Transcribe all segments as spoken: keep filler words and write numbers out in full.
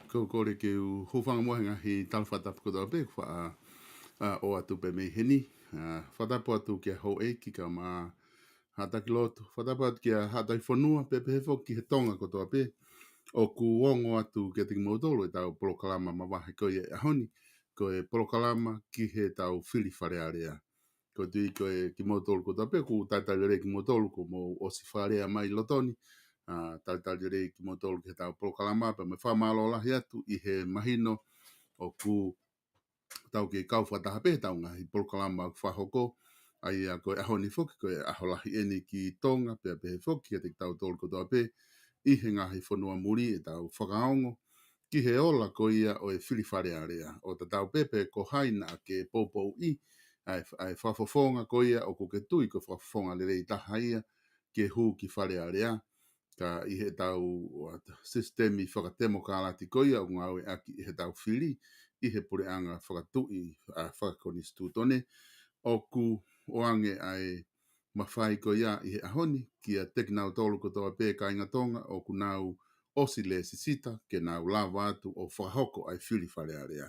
Ko e kole ke u hūfanga muʻa he ngaahi tala fakatapu kotoa pē, ʻoku faʻa, ʻa, ʻoatu pē mei heni. ʻA, fakatapu atu kia Houʻeiki kae ʻumaʻā Haʻa Taki Lotu. Fakatapu atu kia Haʻa Taki Fonua, pea pehē foki ki he Tonga kotoa pē. ʻOku ongo atu kiate kimoutolu ʻetau polokalama mavahe ko ia ʻo e ʻaho ni, ko e polokalama ki heʻetau fili Fale Alea. Ko e tui ko ē kimoutolu kotoa pē, ʻoku talitali lelei kimoutolu kuo mou ʻosi fakalea mai loto ni. ʻA, talitali lelei kimoutolu ki heʻetau polokalama, pea mo e fakamālō lahi atu ʻi he mahino ʻoku tau kei kau fakataha pē heʻetau ngaahi polokalama ʻoku fakahoko. ʻA ia ko e ʻaho ni foki, ko e ʻaho lahi ʻeni ki Tonga, pea pehē foki kiate kitautolu kotoa pē ʻi he ngaahi fonua muli, ʻetau fakaongo ki he ola ko ia ʻo e fili Fale Alea. ʻO tatau pē pe ko hai naʻa ke poupouʻi ʻa e, ʻa e fakafofonga ko ia ʻoku ke tui ko e fakafofonga lelei taha ia ke hū ki Fale Alea. Ka ʻi heʻetau, ʻa, sisitemi fakatemokalati ko ia ʻoku ngāueʻaki ʻi heʻetau fili ʻi he puleʻanga fakatuʻi, ʻa, fakakonisitūtone, ʻoku ʻoange ʻa e mafai ko ia ʻi he ʻaho ni kiate kinautolu kotoa pē kāinga Tonga ʻoku nau ʻosi lēsisita ke nau lava atu ʻo fakahoko ʻa e fili Fale Alea.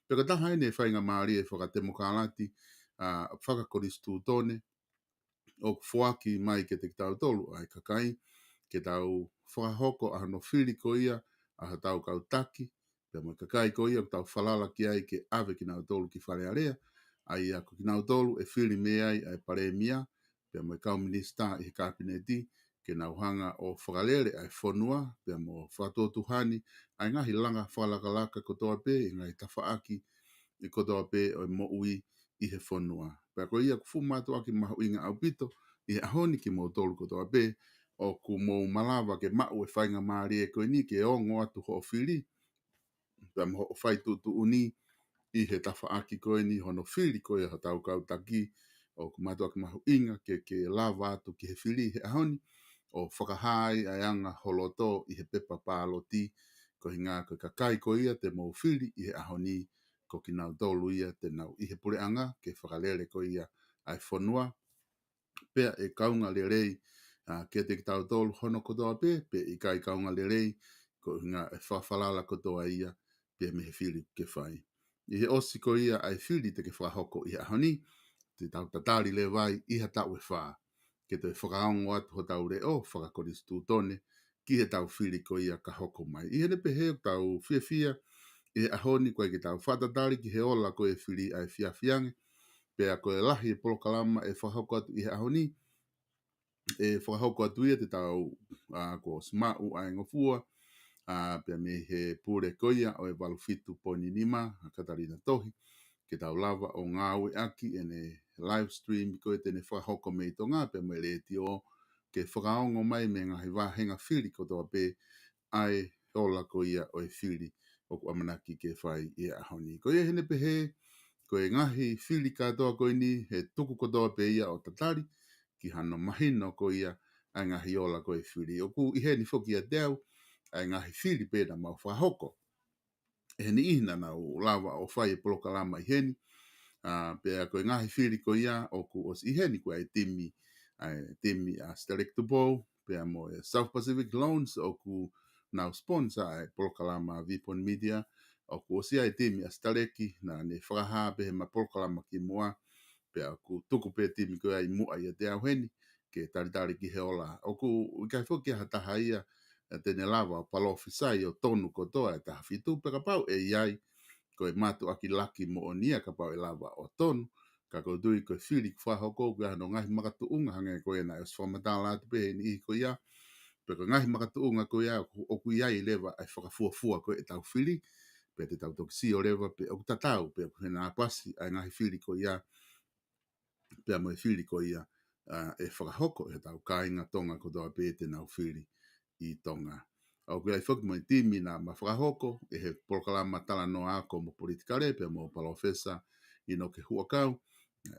Pea ko e taha ʻeni e faingamālie fakatemokalati, ʻa, fakakonisitūtone ʻoku foaki mai kiate kitautolu ʻa e kakai ke tau fakahoko ʻa hono fili ko ia ʻa hotau kau taki, pea mo e kakai ko ia ʻoku tau falala ki ai ke ʻave kinautolu ki Fale Alea, ʻa ia ko kinautolu ʻe fili mei ai ʻa e palēmia, pea mo e kau minisitā ʻi he kāpineti, ke nau hanga ʻo fakalele ʻa e fonua, pea mo fakatuotuhani ʻa e ngaahi langa fakalakalaka kotoa pē, ʻi he ngaahi tafaʻaki ʻi kotoa pē ʻo e moʻui ʻi he fonua. Pea ko ia ʻoku fuʻu mātuʻaki mahuʻinga ʻaupito ʻi he ʻaho ni kimoutolu kotoa pē, ʻoku mou malava ke maʻu e faingamālie ko eni ke ongo atu hoʻo fili, pea mo hoʻo fai tuʻutuʻuni ʻi he tafaʻaki ko eni hono fili ko ia hotau kau taki. ʻOku mātuʻaki mahuʻinga ke, ke lava atu ki he fili he ʻaho ni, ʻo fakahā ai ʻa e anga ho loto ʻi he pepa pāloti, koeʻuhinga ko e kakai ko ia te mou fili ʻi he ʻaho ni, ko kinautolu ia te nau ʻi he puleʻanga ke fakalele ko ia ʻa e fonua, pea ʻe kaunga lelei ʻa kiate kitautolu hono kotoa pē, pe ʻikai kaunga lelei, ko e ʻuhinga e fakafalala kotoa ia pea mei he fili ke fai. ʻI he ʻosi ko ia ʻa e fili te ke fakahoko ʻi he ʻaho ni, te tau tatali leva ai ʻi ha taʻu ʻe fā, ke toe fakaongo atu hotau leʻo fakakonisitūtone ki he tau fili ko ia ka hoko mai. ʻI heʻene pehē ʻoku tau fiefia ʻi he ʻaho ni ko e ke tau fakatatali ki he ola ko e fili ʻa e fiafiange, pea ko e lahi e polokalama ʻe fakahoko atu ʻi he ʻaho ni, ʻe fakahoko atu ia te tau, ʻa, ko Simaʻu ʻa e ngofua, ʻa, pea mei he pule ko ia ʻo e valu fitu poini nima, ʻa Katalina Tohi, ke tau lava ʻo ngāueʻaki ʻene live stream ko e te ne fakahoko mei Tonga, pea mei he letiō, ke fakaongo mai mei he ngaahi vāhenga fili kotoa pē, ʻa e ola ko ia ʻo e fili ʻoku ʻamanaki ke fai ʻi he ʻaho ni. Ko ia heʻene pehē, ko e ngaahi fili kātoa ko eni, he tuku kotoa pē ia ʻo tatali, ki hano mahino ko ia ʻa e ngaahi ola ko e fili. ʻOku ʻi heni foki ʻiate au, ʻa e ngaahi fili pē naʻa mau fakahoko. ʻI heni ʻi he naʻa nau lava ʻo fai e polokalama ʻi heni, ʻa, pea ko e ngaahi fili ko ia ʻoku ʻosi ʻi heni ko e timi, ʻa e timi ʻa Sitaleki Tupou, pea mo e South Pacific Loans ʻoku nau sponsor ʻa e polokalama Vipon Media, ʻoku ʻosi ʻa e timi ʻa Sitaleki, naʻa ne fakahā pē he ma polokalama ki muʻa, pea ʻoku tuku pē timi ko ia ʻi muʻa ʻiate au heni, ke talitali ki he ola. ʻOku ʻikai foki ha taha ia, ʻa, te ne lava ʻo palōfisai ʻo tonu kotoa e taha fitu, pea kapau ʻe ʻi ai, ko e mātuʻaki laki moʻoni ia kapau ʻe lava ʻo tonu, ka ʻoku ou tui ko e fili ʻoku fakahoko ʻoku ʻi ai hano ngaahi makatuʻunga hangē ko ia naʻe ʻosi fakamatala atu pē he niʻihi ko ia, pea ko e ngaahi makatuʻunga ko ia ʻoku, ʻoku ʻi ai leva ʻa e fakafuofua ko e tau fili, pea te tau toki sio leva pe ʻoku tatau, pe ʻoku hena pasi ʻa e ngaahi fili ko ia, pea mo e fili ko ia, ʻa, ʻe fakahoko ʻe he tau kāinga Tonga kotoa pē te nau fili ʻi Tonga. ʻOku ʻi ai foki mo e timi naʻa ma fakahoko, ʻi he polokalama talanoa ako mo politikale, pea mo Palōfesa ʻInoke Huʻakau,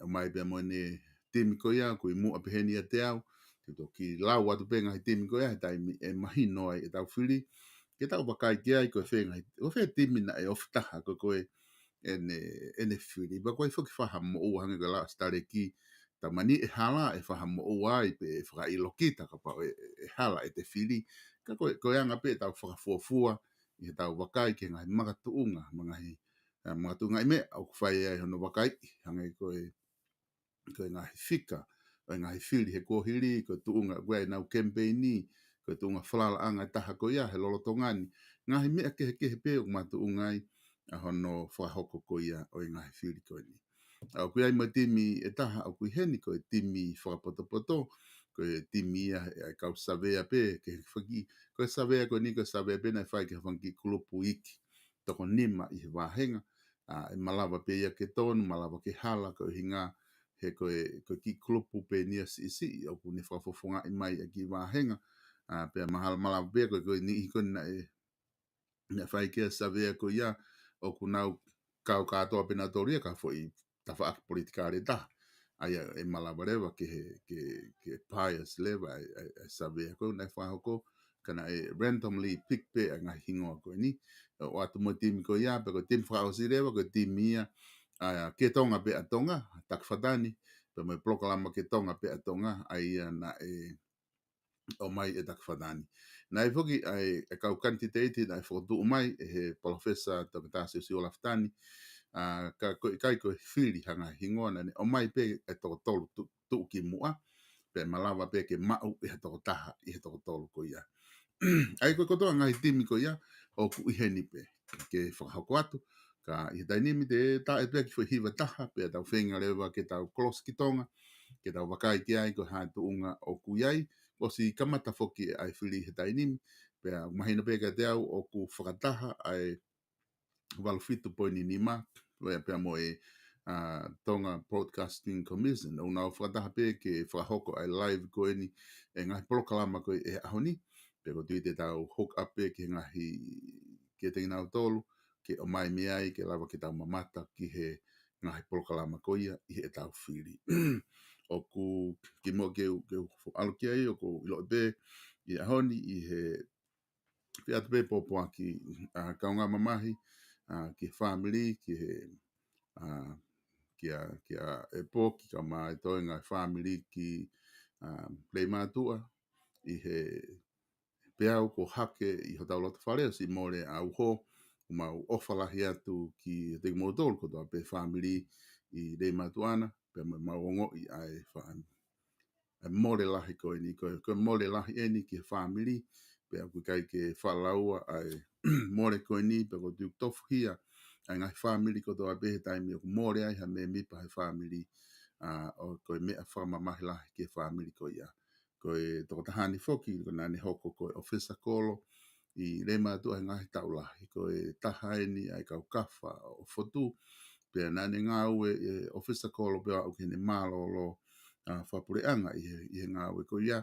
ʻomai pea mo ʻene timi ko ia, ʻoku ʻi muʻa pē heni ʻiate au, te u toki lau atu pē ngaahi timi ko ia, he taimi ʻe mahino ai e tau fili, ke tau vakai ki ai, ko e fē ngaahi, ko e fē timi naʻe ofi taha, ko e, ko e ʻene, ʻene fili. Pea ko e foki fahamoʻua hangē ko e lau ʻa Sitaleki, taimi ni ʻe hala ʻe fahamoʻua ai pe ʻe fakaʻilo kita kapau ʻe, ʻe hala ʻete fili. Ka ko e, ko e anga pē tau fakafuofua, ʻi he tau vakai ki he ngaahi makatuʻunga, mo e ngaahi, ʻa, makatuʻunga ʻi meʻa, ʻoku fai ai hono vakai, hangē ko e, ko e ngaahi fika, ʻo e ngaahi fili he kuohili, ko e tuʻunga ʻoku ʻi ai ʻenau kemipeini, ko e tuʻunga falalaʻanga ʻe taha ko ia he lolotonga ni. Ngaahi meʻa kehekehe pē ʻoku makatuʻunga ai ʻa hono fakahoko ko ia ʻo e ngaahi fili ko eni. ʻA, ʻoku ʻi ai mo e timi ʻe taha ʻoku ʻi heni ko e timi fakapotopoto, ko e timi ia ʻa e kau savea pē, ke faki, ko e savea ko eni ko e savea pē naʻe fai ki he fanga kiʻi kulupu iiki toko nima ʻi he vāhenga, ʻa, ʻe malava pē ia ke tonu, malava ke hala, ko e ʻuhinga he ko e, ko e kiʻi kulupu pē eni ia siʻisiʻi, ʻoku ne fakafofongaʻi mai ʻa e kiʻi vāhenga, ʻa, pea mahalo malava pē ko e, ko e niʻihi ko eni naʻe, naʻe fai ki he savea ko ia, ʻoku nau kau kātoa pē nautolu ia ki ha foʻi tafaʻaki politikale ʻe taha. ʻA ia ʻe malava leva ke he, ke, ke bias leva ʻa e, ʻa e, ʻa e savea ko ē naʻe fakahoko, ka naʻe randomly pick pē ʻa e ngaahi hingoa ko eni. ʻO ʻoatu mo e timi ko ia, pea ko e timi fakaʻosi leva, ko e timi ia, ʻa, Ke Tonga pē ʻa Tonga, Taki Fatani, pea mo e polokalama Ke Tonga pē ʻa Tonga, ʻa ia naʻe ʻomai ʻe Taki Fatani. Naʻe foki ʻa e, e kau kanititeiti naʻe fokotuʻu mai ʻe he Palōfesa Toketā Siosiua Lafitani, ʻa, ka ko e ʻikai ko e fili ha ngaahi hingoa, naʻa ne ʻomai pē e toko tolu tu-, tuʻu ki muʻa, pea malava pē ke maʻu ʻe he toko taha, ʻi he toko tolu ko ia. ʻA ia ko e kotoa ngaahi timi ko ia, ʻoku ʻi heni pē, ke fakahoko atu, ka ʻi he taimi ni te taʻe pē ki he foʻi hiva taha, pea tau feinga leva ke tau kolosi ki Tonga, ke tau vakai ki ai ko e hā e tuʻunga ʻoku ʻi ai, ʻosi kamata foki ʻa e fili he taimi ni, pea mahino pē kiate au ʻoku fakataha ʻa e valu fitu poini nima, pea, pea mo e, ʻa, Tonga Broadcasting Commission. ʻOku nau fakataha pē ke fakahoko ʻa e live ko eni, e ngaahi polokalama ko ē he ʻaho ni, pea ʻoku ou tui te tau hook up pē ki he ngaahi, kiate kinautolu, ke ʻomai mei ai, ke lava ke tau mamata ki he ngaahi polokalama ko ia ʻi he tau fili. ʻOku kimuʻa ke u, ke u ʻalu ki ai, ʻoku ou ʻilo pē ʻi he ʻaho ni ʻi he fie ʻatu pē pōpoaki, ʻa, kaungā mamahi, ʻa, ki he fāmili, ki he, ʻa, kia, kia ʻEpoki, kae ʻumaʻā e toenga e fāmili ki, ʻa, Leimātuʻa, ʻi he peau kuo hake ʻi hotau loto fale, ʻosi mole ʻa e uho, ʻoku mau ʻofa lahi atu kiate kimoutolu kotoa pē fāmili ʻi Leimātuʻa na, pea mo ʻemau ongoʻi ʻa e fa-, ʻa e mole lahi ko eni, ko e, ko e mole lahi eni ki he fāmili, pea ʻoku ʻikai ke fakalaua ʻa e mole ko eni, pea ʻoku ou tofuhia ʻa e ngaahi fāmili kotoa pē he taimi ʻoku mole ai ha mēmipa he fāmili, ʻa, ʻoku ko e meʻa fakamamahi lahi ki he fāmili ko ia. Ko e tokotaha ni foki, ko ē naʻá ne hoko ko e ʻofisa kolo ʻi Leimātuʻa he ngaahi taʻu lahi, ko e taha eni ʻa e kau kafa ʻo Fotu, pea naʻá ne ngāue ʻi he ʻofisa kolo pea aʻu ki heʻene mālōlō, ʻa, fakapuleʻanga ʻi he, ʻi he ngāue ko ia.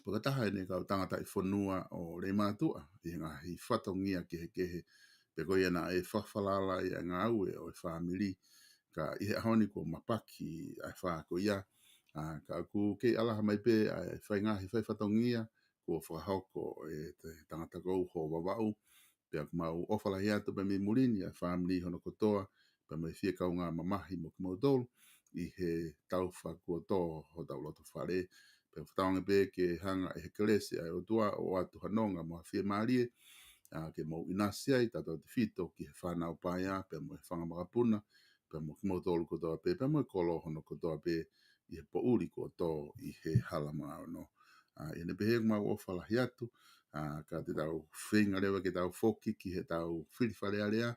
Pea ko e taha eni e kau tangataʻi fonua ʻo Leimātuʻa ʻi he ngaahi fatongia kehekehe, pea ko ia naʻe fakafalala ai ʻa e ngāue ʻo e fāmili, ka ʻi he ʻaho ni kuo mapaki ʻa e fā ko ia, ʻa, ka ʻoku kei ʻalaha mai pē ʻa e fai ngaahi fai fatongia kuo fakahoko ʻe he tangata ko ē ʻo Vavaʻu, pea ʻoku mau ʻofa lahi atu pē mei muli ni ʻa e fāmili hono kotoa, pea mo e fie kaungā mamahi mo kimoutolu ʻi he taufa kuo tō hotau loto fale. Pea fakatauange pē ke hanga ʻe he kelesi ʻa e ʻOtua ʻo ʻoatu ha nonga mo ha fiemālie, ʻa, ke mou ʻinasi ai, tautautefito ki he fānau paea, pea mo e fanga makapuna, pea mo kimoutolu kotoa pē, pea mo e kolo hono kotoa pē ʻi he poʻuli kuo tō ʻi he hala maono. ʻA, ʻi heʻene pehē ʻoku mau ʻofa lahi atu, ʻa, ka te tau feinga leva ke tau foki ki heʻetau fili Fale Alea,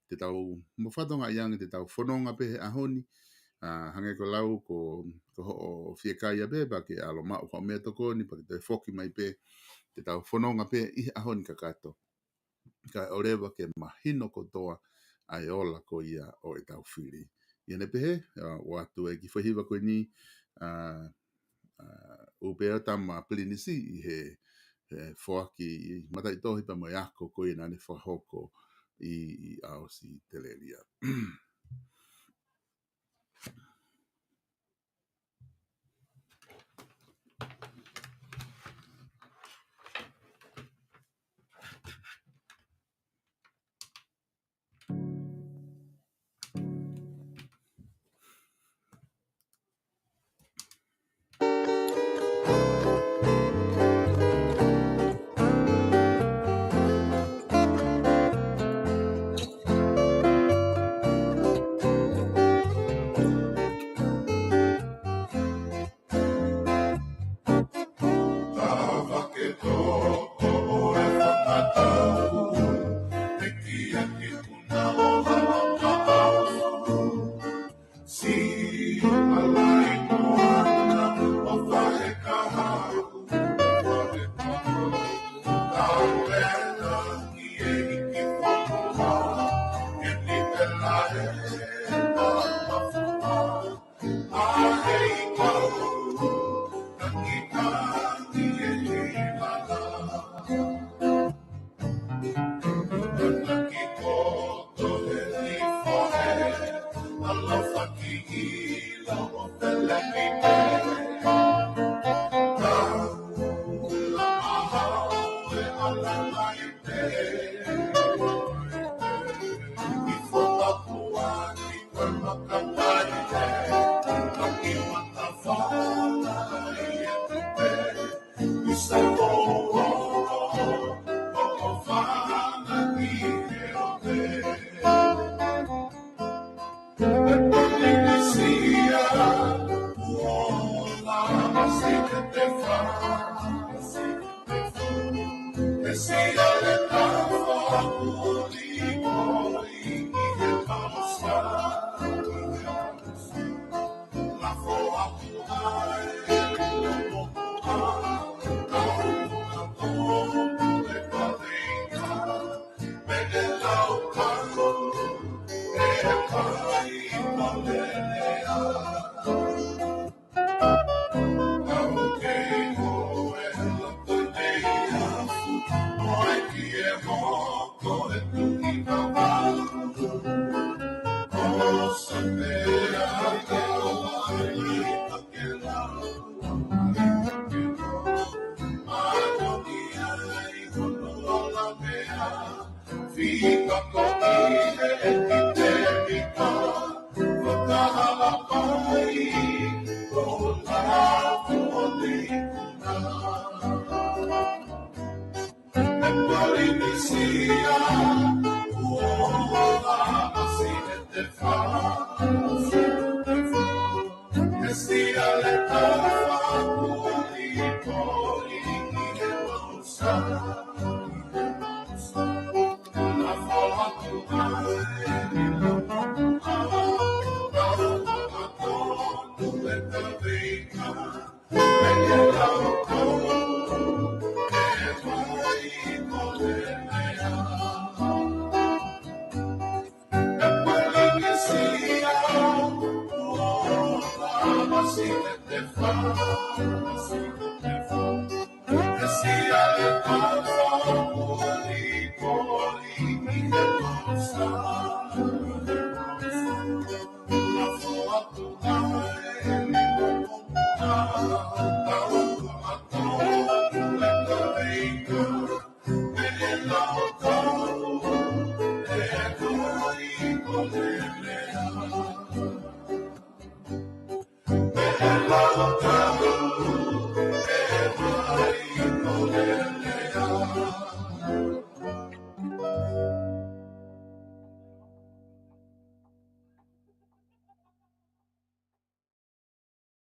te tau mo fatongia ange te tau fononga pē he ʻaho ni, ʻa, hangē ko e lau ko, ko hoʻo fiekaia pē, pea ke ʻalu ʻo maʻu hoʻo meʻatokoni, pea ke toe foki mai pē, te tau fononga pē ʻi he ʻaho ni kakato. Kae ʻoua leva ke mahino kotoa ʻa e ola ko ia ʻo ʻetau fili. ʻI heʻene pehē, ʻa, ʻoatu e kiʻi foʻi hiva ko eni, ʻa, ʻa, ʻoku pehē ʻa Tama Pilinisi ʻi he, he foaki ʻi mataʻitohi pea mo e ako ko ia naʻá ne fakahoko ʻi, ʻi ʻAositelēlia.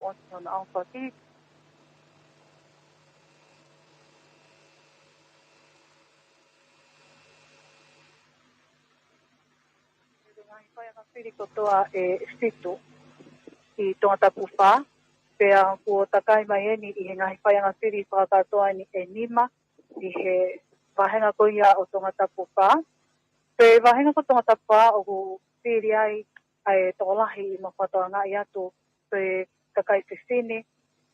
Washington Alpha Feed. Ngaahi faiʻanga fili kotoa ʻe fitu ʻi Tongatapu fā, pea kuo takai mai eni ʻi he ngaahi faiʻanga fili fakakātoa ni ʻe nima ʻi he vāhenga ko ia ʻo Tongatapu fā. Pea ʻi he vāhenga ko Tongatapu fā ʻoku fili ai ʻa e tokolahi ʻi he mau fakatokangaʻi atu ko e kakai fefine,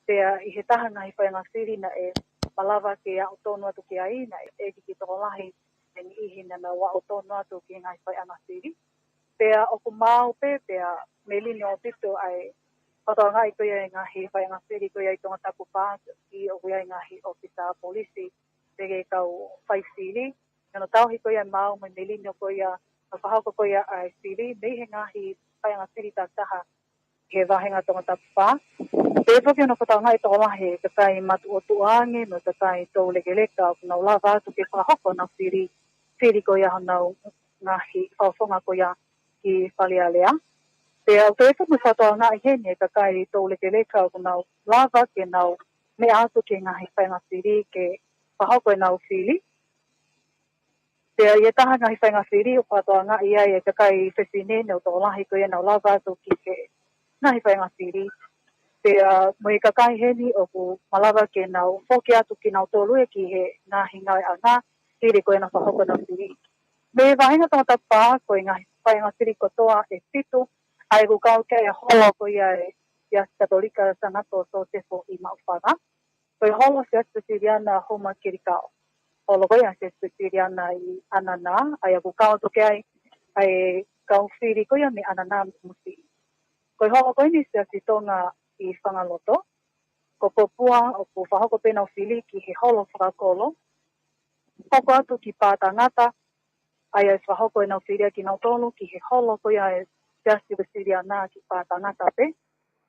pea ʻi he taha ngaahi faiʻanga fili naʻe malava ke aʻu tonu atu ki ai, naʻe ʻi ai e tokolahi ʻe niʻihi naʻa nau aʻu tonu atu ki he ngaahi faiʻanga fili. Pea ʻoku maau pē, pea melino ʻaupito ʻa e fakatokangaʻi ko ia ʻa e ngaahi faiʻanga fili ko ia ʻi Tongatapu fā, ʻi ʻoku ʻi ai e ngaahi ʻōfisa polisi, pea mo e kau faifili, ʻi hono tauhi ko ia e maau mo e melino ko ia, ʻo fakahoko ko ia ʻa e fili, mei he ngaahi faiʻanga fili takitaha he vāhenga Tongatapu fā. Pea foki hono fakatokangaʻi tokolahi e kakai matuʻotuʻa ange mo e kakai toulekeleka ʻoku nau lava atu ke fakahoko ʻenau fili, fili ko ia honau ngaahi fakafofonga ko ia ki Fale Alea. Pea ʻoku toe foki mo e fakatokangaʻi heni e kakai toulekeleka ʻoku nau lava ke nau meʻa atu ki he ngaahi faiʻanga fili ke fakahoko ʻenau fili. Pea ʻi he taha ngaahi faiʻanga fili ʻoku fakatokangaʻi ai e kakai fefine, ʻenau tokolahi ko ia ʻoku nau lava atu ki he ngaahi faiʻanga fili. Pea mo e kakai heni ʻoku malava ke nau foki atu kinautolu ia ki he ngaahi ngāueʻanga, hili ko ia ʻenau fakahoko ʻenau fili. Mei he vāhenga Tongatapu fā, ko e ngaahi faiʻanga fili kotoa ʻe fitu, ʻa ia ʻoku kau ki ai e holo ko ia ʻa e Siasi Katolika Sangato Sosefo ʻi Maʻufanga. Ko e holo Siasi Uēsiliana Houma Kelikao. Holo ko ia Siasi Uēsiliana ʻi ʻAnana, ʻa ia ʻoku kau atu ki ai ʻa e kau fili ko ia mei ʻAnana mo Mōsiʻi. Ko e holo ko eni Siasi Tonga ʻi Fangaloto. Ko Popua ʻoku fakahoko pē ʻenau fili ki he holo fakakolo. Hoko atu ki Pātangata, ʻa ia ʻe fakahoko ʻenau fili ʻa kinautolu ki he holo ko ia ʻa e Siasi Uēsiliana ki Pātangata pē.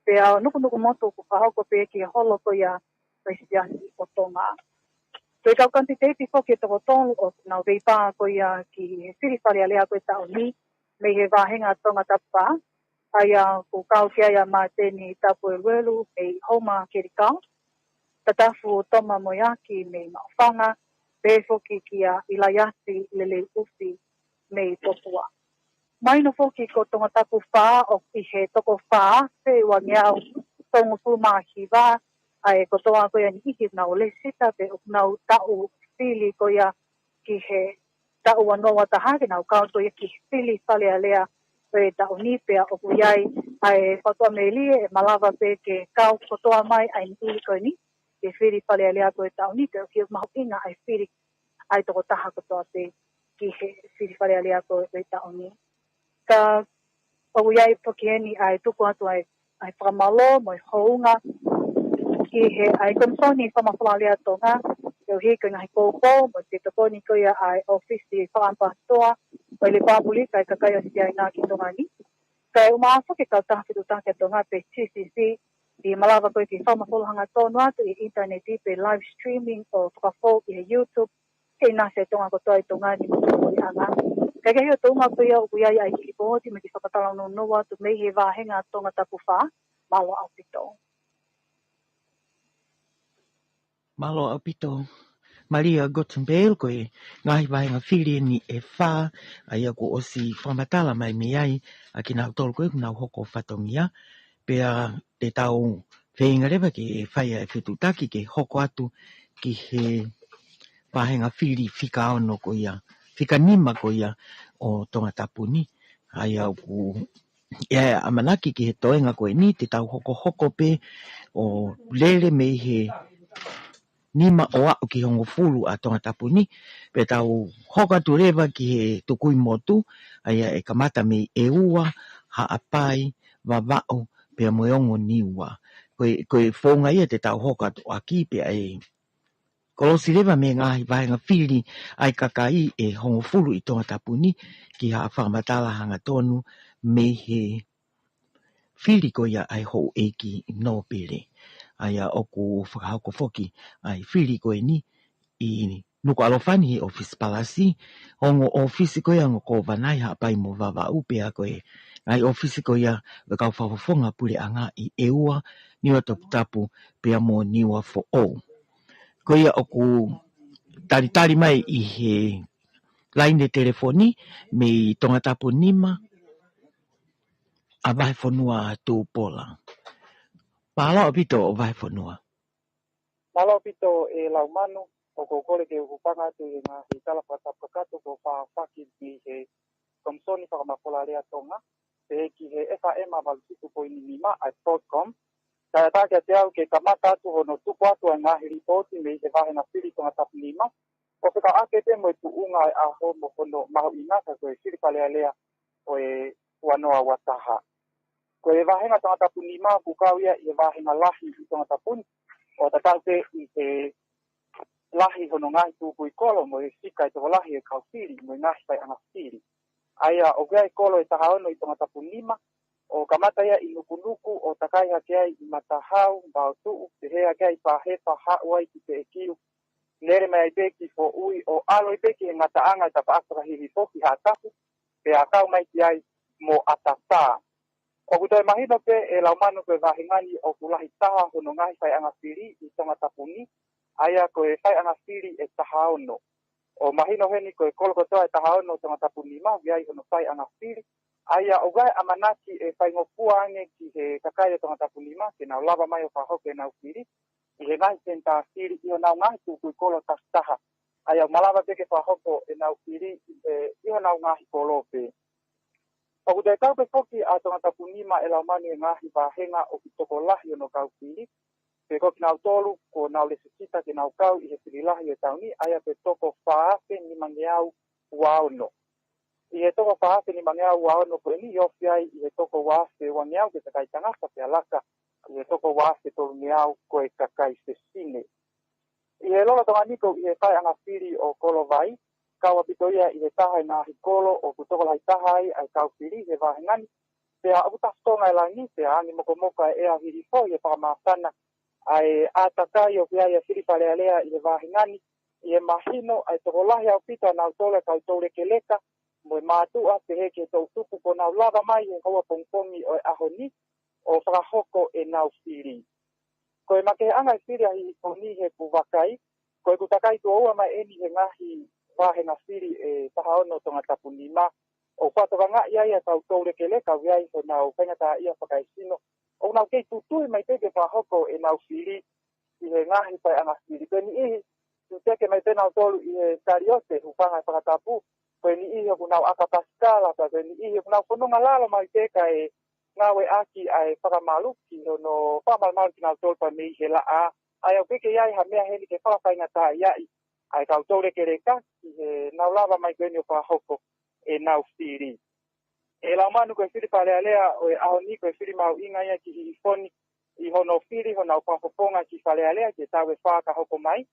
Pea ʻo Nukunuku motu ʻoku fakahoko pē ki he holo ko ia ʻa e Siasi ʻo Tonga. Ko e kau kanititeiti foki ʻe toko tolu ʻoku nau veipā ko ia ki he fili Fale Alea ko e taʻu ni, mei he vāhenga Tongatapu fā, ʻa ia ʻoku kau ki ai ʻa Māteni Tapueluelu mei Houma Kelikao, Tatafu Toma Moeaki mei Maʻufanga, pehē foki kia ʻIlaiasi Leleuʻufi mei Popua. Mahino foki ko Tongatapu fā ʻoku ʻi he toko fā afe uangeau tolungofulu mā hiva ʻa e kotoa ko ia e niʻihi ʻoku nau lēsisita pe ʻoku nau taʻu fili ko ia ki he taʻu ua noa ua taha ke nau kau ko ia ki he fili Fale Alea ʻo e taʻu ni, pea ʻoku ʻi ai ʻa e fakamelie ʻe malava pē ke kau kotoa mai ʻa e niʻihi ko eni ki he fili Fale Alea ko e taʻu ni, pea ʻoku mahuʻinga ʻa e fili ʻa e tokotaha kotoa pē ki he fili Fale Alea ko e taʻu ni. Ka ʻoku ʻi ai foki eni ʻa e tuku atu ʻa e, ʻa e fakamālō mo e hounga ki he, ʻa e Komisoni Fakamafola Alea Tonga, koeʻuhi ko e ngaahi poupou mo e tokoni ko ia ʻa e ʻŌfisi Fakaʻamipasitoa ʻo e Lepāpulika ʻa e Kakai ʻo Siaina ki Tonga ni. Kae ʻumaʻā foki e Kautaha Fetuʻutaki ʻa Tonga pe T C C, ʻe malava ko ia ke fakamafola hangatonu atu ʻi he ʻinitaneti pe live streaming ʻo fakafou ʻi he YouTube, ke ʻinasi e Tonga kotoa ʻi Tonga ni mo Tonga ni ʻanga. Kae kehe ʻi he tuʻunga ko ia ʻoku ʻi ai ʻa e kiʻi lipooti mo e kiʻi fakatalanoa atu mei he vāhenga Tongatapu fā, mālō ʻaupito. Mālō ʻaupito, Malia Gottenbeil, ko e ngaahi vāhenga fili eni ʻe fā, ʻa ia kuo ʻosi fakamatala mai mei ai ʻa kinautolu ko ē ʻoku nau hoko fatongia, pea te tau feinga leva ke fai ʻa e fetuʻutaki ke hoko atu ki he vāhenga fili fika ono ko ia, fika nima ko ia ʻo Tongatapu ni, ʻa ia ʻoku ʻe ʻamanaki ki he toenga ko eni te tau hokohoko pē ʻo lele mei he nima ʻo aʻu ki he hongofulu ʻa Tongatapu ni, pea tau hoko atu leva ki he tukui motu, ʻa ia ʻe kamata mei ʻEua, Haʻapai, Vavaʻu, pea mo e ongo Niua. Ko e, ko e founga ia te tau hoko atu ʻaki pea ʻe kolosi leva mei he ngaahi vāhenga fili ʻa e kakai ʻe hongofulu ʻi Tongatapu ni ki ha fakamatala hangatonu mei he fili ko ia ʻa e houʻeiki nōpele. ʻA ia ʻoku fakahoko foki ʻa e fili ko eni ʻi Nukuʻalofa ni he ʻōfisi palasi, ongo ʻōfisi ko ia ongo kōvana ʻi Haʻapai mo Vavaʻu pea ko e ngaahi ʻōfisi ko ia ʻo e kau fakafofonga puleʻanga ʻi ʻEua, Niuatoputapu pea mo Niuafoʻou. Ko ia ʻoku talitali mai ʻi he laine telefoni mei Tongatapu nima ʻa Vahefonua Tupola. Mālō ʻaupito Vahefonua. Mālō ʻaupito ʻe Laumanu, ʻoku ou kole ke u hūfanga atu ʻi he ngaahi tala fakatapu kakato kuo fāfaki mei he Komisoni Fakamafola Alea Tonga, pehē ki he F R M valu fitu poini nima ʻa e Broadcom. Kae ʻatā kiate au ke kamata atu hono tuku atu ʻa e ngaahi lipooti mei he vāhenga fili Tongatapu nima, ʻo fekauʻaki pē mo e tuʻunga ʻo e ʻaho mo hono mahuʻinga ka ko e fili Fale Alea ʻo e ua noa ua taha. Ko e vāhenga Tongatapu nima ʻoku kau ia ʻi he vāhenga lahi ʻi Tongatapu ni, ʻo tatau pē ʻi he lahi hono ngaahi tukui kolo mo e fika ʻo e tokolahi ʻo e kau fili mo e ngaahi faiʻanga fili. ʻA ia ʻoku ʻi ai e kolo ʻe taha ono ʻi Tongatapu nima, ʻo kamata ia ʻi Nukunuku, ʻo takai hake ai ʻi Matahau, Maotuʻu, pehē hake ai ʻi Pahepa, haʻu ai ki Peʻekiu, lele mai ai pē ki Foʻui, ʻo ʻalu ai pē ki he ngataʻanga ʻo e tafaʻaki fakahihifo ki Haʻatapu, pea kau mai ki ai mo ʻAtatā. ʻOku toe mahino pē ʻe Laumanu ko e vāhenga ni ʻoku lahi taha hono ngaahi faiʻanga fili ʻi Tongatapu ni, ʻa ia ko e faiʻanga fili ʻe taha ono. ʻO mahino heni ko e kolo kotoa ʻe taha ono ʻo Tongatapu nima ʻoku ʻi ai hono faiʻanga fili. ʻA ia ʻoku ʻi ai e ʻamanaki ʻe faingofua ange ki he kakai ʻo Tongatapu nima ke nau lava mai ʻo fakahoko ʻenau fili ʻi he ngaahi senitā fili ʻi honau ngaahi tukui kolo takitaha. ʻA ia ʻoku malava pē ke fakahoko ʻenau fili ʻi, ʻi honau ngaahi kolo pē. ʻOku toe kau pē foki ʻa Tongatapu nima ʻe Laumanu ʻi he ngaahi vāhenga ʻoku tokolahi hono kau fili, pe ko kinautolu kuo nau lēsisita ke nau kau ʻi he fili lahi ʻo e taʻu ni, ʻa ia ko e toko fā afe nimangeau ua ono. ʻI he toko fā afe nimangeau ua ono ko eni, ʻe ofi ai ʻi he toko ua afe uangeau ko e kakai tangata pea laka ʻi he toko ua afe tolungeau ko e kakai fefine. ʻI he lolotonga ni ʻoku ʻi he faiʻanga fili ʻo Kolovai, kau ʻaupito ia ʻi he taha ʻi he ngaahi kolo ʻoku tokolahi taha ai ʻa e kau fili he vāhenga ni, pea ʻoku tafotonga e langi, pea angi mokomoko ʻa e ʻea hilifo ʻi he fakamasana ʻa e ʻātakai ʻoku ʻi ai ʻa e fili Fale Alea ʻi he vāhenga ni, ʻi he mahino ʻa e tokolahi ʻaupito ʻa nautolu ʻa e kau toulekeleka mo e mātuʻa, pehē ki he toʻutupu kuo nau lava mai he houa pongipongi ʻo e ʻaho ni ʻo fakahoko ʻenau fili. Ko e makeheʻanga e fili ʻa Hihifo ni heʻeku vakai, ko ʻeku takai tuʻo ua mai eni he ngaahi vāhenga fili ʻe taha ono ʻo Tongatapu nima, ʻoku fakatokangaʻi ai ʻa e kau toulekeleka ʻoku ʻi ai honau faingataʻaʻia fakaesino, ʻoku nau kei tutuhi mai pē ke fakahoko ʻenau fili ʻi he ngaahi faiʻanga fili. Ko e niʻihi, tuteke mai pē nautolu ʻi he taliote, hūfanga he fakatapu, ko e niʻihi ʻoku nau ʻaka pasikala, pea ko e niʻihi ʻoku nau fononga lalo mai pē kae ngāueʻaki ʻa e fakamalu ki hono fakamalumalu kinautolu pea mei he laʻā. ʻA ia ʻoku ʻikai ke ʻi ai ha meʻa heni ke fakafaingataʻaʻiaʻi ʻa e kau toulekeleka ʻi heʻenau lava mai ko eni ʻo fakahoko ʻenau fili. ʻE Laumanu, ko e fili Fale Alea ʻo e ʻaho ni ko e fili mahuʻinga ia ki Hihifo ni ʻi hono fili honau fakafofonga ki Fale Alea ki he taʻu ʻe fā ka hoko mai.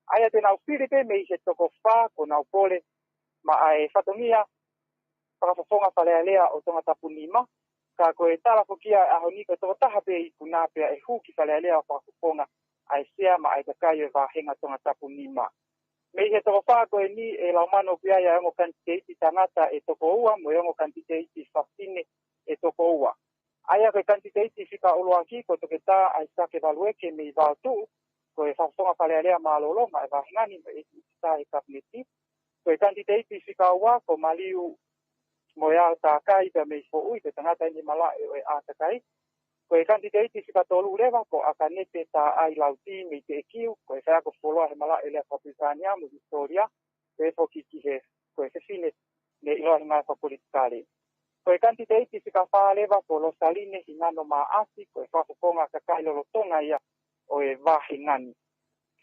ʻA ia te nau fili pē mei he toko fā kuo nau pole maʻa e fatongia fakafofonga Fale Alea ʻo Tongatapu nima, ka ko e tala foki ia ʻo e ʻaho ni ko e tokotaha pē ikuna pea ʻe hū ki Fale Alea ʻo fakafofonga ʻa e sea maʻa e kakai ʻo e vāhenga Tongatapu nima. Mei he toko fā ko eni ʻe laumanu ʻoku ʻi ai ʻa e ongo kanititeiti tangata ʻe toko ua, mo e ongo kanititeiti fafine ʻe toko ua. ʻA ia ko e kanititeiti fika ʻuluaki ko Toketā ʻAisake Valueke mei Vaotuʻu, ko e fakafofonga Fale Alea mālōlō ʻa e vāhenga ni mo e ʻeiki ʻuta he Kapineti. Ko e kanititeiti fika ua ko Maliu Moeao Takai pea mei Foʻui, ko e tangata eni he malaʻe ʻo e ʻātakai. Ko e kanititeiti fika tolu leva ko ʻAkanete Taʻai Lauti mei Teʻekiu, ko e faiako fuoloa he malaʻe lea fakaPilitania mo Victoria, pehē foki ki he, ko e fefine ne ʻiloa he ngaahi fakapolitikale. Ko e kanititeiti fika fā leva ko Losaline Hingano Maʻasi, ko e fakafofonga kakai lolotonga ia ʻo e vāhenga ni.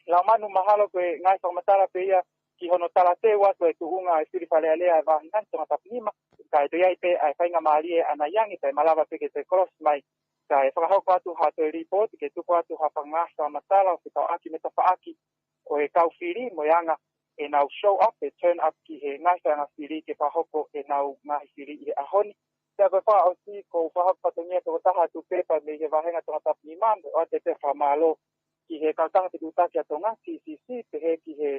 Laumanu, mahalo ko e ngaahi fakamatala pē ia ki hono talateu atu e tuʻunga e fili Fale Alea e vāhenga ni Tongatapu nima, kae toe ʻi ai pē ʻa e faingamālie ʻanai ange, kae malava pē ke toe kolosi mai, kae fakahoko atu ha toe lipooti ke tuku atu ha faʻahinga fakamatala ʻo fekauʻaki mo e tafaʻaki ʻo e kau fili mo e anga ʻenau show up, pe turn up ki he ngaahi faiʻanga fili ke fakahoko ʻenau ngaahi fili ʻi he ʻaho ni. Pea ko e fakaʻosi, ʻoku ou fakahoko fatongia ʻe toko taha atu pē pea mei he vāhenga Tongatapu nima, mo e ʻoatu pē fakamālō ki he Kautaha Fetuʻutaki ʻa Tonga, T C C, pehē ki he,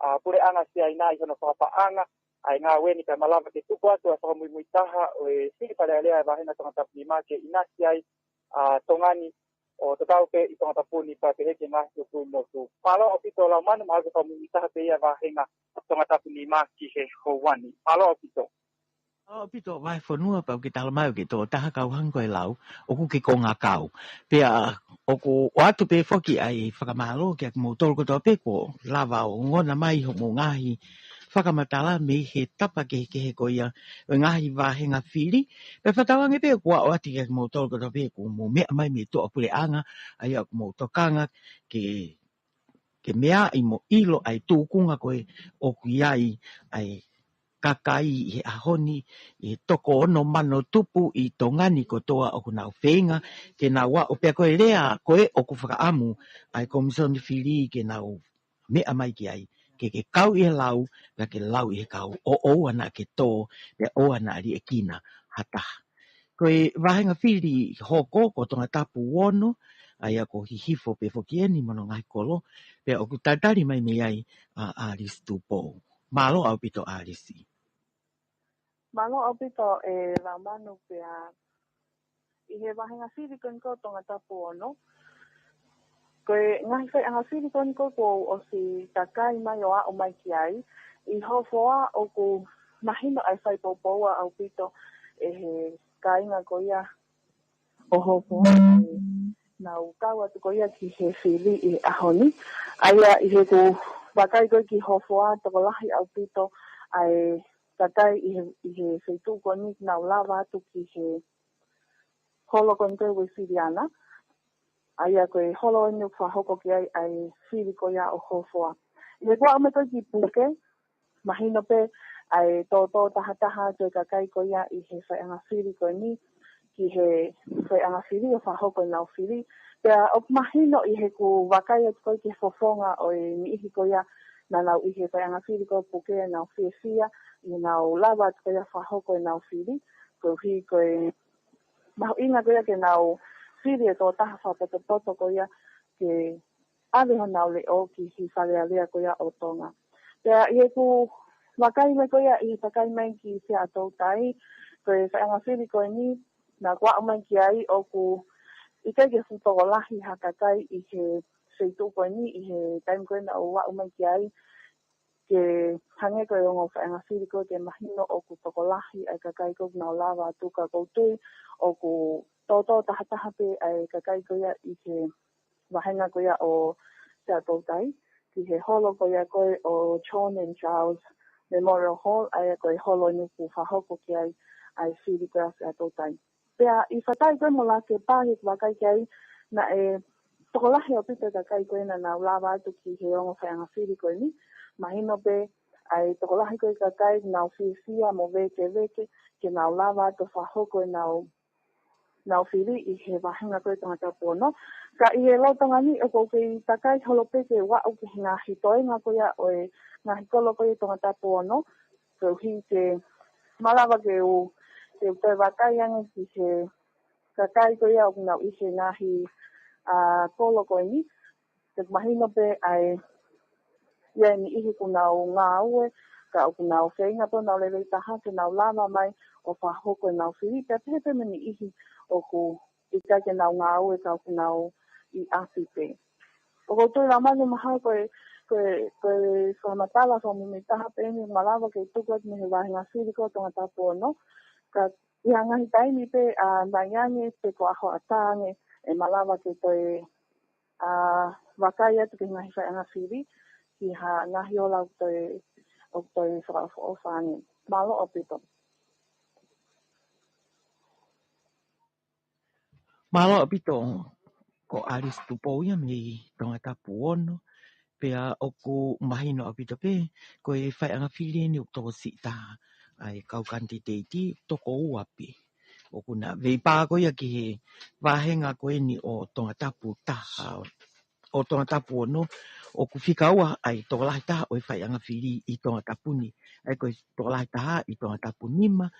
ʻa, Puleʻanga Siaina ʻi hono fakapaʻanga ʻa e ngāue ni, kae malava ke tuku atu ʻa e fakamuimui taha ʻo e fili Fale Alea e vāhenga Tongatapu nima ke ʻinasi ai ʻa Tonga ni ʻo tatau pē ʻi Tongatapu ni pea pehē ki he ngaahi tukui motu. Mālō ʻaupito laumanu, mahalo ko e fakamuimui taha pē ia e vāhenga Tongatapu nima ki he houa ni. Mālō ʻaupito. Mālō ʻaupito Vahefonua, pea ʻoku ke talamai ʻoku ke toko taha kau hangē ko e lau, ʻoku ke konga kau. Pea ʻoku ʻoatu pē foki ʻa e fakamālō kiate kimoutolu kotoa pē kuo lava ʻo ongona mai hoʻomou ngaahi fakamatala mei he tapa kehekehe ko ia ʻo e ngaahi vāhenga fili. Pea fakatauange pē ʻoku ʻoatu kiate kimoutolu kotoa pē kuo mou meʻa mai mei tuʻa Puleʻanga, ʻa ia ʻoku mou tokanga ke, ke meaʻi mo ʻilo ʻa e tūkunga ko ē ʻoku ʻi ai ʻa e kakai ʻi he ʻaho ni, ʻi he toko ono mano tupu ʻi Tonga ni kotoa ʻoku nau feinga ke nau aʻu, pea ko e lea ko ē ʻoku fakaʻamu ʻa e Komisoni Fili ke nau meʻa mai ki ai, ke ke kau ʻi he lau, pea ke lau ʻi he kau, ʻo ʻoua naʻa ke tō, pea ʻoua naʻa liʻekina ha taha. Ko e vāhenga fili hoko ko Tongatapu ono, ʻa ia ko Hihifo pē foki eni mo hono ngaahi kolo, pea ʻoku talitali mai mei ai ʻa Alice Tupou. Mālō ʻaupito Alice. Mālō ʻaupito ʻe laumanu. Pea ʻi he vāhenga fili ko eni ko Tongatapu ono, ko e ngaahi faiʻanga fili ko eni ko ē kuo u ʻosi kakai mai ʻo aʻu mai ki ai, ʻi Hofoa ʻoku mahino ʻa e fai poupou ʻaupito ʻe he kāinga ko ia ʻo Hofoa, ʻenau kau atu ko ia ki he fili ʻi he ʻaho ni. ʻA ia ʻi heʻeku vakai ko ē ki Hofoa, tokolahi ʻaupito ʻa e kakai ʻi he, ʻi he feituʻu ko eni ʻoku nau lava atu ki he holo ko eni ko ē Uēsiliana. ʻA ia ko e holo eni ʻoku fakahoko ki ai ʻa e fili ko ia ʻo Hofoa. ʻI heʻeku aʻu mai ko ē ki Puke, mahino pē ʻa e tōtō tahataha atu e kakai ko ia ʻi he faiʻanga fili ko eni ki he faiʻanga fili ʻo fakahoko ʻenau fili. Pea ʻoku mahino ʻi heʻeku vakai atu ko ē ki he fofonga ʻo e niʻihi ko ia naʻa nau ʻi he faiʻanga fili ko ē Puke, ʻenau fiefia ʻi heʻenau lava atu ko ia ʻo fakahoko ʻenau fili, koeʻuhi ko e mahuʻinga ko ia ke nau fili e tokotaha fakapotopoto ko ia ke ʻave honau leʻo ki he Fale Alea ko ia ʻo Tonga. Pea ʻi heʻeku vakai mai ko ia ʻi he kakai mai ki Siaʻatoutai, ko e faiʻanga fili ko eni naʻa ku aʻu mai ki ai ʻoku ʻikai ke fuʻu tokolahi ha kakai ʻi he feituʻu ko eni ʻi he taimi ko ē naʻa ku aʻu mai ki ai, ke hangē ko e ongo faiʻanga fili ko ē ke mahino ʻoku tokolahi ʻa e kakai ko ē ʻoku nau lava atu, ka ʻoku ou tui ʻoku tōtō tahataha pē ʻa e kakai ko ia ʻi he vāhenga ko ia ʻo Siaʻatoutai, ki he holo ko ia ko ē ʻo John and Charles Memorial Hall, ʻa ia ko e holo eni ʻoku fakahoko ki ai ʻa e fili ko ia Siaʻatoutai. Pea ʻi he vakai ko ē mo Lakepa, ʻi heʻeku vakai ki ai, naʻe tokolahi ʻaupito e kakai ko ē naʻa nau lava atu ki he ongo faiʻanga fili ko eni. Mahino pē ʻa e tokolahi ko ē kakai naʻa nau fiefia mo vēkeveke ke nau lava atu ʻo fakahoko ʻenau, ʻenau fili ʻi he vāhenga ko ē Tongatapu ono. Ka ʻi he lolotonga ni ʻoku ou kei vakai holo pē ke u aʻu ki he ngaahi toenga ko ia ʻo e ngaahi kolo ko ia Tongatapu ono, koeʻuhi ke malava ke u, ke u toe vakai ange ki he kakai ko ia ʻoku nau ʻi he ngaahi, ʻa, kolo ko eni. Ke mahino pē ʻa e ʻi ai e niʻihi ʻoku nau ngāue, ka ʻoku nau feinga pē ʻo nau lelei taha ke nau lava mai ʻo fakahoko ʻenau fili, pea pehē pē mo e niʻihi ʻoku ʻikai ke nau ngāue ka ʻoku nau ʻi ʻapi pē. ʻOku ou tui Laumanu mahalo ko e, ko e, ko e fakamatala fakamuimui taha pē eni ʻoku malava ke tuku atu mei he vāhenga fili ko ē ʻo Tongatapu ono, ka ʻi ha ngaahi taimi pē ʻanai ange pe ko e ʻaho ʻatā ange ʻe malava ke toe, ā, vakai atu ki he ngaahi faiʻanga fili, ki ha ngaahi ola ʻoku toe, ʻoku toe fakaʻofoʻofa ange. Mālō ʻaupito. Mālō ʻaupito, ko Alice Tupou ia mei Tongatapu ono, pea ʻoku mahino ʻaupito pē, ko e faiʻanga fili eni ʻoku tokosiʻi taha ʻa e kau kanititeiti, toko ua pē. ʻOku na veipā ko ia ki he vāhenga ko eni ʻo Tongatapu taha, ʻo Tongatapu ono, ʻoku fika ua ʻa e tokolahi taha ʻo e faiʻanga fili ʻi Tongatapu ni. ʻA ia ko e tokolahi taha ʻi Tongatapu nima,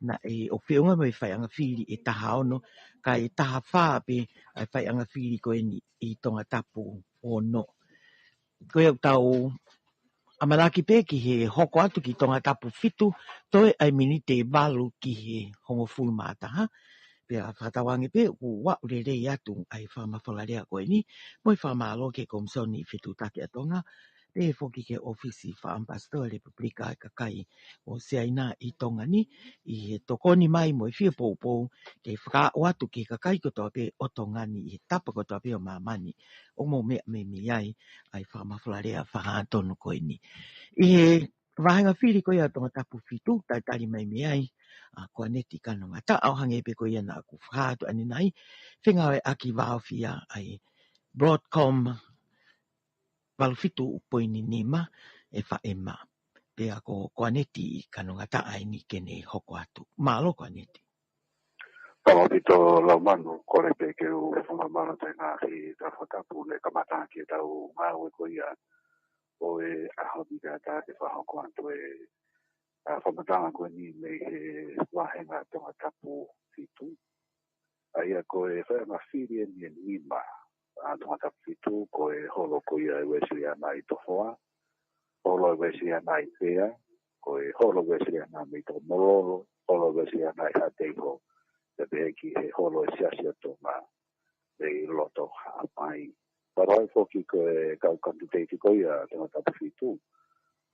naʻe ʻoku feʻunga mo e faiʻanga fili ʻe taha ono, ka ʻe taha fā pē ʻa e faiʻanga fili ko eni ʻi Tongatapu ono. Ko ia ʻoku tau ʻamanaki pē ki he hoko atu ki Tongatapu fitu, toe ʻa e miniti ʻe valu ki he hongofulu mā taha. Pea fakatauange pē ʻoku aʻu lelei atu ʻa e fakamafola lea ko eni, mo e fakamālō ki he Komisoni Fetuʻutaki ʻa Tonga, pehē foki ki he ʻŌfisi Fakaʻamipasitoa Lepupulika ʻa e Kakai ʻo Siaina ʻi Tonga ni, ʻi he tokoni mai mo e fie poupou ke fakaaʻu atu ki he kakai kotoa pē ʻo Tonga ni, ʻi he tapa kotoa pē ʻo māmani, ʻoku mou meʻa mai mei ai ʻa e fakamafola lea fakahangatonu ko eni. ʻI he vāhenga fili ko ia ʻo Tongatapu fitu, talitali mai mei ai ʻa Koaneti Kanongataʻa, ʻo hangē pē ko ia naʻa ku fakahā atu ʻanenai, fengāueʻaki vāofi ia ʻa e Broadcom valu fitu poini nima FM. Pea ko Koaneti Kanongataʻa eni ke ne hoko atu. Mālō Koaneti. Mālō ʻaupito Laumanu, kole pē ke u fakamālō atu he ngaahi tala fakatapu ne kamata ki heʻetau ngāue ko ia ʻo e ʻaho ni kae ʻatā ke fakahoko atu e, ā, fakamatala ko eni mei he vāhenga Tongatapu fitu. ʻA ia ko e faiʻanga fili eni ʻe nima ʻa Tongatapu fitu, ko e holo ko ia ʻa e Uēsiliana ʻi Tofoa, holo ʻa e Uēsiliana ʻi Pea, ko e holo ʻa e Uēsiliana mei Tokomololo, holo ʻa e Uēsiliana ʻi Haʻateiho, pea pehē ki he holo ʻa e Siasi ʻo Tonga mei loto Haʻapai. Pea ʻi ai foki ko e kau kanititeiti ko ia ʻa Tongatapu fitu,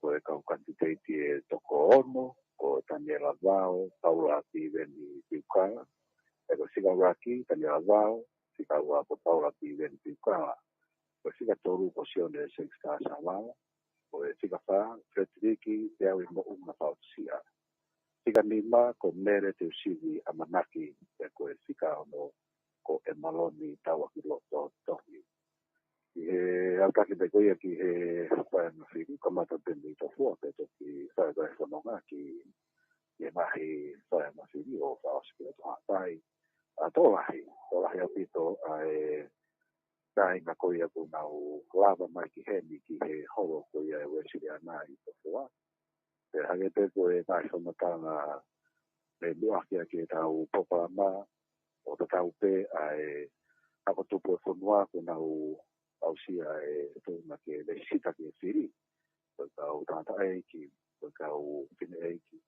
ko e kau kanititeiti ʻe toko ono, ko Taniela Vao, Paula Piveni Piukala, ʻa ia ko e fika ʻuluaki, Taniela Vao, fika ua ko Paula Piveni Piukala, ko e fika tolu ko Sione Sexta Savao, ko e fika fā, Fetiliki Teau ʻi Moʻunga Faotusia, fika nima ko Mele Teusivi ʻAmanaki, ʻa ia ko e fika ono ko ʻEmaloni Tauakiloto Tohi. ʻI he aʻutaki pē ko ia ki he faiʻanga fili, kamata pē mei Tofoa pea toki fai e fononga ki he ngaahi faiʻanga fili ʻo fakaʻosi ki loto Haʻapai. ʻA, tokolahi, tokolahi ʻaupito ʻa e kāinga ko ia ʻoku nau lava mai ki heni ki he holo ko ia ʻa e Uēsiliana ʻi Tofoa. Pea hangē pē ko e ngaahi fakamatala ne muʻaki ʻaki ʻetau polokalama, ʻo tatau pē ʻa e ako tupu ʻo e fonua ʻoku nau aʻusia e tuʻunga ke lēsisita ke fili. Ko e kau tangataʻeiki, ko e kau fineʻeiki,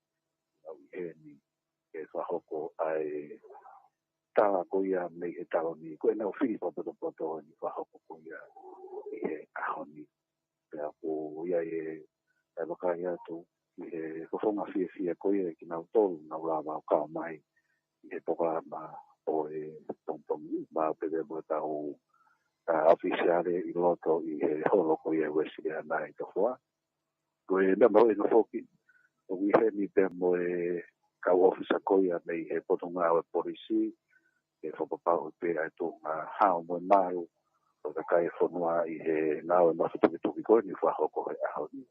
nau ʻi heni ke fakahoko ʻa e tala ko ia mei he taloni, ko ʻenau fili fakapotopoto eni fakahoko ko ia ʻi he ʻaho ni. Pea ʻoku ʻi ai e, e vakai atu ki he fofonga fiefia ko ia ʻa kinautolu naʻa nau lava ʻo kau mai ʻi he polokalama ʻo e pongipongi, maʻu pē mo ʻetau, ā, ʻōfisiale ʻi loto ʻi he holo ko ia ʻa e Uēsiliana ʻi Tofoa. Ko e meʻa mahuʻinga foki, ʻoku ʻi heni pea mo e kau ʻōfisa ko ia mei he Potungāue Polisi, ke fakapapauʻi pē ʻa e tuʻunga hao mo e malu ʻo e kakai e fonua ʻi he ngāue mafatukituki ko eni ʻoku fakahoko he ʻaho ni.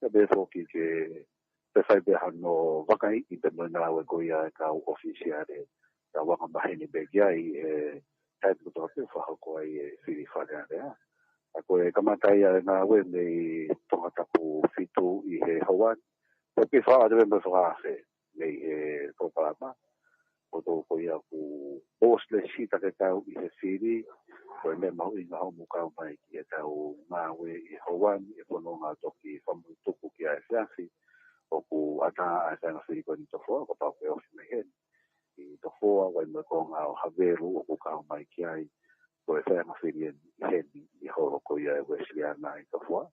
Pea pehē foki ke, pea fai pē hano vakaiʻi pea mo e ngāue ko ia ʻa e kau ʻōfisiale, kau angamaheni pē ki ai he taimi kotoa pē ʻoku fakahoko ai e fili Fale Alea. ʻA ia ko e kamata ia e ngāue mei Tongatapu fitu ʻi he houa ni, pea pē fakaʻatā pē mo e fakaafe mei he polokalama. Ko e tau ko ia ʻoku ʻosi lēsisita ke tau ʻi he fili, Ko e meʻa mahuʻinga hoʻomo kau mai ki heʻetau ngāue ʻi he houa ni, ʻi he fononga toki fakamuimuituku ki ai e efiafi, ʻoku ʻatā ʻa e faʻahinga fili ko eni Tofoa, kuo pau ke ofi mei heni. ʻI Tofoa, ʻoku ʻi ai mo e konga ʻo Havelu ʻoku kau mai ki ai, ko e faʻahinga fili eni ʻi heni, ʻi he holo ko ia ʻa e Uēsiliana ʻi Tofoa,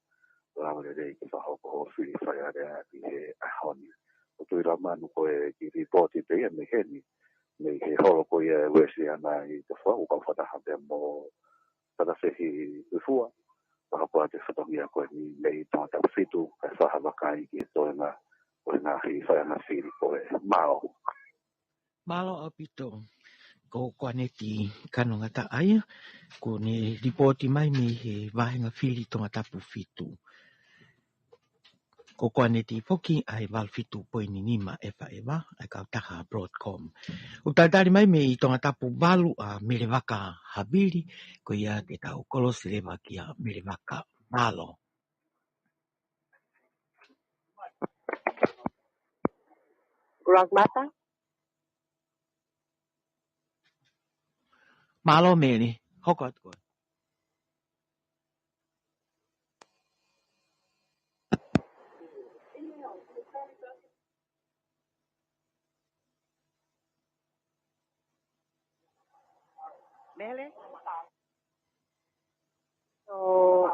lava lelei ke fakahoko hoʻo fili Fale Alea ʻi he ʻaho ni. ʻOku ou tui Lamanu ko e kiʻi lipooti pē ia mei heni, mei he holo ko ia ʻa e Uēsiliana ʻi Tofoa, ʻoku kau fakataha pē mo Tata Fehi Tuifua, fakahoko atu e fatongia ko eni mei Tongatapu fitu, kae fakavakai ki he toenga ʻo e ngaahi faʻahinga fili ko ē. Mālō. Mālō ʻaupito. Ko Koaneti Kanongataʻa ia, kuo ne lipooti mai mei he vāhenga fili Tongatapu fitu. Ko Koaneti foki ʻa e valu fitu poini nima F M, ʻa e kautaha Broadcom. ʻOku talitali mai mei Tongatapu valu ʻa Melevaka Havili, ko ia te tau kolosi leva kia Melevaka. Mālō. Ulaku Mata. Mālō Mele, hoko atu koe. Mele? ʻO,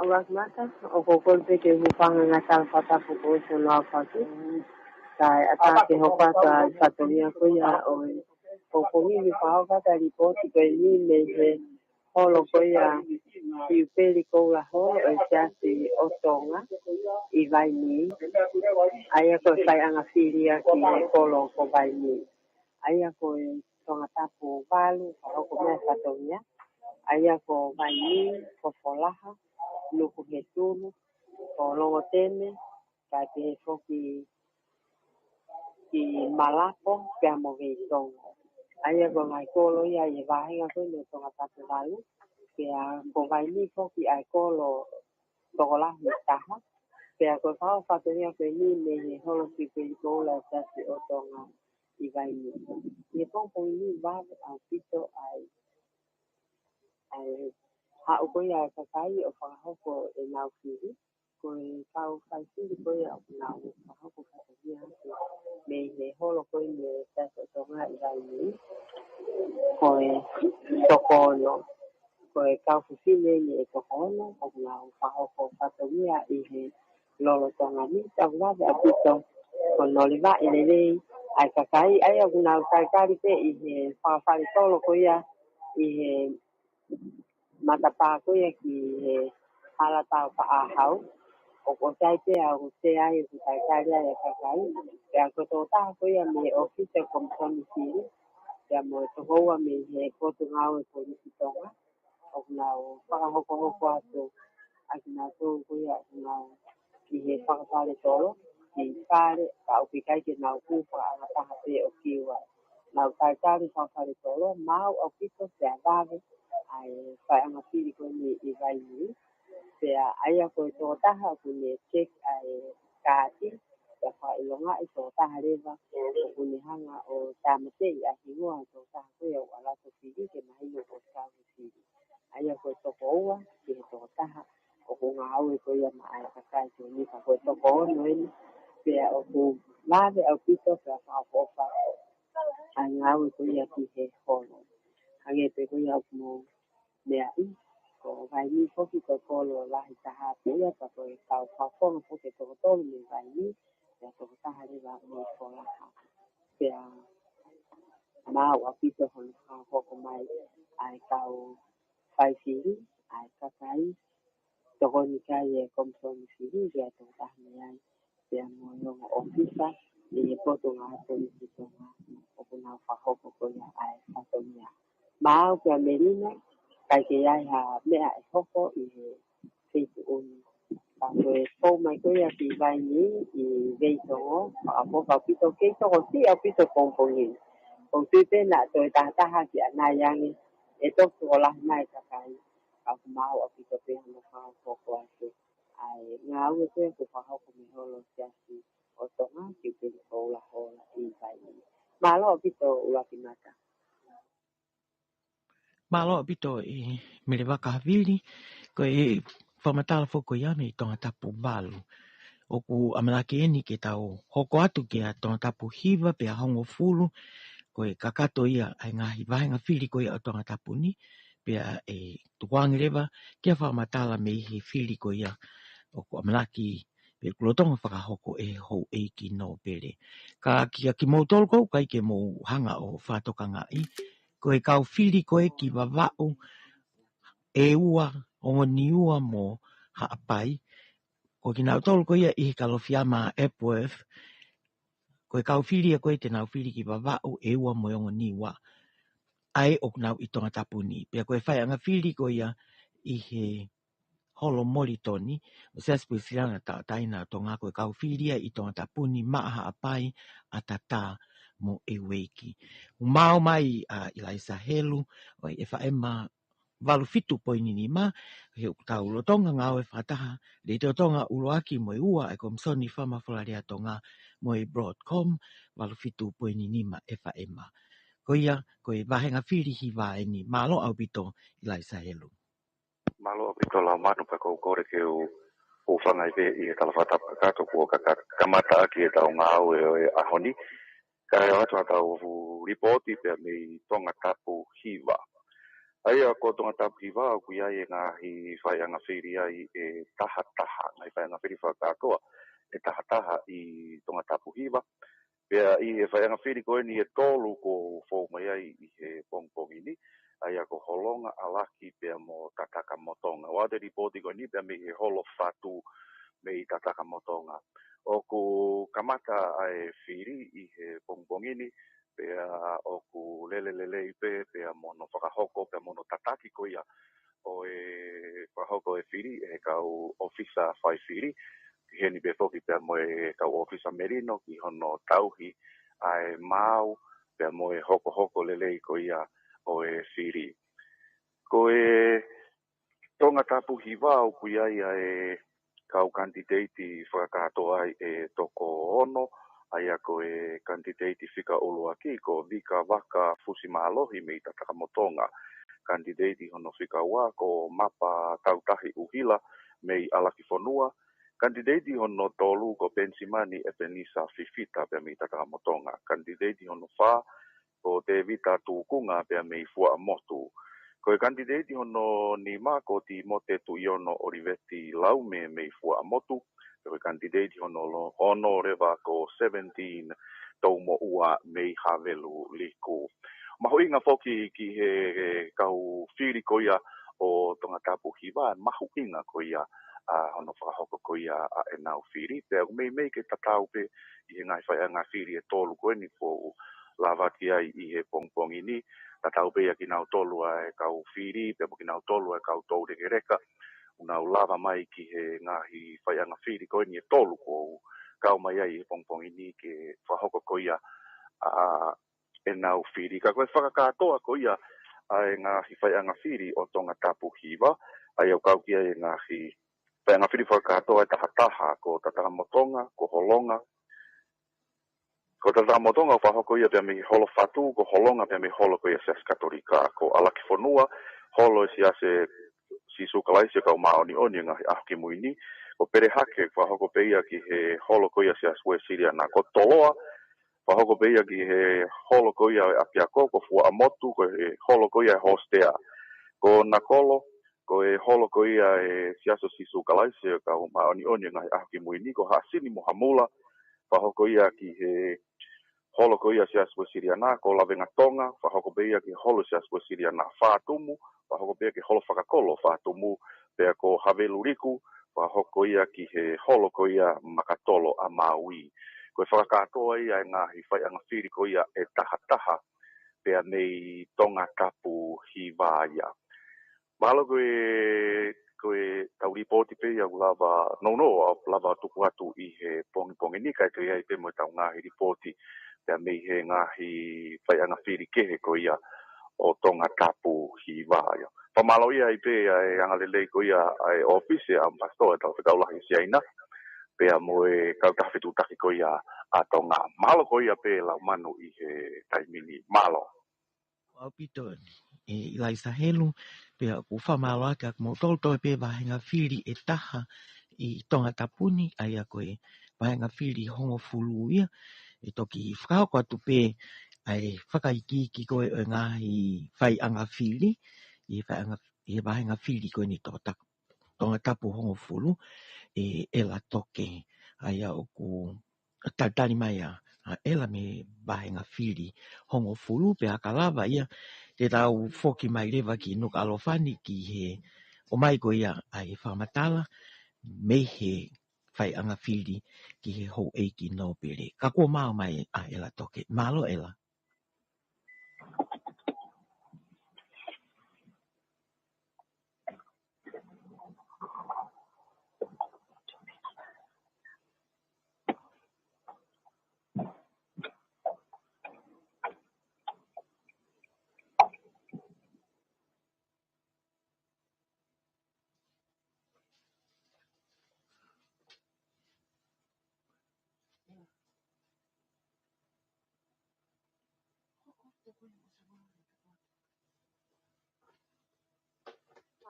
ʻuluaki Mata, ʻoku ou kole pē ke u hūfanga he ngaahi tala fakatapu kuo ʻosi hono aofaki. Kae ʻatā ke hoko atu ʻa e fatongia ko ia ʻo e, ʻoku ou kole ke fakahoko atu ʻa e lipooti ko eni mei he holo ko ia Siupeli Koula Holo ʻo e Siasi ʻo Tonga ʻi Vainī. ʻA ia ko e faʻahinga fili ia ki he kolo ko Vainī. ʻA ia ko e Tongatapu valu, fakahoko mai e fatongia. ʻA ia ko Vainī, ko Folaha, Nukuhetulu, ko Longoteme, kae pehē foki ki Malapo, pea mo Veitongo. ʻA ia ko e ngaahi kolo ia ʻi he vāhenga ko eni ʻo Tongatapu valu, pea ko Vainī foki ʻa e kolo tokolahi ʻe taha. Pea ko e fakahoko fatongia ko eni mei he holo Siupeli Koula ʻo e Siasi ʻo Tonga ʻi Vainī. ʻI he pongipongi ni vave ʻaupito ʻa e, ʻa e haʻu ko ia ʻa e kakai ʻo fakahoko ʻenau fili. Ko e kau fai fili ko ia ʻoku nau fakahoko fatongia atu mei he holo ko eni ʻo e Siasi ʻo Tonga ʻi Vainī, ko e toko ono. Ko e kau fefine eni ʻe toko ono ʻoku nau fakahoko fatongia ʻi he lolotonga ni. ʻOku vave ʻaupito hono levaʻi lelei ʻa e kakai, ʻa ia ʻoku nau talitali pē ʻi he fakafale tolo ko ia ʻi he matapā ko ia ki he hala tau faʻahau. ʻOku ʻosi ʻi ai pē ʻa e ʻū sea ʻoku talitali ai ʻa e kakai. Pea ko e tokotaha ko ia mei he ʻōfisi ʻo e Komisoni Fili, pea mo e tokoua mei he Potungāue Polisi Tonga, ʻoku nau fakahokohoko atu ʻa kinautolu ko ia ʻoku nau ʻi he fakafale tolo, ki fale, ka ʻoku ʻikai ke nau kū fakaʻangataha pē ʻo kiu ai. Nau talitali fakafale tolo, maau ʻaupito pea vave ʻa e faʻahinga fili ko eni ʻi Vainī. Pea ʻa ia ko e tokotaha ʻoku ne check ʻa e kaati, pea fakaʻilongaʻi tokotaha leva ʻoku ne hanga ʻo tāmateʻi ʻa e hingoa ʻo e tokotaha ko ia ʻoku ʻalu atu ʻo fili ke mahino ko e kau he fili. ʻA ia ko e toko ua ki he tokotaha ʻoku ngāue ko ia maʻa e kakai ko eni, ka ko e toko ono eni, pea ʻoku vave ʻaupito pea fakaʻofoʻofa ʻa e ngāue ko ia ki he holo. Hangē pē ko ia ʻoku mou meaʻi, ko Vainī foki ko e kolo lahi taha pē ia, pea ko e kau fakafofonga foki ʻe toko tolu mei Vainī, pea toko taha leva mei Folaha. Pea maau ʻaupito hono fakahoko mai ʻa e kau fai fili, ʻa e kakai tokoni ki ai ʻa e Komisoni Fili, pea toko taha mei ai, pea mo e ongo ʻōfisa ʻi he Potungāue Polisi Tonga, ʻoku nau fakahoko ko ia ʻa e fatongia. Maau pea Melina, ʻikai ke ʻi ai ha meʻa ʻe hoko ʻi he feituʻu ni. Ka ko e fou mai ko ia ki Vainī ʻi Veitongo, fakaʻofoʻofa ʻaupito, kei tokosiʻi ʻaupito pongipongi ni. ʻOku ou tui pē naʻa toe tahataha ki ʻanai ange, ʻe toki tokolahi mai e kakai, ka ʻoku maau ʻaupito pē hono fakahoko atu ʻa e ngāue ko ia kuo fakahoko mei he holo Siasi ʻo Tonga, Siupeli Koula Holo ʻi Vainī. Mālō ʻaupito ʻUluaki Mata. Mālō ʻaupito ʻe Melevaka Havili, ko e fakamatala foki ko ia mei Tongatapu valu. ʻOku ʻamanaki eni ke tau hoko atu kia Tongatapu hiva pea hongofulu, ko e kakato ia ʻa e ngaahi vāhenga fili ko ia ʻo Tongatapu ni, pea ʻe tukuange leva kia fakamatala mei he fili ko ia ʻoku ʻamanaki pe ʻoku lolotonga fakahoko ʻe he houʻeiki nōpele. Ka kia kimoutolu ʻoku ʻikai ke mou hanga ʻo fakatokangaʻi, ko e kau fili ko ē ki Vavaʻu, ʻEua, Ongoniua mo Haʻapai, ko kinautolu ko ia ʻi he Kalofiama Epworth, ko e kau fili ia ko ē te nau fili ki Vavaʻu, ʻEua mo Ongoniua, ʻa ē ʻoku nau ʻi Tongatapu ni. Pea ko e faiʻanga fili ko ia ʻi he Holo Molitoni, ʻo Siasi Uēsiliana Tauʻatāina ʻo Tonga, ko e kau fili ia ʻi Tongatapu ni, maʻa Haʻapai, ʻAtatā mo ʻEueiki. ʻOku maau mai ʻa ʻIlaisa Helu, ʻo e F M valu fitu poini nima, he ʻoku tau lolotonga ngāue fakataha, Letiō Tonga ʻUluaki mo e Ua, ʻa e Komisoni Fakamafolalea Tonga mo e Broadcom valu fitu poini nima F M. Ko ia, ko e vāhenga fili hiva eni, mālō ʻaupito ʻIlaisa Helu. Mālō ʻaupito Laumanu, pea ʻoku ou kole ke u, u hūfanga ai pē ʻi he talafakatapu kakato kuo ka, ka, kamata ʻaki ʻetau ngāue ʻo e ʻaho ni. Kae ʻoatu haʻatau lipooti pea mei Tongatapu hiva. ʻA ia ko Tongatapu hiva ʻoku ʻi ai e ngaahi faiʻanga fili ai ʻe tahataha, ngaahi faiʻanga fili fakakātoa ʻe tahataha ʻi Tongatapu hiva. Pea ʻi he faiʻanga fili ko eni ʻe tolu kuo fou mai ai ʻi he pongipongi ni, ʻa ia ko Holonga, ʻAlaki pea mo Tatakamotonga. ʻOatu e lipooti ko eni pea mei he Holo Fatu mei Tatakamotonga. ʻOku kamata ʻa e fili ʻi he pongipongi ni, pea ʻoku lele lelei pē, pea mo hono fakahoko, pea mo hono tataki ko ia ʻo e fakahoko e fili ʻe he kau ʻōfisa fai fili, ki heni pē foki pea mo e kau ʻōfisa melino ki hono tauhi ʻa e maau, pea mo e hokohoko lelei ko ia ʻo e fili. Ko e Tongatapu hiva ʻoku ʻi ai ʻa e kau kanititeiti fakakātoa ai ʻe toko ono, ʻa ia ko e kanititeiti fika ʻuluaki ko Vika Vaka Fusimālohi mei Tatakamotonga. Kanititeiti hono fika ua ko Mapa Tautahi ʻUhila mei ʻAlakifonua. Kanititeiti hono tolu ko Penisimani ʻEpenisa Fifita pea mei Tatakamotonga. Kanititeiti hono fā ko Tēvita Tukunga pea mei Fuaʻamotu. Ko e kanititeiti hono nima ko Timote Tuʻiono ʻOliveti Laume mei Fuaʻamotu. Ko e kanititeiti hono lo-, ono leva ko seventeen Toumoʻua mei Havelu Liku. Mahuʻinga foki ki he, he kau fili ko ia ʻo Tongatapu hiva, mahuʻinga ko ia ʻa hono fakahoko ko ia ʻa ʻenau fili. Pea ʻoku meimei ke tatau pē ʻi he ngaahi faiʻanga fili ʻe tolu ko eni kuo u lave ki ai ʻi he pongipongi ni. Tatau pē ia kinautolu ʻa e kau fili, pea mo kinautolu ʻa e kau toulekeleka, ʻoku nau lava mai ki he ngaahi faiʻanga fili ko eni ʻe tolu kuo u kau mai ai ʻi he pongipongi ni ke fakahoko ko ia ʻa ʻenau fili. Ka ko e fakakātoa ko ia ʻa e ngaahi faiʻanga fili ʻo Tongatapu hiva, ʻa ia ʻoku kau ki ai e ngaahi faiʻanga fili fakakātoa ʻe tahataha, ko Tatakamotonga, ko Holonga, ko Tatakamotonga ʻoku fakahoko ia pea mei Holo Fatu, ko Holonga pea mei Holo ko ia Siasi Katolika, ko ʻAlakifonua, Holo ʻo e Siasi Sīsū Kalaisi ʻo e Kau Māʻoniʻoni ʻi he Ngaahi ʻAho Kimui Ni, ko Pelehake, fakahoko pē ia ki he Holo ko ia Siasi Uēsiliana, ko Toloa, fakahoko pē ia ki he Holo ko ia ʻo e ʻApiako, ko Fuaʻamotu, ko e Holo ko ia ʻo e Hostea, ko Nakolo, ko e Holo ko ia ʻo e Siasi ʻo Sīsū Kalaisi ʻo e Kau Māʻoniʻoni ʻi he Ngaahi ʻAho Kimui Ni, ko Haʻasini mo Hamula, fakahoko ia ki he Holo ko ia Siasi Uēsiliana, ko Lavengatonga, fakahoko pē ia ki he Holo Siasi Uēsiliana. Fātumu, fakahoko pē ia ki he Holo Fakakolo Fātumu, pea ko Havelu Liku, fakahoko ia ki he Holo ko ia Makatolo ʻa Maui. Ko e fakakātoa ia ʻa e ngaahi faiʻanga fili ko ia ʻe tahataha, pea mei Tongatapu hiva ia. Mahalo ko e, ko ʻetau lipooti pē ia ʻoku lava, nounou ʻa, lava tuku atu ʻi he pongipongi ni, kae toe ʻi ai pē mo ʻetau ngaahi lipooti pea mei he ngaahi faiʻanga fili kehe ko ia ʻo Tongatapu hiva ia. Fakamālō ia ai pē ʻa e angalelei ko ia ʻa e ʻōfisi ʻa e ʻAmipasitoa ʻo e Talafekau Lahi ʻo Siaina, pea mo e kautaha fetuʻutaki ko ia ʻa Tonga. Mahalo ko ia pē Laumanu ʻi he taimi ni. Mālō. ʻAupito eni. ʻe ʻIlaisa Helu, pea ʻoku fakamālō atu kiate kimoutolu. Toe pē vāhenga fili ʻe taha ʻi Tongatapu ni, ʻa ia ko e vāhenga fili hongofulu ia. ʻE toki fakahoko atu pē ʻa e fakaikiiki ko ē ʻo e ngaahi faiʻanga fili ʻi he faiʻanga, ʻi he vāhenga fili ko eni Tongatapu, Tongatapu hongofulu, ʻe ʻEla Toke. ʻA ia ʻoku talitali mai ʻa, ʻa ʻEla mei he vāhenga fili hongofulu, pea ka lava ia te tau foki mai leva ki Nukuʻalofa ni ki he ʻomai ko ia ʻa e fakamatala mei he faiʻanga fili ki he houʻeiki nōpele. Ka kuo mao mai ʻa ʻEla Toke. Mālō ʻEla.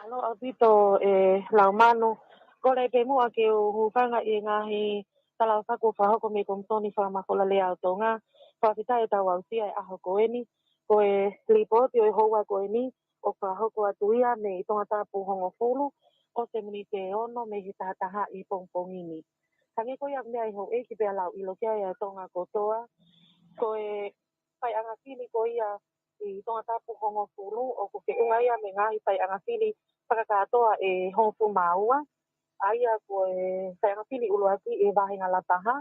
Mālō ʻaupito ʻe Laumanu. Kole pē muʻa ke u hūfanga ʻi he ngaahi talafaki kuo fakahoko mei he Komisoni Fakamafola Lea ʻo Tonga. Fakafetaʻi ʻetau aʻusia e ʻaho ko eni. Ko e lipooti ʻo e houa ko eni ʻoku fakahoko atu ia mei Tongatapu hongofulu, ʻosi e miniti ʻe ono mei he taha taha ʻi he pongipongi ni. Hangē ko ia ʻoku meaʻi ʻe houʻeiki pea lau ʻilo ki ai ʻa Tonga kotoa, ko e faiʻanga fili ko ia ʻi Tongatapu hongofulu ʻoku feʻunga ia mei he ngaahi faiʻanga fili fakakātoa ʻe hongofulu mā ua, ʻa ia ko e faiʻanga fili ʻuluaki ʻi he vāhenga Lapaha,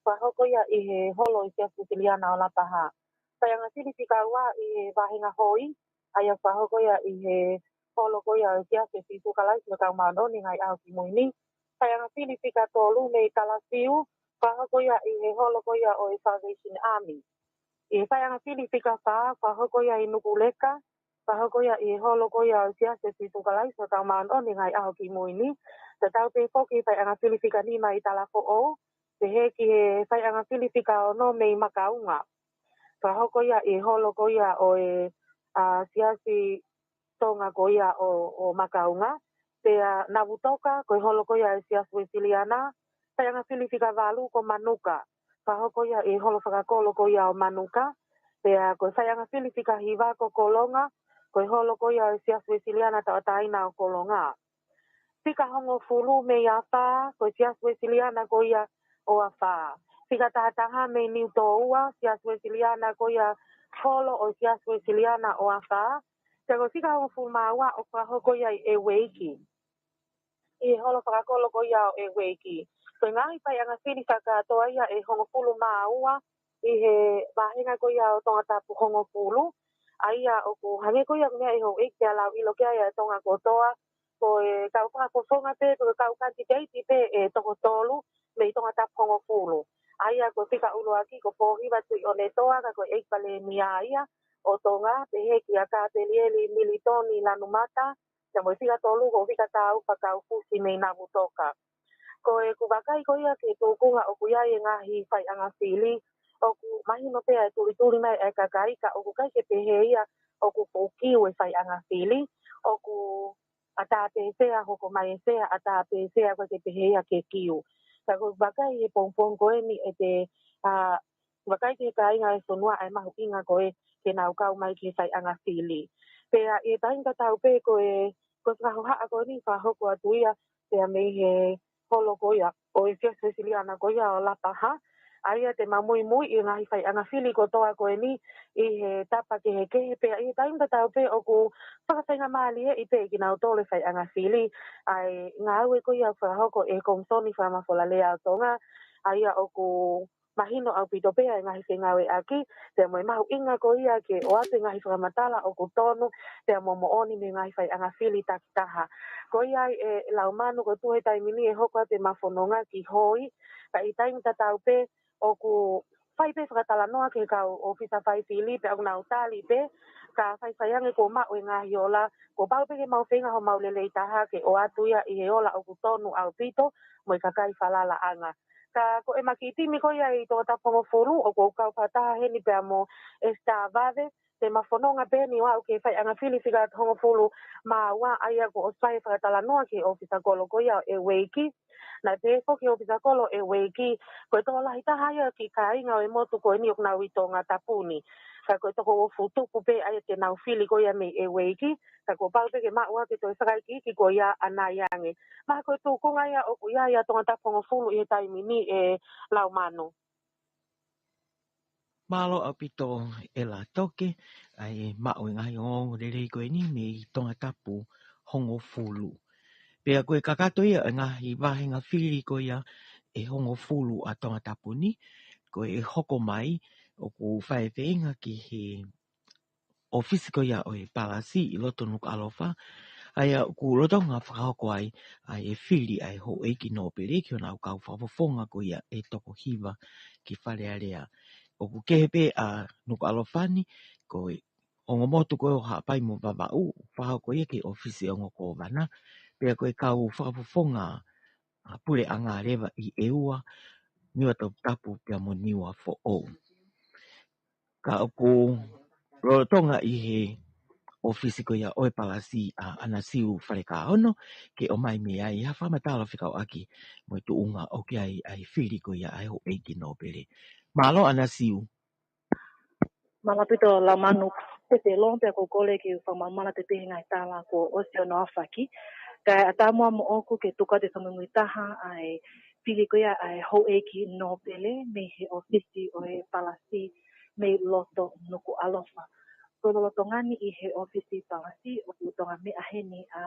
fakahoko ia ʻi he holo ʻo e Siasi Uēsiliana ʻo Lapaha. Faiʻanga fili fika ua ʻi he vāhenga Hoi, ʻa ia fakahoko ia ʻi he holo ko ia ʻo e Siasi ʻo Sīsū Kalaisi ʻo e Kau Māʻoniʻoni ʻi he Ngaahi ʻAho Kimui Ni. Faiʻanga fili fika tolu mei Talafiu, fakahoko ia ʻi he holo ko ia ʻo e Salvation Army. ʻI he faiʻanga fili fika fā, fakahoko ia ʻi Nukuleka, fakahoko ia ʻi he holo ko ia ʻo e Siasi ʻo Sīsū Kalaisi ʻo e Kau Māʻoniʻoni ʻi he Ngaahi ʻAho Kimui Ni. Tatau pē foki faiʻanga fili fika nima ʻi Talafoʻou, pehē ki he faiʻanga fili fika ono mei Makaunga. Fakahoko ia ʻi he holo ko ia ʻo e, ʻa, Siasi Tonga ko ia ʻo, ʻo Makaunga. Pea Navutoka, ko e holo ko ia ʻo e Siasi Uēsiliana. Faiʻanga fili fika valu ko Manuka. Fakahoko ia ʻi he holo fakakolo ko ia ʻo Manuka. Pea ko e faiʻanga fili fika hiva ko Kolonga, ko e holo ko ia ʻo e Siasi Uēsiliana Tauʻatāina ʻo Kolonga. Fika hongofulu mei Afā, ko e Siasi Uēsiliana ko ia ʻo Afā. Fika taha taha mei Niutōua, Siasi Uēsiliana ko ia, holo ʻo e Siasi Uēsiliana ʻo Afā. Pea ko e fika hongofulu mā ua ʻoku fakahoko ia ʻi ʻEueiki, ʻi he holo fakakolo ko ia ʻo ʻEueiki. Ko e ngaahi faiʻanga fili fakakātoa ia ʻe hongofulu mā ua ʻi he vāhenga ko ia ʻo Tongatapu hongofulu. ʻA ia ʻoku hangē ko ia ʻoku meaʻi ʻe houʻeiki pea lau ʻilo ki ai ʻa Tonga kotoa, ko e kau fakafofonga pē, ko e kau kanititeiti pē ʻe toko tolu mei Tongatapu hongofulu. ʻA ia ko e fika ʻuluaki ko Pōhiva Tuʻionetoa, ka ko e ʻEiki Palēmia ia ʻo Tonga, pehē kia Kapelieli Militoni Lanumata, pea mo e fika tolu ko Vikatau Fakaufusi mei Navutoka. Ko ʻeku vakai ko ia ki he tūkunga ʻoku ʻi ai e ngaahi faiʻanga fili, ʻoku mahino pē ʻa e tulituli mai ʻa e kakai, ka ʻoku ʻikai ke pehē ia ʻoku fuʻu kiu e faiʻanga fili, ʻoku ʻatā pē sea, hoko mai e sea, ʻatā pē sea, ʻoku ʻikai ke pehē ia ke kiu. Ka ko ʻeku vakai he pongipongi ko eni ʻe te, ʻa, vakai ki he kāinga ʻo e fonua ʻa e mahuʻinga ko ē ke nau kau mai ki he faiʻanga fili. Pea ʻi he taimi tatau pē ko e, ko e fakahohaʻa ko eni fakahoko atu ia, pea mei he holo ko ia ʻo e Siasi Uēsiliana ko ia ʻo Lapaha. ʻA ia te ma muimui ʻi he ngaahi faiʻanga fili kotoa ko eni ʻi he tapa kehekehe, pea ʻi he taimi tatau pē ʻoku fakafaingamālieʻi pē kinautolu e faiʻanga fili ʻa e ngāue ko ia ʻoku fakahoko ʻe he Komisoni Fakamafola Lea ʻo Tonga, ʻa ia ʻoku mahino ʻaupito pē ʻa e ngaahi fengāueʻaki, pea mo e mahuʻinga ko ia ke ʻoatu e ngaahi fakamatala ʻoku tonu, pea mo moʻoni mei he ngaahi faiʻanga fili takitaha. Ko ia ai ʻe Laumanu, ko e tuʻu he taimi ni ʻe hoko atu ʻema fononga ki Hoi, ka ʻi he taimi tatau pē ʻoku fai pē fakatalanoa ki he kau ʻōfisa fai fili, pea ʻoku nau tali pē, ka faifai ange kuo maʻu e ngaahi ola, kuo pau pē ke mau feinga homau lelei taha ke ʻoatu ia ʻi he ola ʻoku tonu ʻaupito mo e kakai falalaʻanga. Ka ko ʻema kiʻi timi ko ia ʻi Tongatapu hongofulu, ʻoku ou kau fakataha heni pea mo ʻEsitā Vave, te ma fononga pē eni ʻo aʻu ki he faiʻanga fili fika hongofulu mā ua ʻa ia kuo ʻosi fai e fakatalanoa ki he ʻōfisa kolo ko ia ʻo e ʻEueiki. Naʻe pehē foki ʻe he ʻōfisa kolo ʻo e ʻEueiki, ko e tokolahi taha ia e kiʻi kāinga ʻo e motu ko eni ʻoku nau ʻi Tongatapu ni. Ka ko e toko uofulu tupu pē ʻa ia te nau fili ko ia mei he ʻEueiki, ka kuo pau pē ke maʻu ʻaki e toe fakaikiiki ko ia ʻanai ange. Mahalo ko e tūkunga ia ʻoku ʻi ai ʻa Tongatapu hongofulu ʻi he taimi ni ʻe Laumanu. Mālō ʻaupito ʻEla Toke, ʻa e maʻu e ngaahi ongoongo lelei ko eni mei Tongatapu hongofulu. Pea ko e kakato ia e ngaahi vāhenga fili ko ia ʻe hongofulu ʻa Tongatapu ni, ko e hoko mai ʻoku fai e feinga ki he ʻōfisi ko ia ʻo e Palasi ʻi loto Nukuʻalofa, ʻa ia ʻoku lolotonga fakahoko ai ʻa e fili ʻa e houʻeiki nōpele ki honau kau fakafofonga ko ia ʻe toko hiva ki Fale Alea. ʻOku kehe pē ʻa Nukuʻalofa ni, ko e ongo motu ko ē ʻo Haʻapai mo Vavaʻu, fakahoko ia ki he ʻōfisi ongo kōvana, pea ko e kau fakafofonga ʻa puleʻanga leva ʻi ʻEua, Niuatoputapu pea mo Niuafoʻou. Ka ʻoku lolotonga ʻi he ʻōfisi ko ia ʻo e Palasi ʻa ʻAnasiu Falekaono, ke ʻomai mei ai ha fakamatala fekauʻaki mo e tuʻunga ʻoku ʻi ai ʻa e fili ko ia ʻa e houʻeiki nōpele. Mālō ʻAnasiu. Mālō ʻaupito Laumanu. Pea te u loa pē ʻo kole ke u fakamāmala pē he ngaahi tala kuo ʻosi hono aofaki. Kae ʻatā muʻa moʻoku ke tuku atu e fakamuimuitaha ʻa e fili ko ia ʻa e houʻeiki nōpele mei he ʻōfisi ʻo e Palasi mei loto Nukuʻalofa. Ko e lolotonga ni ʻi he ʻōfisi Palasi, ʻoku lolotonga meʻa heni ʻa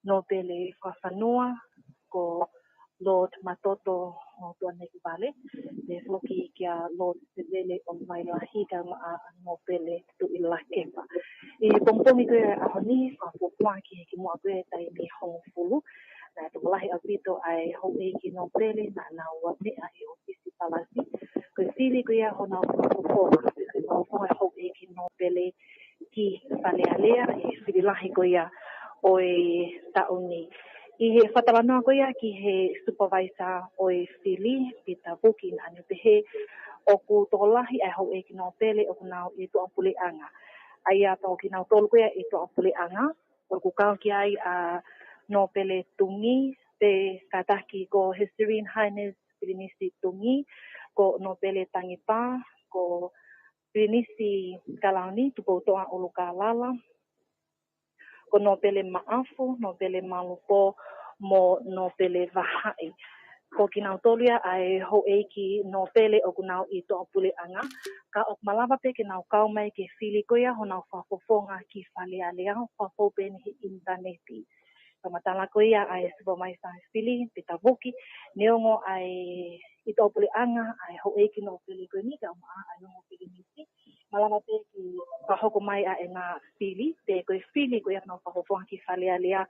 nōpele fakafanua, ko Lord Matoto ʻo Tuʻanekivale, pea foki kia Lord Sevele ʻo Vailahi kae ʻumaʻā ʻa nōpele Tuʻilakepa. ʻI he pongipongi ko ia ʻo e ʻaho ni, fakafuofua ki he kimuʻa ko ia e taimi hongofulu, naʻe tokolahi ʻaupito ʻa e houʻeiki nōpele naʻa nau meʻa ʻi he ʻōfisi Palasi. Ko e fili ko ia honau fakafofonga, ko e fakafofonga e houʻeiki nōpele ki Fale Alea ʻi he fili lahi ko ia ʻo e taʻu ni. ʻI he fakatalanoa ko ia ki he supervisor ʻo e fili, Pita Vuki, naʻa ne pehē ʻoku tokolahi ʻa e houʻeiki nōpele ʻoku nau ʻi tuʻapuleʻanga. ʻA ia pea ko kinautolu ko ia ʻi tuʻapuleʻanga, ʻoku kau ki ai ʻa nōpele Tungi, pea kātaki ko His Serene Highness Pilinisi Tungi, ko nōpele Tangipa, ko Pilinisi Kalauni Tupoutoʻa ʻUlukālala, ko nōpele Maʻafu, nōpele Malupō, mo nōpele Vahaʻi. Ko kinautolu ia ʻa e houʻeiki nōpele ʻoku nau ʻi tuʻapuleʻanga, ka ʻoku malava pē ke nau kau mai ki he fili ko ia honau fakafofonga ki Fale Alea, fakafou pē eni he ʻinitaneti. Fakamatala ko ia ʻa e supervisor fili, Pita Vuki, neongo ʻa e ʻi tuʻapuleʻanga ʻa e houʻeiki nōpele ko eni kae ʻumaʻā ʻa e ongo pilinisi, malava pē ke fakahoko mai ʻa ʻena fili, pe ko e fili ko ia honau fakafofonga ki Fale Alea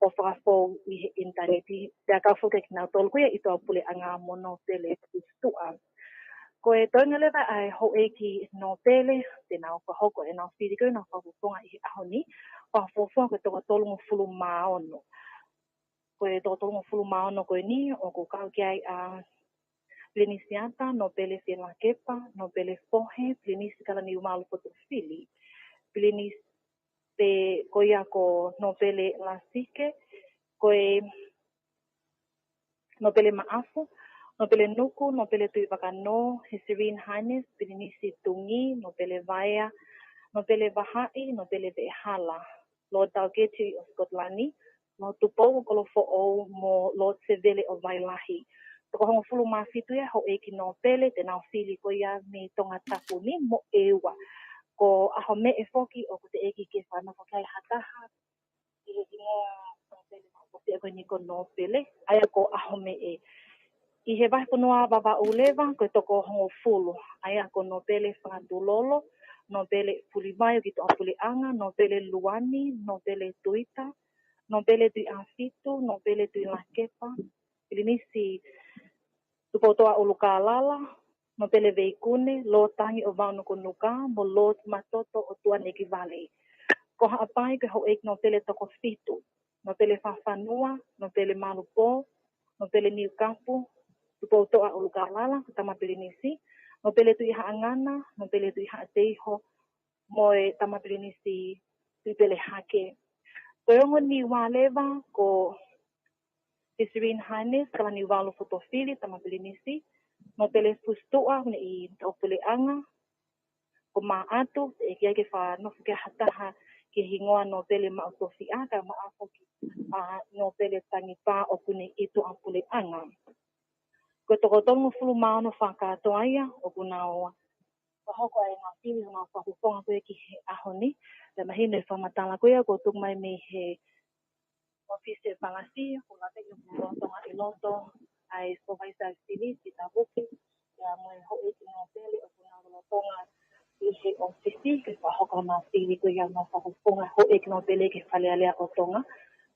ʻo fakafou ʻi he ʻinitaneti, pea kau foki kinautolu ko ia ʻi tuʻapuleʻanga mo nōpele Tuʻa. Ko e toenga leva ʻa e houʻeiki nōpele, te nau fakahoko ʻenau fili ko ia honau fakafofonga ʻi he ʻaho ni, fakafuofua ko e toko tolungofulu mā ono. Ko e toko tolungofulu mā ono ko eni, ʻoku kau ki ai ʻa Pilinisi Ata, nōpele Fielakepa, nōpele Fohe, Pilinisi Kalaniumalu Potufili, Pilinisi pea ko ia ko nōpele Lasike, ko e nōpele Maʻafu, nōpele Nuku, nōpele Tuʻivakanō, His Serene Highness Pilinisi Tungi, nōpele Vaea, nōpele Vahaʻi, nōpele Veʻehala, Lord Dalgety ʻo Scotland, Lord Tupou ʻo Kolofoʻou mo Lord Sevele ʻo Vailahi. Toko hongofulu mā fitu ia houʻeiki nōpele te nau fili ko ia mei Tongatapu ni mo ʻEua. Ko ʻAhomeʻe foki ʻoku teʻeki ke fakanofo ki ai ha taha ʻi he hingoa nōpele maʻu ko ia ko eni ko nōpele, ʻa ia ko ʻAhomeʻe. ʻI he vahefonua Vavaʻu leva, ko e toko hongofulu, ʻa ia ko nōpele Fakatulolo, nōpele Pulivai ʻoku ʻi tuʻapuleʻanga, nōpele Luani, nōpele Tuita, nōpele Tuʻiʻāfitu, nōpele Tuʻilakepa, Pilinisi Tupoutoʻa ʻUlukālala, nōpele Veikune, Lord Tangi ʻo Vaunukunuka, mo Lord Matoto ʻo Tuʻanekivale. Ko Haʻapai ko e houʻeiki nōpele toko fitu, nōpele Fakafanua, nōpele Malupō, nōpele Niukapu, Tupoutoʻa ʻUlukālala, ko Tama Pilinisi, nōpele Tuʻihaʻangana, nōpele Tuʻihaʻateiho, mo e Tama Pilinisi Tuʻipelehake. Ko e ongo Niua leva ko His Serene Highness Kalaniuvalu Fotofili, Tama Pilinisi, nōpele fusutuʻa ne ʻi Tuʻapuleʻanga, ko Maʻatu, ʻe ʻikai ke fakanofo ki ai ha taha ki he hingoa nōpele maʻu tofiʻa, kae ʻumaʻā foki ʻa e nōpele Tangipā ʻoku ne ʻi Tuʻapuleʻanga. Ko e toko tolungofulu mā ono fakakātoa ia ʻoku nau fakahoko ai ʻenau fili, ʻenau fakafofonga ko ia ki he ʻaho ni. Pea mahino e fakamatala ko ia kuo tuku mai mei he ʻōfisi e palasi, kuo laveʻi ʻoku lolotonga ʻi loto ʻa e Supervisor Fili, Sita Vuki, pea mo e houʻeiki nōpele ʻoku nau lolotonga ʻi he ʻōfisi ke fakahoko ʻenau fili ko ia, ʻenau fakafofonga, houʻeiki nōpele ki he Fale Alea ʻo Tonga.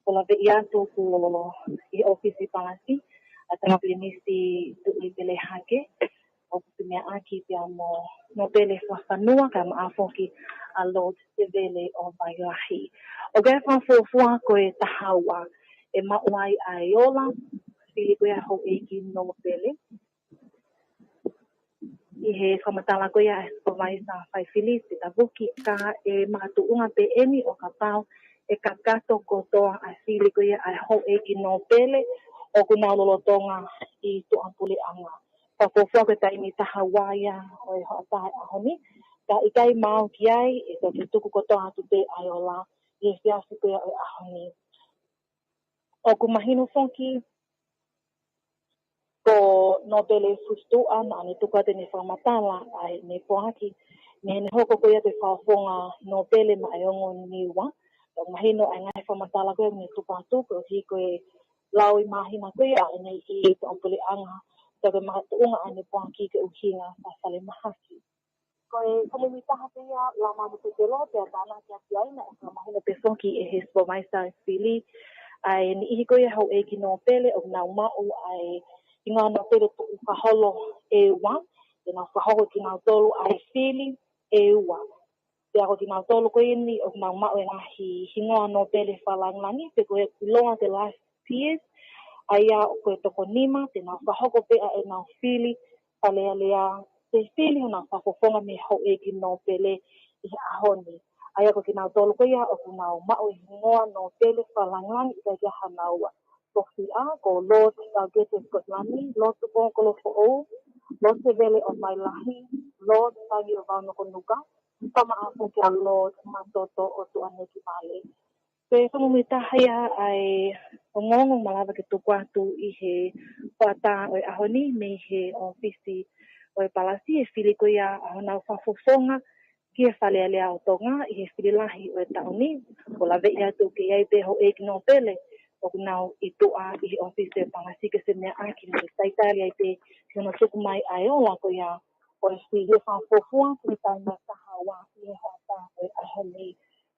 Kuo laveʻi atu kuo ʻi he ʻōfisi palasi ʻa e Tama Pilinisi Tuʻipelehake, ʻoku femeaʻaki pea mo e nōpele fakafanua, kae ʻumaʻā foki ʻa Lord Sevele ʻo Vailahi. ʻOku ʻi ai e fakafuofua ko e taha ua ʻe maʻu ai ʻa e ola fili ko ia houʻeiki nōpele. ʻI he fakamatala ko ia ʻa e Supervisor Faifili Sita Vuki, ka ʻe makatuʻunga pē eni ʻo kapau ʻe kakato kotoa ʻa e fili ko ia ʻa e houʻeiki nōpele ʻoku nau lolotonga ʻi Tuʻapuleʻanga. Fakafuofua ko e taimi taha ua ia ʻo e hoʻatā ʻo e ʻaho ni, ka ʻikai maau ki ai, ʻe toki tuku kotoa atu pē ʻa e ola ʻi he efiafi ko ia ʻo e ʻaho ni. ʻOku mahino foki ko e nōpele fusutuʻa naʻa ne tuku atu ʻene fakamatala ʻa ʻene poaki, ne ne hoko ko ia ko e fakafofonga nōpele maʻa e ongo Niua. ʻOku mahino ʻa e ngaahi fakamatala ko ia ne tuku atu, koeʻuhi ko e lau ʻi māhina ko ia ʻene ʻi Tuʻapuleʻanga, pea ko e makatuʻunga ʻa ʻene poaki ko e ʻuhinga fakafalemahaki. Ko e fakamuimuitaha pē ia, Lama mo Petelo, pea tānaki atu ai, naʻe fakamahino pē foki ʻe he Supervisor Fili ʻa e niʻihi ko ia houʻeiki nōpele ʻoku nau maʻu ʻa e hingoa nōpele tukufakaholo ʻe ua, te nau fakahoko kinautolu ʻa e fili ʻe ua. Pea ko kinautolu ko eni ʻoku nau maʻu e ngaahi hingoa nōpele fakalāngilangi, pe ko e ʻiloa ko e last peers, ʻa ia ko e toko nima, te nau fakahoko pē ʻa ʻenau fili Fale Alea, ke fili honau fakafofonga mei he houʻeiki nōpele ʻi he ʻaho ni. ʻA ia ko kinautolu ko ia ʻoku nau maʻu e hingoa nōpele fakalāngilangi, ʻikai ke ʻi ai hanau tofiʻa, ko Lord Taukete Scott Lami, Lord Tupou Kolofoʻou, Lord Sevele ʻo Vailahi, Lord Tangi ʻo Vaunukunuka, pea mo e ʻapongipongi ʻa Lord Matoto ʻo Tuʻanekimale. Ko e fakamuimuitaha ia ʻa e ongoongo ʻoku malava ke tuku atu ʻi he hoʻatā ʻo e ʻaho ni mei he ʻōfisi ʻo e palasi, e fili ko ia ʻa honau fakafofonga ki he Fale Alea ʻo Tonga ʻi he fili lahi ʻo e taʻu ni. Kuo laveʻi atu ʻoku ʻi ai pē houʻeiki nōpele ʻoku nau ʻi tuʻa ʻi he ʻōfisi ʻo e palasi, ke femeaʻaki, mo e talitali ai pē ki hono tuku mai ʻa e ola ko ia ʻo e fili, fakafuofua ki he taimi taha ua ʻi he hoʻatā ʻo e ʻaho ni.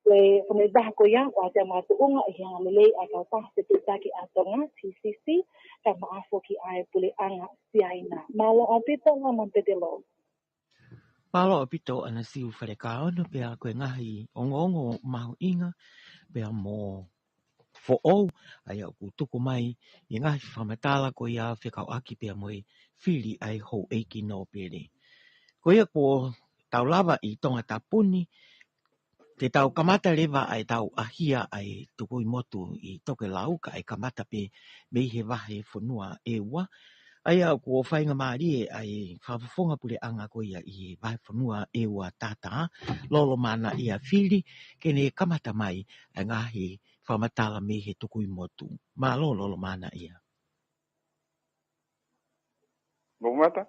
Ko e fakamuimuitaha ko ia, ʻoku ʻikai ke makatuʻunga ʻi he angalelei ʻa e Kautaha Fetuʻutaki ʻa Tonga, T C C, kae ʻumaʻā foki ʻa e Puleʻanga Siaina. Mālō ʻaupito, Lama mo Petelo. Mālō ʻaupito, ʻAna Siu Falekaono, pea ko e ngaahi ongoongo mahuʻinga pea mo foʻou, ʻa ia ʻoku tuku mai ʻi he ngaahi fakamatala ko ia fekauʻaki pea mo e fili ʻa e houʻeiki nōpele. Ko ia kuo tau lava ʻi Tongatapu ni, te tau kamata leva ʻa e tau ʻahia ʻa e tukui motu ʻi Tokelau, kae kamata pē mei he vahefonua ʻEua. ʻA ia kuo faingamālie ʻa e fakafofonga puleʻanga ko ia ʻi he vahefonua ʻEua Tata, Lolo Manaia Fili, ke ne kamata mai ʻa e ngaahi fakamatala mei he tukui motu. Mālō, Lolo Manaia. Mau kamata?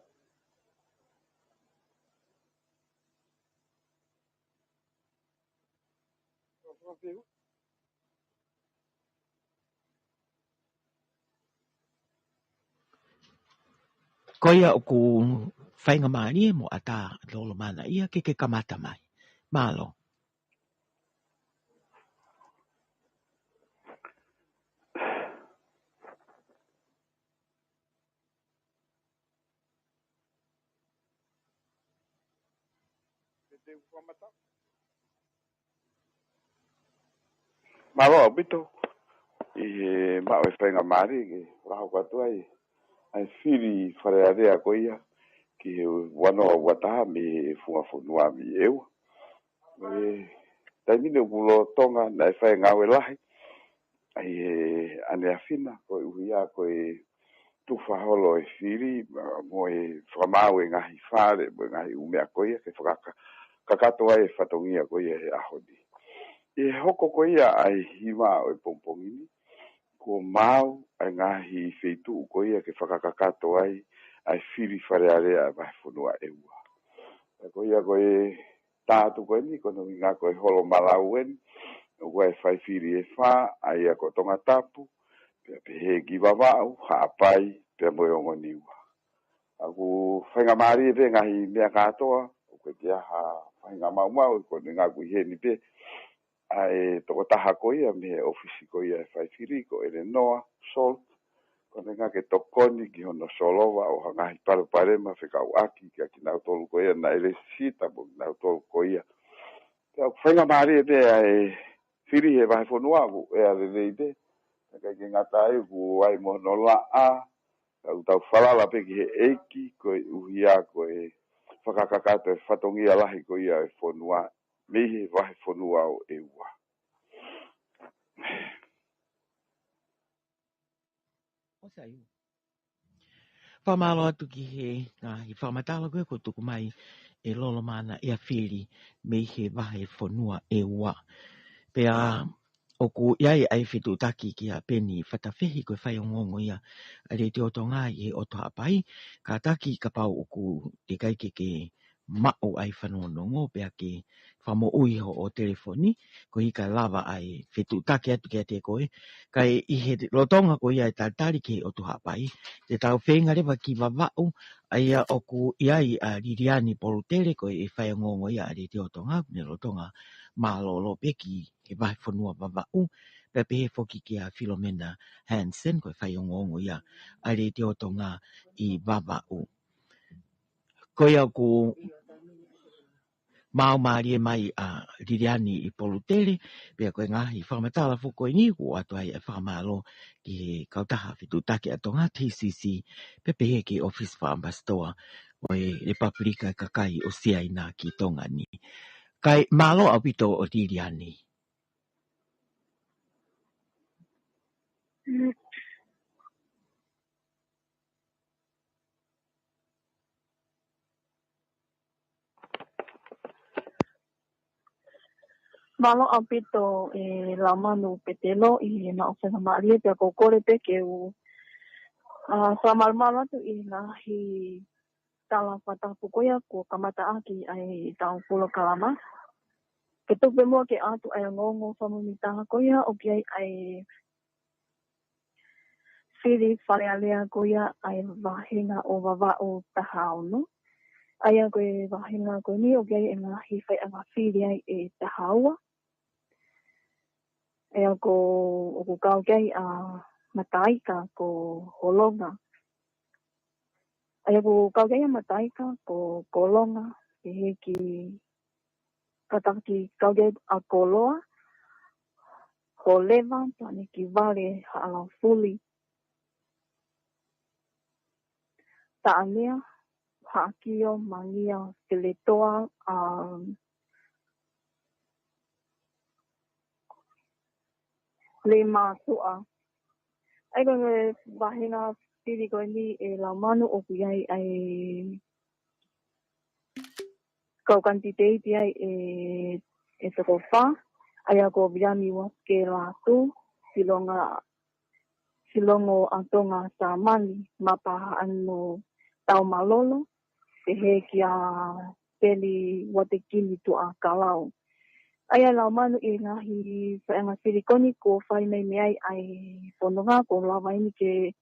Ko ia ʻoku faingamālie mo ʻatā Lolo Manaia ke ke kamata mai. Mālō. Mālō ʻaupito ʻi he maʻu e faingamālie ke fakahoko atu ai ʻa e fili Fale Alea ko ia ki he ua noa ua taha mei he funga fonua mei ʻEua. Ko e taimi ni ʻoku lolotonga naʻe fai e ngāue lahi ʻa e ʻaneafi na, koeʻuhi ko e tufa holo e fili, mo e fakamaau e ngaahi fale, mo e ngaahi ʻū meʻa ko ia ke fakakakato ai e fatongia ko ia he ʻaho ni. ʻI he hoko ko ia ʻa e hiva ʻo e pongipongi ni, kuo maau ʻa e ngaahi feituʻu ko ia ke fakakakato ai ʻa e fili Fale Alea ʻa e Vahefonua ʻEua. Pea ko ia ko e tā atu ko eni, ko hono ʻuhinga ko e holo malau eni, ʻoku ʻi ai e fai fili ʻe fā, ʻa ia ko Tongatapu, pea pehē ki Vavaʻu, Haʻapai, pea mo e Ongoniua. ʻOku faingamālie pē ngaahi meʻa kātoa, ʻoku ʻikai ke ʻi ai ha faʻahinga maumau, ko hono ʻuhinga ʻoku ʻi heni pē ʻa e tokotaha ko ia mei he ʻōfisi ko ia e fai fili ko ʻElenoa Salt, ko hono ʻuhinga ke tokoni ki hono solova ʻo ha ngaahi palopalema fekauʻaki kia kinautolu ko ia naʻe lēsisita mo kinautolu ko ia. Pea ʻoku faingamālie pē ʻa e fili he vahefonua ʻoku ʻea lelei pē. Ka ʻikai ke ngata ai ʻoku ʻi ai mo hono laʻā, ka ʻoku tau falala pē ki he ʻEiki koeʻuhi ko e fakakakato e fatongia lahi ko ia e fonua mei he vahefonua ʻo ʻEua. ʻOsi ai. Fakamālō atu ki he ngaahi fakamatala ko ē kuo tuku mai ʻe Lolo Maana ʻEa Fili mei he vahefonua ʻEua. Pea ʻoku ʻi ai ʻa e fetuʻutaki kia Peni Fatafehi ko e faiongoongo ia ʻa e Letiō Tonga ʻi he ʻOtu Haʻapai, kātaki kapau ʻoku teʻeki ai ke ke maʻu ʻa e fanongonongo pea ke fakamoʻui hoʻo telefoni, koeʻuhi kae lava ʻa e fetuʻutaki atu kiate koe. Kae ʻi he lolotonga ko ia e talitali ki he ʻOtu Haʻapai, te tau feinga leva ki Vavaʻu, ʻa ia ʻoku ʻi ai ʻa Liliani Polutele ko e faiongoongo ia ʻa e Letiō Tonga, ʻoku ne lolotonga mālōlō pē ki he vahefonua Vavaʻu, pea pehē foki kia Filomena Hansen ko e faiongoongo ia ʻa e Letiō Tonga ʻi Vavaʻu. Ko ia ʻoku maau mālie mai ʻa Liliani ʻi Polutele, pea ko e ngaahi fakamatala foki ko eni kuo ʻoatu ai e fakamālō ki he kautaha fetuʻutaki ʻa Tonga, T C C, pea pehē ki he ʻōfisi fakaʻamipasitoa ʻo e Lepupelika ʻo e Kakai ʻo Siaina ki Tonga ni. Kae mālō ʻaupito ʻo Liliani. Mālō ʻaupito ʻe Laumanu Petelo ʻi he maʻu faingamālie, pea ʻoku ou kole pē ke u, ʻa, fakamalumalu atu ʻi he ngaahi tala fakatapu ko ia kuo kamata ʻaki ʻa e tau polokalama. Ke tuku pē muʻa ke ʻoatu ʻa e ongoongo fakamuimuitaha ko ia ʻoku ʻi ai ʻa e fili Fale Alea ko ia ʻa e vāhenga ʻo Vavaʻu taha ono. ʻA ia ko e vāhenga ko eni ʻoku ʻi ai e ngaahi faiʻanga fili ai ʻe taha ua. ʻA ia ko, ʻoku kau ki ai ʻa Mataika ko Holonga. ʻA ia ʻoku kau ki ai ʻa Mataika ko Kolonga, pehē ki kātaki kau ki ai ʻa Koloa, Holeva, Tuʻanekivale, Haʻalaufuli, Taʻanea, Haʻakio, Mangia, Feletoa, ʻa, Leimātuʻa. ʻA ia ko e vāhenga fili ko eni ʻe Laumanu ʻoku ʻi ai ʻa e kau kanititeiti ai ʻe, ʻe toko fā, ʻa ia ko Viliami Uasikē Lātū, Silonga, Silongo ʻa Tonga Sāmani, Mapa Haʻano Taumalolo, pehē kia Peli Uatekini Tuʻakalau. ʻA ia Laumanu ʻi he ngaahi faiʻanga fili ko eni kuo fai mai mei ai ʻa e fononga kuo lava eni ke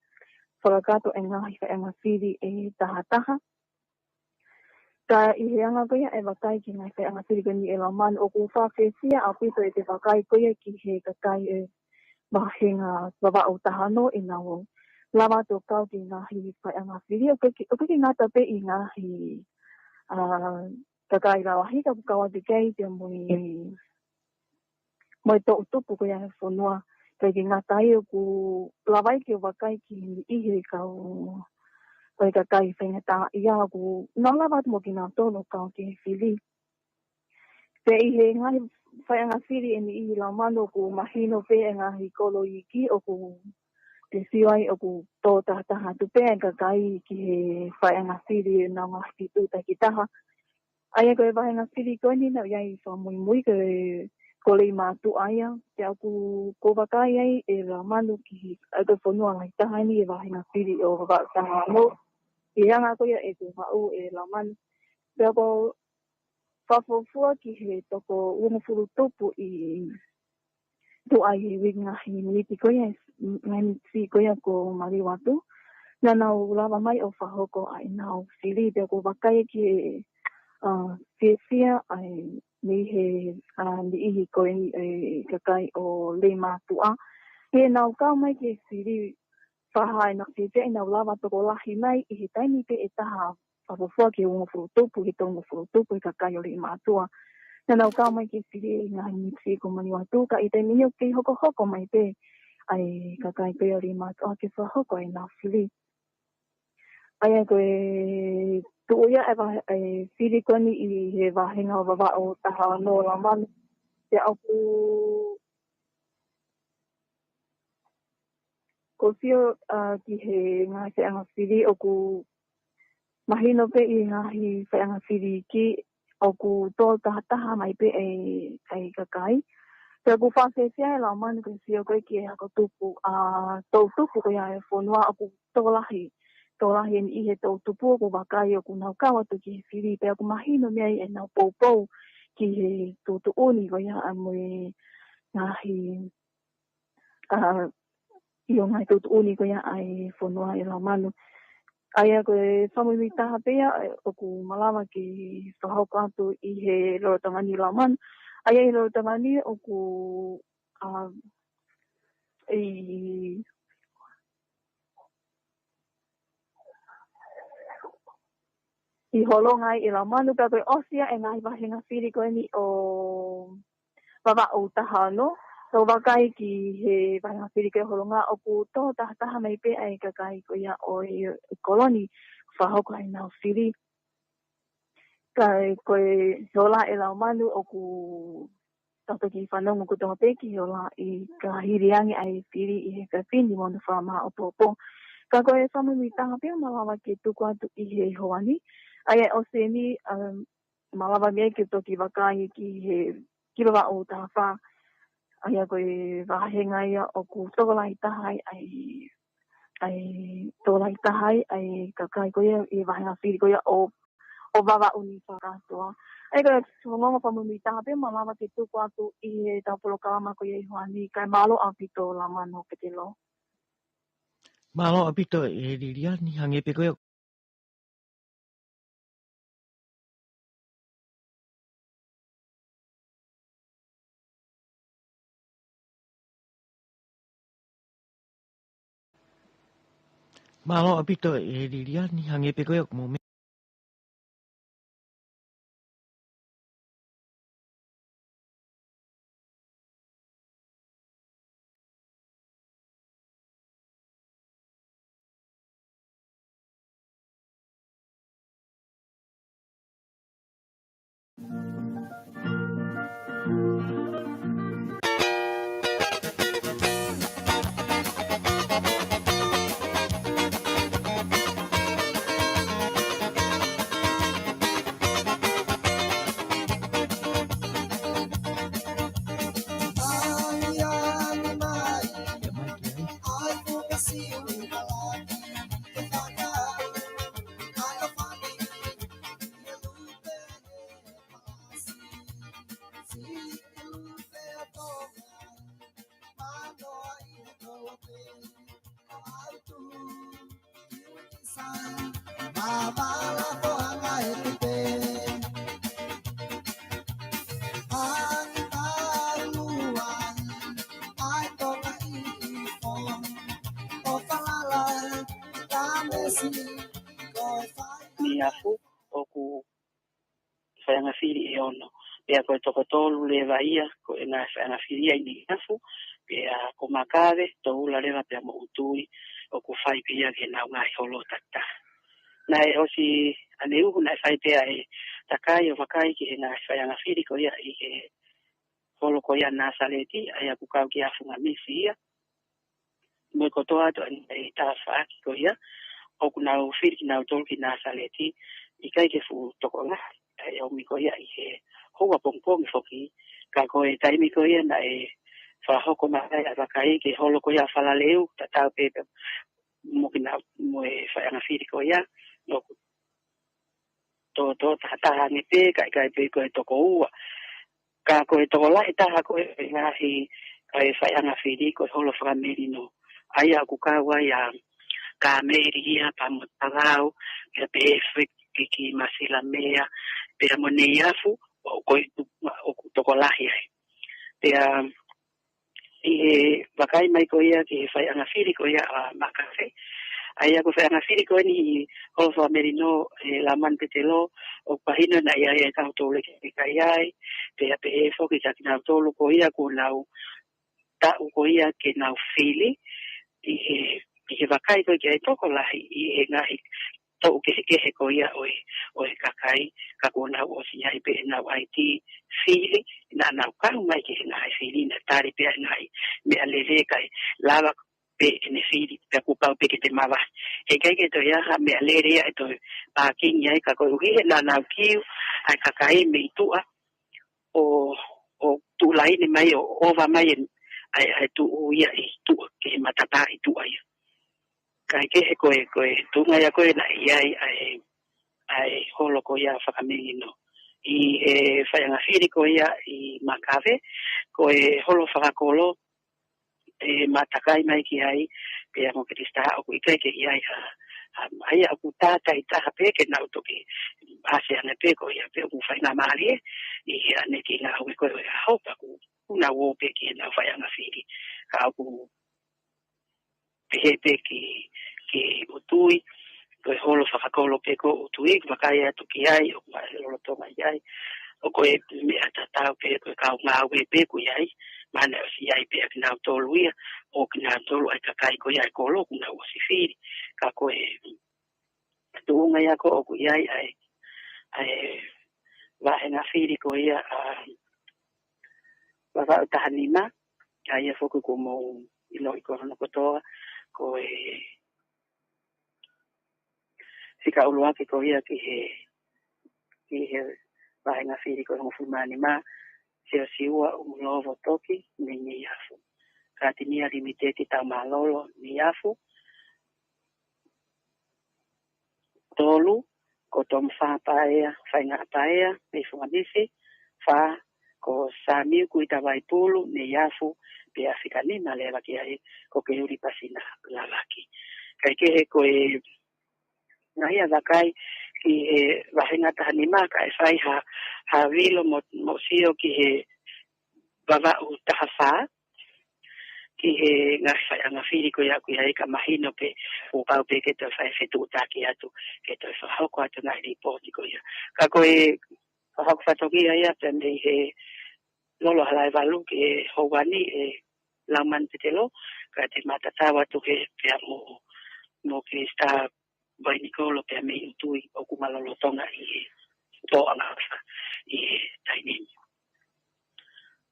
fakakakato e ngaahi faiʻanga fili ʻe taha taha. Ka ʻi he anga ko ia e vakai ki he ngaahi faiʻanga fili ko eni ʻe Laumanu ʻoku fakafiefiaʻi ʻaupito ʻete vakai ko ia ki he kakai ʻo e vāhenga Vavaʻu taha ono ʻenau lava atu ʻo kau ki he ngaahi faiʻanga fili. ʻOku ʻikai ke, ʻoku ʻikai ke ngata pē ʻi he ngaahi, ʻa, kakai lalahi ka ʻoku kau atu ki ai pea mo e, mo e toʻutupu ko ia e fonua. ʻIkai ke ngata ai ʻoku lava ai ke vakai ki he niʻihi e kau, ʻo e kakai faingataʻaʻia ʻoku nau lava atu mo kinautolu ʻo kau ki he fili. Pea ʻi he ngaahi faiʻanga fili ʻe niʻihi lau manu ʻoku mahino pē e ngaahi kolo iiki ʻoku te sio ai ʻoku tō tahataha atu pē e kakai ki he faiʻanga fili ʻenau ngaahi fitu takitaha. ʻA ia ko e vahenga fili ko eni naʻe ʻi ai fakamuimui ko e, ko Leimātuʻa ia, pea ʻoku, ʻoku vakai ai e lau manu ki he, ʻa ia ko e fonua lahi taha eni e vahenga fili ʻo Vavaʻu taha ono, ʻi he anga ko ia e Vavaʻu e lau manu. Pea ʻoku fakafuofua ki he toko uongofulu tupu ʻi tuʻa ʻi he uike ngaahi miniti ko ia, ngaahi miniti ko ia kuo maliu atu. Naʻa nau lava mai ʻo fakahoko ʻa ʻenau fili, pea ʻoku vakai ki he, ʻa, fiefia ʻa e mei he, ʻa, niʻihi ko eni e kakai ʻo Leimātuʻa. ʻI heʻenau kau mai ki he fili, fakahā ʻenau fiefia ʻenau lava tokolahi mai ʻi he taimi pē ʻe taha fakafuofua ki he uongofulu tupu, he toko uongofulu tupu he kakai ʻo Leimātuʻa. Naʻa nau kau mai ki he fili ʻi he ngaahi miniti kuo maliu atu, ka ʻi he taimi ni ʻoku kei hokohoko mai pē ʻa e kakai ko ia ʻo Leimātuʻa ke fakahoko ʻenau fili. ʻA ia ko e tuʻu ia e vahe-, e fili ko eni ʻi he vahenga ʻo Vavaʻu taha ono lau manu. Pea ʻoku ʻoku sio, ʻa, ki he ngaahi faiʻanga fili ʻoku mahino pē ʻi he ngaahi faiʻanga fili iiki ʻoku tō tahataha mai pē e, e kakai. Pea ʻoku fakafiefia e lau manu ko e sio ko ē ki he hako tupu, ʻa, toʻu tupu ko ia e fonua ʻoku tokolahi, tokolahi eni ʻi he toʻu tupu ʻoku vakai ʻoku nau kau atu ki he fili pea ʻoku mahino mei ai ʻenau poupou ki he tuʻutuʻuni ko ia ʻa mo e ngaahi ʻa, ʻi he ngaahi tuʻutuʻuni ko ia ʻa e fonua e lau manu. ʻA ia ko e fakamuimui taha pē ia, ʻa, ʻoku malava ke fakahoko atu ʻi he lolotonga ni lau manu. ʻA ia ʻi he lolotonga ni ʻoku, ʻa, ʻi ʻi holonga ai e lau manu, pea ko e ʻosi ia e ngaahi vahenga fili ko eni ʻo Vavaʻu taha ono. Tau vakai ki he vahenga fili ko e holonga ʻoku tō tahataha mai pē ʻa e kakai ko ia ʻo e, e kolo ni fakahoko ʻenau fili. Ka ko e hola e lau manu ʻoku tau toki fanongo kotoa pē ki he ola ʻi ka hili ange ʻa e fili ʻi he fefine mo hono fakamāʻopoʻopo. Ka ko e fakamuimui taha pē ʻoku malava ke tuku atu ʻi he houa ni. ʻA ia ʻosi eni, um, malava mei ai ke toki vakai ki he ki Vavaʻu taha fā. ʻA ia ko e vahenga ia ʻoku tokolahi taha ai ʻa e ʻa e tokolahi taha ai ʻa e kakai ko ia ʻi he vahenga fili ko ia ʻo, ʻo Vavaʻu ni fakakātoa. ʻA ia ko e ongoongo fakamuimui taha pē ʻoku malava ke tuku atu ʻi heʻetau polokalama ko ia ʻi he houa ni, kae mālō ʻaupito lau manu Petelo. Mālō ʻaupito e Liliani, hangē pē ko ia. Mālō ʻaupito e Liliani, hangē pē ko ia ʻoku mou meʻa. Niafu, ʻoku faiʻanga fili ʻe ono. Pea ko e toko tolu leva ia, ko e ngaahi faiʻanga fili ia ʻi Niafu, pea ko Makave, Toula leva pea mo ʻUtui, ʻoku fai pē ia ke nau ngaahi holo takitaha. Naʻe ʻosi ʻaneuhu naʻe fai pē ʻa e takai ʻo vakai ki he ngaahi faiʻanga fili ko ia ʻi he holo ko ia Nāsaleti, ʻa ia ʻoku kau ki he Afungamisi ia. Mo e kotoa atu ʻa e tafaʻaki ko ia, ʻoku nau fili kinautolu ki Nāsaleti, ʻikai ke fuʻu tokolahi ʻa e ʻomi ko ia ʻi he houa pongipongi foki, ka ko e taimi ko ia naʻe fakahoko mai ai ʻa e vakai ki he holo ko ia Falaleu, tatau pē pea mo kina, mo e faiʻanga fili ko ia, ʻoku tō, tō taha taha ange pē, ka ʻikai pē ko e toko ua. Ka ko e tokolahi taha ko e ngaahi, ʻa e faiʻanga fili ko e holo fakamelino. ʻA ia ʻoku kau ai ʻa Kāmeli ia pea mo Talau, pea pehē foki ki, ki Masilamea, pea mo Neiafu, ʻo ko e, ʻoku tokolahi ai. Pea ʻi he vakai mai ko ia ki he faiʻanga fili ko ia ʻa Makave. ʻA ia ko e faiʻanga fili ko eni ʻi he holo fakamelino ʻe Laumanu Petelo, ʻoku mahino naʻe ʻi ai ʻa e kau tōleke ʻikai ai, pea pehē foki kia kinautolu ko ia kuo nau taʻu ko ia ke nau fili, ʻi he, ʻi he vakai ko ia ki he tokolahi ʻi he ngaahi toʻu kehekehe ko ia ʻo e, ʻo e kakai, ka kuo nau ʻosi ʻi ai pē ʻenau ʻaitī fili, naʻa nau kau mai ki he ngaahi fili, naʻe tali pē ʻa e ngaahi meʻalele kae lava pē ʻene fili, pea kuo pau pē ke te mavahe. Heʻikai ke toe ʻi ai ha meʻalele ia ʻe toe pākingi ai, ka koeʻuhi he naʻa nau kiu ʻa e kakai mei tuʻa, ʻo, ʻo tuʻu laine mai, ʻo ʻova mai e, ʻa e, ʻa e tuʻu ia ʻi tuʻa, ki he matapā ʻi tuʻa ia. Kae kehe ko e, ko e tuʻunga ia ko ē naʻe ʻi ai ʻa e, ʻa e holo ko ia fakamelino. ʻI he faiʻanga fili ko ia ʻi Makave, ko e holo fakakolo, ʻe ma takai mai ki ai, pea mo Kilisitā ʻoku ʻikai ke ʻi ai ha, ha, ʻa ia ʻoku tātai taha pē ke nau toki ʻasi ange pē ko ia pē ʻoku faingamālie, ʻi he ʻaneki ngāue ko ē ʻo e ʻaho pea ʻoku, ʻoku nau ō pē ki heʻenau faiʻanga fili. Ka ʻoku pehē pē ki, ki ʻUtui, ko e holo fakakolo pē ko ʻUtui, vakai atu ki ai, ʻoku ma lolotonga ʻi ai, ʻoku ʻi ai e meʻa tatau pē, ko e kau ngāue pē ʻoku ʻi ai, mahalo naʻe ʻosi ʻi ai pē ʻa kinautolu ia, ʻo kinautolu ʻa e kakai ko ia ʻa e kolo, ʻoku nau ʻosi fili, ka ko e tuʻunga ia ko ē ʻoku ʻi ai ʻa e, ʻa e vāhenga fili ko ia ʻa Vavaʻu taha nima, ʻa ia foki ʻoku mou ʻiloʻi ko hono kotoa, ko e fika ʻuluaki ko ia ki he, ki he vāhenga fili ko e hongofulu mā nima, Siosiua ʻUmulōvo Toki, mei Neiafu. Kātinia Limiteti Taumālolo, Neiafu. Tolu, ko Tomufa Paea, Faingaʻa Paea, mei Fungamisi. Fā, ko Samiu Kuita Vaipulu, Neiafu, pea fika nima leva ki ai, ko Keuli Pasina Lalaki. Kae kehe ko e ngaahi vakai ki he vāhenga taha nima kae fai ha, ha vilo mo, mo sio ki he Vavaʻu taha fā, ki he ngaahi faiʻanga fili ko ia ʻoku ʻi ai ka mahino pē, kuo pau pē ke toe fai fetuʻutaki atu, ke toe fakahoko atu ngaahi lipooti ko ia. Ka ko e fakahoko fatongia ia pea mei he Lolo Halaevalu ki he houa ni ʻe Laumanu Petelo, ka te ma tatau atu he pea mo, mo Kilisitā Vainikolo pea mei ʻUtui ʻoku ma lolotonga ʻi he tōʻanga ʻofa ʻi he taimi ni.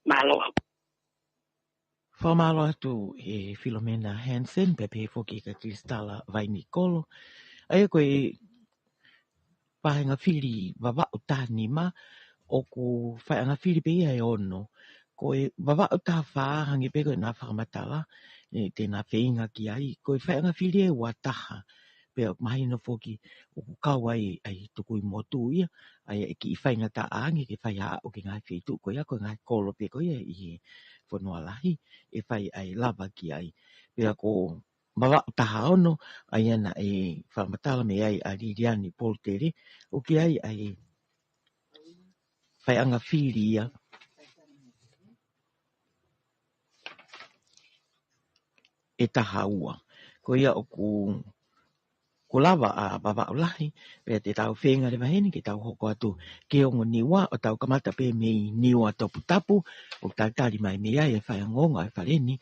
Mālō ʻaupito. Fakamālō atu ʻe Filomena Hansen, pea pehē foki kia Kilisitā Vainikolo. ʻA ia ko e vāhenga fili Vavaʻu taha nima, ʻoku faiʻanga fili pē ia ʻe ono. Ko e Vavaʻu taha fā hangē pē ko ʻena fakamatala, ʻe, te na feinga ki ai. Ko e faiʻanga fili ʻe ua taha. Pea mahino foki ʻoku kau ai ʻa e tukui motu ia, ʻa ia ʻe kiʻi faingataʻa ange ke fai ʻa e aʻu ki he ngaahi feituʻu ko ia, ko e ngaahi kolo pē ko ia ʻi he fonua lahi, ʻe fai ʻa e lava ki ai. Pea ko Vavaʻu taha ono, ʻa ia naʻe fakamatala mei ai ʻa Liliani Polutele, ʻoku ʻi ai ʻa e faiʻanga fili ia ʻe taha ua. Ko ia ʻoku, kuo lava ʻa Vavaʻu Lahi, pea te tau feinga leva heni ke tau hoko atu ki he ongo Niua, ʻo tau kamata pē mei Niuatoputapu, ʻoku talitali mai mei ai e faiongoongo ʻa e fale ni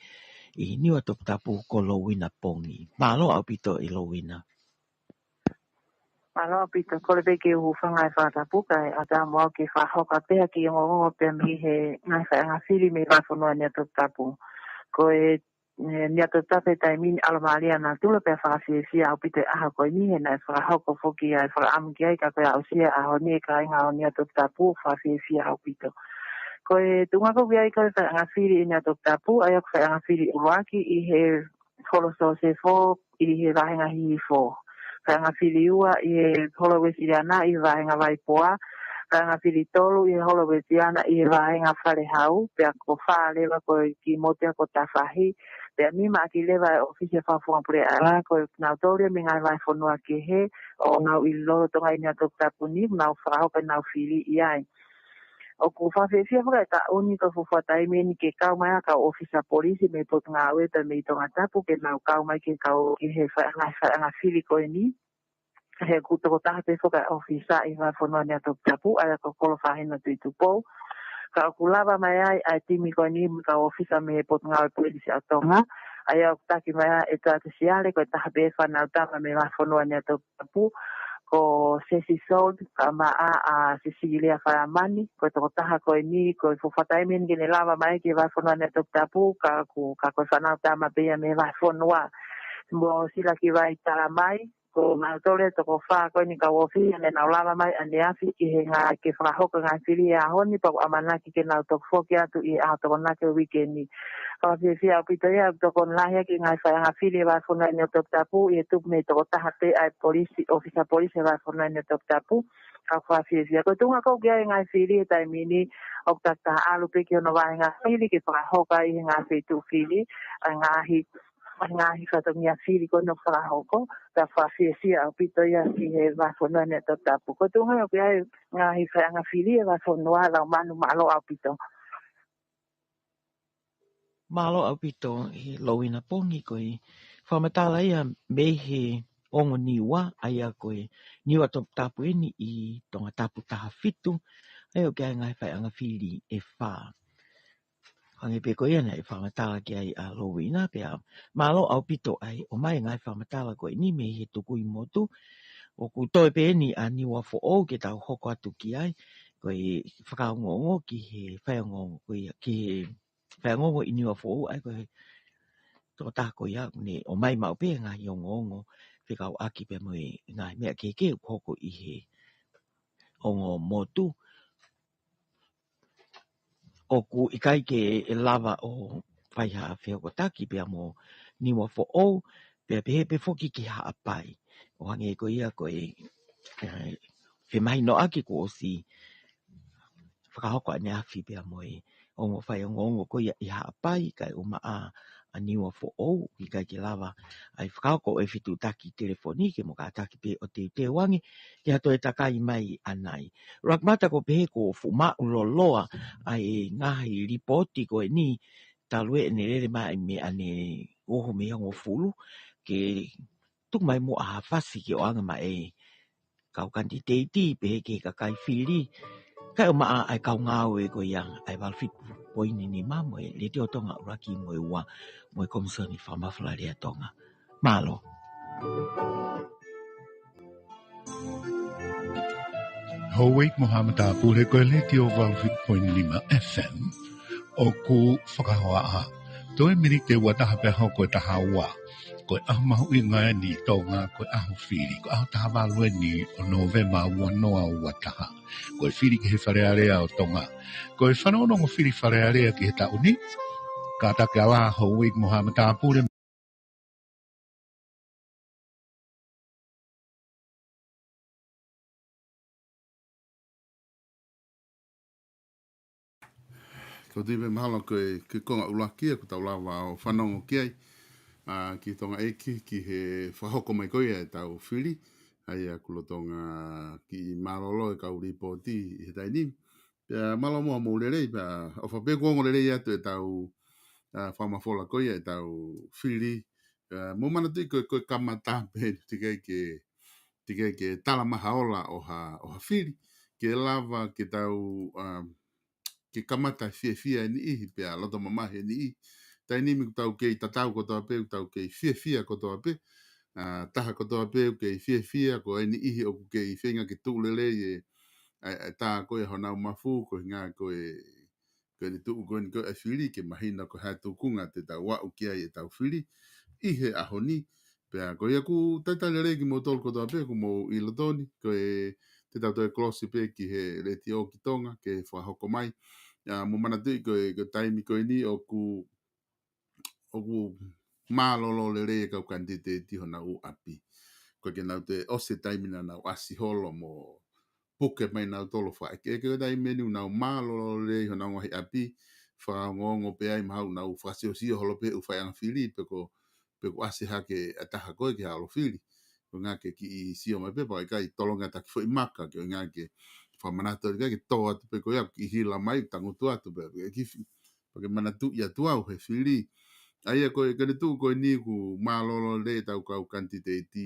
ʻi Niuatoputapu ko Louina Pongi. Mālō ʻaupito ʻe Louina. Mālō ʻaupito, kole pē ke u hūfanga he fakatapu kae ʻatā mo au ke fakahoko pē ha kiʻi ongoongo pē mei he ngaahi faʻahinga fili mei he vahefonua Niuatoputapu. Ko e, e, Niuatoputapu he taimi ni ʻalomālie ʻa natula pea fakafiefia ʻaupito e ʻaho ko eni he naʻe fakahoko foki ʻa e fakaʻamu ki ai ka ko e aʻusia ʻaho ni ʻe kāinga ʻo Niuatoputapu, fakafiefia ʻaupito. Ko e tuʻunga ʻoku ʻi ai ko e faʻahinga fili ʻi Niuatoputapu, ʻa ia ko e faʻahinga fili ʻuluaki ʻi he Holo Sosefo ʻi he vāhenga Hihifo. Faʻahinga fili ua ʻi he Holo Uēsiliana ʻi he vāhenga Vaipoa. Faʻahinga fili tolu ʻi he Holo Uēsiliana ʻi he vāhenga Falehau. Pea ko fā leva ko e kiʻi motu ia ko Tafahi. Pea nima ʻaki leva e ʻōfisi ʻa e Fakafofonga Puleʻanga, ko e nau tolu ia mei he ngaahi vahefonua kehe ʻoku nau ʻi lolotonga ʻi Niuatoputapu ni, nau fakahoko ʻenau fili ʻi ai. ʻOku fakafiefia foki ʻa e taʻu ni ko e fuofua taimi eni ke kau mai ʻa e kau ʻōfisa polisi mei Potungāue pea mei Tongatapu ke nau kau mai ke kau ki he faʻahinga, faʻahinga fili ko eni. He ʻoku tokotaha pē foki ʻa e ʻōfisa ʻi he vahefonua Niuatoputapu, ʻa ia ko Kolofahino Tuʻitupou. Ka ʻoku lava mai ai ʻa e timi ko eni mo e kau ʻōfisa mei he Potungāue Polisi ʻa Tonga. ʻA ia ʻoku taki mai ai ʻe Tuʻatasi Ale, ko e taha pē fānau tama mei he vahefonua Niuatoputapu, ko Sesi Sold, kae ʻumaʻā ʻa Sesilia Faiamani, ko e tokotaha ko eni, ko e fuofua taimi eni ke ne lava mai ki he vahefonua Niuatoputapu, ka ʻoku, ka ko e fānau tama pē ia mei he vahefonua. Mo Silakivai Talamai, ko nautolu e toko fā ko eni kau ʻōfisa ne nau lava mai ʻaneafi ki he ngaahi ke fakahoko e ngaahi fili he ʻaho ni pea ʻoku ʻamanaki ke nau toki foki atu ʻi he ʻaho Tokonaki ʻo e uike ni. Fakafiefia ʻaupito ia, ʻoku tokoni lahi ʻaki e ngaahi faʻahinga fili he vahefonua Niuatoputapu, ʻi he tupu mei he tokotaha pē ʻa e polisi, ʻōfisa polisi he vahefonua Niuatoputapu. Ka ʻoku fakafiefia. Ko e tuʻunga ʻoku ʻi ai e ngaahi fili he taimi ni, ʻoku takitaha ʻalu pē ki hono vāhenga fili ke fakahoko ai ʻi he ngaahi feituʻu fili ʻa e ngaahi, ʻa e ngaahi fatongia fili ko eni ʻoku fakahoko. Ka ʻoku fakafiefia ʻaupito ia ki he vahefonua Niuatoputapu. Ko e tuʻunga ʻoku ʻi ai e ngaahi faʻahinga fili he vahefonua, Laumanu, mālō ʻaupito. Mālō ʻaupito ʻe Louina Pongi, ko e fakamatala ia mei he ongo Niua, ʻa ia ko e Niuatoputapu eni ʻi Tongatapu taha fitu, ʻa ia ʻoku ʻi ai e ngaahi faʻahinga fili ʻe fā. Hangē pē ko ia naʻe fakamatala ki ai ʻa Louina, pea mālō ʻaupito ʻa e ʻomai e ngaahi fakamatala ko eni mei he tukui motu. ʻOku toe pē eni ʻa Niuafoʻou ke tau hoko atu ki ai, ko e fakaongoongo ki he faiongoongo ko ia, ki he faiongoongo ʻi Niuafoʻou, ʻa ia ko e tokotaha ko ia, ne ʻomai maʻu pē e ngaahi ongoongo fekauʻaki pea mo e ngaahi meʻa kehekehe ʻoku hoko ʻi he ongo motu. ʻOku ʻikai ke lava ʻo fai ha fehokotaki pea mo Niuafoʻou, pea pehē pē foki ki Haʻapai. ʻO hangē ko ia ko e, e, femahinoʻaki kuo ʻosi fakahoko ʻaneafi pea mo e ongo faiongoongo ko ia ʻi Haʻapai, kae ʻumaʻā ʻa Niuafoʻou, ʻikai ke lava ai fakahoko e fetuʻutaki telefoni ke mo kātaki pē ʻo teuteu ange ki ha toe takai mai ʻanai. Rakmata, ko e pehē kuo fuʻu maʻuloloa ʻa e ngaahi lipooti ko eni, talu ʻene lele mai mei ʻaneuhu mei he hongofulu, ke tuku mai muʻa ha fasi ke ʻoange mai e kau kanititeiti, pehē ki he kakai fili, kae ʻumaʻā ʻa e kau ngāue ko ia ʻa e valu fitu poini nima mo e Letiō Tonga ʻuluaki mo e ua mo e Komisione Fakamafola Lea Tonga. Mālō. Houʻeiki mo haʻa matāpule, ko e Letiō valu fitu poini nima F M ʻoku fakahoa ʻa. Toe miniti ʻe ua taha pea hoko e taha ua. Ko e ʻaho mahuʻinga eni ʻi Tonga, ko e ʻaho fili, ko e ʻaho taha valu eni ʻo Nōvema ua noa ua taha. Ko e fili ki he Fale Alea ʻo Tonga. Ko e fanongonongo fili Fale Alea ki he taʻu ni. Kātaki ā, houʻeiki mo haʻa matāpule. Ko e tui pē mahalo ko e, ko e konga ʻuluaki ia ʻoku tau lava ʻo fanongo ki ai, ʻa, ki Tonga ʻEiki, ki he fakahoko mai ko ia ʻetau fili, ʻa ia ʻoku lolotonga kiʻi mālōlō e kau lipooti ʻi he taimi ni. Pea mālō muʻa hoʻomou lelei, pea ʻofa pē kuo ongo lelei atu ʻetau, ʻa, fakamafola ko ia ʻetau fili. ʻA, mou manatuʻi ko e, ko e kamata pē, teʻeki ai ke, teʻeki ai ke tala mahaola ʻo ha, ʻo ha fili. Ke lava ke tau, ʻa, ke kamata fiefia e niʻihi, pea loto mamahi e niʻihi. Taimi ni ʻoku tau kei tatau kotoa pē, ʻoku tau kei fiefia kotoa pē. ʻA, taha kotoa pē ʻoku kei fiefia, ko e niʻihi ʻoku kei feinga ke tuʻu lelei e, ʻa, ʻa e tā ko ē honau mafu, ko e ʻuhinga ko e, ko ʻene tuʻu ko eni ko e fili, ke mahino ko e hā e tūkunga te tau aʻu ki ai ʻetau fili ʻi he ʻaho ni. Pea ko ia ʻoku talitali lelei kimoutolu kotoa pē, ʻoku mou ʻilo tonu, ko e te tau toe kolosi pē ki he Letiō ki Tonga, ke fakahoko mai. ʻA, mou manatuʻi ko e, ko e taimi ko eni ʻoku, ʻoku mālōlō lelei e kau kanititeiti honau ʻapi. Ko e ke nau toe ʻosi e taimi naʻa nau ʻasi holo mo puke mai nautolu fakaʻekeʻeke, ko e taimi eni ʻoku nau mālōlō lelei honau ngaahi ʻapi, fakaongoongo pē ai mahalo ʻoku nau fakasiosio holo pē ʻū faiʻanga fili, pe ko, pe ʻoku ʻasi hake ʻa e taha ko ē ke haʻu ʻo fili. Ko e ʻuhinga ke kiʻi sio mai pē, pea ʻikai tolongi ʻa e taki foʻi maka, ko e ʻuhinga ke fakamanatu ʻikai ke tō atu pē ko ia, kiʻi hila mai, tangutu atu pē, ke kiʻi fi-, pea ke manatuʻi atu au he fili. ʻA ia ko e, ko ʻene tuʻu ko eni ʻoku mālōlō lelei ʻetau kau kanititeiti,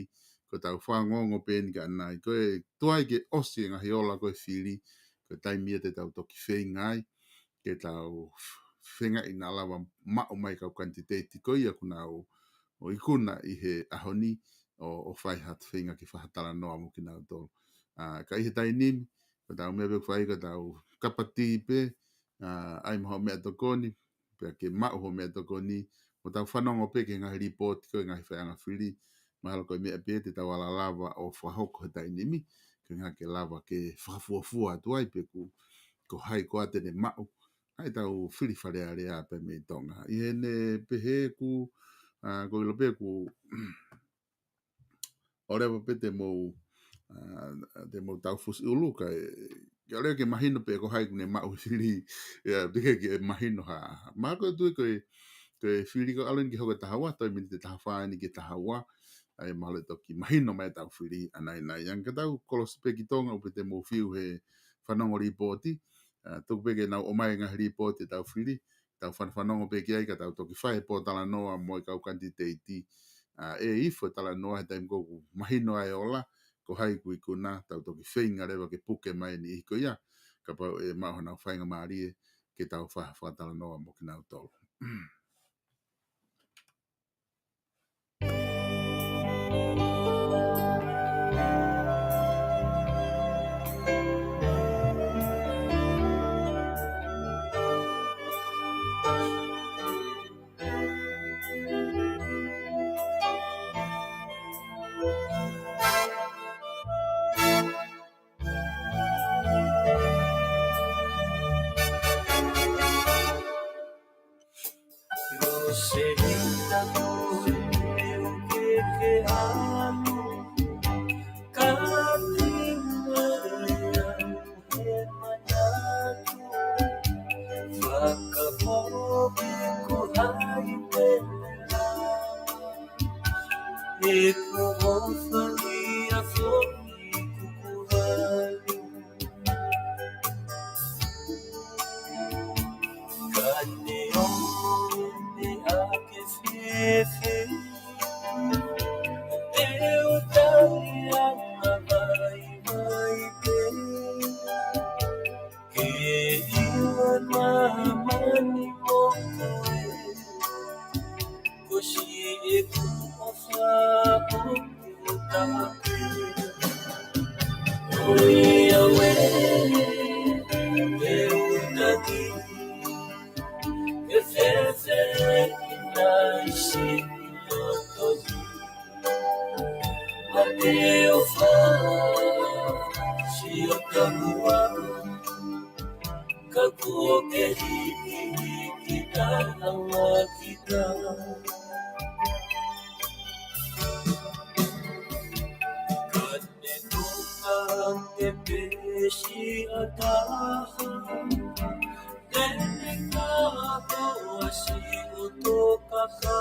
ko ʻetau fakaongoongo pē eni ka ʻanai. Ko e tuai ke ʻosi e ngaahi ola ko e fili, ko e taimi ia te tau toki feinga ai ke tau feingaʻi naʻa lava maʻu mai kau kanititeiti ko ia ʻoku nau ʻo ikuna ʻi he ʻaho ni ʻo, ʻo fai haʻatu feinga ke fakatalanoa mo kinautolu. ʻA, ka ʻi he taimi ni, ko ʻetau meʻa pē ʻoku fai, ko ʻetau kapatī pē, ʻa, ʻai mo hoʻo meʻatokoni, pea ke maʻu hoʻo meʻatokoni, mo tau fanongo pē ki he ngaahi lipooti ko e ngaahi faiʻanga fili, mahalo ko e meʻa pē te tau ala lava ʻo fakahoko he taimi ni, ko e ʻuhinga ke lava ke fakafuofua atu ai pe ʻoku, ko hai koā te ne maʻu ʻa ʻetau fili Fale Alea pē mei Tonga. ʻI heʻene pehē ʻoku, ʻa, ʻoku ou ʻilo pē ʻoku ʻoleva pē te mou, ʻa, te mou tau fusi ʻulu kae, kae ʻoleva ke mahino pē ko hai ʻoku ne maʻu e fili, ʻio, pea ke mahino ha. Mahalo ko e tui ko e, ko e fili ko e ʻalu eni ke hoko e taha ua, toe miniti taha fā eni ki he taha ua, ʻa ia mahalo ʻe toki mahino mai ʻetau fili ʻanai ʻanai. ʻA ia ka tau kolosi pē ki Tonga, ʻoku pē te mou fiu he fanongo lipooti, ʻa, tuku pē ke nau ʻomai e ngaahi lipooti ʻetau fili, tau fan-, fanongo pē ki ai ka tau toki fai e pōtalanoa mo e kau kanititeiti, ʻa, ʻe ifo e talanoa he taimi ko ē ʻoku mahino ai e ola, ko hai ʻoku ikuna, tau toki feinga leva ke puke mai e niʻihi ko ia, kapau ʻe maʻu honau faingamālie ke tau fa-, fakatalanoa mo kinautolu. Roselita, ko e meʻa ʻoku ke ke ʻalu, ka te mali au he manatu, fakapoʻuli ko hai te ne lava, ʻe ko ho fali a fo i kuku hali. Ka ne ʻomi ake fēfē, te u tali ʻa e vaivai pē. Ke ʻilo ʻa māmani mo koe, ko siʻeku ʻofa ʻoku tapu. Ko ia au ē, te u taki, ke fēfē ki nai si loto ni. Ma te ʻofa, sio ka mua, ka kuo ke hikihiki ka ʻaua kita. Ka ne tuka ke pesi ʻa taha, te ne ka toa si ʻo toka ka.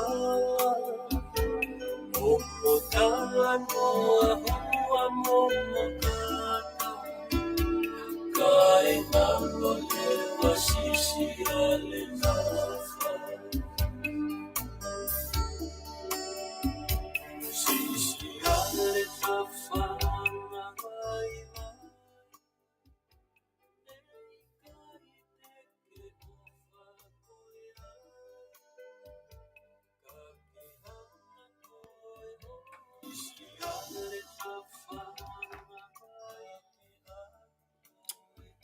Momo talanoa hua momo kata. Kae ngalo leva sisi ale nafa. Sisi ale nafa na vai na.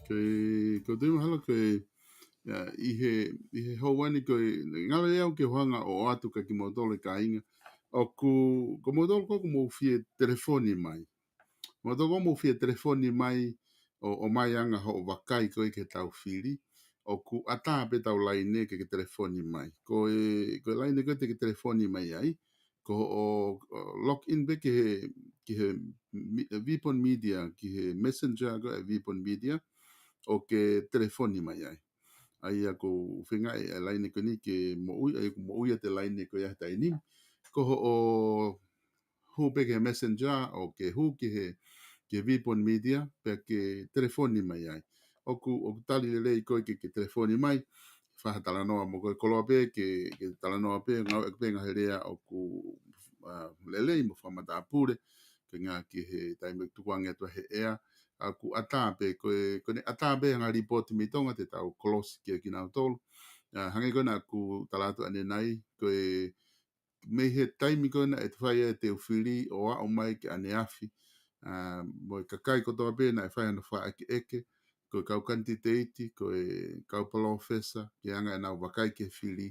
Ko e, ʻoku ou tui mahalo ko e, ʻa, ʻi he, ʻi he houa ni ko e, ngalo ia au ke u hanga ʻo ʻoatu kia kimoutolu e kāinga. ʻOku, ko moutolu ko ē ʻoku mou fie telefoni mai. Moutolu ko ē ʻoku mou fie telefoni mai, ʻo, ʻomai anga hoʻo vakai ko ē ki heʻetau fili. ʻOku ʻatā pē ʻetau laine ke ke telefoni mai. Ko e, ko e laine ko ē te ke telefoni mai ai, ko hoʻo, ʻo, log in pē ki he, ki he mi-, VPON Media, ki he Messenger ko ē ʻa e VPON Media, ʻo ke telefoni mai ai. ʻA ia ʻoku ou feinga ʻe, ʻa e laine ko eni ke moʻui, ʻa ia ʻoku moʻui ʻa e laine ko ia he taimi ni. Ko hoʻo hū pē ki he Messenger ʻo ke hū ki he, ki he VPON Media, pea ke telefoni mai ai. ʻOku, ʻoku tali lelei koe ke, ke telefoni mai, fai ha talanoa mo koe, koloa pē ke, ke talanoa pē, ngāueʻaki pē ngaahi lea ʻoku, ʻa, lelei mo fakamatāpule, ke ngā ki he taimi ʻoku tukuange atu he ʻea, ʻa, ʻoku ʻatā pē, ko e, ko ʻene ʻatā pē ʻa e ngaahi lipooti mei Tonga te tau kolosi kia kinautolu. ʻA, hangē ko ena ʻoku tala atu ʻanenai, ko e, mei he taimi ko ena ʻe fai ai ʻetau fili ʻo aʻu mai ki ʻaneafi. ʻA, mo e kakai kotoa pē naʻe fai hano fakaʻekeʻeke, ko e kau kanititeiti, ko e kau palōfesa, ki he anga ʻenau vakai ki he fili,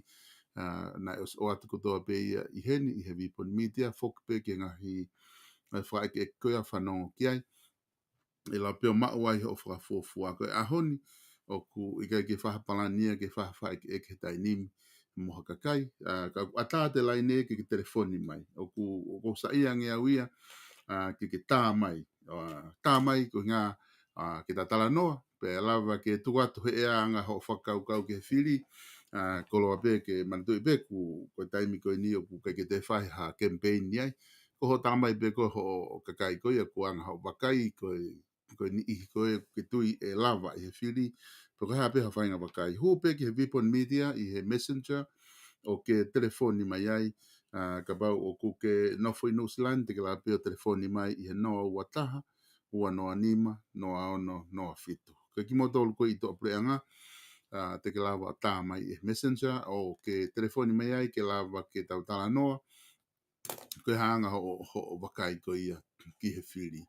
ʻa, naʻe ʻosi ʻoatu kotoa pē ia ʻi heni, ʻi he VPON Media, foki pē ki he ngaahi, ngaahi fakaʻekeʻeke ko ia ʻoku fanongo ki ai. ʻE lava pē ʻo maʻu ai hoʻo fakafuofua. Ko e ʻaho ni, ʻoku ʻikai ke fai ha palani ia ke fai ha fakaʻekeʻeke he taimi ni mo ha kakai. ʻA, ka ʻoku ʻatā ʻa e laine ke ke telefoni mai. ʻOku, ʻoku ou saiʻia ange au ia, ʻa, ke ke tā mai. ʻA, tā mai ko e ʻuhinga, ʻa, ke ta talanoa, pea lava ke tuku atu he ʻea anga hoʻo fakakaukau ki he fili, ʻa, koloa pē ke manatuʻi pē ʻoku, ko e taimi ko eni ʻoku ʻikai ke te fai ha campaign ni ai. Ko hoʻo tā mai pē ko hoʻo kakai ko ia ʻoku anga hoʻo vakai ko e, ko e niʻihi ko ē ʻoku ke tui ʻe lava ʻi he fili. Pe ko e hā pē ha faʻahinga vakai. Hū pē ki he VPON Media ʻi he Messenger ʻo ke telefoni mai ai. ʻA, kapau ʻoku ke nofo ʻi New Zealand, te ke lava pē ʻo telefoni mai ʻi he noa ua taha, ua noa nima, noa ono, noa fitu. Ko kimoutolu ko ē ʻi tuʻapuleʻanga, ʻa, te ke lava ʻo tā mai ʻi he Messenger ʻo ke telefoni mai ai ke lava ke tau talanoa, ko e hā anga hoʻo, hoʻo vakai ko ia ki he fili.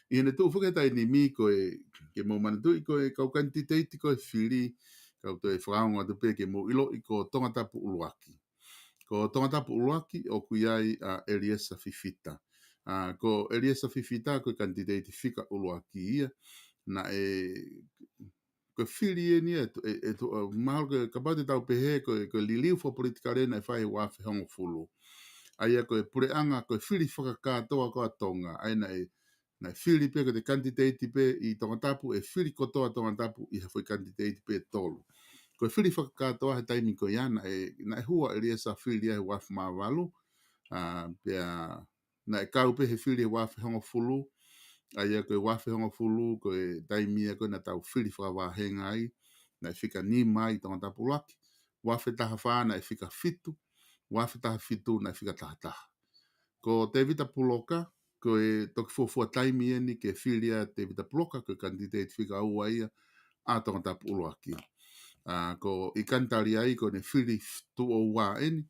ʻI heʻene tuʻu foki he taimi ni ko e, ke mou manatuʻi ko e kau kanititeiti ko e fili, kau toe fakaongo atu pē ke mou ʻiloʻi ko Tongatapu ʻUluaki. Ko Tongatapu ʻUluaki ʻoku ʻi ai ʻa Eliesa Fifita. ʻA, ko Eliesa Fifita ko e kanititeiti fika ʻuluaki ia. Naʻe, ko e fili eni ʻe, ʻe, ʻe, ʻa, mahalo ko e kapau te tau pehē ko e, ko e liliu fakapolitikale naʻe fai he ua afe hongofulu. ʻA ia ko e puleʻanga, ko e fili fakakātoa ko ē ʻa Tonga. ʻA ia naʻe, naʻe fili pē ko e kanititeiti pē ʻi Tongatapu, ʻe fili kotoa Tongatapu ʻi ha foʻi kanititeiti pē ʻe tolu. Ko e fili fakakātoa he taimi ko ia naʻe, naʻe hua ʻa Eliesa fili ia he ua afe mā valu. ʻA, pea naʻe kau pē he fili he ua afe hongofulu, ʻa ia ko e ua afe hongofulu, ko e taimi ia ko ē naʻa tau fili fakavāhenga ai, naʻe fika nima ai Tongatapu ʻUluaki, ua afe taha fā naʻe fika fitu, ua afe taha fitu naʻe fika taha taha. Ko Tevita Puloka, ko e toki fuofua taimi eni ke fili ʻa Tevita Puloka, ko e kanititeiti fika ua ia ʻa Tongatapu ʻUluaki. ʻA, ko ʻIkani Taliai, ko ʻene fili tuʻo ua eni,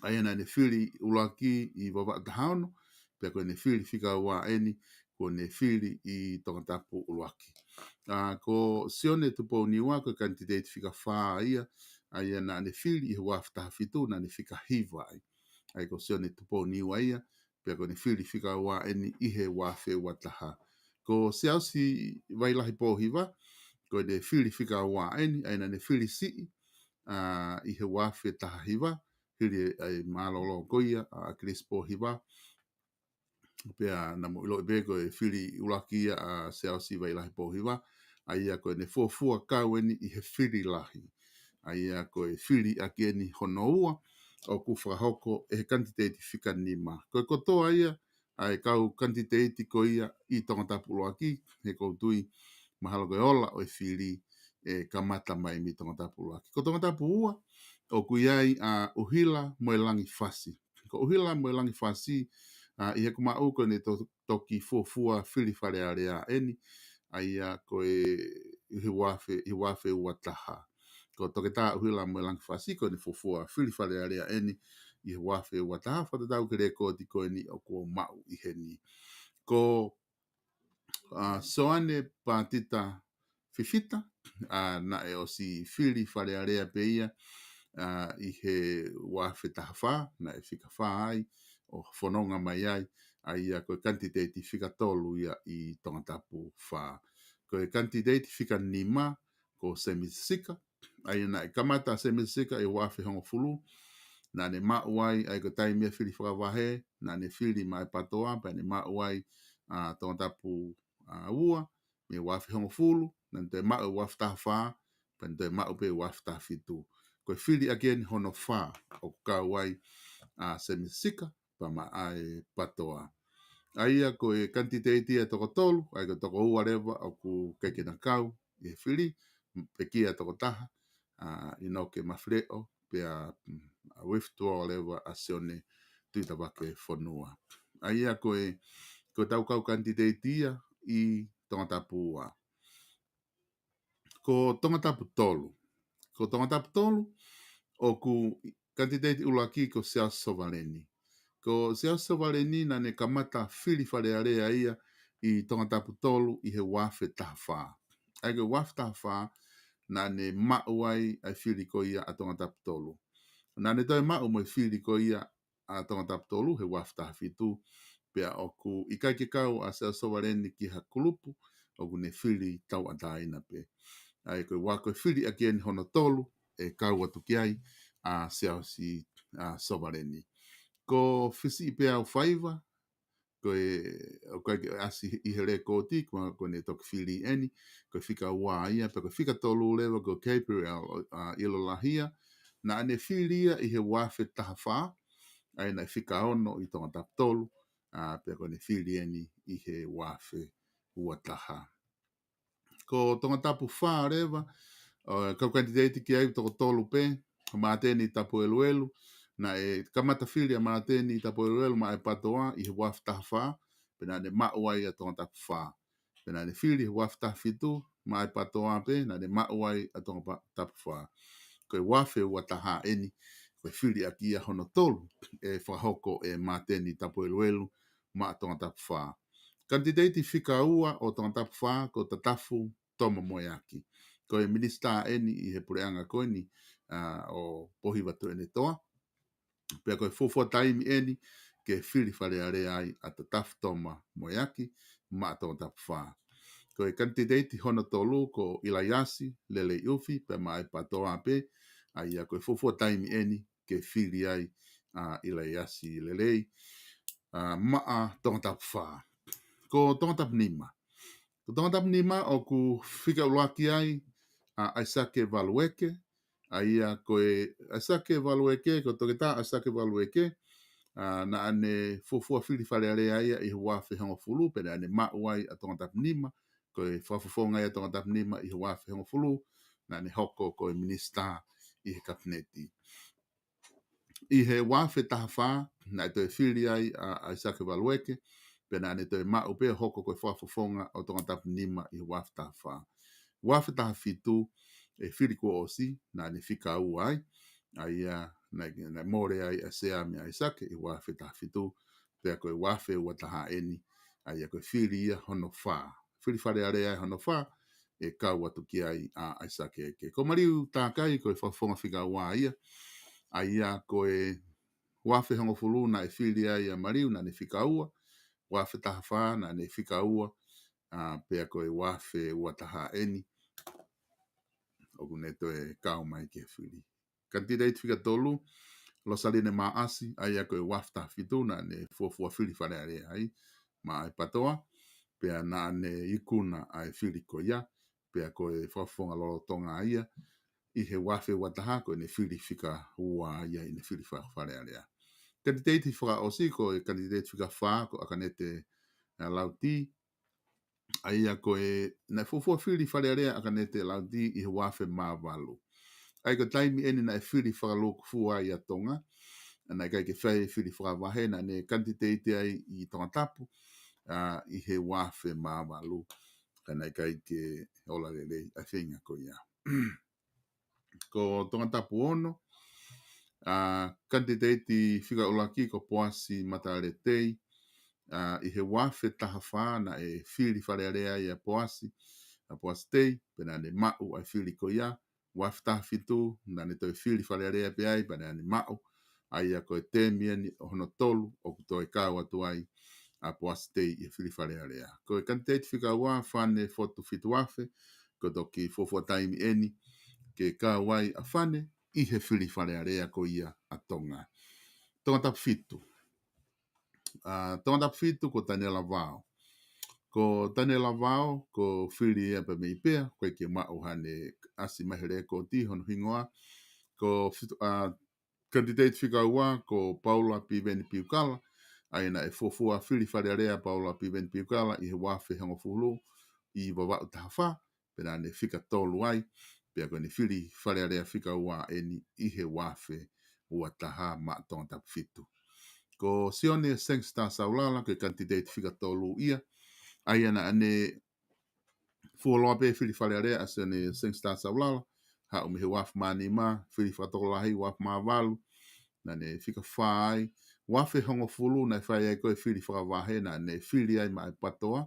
ʻa ia naʻa ne fili ʻuluaki ʻi Vavaʻu taha ono, pea ko ʻene fili fika ua eni, ko ʻene fili ʻi Tongatapu ʻUluaki. ʻA, ko Sione Tupou Niua, ko e kanititeiti fika fā ia, ʻa ia naʻa ne fili ʻi he ua afe taha fitu, naʻa ne fika hiva ai. ʻA ia ko Sione Tupou Niua ia, pea ko ʻene fili fika ua eni ʻi he ua afe ua taha. Ko Siaosi Vailahi Pōhiva, ko ʻene fili fika ua eni, ʻa ia naʻa ne fili siʻi, ʻa, ʻi he ua afe taha hiva, hili ʻa e mālōlō ko ia ʻa ʻAkilisi Pōhiva, pea naʻa mou ʻiloʻi pē ko e fili ʻuluaki ia ʻa Siaosi Vailahi Pōhiva, ʻa ia ko ʻene fuofua kau eni ʻi he fili lahi. ʻA ia ko e fili ʻaki eni hono ua, ʻoku fakahoko ʻe he kanititeiti fika nima. Ko e kotoa ia ʻa e kau kanititeiti ko ia ʻi Tongatapu ʻUluaki, he ʻoku ou tui mahalo ko e ola ʻo e fili ʻe kamata mai mei Tongatapu ʻUluaki. Ko Tongatapu ua, ʻoku ʻi ai ʻa ʻUhila mo e Langifasi. Ko ʻUhila mo e Langifasi, ʻa, ʻi heʻeku maʻu ko ʻene to-, toki fuofua fili Fale Alea eni, ʻa ia ko e ʻi he ua afe, ʻi he ua afe ua taha. Ko Toketā ʻUhila mo e Langifasi, ko ʻene fuofua fili Fale Alea eni ʻi he ua afe ua taha, fakatatau ki he lēkooti ko eni ʻoku ou maʻu ʻi heni. Ko, ʻa, Soane Pātita Fifita, ʻa, naʻe ʻosi fili Fale Alea pē ia, ʻa, ʻi he ua afe taha fā, naʻe fika fā ai, ʻo fononga mai ai, ʻa ia ko e kanititeiti fika tolu ia ʻi Tongatapu fā. Ko e kanititeiti fika nima, ko Semisi Sika, ʻa ia naʻe kamata Semisi Sika ʻi he ua afe hongofulu, naʻa ne maʻu ai, ʻa ia ko e taimi ia fili fakavahe, naʻa ne fili maʻa e PATOA, pea ne maʻu ai, ʻa, Tongatapu, ʻa, ua, mei he ua afe hongofulu, naʻa ne toe maʻu ua afe taha fā, pea ne toe maʻu pē ua afe taha fitu. Ko e fili ʻaki eni hono fā, ʻoku kau ai, ʻa, Semisi Sika, pea maʻa e PATOA. ʻA ia ko e kanititeiti ia toko tolu, ʻa ia ko e toko ua leva ʻoku ʻikai ke na kau ʻi he fili, pekia toko taha, ʻa, ʻInoke Mafileʻo, pea, mm, ʻa, withdraw leva ʻa Sione Tuʻitavake Fonua. ʻA ia ko e, ko e tau kau kanititeiti ia ʻi Tongatapu ua. Ko Tongatapu tolu. Ko Tongatapu tolu, ʻoku kanititeiti ʻuluaki ko Siaosi Sovaleni. Ko Siaosi Sovaleni naʻa ne kamata fili Fale Alea ia ʻi Tongatapu tolu ʻi he ua afe taha fā. ʻA ia ko e ua afe taha fā, naʻa ne maʻu ai ʻa e fili ko ia ʻa Tongatapu tolu. Naʻa ne toe maʻu mo e fili ko ia ʻa Tongatapu tolu he ua afe taha fitu, pea ʻoku ʻikai ke kau ʻa Siaosi Sovaleni ki ha kulupu, ʻoku ne fili tauʻatāina pē. ʻA ia ko e ua ko e fili ʻaki eni hono tolu, ʻe kau atu ki ai ʻa Siaosi, ʻa, Sovaleni. Ko Fisiʻipeau Faiva, ko e, ʻoku ʻikai ke ʻasi ʻi he lekooti, ko, ko ʻene toki fili eni, ko e fika ua ia, pea ko e fika tolu leva ko Gabriel, ʻa, ʻIlolahia, naʻa ne fili ia ʻi he ua afe taha fā, ʻa ia naʻe fika ono ʻi Tongatapu tolu, ʻa, pea ko ʻene fili eni ʻi he ua afe ua taha. Ko Tongatapu fā leva, ʻo, kau kanititeiti ki ai toko tolu pē, Māteni Tapueluelu, naʻe kamata fili ʻa Māteni Tapueluelu maʻa e PATOA ʻi he ua afe taha fā, pea naʻa ne maʻu ai ʻa Tongatapu fā. Pea naʻa ne fili he ua afe taha fitu, maʻa e PATOA pē, naʻa ne maʻu ai ʻa Tongatapu fā. Ko e ua afe ua taha eni, ko e fili ʻaki ia hono tolu, ʻe fakahoko ʻe Māteni Tapueluelu maʻa Tongatapu fā. Kanititeiti fika ua ʻo Tongatapu fā, ko Tatafu Toma Moeaki. Ko e minisitā eni ʻi he puleʻanga ko eni, ʻa, ʻo Pōhiva Tuʻiʻonetoa. Pea ko e fuofua taimi eni ke fili Fale Alea ai ʻa Tatafu Toma Moeaki maʻa Tongatapu fā. Ko e kanititeiti hono tolu ko ʻIlaiasi Lelei ʻUfi, pea maʻa e PATOA pē, ʻa ia ko e fuofua taimi eni ke fili ai ʻa ʻIlaiasi Lelei, ʻa, maʻa Tongatapu fā. Ko Tongatapu nima. Ko Tongatapu nima ʻoku fika ʻuluaki ai ʻa ʻAisake Valueke, ʻa ia ko e ʻAisake Valueke, ko Toketā ʻAisake Valueke, ʻa, naʻa ne fuofua fili Fale Alea ia ʻi he ua afe hongofulu, pea naʻa ne maʻu ai ʻa Tongatapu nima, ko e fakafofonga ia ʻa Tongatapu nima ʻi he ua afe hongofulu, naʻa ne hoko ko e minisitā ʻi he kapineti. ʻI he ua afe taha fā, naʻe toe fili ai ʻa, ʻAisake Valueke, pea naʻa ne toe maʻu pē hoko ko e fakafofonga ʻo Tongatapu nima ʻi he ua afe taha fā. Ua afe taha fitu, ʻe fili kuo ʻosi, naʻa ne fika ua ai, ʻa ia naʻe, naʻe mole ai ʻa Sea mei ʻAisake ʻi he ua afe taha fitu, pea ko e ua afe ua taha eni, ʻa ia ko e fili ia hono fā. Fili Fale Alea ia hono fā, ʻe kau atu ki ai ʻa ʻAisake Eke. Ko Maliu Takai, ko e fakafofonga fika ua ia, ʻa ia ko e ua afe hongofulu naʻe fili ai ʻa Maliu, naʻa ne fika ua, ua afe taha fā, naʻa ne fika ua, ʻa, pea ko e ua afe ua taha eni, ʻoku ne toe kau mai ke fili. Kanititeiti fika tolu, Losaline Maʻasi, ʻa ia ko e ua afe taha fitu, naʻa ne fuofua fili Fale Alea ai, maʻa e PATOA, pea naʻa ne ikuna ʻa e fili ko ia, pea ko e fakafofonga lolotonga ia, ʻi he ua afe ua taha, ko ʻene fili fika ua ia ʻi heʻene fili faka-, Fale Alea. Kanititeiti fakaʻosi, ko e kanititeiti fika fā, ko ʻAkanete, ʻa, Lauti, ʻa ia ko e, naʻe fuofua fili Fale Alea ʻAkanete Lauti ʻi he ua afe mā valu. ʻA ia ko e taimi eni naʻe fili fakalūkufua ai ʻa Tonga, naʻe ʻikai ke fai fili fakavahe, naʻa ne kanititeiti ai ʻi Tongatapu, ʻa, ʻi he ua afe mā valu, ka naʻe ʻikai ke ola lelei ʻa e feinga ko ia. Ko Tongatapu ono, ʻa, kanititeiti fika ʻuluaki ko Poasi Mataletei, ʻa, ʻi he ua afe taha fā naʻe fili Fale Alea ai ʻa Poasi, ʻa Poasi Tei, pea naʻa ne maʻu ʻa e fili ko ia, uafe taha fitu, naʻa ne toe fili Fale Alea pē ai, pea naʻa ne maʻu, ʻa ia ko e temi eni ʻo hono tolu, ʻoku toe kau atu ai, ʻa Poasi Tei ʻi he fili Fale Alea. Ko e kanititeiti fika ua, Fane Fotu Fituafe, ko e toki fuofua taimi eni, ke kau ai ʻa Fane, ʻi he fili Fale Alea ko ia ʻa Tonga. Tongatapu fitu. ʻA, Tongatapu fitu ko Taniela Vao. Ko Taniela Vao, ko fili ia pē mei pea, ko e ke maʻu hane ʻasi mai he lēkooti hono hingoa. Ko fitu, ʻa, kanititeiti fika ua, ko Paula Piveni Piukala, ʻa ia naʻe fuofua fili Fale Alea Paula Piveni Piukala, ʻi he uafe hongofulu, ʻi Vavaʻu taha fā, pea naʻa ne fika tolu ai, pea ko ʻene fili Fale Alea fika ua eni ʻi he uafe ua taha maʻa Tongatapu fitu. Ko Sione Sangster Saulala, ko e kanititeiti fika tolu ia, ʻa ia naʻa ne fuoloa pē fili Fale Alea ʻa Sione Sangster Saulala, haʻu mei he uafe mā nima, fili fakatokolahi uafe mā valu, naʻa ne fika fā ai, uafe hongofulu, naʻe fai ai ko e fili fakavahe, naʻa ne fili ai maʻa e PATOA,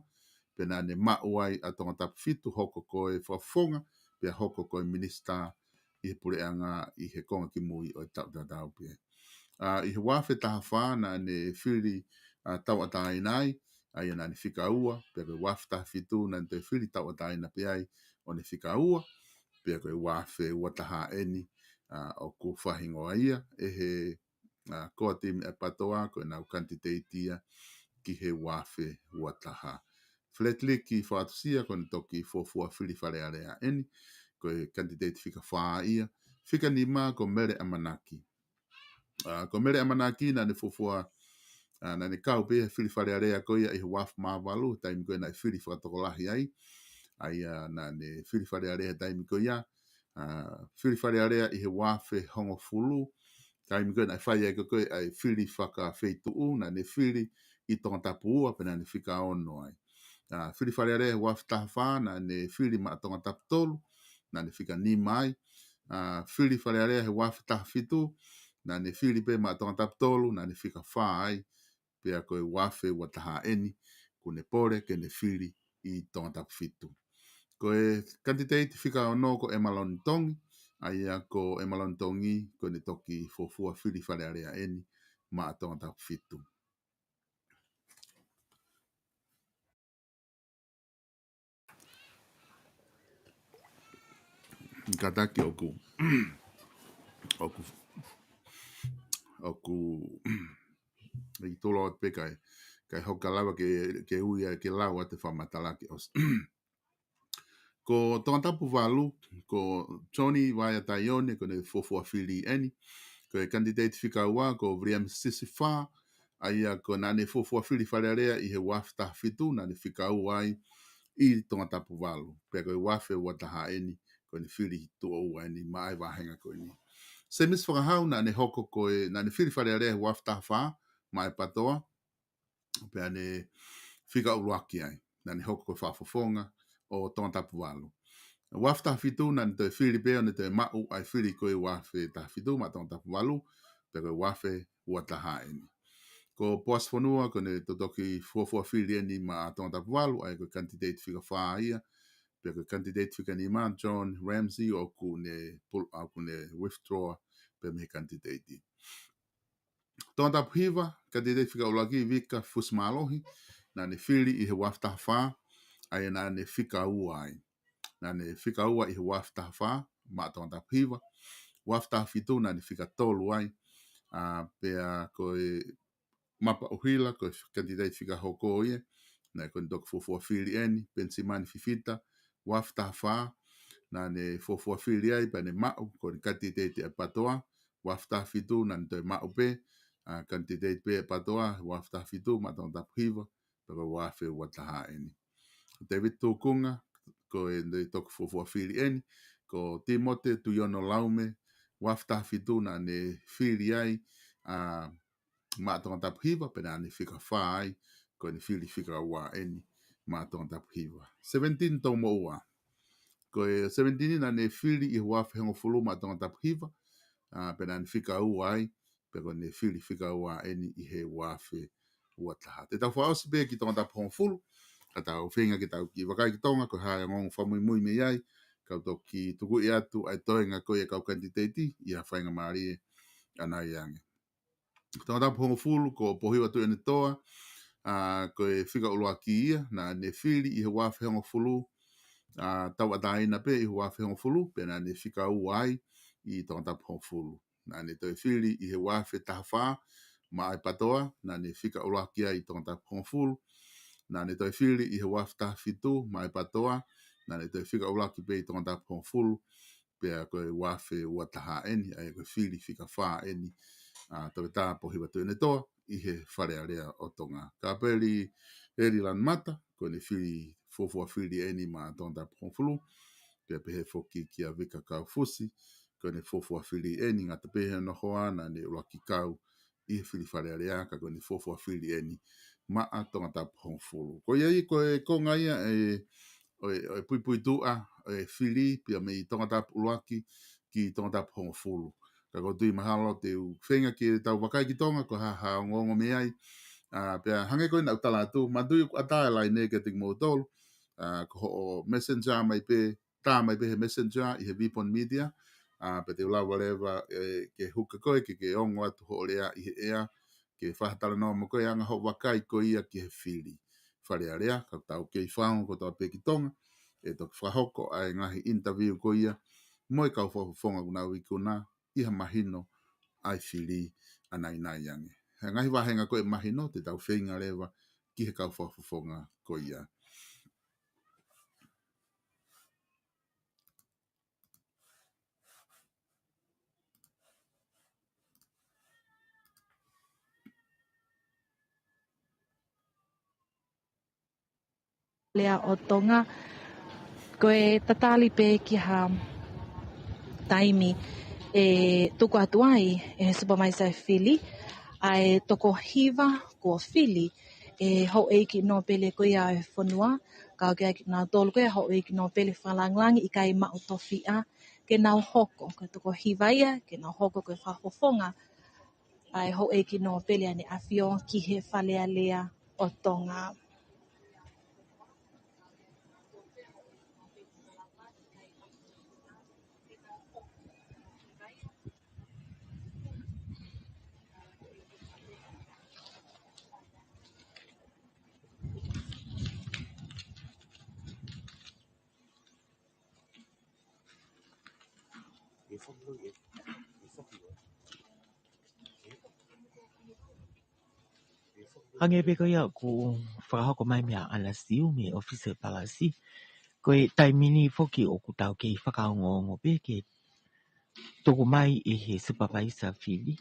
pea naʻa ne maʻu ai ʻa Tongatapu fitu hoko ko e fakafofonga, pea hoko ko e minisitā ʻi he puleʻanga ʻi he konga kimui ʻo e taʻu tatau pē. ʻA, ʻi he uafe taha fā naʻa ne fili, ʻa, tauʻatāina ai, ʻa ia naʻa ne fika ua, pea ko e uafe taha fitu naʻa ne toe fili tauʻatāina pē ai, ʻo ne fika ua, pea ko e uafe ua taha eni, ʻa, ʻoku fakahingoa ia, ʻe he ʻa, ko e timi ʻa e PATOA, ko ʻenau kanititeiti ia ki he uafe ua taha. Frederick Fakatusia, ko ʻene toki fuofua fili Fale Alea eni, ko e kanititeiti fika fā ia. Fika nima ko Mele ʻAmanaki. ʻA, ko Mele ʻAmanaki naʻa ne fuofua, ʻa, naʻa ne kau pē he fili Fale Alea ko ia ʻi he uafe mā valu, taimi ko ia naʻe fili fakatokolahi ai. ʻA ia naʻa ne fili Fale Alea he taimi ko ia, ʻa, fili Fale Alea ʻi he uafe hongofulu, taimi ko ia naʻe fai ai ko ē ʻa e fili fakafeituʻu, naʻa ne fili ʻi Tongatapu ua, pea naʻa ne fika ono ai. ʻA, fili Fale Alea he uafe taha fā, naʻa ne fili maʻa Tongatapu tolu, naʻa ne fika nima ai. ʻA, fili Fale Alea he uafe taha fitu, naʻa ne fili pē maʻa Tongatapu tolu, naʻa ne fika fā ai. Pea ko e uafe ua taha eni, kuo ne pole ke ne fili ʻi Tongatapu fitu. Ko e kanititeiti fika ono ko ʻEmaloni Tongi, ʻa ia ko ʻEmaloni Tongi, ko ʻene toki fuofua fili Fale Alea eni, maʻa Tongatapu fitu. Kātaki ʻoku, ʻoku, ʻoku, ʻi tulo atu pē kae, kae hoka lava ke, ke ui ai ke lau atu e fakamatala ke ʻosi. Ko Tongatapu valu, ko Johnny Vaea Taione, ko ʻene fuofua fili eni. Ko e kanititeiti fika ua, ko William Sisifā, ʻa ia ko naʻa ne fuofua fili Fale Alea ʻi he uafe taha fitu, naʻa ne fika ua ai ʻi Tongatapu valu. Pea ko e uafe ua taha eni, ko ʻene fili tuʻo ua eni, maʻa e vāhenga ko eni. Semisi Fakahau, naʻa ne hoko ko e, naʻa ne fili Fale Alea he uafe taha fā, maʻa e PATOA, pea ne fika ʻuluaki ai, naʻa ne hoko ko e fakafofonga ʻo Tongatapu valu. Uafe taha fitu, naʻa ne toe fili pē ʻo ne toe maʻu ʻa e fili ko e uafe taha fitu, maʻa Tongatapu valu, pea ko e uafe ua taha eni. Ko Poasi Fonua, ko ʻene toki fuofua fili eni maʻa Tongatapu valu, ʻa ia ko e kanititeiti fika fā ia, pea ko e kanititeiti fika nima, John Ramsay, ʻoku ne pul-, ʻoku ne withdraw, pea mei he kanititeiti. Tongatapu hiva, kanititeiti fika ʻuluaki, Vika Fusimālohi, naʻa ne fili ʻi he uafe taha fā, ʻa ia naʻa ne fika ua ai. Naʻa ne fika ua ʻi he uafe taha fā, maʻa Tongatapu hiva, uafe taha fitu, naʻa ne fika tolu ai, ʻa, pea ko e Mapa ʻUhila, ko e kanititeiti fika hoko ia, naʻe ko ʻene toki fuofua fili eni, Penisimani Fifita, uafe taha fā, naʻa ne fuofua fili ai, pea ne maʻu, ko ʻene kanititeiti ʻa e PATOA, uafe taha fitu, naʻa ne toe maʻu pē, ʻa, kanititeiti pē ʻa e PATOA, uafe taha fitu, maʻa Tongatapu hiva, pea ko e uafe ua taha eni. David Tukunga, ko ʻene toki fuofua fili eni, ko Timote Tuiono Laume, uafe taha fitu, naʻa ne fili ai, ʻa, maʻa Tongatapu hiva, pea naʻa ne fika fā ai, ko ʻene fili fika ua eni, maʻa Tongatapu hiva. Seventeen Toumoʻua. Ko e seventeen naʻa ne fili ʻi he uafe hongofulu maʻa Tongatapu hiva, ʻa, pea naʻa ne fika ua ai, pea ko ʻene fili fika ua eni ʻi he uafe ua taha. Te tau fakaʻosi pē ki Tongatapu hongofulu, ka tau feinga ke tau kiʻi vakai ki Tonga, ko e hā e ongoongo fakamuimui mei ai, kau toki tukuʻi atu ʻa e toenga ko ia e kau kanititeiti ʻi ha faingamālie ʻanai ange. Tongatapu hongofulu ko Pohiva Tuʻiʻonetoa, ʻa, ko e fika ʻuluaki ia, naʻa ne fili ʻi he ua afe hongofulu, ʻa, tauʻatāina pē ʻi he ua afe hongofulu, pea naʻa ne fika ua ai ʻi Tongatapu hongofulu. Naʻa ne toe fili ʻi he ua afe taha fā, maʻa e PATOA, naʻa ne fika ʻuluaki ai ʻi Tongatapu hongofulu. Naʻa ne toe fili ʻi he ua afe taha fitu, maʻa e PATOA, naʻa ne toe fika ʻuluaki pē ʻi Tongatapu hongofulu. Pea ko e ua afe ua taha eni, ʻa ia ko e fili fika fā eni, ʻa, Toketā Pohiva Tuʻiʻonetoa ʻi he Fale Alea ʻo Tonga. Kapeli Eli Lanumata, ko ʻene fili fuofua fili eni maʻa Tongatapu hongofulu, pea pehē foki kia Vika Kaufusi, ko ʻene fuofua fili eni, ngata pē he noho ʻana ʻene ʻuluaki kau ʻi he fili Fale Alea, ka ko ʻene fuofua fili eni maʻa Tongatapu hongofulu. Ko ia ai ko e konga ia e, ʻo e, ʻo e puipuituʻa, ʻo e fili, pea mei Tongatapu ʻuluaki ki Tongatapu hongofulu. Ka ʻoku ou tui mahalo te u feinga ke tau vakai ki Tonga, ko e hā ha ongoongo mei ai. ʻA, pea hangē ko ia naʻa ku tala atu, manatuʻi ʻoku ʻatā e laine kiate kimoutolu, ʻa, ko hoʻo messenger mai pē, tā mai pē he messenger ʻi he Vipon Media, ʻa, pea te u lava leva, ʻe, ke huka koe, ke, ke ongo atu hoʻo lea ʻi he ʻea, ke fakatalanoa mo koe ʻa e anga hoʻo vakai ko ia ki he fili Fale Alea, ka tau kei fakaongo kotoa pē ki Tonga, ʻe toki fakahoko ʻa e ngaahi interview ko ia, mo e kau fakafofonga ʻoku nau ikuna, ʻi ha mahino ʻa e fili ʻanai ange. He ngaahi vāhenga ko e mahino, te tau feinga leva ki he kau fakafofonga ko ia. Lea ʻo Tonga, ko e tatali pē ki ha taimi ʻe tuku atu ai ʻe he supervisor fili ʻa e toko hiva kuo fili ʻe he houʻeiki nōpele ko ia ʻo e fonua, kau ki ai kinautolu ko ia houʻeiki nōpele fakalāngilangi ʻikai maʻu tofiʻa ke nau hoko, ko e toko hiva ia ke nau hoko ko e fakafofonga ʻa e houʻeiki nōpele ʻAneʻi ʻAfio ki he Fale Alea ʻo Tonga. Hangē pē ko ia ʻoku fakahoko mai meia ʻAna Siu mei he ʻōfisi ʻo e Palasi. Ko e taimi ni foki ʻoku tau kei fakaongoongo pē ke tuku mai ʻe he supervisor fili,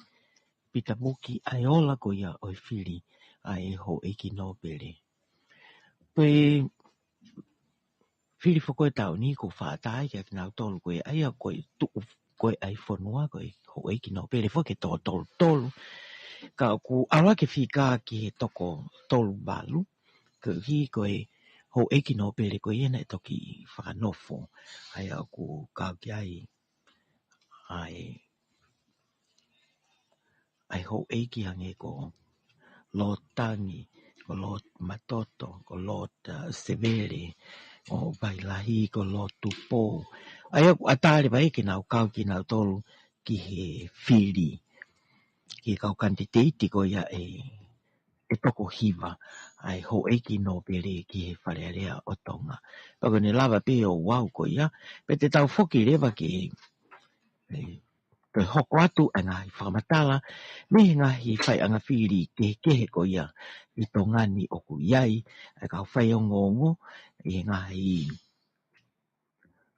Pita Muki, ʻa e ola ko ia ʻo e fili ʻa e houʻeiki nōpele. Ko e fili foki ʻo e taʻu ni ʻoku fakaʻatā ai kiate kinautolu ko e ʻai ʻa e ko e tuʻu ko ē ʻa e fonua, ko e houʻeiki nōpele foki ʻe toko tolu tolu. Ka ʻoku ʻalu hake e fika ki he toko tolu valu, koeʻuhi ko e houʻeiki nōpele ko ia naʻe toki fakanofo. ʻA ia ʻoku kau ki ai ʻa e ʻa e houʻeiki hangē ko Lord Tangi, ko Lord Matoto, ko Lord, uh, Sevele, ʻo Vailahi, ko Lord Tupou. ʻA ia ʻoku ʻatā leva ia ke nau kau kinautolu ki he fili, ki he kau kanititeiti ko ia ʻe, ʻe toko hiva, ʻa e houʻeiki nōpele ki he Fale Alea ʻo Tonga. Pea ko ʻene lava pē ʻo ʻoatu ko ia, pea te tau foki leva ke, ʻe, toe hoko atu ʻa e ngaahi fakamatala mei he ngaahi faiʻanga fili kehekehe ko ia ʻi Tonga ni ʻoku ʻi ai ʻa e kau faiongoongo ʻi he ngaahi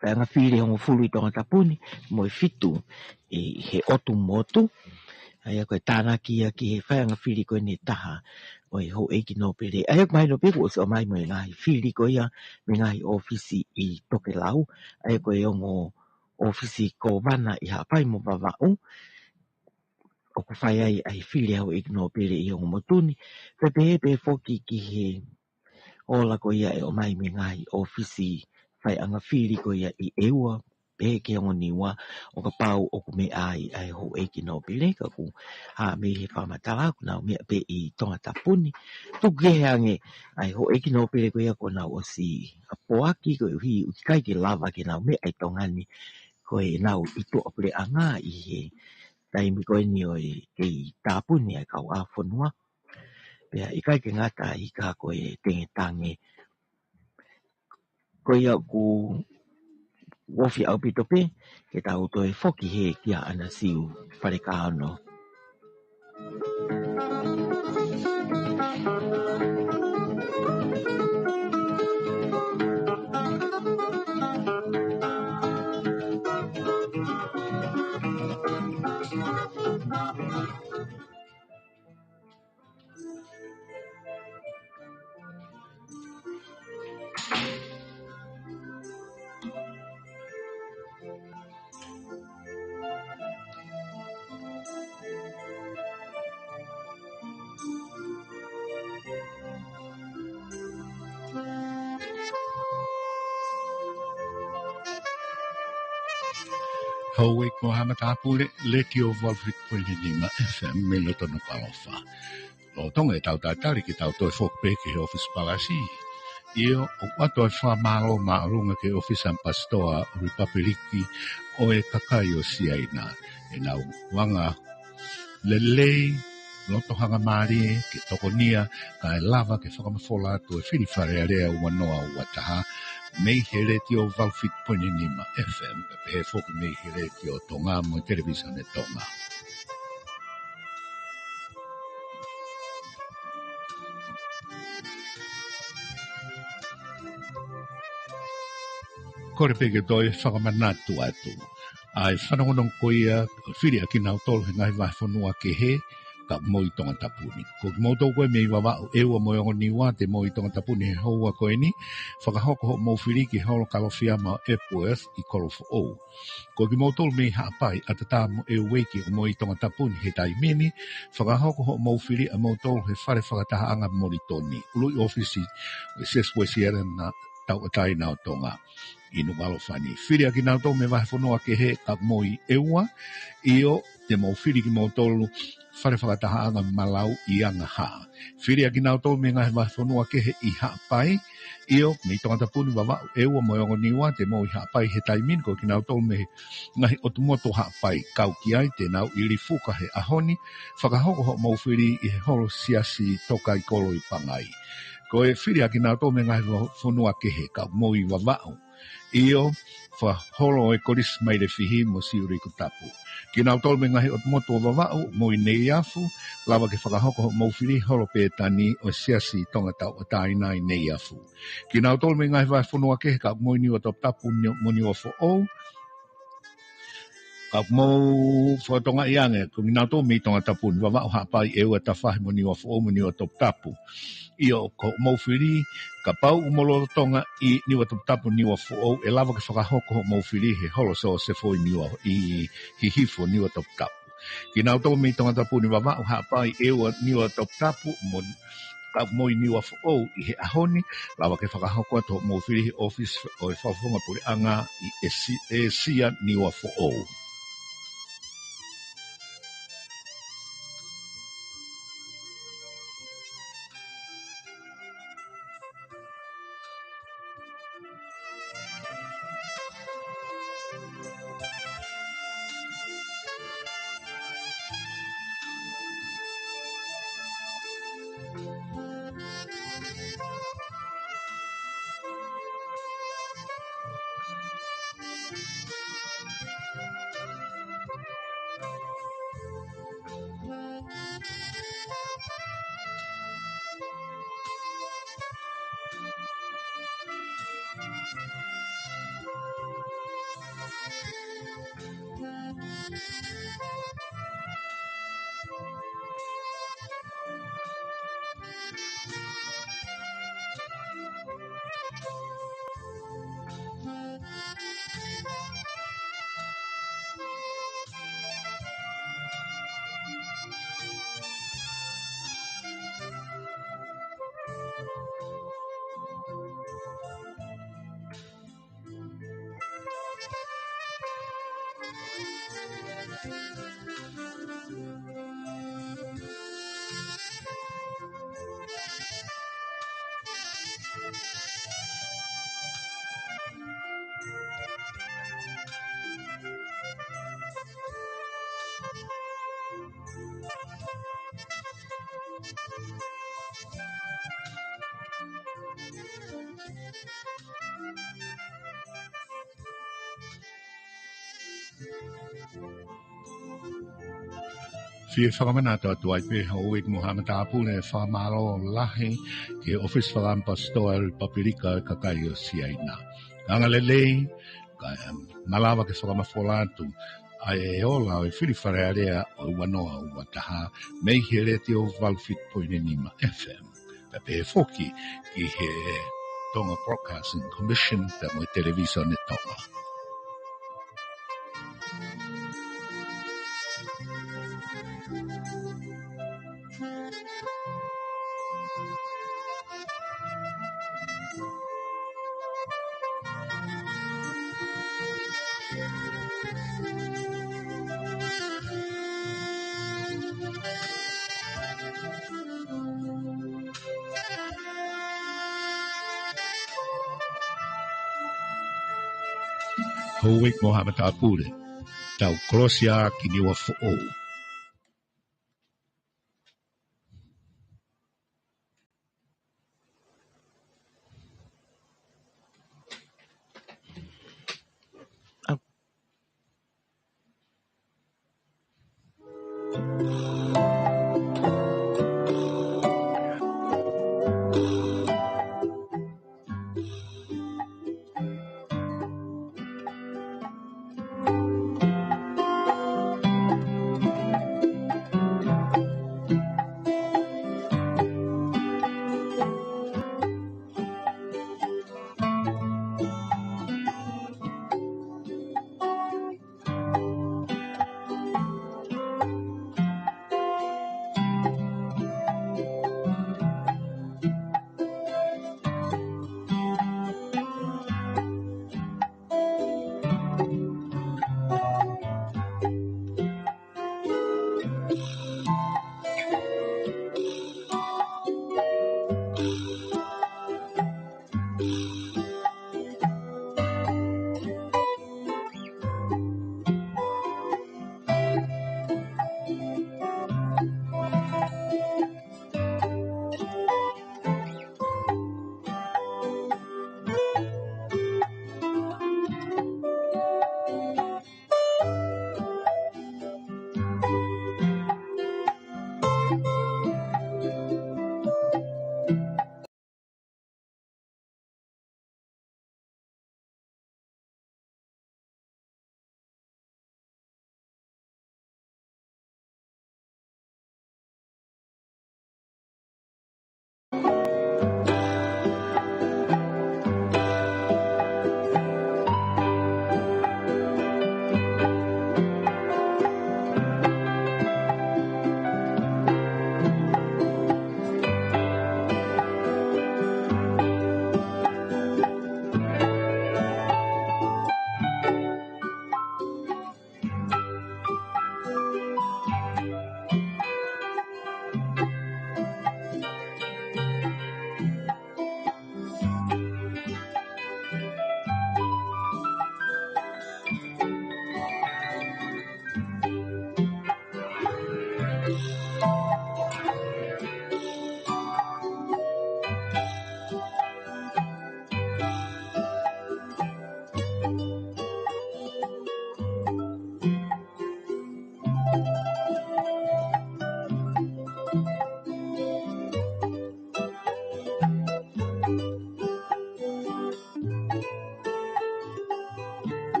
faiʻanga fili ʻe hongofulu ʻi Tongatapu ni mo e fitu ʻi he ʻotu motu. ʻA ia ko e tānaki ia ki he faiʻanga fili ko eni ʻe taha ʻo e houʻeiki nōpele. ʻA ia ʻoku mahino pē kuo ʻosi ʻomai mo e ngaahi fili ko ia mei he ngaahi ʻōfisi ʻi tokelau. ʻA ia ko e ongo ʻōfisi kōvana ʻi Haʻapai mo Vavaʻu, ʻoku fai ai ʻa e fili ʻa e houʻeiki nōpele ʻi he ongo motu ni. Pea pehē pē foki ki he ola ko ia ʻe ʻomai mei he ngaahi ʻōfisi faiʻanga fili ko ia ʻi ʻEua, pehē ki he ongo Niua, ʻo kapau ʻoku meʻa ai ʻa e houʻeiki nōpele, ka ʻoku hā mei he fakamatala ʻoku nau meʻa pē ʻi Tongatapu ni. Tuku kehe ange ʻa e houʻeiki nōpele ko ia kuo nau ʻosi ʻapoaki koeʻuhi ʻoku ʻikai ke lava ke nau meʻa ʻi Tonga ni, ko ʻenau ʻi tuʻapuleʻanga ʻi he taimi ko eni ʻo e kei tāpuni ʻa e kauʻāfonua. Pea ʻikai ke ngata ai ka ko e tengetange. Ko ia ʻoku ofi ʻaupito pē, ke tau toe foki hē kia ʻAna Siu Falekaono. Houʻeiki mo haʻa matāpule, Letiō valu fitu poini nima F M mei loto Nukuʻalofa. Lolotonga ʻetau tatali ke tau toe foki pē ki he ʻōfisi palasi. ʻIo, ʻoku ʻoatu e fakamālō māʻolunga ki he ʻōfisi ʻa e ʻAmipasitoa ʻo e Lipapiliki ʻo e Kakai ʻo Siaina. ʻEnau anga lelei, loto hangamālie, ke tokonia, kae lava ke fakamafola atu e fili Fale Alea ua noa ua taha, mei he Letiō valu fitu poini nima F M, kae pehē foki mei he Letiō Tonga mo e Televīsone Tonga. Kole pē ke toe fakamanatu atu ʻa e fanongonongo ko ia, fili ʻa kinautolu he ngaahi vahefonua kehe, ka mou ʻi Tongatapu ni. Ko kimoutolu ko ē mei Vavaʻu, ʻEua mo e ongo Niua, te mou ʻi Tongatapu ni he houa ko eni, fakahoko hoʻomou fili ki he holo Kalofiama ʻo Epworth ʻi Kolofoʻou. Ko kimoutolu mei Haʻapai, ʻAtatā mo ʻEueiki, ʻoku mou ʻi Tongatapu ni he taimi ni, fakahoko hoʻomou fili ʻamoutolu he fale fakatahaʻanga Molitoni, ʻuluʻi ʻōfisi ʻo e Siasi Uēsiliana Tauʻatāina ʻo Tonga ʻi Nukuʻalofa ni. Fili ʻa kinautolu mei he vahefonua kehe, ka mou ʻi ʻEua, ʻio, te mou fili kimoutolu fale fakatahaʻanga Malau ʻi Angahala. Fili ʻa kinautolu mei he ngaahi vahefonua kehe ʻi Haʻapai, ʻio, mei Tongatapu ni, Vavaʻu, ʻEua mo e ongo Niua, te mou ʻi Haʻapai he taimi ni. Ko kinautolu mei he ngaahi ʻotu motu ʻo Haʻapai, kau ki ai, te nau ʻi Lifuka he ʻaho ni, fakahoko hoʻomou fili ʻi he holo Siasi Tokaikolo ʻi Pangai. Ko e fili ʻa kinautolu mei he ngaahi vahefonua kehe, ka mou ʻi Vavaʻu, ʻio, fakaholo ʻa e Kolisi Mailefihi mo Siuʻilikutapu. Kinautolu mei he ngaahi ʻotu motu ʻo Vavaʻu, mou ʻi Neiafu, lava ke fakahoko hoʻomou fili holo Pētani ʻo e Siasi Tonga Tauʻatāina ʻi Neiafu. Kinautolu mei he ngaahi vahefonua kehe, ka mou ʻi Niuatoputapu ni-, mo Niuafoʻou, ka mou fakatokangaʻi ange, ko kinautolu mei Tongatapu ni, Vavaʻu, Haʻapai, ʻEua, Tafahi mo Niuafoʻou mo Niuatoputapu. ʻIo, ko hoʻomou fili, kapau ʻoku mou lolotonga ʻi Niuatoputapu, Niuafoʻou, ʻe lava ke fakahoko hoʻomou fili he holo Siosefo ʻi Niua-, ʻi Hihifo, Niuatoputapu. Kinautolu mei Tongatapu ni, Vavaʻu, Haʻapai, ʻEua, Niuatoputapu, mo, ka mou ʻi Niuafoʻou ʻi he ʻaho ni, lava ke fakahoko atu hoʻomou fili he ʻōfisi ʻo e Fakafofonga Puleʻanga ʻi ʻĒsi-, ʻĒsia, Niuafoʻou. Fie fakamanatu atu ai pē houʻeiki mo haʻa matāpule e fakamālō lahi ki he ʻOfisi Fakaʻamipasitoa ʻo e Lipapulika ʻo e Kakai ʻo Siaina. Angalelei, kae malava ke fakamafola atu ʻa e ola ʻo e fili Fale Alea ʻo e ua noa ua taha, mei he Letiō valu fitu poini nima F M. Pea pehē foki ki he Tonga Broadcasting Commission pea mo e Televīsone Tonga. Houʻeiki mo haʻa matāpule, tau kolosi ā ki Niuafoʻou.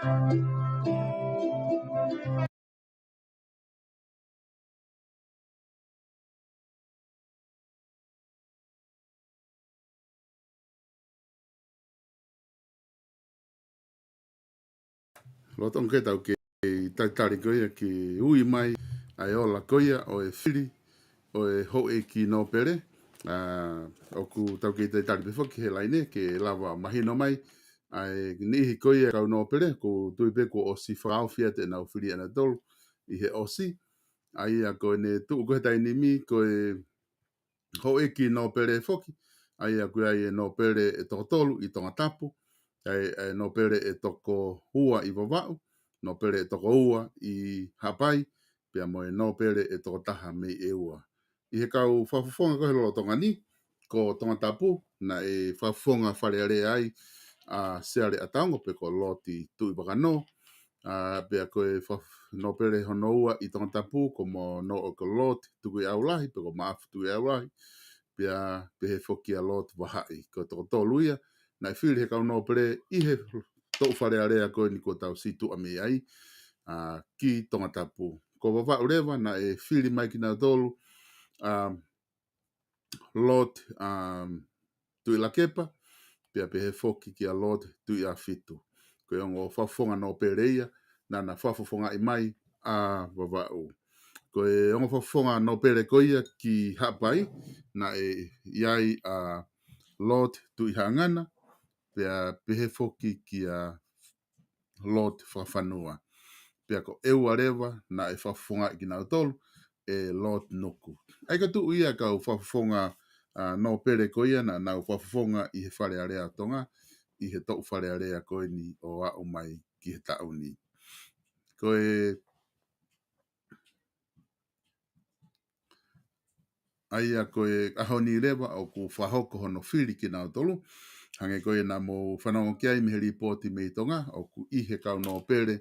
Lolotonga ke tau kei talitali ko ia ki he ui mai ʻa e ola ko ia ʻo e fili ʻo e houʻeiki nōpele. ʻA, ʻoku tau kei talitali pē foki he laine ke lava mahino mai ʻa e niʻihi ko ia kau nōpele, ʻoku ou tui pē kuo ʻosi fakaofi atu ʻenau fili ʻanautolu ʻi he ʻosi. ʻA ia ko ʻene tuʻu ko ē he taimi ni ko e houʻeiki nōpele foki, ʻa ia ʻoku ʻi ai e nōpele ʻe toko tolu ʻi Tongatapu, ʻa e, ʻa e nōpele ʻe toko ua ʻi Vavaʻu, nōpele ʻe toko ua ʻi Haʻapai, pea mo e nōpele ʻe toko taha mei ʻEua. ʻI he kau fakafofonga ko ē he lolotonga ni, ko Tongatapu, naʻe fakafofonga Fale Alea ai ʻa Siale ʻAtaongo pe ko Lord Tuʻivakanō, ʻa, pea ko e fakafofonga nōpele hono ua ʻi Tongatapu, ko Mono ʻo ko Lord Tukuʻiʻaulahi, pe ko Maʻafu Tukuʻiʻaulahi, pea pehē foki ʻa Lord Vahaʻi, ko e toko tolu ia, naʻe fili he kau nōpele ʻi he toʻu Fale Alea ko eni kuo tau situʻa mei ai, ʻa, ki Tongatapu. Ko Vavaʻu leva, naʻe fili mai kinautolu, ʻa, Lord, um, Tuʻilakepa, pea pehē foki kia Lord Tuʻiʻāfitu. Ko e ongo fakafofonga nōpele ia, naʻa na fakafofongaʻi mai ʻa Vavaʻu. Ko e ongo fakafofonga nōpele ko ia ki Haʻapai, naʻe ʻi ai ʻa Lord Tuʻihaʻangana, pea pehē foki kia Lord Fakafanua. Pea ko ʻEua leva naʻe fakafofongaʻi kinautolu ʻe Lord Nuku. ʻA ia ko e tuʻu ia kau fakafofonga, ʻa, nōpele ko ia naʻa nau fakafofonga ʻi he Fale Alea ʻo Tonga, ʻi he toʻu Fale Alea ko eni ʻo aʻu mai ki he taʻu ni. Ko e ʻA ia ko e ʻaho ni leva ʻoku fakahoko hono fili kinautolu. Hangē ko ia naʻa mou fanongo ki ai mei he lipooti mei Tonga, ʻoku ʻi he kau nōpele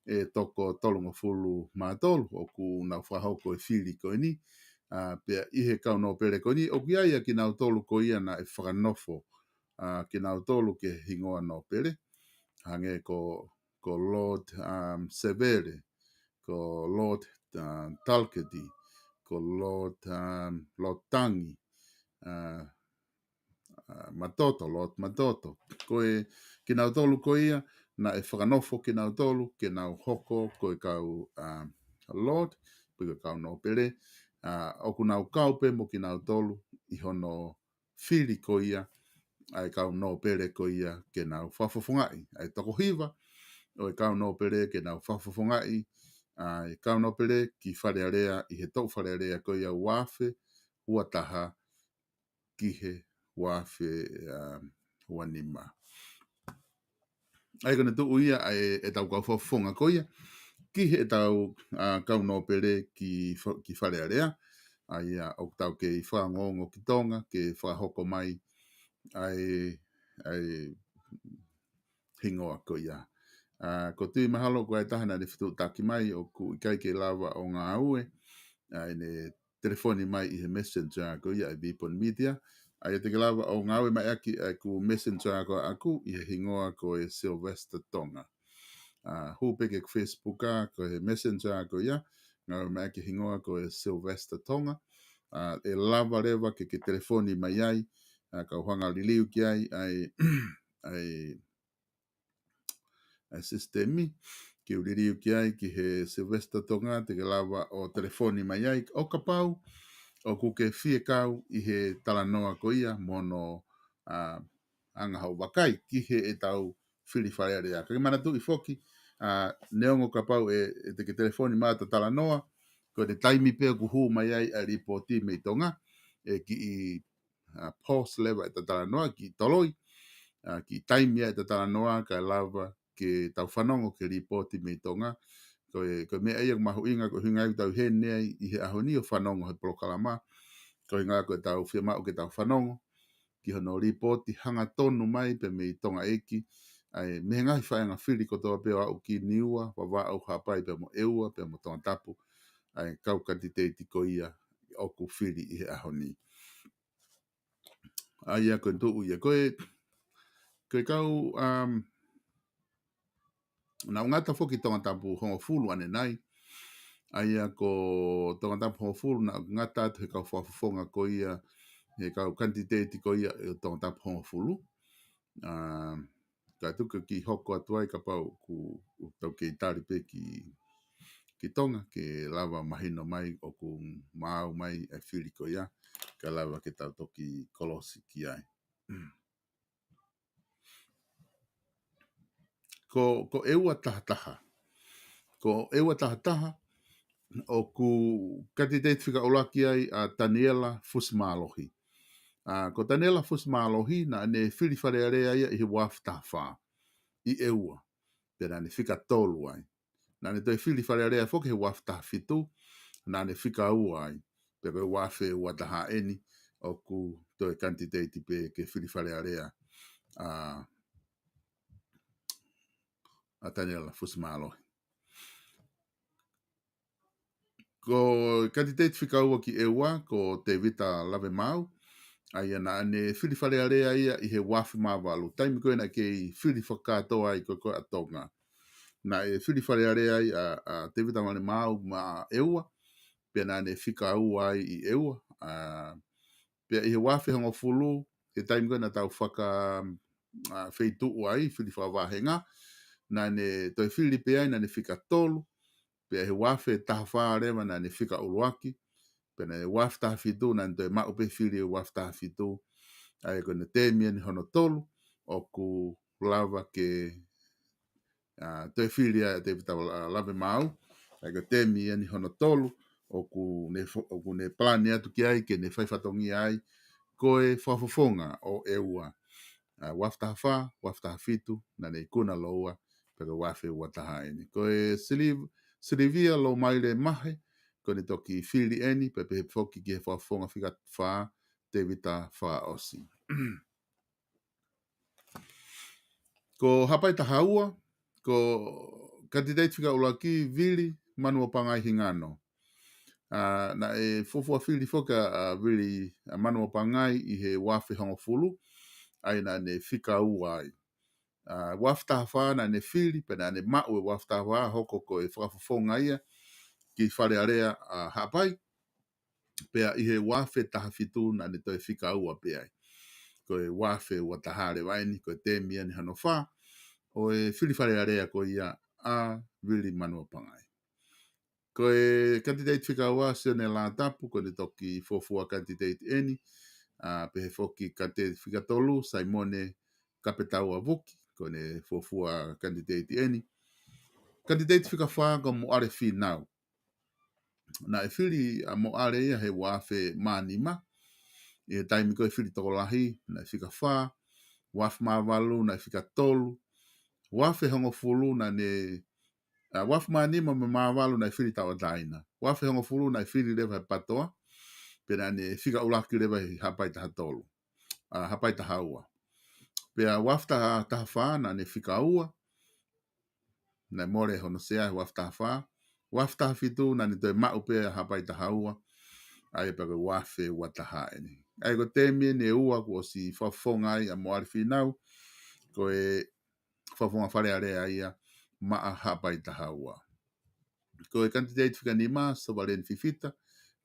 ʻe toko tolungofulu mā tolu ʻoku nau fakahoko e fili ko eni. ʻA, pea ʻi he kau nōpele ko eni, ʻoku ʻi ai ʻa kinautolu ko ia naʻe fakanofo, ʻa, kinautolu ki he hingoa nōpele. Hangē ko, ko Lord, um, Sevele, ko Lord, uh, Talketi, ko Lord, um, Lord Tangi, uh, uh, Matoto, Lord Matoto. Ko e kinautolu ko ia, naʻe fakanofo kinautolu, ke nau hoko ko e kau, um, Lord, pe ko e kau nōpele, uh, ʻoku nau kau pē mo kinautolu ʻi hono fili ko ia ʻa e kau nōpele ko ia ke nau fakafofongaʻi. ʻA e toko hiva ʻo e kau nōpele ke nau fakafofongaʻi ʻa e kau nōpele ki Fale Alea ʻi he toʻu Fale Alea ko ia ua afe ua taha ki he ua afe, um, ua nima. ʻA ia ko ʻene tuʻu ia ʻa e, ʻetau kau fakafofonga ko ia, ki heʻetau, ʻa, kau nōpele ki fa-, ki Fale Alea, ʻa ia ʻoku tau kei fakaongoongo ki Tonga, ke fakahoko mai ʻa e, ʻa e hingoa ko ia. ʻA, ʻoku ou tui mahalo ko e taha naʻa ne fetuʻutaki mai, ʻoku ʻikai ke lava ʻo ngāue, ʻa, ʻene telefoni mai ʻi he messenger ko ia ʻa e Vipon Media. ʻA ia te ke lava ʻo ngāue mai ʻaki ʻa ʻeku messenger ko ʻaku ʻi he hingoa ko e Sylvester Tonga. ʻA, hū pē ki he Facebook ʻa, ko e messenger ko ia, ngāue mai ʻaki hingoa ko e Sylvester Tonga. ʻA, ʻe lava leva ke ke telefoni mai ai, ʻa, kau hanga liliu ki ai, ʻa e, ʻa e ʻa e sisitemi, ke u liliu ki ai ki he Sylvester Tonga, te ke lava ʻo telefoni mai ai, ʻo kapau ʻoku ke fie kau ʻi he talanoa ko ia, mo hono, ʻa, anga hoʻo vakai, ki heʻetau fili Fale Alea. Ka ke manatuʻi foki, ʻa, neongo kapau ʻe, ʻe te ke telefoni mai ʻo talanoa, ko e taimi pē ʻoku hū mai ai ʻa e lipooti mei Tonga, ʻe kiʻi ʻa, pause leva ʻeta talanoa, kiʻi toloi, ʻa, kiʻi taimi ʻeta talanoa, kae lava ke tau fanongo ki he lipooti mei Tonga. Ko e, ko e meʻa ia ʻoku mahuʻinga, ko e ʻuhinga ia ʻoku tau ʻi heni ai ʻi he ʻaho ni ʻo fanongo he polokalama. Ko e ʻuhinga ko ʻetau fiemaʻu ke tau fanongo ki hono lipooti hangatonu mai pē mei Tonga ʻEiki, ʻa e, mei he ngaahi faʻahinga fili kotoa pē ʻo aʻu ki Niua, Vavaʻu, Haʻapai pea mo ʻEua, pea mo Tongatapu, ʻa e kau kanititeiti ko ia ʻoku fili ʻi he ʻaho ni. ʻA ia ko e tuʻu ia. Ko e, ko e kau, um, Naʻa ku ngata foki Tongatapu hongofulu ʻanenai. ʻA ia ko Tongatapu hongofulu naʻa ku ngata atu he kau fakafofonga ko ia, he kau kanititeiti ko ia ʻo Tongatapu hongofulu. ʻA, ka tuku ke hoko atu ai kapau ʻoku tau kei tali pē ki, ki Tonga, ke lava mahino mai ʻoku maau mai e fili ko ia, ka lava ke tau toki kolosi ki ai. Ko, ko e ua taha taha. Ko e ua taha taha, ʻoku kanititeiti fika ʻuluaki ai ʻa Taniela Fusimālohi. ʻA, ko Taniela Fusimālohi, naʻa ne fili Fale Alea ia ʻi he ua afe taha fā, ʻi ʻEua. Pea naʻa ne fika tolu ai. Naʻa ne toe fili Fale Alea foki he ua afe taha fitu, naʻa ne fika ua ai. Pea ko e ua afe ua taha eni, ʻoku toe kanititeiti pē ke fili Fale Alea, ʻa, ʻa Taniela Fusimālohi. Ko e kanititeiti fika ua ki ʻEua, ko Tevita Lavemaau, ʻa ia naʻa ne fili Fale Alea ia ʻi he ua afe mā valu. Taimi ko ē naʻe kei fili fakakātoa ai ko ē ʻa Tonga. Naʻe fili Fale Alea ai ʻa, ʻa Tevita Lavemaau maʻa ʻEua, pea naʻa ne fika ua ai ʻi ʻEua. ʻA, pea ʻi he ua afe hongofulu, he taimi ko ē naʻa tau faka, ʻa, feituʻu ai, fili fakavāhenga, naʻa ne toe fili pē ai, naʻa ne fika tolu, pea he ua afe taha fā leva naʻa ne fika ʻuluaki, pea naʻe ua afe taha fitu naʻa ne toe maʻu pē fili ua afe taha fitu, ʻa ia ko ʻene tēmi eni hono tolu, ʻoku lava ke, ʻa, toe fili ai ʻa Tevita La-, Lavemaau, ʻa ia ko e tēmi eni hono tolu, ʻoku ne fo-, ʻoku ne palani atu ki ai, ke ne fai fatongia ai, ko e fakafofonga ʻo ʻEua. ʻA, ua afe taha fā, ua afe taha fitu, naʻa ne ikuna loua, pea ko e ua afe ua taha eni. Ko e Sili-, Silivia Lomaile Mahe, ko ʻene toki fili eni, pea pehē foki ki he fakafofonga fika fā, Tevita Fakaʻosi. Ko Haʻapai taha ua, ko kanititeiti fika ʻuluaki Vili Manuapangai Hingano. ʻA, naʻe fuofua fili foki ʻa, ʻa Vili, ʻa Manuapangai ʻi he ua afe hongofulu, ʻa ia naʻa ne fika ua ai. ʻA, ua afe taha fā naʻa ne fili, pea naʻa ne maʻu e ua afe taha fā hoko ko e fakafofonga ia ki Fale Alea ʻa Haʻapai, pea ʻi he ua afe taha fitu naʻa ne toe fika ua pē ai. Ko e ua afe ua taha leva eni, ko e tēmi eni hono fā, ʻo e fili Fale Alea ko ia ʻa Vili Manuapangai. Ko e kanititeiti fika ua Sione Lātapu, ko ʻene toki fuofua kanititeiti eni, ʻa, pehē foki kanititeiti fika tolu Saimone Kapetaua Vuki, ko ʻene fuofua kanititeiti eni. Kanititeiti fika fā ko Moʻale Fīnau. Naʻe fili ʻa Moʻale ia he ua afe mā nima, ʻi he taimi ko ē fili tokolahi, naʻe fika fā, ua afe mā valu, naʻe fika tolu, ua afe hongofulu, naʻa ne, ʻa, ua afe mā nima mo e mā valu naʻe fili tauʻatāina. Ua afe hongofulu naʻe fili leva he PATOA, pea naʻa ne fika ʻuluaki leva he Haʻapai taha tolu. ʻA, Haʻapai taha ua. Pea ua afe taha, taha fā naʻa ne fika ua, naʻe mole hono sea he ua afe taha fā. Ua afe taha fitu naʻa ne toe maʻu pē ʻa Haʻapai taha ua, ʻa ia pea ko e ua afe ua taha eni. ʻA ia ko e tēmi eni ʻe ua kuo ʻosi fakafofonga ai ʻa Moʻale Fīnau, ko e fakafofonga Fale Alea ia maʻa Haʻapai taha ua. Ko e kanititeiti fika nima, Sovaleni Fifita,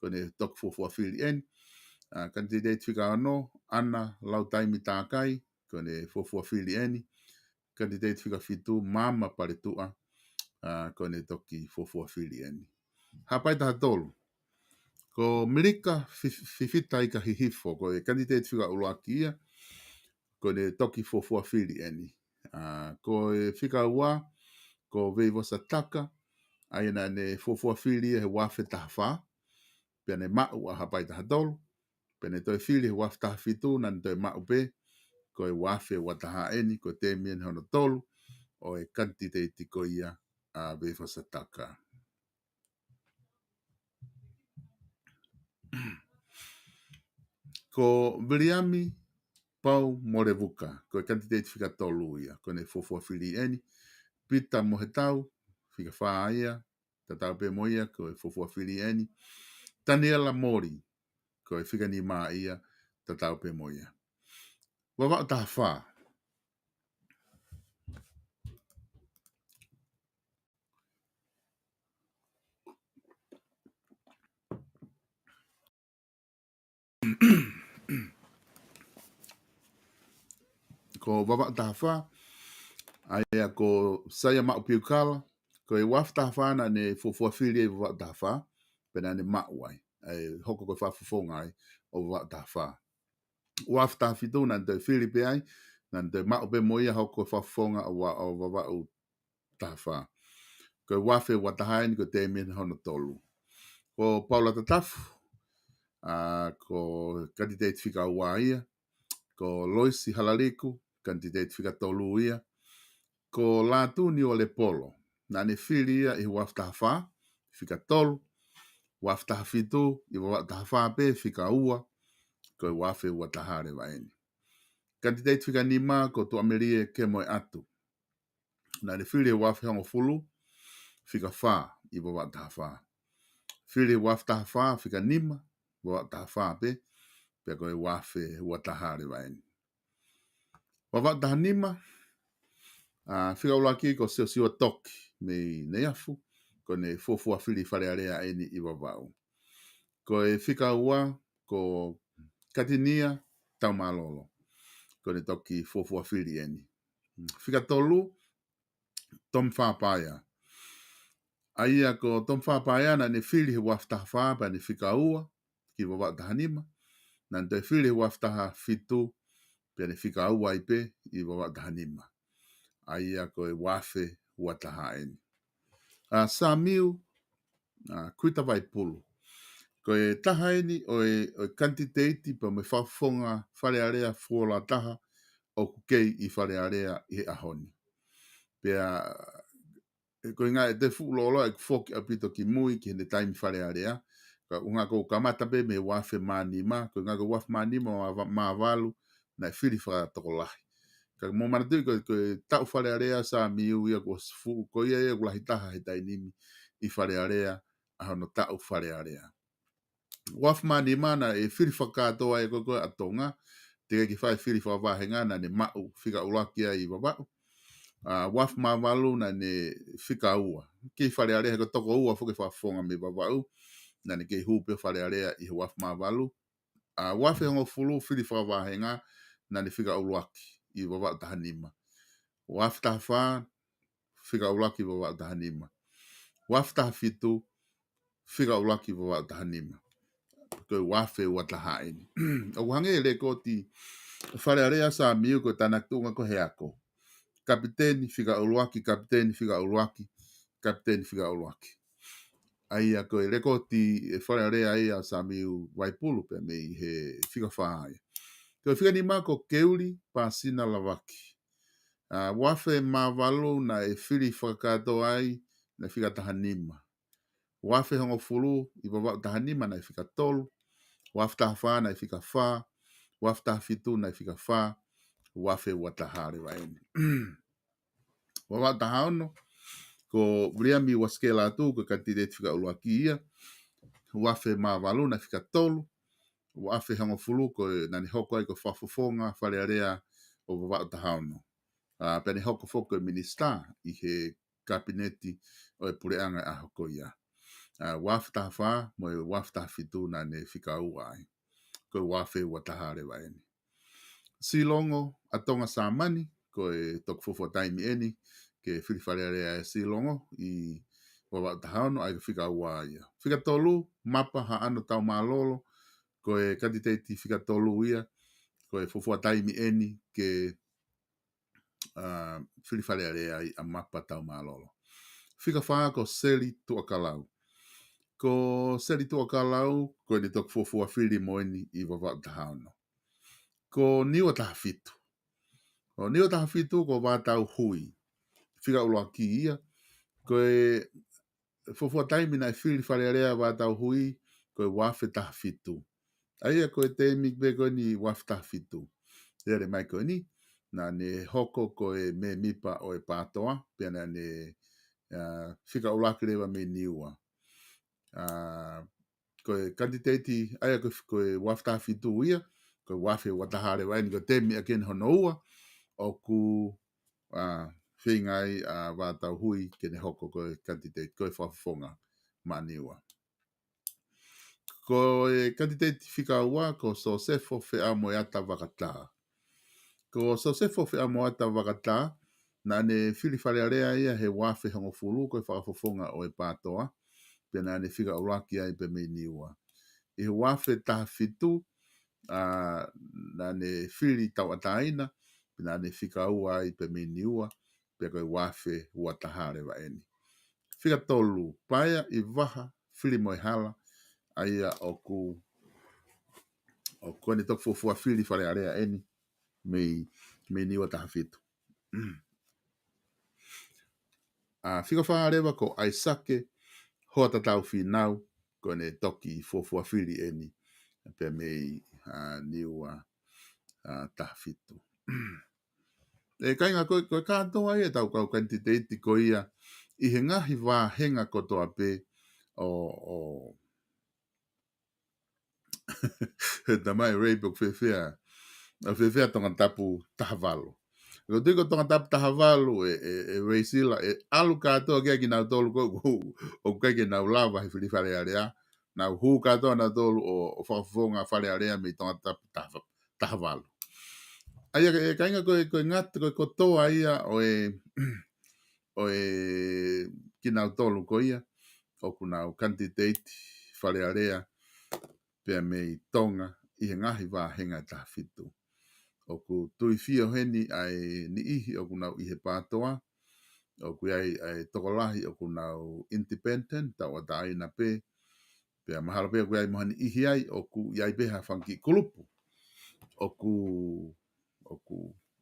ko ʻene toki fuofua fili eni. ʻA, kanititeiti fika ono, ʻAna Lautaimi Takai, ko ʻene fuofua fili eni. Kanititeiti fika fitu, Maama Paletuʻa, ʻa, ko ʻene toki fuofua fili eni. Haʻapai taha tolu, ko Milika Fi-, Fifita Ika Hihifo, ko e kanititeiti fika ʻuluaki ia, ko ʻene toki fuofua fili eni. ʻA, ko e fika ua, ko Veivosa Taka, ʻa ia naʻa ne fuofua fili ia he ua afe taha fā, pea ne maʻu ʻa Haʻapai taha tolu, pea ne toe fili he ua afe taha fitu, naʻa ne toe maʻu pē, ko e ua afe ua taha eni, ko e tēmi eni hono tolu ʻo e kanititeiti ko ia ʻa Veivosa Taka. Ko Viliami Pau Molevuka, ko e kanititeiti fika tolu ia, ko ʻene fuofua fili eni. Pita Mohetau, fika fā ia, tatau pē mo ia, ko e fuofua fili eni. Taniela Moli, ko e fika nima ia, tatau pē mo ia. Vavaʻu taha fā. ko Vavaʻu taha fā, ʻa ia ko Saia Maʻu Piukala, ko e ua afe taha fā naʻa ne fuofua fili ai Vavaʻu taha fā, pea naʻa ne maʻu ai, ʻa e hoko ko e fakafofonga ai ʻo Vavaʻu taha fā. Ua afe taha fitu naʻa ne toe fili pē ai, naʻa ne toe maʻu pē mo ia, hoko ko e fakafofonga ʻo Va-, ʻo Vavaʻu taha fā. Ko e ua afe ua taha eni ko e tēmina hono tolu. Ko Paula Tatafu, ʻa, ko e kanititeiti fika ua ia. Ko Loisi Halaliku, kanititeiti fika tolu ia. Ko Lātū Niualepolo, naʻa ne fili ia ʻi he ua afe taha fā, fika tolu, ua afe taha fitu, ʻi Vavaʻu taha fā pē, fika ua, ko e ua afe ua taha leva eni. Kanititeiti fika nima ko Tuʻamelie Kemoeatu. Naʻa ne fili he ua afe hongofulu, fika fā, ʻi Vavaʻu taha fā. Fili he ua afe taha fā, fika nima, Vavaʻu taha fā pē, pea ko e ua afe ua taha leva eni. Vavaʻu taha nima, ʻa, fika ʻuluaki ko Siosiua Toki mei Neiafu, ko ʻene fuofua fili Fale Alea eni ʻi Vavaʻu. Ko e fika ua ko Katinia Taumālolo, ko ʻene toki fuofua fili eni. Fika tolu, Tom Fapaia. ʻA ia ko Tom Fapaia naʻa ne fili he ua afe taha fā pea ne fika ua ki Vavaʻu taha nima. Naʻa ne toe fili he ua afe taha fitu pea ne fika ua ai pē ʻi Vavaʻu taha nima. ʻA ia ko e ua afe ua taha eni. ʻA, Samiu, ʻa, Kuita Vaipulu. Ko e taha eni ʻo e, ʻo e kanititeiti pea mo e fakafofonga Fale Alea fuoloa taha ʻoku kei ʻi Fale Alea ʻi he ʻaho ni. Pea, ʻe, ko e ʻuhinga ʻe toe fuʻu lōloa ʻeku foki ʻaupito ki mui ki heʻene taimi Fale Alea. Ka ʻuhinga ʻoku ou kamata pē mei he ua afe mā nima, ko e ʻuhinga ko e ua afe mā nima mā, mā valu, naʻe fili fakatokolahi. Ka mou manatuʻi ko, ko e taʻu Fale Alea Samiu ia kuo ʻosi fuʻu, ko ia ia ʻoku lahi taha he taimi ni ʻi Fale Alea, ʻa hono taʻu Fale Alea. Ua afe mā nima naʻe fili fakakātoa ai ko, ko ē ʻa Tonga, teʻeki ke fai fili fakavāhenga, naʻa ne maʻu fika ʻuluaki ai ʻi Vavaʻu. ʻA, ua afe mā valu naʻa ne fika ua. Kei Fale Alea he ko e toko ua foki e fakafofonga mei Vavaʻu, naʻa ne kei hū pē Fale Alea ʻi he ua afe mā valu. ʻA, ua afe hongofulu fili fakavāhenga, naʻa ne fika ʻuluaki ʻi Vavaʻu taha nima. Ua afe taha fā, fika ʻuluaki ʻi Vavaʻu taha nima. Ua afe taha fitu, fika ʻuluaki ʻi Vavaʻu taha nima. Ko e ua afe ua taha eni. ʻOku hangē e lekooti Fale Alea Samiu ko e tānaki tuʻunga ko e ako. Kapiteni fika ʻuluaki, kapiteni fika ʻuluaki, kapiteni fika ʻuluaki. ʻA ia ko e lekooti e Fale Alea ia ʻa Samiu Vaipulu pea mei he fika fā ia. Ko e fika nima ko Keuli Pasina Lavaki. ʻA, ua afe mā valu naʻe fili fakakātoa ai, naʻe fika taha nima. Ua afe hongofulu ʻi Vavaʻu taha nima naʻe fika tolu. Ua afe taha fā naʻe fika fā. Ua afe taha fitu naʻe fika fā. Ua afe ua taha leva eni. Vavaʻu taha ono, ko Viliami Uasikela Atu, ko e kanititeiti fika ʻuluaki ia. Ua afe mā valu naʻe fika tolu. Ua afe hongofulu ko e naʻa ne hoko ai ko e fakafofonga Fale Alea ʻo Vavaʻu taha ono. ʻA, pea ne hoko foki ko e minisitā ʻi he kapineti ʻo e puleʻanga ʻaho ko ia. ʻA, ua afe taha fā mo e ua afe taha fitu naʻa ne fika ua ai. Ko e ua afe ua taha leva eni. Silongo ʻa Tonga Sāmani, ko e toki fuofua taimi eni ke fili Fale Alea ʻa Silongo ʻi Vavaʻu taha ono, ʻa ia ko e fika ua ia. Fika tolu, Mapa Haʻano Taumālolo, ko e kanititeiti fika tolu ia, ko e fuofua taimi eni ke, ʻa, fili Fale Alea ai ʻa Mapa Taumālolo. Fika fā ko Seli Tuʻakalau. Ko Seli Tuʻakalau, ko ʻene toki fuofua fili mo eni ʻi Vavaʻu taha ono. Ko Niua taha fitu. Ko Niua taha fitu ko Vātau Hui. Fika ʻuluaki ia. Ko e fuofua taimi naʻe fili Fale Alea Vātau Hui, ko e ua afe taha fitu. ʻA ia ko e taimi pē ko eni ua afe taha fitu. Lele mai ko eni, naʻa ne hoko ko e mēmipa ʻo e PATOA, pea naʻa ne, ʻa, fika ʻuluaki leva mei Niua. ʻA, ko e kanititeiti, ʻa ia ko, ko e ua afe taha fitu ia, ko e ua afe ua taha leva eni ko e taimi ʻa ʻene hono ua, ʻoku, ʻa, feinga ai ʻa Vātau Hui ke ne hoko ko e kanititeiti, ko e fakafofonga maʻa Niua. Ko e kanititeiti fika ua, ko Sosefo Feʻamoeata Vakataha. Ko Sosefo Feʻamoata Vakatā, naʻa ne fili Fale Alea ia he uaafe hongofulu ko e fakafofonga ʻo e PATOA, pea naʻa ne fika ʻuluaki ai pē mei Niua. ʻI he uaafe taha fitu, ʻa, naʻa ne fili Tauʻatāina, pea naʻa ne fika ua ai pē mei Niua, pea ko e uaafe ua taha leva eni. Fika tolu, Paea ʻi Vaha, fili mo e hala, ʻa ia ʻoku, ʻoku ne toki fuofua fili Fale Alea eni, mei, mei Niua taha fitu. ʻA, fika fā leva ko ʻAisake Hoatatau Fīnau, ko ʻene toki fuofua fili eni, pea mei, ʻa, Niua, ʻa, taha fitu. ʻE kāinga ko, ko e kātoa ia ʻetau kau kanititeiti ko ia ʻi he ngaahi vāhenga kotoa pē ʻo, ʻo, he tamai Ray pe ʻoku fēfē, ʻoku fēfē Tongatapu taha valu. Ko tui ko Tongatapu taha valu ʻe, ʻe, ʻe Ray Sila, ʻe ʻalu kātoa ki ai kinautolu ko, ko, ʻoku ʻikai ke nau lava he fili Fale Alea, nau hū kātoa nautolu ʻo, ʻo fakafofonga Fale Alea mei Tongatapu taha, taha valu. ʻA ia, ʻe kāinga ko e, ko e ngata, ko e kotoa ia ʻo e, ʻo e kinautolu ko ia, ʻoku nau kanititeiti Fale Alea, pea mei Tonga ʻi he ngaahi vāhenga ʻe taha fitu. ʻOku tuifio heni ʻa e niʻihi ʻoku nau ʻi he PATOA, ʻoku ʻi ai ʻa e tokolahi ʻoku nau independent, Tauʻatāina pē, pea mahalo pē ʻoku ʻi ai mo ha niʻihi ai, ʻoku ʻi ai pē ha fanga kiʻi kulupu ʻoku, ʻoku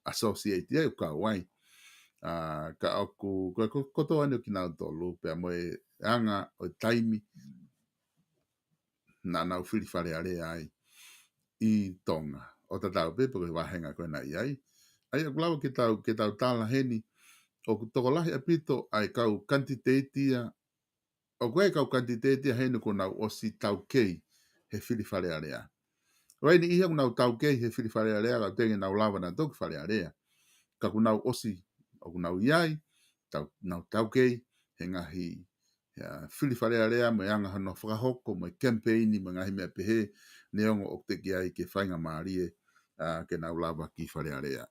associate ai, ʻoku kau ai. ʻA, ka ʻoku, ko, ko, kotoa eni ʻo kinautolu, pea mo e anga ʻo e taimi naʻa nau fili Fale Alea ai ʻi Tonga. ʻO tatau pē, pe ko e vāhenga ko ē naʻe ʻi ai. ʻA ia ʻoku lava ke tau, ke tau tala heni, ʻoku tokolahi ʻaupito ʻa e kau kanititeiti ia, ʻoku ʻi ai e kau kanititeiti ia heni kuo nau ʻosi taukei he fili Fale Alea. ʻOku ʻi ai e niʻihi ia kuo nau taukei he fili Fale Alea, ka ʻoku teʻeki ke nau lava nautolu ki Fale Alea. Ka kuo nau ʻosi, ʻoku nau ʻi ai, tau, nau taukei he ngaahi, ʻa, fili Fale Alea mo e anga hono fakahoko, mo e kemipeini, mo e ngaahi meʻa pehē, neongo ʻoku teʻeki ai ke faingamālie, ʻa, ke nau lava ki Fale Alea.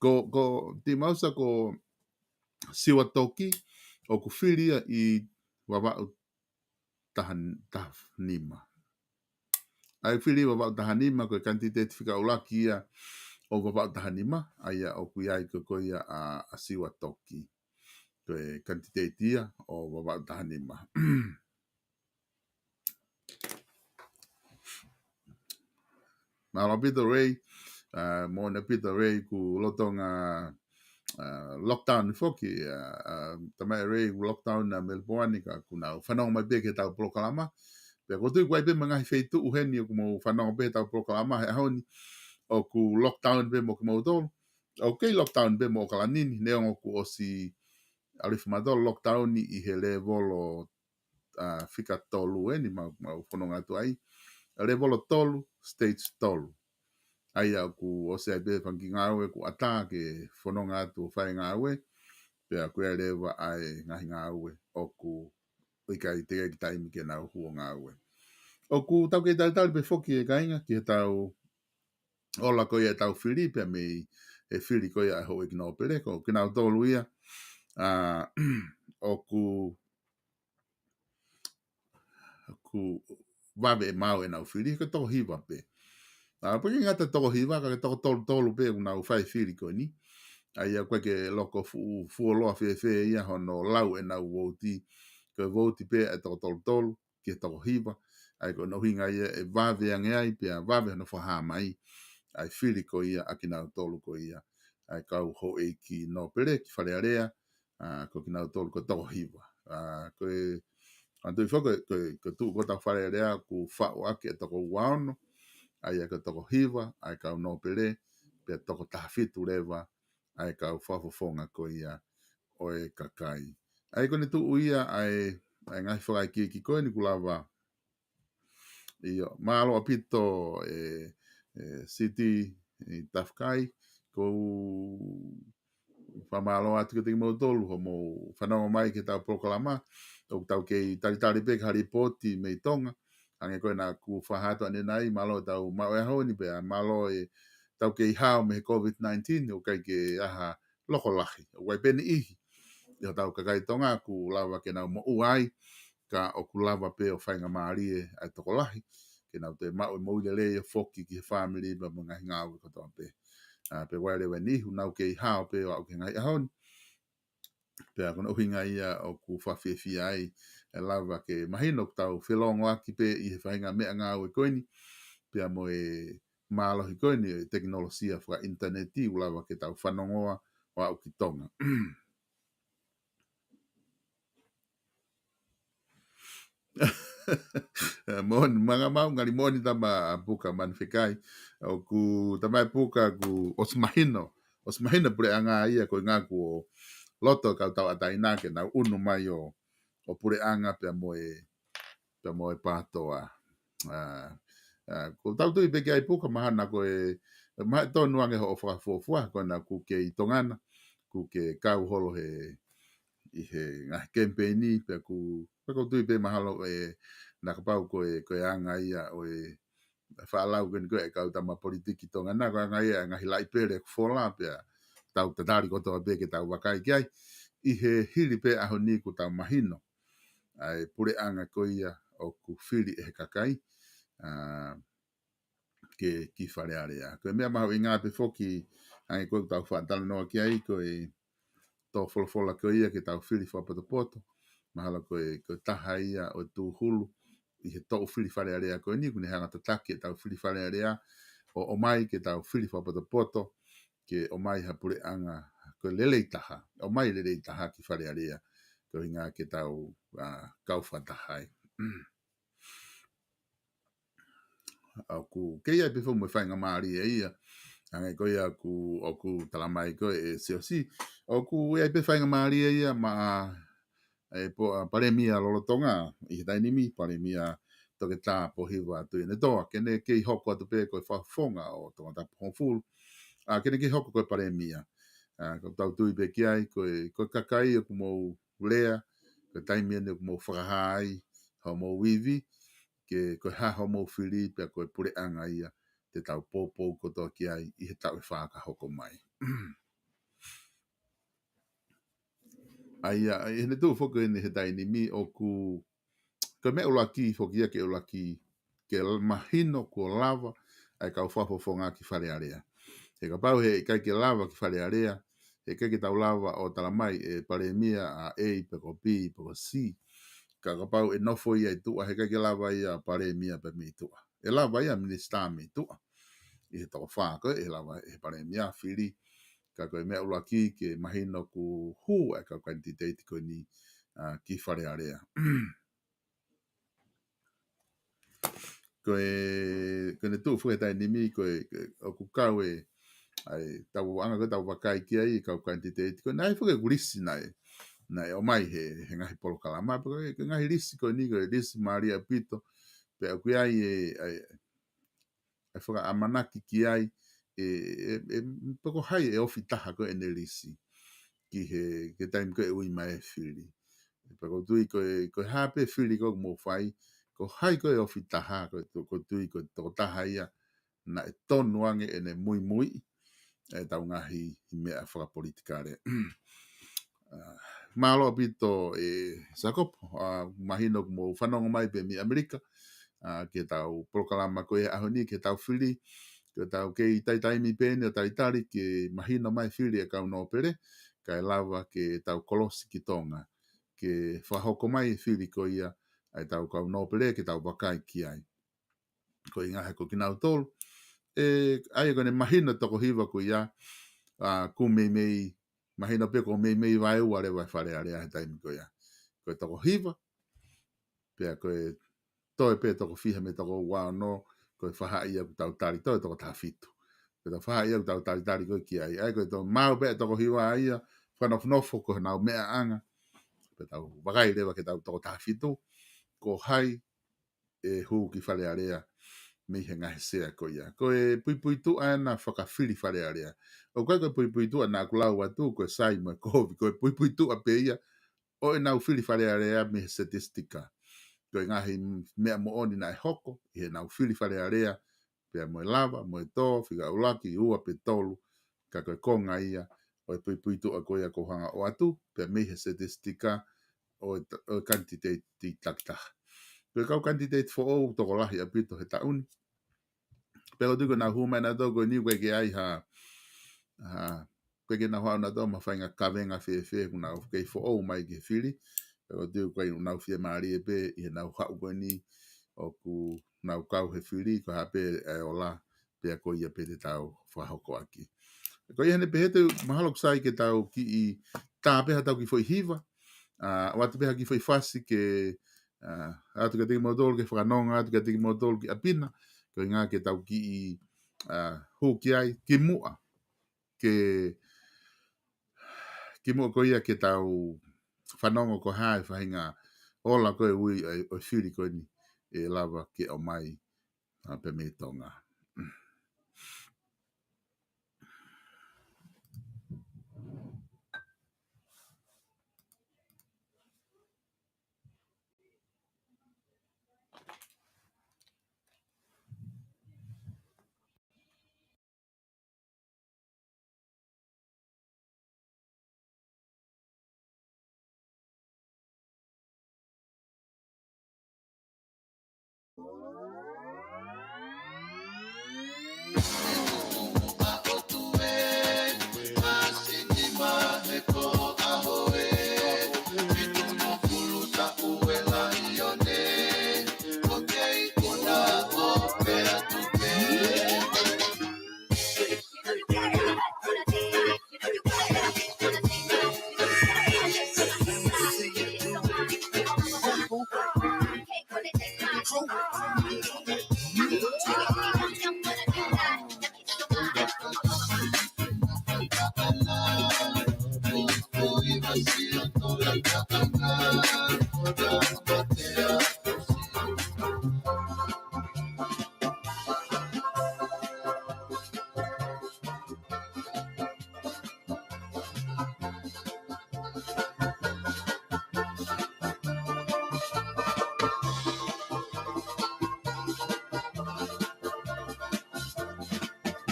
Ko, ko Timausa ko Siua Toki, ʻoku fili ia ʻi Vavaʻu taha, taha nima. ʻA e fili Vavaʻu taha nima, ko e kanititeiti fika ʻuluaki ia ʻo Vavaʻu taha nima, ʻa ia ʻoku ʻi ai ko, ko ia ʻa, ʻa Siua Toki. Ko e kanititeiti ia ʻo Vavaʻu taha nima. Mālō ʻaupito Ray, ʻa, moʻoni ʻaupito Ray, kuo lolotonga, ʻa, lockdown foki, ʻa, ʻa, tamai Ray, kuo lockdown ʻa Melipoane, ka kuo nau fanongo mai pē ki heʻetau polokalama. Pea ʻoku ou tui ʻoku ʻi ai pē mo e ngaahi feituʻu heni ʻoku mou fanongo pē heʻetau polokalama he ʻaho ni, ʻoku lockdown pē mo kimoutolu. ʻOku kei lockdown pē mo ʻAokalani ni, neongo kuo ʻosi ʻalu hifo mautolu lockdown ʻi he lēvolo, ʻa, fika tolu eni mau, mau fononga atu ai. Lēvolo tolu, stage tolu. ʻA ia ʻoku ʻosi ʻi ai pē fanga kiʻi ngāue kuo ʻatā ke fononga atu ʻo fai ngāue, pea ʻoku ʻi ai leva ʻa e ngaahi ngāue ʻoku ʻikai teʻeki ai ke taimi ke nau hū ʻo ngāue. ʻOku tau kei talitali pē foki ʻe kāinga ki heʻetau ola ko ia ʻetau fili, pea mei he fili ko ia ʻa e houʻeiki nōpele, ko kinautolu ia, ʻa, ʻoku, ʻoku vave ʻemau ʻenau fili, ko e toko hiva pē. ʻA, ʻoku ʻikai ngata he toko hiva, ka ko e toko tolu tolu pē ʻoku nau fai fili ko eni. ʻA ia ʻoku ʻikai ke loko fuʻu, fuoloa fēfē ia hono lau ʻenau vouti, ko e vouti pē ʻa e toko tolu tolu ki he toko hiva, ʻa ia ko hono ʻuhinga ia ʻe vave ange ai, pea vave hono fakahā mai ʻa e fili ko ia ʻa kinautolu ko ia ʻa e kau houʻeiki nōpele ki Fale Alea, ʻa, ko kinautolu ko e toko hiva. ʻA, ko e, ʻa, tui foki, ko e, ko e tuʻu ko ē ʻetau Fale Alea kuo faʻu ʻaki e toko ua ono, ʻa ia ko e toko hiva ʻa e kau nōpele, pea toko taha fitu leva ʻa e kau fakafofonga ko ia ʻo e kakai. ʻA ia ko ʻene tuʻu ia ʻa e, ʻa e ngaahi fakaikiiki ko eni kuo lava. ʻIo, mālō ʻaupito ʻe, ʻe Siti ʻi Tafakai, ʻoku ou fakamālō atu kiate kimoutolu hoʻomou fanongo mai ki heʻetau polokalama, ʻoku tau kei talitali pē ki ha lipooti mei Tonga, hangē ko ē naʻa ku fakahā atu ʻanenai, mālō ʻetau maʻu e ʻaho ni pea mālō ʻe tau kei hao mei he COVID nineteen, ʻoku ʻikai ke ʻi ai ha loko lahi. ʻOku ʻi ai pē niʻihi ʻi hotau kakai Tonga ʻoku lava ke nau moʻua ai, ka ʻoku lava pē ʻo faingamālie ʻa e tokolahi ke nau toe maʻu e moʻui lelei ʻo foki ki he fāmili pea mo e ngaahi ngāue kotoa pē. ʻA, pea ʻoku ʻi ai leva e niʻihi ʻoku nau kei hao pē ʻo aʻu ki he ngaahi ʻaho ni. Pea ko hono ʻuhinga ia ʻoku fakafiefia ai e lava ke mahino ʻoku tau felongoaki pē ʻi he faʻahinga meʻangāue ko eni, pea mo e mālohi ko eni e tekinolosia fakaʻinitaneti ʻoku lava ke tau fanongoa ʻo aʻu ki Tonga. Moʻoni, mālō maʻu, ngali moʻoni Tama Puka, mālō fekai. ʻOku Tama Puka, kuo ʻosi mahino, ʻosi mahino puleʻanga ia, ko e ʻuhinga kuo loto e kau tauʻatāina ke nau ʻunu mai ʻo, ʻo puleʻanga pea mo e, pea mo e PATOA. ʻA, ʻa, ʻoku tau tui pē ki ai Puka, mahalo ko e, mahalo tonu ange hoʻo fakafuofua, ko ena ʻoku ke ʻi Tonga na, ʻoku ke kau holo he, ʻi he ngaahi kemipeini, pea ʻoku, pea ʻoku ou tui pē mahalo ʻe, naʻa kapau ko e, ko e anga ia ʻo e faʻa lau ko eni ko e kau tama politiki Tonga na, ko e anga ia e ngaahi laʻi pele ʻoku fola, pea tau tatali kotoa pē ke tau vakai ki ai. ʻI he hili pē ʻaho ni kuo tau mahino ʻa e puleʻanga ko ia ʻoku fili ʻe he kakai, ʻa, ke ki Fale Alea. Ko e meʻa mahuʻinga pē foki, hangē ko ʻetau faʻa talanoa ki ai, ko e tō folofola ko ia ke tau fili fakapotopoto. Mahalo ko e, ko e taha ia ʻo e tūhulu ʻi he toʻu fili Fale Alea ko eni, ʻoku ne hanga tataki ʻetau fili Fale Alea, ʻo, ʻomai ke tau fili fakapotopoto, ke ʻomai ha puleʻanga ko e lelei taha, ʻomai lelei taha ki Fale Alea, ko e ʻuhinga ke tau, ʻa, kau fakataha ai. ʻOku kei ʻi ai pē foki mo e faingamālie ia. Hangē ko ia ʻoku, ʻoku talamai ko ē ʻe Siaosi, ʻoku ʻi ai pē faingamālie ia maʻa e po-, ʻa, Palēmia lolotonga ʻi he taimi ni, Palēmia Toketā Pōhiva Tuʻiʻonetoa, ke ne kei hoko atu pē ko e fakafofonga ʻo Tongatapu hongofulu. ʻA, ke ne kei hoko ko e Palēmia. ʻA, ʻoku tau tui pē ki ai, ko e, ko e kakai ʻoku mou lea, ko e taimi eni ʻoku mou fakahā ai hoʻomou ivi, ke ko e hā hoʻomou fili pea ko e puleʻanga ia te tau poupou kotoa ki ai ʻi he taʻu ʻe fā ka hoko mai. ʻA ia, ʻi heʻene tuʻu foki eni he taimi ni ʻoku, ko e meʻa ʻuluaki foki ia ke ʻuluaki, ke mahino kuo lava ʻa e kau fakafofonga ki Fale Alea. He kapau he ʻikai ke lava ki Fale Alea, he ʻikai ke tau lava ʻo talamai ʻe Palēmia ʻa A pe ko B pe ko C. Ka kapau ʻe nofo ia ʻi tuʻa, he ʻikai ke lava ia Palēmia pē mei tuʻa. ʻE lava ia Minisitā mei tuʻa ʻi he toko fā ko ē, ʻe lava ʻe he Palēmia fili. Ka ko e meʻa ʻuluaki ke mahino kuo hū ʻa e kau kanititeiti ko eni, ʻa, ki Fale Alea. Ko e, ko ʻene tuʻu foki he taimi ni, ko e, ko e, ʻoku kau e, ʻa e, tau anga ko ē tau vakai ki ai, kau kanititeiti. Ko e naʻe foki ʻeku lisi naʻe, naʻe ʻomai he, he ngaahi polokalama, pe ko e, ko e ngaahi lisi ko eni, ko e lisi mālie ʻaupito, pea ʻoku ʻi ai e, ʻa e, e fakaʻamanaki ki ai, e, e, e, pe ko hai e ofi taha ko ē ʻene lisi ki he, ki he taimi ko ē ʻe ui mai e fili. Pea ʻoku ou tui ko e, ko e hā pē fili ko ē ʻoku mou fai, ko hai ko ē ofi taha, ko e tu-, ʻoku ou tui ko e tokotaha ia naʻe tonu ange ʻene muimui ʻetau ngaahi meʻa fakapolitikale. ʻA, mālō ʻaupito ē Sakopo, ʻa, mahino ʻoku mou fanongo mai pē mei ʻAmelika, ʻa, ki heʻetau polokalama ko ē he ʻaho ni, ki heʻetau fili, ko ʻetau kei taitaimi pē eni ʻo talitali ke mahino mai fili e kau nōpele, kae lava ke tau kolosi ki Tonga, ke fakahoko mai e fili ko ia ʻa ʻetau kau nōpele ke tau vakai ki ai. Ko e ʻuhinga he ko kinautolu, ē, ʻa ia ko ʻene mahino toko hiva ko ia, ʻa, ʻoku meimei, mahino pē ʻoku meimei vaeua leva e Fale Alea he taimi ko ia. Ko e toko hiva, pea ko e toe pē toko fiha mei he toko ua ono, ko e faʻahi ia ʻoku tau tali, toe toko taha fitu. Pea tau faʻahi ia ʻoku tau talitali ko ē ki ai. ʻA ia ko e toe maʻu pē toko hiva ia, fakanofonofo ko honau meʻaʻanga. Pea tau vakai leva ki heʻetau toko taha fitu, ko hai ʻe hū ki Fale Alea mei he ngaahi sea ko ia. Ko e puipuituʻa ena fakafili Fale Alea. ʻOku ʻikai ko e puipuituʻa naʻa ku lau atu, ko e sai mo e kovi, ko e puipuituʻa pē ia ʻo ʻenau fili Fale Alea mei he setistika. Ko e ngaahi meʻa moʻoni naʻe hoko ʻi heʻenau fili Fale Alea, pea mo e lava, mo e tō, fika ʻuluaki, ua pe tolu, ka ko e konga ia ʻo e puipuituʻa ko ia ʻoku ou hanga ʻo ʻoatu, pea mei he statistika ʻo e, ʻo e kanititeiti takitaha. Ko e kau kanititeiti foʻou tokolahi ʻaupito he taʻu ni. Pea ʻoku ou tui ko ʻenau hū mai nautolu ko eni ʻoku ʻikai ke ʻi ai ha, ha, ʻikai ke nau haʻu nautolu mo ha faʻahinga kavenga fēfē, ʻoku nau kei foʻou mai ki he fili. Pea ʻoku ou tui ko ʻenau fiemālie pē ʻi heʻenau haʻu ko eni ʻoku nau kau he fili, ko e hā pē ʻa e ola, pea ko ia pē te tau fakahoko ʻaki. Ko ia heni pē he te mahalo ʻoku sai ke tau kiʻi tā pē ha tau kiʻi foʻi hiva, ʻa, ʻoatu pē ha kiʻi foʻi fasi ke, ʻa, ʻoatu kiate kimoutolu ke fakanonga atu kiate kimoutolu ki ʻapi na, ko e ʻuhinga ke tau kiʻi, ʻa, hū ki ai, kimuʻa ke, kimuʻa ko ia ke tau fanongo ko e hā e faʻahinga ola ko ē ʻoku ui ʻa e, ʻo e fili ko eni ʻe lava ke ʻomai, ʻa, pea mei Tonga.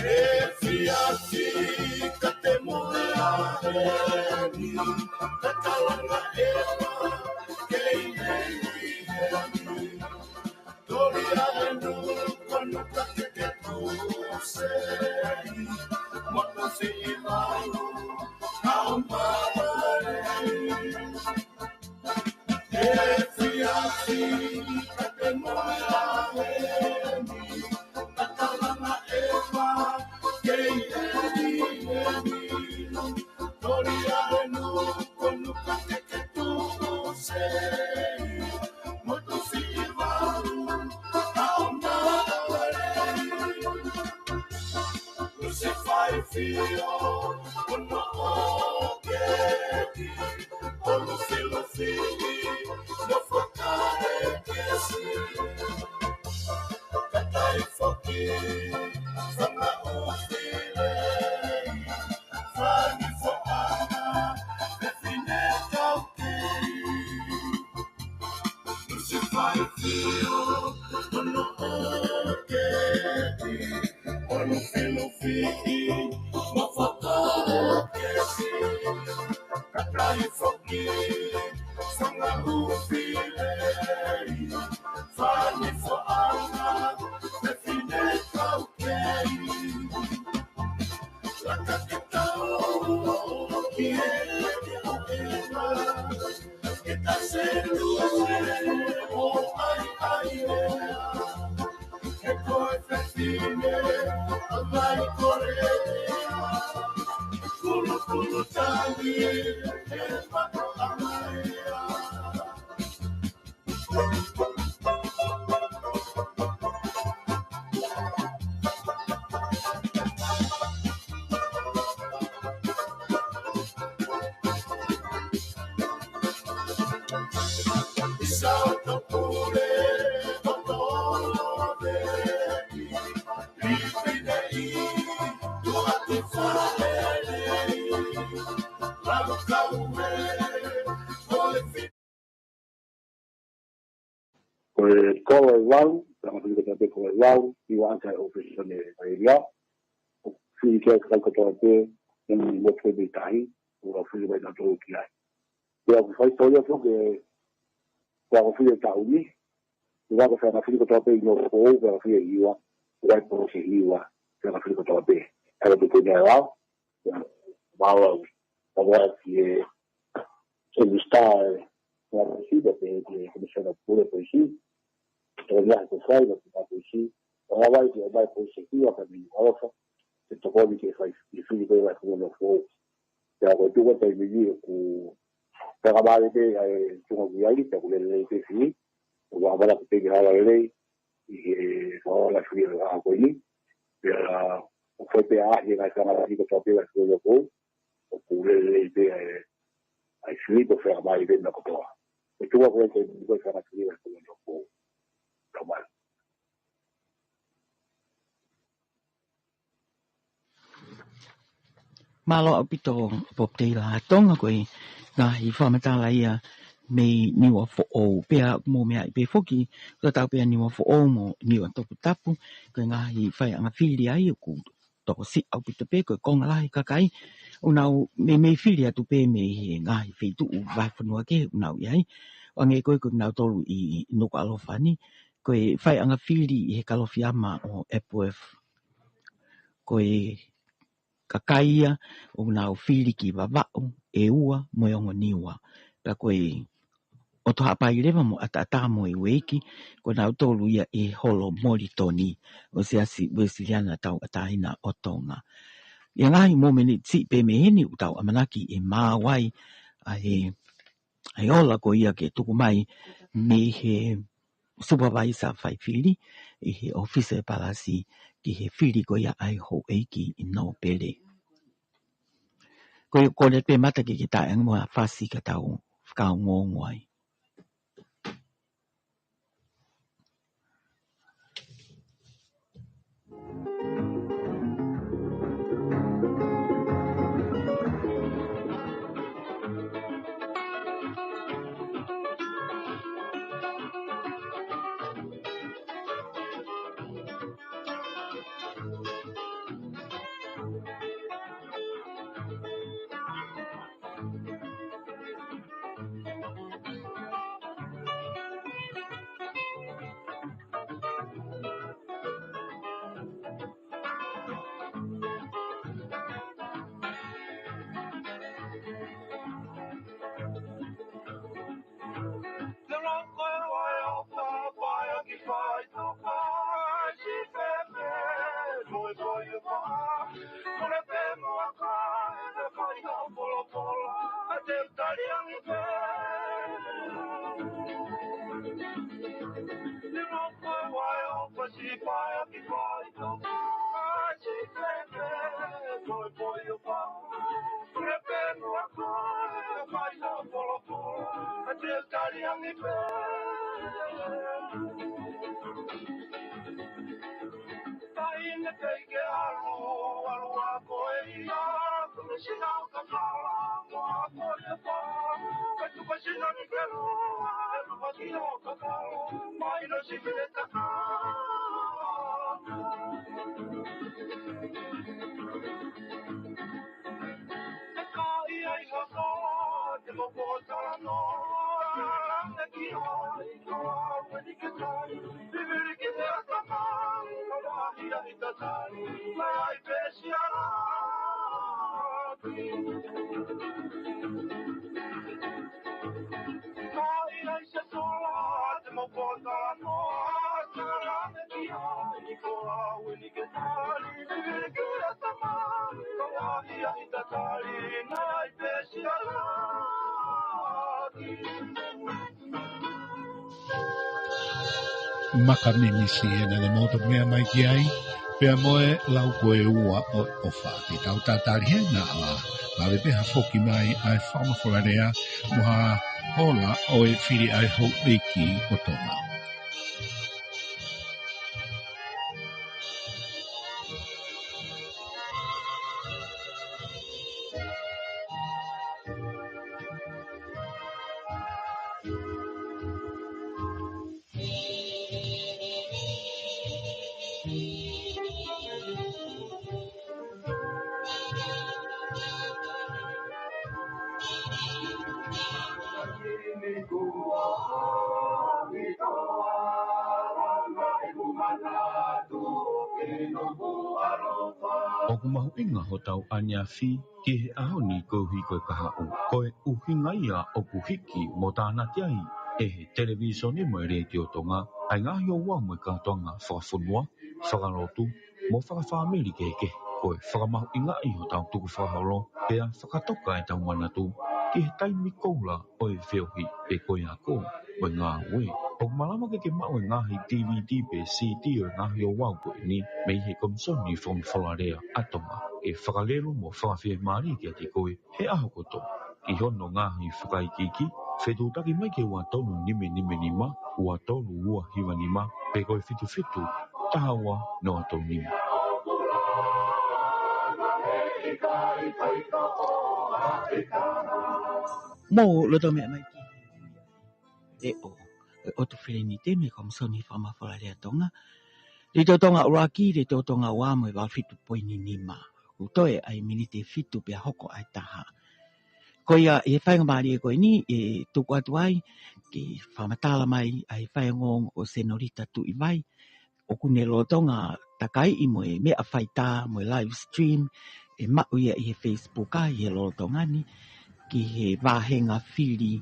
Efiafi ka te mole a heni, ka talanga ʻe ua, kei nei heni. Toli a enu, konu ka ke ke tu sei, motu si i manu, ka o mawale. Efiafi ka te mole a heni, ka talanga ʻe ua, kei heni heni. Toli a enu, konu ka ke ke tu sei, motu si i manu, ka o mawale. Lusifaifio, ono o keki, ʻo lufilufi, no fakaekesi. Katai foki, fanga ʻufi lei, fani foʻanga, fefine kaukei. Lusifaifio, ono o keki, ʻo lufilufi, no fakaekesi. Katai foki, fanga ʻufi lei, fani foʻanga, fefine kaukei. Laka ke tau ki he ʻoʻeva, ke ta selu ʻo ʻaiʻai lea. He ko e fefine ʻa mai Kolea, kulukulu tangi he pato ʻa mai. Ko e kolo ʻe valu, Feʻangafili kotoa pē ko e lau, ʻi he ʻaho ʻo e ʻōfisi ʻo e ʻēlia. ʻOku fili ki ai e kakai kotoa pē, ʻi he motu pē ʻi tahi, ʻoku fili mai nautolu ki ai. Pea ʻoku fai tau ia foki, pea ʻoku fili e taʻu ni, ʻoku feʻangafili kotoa pē ʻi Nonofo Foʻou, feʻangafili ʻi Hiva, ʻoku ʻi ai e posi ʻi Hiva, feʻangafili kotoa pē. ʻA ia ko e tuʻu ni ʻa e lau, ʻa e lau, ʻa e lau ki he, ʻe Mister, ʻa e Mister, ʻa e Komisina Pule Polisi, ʻo ia ko e fai, ʻo ia ko e polisi, ʻo ia ko e polisi, ʻa e Nukuʻalofa, ke tokoni ke fai, ke fili ko e lau ki Nonofo Foʻou. Pea ko e tuʻu ko e taimi ni ʻoku feʻaveʻaki pē ʻa e tuʻunga ʻoku ʻi ai, pea ʻoku lelei pē fili, ʻoku ʻamanaki pē ke hala lelei, ʻi he fakaʻosi fili ʻo e ʻaho ko eni. Pea ʻoku fai pē ʻa e ʻaʻahi e ngaahi feʻangafili kotoa pē ʻa e fili ʻo e ʻaho ko eni, ʻoku lelei pē ʻa e, ʻa e fili ko e feʻaveʻaki pē na kotoa. Ko e tuʻunga ko e taimi ni ko e feʻangafili ʻa e fili ʻo e ʻaho ko eni. Ka mai. Mālō ʻaupito Pope Taylor Tonga, ko e ngaahi fakamatala ia mei Niuafoʻou. Pea mou meaʻi pē foki, ko e tau pea Niuafoʻou mo Niuatoputapu, ko e ngaahi feʻangafili ia ʻoku tokosiʻi ʻaupito pē, ko e konga lahi e kakai ʻoku nau meimei fili atu pē mei he ngaahi feituʻu vahefonua kehe ʻoku nau ʻi ai. ʻO hangē ko ē ko kinautolu ʻi Nukuʻalofa ni, ko e feʻangafili ʻi he Kalofiama ʻo Epworth. Ko e kakai ia ʻoku nau fili ki Vavaʻu, ʻEua mo e Ongo Niua. Pea ko e ʻOtu Haʻapai leva mo ʻAtaʻatā mo e Ueiki, ko kinautolu ia ʻi he Holo Molitoni ʻo e Siasi Uēsiliana Tauʻatāina ʻo Tonga. ʻI he ngaahi mōmeniti siʻi pē mei heni ʻoku tau ʻamanaki ʻe maʻu ai ʻa e, ʻa e ola ko ia ke tuku mai mei he Supavaisa Faifili ʻi he ʻōfisi ʻo e Palasi ki he fili ko ia ʻa e Houʻeiki Nōpele. Ko ia, kole pē Mata ke ke taʻeʻange mo ha fasi ka tau fakaongoongo ai. Maka Mimisi ena ne mou toki meʻa mai ki ai, pea mo e lau ko e Ua ʻo e ʻOfa. Te tau tatali hena ʻa, vave pē ha foki mai ʻa e fakamafola lea, mo ha ola ʻo e fili ʻa e Houʻeiki ʻo Tonga. ʻOku mahuʻinga hotau ʻaneafi ki he ʻaho ni koeʻuhi ko e kahaʻu. Ko e ʻuhinga ia ʻoku hiki mo tānaki ai ʻe he televīsone mo e Letiō Tonga ʻa e ngaahi ouau mo e kātoanga fakafonua, fakalotu, mo fakafāmili kehekehe. Ko e fakamahuʻingaʻi hotau tukufakaholo, pea fakatoka ʻetau manatu ki he taimi koula ʻo e feohi, pe ko e ako mo e ngāue. ʻOku malava ke ke maʻu e ngaahi D V D pe C D ʻo e ngaahi ouau ko eni mei he Komisoni Fakamafola Lea ʻa Tonga, ke fakalelu mo fakafiemālie kiate koe he ʻaho kotoa. Ki hono ngaahi fakaikiiki, fetuʻutaki mai ki he ua tolu nima nima nima, ua tolu ua hiva nima, pe ko e fitu fitu taha ua noa tolu nima. Mou loto meʻa mai ki he leʻo ʻo e ʻOtu Filiniti mei he Komisoni Fakamafola Lea Tonga. Letiō Tonga ʻUluaki, Letiō Tonga Ua mo e valu fitu poini nima. Kuo toe ʻa e miniti ʻe fitu pea hoko ʻa e taha. Ko ia ʻi he faingamālie ko eni ʻe tuku atu ai ke fakamatala mai ʻa e faiongoongo ko Senolita Tuʻivai, ʻoku ne lolotonga takaiʻi mo e meʻa faitā mo e live stream ʻe maʻu ia ʻi he Facebook ʻi he lolotonga ni ki he vāhenga fili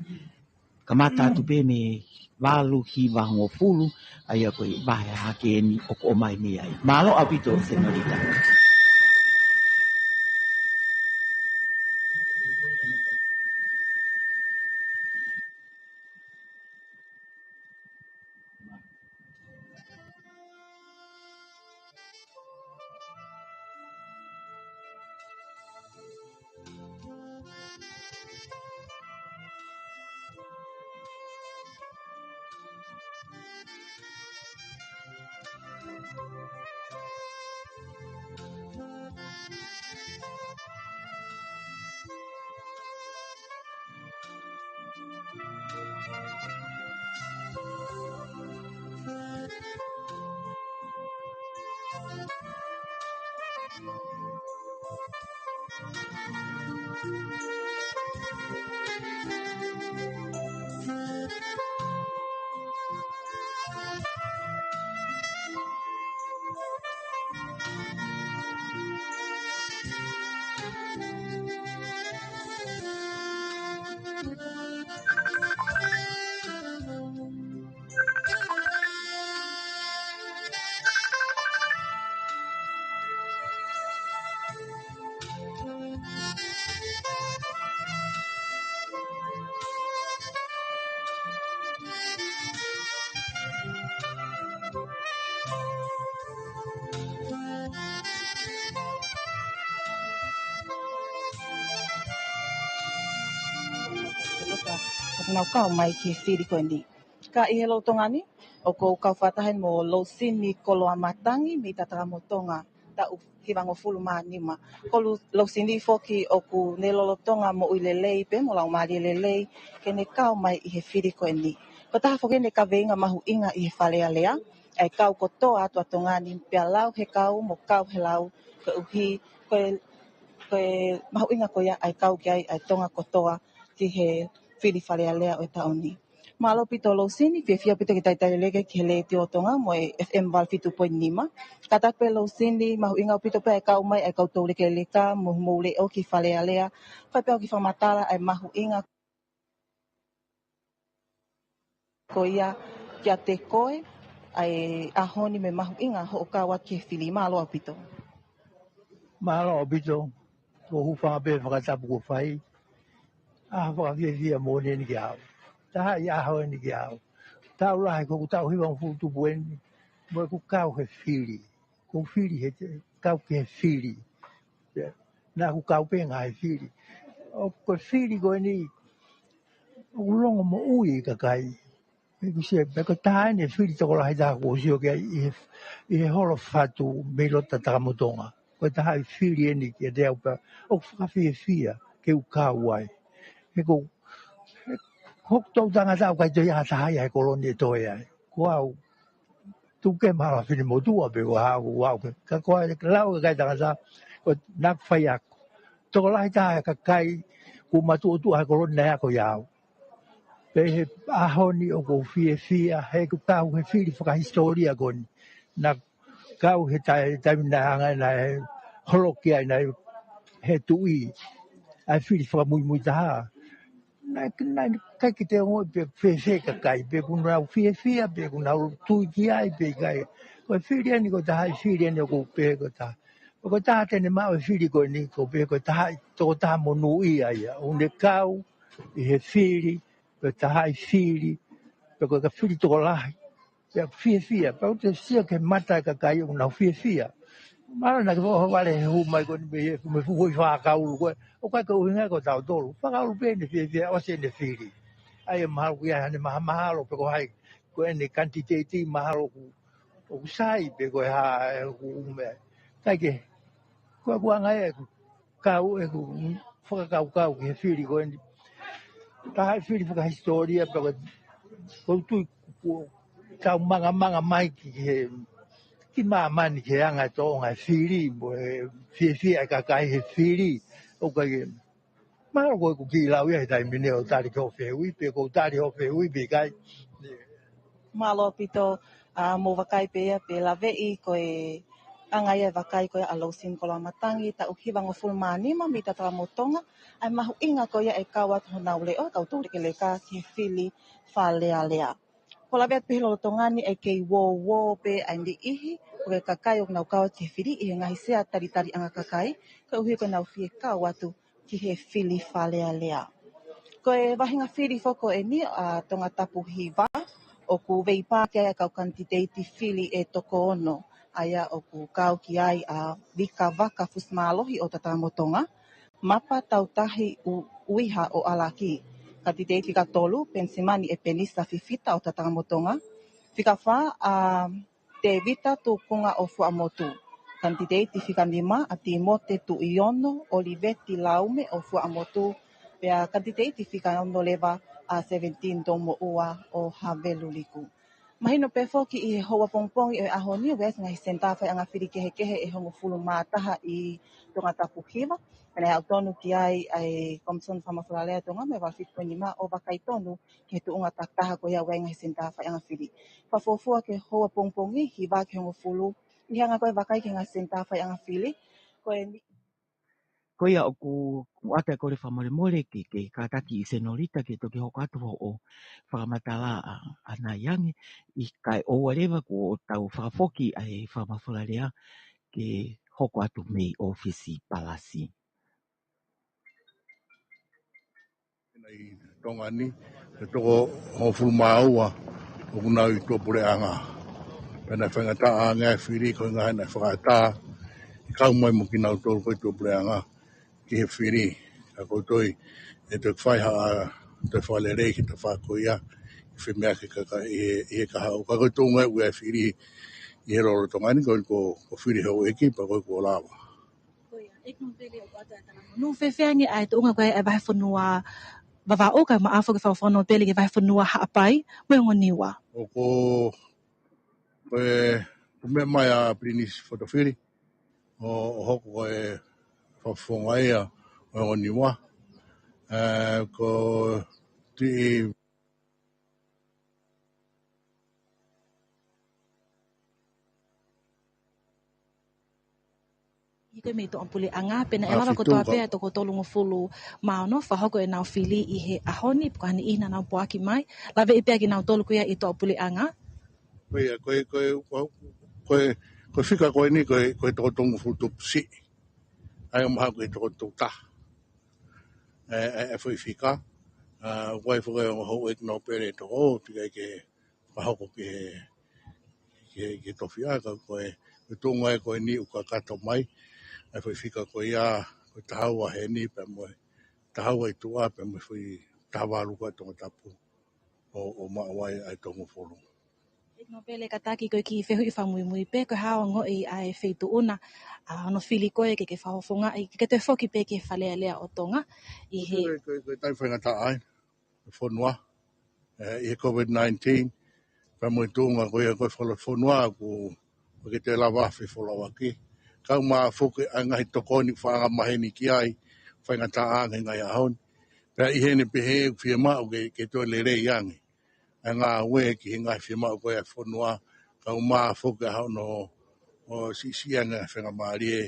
kamata atu pē mei he valu hiva hongofulu, ʻa ia ko e vahe hake eni ʻoku ʻomai mei ai. Mālō ʻaupito, Senolita. Nau kau mai ki he fili ko eni. Ka ʻi he lolotonga ni, ʻoku ou kau fakataha mo Losini Koloamatangi mei Tatakamotonga, taʻu hivangofulu mā nima. Ko Lu-, Losini foki ʻoku ne lolotonga moʻui lelei pea mo laumālie lelei ke ne kau mai ʻi he fili ko eni. Ko e taha foki ʻene kaveinga mahuʻinga ʻi he Fale Alea, ʻa e kau kotoa atu ʻa Tonga ni, pea lau he kau mo kau he lau, koeʻuhi ko e, ko e mahuʻinga ko ia ʻa e kau ki ai ʻa e Tonga kotoa ki he fili Fale Alea ʻo e taʻu ni. Mālō ʻaupito Losini, fiefia ʻaupito ke talitali lelei ki he Letiō Tonga mo e F M valu fitu poini nima. Kātaki pē Losini, mahuʻinga ʻaupito pē ʻa e kau mai ʻa e kau toulekeleka mo homou leʻo ki Fale Alea. Fai pē ʻo ke fakamatala ʻa e mahuʻinga ko ia kiate koe, ʻa e ʻaho ni mo e mahuʻinga hoʻo kau atu ki he fili. Mālō ʻaupito. Mālō ʻaupito, ko e hūfanga pē fakatapu kuo fai. ʻAho fakafiefia moʻoni eni kiate au. Taha ʻi he ʻaho eni kiate au. Taʻu lahi, ko ʻeku taʻu hivangofulu tupu eni, mo ʻeku kau he fili. Ko e fili he te, kau ki he fili. Naʻa ku kau pē he ngaahi fili. ʻO ko e fili ko eni, ʻoku longomoʻui e kakai. ʻOku ʻi ai, pea ko e taha eni e fili tokolahi taha kuo u sio ki ai ʻi he, ʻi he holo fatu mei loto Tatakamotonga. Ko e taha e fili eni kiate au pea ʻoku fakafiefia ke u kau ai. He ko, he ko hoku toʻutangata ʻoku ʻikai toe ʻi ai ha taha ia he kolo ni ʻe toe ai. Ko au, tuku ke mahala fine motuʻa pē ko au, ko au ke. Ka ko e lau e kakai tangata, ko e naʻa ku fai ako. Tokolahi taha e kakai kuo matuʻotuʻa he kolo ni naʻe ako ʻia au. Pea he ʻaho ni ʻoku ou fiefia he ʻoku kau he fili fakahisitōlia ko eni. Naʻe kau he tai, taimi naʻe anga naʻe holoki ai naʻe he tuʻi ʻa e fili fakamuimui taha. Naʻe, naʻe ʻikai ke te ongoʻi pe fēfē kakai, pe ʻoku nau fiefia, pe ʻoku nau tui ki ai, pe ʻikai. Ko e fili eni ko e taha ʻi fili eni ʻoku ou pehē ko e taha. Ko e taha te ne maʻu e fili ko eni, ʻoku ou pehē ko e taha ʻi tokotaha monūʻia ia. ʻOku ne kau ʻi he fili, ko e taha ʻi fili, pe ko e ka fili tokolahi. Pea fiefia, pea ʻoku te sio ki he mata e kakai ʻoku nau fiefia. Mahalo naʻa ke foʻi vale he hū mai ko eni mei he, mei he fuʻu foʻi fakaulu ko ē. ʻOku ʻikai ko e ʻuhinga ko tautolu. Fakaulu pē ʻene fiefia, ʻosi ʻene fili. ʻA ia mahalo ʻoku ʻi ai haʻane mahamahalo pe ko hai. Ko ʻene kanititeiti mahalo ʻoku, ʻoku sai pe ko e hā, ʻoku ʻume. ʻIkai ke, ko e ʻuhinga ē, kau ʻeku fakakaukau ki he fili ko eni. Taha ʻi fili fakahisitōlia pea ko e, ko e tui kuo tau mangamanga mai ki he, ki māmani ki he anga e tōʻonga e fili, mo e fiefia e kakai he fili, ʻoku ʻikai ke, mahalo ko ʻeku kiʻi lau ia he taimi ni ʻo tali ki hoʻo fehuʻi, pe ʻoku ou tali hoʻo fehuʻi pe ʻikai. Mālō ʻaupito, ʻa, mou vakai pē ia pe laveʻi ko e anga ia e vakai ko ia ʻa Losini Koloamatangi, taʻu hivangofulu mā nima mei Tatakamotonga, ʻa e mahuʻinga ko ia e kau atu honau leʻo, kau toulekeleka ki he fili Fale Alea. Ko e lave atu pē he lolotonga ni ʻe kei uouo pē ʻa e niʻihi, ko e kakai ʻoku nau kau atu ki he fili ʻi he ngaahi sea talitaliʻanga kakai, koeʻuhi ko ʻenau fie kau atu ki he fili Fale Alea. Ko e vahenga fili foki ko eni ʻa Tongatapu Hiva, ʻoku veiveiua ki ai e kau kanititeiti fili ʻe toko ono, ʻa ia ʻoku kau ki ai ʻa Vika Vaka Fusimālohi ʻo Tatakamotonga, Mapa Tautahi ʻUiha ʻo ʻAlaki, kanititeiti fika tolu, Penisimani ʻEpenisa Fifita ʻo Tatakamotonga, fika fā, ʻa Tēvita Tukunga ʻo Fuaʻamotu. Kanititeiti fika nima ʻa Timote Tuʻiono ʻOliveti Laume ʻo Fuaʻamotu, pea kanititeiti fika ono leva ʻa Sevenitini Toumoʻua ʻo Haveluliku. Mahino pē foki ʻi he houa pongipongi ʻo e ʻaho ni, ʻoku ʻi ai e ngaahi senitā faiʻanga fili kehekehe ʻe hongofulu mā taha ʻi Tongatapu Hiva. Pea naʻe aʻu tonu ki ai ʻa e Komisoni Fakamafola Alea ʻo Tonga mo e valu fitu poini nima ʻo vakai tonu ki he tuʻunga takitaha ko ia ʻo e ngaahi senitā faiʻanga fili. Fakafuofua ki he houa pongipongi, hiva ki he hongofulu, ʻi he anga ko ē e vakai ki he ngaahi senitā faiʻanga fili. Ko eni. Ko ia ʻoku, ʻoku ʻoatu e kole fakamolemole ke, ke kātaki ʻe Senolita ke toki hoko atu hoʻo fakamatala ʻa, ʻanai ange, ʻi he kae ʻoua leva kuo tau fakafoki ʻa e Fakamafola Alea ke hoko atu mei ʻōfisi Palasi. ʻI Tonga ni, ʻe toko hongofulu mā ua ʻoku nau ʻi tuʻapuleʻanga. Pea naʻe faingataʻa ange ʻa e fili ko e ʻuhinga he naʻe fakaʻatā ʻe kau mai mo kinautolu ko ē ʻi tuʻapuleʻanga ki he fili. Ka ʻoku ou tui ʻe toe fai ha toe fakalelei ki he tafaʻaki ko ia, ʻi he femeʻaʻaki ka, ka, ʻi he, ʻi he kahaʻu. Ka ko e tuʻunga ʻoku ʻi ai e fili ʻi he lolotonga ni, ko, ko, ko e fili houʻeiki pea ko e kuo lava. Ko ia, ʻEiki Nōpele, ʻoku ʻoatu e talamonū fēfē ange ʻa e tuʻunga ko ē ʻa e vahefonua Vavaʻu, kae ʻumaʻā foki e fakafofonga Nōpele ki he vahefonua Haʻapai mo e ongo Niua? ʻOku, ko e, ko e meʻa mai ʻa Pilinisi Fotofili ʻo, ʻo hoko ko e fakafofonga ia ʻo e ongo Niua. ʻE, ko e ti ʻI he mei tuʻapuleʻanga, pea naʻe lava kotoa pē ʻa e toko tolungofulu mā ono ʻo fakahoko ʻenau fili ʻi he ʻaho ni, pe ko ha niʻihi naʻa nau poaki mai, laveʻi pē ʻa kinautolu ko ia ʻi tuʻapuleʻanga. Ko ia, ko e, ko e, ko e, ko e, ko e fika ko eni, ko e, ko e toko tolungofulu tupu siʻi. ʻA ia mahalo ko e toko tolu taha. ʻE, ʻe, ʻe foʻi fika, ʻa, ʻoku ʻi ai foki e ongo houʻeiki Nōpele ʻe toko ua, ʻoku ʻikai ke fakahoko ki he, ki he, ki he tofiʻa, ka ko e, ko e tuʻunga ē ko eni ʻoku kakato mai ʻa e foʻi fika ko ia, ko e taha ua heni pea mo e taha ua ʻi tuʻa pea mo e foʻi taha valu ko ē ʻa Tongatapu ʻo, ʻo maʻu ai ʻa e tolungofulu. ʻEiki Nōpele, kātaki ko e kiʻi fehuʻi fakamuimui pē, ko e hā hoʻo ongoʻi ʻa e feituʻu na, ʻa, hono fili koe ke ke fakafofongaʻi, ke ke toe foki pē ki he Fale Alea ʻo Tonga, ʻi he ko e, ko e, ko e taimi faingataʻa ʻa e fonua, ʻe, ʻi he COVID nineteen, pea mo e tuʻunga ko ia ko e fakalotofonua ʻoku, ʻoku ʻikai ke toe lava ʻa e fefolauʻaki. Kae ʻumaʻā foki ʻa e ngaahi tokoni faʻa angamaheni ki ai, faingataʻa ange he ngaahi ʻaho ni. Pea ʻi heʻene pehē ʻoku fiemaʻu ke, ke toe lelei ange ʻa e ngāue ki he ngaahi fiemaʻu ko ia ʻa e fonua, kae ʻumaʻā foki ʻa hono, ʻo siʻisiʻi ange ʻa e faingamālie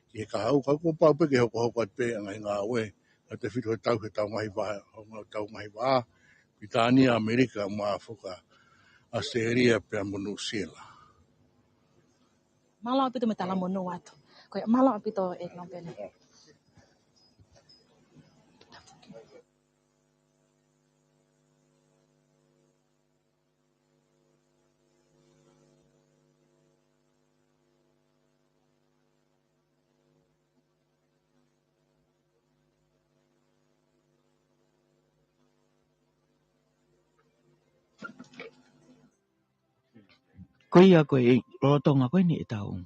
ki he kahaʻu, ka kuo pau pē ke hokohoko atu pē ʻa e ngaahi ngāue, ʻa e tefito he tau, he tau ngaahi vā, ʻo tau ngaahi vā, Pilitānia, ʻAmelika, ʻumaʻā foki ʻa ʻAositelēlia pea mo Nuʻusila. Mālō ʻaupito mo e talamonū atu. Ko ia, mālō ʻaupito ʻe Nōpele. Ko ia ko e lolotonga ko eni ʻetau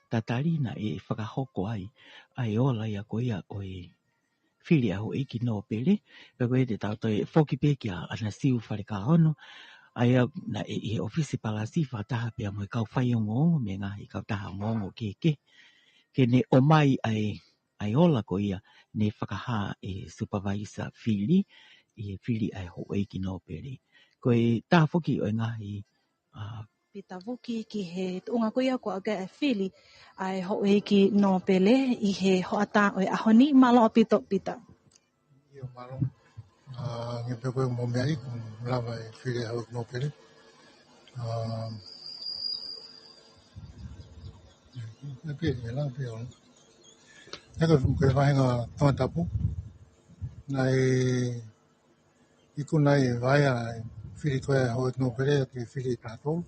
tatali naʻe fakahoko ai ʻa e ola ia ko ia ʻo e fili ʻa e houʻeiki Nōpele, pea ko ia te tau toe foki pē kia ʻAnasiu Falekaono, ʻa ia naʻe ʻi he ʻōfisi Palasi fakataha pea mo e kau faiongoongo mei he ngaahi kautaha ongoongo kehekehe, ke ne ʻomai ʻa e, ʻa e ola ko ia ne fakahā ʻe he Supervisor Fili ʻi he fili ʻa e houʻeiki Nōpele. Ko e taha foki ʻo e ngaahi, ʻa, Pita Vuki ki he tuʻunga ko ia ko ē ʻa e fili ʻa e houʻeiki Nōpele ʻi he hoʻatā ʻo e ʻaho ni. Mālō ʻaupito, Pita. ʻIo, mālō. ʻA, nge pē ko e mo meʻa ʻi ku lava e fili ʻa e houʻeiki Nōpele. ʻA, nge pē, nge lava pē ʻo. Nge ko e, ko e vahenga Tongatapu. Naʻe ikuna ʻe Vaea ʻa e fili ko ia ʻa e houʻeiki Nōpele ʻa e fili ʻe taha tolu.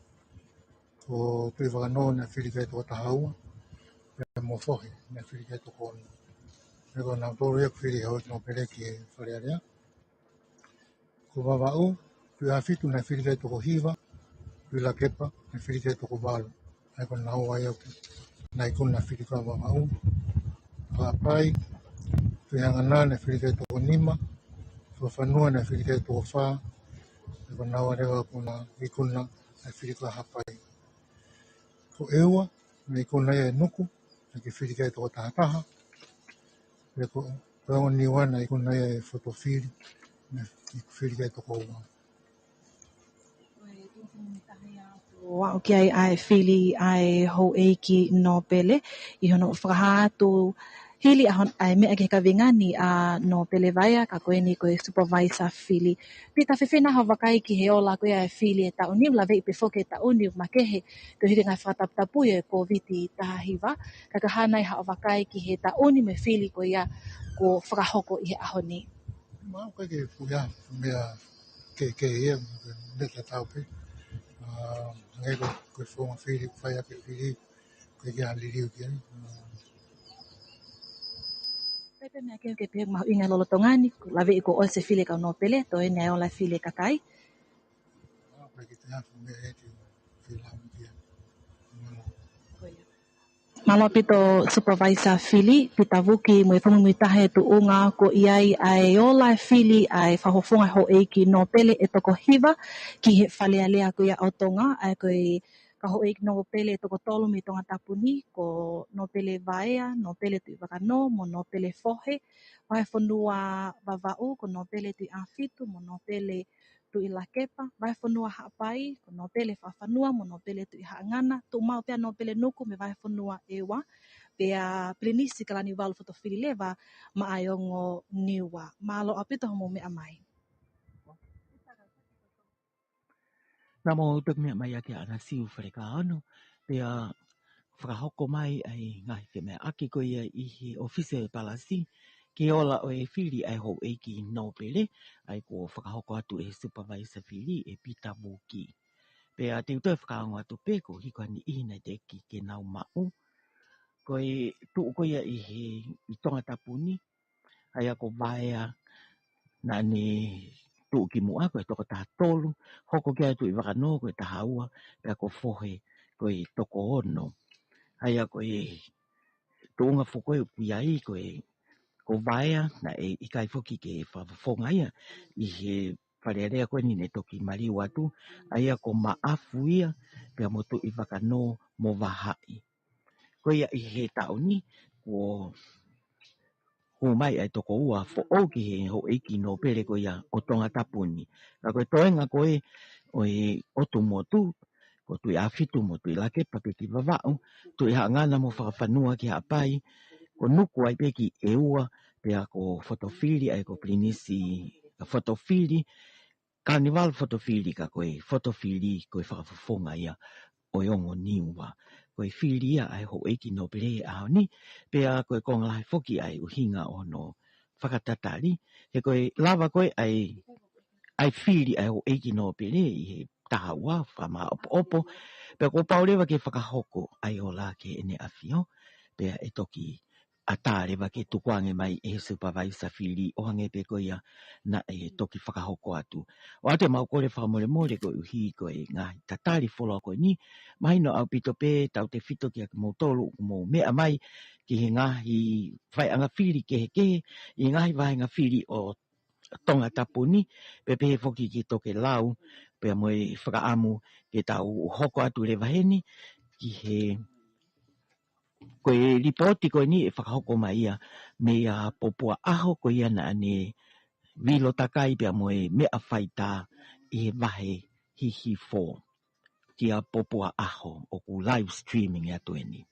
Ko Tuʻivakanō naʻe fili ki ai toko taha ua. Pea mo Fohe naʻe fili ki ai toko ono. Pea ko nautolu ia ʻoku fili ʻa e houʻeiki Nōpele ki he Fale Alea. Ko Vavaʻu, Tuʻiʻāfitu naʻe fili ki ai toko hiva. Tuʻilakepa naʻe fili ki ai toko valu. ʻA ia ko naua ia ʻoku, naʻe ikuna ʻa e fili ko ia ʻa Vavaʻu. Haʻapai, Tuʻihaʻanganā naʻe fili ki ai toko nima. Fakafanua naʻe fili ki ai toko fā. ʻA ia ko naua leva ʻoku na ikuna ʻa e fili ko ia ʻa Haʻapai. Ko ʻEua, naʻe ikuna ia ʻe Nuku, naʻe fili ki ai toko taha taha. Pea ko, ko Niua naʻe ikuna ia ʻe Fotofili, naʻe fili ki ai toko ua. ʻO aʻu ki ai ʻa e fili ʻa e houʻeiki Nōpele, ʻi hono fakahā atu hili ʻa hon-, ʻa e meʻa ki he kaveinga ni ʻa Nōpele Vaea, ka ko eni ko e Supervisor Fili. Pita, fēfē nai hoʻo vakai ki he ola ko ia ʻa e fili he taʻu ni, ʻo laveʻi pē foki he taʻu ni, ʻoku makehe, koeʻuhi ko e ngaahi fakataputapui ʻo e Kōviti taha hiva, ka ko e hā nai haʻo vakai ki he taʻu ni mo e fili ko ia kuo fakahoko ʻi he ʻaho ni? Mau ka ke puia, meʻa ke, ke ia, meʻa tatau pē. ʻA, nge ko, ko e founga fili, fai ake fili, ko e ke a liliu ki ai. ʻA. Pea pē meʻa ke, ke pehē mahuʻinga lolotonga ni, ko e laveʻi kuo ʻosi e fili ʻa e kau Nōpele, toe ʻi ai e ola e fili ʻa e kakai. ʻA, pea ke te hafu meʻa ʻe te fila mo kia. Mālō. Ko ia. Mālō ʻaupito Supervisor Fili, Pita Vuki, mo e fakamuimuitaha he tuʻunga ko ia ʻa e ola e fili ʻa e fakafofonga houʻeiki Nōpele ʻe toko hiva ki he Fale Alea ko ia ʻo Tonga, ʻa ia ko e kau houʻeiki Nōpele ʻe toko tolu mei Tongatapu ni, ko Nōpele Vaea, Nōpele Tuʻivakanō, mo Nōpele Fohe, Vahefonua Vavaʻu, ko Nōpele Tuʻiʻāfitu, mo Nōpele Tuʻilakepa, Vahefonua Haʻapai, ko Nōpele Fakafanua, mo Nōpele Tuʻihaʻanganā, tuʻu maʻu pē ʻa Nōpele Nuku mei Vahefonua ʻEua, pea Pilinisi Kalaniuvalu Fotofili leva maʻa e ongo Niua. Mālō ʻaupito hoʻomou meʻa mai. Naʻa mou toki meʻa mai ʻaki ʻa ʻAnasiu Falekaono, pea fakahoko mai ʻa e ngaahi femeʻaʻaki ko ia ʻi he ʻōfisi ʻo e Palasi, ki he ola ʻo e fili ʻa e houʻeiki Nōpele, ʻa ia kuo fakahoko atu ʻe he Supervisor Fili ʻe Pita Vuki. Pea te u toe fakaongo atu pē koeʻuhi ko ha niʻihi naʻe teʻeki ke nau maʻu. Ko e tuʻu ko ia ʻi he, ʻi Tongatapu ni, ʻa ia ko Vaea naʻa ne tuʻu ki muʻa ko e toko taha tolu, hoko ki ai Tuʻivakanō ko e taha ua, pea ko Fohe ko e toko ono. ʻA ia ko e tuʻunga foki ʻoku ʻi ai ko e, ko Vaea naʻe ʻikai foki ke fakafofonga ia ʻi he Fale Alea ko eni ne toki maliu atu, ʻa ia ko Maʻafu ia, pea mo Tuʻivakanō mo Vahaʻi. Ko ia ʻi he taʻu ni, kuo ʻomai ʻa e toko ua foʻou ki he houʻeiki nōpele ko ia ʻo Tongatapu ni. Ka ko e toenga ko ē ʻo e ʻotu motu, ko Tuʻiʻāfitu mo Tuʻilakepa pē ki Vavaʻu, Tuʻihaʻangana mo Fakafanua ki Haʻapai, ko Nuku ai pē ki ʻEua, pea ko Fotofili ʻa ia ko Pilinisi, Fotofili, Carnival Fotofili ka ko e Fotofili ko e fakafofonga ia ʻo e ongo Niua. Ko e fili ia ʻa e houʻeiki nōpele he ʻaho ni, pea ko e konga lahi foki ʻa e ʻuhinga ʻo hono fakatatali, he ko e lava ko ē ʻa e, ʻa e fili ʻa e houʻeiki nōpele ʻi he taha ua fakamāʻopoʻopo, pea kuo pau leva ke fakahoko ʻa e ola ki Heʻene ʻAfio, pea ʻe toki ʻatā leva ke tukuange mai ʻe he supervisor fili ʻo hangē pē ko ia naʻe toki fakahoko atu. ʻOatu ʻemau kole fakamolemole koeʻuhi ko e ngaahi tatali fuoloa ko eni, mahino ʻaupito pē tautefito kiate kimoutolu ʻoku mou meʻa mai ki he ngaahi faiʻanga fili kehekehe, ʻi he ngaahi vāhenga fili ʻo Tongatapu ni, pea pehē foki ki Tokelau, pea mo e fakaʻamu ke tau hoko atu leva heni ki he, ko e lipooti ko eni ʻe fakahoko mai ia meia Popua ʻAho, ko ia naʻa ne vilo takai pea mo e meʻa faitā ʻi he vahe Hihifo. Kia Popua ʻAho, ʻoku live streaming atu eni.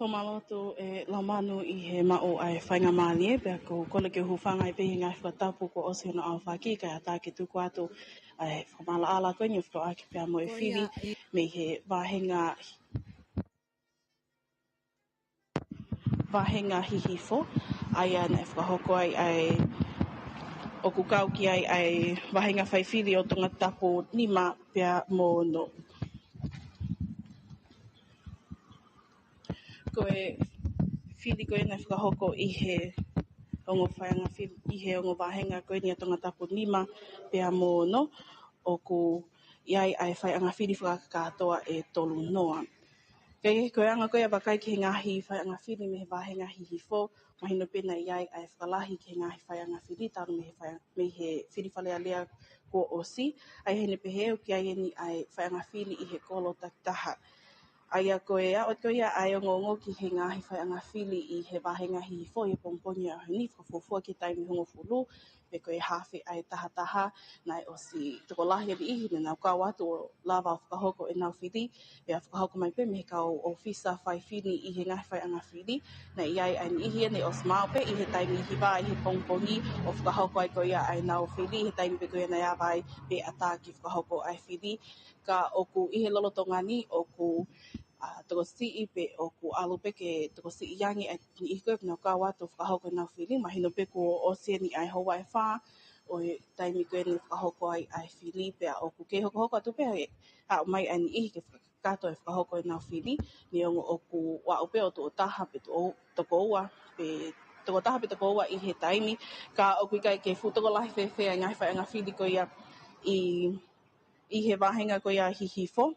Fakamālō atu ʻe Laumanu ʻi he maʻu ʻa e faingamālie, pea ʻoku ou kole ke u hūfanga ai pē he ngaahi fakatapu kuo ʻosi hono aofaki, kae ʻatā ke tuku atu ʻa e fakamaʻalaʻala ko eni ʻo fakahoko pea mo e fili mei he vāhenga, vāhenga Hihifo, ʻa ia naʻe fakahoko ai ʻa e, ʻoku kau ki ai ʻa e vāhenga fai fili ʻo Tongatapu nima pea mo ono. Ko e fili ko ē naʻe fakahoko ʻi he ongo faiʻanga fili, ʻi he ongo vāhenga ko eni ʻa Tongatapu nima pea mo ono, ʻoku ʻi ai ʻa e faiʻanga fili fakakātoa ʻe tolu noa. Kae kehe, ko e anga ko ia ʻo e vakai ki he ngaahi faiʻanga fili mei he vāhenga Hihifo, mahino pē naʻe ʻi ai ʻa e fakalahi ki he ngaahi faiʻanga fili talu mei he fai-, mei he fili Fale Alea kuo ʻosi, ʻa ia ʻi heʻene pehē ʻoku ʻi ai eni ʻa e faiʻanga fili ʻi he kolo takitaha. ʻA ia ko e aʻu ko ia ʻa e ongoongo ki he ngaahi faiʻanga fili ʻi he vāhenga Hihifo ʻi he pongipongi ʻo e ʻaho ni, fakafuofua ki he taimi hongofulu, pe ko e haafe ʻa e taha taha, naʻe ʻosi tokolahi ʻa e niʻihi ne nau kau atu ʻo lava ʻo fakahoko ʻenau fili, pea fakahoko mai pē mei he kau ʻōfisa fai fili ʻi he ngaahi faiʻanga fili. Naʻe ʻi ai ʻa e niʻihi ia ne ʻosi maʻu pē ʻi he taimi hiva ʻi he pongipongi ʻo fakahoko ai ko ia ʻa ʻenau fili, ʻi he taimi pē ko ia naʻe ava ai pē ʻatā ke fakahoko ʻa e fili. Ka ʻoku ʻi he lolotonga ni ʻoku, ʻa, tokosiʻi pe ʻoku ʻalu pē ke tokosiʻi ange ʻa e niʻihi ko ē ʻoku nau kau atu ʻo fakahoko ʻenau fili, mahino pē kuo ʻosi eni ʻa e houa ʻe fā ʻo e taimi ko ē ne fakahoko ai ʻa e fili, pea ʻoku kei hokohoko atu pē ʻa e haʻu mai ʻa e niʻihi ke fakakakato e fakahoko ʻenau fili, neongo ʻoku aʻu pē ʻo tuʻo taha pe tuʻo, toko ua, pe toko taha pe toko ua ʻi he taimi, ka ʻoku ʻikai ke fuʻu tokolahi fēfē ʻa e ngaahi faiʻanga fili ko ia ʻi, ʻi he vāhenga ko ia Hihifo.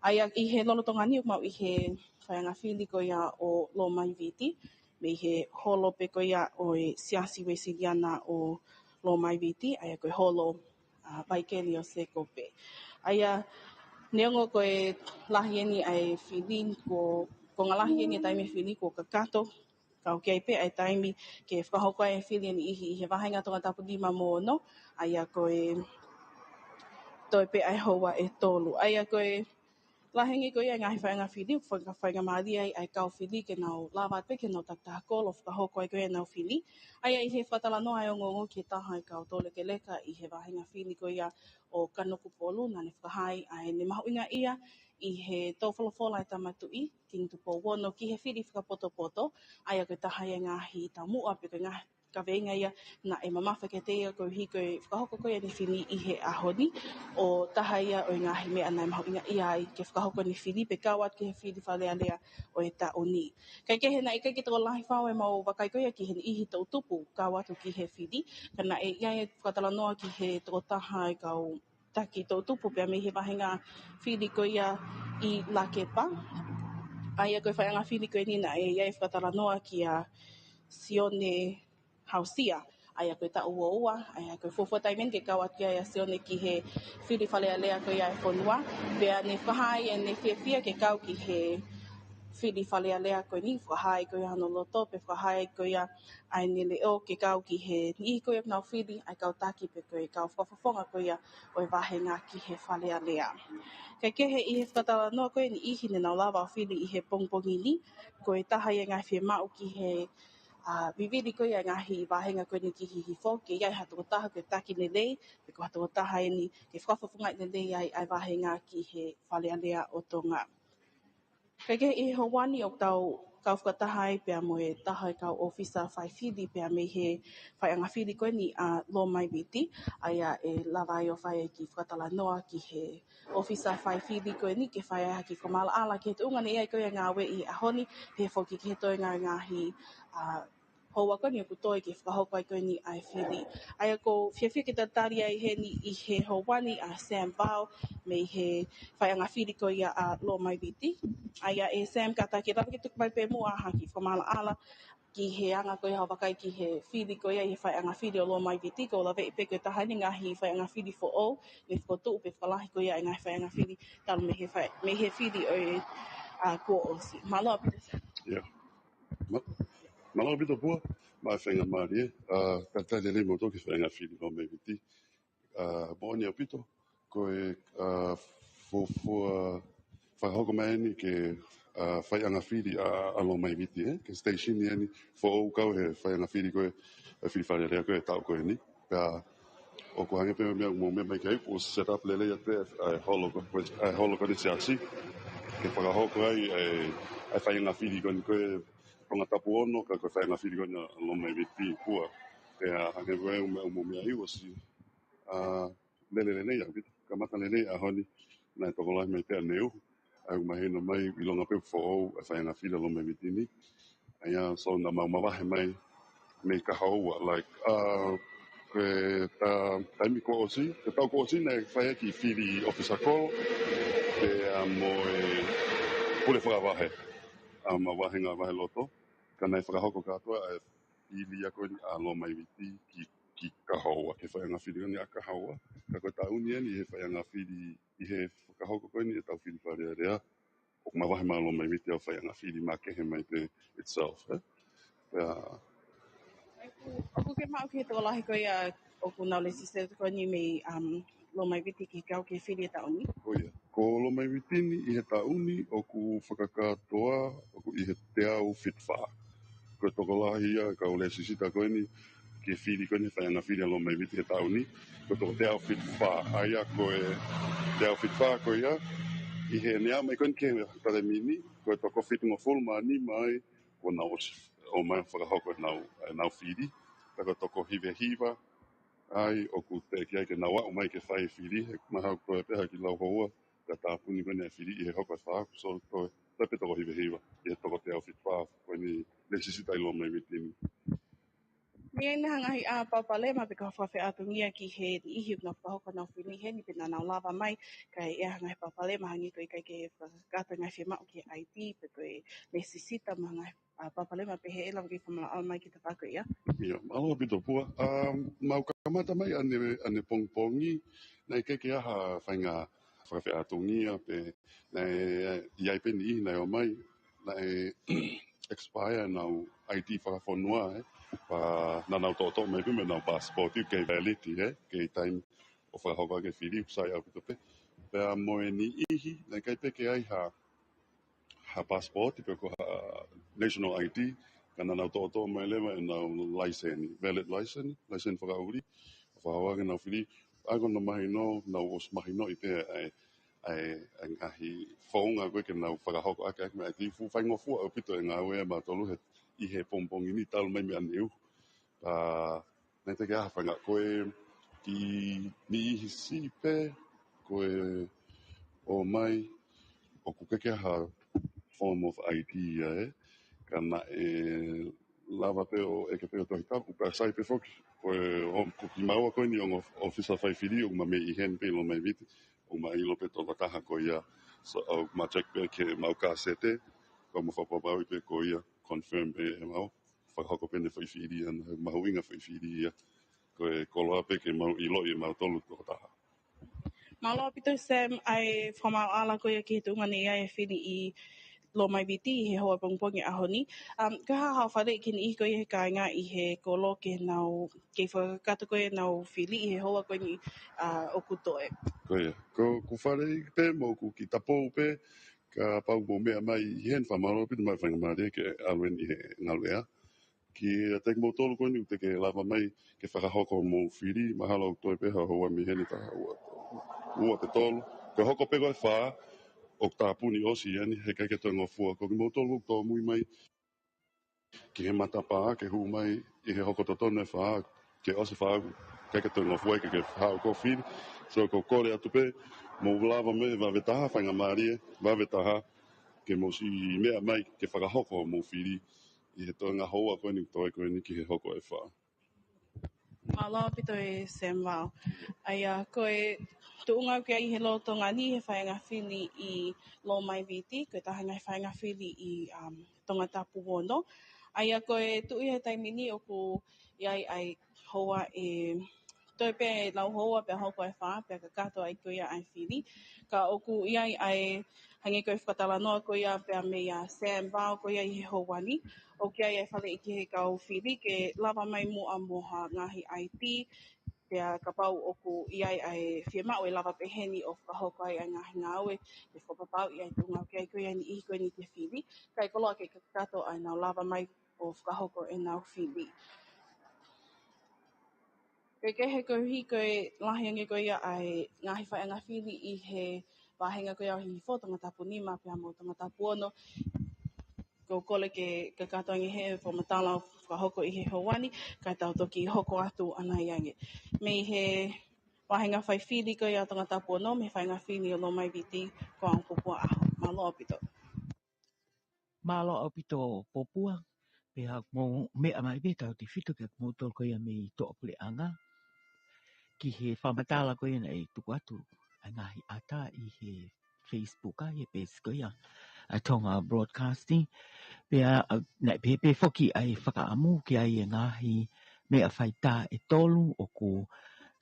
ʻA ia ʻi he lolotonga ni ʻoku mau ʻi he faiʻanga fili ko ia ʻo Lomaiviti, mei he holo pē ko ia ʻo e Siasi Uēsiliana ʻo Lomaiviti, ʻa ia ko e holo, ʻa, Vaikeli ʻo Sēkope. ʻA ia neongo ko e lahi eni ʻa e fili, ko, konga lahi eni e taimi fili kuo kakato, ka ʻoku ʻi ai pē ʻa e taimi ke fakahoko ai e fili ʻa e niʻihi ʻi he vāhenga Tongatapu nima mo ono, ʻa ia ko e toe pē ʻa e houa ʻe tolu. ʻA ia ko e lahi ange ko ia e ngaahi faiʻanga fili, ʻoku faka-, faingamālie ai ʻa e kau fili ke nau lava pē ke nau takitaha kolo ʻo fakahoko ai ko ia ʻenau fili. ʻA ia ʻi he fakatalanoa ʻa e ongoongo ki he taha ʻo e kau toulekeleka ʻi he vāhenga fili ko ia ʻo Kanokupolu, naʻa ne fakahā ai ʻa ʻene mahuʻingaʻia ʻi he tō folofola ʻa e Tama Tuʻi, Kingi Tupou Ono, ki he fili fakapotopoto, ʻa ia ko e taha ia e ngaahi taumuʻa pe ko e ngaahi kaveinga ia naʻe mamafa kiate ia koeʻuhi ko e fakahoko ko ia ʻene fili ʻi he ʻaho ni, ʻo taha ia ʻo e ngaahi meʻa naʻe mahuʻingaʻia ai ke fakahoko ʻene fili pe kau atu ki he fili Fale Alea ʻo e taʻu ni. Kae kehe, naʻe ʻikai ke tokolahi fau ʻemau vakai ko ia ki he niʻihi toʻutupu kau atu ki he fili, ka naʻe ʻi ai e fakatalanoa ki he tokotaha ʻo e kau taki toʻutupu pea mei he vāhenga fili ko ia ʻi Lakepa. ʻA ia ko e faiʻanga fili ko eni naʻe ʻi ai e fakatalanoa kia Sione hausia. ʻA ia ko e taʻu ua ua, ʻa ia ko e fuofua taimi eni ke kau atu ai ʻa Sione ki he fili Fale Alea ko ia ʻa e fonua. Pea ne fakahā ʻene fiefia ke kau ki he fili Fale Alea ko eni, fakahā ko ia hono loto, pea fakahā ko ia ʻa ʻene leʻo ke kau ki he niʻihi ko ia ʻoku nau fili ʻa e kau taki pe ko e kau fakafofonga ko ia ʻo e vāhenga ki he Fale Alea. Kae kehe ʻi he fakatalanoa ko eni ʻi he niʻihi ne nau lava ʻo fili ʻi he pongipongi ni, ko e taha ia e ngaahi fiemaʻu ki he ʻa, vivili ko ia e ngaahi vāhenga ko eni ki Hihifo, ke ʻi ai ha tokotaha ke taki lelei, pe ko ha tokotaha eni ke fakafofongaʻi lelei ai ʻa e vāhenga ki he Fale Alea ʻo Tonga. Kae kehe ʻi he houa ni ʻoku tau kau fakataha ai pea mo e taha e kau ʻōfisa fai fili pea mei he faiʻanga fili ko eni ʻa Lomaiviti, ʻa ia ʻe lava ai ʻo fai e kiʻi fakatalanoa ki he ʻōfisa fai fili ko eni ke fai ai ha kiʻi fakamaʻalaʻala ki he tuʻunga ne ʻi ai ko ia e ngāue ʻi he ʻaho ni, pehē foki ki he toe ngaahi, ngaahi, ʻa, houa ko eni ʻoku toe ke fakahoko ai ko eni ʻa e fili. ʻA ia ʻoku ou fiefia ke talitali ai heni ʻi he houa ni ʻa Sam Vao mei he faiʻanga fili ko ia ʻa Lomaiviti. ʻA ia ʻe Sam, kātaki ke lava ke tuku mai pē muʻa ha kiʻi fakamaʻalaʻala ki he anga ko ia hoʻo vakai ki he fili ko ia ʻi he faiʻanga fili ʻo Lomaiviti, ʻoku ou laveʻi pē ko e taha eni e ngaahi faiʻanga fili foʻou ne fokotuʻu pe fakalahi ko ia e ngaahi faiʻanga fili talu mei he fai, mei he fili ʻo e, ʻa, kuo ʻosi. Mālō ʻaupito. ʻIo. Mā-, mālō ʻaupito Pua, mā faingamālie, ʻa, talitali lelei moutolu ki he faiʻanga fili Lomaiviti. ʻA, moʻoni ʻaupito, ko e, ʻa, fuofua fakahoko mai eni ke, ʻa, faiʻanga fili ʻa, ʻa Lomaiviti, ē? Ko e station eni foʻou kau he faiʻanga fili ko e, ʻa e fili Fale Alea ko e taʻu ko eni. Pea ʻoku hangē pē meʻa, mou meʻa mai ki ai, kuo set up lelei atu ʻa e holo ko, ʻa e holo ko eni Siasi. Ke fakahoko ai, ʻa e, ʻa e faiʻanga fili ko eni ko e Tongatapu ono, ka ko e faiʻanga fili ko eni ʻa Lomaiviti Pua. Pea hangē pē meʻa, mou meʻa ai ʻosi, ʻa, lele lelei ʻaupito, kamata lelei ʻaho ni, naʻe tokolahi mai pē ʻaneuhu, ʻa ia ʻoku mahino mai ʻilonga pē foʻou ʻa e faiʻanga fili ʻa Lomaiviti ni. ʻA ia, so naʻa mau mavahe mai mei Kahoua, like, ʻa, ko e ta-, taimi kuo ʻosi, ko e taʻu kuo ʻosi naʻe fai e kiʻi fili ʻōfisa kolo, pea mo e pule fakavahe, ʻa, mo e vāhenga vaheloto, ka naʻe fakahoko kātoa ʻa e fili ia ko eni ʻa Lomaiviti ki, ki Kahoua, ki he faiʻanga fili ko eni ʻa Kahoua. Ka ko e taʻu ni eni he faiʻanga fili ʻi he fakahoko ko eni e taʻu fili Fale Alea, ʻoku mavahe mai Lomaiviti ʻa e faiʻanga fili makehe mai pē itself, ē? Pea ʻoku ke maʻu ki he tokolahi ko ia ʻoku nau lēsisita ko eni mei, um, Lomaiviti ke kau ki he fili e taʻu ni? Ko ia. Ko Lomaiviti ni ʻi he taʻu ni ʻoku fakakātoa ʻoku ʻi he teau fitu fā. Ko e tokolahi ia e kau lēsisita ko eni ki he fili ko eni he faiʻanga fili ʻa Lomaiviti he taʻu ni, ko e toko teau fitu fā. ʻA ia ko e teau fitu fā ko ia, ʻi heʻene aʻu mai ko eni ki he taimi ni, ko e toko fitungofulu mā nima ai kuo nau ʻosi ō mai ʻo fakahoko ʻenau, ʻenau fili. Pea ko e toko hiva hiva ai ʻoku teʻeki ai ke nau aʻu mai ke fai fili, he mahalo ko e pē ha kiʻi lau houa, ka tāpuni ko eni e fili ʻi he hoko e fā, so ko e, ko e pē toko hiva hiva ʻi he toko teau fitu fā ko eni lēsisita ʻi Lomaiviti ni. Meʻa ʻi he ngaahi, ʻa, palopalema pe ko ha fakafeʻātungia ki he niʻihi ʻoku nau fakahoko ʻenau fili heni pe naʻa nau lava mai, ka ʻi ai ha ngaahi palopalema hangē ko e ʻikai ke fakakakato e ngaahi fiemaʻu ki he I D pe ko e lēsisita mo e ngaahi, ʻa, palopalema pehē, ʻe lava ke fakamaʻalaʻala mai ki he tafaʻaki ko ia? ʻIo, mālō ʻaupito Pua. Um, mau kamata mai ʻane, ʻanepongipongi, naʻe ʻikai ke ʻi ai ha faʻahinga fakafeʻātungia pe naʻe ʻi ai pē niʻihi naʻe ō mai, naʻe expire ʻenau I D fakafonua, ē. Pea naʻa nau toʻotoʻo mai pē mo ʻenau passport, ʻoku kei valid, ē, kei taimi ʻo fakahoko ʻaki e fili, ʻoku sai ʻaupito pē. Pea mo e niʻihi, naʻe ʻikai pē ke ʻi ai ha, ha passport, pe ko ha national I D, ka naʻa nau toʻotoʻo mai leva ʻenau license, valid license, license fakaʻuli, ʻo fakahoko ʻaki ʻenau fili, ʻa ia ko hono mahino, nau ʻosi mahinoʻi pē ʻa e, ʻa e, ʻa e ngaahi founga ko ē ke nau fakahoko ʻaki, ʻaki mai, ʻa e fuʻu faingofua ʻaupito e ngāue ʻa mautolu he, ʻi he pongipongi ni talu mai mei ʻaneuhu. Pea naʻe teʻeki ai ha faʻahinga, ko e kiʻi niʻihi siʻi pē ko ē ō mai, ʻoku ʻikai ke ʻi ai ha form of I D ia, ē. Ka naʻe lava pē ʻo ʻeke pē ʻo Tohi Tapu, pea sai pē foki. Ko e, ʻo, ko kimaua ko eni ongo ʻōfisa fai fili, ʻoku ma mei ʻi heni pē ʻi Lomaiviti, ʻoku ma ʻilo pē tokotaha ko ia. So, ʻoku ma check pē ki heʻemau kāsete, ka ʻoku ma fakapapauʻi pē ko ia, confirm pē ʻe mau. fakahoko pē ʻene foʻi fili ʻana, mahuʻinga foʻi fili ia. Ko e koloa pē ke mau ʻiloʻi ʻe mautolu tokotaha. Mālō ʻaupito Sam, ʻa e fakamaʻala ko ia ki he tuʻunga naʻe ʻi ai e fili ʻi Lomai Viti ʻi he houa pongipongi ʻaho ni. Um, ko e hā haʻo faleʻi ki he niʻihi ko ia he kāinga ʻi he kolo ke nau, ke fakakakato ko ia ʻenau fili ʻi he houa ko eni, uh, ʻoku toe? Ko ia, ko, ʻoku faleʻi pē mo ʻoku kiʻi tapou pē, kapau ʻoku mou meʻa mai ʻi heni, fakamālō ʻaupito mo e faingamālie ke ʻalu heni ʻi he ngaluʻea. Kiate kimoutolu ko eni ʻoku teʻeki ke lava mai ke fakahoko homou fili, mahalo ʻoku toe pē ha houa mei heni, taha, ua, ua pe tolu. Ko e hoko pē ko e fā, ʻoku tāpuni ʻosi eni, heʻikai ke toe ngofua. Ko kimoutolu ʻoku tōmui mai ki he matapā, ke hū mai ʻi he hoko totonu e fā, ke ʻosi e fā, ʻikai ke toe ngofua ai ke, ke haʻu ʻo fili. So, ʻoku ou kole atu pē, mou lava mai he vave taha, faingamālie, vave taha, ke mou siʻi meʻa mai ke fakahoko homou fili ʻi he toenga houa ko eni, toe ko eni ki he hoko e fā. Mālō ʻaupito ʻe Sam Vao. ʻA ia, ko e tuʻunga ʻoku ʻi ai he lolotonga ni he faiʻanga fili ʻi Lomai Viti, ko e taha e ngaahi faiʻanga fili ʻi, um, Tongatapu ono. ʻA ia, ko e tuʻu ʻi he taimi ni ʻoku ʻi ai ʻa e houa ʻe toe pē lau houa pea hoko e fā, pea kakato ai ko ia ʻa e fili. Ka ʻoku ʻi ai ʻa e, hangē ko e fakatalanoa ko ia pea meia Sam Vao ko ia ʻi he houa ni, ʻoku ʻi ai ʻa e faleʻi ki he kau fili ke lava mai muʻa mo ha ngaahi I D, pea kapau ʻoku ʻi ai ʻa e fiemaʻu ʻe lava pehē ni ʻo fakahoko ai ʻa e ngaahi ngāue ke fakapapauʻi ʻa e tuʻunga ʻoku ʻi ai ko ia e niʻihi ko eni ke fili, kae koloa ke kakato ʻa ʻenau lava mai ʻo fakahoko ʻenau fili. Kehekehe koeʻuhi ko e lahi ange ko ia ʻa e ngaahi faiʻanga fili ʻi he vāhenga ko ia ʻo Hihifo, Tongatapu nima pea mo Tongatapu ono. ʻOku ou kole ke kakato ange he fakamatala fakahoko ʻi he houa ni, kae tau toki hoko atu ʻanai ange. Mei he vāhenga fai fili ko ia Tongatapu ono, mei he faiʻanga fili ʻo Lomai Viti, ko Aupopua ʻAho. Mālō ʻaupito. Mālō ʻaupito Popua, pea mou meʻa mai pē tautefito kiate kimoutolu ko ia mei tuʻapuleʻanga ki he fakamatala ko ia naʻe tuku atu ʻa e ngaahi ʻata ʻi he Facebook, ʻa e peesi ko ia ʻa e Tonga Broadcasting. Pea, ʻa, naʻe pehē pē foki ʻa e fakaʻamu ki ai e ngaahi meʻa faitā ʻe tolu ʻoku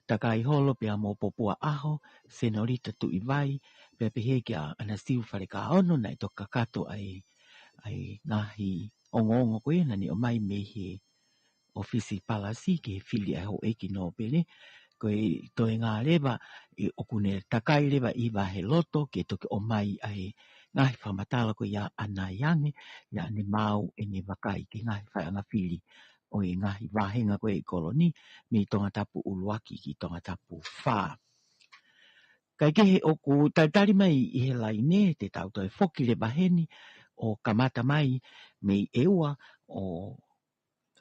takai holo pea mo Popua ʻAho, Senolita Tuʻivai, pea pehē kia ʻAnasiu Falekaono, naʻe toki kakato ʻa e, ʻa e ngaahi ongoongo ko ia naʻa ne ʻomai mei he ʻōfisi Palasi ki he fili ʻa e houʻeiki nōpele. Ko e toenga leva, ʻe, ʻoku ne takai leva ʻi Vaheloto ke toki ʻomai ʻa e ngaahi fakamatala ko ia ʻanai ange, naʻa ne maau ʻene vakai ki he ngaahi faiʻanga fili ʻo e ngaahi vāhenga ko ē ʻi kolo ni, mei Tongatapu ʻuluaki ki Tongatapu fā. Kae kehe ʻoku talitali mai ʻi he laine, te tau toe foki leva heni ʻo kamata mai mei ʻEua ʻo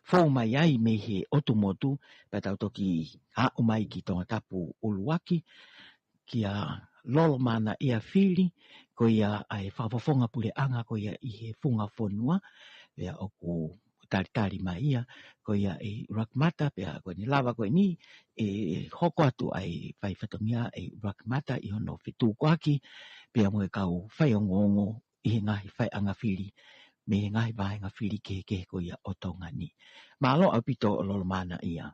fou mai ai mei he ʻotu motu, pea tau toki aʻu mai ki Tongatapu ʻuluaki, kia Lolomanaʻia Fili, ko ia ʻa e fakafofonga puleʻanga ko ia ʻi he funga fonua, pea ʻoku talitali mai ia, ko ia ʻe Rakmata, pea ko eni lava ko eni, ʻe hoko atu ʻa e fai fatongia ʻe Rakmata ʻi hono fetukuaki, pea mo e kau faiongoongo ʻi he ngaahi faiʻanga fili, mei he ngaahi vāhenga fili kehekehe ko ia ʻo Tonga ni. Mālō ʻaupito Lolomanaʻia.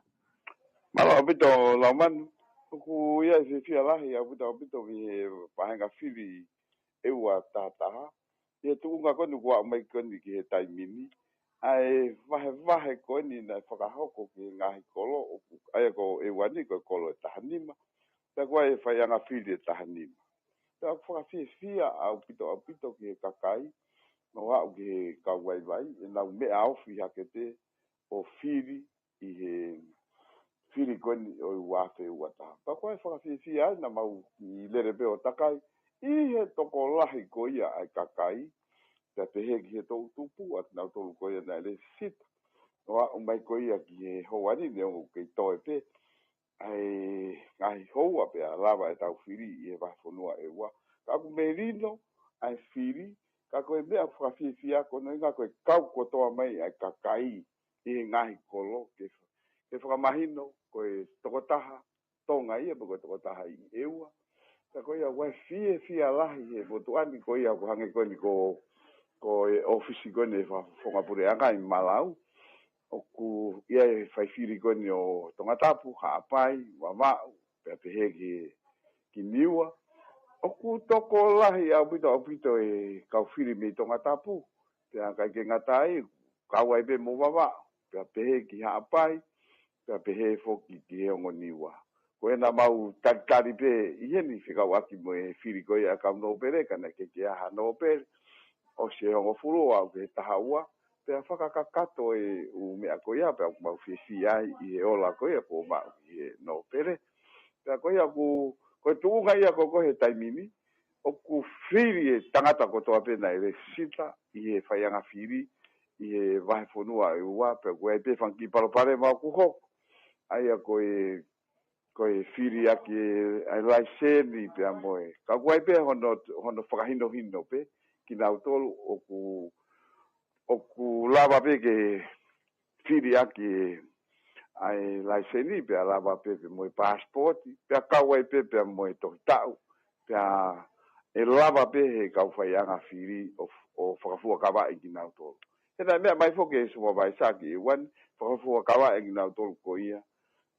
Mālō ʻaupito Laumanu, ʻoku ʻi ai e fiefia lahi ʻaupito ʻaupito mei he vāhenga fili ʻEua taha taha. ʻI he tuʻunga ko eni kuo aʻu mai ko eni ki he taimi ni, ʻa e vahevahe ko eni naʻe fakahoko ki he ngaahi kolo, ʻoku, ʻa ia ko ʻEua ni ko e kolo ʻe taha nima, pea ko e faiʻanga fili ʻe taha nima. Pea ʻoku fakafiefia ʻaupito ʻaupito ki he kakai, ʻo aʻu ki he kau vaivai, ʻenau meʻa ofi hake pē ʻo fili ʻi he fili ko eni ʻo e ua afe ua taha. Pea ko e fakafiefia ai naʻa mau ʻi lele pē ʻo takai ʻi he tokolahi ko ia ʻa e kakai, pea pehē ki he toʻutupu ʻa kinautolu ko ia naʻe lēsisita ʻo aʻu mai ko ia ki he houa ni, neongo ʻoku kei toe pē ʻa e ngaahi houa pea lava ʻetau fili ʻi he vahefonua ʻEua. Ka ʻoku melino ʻa e fili, ka ko e meʻa fakafiefia ko hono ʻuhinga ko e kau kotoa mai ʻa e kakai ʻi he ngaahi kolo ke, ke fakamahino ko e tokotaha Tonga ia, pe ko e tokotaha ʻi ʻEua. Ka ko ia ʻoku ʻi ai e fiefia lahi he motuʻa ni ko ia ʻoku hangē ko eni ko, ko e ʻōfisi ko eni ʻe he fakafofonga puleʻanga ʻi Malau. ʻoku ʻi ai e fai fili ko eni ʻo Tongatapu, Haʻapai, Vavaʻu, pea pehē ki, ki Niua. ʻOku tokolahi ʻaupito, ʻaupito e kau fili mei Tongatapu, pea ʻikai ke ngata ai, kau ai pē mo Vavaʻu, pea pehē ki Haʻapai, pea pehē foki ki he ongo Niua. Ko ena mau talitali pē ʻi heni fekauʻaki mo e fili ko ia ʻa e kau nōpele, ka naʻe ʻikai ke ʻi ai ha nōpele, ʻosi e hongofulu ʻo aʻu ki he taha ua, pea fakakakato e ʻū meʻa ko ia, pea ʻoku mau fiefia ai ʻi he ola ko ia kuo maʻu ʻi he nōpele. Pea ko ia ʻoku, ko e tuʻunga ia ko ē he taimi ni, ʻoku fili e tangata kotoa pē naʻe lēsisita ʻi he faiʻanga fili ʻi he vahefonua ʻe ua, pea ʻoku ʻi ai pē fanga kiʻi palopalema ʻoku hoko. ʻA ia ko e, ko e fili ʻaki e, ʻa e laiseni pea mo e. Ka ʻoku ʻi ai pē hono, hono fakahinohino pē kinautolu ʻoku, ʻoku lava pē ke fili ʻaki e, ʻa e laiseni pea lava pē pea mo e passport, pea kau ai pē pea mo e tohi taʻu, pea ʻe lava pē he kau faiʻanga fili ʻo, ʻo fakafuakavaʻi kinautolu. He naʻe meʻa mai foki e supervisor ki ʻEua ni, fakafuakavaʻi kinautolu ko ia,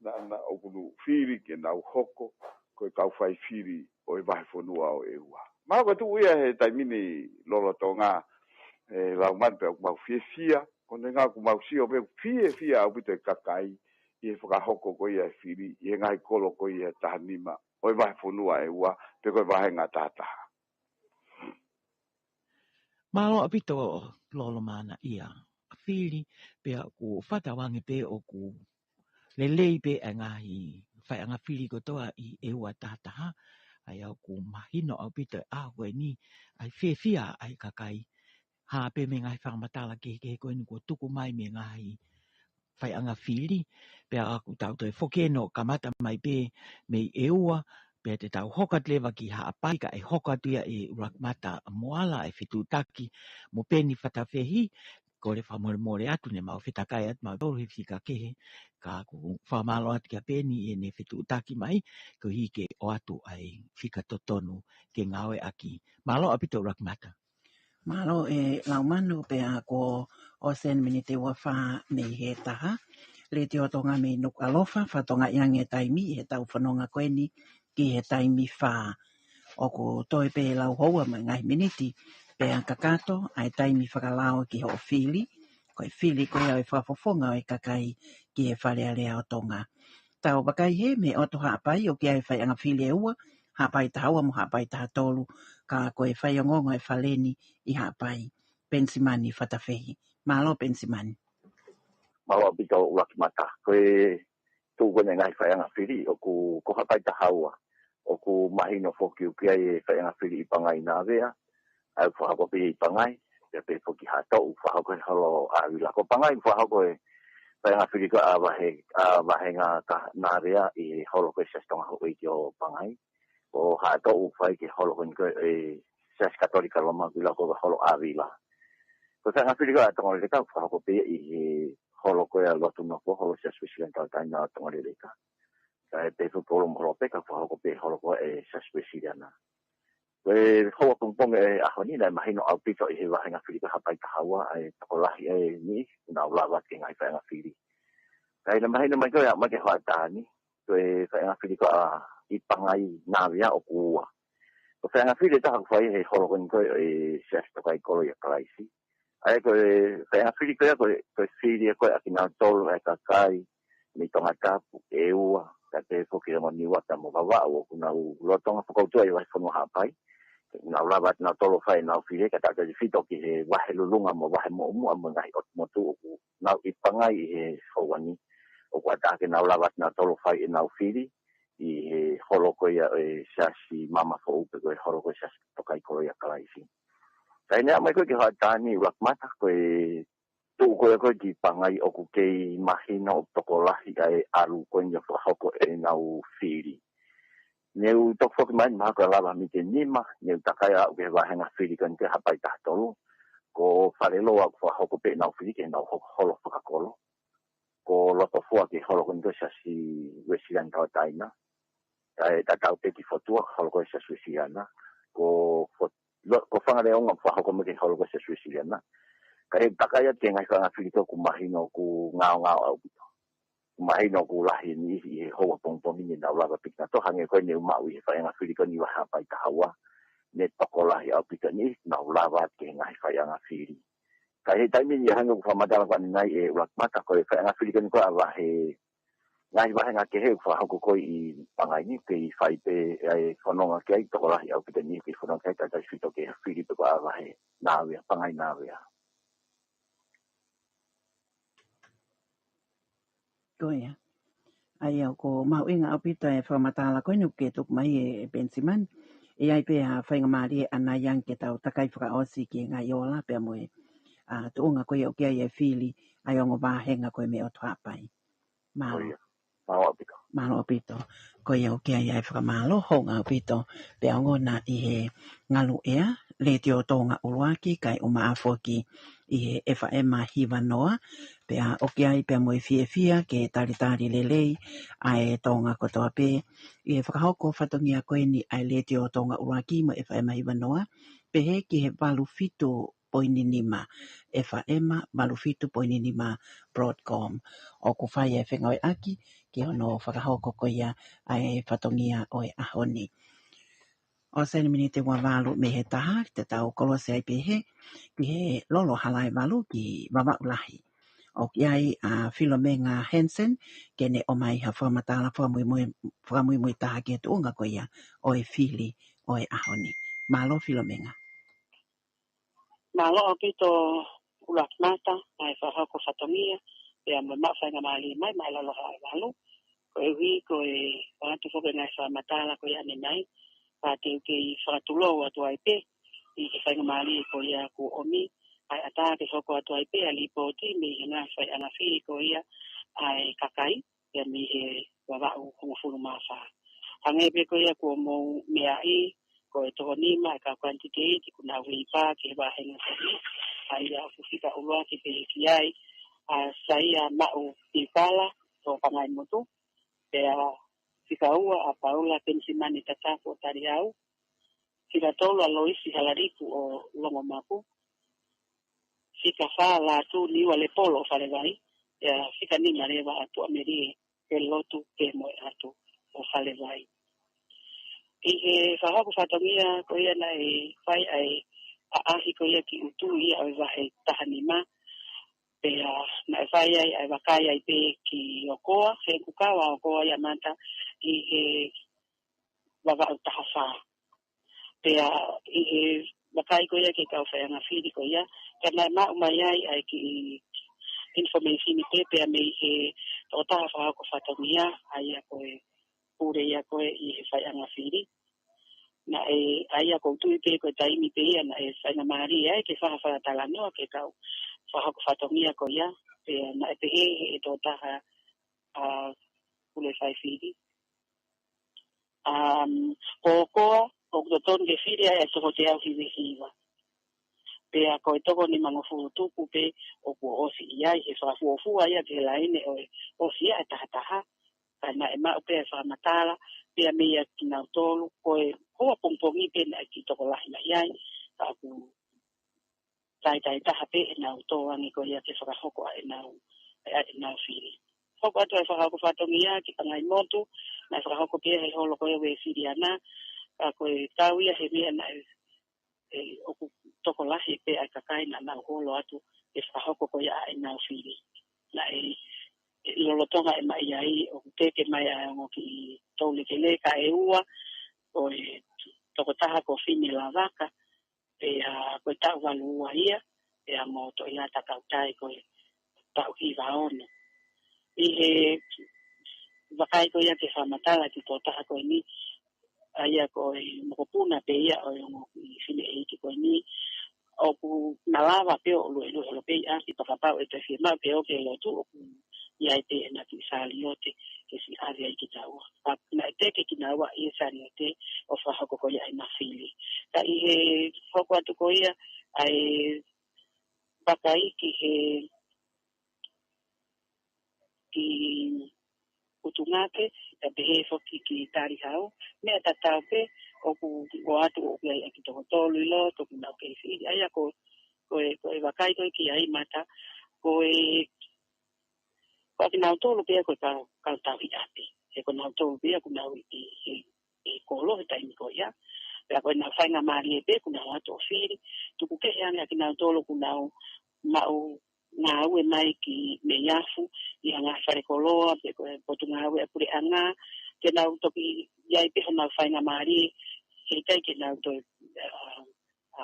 naʻa, naʻa ʻoku nau fili ke nau hoko ko e kau fai fili ʻo e vahefonua ʻo ʻEua. Mahalo ko e tuʻu ia he taimi ni lolotonga, e, Laumanu, pea ʻoku mau fiefia, ko e ʻuhinga ʻoku mau sio pē ʻoku fiefia ʻaupito e kakai ʻi he fakahoko ko ia e fili ʻi he ngaahi kolo ko ia ʻe taha nima ʻo e vahefonua ʻe ua, pe ko e vāhenga tahataha. Mālō ʻaupito Lolo Mana ia. Fili, pea ʻoku fakatauange pē ʻoku lelei pē ʻa e ngaahi faiʻanga fili kotoa ʻi ʻEua tahataha. ʻA ia ʻoku mahino ʻaupito e ʻaho ko eni, ʻa e fiefia ʻa e kakai. Hā pē mei he ngaahi fakamatala kehekehe ko eni kuo tuku mai mei he ngaahi faiʻanga fili, pea ʻoku tau toe foki eni ʻo kamata mai pē mei ʻEua, pea te tau hoko atu leva ki Haʻapai, kae hoko atu ia ʻe ʻUluakimata Moala ʻa e fetuʻutaki mo Peni Fatafehi. Kole fakamolemole atu, ne mau fetakai atu mautolu he fika kehe, ka ʻoku fakamālō atu kia Peni ʻi heʻene fetuʻutaki mai, koeʻuhi ke ʻoatu ʻa e fika totonu ke ngāueʻaki. Mālō ʻaupito ʻUluakimata. Mālō e Laumanu, pea kuo ʻosi eni miniti ua fā mei he taha. Letiō Tonga mei Nukuʻalofa, fakatokangaʻi ange e taimi ʻi heʻetau fononga ko eni ki he taimi fā. ʻOku toe pē lau houa mo e ngaahi miniti, pea kakato ʻa e taimi fakalao ki hoʻo fili, ko e fili ko ia ʻo e fakafofonga ʻo e kakai ki he Fale Alea ʻo Tonga. Tau vakai hē mei he ʻotu Haʻapai, ʻoku ʻi ai e faiʻanga fili ʻe ua, Haʻapai taha ua mo Haʻapai taha tolu, ka ko e faiongoongo e fale ni ʻi Haʻapai, Penisimani Fatafehi. Mālō Penisimani. Mālō ʻaupito ʻUluakimata. Ko e tuʻu ko eni e ngaahi faiʻanga fili, ʻoku, ko Haʻapai taha ua, ʻoku mahino foki ʻoku ʻi ai e faiʻanga fili ʻi Pangai, Navea, ʻa ia ʻoku fakahoko pē ʻi Pangai, pea pehē foki Haʻatoʻu, fakahoko he holo ʻa Vila. Ko Pangai, fakahoko e faiʻanga fili ko ia ʻa e vahe, ʻa e vāhenga ka Navea ʻi he holo ko ia e Siasi Tonga Houʻeiki ʻo Pangai. Ko Haʻatoʻu fai ki he holo ko eni ko e Siasi Katolika Loma, Vila, ko e holo ʻa Vila. Ko e faiʻanga fili ko ia ʻa Tonga Leleka, fakahoko pē ʻi he holo ko ia e Lotu Nofo, holo Siasi Uēsiliana Tauʻatāina ʻo Tonga Leleka. Kae pehē foki ko Loma Holo pē, ka fakahoko pē holo ko ia e Siasi Uēsiliana. Ko e houa pongipongi e ʻaho ni, naʻe mahino ʻaupito ʻi he vāhenga fili ko ia Haʻapai taha ua, ʻa e tokolahi ʻeni, ʻoku nau lava atu ki he ngaahi faiʻanga fili. Kae naʻe mahino mai ko ia, mai ki he hoʻatā ni, ko e faiʻanga fili ko ia ʻi Pangai, Navea, ʻoku ua. Ko e faiʻanga fili ʻe taha ʻoku fai he holo ko eni ko e Siasi Tokaikoloi ʻa Kalaisi. ʻA ia ko e faiʻanga fili ko ia, ko e, ko e fili ko ia ʻa kinautolu ʻa e kakai mei Tongatapu, ʻEua, kae pehē foki ki he ongo Niua pea mo Vavaʻu, ʻoku nau lolotonga fakautua ʻi he vahefonua Haʻapai. Nau lava atu nautolu ʻo fai ʻenau fili, kae tautefito ki he vahe Lulunga mo e vahe Muʻomuʻa mo e ngaahi ʻotu motu ʻoku nau ʻi Pangai ʻi he houa ni. ʻOku ʻatā ke nau lava atu nautolu ʻo fai ʻenau fili ʻi he holo ko ia ʻo e Siasi Maama Foʻou pe ko e holo ko ia e Siasi Tokaikoloi ʻa Kalaisi. Kae ʻi ai mai ko ia ki he hoʻatā ni ʻUluakimata, ko e tuʻu ko ia ko ia ki Pangai ʻoku kei mahino ʻoku tokolahi ʻa e ʻalu ko eni ʻo fakahoko ʻenau fili. Ne u toki foki mai, mahalo ko e lava miniti ʻe nima, ne u takai ʻo aʻu ki he vāhenga fili ko eni ki Haʻapai taha tolu. Ko Faleloa ʻoku fakahoko pē ʻenau fili ki heʻenau ho-, holo fakakolo. Ko Lotofua ki he holo ko eni ko e Siasi Uēsiliana Tauʻatāina. Kae tatau pē ki Fotua, holo ko ia e Siasi Uēsiliana. Ko Fo-, lo-, ko Fangaleonga ʻoku fakahoko mai ki he holo ko ia e Siasi Uēsiliana. Ka ʻi he takai atu ki he ngaahi faʻahinga fili ko ē ʻoku mahino ʻoku ngaongao ʻaupito. ʻOku mahino ʻoku lahi e niʻihi ʻi he houa pongipongi ni naʻa nau lava pē ke nau toʻo, hangē ko eni ʻoku maʻu ʻi he faʻahinga fili ko eni ʻi he vahe Haʻapai taha ua. Ne tokolahi ʻaupito e niʻihi naʻa nau lava atu ki he ngaahi faʻahinga fili. Ka ʻi he taimi ni hangē ʻoku fakamatala ko eni ʻe ʻUluaki Mata, ko e faʻahinga fili ko eni ko ē ʻa e vahe, ngaahi vahenga kehe ʻoku fakahoko ko ē ʻi Pangai ni, kei fai pē ʻa e fononga ki ai, tokolahi ʻaupito e niʻihi kei fononga ki ai, tautautefito ki he fili pē ko ē ʻa e vahe Nāvea, Pangai Nāvea. Ko ia. ʻA ia ʻoku mahuʻinga ʻaupito e fakamatala ko eni ʻoku ke tuku mai ē Penisimani. ʻE ʻi ai pē ha faingamālie ʻanai ange ke tau takai fakaʻosi ki he ngaahi ola pea mo e, ʻa, tuʻunga ko ia ʻoku ʻi ai e fili ʻa e ongo vahenga ko ē mei ʻOtu Haʻapai. Mālō. Ko ia. Mālō ʻaupito. Mālō ʻaupito. Ko ia ʻoku ʻi ai e fakamālō houngaʻia ʻaupito. Pea ongona ʻi he ngalu ʻea, Letiō Tonga ʻUluaki, kae ʻumaʻā foki ʻi he F M hiva noa, pea ʻoku ʻi ai pea mo e fiefia ke talitali lelei ʻa e Tonga kotoa pē ʻi he fakahoko fatongia ko eni ʻa e Letiō Tonga ʻUluaki mo e F M hiva noa, pehē ki he valu fitu poini nima F M, valu fitu poini nima Broadcom. ʻOku fai e fengāueʻaki ki hono fakahoko ko ia ʻa e fatongia ʻo e ʻaho ni. ʻOsi eni miniti ua valu mei he taha, te tau kolosi ai pē he, ki he lolo Halaevalu ki Vavaʻu Lahi. ʻOku ʻi ai ʻa Filomenga Hansen, ke ne ʻomai ha fakamatala fakamuimui, fakamuimui taha ki he tuʻunga ko ia ʻo e fili ʻo e ʻaho ni. Mālō Filomenga. Mālō ʻaupito ʻUluaki Mata, ʻa e fakahoko fatongia, pea mo e maʻu faingamālie mai, maʻa e lolo Halaevalu. Koeʻuhi ko e ʻoatu foki e ngaahi fakamatala ko ia ʻanenai, pea te u kei fakatulou atu ai pē ʻi he faingamālie ko ia kuo ʻomi, ʻa e ʻatā ke hoko atu ai pē ʻa e lipooti mei he ngaahi faʻahinga fili ko ia ʻa e kakai, ia mei he Vavaʻu hongofulu mā fā. Hangē pē ko ia kuo mou meaʻi, ko e toko nima e kau kanititeiti kuo nau veipā ki he vahenga ko eni, ʻa ia ʻoku fika ʻuluaki pē ki ai ʻa Saia Maʻu Piukala, ʻo Pangaimotu, pea fika ua ʻa Paula Penisimani Tatafu ʻo Taliau, fika tolu ʻa Loisi Halaliku ʻo Longomapu, fika fā Lātū Niua Lepolo ʻo Falevai, pea fika nima leva ʻa Tuʻamelie Pelotu Pemoeatu ʻo Falevai. ʻI he fakahoko fatongia ko ia naʻe fai ai ʻa e ʻaʻahi ko ia ki ʻutu ia ʻo e vahe taha nima, pea naʻe fai ai ʻa e vakai ai pē ki ʻOkoa, he ʻoku kau ʻa ʻOkoa ia Mata ʻi he Vavaʻu taha fā. Pea ʻi he vakai ko ia ki he kau faʻahinga fili ko ia, ka naʻe maʻu mai ai ʻa e kiʻi information pē pea mei he tokotaha fakahoko fatongia, ʻa ia ko e pule ia ko ē ʻi he faʻahinga fili. Naʻe, ʻa ia ʻoku ou tui pē ko e taimi pē ia naʻe faingamālie ai ke fai ha fakatalanoa ki he kau fakahoko fatongia ko ia, pea naʻe pehē ʻe he tokotaha ʻa Pule Faifili. Um, ko ʻOkoa, ʻoku totonu ke fili ai ʻa e toko teau hiva hiva. Pea ko e toko nimangofulu tupu pē ʻoku ʻosi ʻi ai, he fakafuofua ia ki he laine ʻo e ʻosi ia ʻa e taha taha. Ka naʻe maʻu pē ʻa e fakamatala, pea meia kinautolu, ko e houa pongipongi pē naʻe kiʻi tokolahi mai ai, ka ʻoku taitai taha pē ʻenau tō ange ko ia ke fakahoko ʻa ʻenau, ʻa ʻenau fili. Hoko atu ʻa e fakahoko fatongia ki Pangaimotu, naʻe fakahoko pē he holo ko ia Uēsiliana, ka ko e kau ia he meʻa naʻe, ʻe, ʻoku tokolahi pē ʻa e kakai naʻa nau holo atu ke fakahoko ko ia ʻa ʻenau fili. Naʻe, ʻe, lolotonga ʻema ʻi ai, ʻoku teke mai ʻa e ongo kiʻi toulekeleka ʻe ua, ko e tokotaha ko Fine Lavaka, pea ko e taʻu valu ua ia, pea mo Toʻilata Kautai ko e taʻu hiva ono. ʻI he vakai ko ia ki he fakamatala ki he tokotaha ko eni, ʻa ia ko e mokopuna pē ia ʻo e ongo kiʻi fineʻeiki ko eni, ʻoku malava pē ʻo luelueʻi holo pē ʻi ʻapi, pea kapau ʻe toe fiemaʻu ke ō ki he lotu, ʻoku ʻi ai pē ʻena kiʻi saliote ke siʻi ʻave ai kitaua. Pea naʻe teke kinaua ʻi he saliote ʻo fakahoko ko ia ʻena fili. Ka ʻi he hoko atu ko ia ʻa e vakai ki he, ki ʻUtungake, pea pehē foki ki Talihau, meʻa tatau pē, ʻoku ʻoatu ʻoku ʻi ai ʻa e kiʻi toko tolu ʻi loto ʻoku nau kei fili. ʻA ia ko, ko Ko e, ko e vakai ko ē ki ai Mata, ko e, ko ʻakinautolu pē ia ko e kau, kau tauhi ʻapi. He ko nautolu pē ia ʻoku nau ʻi, ʻi, ʻi kolo he taimi ko ia. Pea ko ʻenau faingamālie pē ʻoku nau ō atu ʻo fili. Tuku kehe ange ʻakinautolu ʻoku nau maʻu ngāue mai ki Neiafu, ʻi he ngaahi fale koloa, pe ko e potungāue ʻa e puleʻanga, ke nau toki ʻi ai pē honau faingamālie, heʻikai ke nau toe, ā, ā,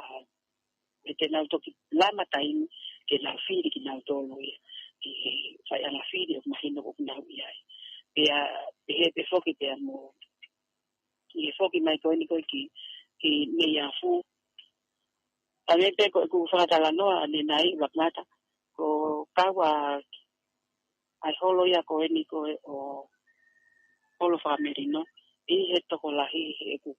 ʻe te nau toki lama taimi ke nau fili kinautolu ia ki he faiʻanga fili ʻoku mahino ʻoku nau ʻi ai. Pea, pehē pē foki pea mo, ki he foki mai ko eni ko ē ki, ki Neiafu. Pea meʻa pē ko ʻeku fakatalanoa ʻanenai, Rock Mata, ko e kau ʻa ʻa e holo ia ko eni ko ē ʻo Holo Fakamelino, ʻi he tokolahi he ʻoku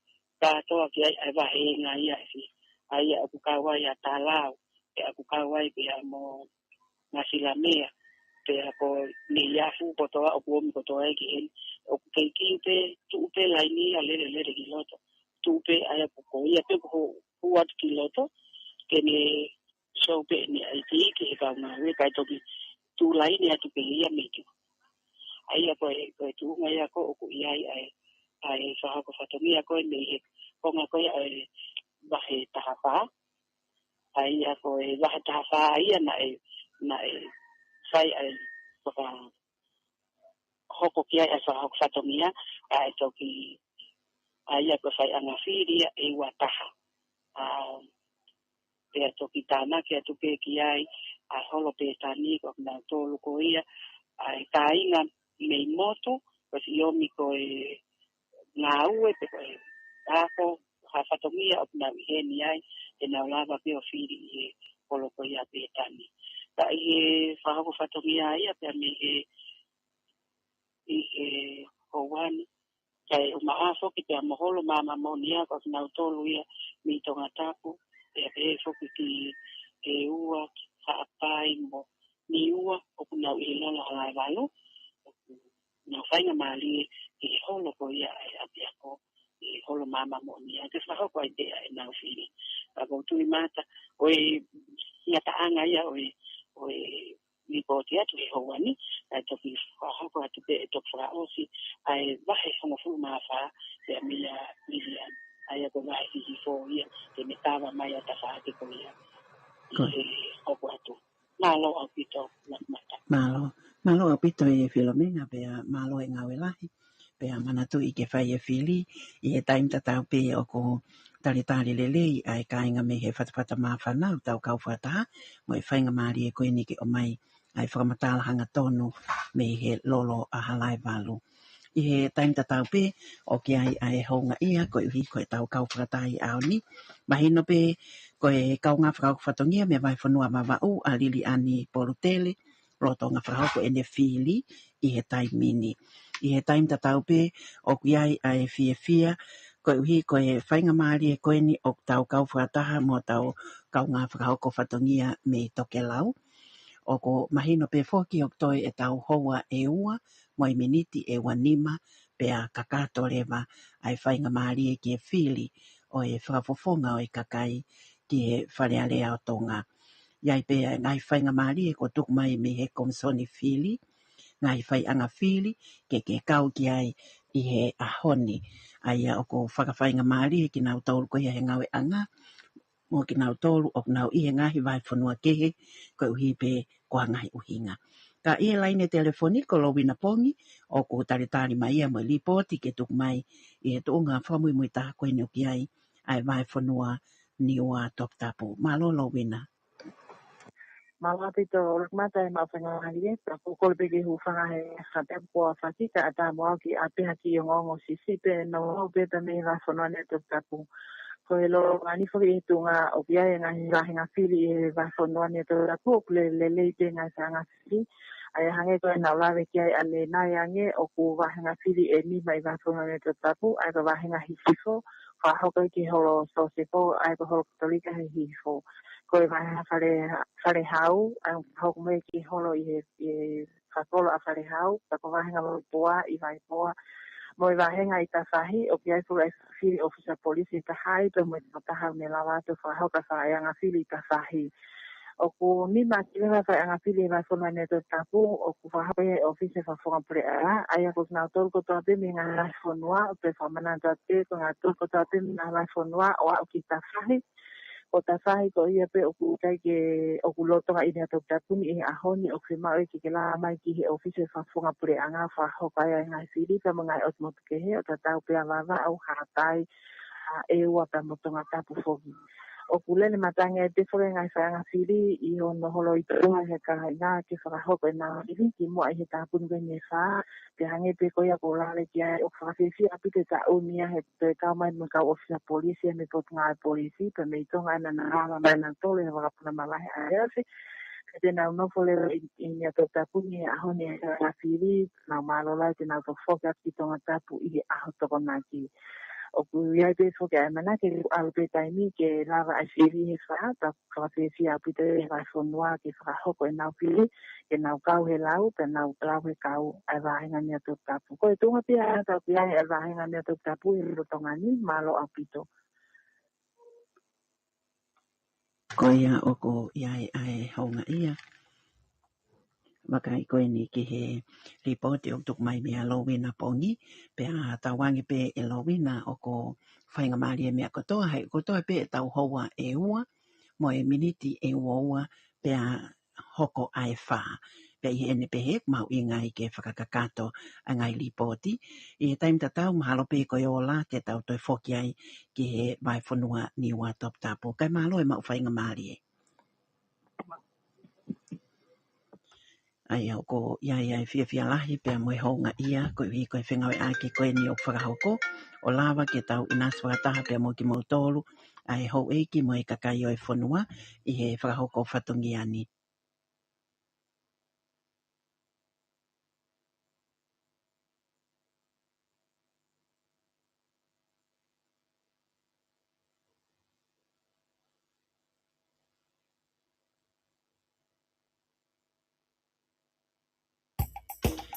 kātoa ki ai ʻa e vahenga ia ʻe fi-, ʻa ia ʻoku kau ai ʻa Talau, pea ʻoku kau ai pea mo Ngasilamea, pea ko Neiafu kotoa ʻoku omi kotoa ai ki heni, ʻoku kei kiu pē, tuʻu pē laini ia lele lele ki loto, tuʻu pē ʻa ia ko ia pē ko ho-, hū atu ki loto, ke ne sio pē ʻene ʻaitī ki he kau ngāue kae toki tuʻu laini atu pē ia mei tuʻa. ʻA ia ko e, ko e tuʻunga ia ko ē ʻoku ʻi ai ʻa e, ʻa e fakahoko fatongia ko ē mei he konga ko ia ʻa e vahe taha fā. ʻA ia ko e vahe taha fā ia naʻe, naʻe fai ʻa e faka-, hoko ki ai ʻa e fakahoko fatongia, ʻa e toki, ʻa ia ko e faiʻanga fili ia ʻe ua taha. ʻA, pea toki tānaki atu pē ki ai ʻa Holo Pētani, ko kinautolu ko ia ʻa e kāinga mei motu, ko e ʻomi ko e ngāue pe ko e ako ha fatongia ʻoku nau ʻi heni ai, te nau lava pē ʻo fili ʻi he holo ko ia Pētani. Ka ʻi he fakahoko fatongia ia pea mei he, ʻi he houa ni, kae ʻumaʻā foki pea mo Holo Maama Moʻonia, ko kinautolu ia mei Tongatapu, pea pehē foki ki ʻEua, ki Haʻapai mo Niua, ʻoku nau ʻi he lolo Halaevalu, ʻoku nau faingamālie ʻi he holo ko ia ʻa e ʻapiako, ʻi he Holo Maama Moʻonia, ke fakahoko ai pē ʻenau fili. Ka ʻoku ou tui Mata, ko e ngataʻanga ia ʻo e, ʻo e lipooti atu he houa ni, ʻa e toki fakahoko atu pē ʻe toki fakaʻosi ʻa e vahe hongofulu mā fā, pea meia Lilian, ʻa ia ko e vahe hihifo ia, ke ne kava mai ʻa e tafaʻaki ko ia. Ko ia. ʻI he hoko atu. Mālō ʻaupito, Rock Mata. Mālō. Mālō ʻaupito ʻe Filomena, pea mālō e ngāue lahi. Pea manatuʻi ke fai e fili, ʻi he taimi tatau pē ʻoku talitali lelei ʻa e kāinga mei he fatafata māfana ʻo tau kau fakataha, mo e faingamālie ko eni ke ʻomai ʻa e fakamatala hangatonu mei he lolo ʻa Halaevalu. ʻI he taimi tatau pē, ʻoku ʻi ai ʻa e houngaʻia, koeʻuhi ko e tau kau fakataha ʻi he ʻaho ni. Mahino pē, ko e kaungā fakahoko fatongia mei he vahefonua Vavaʻu, ʻa Liliani Polutele, lolotonga fakahoko ʻene fili ʻi he taimi ni. ʻI he taimi tatau pē, ʻoku ʻi ai ʻa e fiefia, koeʻuhi ko e faingamālie ko eni ʻoku tau kau fakataha mo tau kaungā fakahoko fatongia mei Tokelau. ʻOku mahino pē foki ʻoku toe ʻetau houa ʻe ua, mo e miniti ʻe ua nima, pea kakato leva ʻa e faingamālie ki he fili ʻo e fakafofonga ʻo e kakai ki he Fale Alea ʻo Tonga. ʻI ai pē ʻa e ngaahi faingamālie kuo tuku mai mei he Komisoni Fili, ngaahi faiʻanga fili, ke ke kau ki ai ʻi he ʻaho ni. ʻA ia ʻoku fakafaingamālie kinautolu ko ia he ngāueʻanga, mo kinautolu ʻoku nau ʻi he ngaahi vahefonua kehe, koeʻuhi pē ko ha ngaahi ʻuhinga. Ka ʻi he laine telefoni ko Lowina Pongi, ʻoku talitali mai ia mo e lipooti ke tuku mai ʻi he tuʻunga fakamuimui taha ko eni ʻoku ʻi ai ʻa e vahefonua Niua Toputapu. Mālō Lowina. Mālō ʻaupito Rock Mata e maʻu faingamālie, pea ʻoku ou kole pē ke hūfanga he fakatapu kuo fai, kae ʻatā mo au ke ʻoatu ha kiʻi ongoongo siʻisiʻi pē nounou pē mei he vahefonua Niua Toputapu. Ko e lōlonga ni foki ʻi he tuʻunga ʻoku ʻi ai e ngaahi vāhenga fili ʻi he vahefonua Niua Toputapu, ʻoku lele lelei pē ngaahi faiʻanga fili. ʻA ia hangē ko ʻenau lave ki ai ʻanenai ange, ʻoku vāhenga fili ʻe nima ʻi he vahefonua Niua Toputapu, ʻa ia ko e vāhenga hihifo, fakahoko ki he holo Sosefo, ʻa ia ko e holo Katolika he hihifo. Ko e vāhenga fale, fale hau, ʻa ia fakahoko mai ki he holo ʻi he, ʻi he fakakolo ʻa Falehau, pea ko e vāhenga Vaipoa ʻi Vaipoa. Mo e vāhenga ʻi tafahi, ʻoku ʻi ai fuʻu lahi fili ʻōfisa polisi ʻi tafahi, pea mo e tokotaha ʻoku ne lava atu fakahoko ʻa e faiʻanga fili ʻi tafahi. ʻOku nima kiʻi leva faiʻanga fili he vahefonua Niuatoputapu, ʻoku fakahoko ʻi he ʻōfisi ʻo e Fakafofonga Puleʻanga, ʻa ia ko kinautolu kotoa pē mei he ngaahi vahefonua, ʻoku fakamanatu atu pē ko kinautolu kotoa pē mei he ngaahi vahefonua ʻo aʻu ki tafahi. Ko tafahi ko ia pē ʻoku ʻikai ke, ʻoku lolotonga ʻi Niuatoputapu ni ʻi he ʻaho ni, ʻoku fiemaʻu ke ke lava mai ki he ʻōfisi ʻo e Fakafofonga Puleʻanga ʻo fakahoko ai ʻa e ngaahi fili pea mo e ngaahi ʻotu motu kehe ʻo tatau pē ʻa Vavaʻu, Haʻapai, ʻa ʻEua pea mo Tongatapu foki. ʻOku lele matangi ai pē foki e ngaahi faiʻanga fili ʻi hono holo ʻi Tonga he kāinga ke fakahoko ʻenau fili kimuʻa ʻi he tāpuni ko eni ʻe fā, pea hangē pē ko ia kuo u lave ki ai ʻoku fakafiefia ʻaupito e taʻu ni ia he toe kau mai mo e kau ʻōfisa polisi ʻa e mei Potungāue Polisi, pea mei Tonga ʻa ia naʻa nau lava mai nautolu he vakapuna malahe ʻa e ʻaho ni. Pea te nau nofo leva ʻi, ʻi Niuatoputapu ni he ʻaho ni e faiʻanga fili, nau mālōlō ai te nau toe foki atu ki Tongatapu ʻi he ʻaho Tokonaki. ʻOku ʻi ai pē foki ʻa e ʻamanaki ke ʻalu pē taimi ke lava ʻa e fili he fā, pea fakafiefia ʻaupito e vahefonua ke fakahoko ʻenau fili, ke nau kau he lau, pea nau lau he kau ʻa e vāhenga Niuatoputapu. Ko e tuʻunga pē ia ʻa ʻetau ʻi ai ʻa e vāhenga Niuatoputapu ʻi lolotonga ni, mālō ʻaupito. Ko ia ʻoku ʻi ai ʻa e houngaʻia. Vakai ko eni ki he lipooti ʻoku tuku mai meia Lowena Pongi, pea tauange pē ʻe Lowena ʻoku faingamālie e meʻa kotoa, he kotoa pē ʻetau houa ʻe ua, mo e miniti ʻe ua ua, pea hoko ʻa e fā. Pea ʻi heʻene pehē, ʻoku mahuʻinga ai ke fakakakato ʻa e ngaahi lipooti. ʻI he taimi tatau, mahalo pē ko e ola te tau toe foki ai ki he vahefonua Niuatoputapu. Kae mālō e maʻu faingamālie. ʻA ia ʻoku ʻi ai ʻa e fiefia lahi pea mo e houngaʻia, koeʻuhi ko e fengāueʻaki ko eni ʻoku fakahoko, ʻo lava ke tau ʻinasi fakataha pea mo kimoutolu, ʻa e houʻeiki mo e kakai ʻo e fonua, ʻi he fakahoko fatongia ni.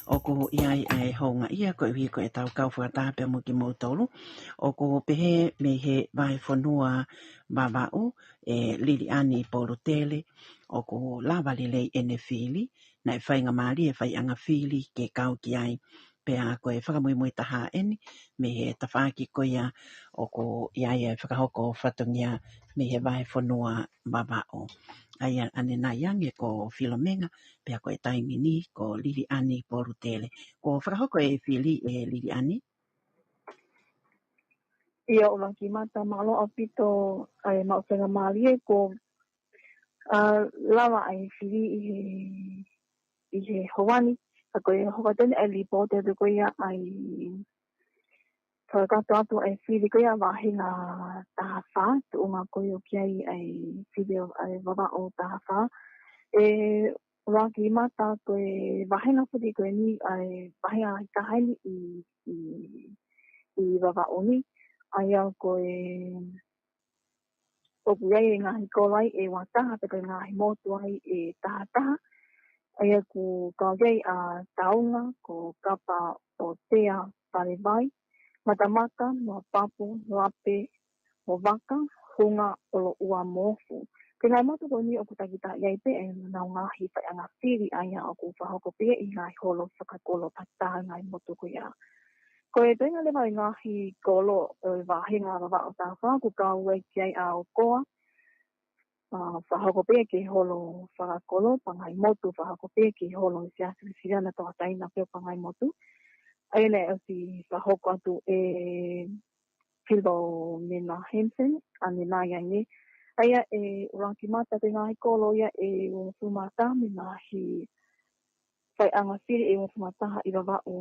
ʻOku ʻi ai ʻa e houngaʻia koeʻuhi ko ʻetau kau fakataha pea mo kimoutolu. ʻOku pehē mei he vahefonua Vavaʻu, ʻe Liliani Polutele, ʻoku lava lelei ʻene fili, naʻe faingamālie e faiʻanga fili ke kau ki ai. Pea ko e fakamuimui taha eni, mei he tafaʻaki ko ia ʻoku ʻi ai e fakahoko fatongia mei he vahefonua Vavaʻu. ʻA ia ʻanenai ange ko Filomenga, pea ko e taimi ni ko Liliani Polutele. Kuo fakahoko e fili ʻe Liliani? ʻIo, ʻuluaki mata, mālō ʻaupito ʻa e maʻu faingamālie ko ʻa lava ʻa e fili ʻi he, ʻi he houa ni, ka ko e hoko atu eni ʻa e lipooti atu ko ia ʻa e fakakakato atu ʻa e fili ko ia vāhenga taha fā, tuʻunga ko ia ʻoku ʻi ai ʻa e fili ʻo ʻa e Vavaʻu taha fā. ʻE ʻuluaki mata ko e vāhenga foki ko eni ʻa e vāhenga ʻi taha eni ʻi, ʻi, ʻi Vavaʻu ni, ʻa ia ko e ʻoku ʻi ai e ngaahi kolo ai ʻe ua taha, pe ko e ngaahi motu ai ʻe taha taha. ʻA ia ʻoku kau ai ʻa Taunga, ko Kapa ʻo Tea, Palevai, Matamata, Nuapapu, Lape, Ovaka, Hunga, ʻOloʻua mo Ofu. Ko e ngaahi motu ko eni ʻoku takitaha ʻi ai pē ʻenau ngaahi faiʻanga fili ʻa ia ʻoku fakahoko pē ʻi he ngaahi holo fakakolo fakataha ngaahi motu ko ia. Ko e toenga leva e ngaahi kolo ʻo e vāhenga Vavaʻu taha fā, ʻoku kau ai ki ai ʻa ʻOkoa, ʻa, fakahoko pē ke holo fakakolo, pea ngaahi motu fakahoko pē ke holo ʻi he Siasi Uēsiliana Tauʻatāina pea mo e ngaahi motu. ʻA ia naʻe ʻosi fakahoko atu ʻe Filomena Hansen, ʻanenai ange. ʻA ia ʻe ʻuluaki mata ko e ngaahi kolo ia ʻe uofulu mā taha mei he ngaahi faiʻanga fili ʻe uofulu mā taha ʻi Vavaʻu,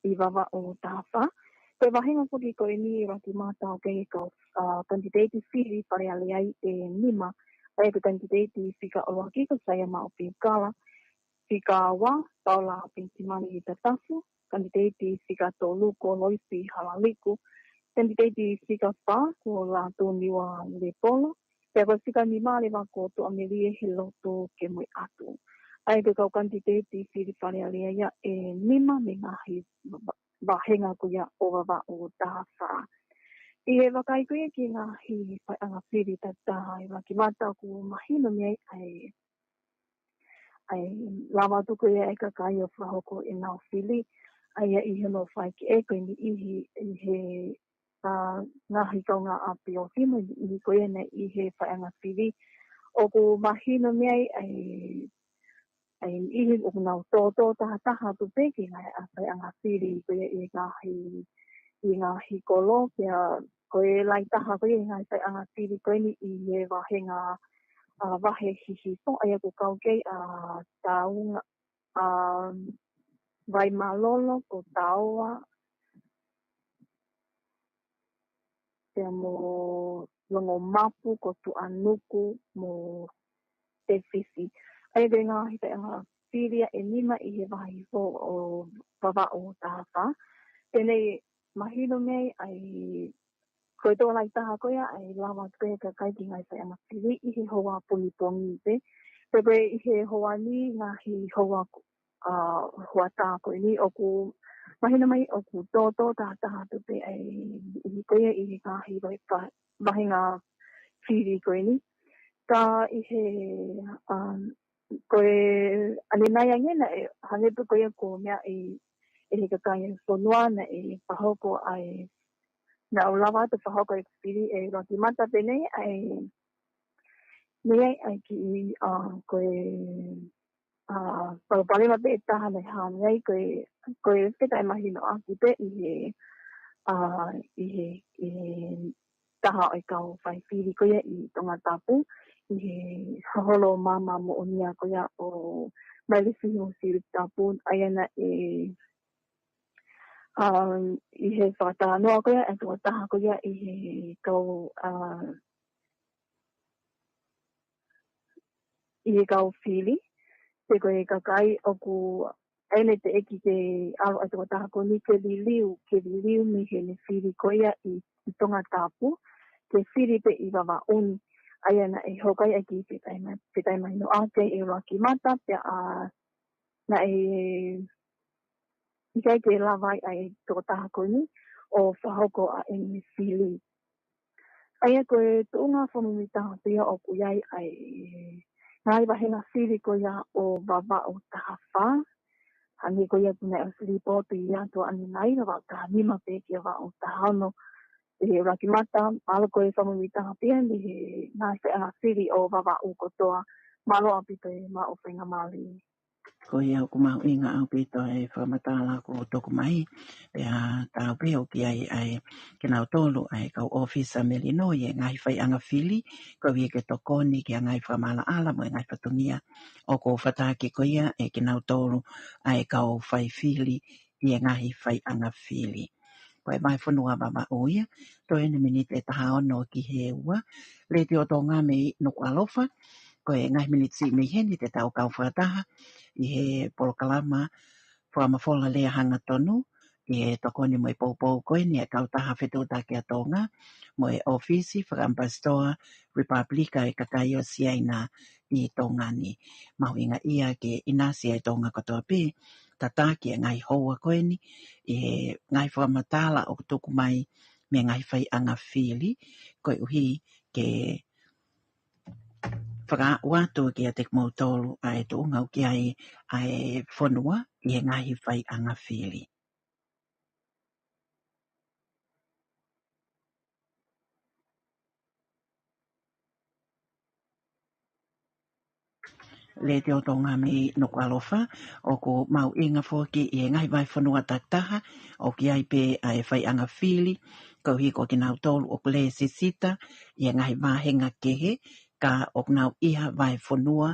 ʻi Vavaʻu taha fā. Ko e vāhenga foki ko eni ʻuluaki mata ʻoku ʻi ai e kau, ʻa, kanititeiti fili Fale Alea ʻe nima. ʻA ia ko e kanititeiti fika ʻuluaki ko Saia Maʻu Piukala, fika ua, Paula Penisimani Tatafu, kanititeiti fika tolu ko Loisi Halaliku, kanititeiti fika fā ko Lātūniua Lepolo, pea ko e fika nima leva ko Tuʻamelie Helotu Kemoeatu. ʻA ia ko e kau kanititeiti fili Fale Alea ia ʻe nima mei he ngaahi va-, vāhenga ko ia ʻo Vavaʻu taha fā. ʻI he vakai ko ia ki he ngaahi faiʻanga fili takitaha ʻi Lakimata, ʻoku mahino mei ai ʻa e, ʻa e lava atu ko ia e kakai ʻo fakahoko ʻenau fili, ʻa ia ʻi hono fai ki he ko e niʻihi ʻi he, ʻa, ngaahi kaungāʻapi ʻo Fimo, niʻihi ko ia naʻe ʻi he faiʻanga fili. ʻOku mahino mei ai ʻa e ʻa e niʻihi ʻoku nau tōtō tahataha atu pē ki he ngaahi faiʻanga fili ko ia ʻi he ngaahi, ʻi he ngaahi kolo, pea ko e lahi taha ko ia ʻi he ngaahi faiʻanga fili ko eni ʻi he vahenga, ʻa, vahe hihifo, ʻa ia ʻoku kau ki ai ʻa Taunga, ʻa Vaimalolo, ko Taoa, pea mo Longomapu, ko Tuʻanuku, mo Tefisi. ʻA ia ko e ngaahi faiʻanga fili ia ʻe nima ʻi he vahe hihifo ʻo Vavaʻu taha fā. Pea naʻe mahino mei ai ʻa e, ko e tō lahi taha ko ia ʻa e lava atu ko ia e kakai ki he ngaahi faiʻanga fili ʻi he houa pongipongi pē. Pea ko e ʻi he houa ni ngaahi houa ʻa, hoʻatā ko eni ʻoku mahino mai ʻoku tōtō tahataha atu pē ʻa e niʻihi ko ia ʻi he ngaahi vai-, va-, vahenga fili ko eni. Ka ʻi he, um, ko e ʻanenai ange naʻe hangē pē ko ia ko e meʻa ʻi, ʻe he kakai ʻo e fonua naʻe fakahoko ʻa e, naʻa nau lava atu fakahoko e fili ʻi Lakimata pē ʻi he, ʻa e, ʻi he, ʻa e kiʻi, ʻa, ko e ʻa, palopalema pē ʻe taha naʻe hā mei ai ko e, ko e fetaʻemahinoʻaki pē ʻi he, ʻa, ʻi he, ʻi he taha ʻo e kau fai fili ko ia ʻi Tongatapu, ʻi he holo maama moʻonia ko ia ʻo Maile Fihi mo Sili Tapu, ʻa ia naʻe, ʻa, ʻi he fakatalanoa ko ia ʻa e tokotaha ko ia ʻi he kau, ʻa, ʻi he kau fili, pe ko e kakai ʻoku ʻai ʻene teʻeki ke ʻalu ʻa e tokotaha ko eni ke liliu, ke liliu mei heʻene fili ko ia ʻi, ʻi Tongatapu, ke fili pē ʻi Vavaʻu ni, ʻa ia naʻe hoko ai ʻa e kiʻi fetaʻema-, fetaʻemahinoʻaki ʻi Lakimata, pea ʻa, naʻe ʻikai ke lava ai ʻa e tokotaha ko eni ʻo fakahoko ʻa ʻene fili. ʻA ia ko e tuʻunga fakamuimuitaha pē ia ʻoku ʻi ai ʻa e ngaahi vahenga fili ko ia ʻo Vavaʻu taha fā. Hangē ko ia ʻoku ne ʻosi lipooti ʻi he ʻaho ʻanenai, Vavaʻu taha nima pē ki he Vavaʻu taha ono. ʻI Lakimata, ʻalu ko e fakamuimuitaha pē ia ʻi he ngaahi faiʻanga fili ʻo Vavaʻu kotoa. Mālō ʻaupito e maʻu faingamālie. Ko ia ʻoku mahuʻinga ʻaupito e fakamatala kuo tuku mai, pea tatau pē ʻoku ʻi ai ʻa e kinautolu ʻa e kau ʻōfisa melino ʻi he ngaahi faiʻanga fili, koeʻuhi ke tokoni ki he ngaahi fakamaʻalaʻala mo e ngaahi fatongia ʻoku fataki ko ia ʻe kinautolu ʻa e kau fai fili ʻi he ngaahi faiʻanga fili. Ko e vahefonua Vavaʻu ia, toe ʻeni miniti ʻe taha ono ki he ua, Letiō Tonga mei Nukuʻalofa, ko e ngaahi miniti mei heni te tau kau fakataha ʻi he polokalama Fakamafola Lea Hangatonu, ʻi he tokoni mo e poupou ko eni ʻa e Kautaha Fetuʻutaki ʻa Tonga, mo e ʻŌfisi Fakaʻamipasitoa Lepupelika ʻo e Kakai ʻo Siaina ʻi Tonga ni. Mahuʻinga ia ke ʻinasi ʻa e Tonga kotoa pē, tataki e ngaahi houa ko eni, ʻi he ngaahi fakamatala ʻoku tuku mai mei he ngaahi faiʻanga fili, koeʻuhi ke fakaaʻu atu kiate kimoutolu ʻa e tuʻunga ʻoku ʻi ai ʻa e fonua ʻi he ngaahi faiʻanga fili. Letiō Tonga mei Nukuʻalofa, ʻoku mahuʻinga foki ʻi he ngaahi vahefonua takitaha, ʻoku ʻi ai pē ʻa e faiʻanga fili, koeʻuhi ko kinautolu ʻoku lēsisita ʻi he ngaahi vāhenga kehe, ka ʻoku nau ʻi ha vahefonua,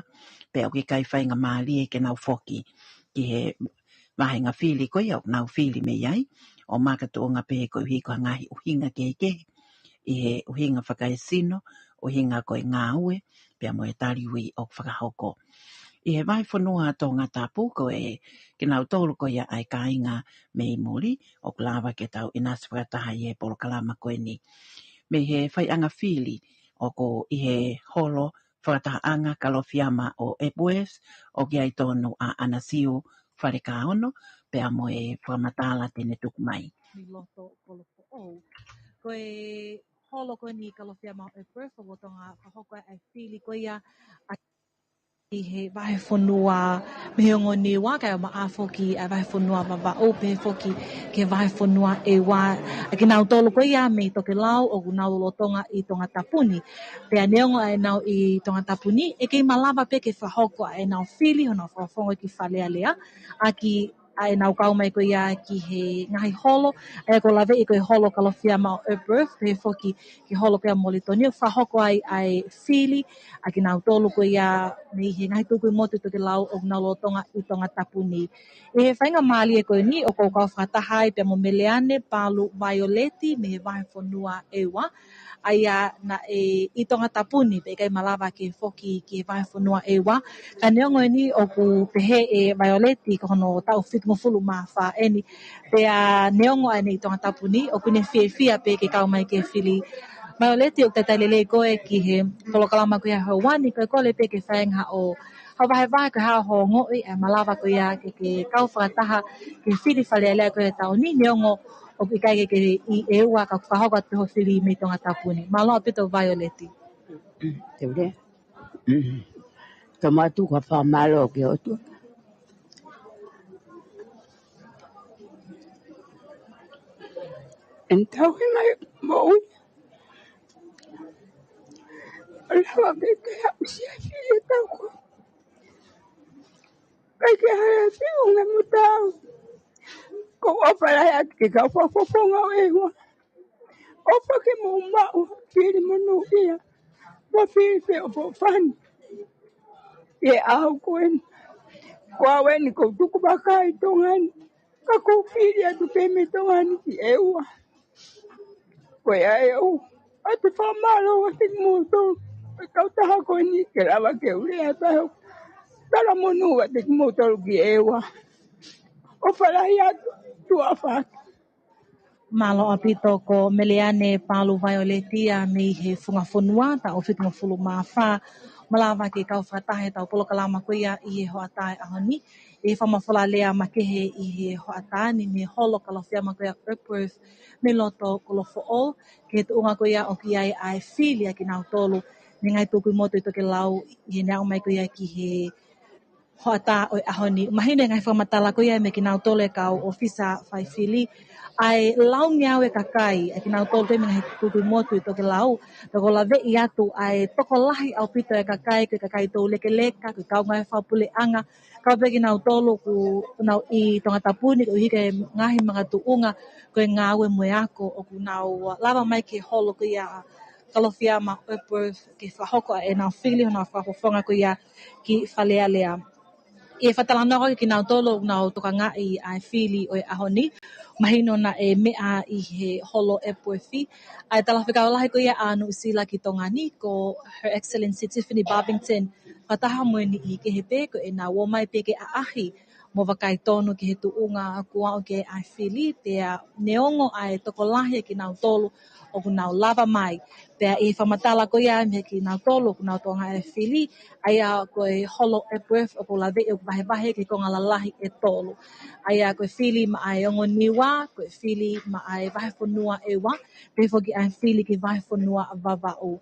pea ʻoku ʻikai faingamālie ke nau foki ki he vāhenga fili ko ia ʻoku nau fili mei ai, ʻo makatuʻunga pē koeʻuhi ko e ngaahi ʻuhinga kehekehe, ʻi he ʻuhinga fakaesino, ʻuhinga ko e ngāue, pea mo e taliui ʻoku fakahoko. ʻI he vahefonua Tongatapu ko e kinautolu ko ia ʻa e kāinga mei muli, ʻoku lava ke tau ʻinasi fakataha ʻi he polokalama ko eni. Mei he faiʻanga fili, ʻoku ʻi he holo fakatahaʻanga Kalofiama ʻo Epworth, ʻoku ʻi ai tonu ʻa ʻAnasiu Falekaono, pea mo e fakamatala te ne tuku mai. ʻI loto Kolofoʻou. Ko e holo ko eni Kalofiama ʻo Epworth ʻoku lolotonga fakahoko ai ʻa e fili ko ia ʻa ʻi he vahefonua mei he ongo Niua, kae ʻumaʻā foki ʻa e vahefonua Vavaʻu, pehē foki ki he vahefonua ʻEua, ʻa kinautolu ko ia mei Tokelau ʻoku nau lolotonga ʻi Tongatapu ni. Pea neongo ʻa ʻenau ʻi Tongatapu ni, ʻe kei malava pē ke fakahoko ʻa ʻenau fili honau fakafofonga ki Fale Alea, ʻaki ʻa ʻenau kau mai ko ia ki he ngaahi holo, ʻa ia ʻoku laveʻi ko e holo Kalofiama ʻo Epworth, pehē foki ki he holo ko ia Moulitoni, ʻo fakahoko ai ʻa e fili ʻa kinautolu ko ia mei he ngaahi tukui motu ʻi Tokelau ʻoku nau lolotonga ʻi Tongatapu ni. ʻI he faingamālie ko eni ʻoku ou kau fakataha ai pea mo Meleane Palu Vaioleti mei he vahefonua ʻEua, ʻa ia naʻe ʻi Tongatapu ni pea ʻikai malava ke foki ki he vahefonua ʻEua. Ka neongo eni ʻoku pehē ʻe Vaioleti ko hono taʻu fitungofulu mā fā eni, pea neongo ʻa ʻene ʻi Tongatapu ni, ʻoku ne fiefia pē ke kau mai ki he fili. Vaioleti, ʻoku talitali lelei koe ki he polokalama ko ia he ʻaho ni, ko e kole pē ke fai ange haʻo, haʻo vahevahe ko e hā hoʻo ongoʻi ʻa e malava ko ia ke ke kau fakataha ki he fili Fale Alea ko ia he taʻu ni, neongo ʻoku ʻikai ke ke ʻi ʻEua ka ʻoku fakahoko atu pē hoʻo fili mei Tongatapu ni. Mālō ʻaupito Vaioleti. Te ule. Tau ʻatu ha fakamālō ki he ʻOtua. ʻEni tauhi mai moʻui. ʻO lava ke ke aʻusia fili ʻa e tau ko. ʻIkai ke ʻi ai ha feʻunga mo taau. ʻOku ou ʻofa lahi atu ki he kau fakafofonga ʻo ʻEua. ʻOfa ke mou maʻu ha fili monūʻia. Mo ha fili feʻofoʻofani. ʻI he ʻaho ko eni. Ko au eni ʻoku ou tukuvaka ʻi Tonga ni. Ka ʻoku ou fili atu pē mei Tonga ni ki ʻEua. Ko ia ʻoku ou ʻoatu e fakamālō atu kiate kimoutolu. Ko e kautaha ko eni ke lava ke u lea atu ai hoku talamonū atu kiate kimoutolu ki ʻEua. ʻOfa lahi atu, tuʻa ʻofa atu. Mālō ʻaupito, ko Meleane Palu Vaioleti ia mei he Funga Fonua, taʻu fitungofulu mā fā, malava ke kau fakataha he ʻetau polokalama ko ia ʻi he hoʻatā ʻo e ʻaho ni. ʻI he fakamafola lea makehe ʻi he hoʻatā ni mei he holo Kalofiama ko ia ʻo Epworth mei loto Kolofoʻou, ki he tuʻunga ko ia ʻoku ʻi ai ʻa e fili ʻa kinautolu mei he ngaahi tukui motu ʻi Tokelau ʻi heʻene aʻu mai ko ia ki he hoʻatā ʻo e ʻaho ni. Mahino e ngaahi fakamatala ko ia mei he kinautolu e kau ʻōfisa fai fili, ʻa e laungeau e kakai, ʻa kinautolu ko ia mei he ngaahi tukui motu ʻi Tokelau, pea ʻoku laveʻi atu ʻa e tokolahi ʻaupito e kakai, ko e kakai toulekeleka, ko e kau ngāue fakapuleʻanga, kau pē kinautolu ʻoku nau ʻi Tongatapu ni, koeʻuhi ko e ngaahi makatuʻunga, ko e ngāue mo e ako, ʻoku nau lava mai ki he holo ko ia Kalofiama ʻo Epworth ke fakahoko ʻa ʻenau fili honau fakafofonga ko ia ki Fale Alea. ʻI he fakatalanoa ko ia ki he kinautolu ʻoku nau tokangaʻi ʻa e fili ʻo e ʻaho ni, mahino naʻe meʻa ʻi he holo Epworth ʻa e Talafekau Lahi ko ia ʻa Nuʻusila ki Tonga ni, ko Her Excellency Tiffany Barbington, fakataha mo e niʻihi kehe pē, ko ʻenau ō mai pē ke ʻaʻahi mo vakai tonu ki he tuʻunga ʻoku aʻu ki ai ʻa e fili, pea neongo ʻa e tokolahi ʻa kinautolu ʻoku nau lava mai. Pea ʻi he fakamatala ko ia mei he kinautolu ʻoku nau tokangaʻi ʻa e fili, ʻa ia ko e holo Epworth ʻoku laveʻi ʻoku vahevahe ki he konga lalahi ʻe tolu. ʻA ia ko e fili maʻa e ongo Niua, ko e fili maʻa e vahefonua ʻEua, pehē foki ʻa e fili ki he vahefonua Vavaʻu.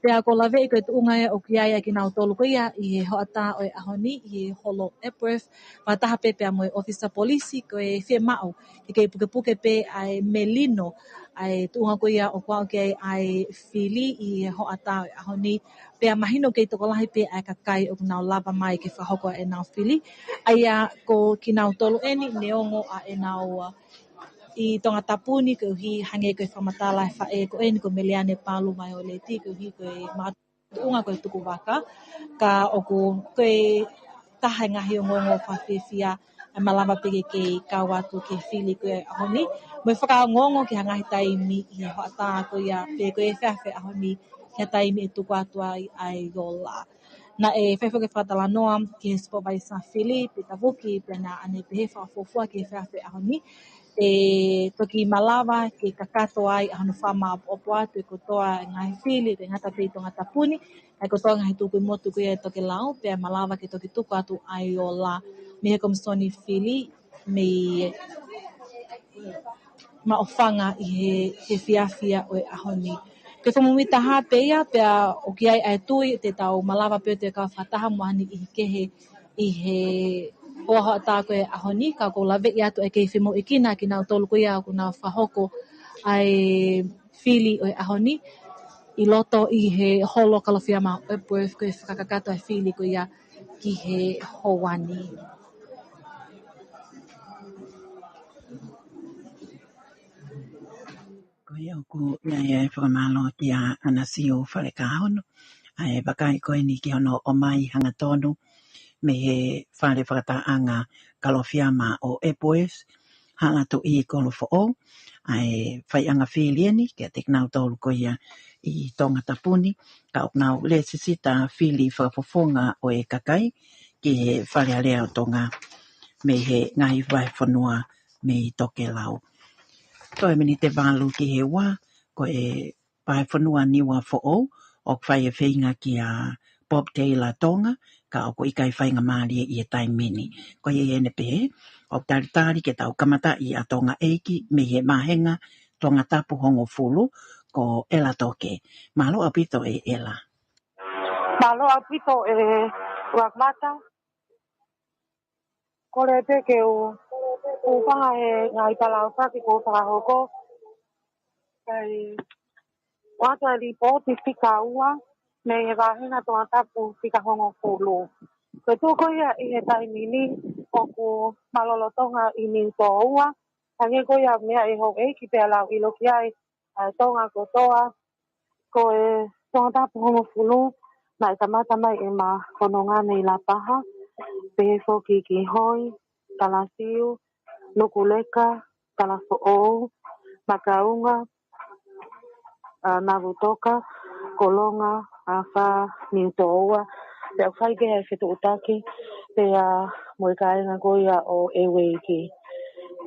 Pea ʻoku laveʻi ko e tuʻunga ia ʻoku ʻi ai ʻa kinautolu ko ia ʻi he hoʻatā ʻo e ʻaho ni ʻi he holo Epworth, fakataha pē pea mo e ʻōfisa polisi, ko e fiemaʻu ke kei pukepuke pē ʻa e melino ʻa e tuʻunga ko ia ʻoku aʻu ki ai ʻa e fili ʻi he hoʻatā ʻo e ʻaho ni, pea mahino kei tokolahi pē ʻa e kakai ʻoku nau lava mai ke fakahoko ʻenau fili. ʻA ia ko kinautolu eni neongo ʻa ʻenau ʻi Tongatapu ni, koeʻuhi hangē ko e fakamatala ʻa e faʻē ko eni ko Meleane Palu Vaioleti, koeʻuhi ko e makatuʻunga ko e tukuvaka, ka ʻoku, ko e taha e ngaahi ongoongo fakafiefia ʻa e malava pē ke kei kau atu ki he fili ko ia ʻo e ʻaho ni, mo e fakaongoongo ki ha ngaahi taimi ʻi he hoʻatā ko ia, pe ko e efiafi ʻo e ʻaho ni, ki ha taimi ʻe tuku atu ai ʻa e ola. Naʻe fai foki e fakatalanoa ki he Supervisor Fili, Pita Vuki, pea naʻa ne pehē fakafuofua ki he efiafi ʻo e ʻaho ni, ʻe toki malava ke kakato ai ʻa hono fakamāʻopoʻopo atu e kotoa e ngaahi fili, ʻikai ngata pē ʻi Tongatapu ni, ʻa e kotoa e ngaahi tukui motu ko ia ʻi Tokelau, pea malava ke toki tuku atu ʻa e ola mei he Komisoni Fili, mei maʻufanga ʻi he, he efiafi ʻo e ʻaho ni. Ko e fakamuimuitaha pē ia, pea ʻoku ʻi ai ʻa e tui te tau malava pē ʻo toe kau fakataha mo ha niʻihi kehe ʻi he hoʻatā ko ē ʻaho ni, ka ʻoku ou laveʻi atu ʻa e kei femoʻuekina kinautolu ko ia ʻoku nau fakahoko ʻa e fili ʻo e ʻaho ni ʻi loto ʻi he holo Kalofiama ʻo ʻEpuefu ko e fakakakato ʻa e fili ko ia ki he houa ni. Ko ia ʻoku ʻi ai ʻa e fakamālō kia ʻAnasiu Falekahono, ʻa e vakai ko eni ki hono ʻomai hangatonu mei he fale fakatahaʻanga Kalofiama ʻo ʻEpuefu, Hala Tuʻi Kolofoʻou, ʻa e faiʻanga fili eni kiate kinautolu ko ia ʻi Tongatapu ni, ka ʻoku nau lēsisita fili fakafofonga ʻo e kakai ki he Fale Alea ʻo Tonga mei he ngaahi vahefonua mei Tokelau. Toe miniti ʻe valu ki he ua, ko e vahefonua Niuafoʻou, ʻoku fai e feinga kia Bob Taylor Tonga, ka ʻoku ʻikai faingamālie ʻi he taimi ni. Ko ia ʻene pehē, ʻoku talitali ke tau kamataʻi ʻa Tonga ʻeiki mei he vāhenga Tongatapu hongofulu, ko ʻEla Toke. Mālō ʻaupito ʻe ʻEla. Mālō ʻaupito ʻe Uakmata. Kole pē ke u, u hūfanga he ngaahi talaʻofa ke u fakahoko. Kae ʻoatu ʻa e lipooti fika ua mei he vāhenga Tongatapu fika hongofulu. Ko e tuʻu ko ia ʻi he taimi ni ʻoku malolotonga ʻi Niutōua. Hangē ko ia meʻa ʻe houʻeiki pea lau ʻilo ki ai ʻa e Tonga kotoa. Ko e Tongatapu hongofulu, naʻe kamata mai ʻema fononga mei Lapaha, pehē foki ki Hoi, Talasiu, Nukuleka, Talafoʻou, Makaunga, ʻa, Navutoka, Kolonga, Afā, Niutōua, pea ʻoku fai pē ʻa e fetuʻutaki, pea mo e kāinga ko ia ʻo ʻEueiki.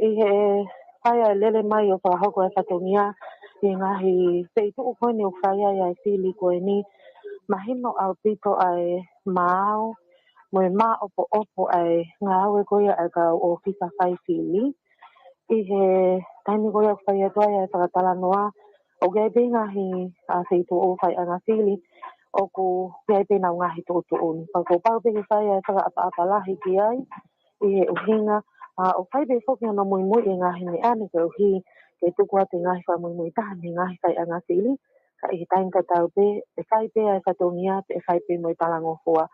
ʻI he fai ʻa e lele mai ʻo fakahoko ʻa e fatongia ʻi he ngaahi feituʻu ko eni ʻoku fai ai ʻa e fili ko eni, mahino ʻaupito ʻa e maau mo e māʻopoʻopo ʻa e ngāue ko ia ʻa e kau ʻōfisa fai fili. ʻI he taimi ko ia ʻoku fai atu ai ʻa e fakatalanoa, ʻoku ʻi ai pē ngaahi, ʻa, feituʻu faiʻanga fili ʻoku ʻi ai pē ʻenau ngaahi tuʻutuʻuni. Pea kuo pau pē ke fai ʻa e fakaʻapaʻapa lahi ki ai, ʻi he ʻuhinga, ʻa, ʻoku fai pē foki hono muimui ʻi he ngaahi meʻa ni koeʻuhi ke tuku atu e ngaahi fakamuimuitaha mei he ngaahi faiʻanga fili, ka ʻi he taimi tatau pē, ʻe fai pē ʻa e fatongia, pea ʻe fai pē mo e talangofua.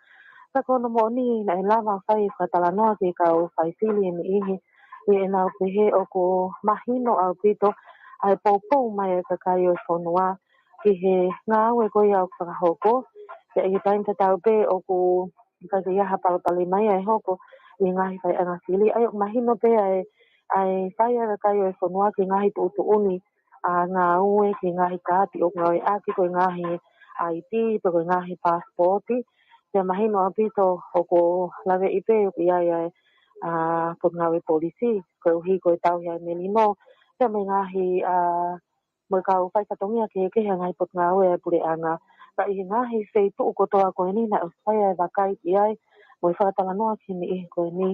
Ka ko hono moʻoni, naʻe lava fai e fakatalanoa ki he kau fai fili ʻe niʻihi, ʻi heʻenau pehē ʻoku mahino ʻaupito ʻa e poupou mai ʻa e kakai ʻo e fonua ki he ngāue ko ia ʻoku fakahoko. Pea ʻi he taimi tatau pē ʻoku ʻikai ke ʻi ai ha palopalema ia ʻe hoko ʻi he ngaahi faiʻanga fili. ʻA ia ʻoku mahino pē ʻa e, ʻa e fai ʻa e kakai ʻo e fonua ki he ngaahi tuʻutuʻuni, ʻa, ngāue, ki he ngaahi kaati ʻoku ngāueʻaki, ko e ngaahi ʻAi Tī, pe ko e ngaahi paasipooti. Pea mahino ʻaupito ʻoku laveʻi pē ʻoku ʻi ai ʻa e, ʻa, Potungāue Polisi, koeʻuhi ko e tauhi ʻa e melino, pea mo e ngaahi, ʻa, mo e kau fai fatongia kehekehe ʻa e ngaahi potungāue ʻa e puleʻanga. Ka ʻi he ngaahi feituʻu kotoa ko eni naʻe ʻosi fai ʻa e vakai ki ai, mo e fakatalanoa ki he niʻihi ko eni.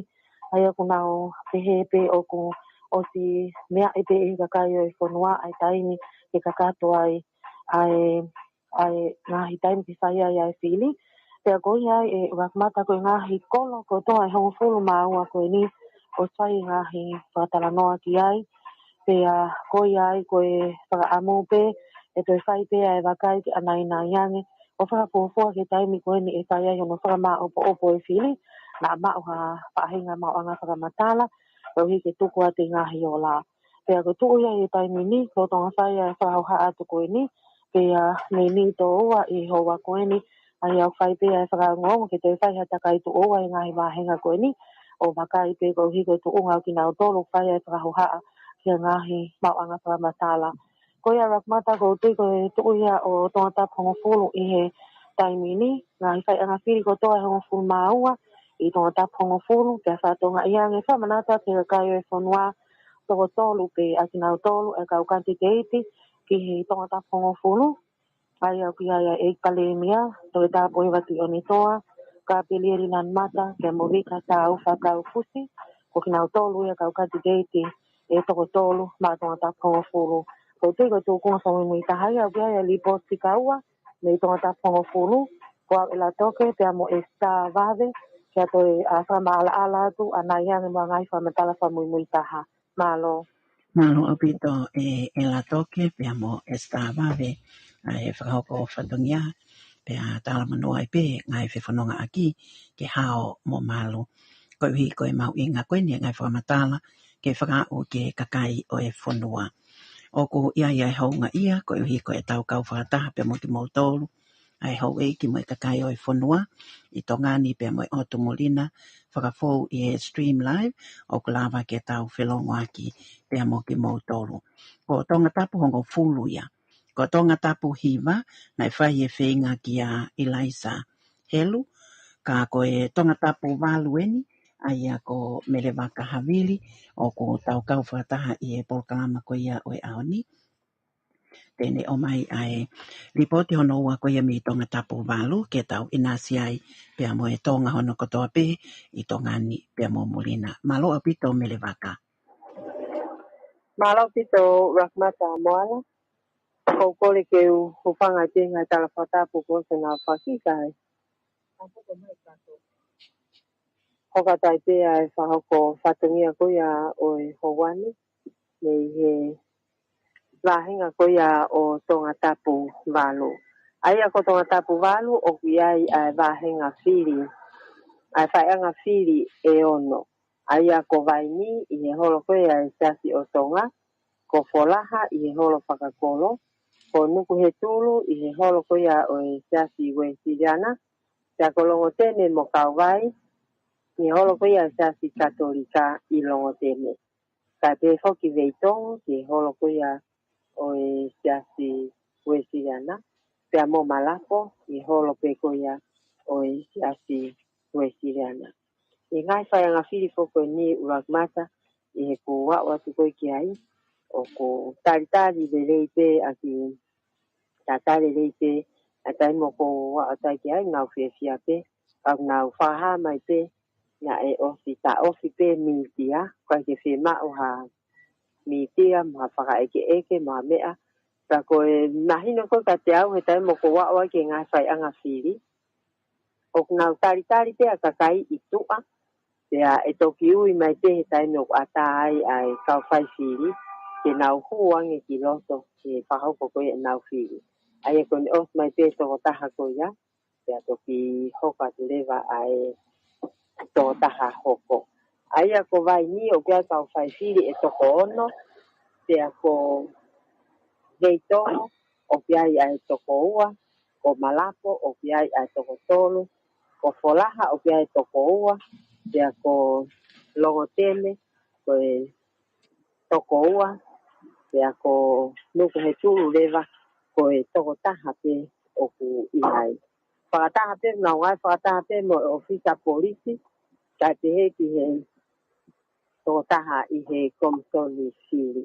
ʻA ia ʻoku nau pehē pē ʻoku ʻosi meaʻi pē ʻe he kakai ʻo e fonua ʻa e taimi ke kakato ai ʻa e, ʻa e ngaahi taimi ke fai ai ʻa e fili. Pea ko ia ai ʻe Uakmata ko e ngaahi kolo kotoa ʻe hongofulu mā ua ko eni ʻoku fai e ngaahi fakatalanoa ki ai. Pea ko ia ai ko e fakaʻamu pē ʻe toe fai pē ʻa e vakai ke ʻanainai ange ʻo fakafuofua ki he taimi ko eni ʻe fai ai hono fakamāʻopoʻopo e fili, naʻa maʻu ha faʻahinga maʻuʻanga fakamatala, koeʻuhi ke tuku atu e ngaahi ola. Pea ko e tuʻu ia ʻi he taimi ni, lolotonga fai ʻa e fakahohaʻa atu ko eni, pea mei Niutōua ʻi he houa ko eni, ʻa ia ʻoku fai pē ʻa e fakaongoongo ke toe fai ha takai tuʻo ua ʻi he ngaahi vāhenga ko eni, ʻo vakai pē koeʻuhi ko e tuʻunga ʻo kinautolu ʻoku fai ʻa e fakahohaʻa ki he ngaahi maʻuʻanga fakamatala. Ko ia Uakmata ʻoku ou tui ko e tuʻu ia ʻo Tongatapu hongofulu ʻi he taimi ni, ngaahi faiʻanga fili kotoa ʻe hongofulu mā ua ʻi Tongatapu hongofulu, pea fakatokangaʻi ange fakamanatu atu ki he kakai ʻo e fonua, toko tolu pē ʻa kinautolu ʻa e kau kanititeiti ki he Tongatapu hongofulu, ʻa ia ʻoku ʻi ai ʻa e ʻEiki Palēmia, Toketā Pohiva Tuʻiʻonetoa, Kapelieli Lanumata, pea mo Vika Taufa Kaufusi, ko kinautolu ia kau kanititeiti ʻe toko tolu maʻa Tongatapu hongofulu. Ko e tui ko e tūkunga fakamuimui taha ia ʻoku ʻi ai e lipooti fika ua mei Tongatapu hongofulu, ko au ʻElatoke pea mo ʻEsitā Vave, ke toe ʻa fakamaʻalaʻala atu ʻa Naiane mo e ngaahi fakamatala fakamuimui taha. Mālō. Mālō ʻaupito ʻElatoke pea mo ʻEsitā Vave ʻa e fakahoko fatongia pea talamonū ai pē ngaahi fefonongaʻaki ke hao mo malu. Koeʻuhi ko e mahuʻinga ko eni e ngaahi fakamatala ke fakaaʻu ki he kakai ʻo e fonua. ʻOku ʻi ai e houngaʻia koeʻuhi ko e tau kau fakataha pea mo kimoutolu ʻa e houʻeiki mo e kakai ʻo e fonua ʻi Tonga ni pea mo e ʻotu muli na fakafou ʻi he stream live ʻoku lava ke tau felongoaki pea mo kimoutolu. Ko Tongatapu hongofulu ia. Ko Tongatapu hiva naʻe fai e feinga kia Eliza Helu, ka ko e Tongatapu valu eni ʻa ia ko Melevaka Havili ʻoku tau kau fakataha ʻi he polokalama ko ia ʻo e ʻaho ni. Te ne ʻomai ʻa e lipooti hono ua ko ia mei Tongatapu valu ke tau ʻinasi ai pea mo e Tonga hono kotoa pē ʻi Tonga ni pea mo muli na. Mālō ʻaupito Melevaka. Mālō ʻaupito Rahmata Moala. Ko u kole ke u hūfanga ʻi he ngaahi tala fakatapu kuo ʻosi ʻenau fakahoko ai. Hoko atu ai pē ʻa e fakahoko fatongia ko ia ʻo e houa ni mei he vāhenga ko ia ʻo Tongatapu valu. ʻA ia ko Tongatapu valu ʻoku ʻi ai ʻa e vāhenga fili, ʻa e faiʻanga fili ʻe ono. ʻA ia ko Vaini ʻi he holo ko ia ʻa e Siasi ʻo Tonga, ko Folaha ʻi he holo fakakolo, ko Nukuhetulu ʻi he holo ko ia ʻo e Siasi Uēsiliana, pea ko Longoteme mo Kauvai ʻi he holo ko ia ʻa e Siasi Katolika ʻi Longoteme. Kae pehē foki Veitongo ki he holo ko ia ʻo e Siasi Uēsiliana, pea mo Malapo ʻi he holo pē ko ia ʻo e Siasi Uēsiliana. ʻI he ngaahi faiʻanga fili foki ko eni ʻUluakimata, ʻi heʻeku aʻu atu ko ē ki ai, ʻoku talitali lelei pē ʻaki, talitali lelei pē ʻa e taimi ʻoku ou aʻu atu ai ki ai, nau fiefia pē, ka nau fakahā mai pē naʻe ʻosi taʻofi pē mītia, ʻikai ke fiemaʻu ha mītia mo ha fakaʻekeʻeke mo ha meʻa. Ka ko e mahino ko ē kiate au he taimi ʻoku ou aʻu ai ki he ngaahi faiʻanga fili, ʻoku nau talitali pē ʻa e kakai ʻi tuʻa, pea ʻe toki ui mai pē he taimi ʻoku ʻatā ai ʻa e kau fai fili ke nau hū ange ki loto ke fakahoko ko ē ʻenau fili. ʻA ia ko ʻene ʻosi mai pē tokotaha ko ia, pea toki hoko atu leva ʻa e tokotaha hoko. ʻA ia ko Vaini ʻoku ʻi ai e kau fai fili ʻe toko ono, pea ko Veitongo ʻoku ʻi ai ʻa e toko ua, ko Malapo ʻoku ʻi ai ʻa e toko tolu, ko Folaha ʻoku ʻi ai e toko ua, pea ko Longoteme ko e toko ua, pea ko Nukuhetulu leva ko e tokotaha pē ʻoku ʻi ai. Fakataha pē, nau ngāue fakataha pē mo e ʻōfisa polisi, kae pehē ki he tokotaha ʻi he Komisoni Fili.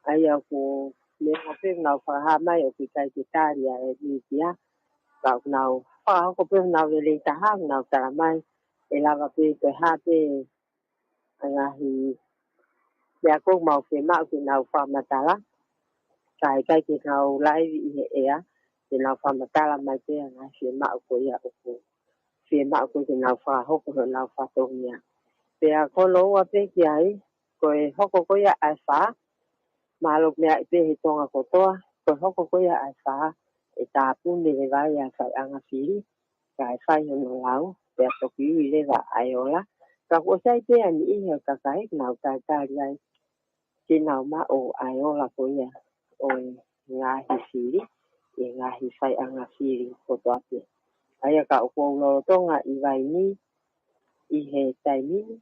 ʻA ia ʻoku meʻa pē nau fakahā mai ʻoku ʻikai ke tali ʻa e mītia, ka ʻoku nau fakahoko pē nau lelei taha, nau tala mai ʻe lava pē ko e hā pē ʻa e ngaahi meʻa ʻoku mau fiemaʻu ke nau fakamatala, kae ʻikai ke nau laivi ʻi he ʻea, ke nau fakamatala mai pē ʻa e ngaahi fiemaʻu ko ia ʻoku fiemaʻu ko ē ke nau fakahoko honau fatongia. Pea ko hono ua pē ki ai, ko e hoko ko ia ʻa e fā, mālō meʻa ʻi pē he Tonga kotoa, ko e hoko ko ia ʻa e fā, ʻe tāpuni leva ai ʻa e faiʻanga fili, kae fai hono lau, pea toki ui leva ʻa e ola. Ka kuo ʻosi ʻi ai pē ʻa e niʻihi ʻo e kakai ʻoku nau talitali ai ke nau maʻu ʻa e ola ko ia ʻo e ngaahi fili, ʻi he ngaahi faiʻanga fili kotoa pē. ʻA ia ka ʻoku ou lolotonga ʻi Vaini ʻi he taimi ni.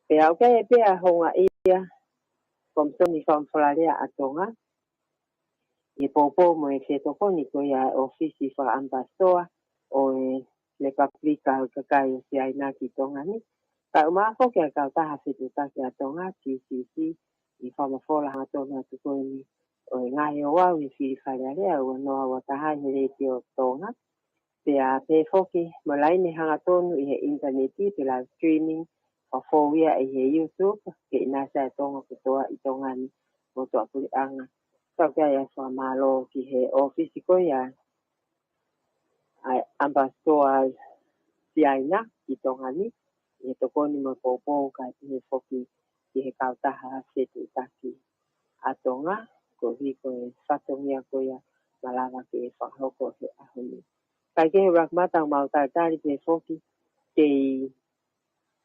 Pea ʻoku ʻi ai pē ʻa e houngaʻia Komisoni Fakamatala ʻa Tonga, ʻi he poupou mo e fetokoni ko ia ʻa e ʻōfisi fakaʻamipasitoa ʻo e Lepupelika ʻo e Kakai ʻo Siaina ki Tonga ni. Kae ʻumaʻā foki ʻa e Kautaha Fetuʻutaki ʻa Tonga, T C C, ʻi he fakamafola hangatonu atu ko eni ʻo e ngaahi ouau ʻi he fili Fale Alea ua noa ua taha ʻi he Letiō Tonga. Pea pehē foki mo e laine hangatonu ʻi he ʻinitaneti pe live streaming ʻoku fou ia ʻi he YouTube, ke ʻinasi ʻa e Tonga kotoa ʻi Tonga ni mo tuʻapuleʻanga. Tau ki ai ʻa e fakamālō ki he ʻōfisi ko ia ʻa e ʻAmipasitoa Siaina ʻi Tonga ni, ʻi he tokoni mo e poupou kae pehē foki ki he kautaha fetuʻutaki ʻa Tonga, koeʻuhi ko e fatongia ko ia malava ke fakahoko he ʻaho ni. Kae kehe ʻuluaki mata ʻoku mau talitali pē foki, kei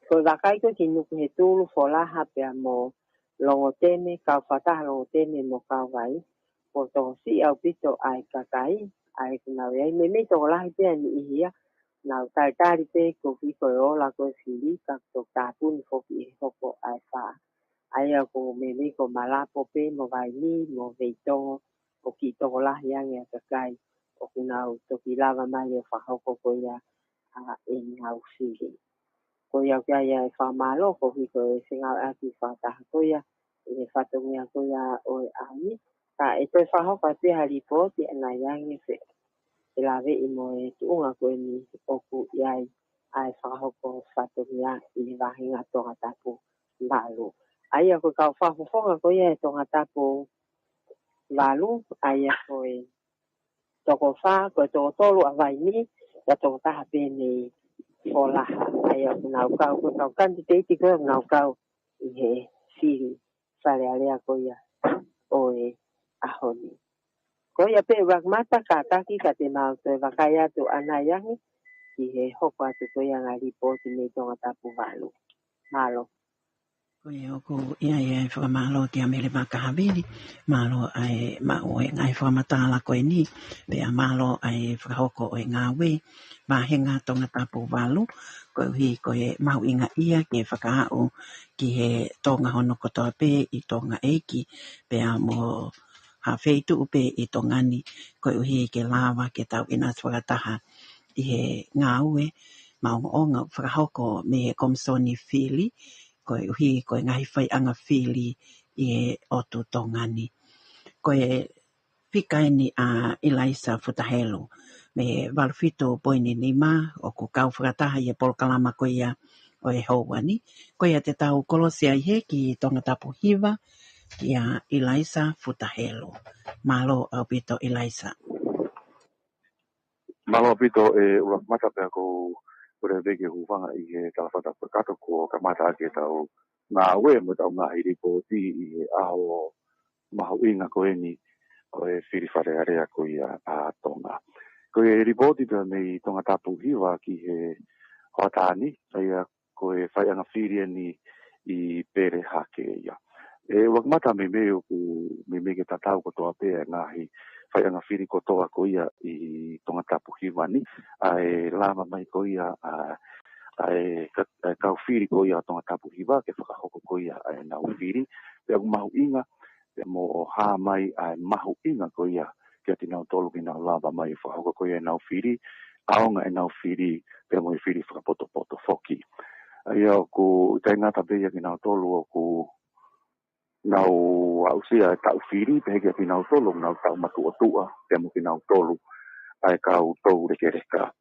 ko e vakai ko ē ki Nukuhetulu, Folaha pea mo Longoteme, kau fakataha Longoteme mo Kauvai, ʻoku tokosiʻi ʻaupito ʻa e kakai, ʻa ē ʻoku nau ʻi ai, meimei tokolahi pē ʻa e niʻihi ia, nau talitali pē koeʻuhi ko e ola ko ē fili, ka ʻoku tau tāpuni foki ʻi he hoko ʻa e fā. ʻA ia ʻoku meimei ko Malapo pē mo Vaini mo Veitongo, ʻoku kiʻi tokolahi ange ʻa e kakai ʻoku nau toki lava mai ʻo fakahoko ko ia ʻa ʻenau fili. Ko ia ʻoku ʻi ai ʻa e fakamālō koeʻuhi ko e fengāueʻaki fakataha ko ia ʻi he fatongia ko ia ʻo e ʻaho ni. Ka ʻe toe fakahoko atu pē ha lipooti ʻanai ange pē ʻe laveʻi mo e tuʻunga ko eni ʻoku ʻi ai ʻa e fakahoko fatongia ʻi he vāhenga Tongatapu valu. ʻA ia ko e kau fakafofonga ko ia ʻo e Tongatapu valu, ʻa ia ko e toko fā, ko e toko tolu ʻa Vaini, ʻa e toko taha pē mei Folaha. ʻA ia ʻoku nau kau, ko e kau kanititeiti ko ē ʻoku nau kau ʻi he fili Fale Alea ko ia ʻo e ʻaho ni. Ko ia pē ʻuluaki mata kātaki ka te mau toe vakai atu ʻanai ange ki he hoko atu ko ia ngaahi lipooti mei Tongatapu valu. Mālō. Ko ia ʻoku ʻi ai ʻa e fakamālō kia Mele Makahavili, mālō ʻa e maʻu ʻo e ngaahi fakamatala ko eni, pea mālō ʻa e fakahoko ʻo e ngāue, vāhenga Tongatapu valu, koeʻuhi ko e mahuʻingaʻia ke fakaaʻu ki he Tonga hono kotoa pē ʻi Tonga ʻeiki, pea mo ha feituʻu pē ʻi Tonga ni, koeʻuhi ke lava ke tau ʻinasi fakataha ʻi he ngāue maʻongoʻonga ʻoku fakahoko mei he Komisoni Fili, koeʻuhi ko e ngaahi faiʻanga fili ʻi he ʻotu Tonga ni. Ko e fika eni ʻa ʻIlaisa Futa Helu, mei he valu fitu poini nima, ʻoku kau fakataha ʻi he polokalama ko ia ʻo e houa ni. Ko ia te tau kolosi ai hē ki Tongatapu hiva, kia ʻIlaisa Futa Helu. Mālō ʻaupito ʻIlaisa. Mālō ʻaupito ē ʻuluaki mata pea ʻoku ou kole pē ke u hūfanga ʻi he talafakatapu kakato kuo kamata ʻaki ʻetau ngāue mo ʻetau ngaahi lipooti ʻi he ʻaho mahuʻinga ko eni ʻo e fili Fale Alea ko ia ʻa Tonga. Ko e lipooti pē mei Tongatapu hiva ki he hoʻatā ni, ʻa ia ko e faiʻanga fili eni ʻi Pelehake ia. ʻE ʻuluaki mata meimei ʻoku meimei ke tatau kotoa pē ʻa e ngaahi faiʻanga fili kotoa ko ia ʻi Tongatapu hiva ni, ʻa e lava mai ko ia ʻa, ʻa e ka-, ʻa e kau fili ko ia ʻo Tongatapu hiva ke fakahoko ko ia ʻa ʻenau fili. Pea ʻoku mahuʻinga, pea mo ʻoku hā mai ʻa e mahuʻinga ko ia kiate kinautolu ke nau lava mai ʻo fakahoko ko ia ʻenau fili, ʻaonga ʻenau fili, pea mo e fili fakapotopoto foki. ʻA ia ʻoku ʻikai ngata pē ia kinautolu ʻoku nau aʻusia e taʻu fili, pehē kia kinautolu ʻoku nau taʻu matuʻotuʻa, pea mo kinautolu ʻa e kau toulekeleka.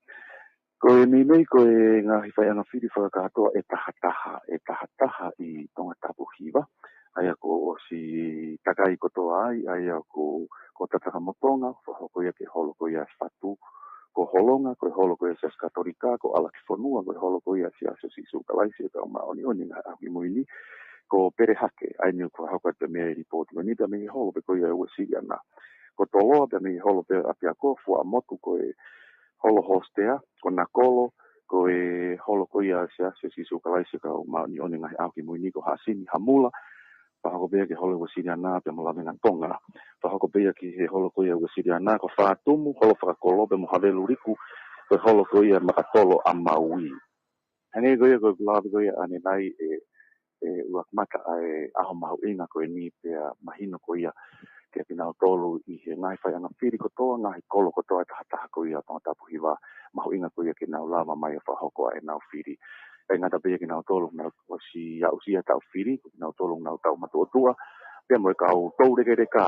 Ko e meimei ko e ngaahi faiʻanga fili fakakātoa ʻe tahataha, ʻe tahataha ʻi Tongatapu hiva. ʻA ia kuo ʻosi takai kotoa ai, ʻa ia ko, ko Tatakamotonga, fakahoko ia ke holo ko ia Fatu, ko Holonga, ko e holo ko ia Siasi Katolika, ko ʻAlakifonua, ko e holo ko ia Siasi ʻo Sīsū Kalaisi ʻo e Kau Māʻoniʻoni ʻi he Ngaahi ʻAho Kimui Ni, ko Pelehake, ʻa eni ʻoku fakahoko atu mei ai e lipooti ko eni, pea mei he holo pē ko ia ʻa e Uēsiliana. Ko Toloa, pea mei he holo pē ʻa ʻApiako, Fuaʻamotu, ko e holo Hōstea, ko Nakolo, ko e holo ko ia Siasi ʻo Sīsū Kalaisi ʻo e Kau Māʻoniʻoni ʻi he Ngaahi ʻAho Kimui Ni, ko Hasini, Hamula, fakahoko pē ia ke holo Uēsiliana pea mo Lavengatonga. Fakahoko pē ia ki he holo ko ia Uēsiliana, ko Fātumu, holo Fakakolo pea mo Haveluliku, ko e holo ko ia Makatolo ʻa Maui. Hangē ko ia ko e lave ko ia ʻanenai ē, ē ʻuluaki mata ʻa e ʻaho mahuʻinga ko eni pea mahino ko ia kia kinautolu ʻi he ngaahi faiʻanga fili kotoa, ngaahi kolo kotoa ʻe tahataha ko ia Tongatapu hiva, mahuʻinga ko ia ke nau lava mai ʻo fakahoko ʻa ʻenau fili. ʻIkai ngata pē ia kinautolu ʻoku nau ʻosi aʻusia e taʻu fili, ko kinautolu ʻoku nau taʻu matuʻotuʻa, pea mo e kau toulekeleka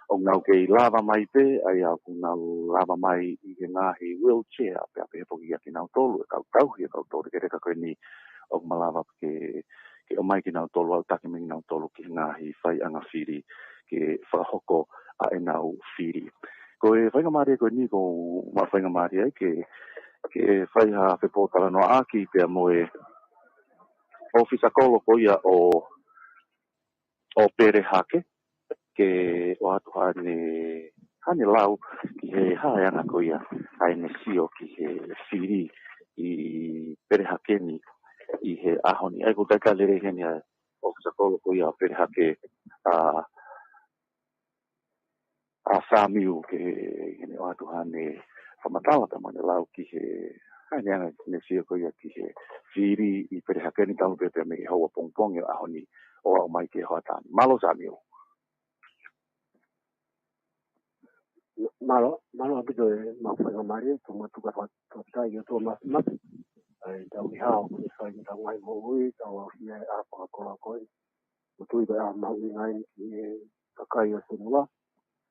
ʻoku nau kei lava mai pē, ʻa ia ʻoku nau lava mai ʻi he ngaahi wheelchair, pea pehē foki kia kinautolu e kau tauhi e kau toulekeleka ko eni ʻoku malava ke, ke ʻomai kinautolu, ʻalu taki mai kinautolu ki he ngaahi faiʻanga fili ke fakahoko ʻa ʻenau fili. Ko e faingamālie ko eni ʻoku ou maʻu faingamālie ai ke, ke fai ha fepōtalanoaʻaki pea mo e ʻōfisa kolo ko ia ʻo ʻo Pelehake, ke ʻoatu haʻane, haʻane lau ki he hā e anga ko ia ʻa ʻene sio ki he fili ʻi Pelehake ni ʻi he ʻaho ni. ʻA ia ʻoku ou talitali lelei heni ʻa e ʻōfisa kolo ko ia ʻo Pelehake, ʻa, ʻa Samiu ke, ke ne ʻoatu haʻane fakamatala pea mo ʻene lau ki he, haʻane anga ʻene sio ko ia ki he fili ʻi Pelehake ni talu pē pea mei he houa pongipongi ʻo e ʻaho ni ʻo aʻu mai ki he hoʻatā ni. Mālō Samiu. Mālō, mālō ʻaupito e maʻu faingamālie, tuku atu e fakafetaʻi ki he ʻOtua Māfimafi. ʻA ia ʻoku tau ʻi hao, ko e fai ʻetau ngaahi moʻui, tau aʻusia e ʻaho fakakoloa ko ē. ʻOku ou tui ko e ʻaho mahuʻinga eni ki he kakai ʻo e fonua.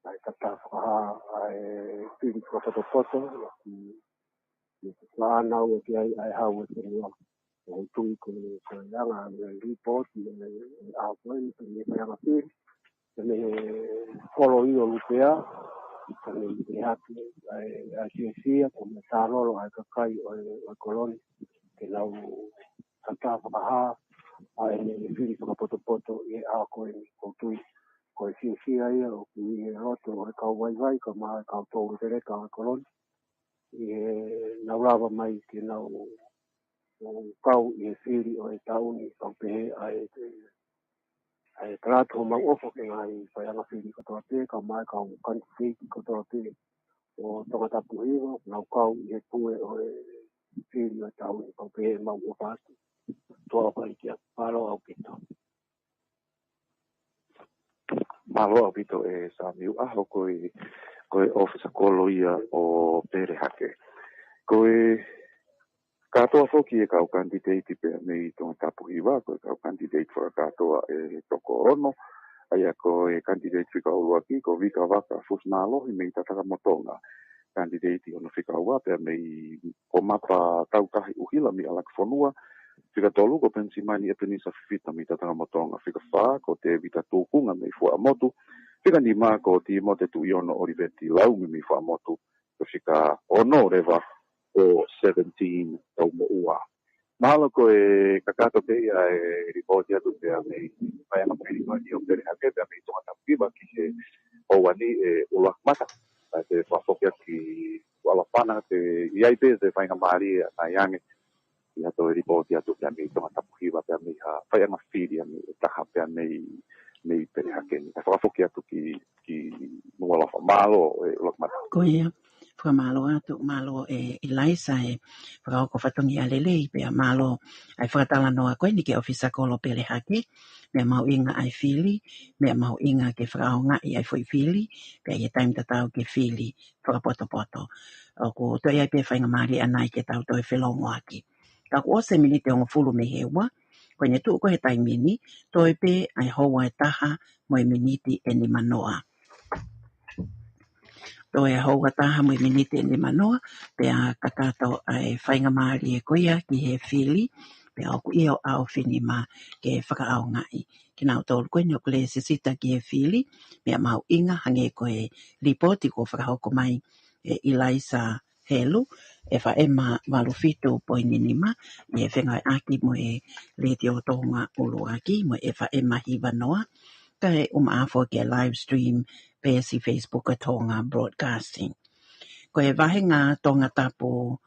ʻA e tata fakahā ʻa e fili fakapotopoto, ʻi he, ʻi he faʻana ua ki ai ʻa e hau ʻo e fonua. ʻOku ou tui ko e, ko e anga ʻa e lipooti ʻo e, ʻo e ʻaho ko eni, ʻi he faiʻanga fili. Pea mei he kolo ʻi ʻo Lupea, pea mei he hake ʻa e, ʻa e fiefia, pea mei he talolo ʻa e kakai ʻo e, ʻo e kolo ni. Ke nau tata fakahā ʻa ʻene fili fakapotopoto ʻi he ʻaho ko eni. ʻOku ou tui ko e fiefia ia ʻoku ʻi he loto ʻo e kau vaivai, kae ʻumaʻā e kau toulekeleka ʻo e kolo ni. ʻI heʻenau lava mai ke nau kau ʻi he fili ʻo e taʻu ni, kau pehē ʻa e, ʻa e kalatu homau ʻofa ki he ngaahi faiʻanga fili kotoa pē, kae ʻumaʻā e kau kanititeiti kotoa pē ʻo Tongatapu Hiva, nau kau ʻi he pue ʻo e fili ʻo e taʻu ni, kau pehē ʻemau ʻofa atu. Tuʻa ʻofa ʻEiki ā. Mālō ʻaupito. Mālō ʻaupito e Samiu, ʻaho ko e, ko e ʻōfisa kolo ia ʻo Pelehake. Ko e kātoa foki e kau kanititeiti pea mei Tongatapu Hiva, ko e kau kanititeiti fakakātoa ʻe toko ono, ʻa ia ko e kanititeiti fika ʻuluaki, ko Vika Vaka Fusimālohi mei Tatakamotonga. Kanititeiti hono fika ua pea mei Komapa Tautahi ʻUhila mei ʻAlakifonua, fika tolu ko Penisimani ʻEpenisa Fifita mei Tatakamotonga, fika fā ko Tēvita Tukunga mei Fuaʻamotu, fika nima ko Tīmote Tuʻiono ʻOliveti Laumi mei Fuaʻamotu, ko e fika ono leva ko Seventeen Taumoʻua. Mahalo ko e kakato pē ia e lipooti atu pea mei he faiʻanga fili ko eni ʻo Pelehake pea mei Tongatapu Hiva ki he houa ni e ʻUluaki Mata. Ka te fakafoki atu ki Tuʻa Lafana, te ʻi ai pē e faingamālie ʻa e ngaahi ange ʻi hato e lipooti atu pea mei Tongatapu Hiva pea mei ha faiʻanga fili ange ʻe taha pea mei, mei Pelehake ni. Ka fakafoki atu ki, ki Nualafa. Mālō e ʻUluaki Mata. Ko ia, fakamālō atu, mālō e ʻIlaisa e fakahoko fatongia lelei, pea mālō ʻa e fakatalanoa ko eni ki he ʻōfisa kolo Pelehake, meʻa mahuʻinga ʻa e fili, meʻa mahuʻinga ke fakaʻaongaʻi ʻa e foʻi fili, pea ʻi he taimi tatau ke fili fakapotopoto. ʻOku toe ʻi ai pē faingamālie ʻanai ke tau toe felōngoaki. Ka kuo ʻosi e miniti hongofulu mei he ua, ko ʻene tuʻu ko ē he taimi ni, toe pē ʻa e houa ʻe taha mo e miniti ʻe nimanoa. Toe ʻa e houa ʻe taha mo e miniti ʻe nimanoa, pea kakato ʻa e faingamālie ko ia ki he fili, pea ʻoku ʻi ai ʻa e ʻaofinima ke fakaʻaongaʻi. Kinautolu ko eni ʻoku lēsisita ki he fili, meʻa mahuʻinga hangē ko e lipooti kuo fakahoko mai ʻe ʻIlaisa Helu, FM valu fitu poini nima, ʻi he fengāueʻaki mo e Letiō Tonga ʻUluaki, mo e FM Hiva Noa, kae ʻumaʻā foki e live stream peesi Facebook ʻa e Tonga Broadcasting. Ko e vāhenga Tongatapu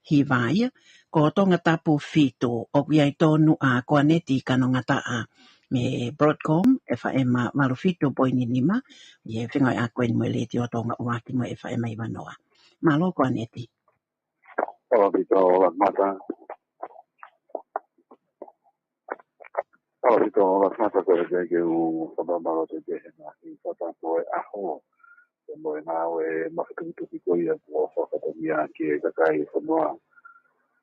Hiva ia, ko Tongatapu fitu, ʻoku ʻi ai tonu ʻa Koaneti Kanongataʻa mei he Broadcom, FM valu fitu poini nima, ʻi he fengāueʻaki ko eni mo e Letiō Tonga ʻUluaki mo e FM Hiva Noa. Mālō Koaneti. ʻAupito ʻUluaki Mata. ʻAupito ʻUluaki Mata, ko e ke u fakamālō atu he ngaahi fakatapu ʻo e ʻaho. Pea mo e ngāue mafatukituki ko ia kuo fakafatongia ki he kakai ʻo e fonua.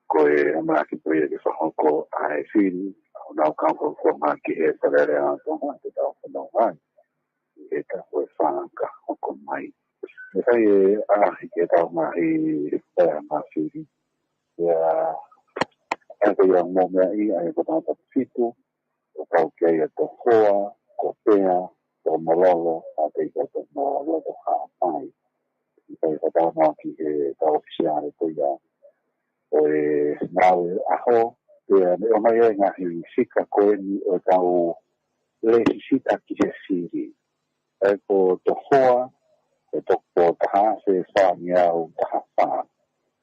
Ko e ʻamanaki ko ia ke fakahoko ʻa e fili, ʻa ʻenau kau fakafofonga ki he Fale Alea ʻo Tonga, ke tau fanongo ai ʻi he taʻu ʻe fā ka hoko mai. ʻE ʻikai ke ʻaʻahi ke tau ngaahi faiʻanga fili. ʻIa, ʻa ia ko ia mo mea i, ʻa ia ko Tongatapu fitu, ʻoku kau ki ai ʻa Tohoa, ko Pea, Tokomololo, ʻa ia ko Tokomololo Haʻapai. ʻIkai ko tau noa ki he tau ʻōfisiale ko ia ʻo e ngāue ʻaho, pea ne ʻomai e ngaahi fika ko eni ʻo e tau lēsisita ki he fili. ʻA ia ko Tohoa, ko toko taha afe fāngeau taha fā.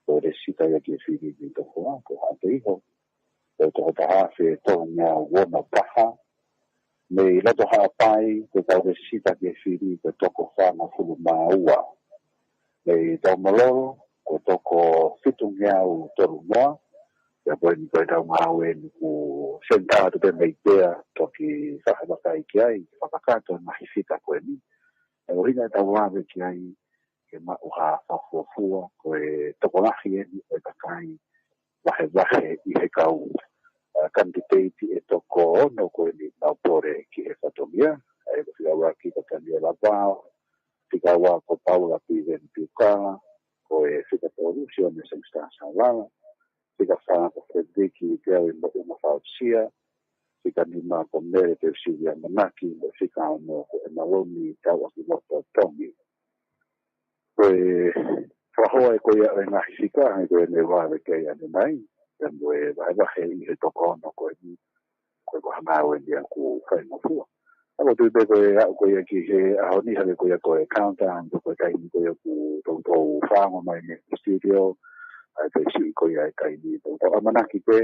Ko e lēsisita ia ki he fili ni Tohoa, ko Haʻateiho. Ko toko taha afe tolungeau ono taha. Mei loto Haʻapai, ko e tau lēsisita ki he fili, ko toko fāngofulu mā ua. Mei Tokomololo, ko toko fitungeau tolunoa. Pea ko eni ko e tau ngāue ni ʻoku senitā atu pē mei Pea, toki fakavakai ki ai, fakakakato e ngaahi fika ko eni. ʻE ʻuhinga e tau vave ki ai, ke maʻu ha fakafuofua, ko e tokolahi eni ʻo e kakai vahevahe ʻi he kau, ʻa, kanititeiti ʻe toko ono ko eni ʻoku nau pole ki he fatongia, ʻa ia ko e fika ua ki ko Taniela Vao, fika ua ko Paula Piveni Piukala, ko e fika tolu Sione Sangster Saulala, fika fā ko Frederick Teau ʻi Moʻunga Fausia, fika nima ko Mele Teusilia Manaki, mo e fika ono ko ʻEmaloni Tauʻakiloto Tongi. Ko e fakahoa ē ko ia ʻo e ngaahi fika, ʻa ia ko eni ʻoku vave ki ai ʻanenai, pea mo e vahevahe ʻi he toko ono ko eni, ko e ko e ngāue ni ʻoku faingofua. ʻA ia ko e tui pē ko e aʻu ko ia ki he ʻaho ni, hangē ko ia ko e countdown, ko e taimi ko ia ʻoku toutou fanongo mai he studio, ʻa ia ko e siʻi ko ia e taimi toutou ʻamanaki pē,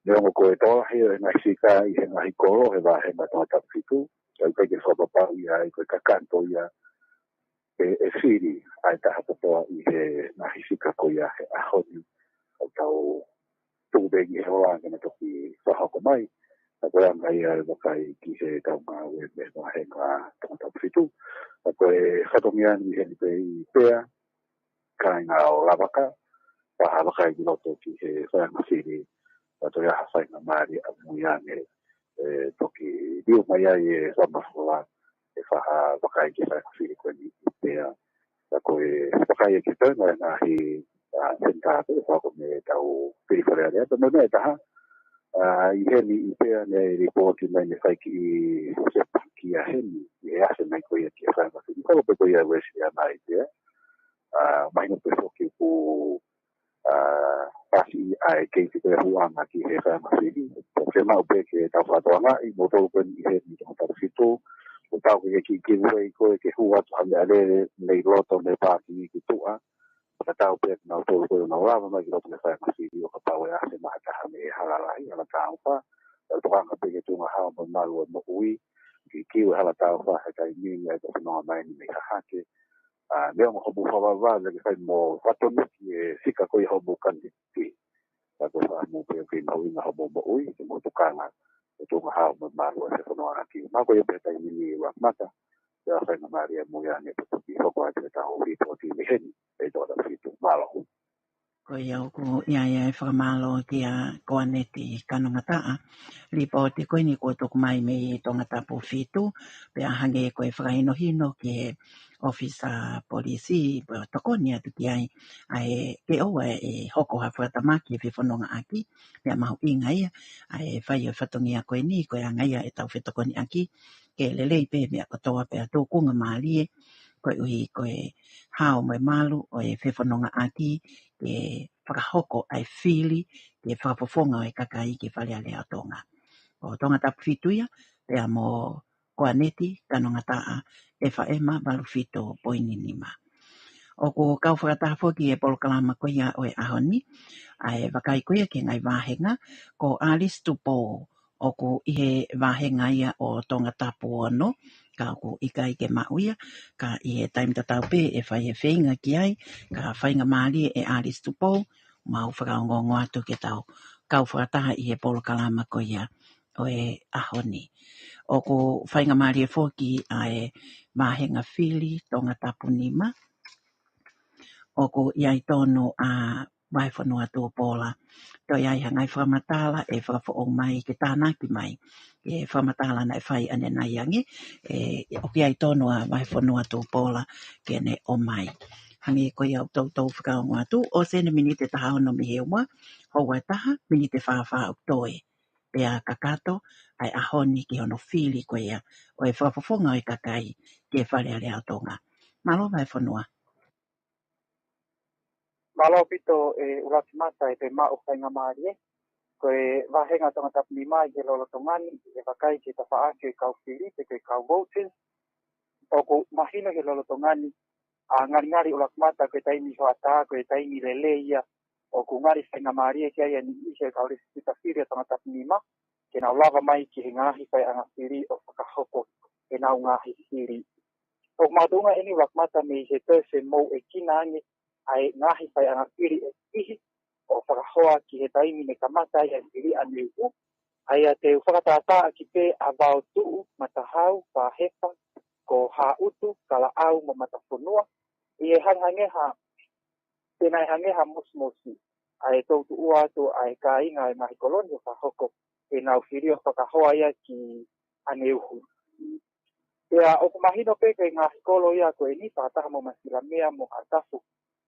neongo ko e tokolahi ʻo e ngaahi fika ʻi he ngaahi kolo he vāhenga Tongatapu fitu, ʻa ia ʻikai ke fakapapauʻi ai ko e kakato ia ʻe, ʻe fili ʻa e taha kotoa ʻi he ngaahi fika ko ia he ʻaho ni. ʻOku tau tuku pē ki he ola ke na toki fakahoko mai. ʻA ia ko e anga ia e vakai ki he tau ngāue mei he vāhenga Tongatapu fitu. ʻA ia ko e fatongia ni heni pē ʻi Pea, kāinga ʻo Lavaka, pea ha vakai ki loto ki he faiʻanga fili, pea toe ʻi ai ha faingamālie ʻamui ange, ʻe toki liu mai ai e fakamatala, ʻe fai ha vakai ki he faiʻanga fili ko eni ʻi Pea. Pea ko e vakai ē ki he toenga e ngaahi, ʻa, senitā pē, ʻe fakahoko mei he tau fili Fale Alea, pea mo e meʻa ʻe taha, ʻa, ʻi heni ʻi Pea ne lipooti mai ne fai kiʻi sepakia heni, ʻi he ʻasi mai ko ia ki he faiʻanga fili, ko e pē ko ia Uēsiliana ʻi Pea. ʻA, mahino pē foki ʻoku, ʻa, pasi ʻa e keisi ko e hūʻanga ki he faiʻanga fili. Ko e fiemaʻu pē ke tau fakatokangaʻi, mo tolu ko eni ʻi heni Tongatapu fitu, ʻoku tau ke kiʻi kiʻi vai ko e ke hū atu ha meʻalele mei loto mei he pākingi ki tuʻa. Ka tau pē ke nau tolu ko ē ʻo nau lava mai ki loto mei he faiʻanga fili ʻo kapau ʻe ʻasi mai ha taha mei he hala lahi, hala taʻofa. Tau tokanga pē ki he tuʻunga hao mo e malu ʻo e moʻui. Kiʻi kiu e hala taʻofa he taimi ni ʻa ia ko e fononga mai ni mei Hahake. ʻA, neongo hoʻomou fakavavevave ke fai mo fakatonuhia e fika ko ia hoʻomou kanititeiti. Ka ko e fakaʻamu pē ke mahuʻinga hoʻomou moʻui, ke mou tokanga, ke tuʻunga hao mo e malu ʻa e fefonongaʻaki. Mahalo ko ia pē taimi ni ʻe ua mata, pea faingamālie ʻamui ange pē toki hoko atu e tau lipooti mei heni, ʻi Tongatapu fitu. Mālō. Ko ia ʻoku ʻi ai e fakamālō kia Koaneti Kanongataʻa. Lipooti ko eni kuo tuku mai mei Tongatapu fitu, pea hangē ko e fakahinohino ki he ʻōfisa polisi, pea tokoni atu ki ai, ʻa ia ke ʻoua ʻe hoko ha fakatamaki he fefonongaʻaki, meʻa mahuʻinga ia, ʻa e fai ʻo e fatongia ko eni, ko e anga ia e tau fetokoniʻaki, ke lelei pē meʻa kotoa pea tūkunga mālie, koeʻuhi ko e hao mo e malu ʻo e fefonongaʻaki, ke fakahoko ʻa e fili, ke fakafofonga ʻo e kakai ki Fale Alea ʻo Tonga. ʻO Tongatapu fitu ia, pea mo Koaneti Kanongataʻa, F M valu fitu poini nima. ʻOku kau fakataha foki e polokalama ko ia ʻo e ʻaho ni, ʻa e vakai ko ia ki he ngaahi vāhenga, ko Alice Tupou, ʻoku ʻi he vāhenga ia ʻo Tongatapu ono, ka ʻoku ʻikai ke maʻu ia, ka ʻi he taimi tatau pē ʻe fai e feinga ki ai, ka faingamālie ʻe Alice Tupou, mau fakaongoongo atu ke tau kau fakataha ʻi he polokalama ko ia ʻo e ʻaho ni. ʻOku faingamālie foki ʻa e vāhenga fili Tongatapu nima, ʻoku ʻi ai tonu ʻa Vahefonua Tupola. Toe ʻi ai ha ngaahi fakamatala ʻe fakafoʻou mai ke tānaki mai. ʻE fakamatala naʻe fai ʻanenai ange, ʻe, ʻoku ʻi ai tonu ʻa Vahefonua Tupola ke ne ʻomai. Hangē ko ia ʻoku toutou fakaongo atu, ʻosi ʻeni miniti ʻe taha ono mei he ua, houa ʻe taha, miniti ʻe fā fā ʻoku toe. Pea kakato ʻa e ʻaho ni ki hono fili ko ia ʻo e fakafofonga ʻo e kakai ki he Fale Alea ʻo Tonga. Mālō Vahefonua. Mālō ʻaupito ʻe ʻUluakimata ʻi he maʻu faingamālie. Ko e vāhenga Tongatapu nima ʻi he lolotonga ni, ʻi he vakai ki he tafaʻaki ʻo e kau fili, pe ko e kau vouchers. ʻOku mahino he lolotonga ni, ʻa ngalingali ʻUluakimata ko e taimi hoʻatā, ko e taimi lelei ia, ʻoku ngali faingamālie ki ai ʻa e niʻihi ʻo e kau lēsisita fili ʻa Tongatapu nima, ke nau lava mai ki he ngaahi faiʻanga fili ʻo fakahoko ʻenau ngaahi fili. ʻOku makatuʻunga ʻeni ʻUluakimata mei he toe femouʻekina ange ʻa e ngaahi faiʻanga fili ʻe niʻihi ʻo fakahoa ki he taimi ne kamata ai ʻa e fili ʻaneuhu, ʻa ia te u fakatātā ʻaki pē ʻa Vaotuʻu, Matahau, Fahefa, ko Haʻutu, Kalaʻau mo Matafonua, ʻi he hangehangē ha, te nau hangē ha mosimosi ʻa e toutuʻua atu ʻa e kāinga ʻo e ngaahi kolo ni ʻo fakahoko ʻenau fili ʻo fakahoa ia ki ʻaneuhu. Pea ʻoku mahino pē ko e ngaahi kolo ia ko ʻeni, fakataha mo Masilamea mo Haʻatafu,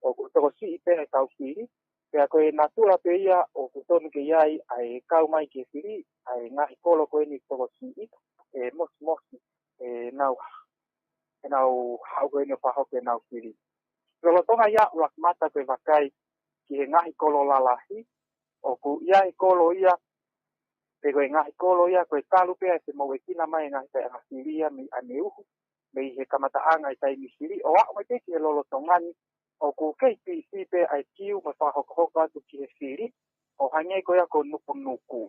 ʻoku tokosiʻi pē ʻa e kau fili. Pea ko e natula pē ia ʻoku tonu ke ʻi ai ʻa e kau mai ki he fili, ʻa e ngaahi kolo ko ʻeni tokosiʻi, ʻe mosimosi ʻenau, ʻenau haʻu ko ʻeni ʻo fakahoko ʻenau fili. Lolotonga ia ʻUluakimata ko e vakai ki he ngaahi kolo lalahi, ʻoku ʻi ai e kolo ia, pe ko e ngaahi kolo ia, ko e talu pē ʻa e femouʻekina mai e ngaahi faiʻanga fili ia mei ʻaneuhu, mei he kamataʻanga e taimi fili, ʻo aʻu mai pē ki he lolotonga ni, ʻoku kei pisi pē ʻa e kiu mo e fakahokohoko atu ki he fili, ʻo hangē ko ia ko Nukunuku.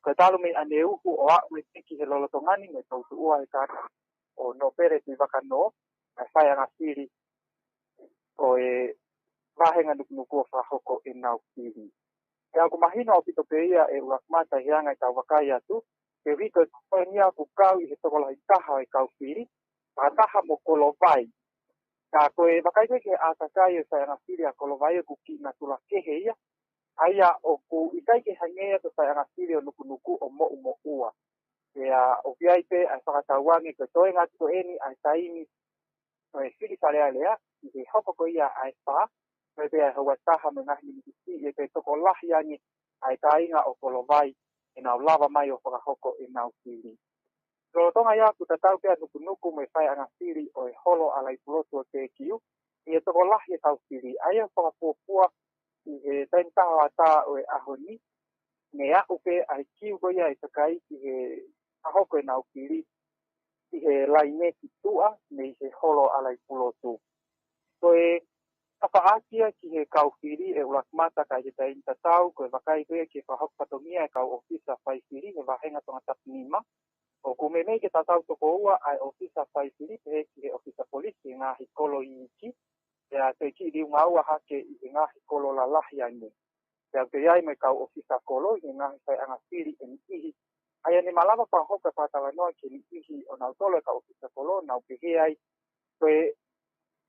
Ko e talu mei ʻaneuhu ʻo aʻu mai pē ki he lolotonga ni, mo e toutuʻua e kāinga ʻo Nōpele Tuʻivakanō, ʻa e faiʻanga fili ʻo e vāhenga Nukunuku ʻo fakahoko ʻenau fili. Pea ʻoku mahino ʻaupito pē ia ʻe ʻUluakimata ʻi he anga ʻetau vakai atu, koeʻuhi ko e kolo ʻeni ia ʻoku kau ʻi he tokolahi taha ʻo e kau fili, fakataha mo Kolovai. Ka ko e vakai ko ē ki he ʻātakai ʻo e faiʻanga fili ʻa Kolovai ʻoku kiʻi natula kehe ia, ʻa ia ʻoku ʻikai ke hangē ia ko e faiʻanga fili ʻo Nukunuku ʻo moʻumoʻua. Pea ʻoku ʻi ai pē ʻa e fakatauange ko e toenga atu ko ʻeni ʻa e taimi ʻo e fili Fale Alea, ʻi he hoko ko ia ʻa e fā, ko e pē ʻa e houa ʻe taha mo e ngaahi miniti siʻi, ʻe toe tokolahi ange ʻa e kāinga ʻo Kolovai ʻenau lava mai ʻo fakahoko ʻenau fili. Lolotonga ia ʻoku tatau pē ʻa Nukunuku mo e faiʻanga fili ʻo e Holo ʻa Laipulotu ʻo Tekiu, ʻi he tokolahi e kau fili, ʻa ia fakafuofua ʻi he taimi taha hoʻatā ʻo e ʻaho ni, ne aʻu pē ʻa e kiu ko ia e kakai ki he fakahoko ʻenau fili ʻi he laine ki tuʻa mei he Holo ʻa Laipulotu. Ko e tafaʻaki ia ki he kau fili ʻe ʻUluakimata ka ʻi he taimi tatau, ko e vakai ko ia ki he fakahoko fatongia e kau ʻōfisa fai fili he vāhenga Tongatapu nima. ʻOku meimei ke tatau toko ua ʻa e ʻōfisa fai fili pehē ki he ʻōfisa polisi he ngaahi kolo iiki, pea toe kiʻi liunga ua hake ʻi he ngaahi kolo lalahi ange. Pea ʻoku ʻi ai mo e kau ʻōfisa kolo ʻi he ngaahi faiʻanga fili ʻe niʻihi. ʻA ia ne malava fakahoko e fakatalanoa ki he niʻihi ʻo nautolu e kau ʻōfisa kolo, nau pehē ai, ko e,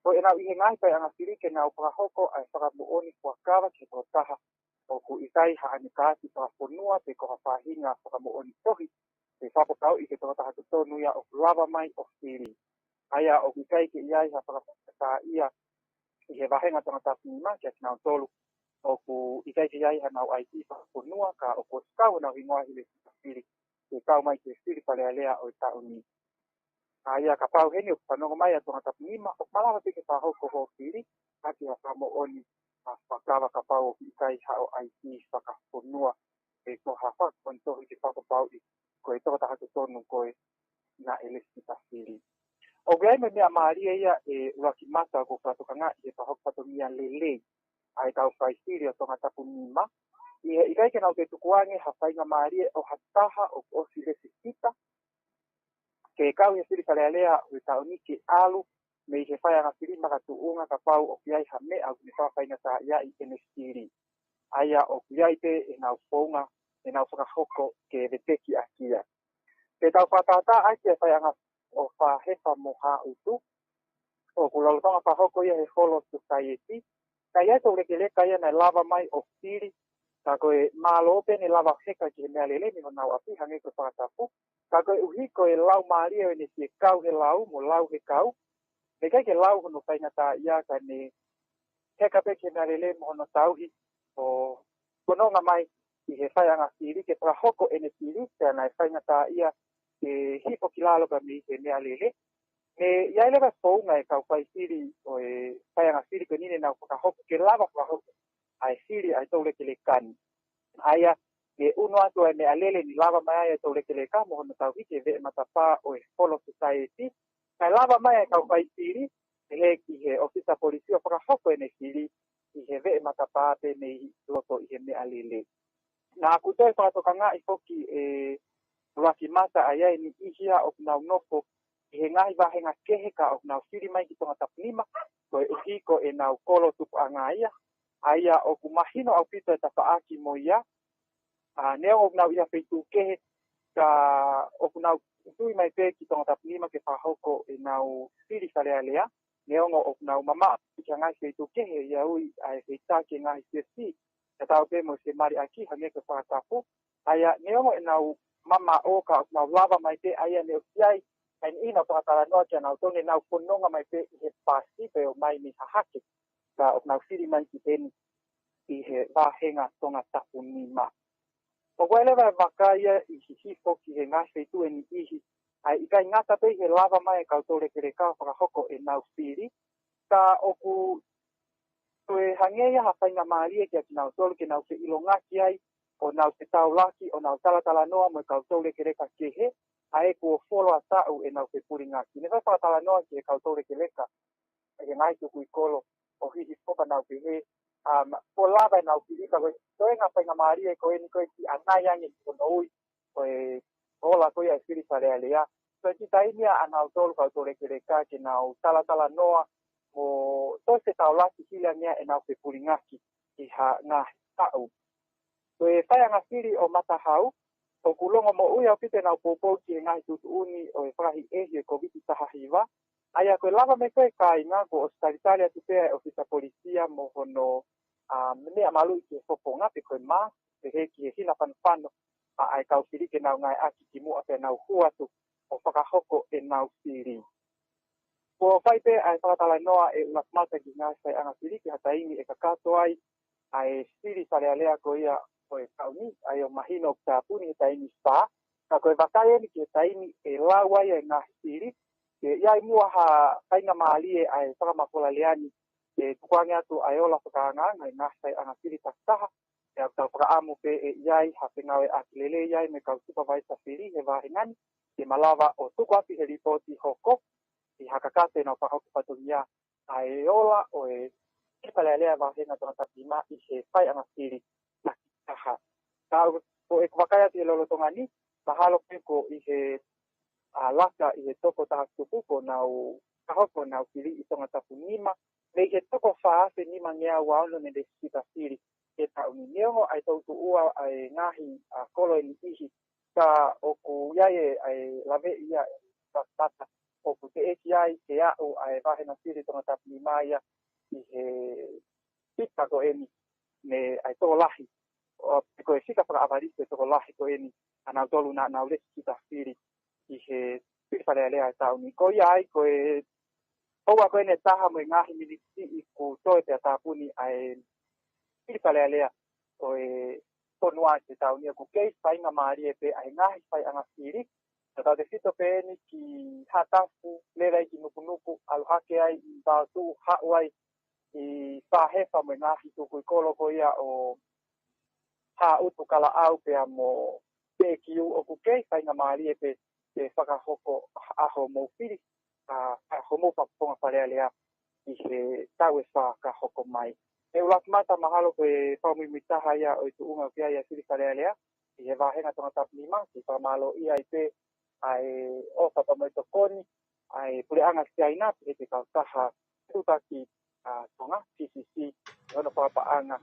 ko ʻenau ʻi he ngaahi faiʻanga fili ke nau fakahoko ʻa e fakamoʻoni fuakava ki he tokotaha ʻoku ʻikai haʻane kāti fakafonua pe ko ha faʻahinga fakamoʻoni tohi, ke fakapapauʻi ko e tokotaha totonu ia ʻoku lava mai ʻo fili. ʻA ia ʻoku ʻikai ke ʻi ai ha fakafaingataʻaʻia ʻi he vāhenga Tongatapu nima kiate kinautolu ʻoku ʻikai ke ʻi ai haʻanau ʻaitī fakafonua ka ʻoku ʻosi kau honau hingoa ʻi he lēsisita fili ke kau mai ki he fili Fale Alea ʻo e taʻu ni. ʻA ia kapau heni ʻoku fanongo mai ʻa Tongatapu nima, ʻoku malava pē ke fakahoko hoʻo fili ʻaki ha fakamoʻoni fuakava kapau ʻoku ʻikai haʻo ʻaitī fakafonua pe ko ha fakamoʻoni tohi ke fakapapauʻi ko e tokotaha totonu koe naʻe lēsisita fili. ʻOku ʻi ai mo e meʻa mālie ia ʻe ʻUluakimata ʻoku fakatokangaʻi he fakahoko fatongia lelei ʻa e kau fai fili ʻo Tongatapu nima, ʻi he ʻikai ke nau toe tukuange ha faingamālie ʻo ha taha ʻoku ʻosi lēsisita ke kau he fili Fale Alea ʻo e taʻu ni ke ʻalu mei he faiʻanga fili makatuʻunga kapau ʻoku ʻi ai ha meʻa ʻoku ne fakafaingataʻaʻiaʻi ʻene fili. ʻA ia ʻoku ʻi ai pē ʻenau founga, ʻenau fakahoko ke veteki ʻaki ia. Te tau fakatātā ʻaki e faiʻanga ʻo Fahefa mo Haʻutu, ʻoku lolotonga fakahoko ia he Holo Society. Ka ʻi ai e toulekeleka ia naʻe lava mai ʻo fili, ka ko e mālō pē ne lava heka ki he meʻa lelei mei honau ʻapi hangē ko e fakatapu. Ka koeʻuhi ko e lau mālie ʻo ʻene fie kau he lau mo lau he kau, ne ʻikai ke lau hono faingataʻaʻia ka ne heka pē ki he meʻalele mo hono tauhi ʻo fononga mai ʻi he faiʻanga fili ke fakahoko ʻene fili, pea naʻe faingataʻaʻia ke hifo ki lalo pea mei he meʻalele. Naʻe ʻi ai leva e founga e kau faifili ʻo e faiʻanga fili ko eni ne nau fakahoko ke lava fakahoko ʻa e fili ʻa e toulekeleka ni. ʻA ia, naʻe ʻunu atu ʻa e meʻalele ni, lava mai ai e toulekeleka mo hono tauhi ki he veʻe matapā ʻo e Folo Society. Kae lava mai e kau faifili, ʻe hiki he ʻofisa polisi ʻo fakahoko ʻene fili ʻi he veʻe matapā pē mei loto ʻi he meʻalele. Naʻa ku toe fakatokangaʻi foki ʻe ʻUluaki Mata ʻa ia ʻe niʻihi ia ʻoku nau nofo ʻi he ngaahi vāhenga kehe ka ʻoku nau fili mai ki Tongatapu nima, koeʻuhi ko ʻenau kolo tupuʻanga ia. ʻA ia ʻoku mahino ʻaupito e tafaʻaki mo ia. ʻA, neongo ʻoku nau ʻi ha feituʻu kehe, ka ʻoku nau tui mai pē ki Tongatapu nima ke fakahoko ʻenau fili Fale Alea. Neongo ʻoku nau mamaʻo ki he ngaahi feituʻu kehe, ʻi he ui ʻa e feitaki e ngaahi siasi, tatau pē mo e fiemālie ʻaki hangē ko e fakatapu. ʻA ia, neongo ʻenau mamaʻo ka ʻoku nau lava mai pē, ʻa ia ne ʻosi ʻi ai ʻa e niʻihi naʻa ku fakatalanoa kia nautolu ne nau fononga mai pē ʻi he pasi pē ʻo mai mei Hahake, ka ʻoku nau fili mai ki heni ʻi he vāhenga Tongatapu nima. ʻOku ʻi ai leva e vaka ia ʻi hihifo ki he ngaahi feituʻu ʻe niʻihi, ʻa e ʻikai ngata pē ʻi he lava mai e kau toulekeleka ʻo fakahoko ʻenau fili, ka ʻoku toe hangē ia ha faingamālie kia kinautolu ke nau feʻilongaki ai, ʻo nau fetaulaki, ʻo nau talatalanoa mo e kau toulekeleka kehe, ʻa ē kuo fuoloa taʻu ʻenau fepulingaki. Ne fai fakatalanoa ki he kau toulekeleka ʻi he ngaahi tukui kolo ʻo hihifo pea nau pehē, um, kuo lava ʻenau fili ka ko e toenga faingamālie ko eni ko e siʻi ʻanai ange ki hono ui ko e ola ko ia e fili Fale Alea. Ko e kiʻi taimi ia ʻanautolu kau toulekeleka ke nau talatalanoa mo toe fetaulaki hili ange ia ʻenau fepulingaki ʻi ha ngaahi taʻu. Ko e faiʻanga fili ʻo Matahau, ʻoku longomoʻui ʻaupito ʻenau poupou ki he ngaahi tuʻutuʻuni ʻo e fakahiʻehi e Kōviti taha hiva. ʻA ia ko e lava mai ko e kāinga kuo ʻosi talitali atu pē ʻa e ʻofisa polisi ia mo hono, um, meʻa maluʻi ki he fofonga pe ko e mask, pehē ki he hina fanofano ʻa, ʻa e kau fili ke nau ngāueʻaki kimuʻa pea nau hū atu ʻo fakahoko ʻenau fili. Kuo fai pē ʻa e fakatalanoa ʻe ʻUluaki Mata ki he ngaahi faiʻanga fili ki ha taimi ʻe kakato ai ʻa e fili Fale Alea ko ia ʻo e taʻu ni, ʻa ia ʻoku mahino ʻoku tāpuni he taimi fā. Ka ko e vakai eni ki he taimi ʻe lau ai e ngaahi fili, ʻe ʻi ai muʻa ha faingamālie ʻa e fakamafola lea ni ke tukuange atu ʻa e ola fakaangaanga ʻa e ngaahi faiʻanga fili takitaha, pea ʻoku tau fakaʻamu pē ʻe ʻi ai ha fengāueʻaki lelei ai mo e kau supavaisa fili he vāhenga ni, ke malava ʻo tuku atu ʻi he lipooti hoko ʻi ha kakato ʻenau fakahoko fatongia ʻa e ola ʻo e fili Fale Alea vāhenga Tongatapu nima ʻi he faiʻanga fili takitaha. Ka ʻoku, ko ʻeku vakai atu he lolotonga ni, mahalo pē ko e ʻi he, ʻa, laka ʻi he toko taha fitu kuo nau fakahoko ʻenau fili ʻi Tongatapu nima, mei he toko fā afe nimangeau ua ono ne lēsisita fili he taʻu ni. Neongo ʻa e toutuʻua ʻa e ngaahi, ʻa, kolo ʻe niʻihi, ka ʻoku ʻi ai e, ʻa e laveʻi ia ʻe ʻUluaki Mata ʻoku teʻeki ai ke aʻu ʻa e vāhenga fili Tongatapu nima ia ʻi he fika ko eni, ne ʻa e tokolahi, ʻo, ko e fika fakaʻavalisi e tokolahi ko eni ʻanautolu naʻa nau lēsisita fili ʻi he fili Fale Alea e taʻu ni. Ko ia ai ko e houa ko eni ʻe taha mo e ngaahi miniti siʻi kuo toe pea tāpuni ʻa e fili Fale Alea ʻo e fonua he taʻu ni. ʻOku kei faingamālie pē ʻa e ngaahi faiʻanga fili. Ka tau tefito pē eni ki Haʻatafu, lele ai ki Nukunuku, ʻalu hake ai ʻi Vaotuʻu, haʻu ai ʻi Fāhefa mo e ngaahi tukui kolo ko ia ʻo Haʻutu, Kalaʻau pea mo Pekiu. ʻOku kei faingamālie pē ke fakahoko ʻa hoʻomou fili, ʻa, ʻa hoʻomou fakafofonga Fale Alea ʻi he taʻu ʻe fā ka hoko mai. ʻE ʻUluaki Mata, mahalo ko e fakamuimui taha ia ʻo e tuʻunga ʻoku ʻi ai ʻa e fili Fale Alea ʻi he vāhenga Tongatapu nima, ke fakamālōʻia ai pē ʻa e ʻofa pea mo e tokoni ʻa e puleʻanga Siaina, pehē ki he kautaha fetuʻutaki ʻa Tonga, P C C, ʻi hono fakapaʻanga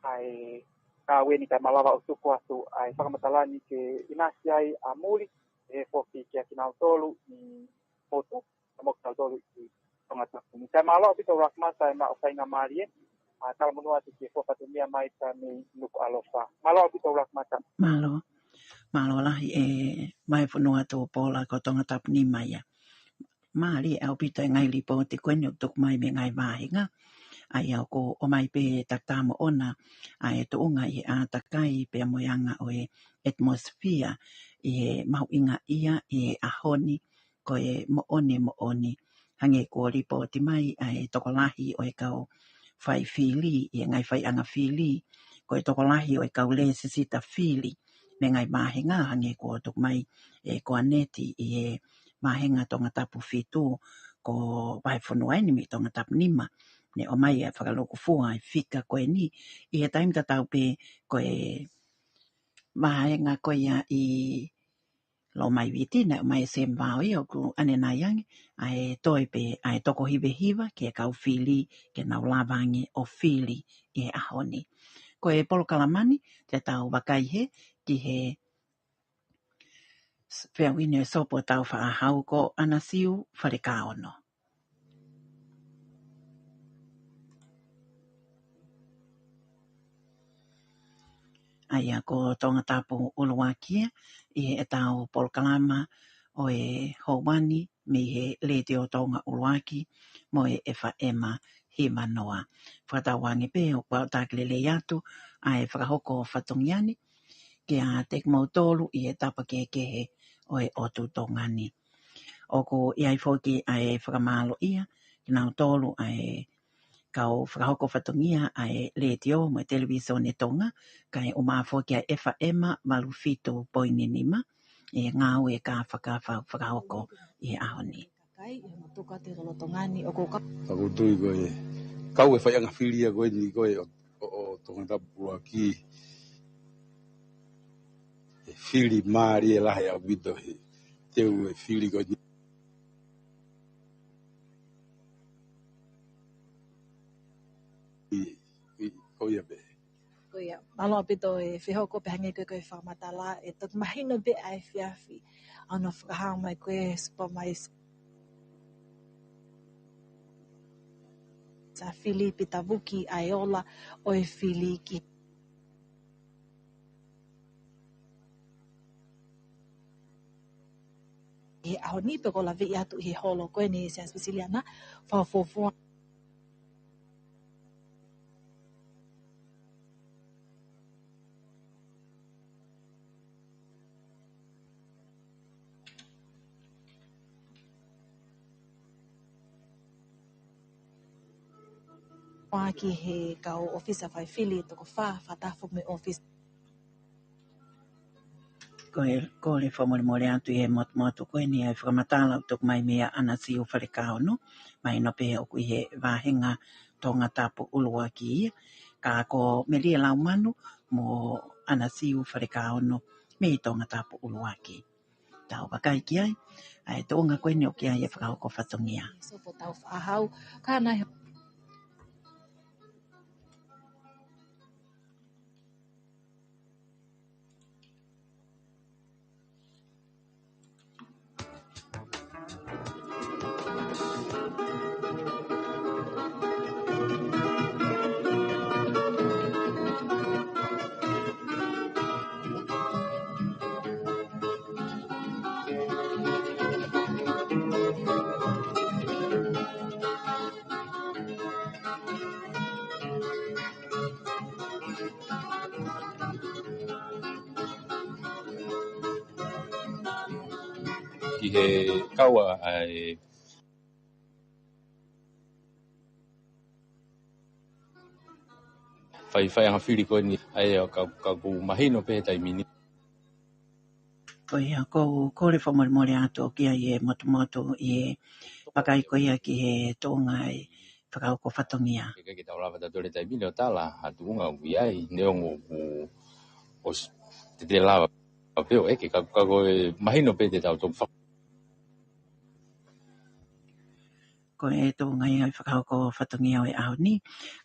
ʻa e ngāue ni kae malava ʻo tuku atu ʻa e fakamatala ni ke ʻinasi ai ʻa muli, ʻe foki kia kinautolu ʻi motu, mo kinautolu ʻi Tongatapu ni. Kae mālō ʻaupito ʻUluaki Mata ʻemau faingamālie, ʻa, talamonū atu ki he fua fatongia mai pea mei Nukuʻalofa. Mālō ʻaupito ʻUluaki Mata. Mālō. Mālō lahi e Vahefonua Tupou ko Tongatapu nima ia. Mālie ʻaupito e ngaahi lipooti ko eni ʻoku tuku mai mei he ngaahi vāhenga. ʻA ia ʻoku ʻomai pē e taʻataʻa moʻona ʻa e tuʻunga ʻi he ʻātakai pea mo e anga ʻo e atmosphere ʻi he mahuʻingaʻia ʻi he ʻaho ni, ko e moʻoni moʻoni. Hangē kuo lipooti mai ʻa e tokolahi ʻo e kau fai fili ʻi he ngaahi faiʻanga fili, ko e tokolahi ʻo e kau lēsisita fili mei he ngaahi vāhenga, hangē kuo tuku mai ʻe Koaneti ʻi he vāhenga Tongatapu fitu, ko e vahefonua eni mei Tongatapu nima, ne ʻomai ʻa e fakalūkufua ʻa e fika ko eni ʻi he taimi tatau pē ko e vāhenga ko ia ʻi Lōmai Viti, naʻe ʻomai ʻe Sam Vao ia ʻoku ʻanenai ange ʻa e toe pē ʻa e toko hiva hiva ki he kau fili ke nau lava ange ʻo fili ʻi he ʻaho ni. Ko e polokalama ni te tau vakai hē ki he feau ʻi he Sopu Taufaʻāhau ko ʻAnasiu Falekaono. ʻA ia ko Tongatapu ʻUluaki ia ʻi heʻetau polokalama ʻo e houa ni mei he Letiō Tonga ʻUluaki mo e F M hiva noa. Fakatauange pē ʻoku ou taki lelei atu ʻa e fakahoko fatongia ni kia kimoutolu ʻi he tapa kehekehe ʻo e ʻotu Tonga ni. ʻOku ʻi ai foki ʻa e fakamālōʻia kinautolu ʻa e kau fakahoko fatongia ʻa e Letiō mo e Televīsone Tonga, kae ʻumaʻā foki ʻa e F M valu fitu poini nima, ʻi he ngāue kāfakafa fakahoko ʻi he ʻaho ni. Kakai ʻi he motuka te lolotonga ni ʻoku ka- Fakutui ko e kau e faiʻanga fili ia ko eni ko e ʻo, ʻo, ʻo Tongatapu ʻUluaki. E fili mālie lahi ʻaupito he teu e fili ko eni. ʻI, ʻi, ko ia pē. Ko ia, mālō ʻaupito e fehoko pē hangē ko e, ko e fakamatala, ʻe toki mahino pē ʻa e efiafi. ʻA hono fakahā mai ko e supervise. Sa fili pē tavuki ʻa e ola ʻo e fili ki he ʻaho ni pē ko e laveʻi atu ʻi he holo ko eni Sēniti Pisiliana, fakafuofua. ʻUluaki he kau ʻōfisa fai fili toko fā, fakataha foki mo e ʻōfisa. Ko e, kole fakamolemole atu ʻi he motumotu ko eni ʻa e fakamatala ʻoku tuku mai meia ʻAnasiu Falekaono, mahino pē ʻoku ʻi he vāhenga Tongatapu ʻUluaki ia, ka ko Melie Laumanu mo ʻAnasiu Falekaono mei Tongatapu ʻUluaki. Tau vakai ki ai, ʻa e tuʻunga ko eni ʻoku ʻi ai e fakahoko fatongia. Sopu Taufaʻāhau, ka naʻe Ki he kau ʻa e fai, faiʻanga fili ko eni, ʻa ia ka, ka ʻoku mahino pē he taimi ni. Ko ia, ʻoku ou kole fakamolemole atu ʻoku ʻi ai e motumotu ʻi he vakai ko ia ki he tuʻunga ʻi he fakahoko fatongia. Ke, ke tau lava tautolu he taimi ni ʻo tala ha tuʻunga ʻoku ʻi ai, neongo ʻoku, ʻo s-, te te lava pē ʻo ʻeke, ka, ka ko e mahino pē te tau toki fa- Ko e tuʻunga ia ʻo e fakahoko fatongia ʻo e ʻaho ni,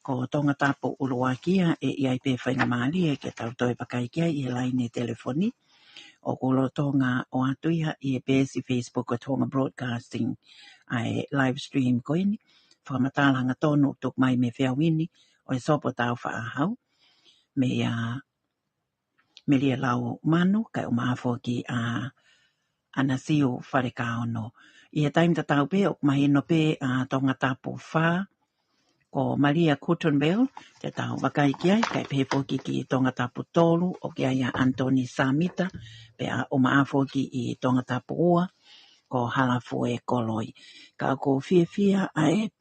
ko Tongatapu ʻUluaki ia, ʻe ʻi ai pē faingamālie ke tau toe vakai ki ai ʻi he laine telefoni. ʻOku lolotonga ʻoatu ia ʻi he peesi Facebook ʻo Tonga Broadcasting, ʻa e live stream ko eni, fakamatala hangatonu tuku mai mei he feau eni ʻo e Sopu Taufaʻāhau, meia Melie Laumanu, kae ʻumaʻā foki ʻa ʻAnasiu Falekaono. ʻI he taimi tatau pē, ʻoku mahino pē ʻa Tongatapu fā, ko Malia Kutenbell, te tau vakai ki ai, kae pehē foki ki Tongatapu tolu, ʻoku ʻi ai ʻa Anthony Samita, pea ʻoku maʻa foki ʻi Tongatapu ua, ko Halafue Koloi. Ka ʻoku fiefia ʻa e,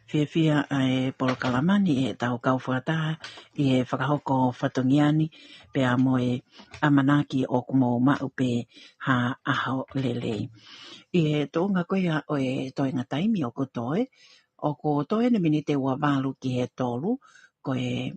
fiefia ʻa e polokalama ni ʻi heʻetau kau fakataha ʻi he fakahoko fatongia ni pea mo e ʻamanaki ʻoku mou maʻu pē ha ʻaho lelei. ʻI he tuʻunga ko ia ʻo e toenga taimi ʻoku toe, ʻoku toe ʻeni miniti ua valu ki he tolu, ko e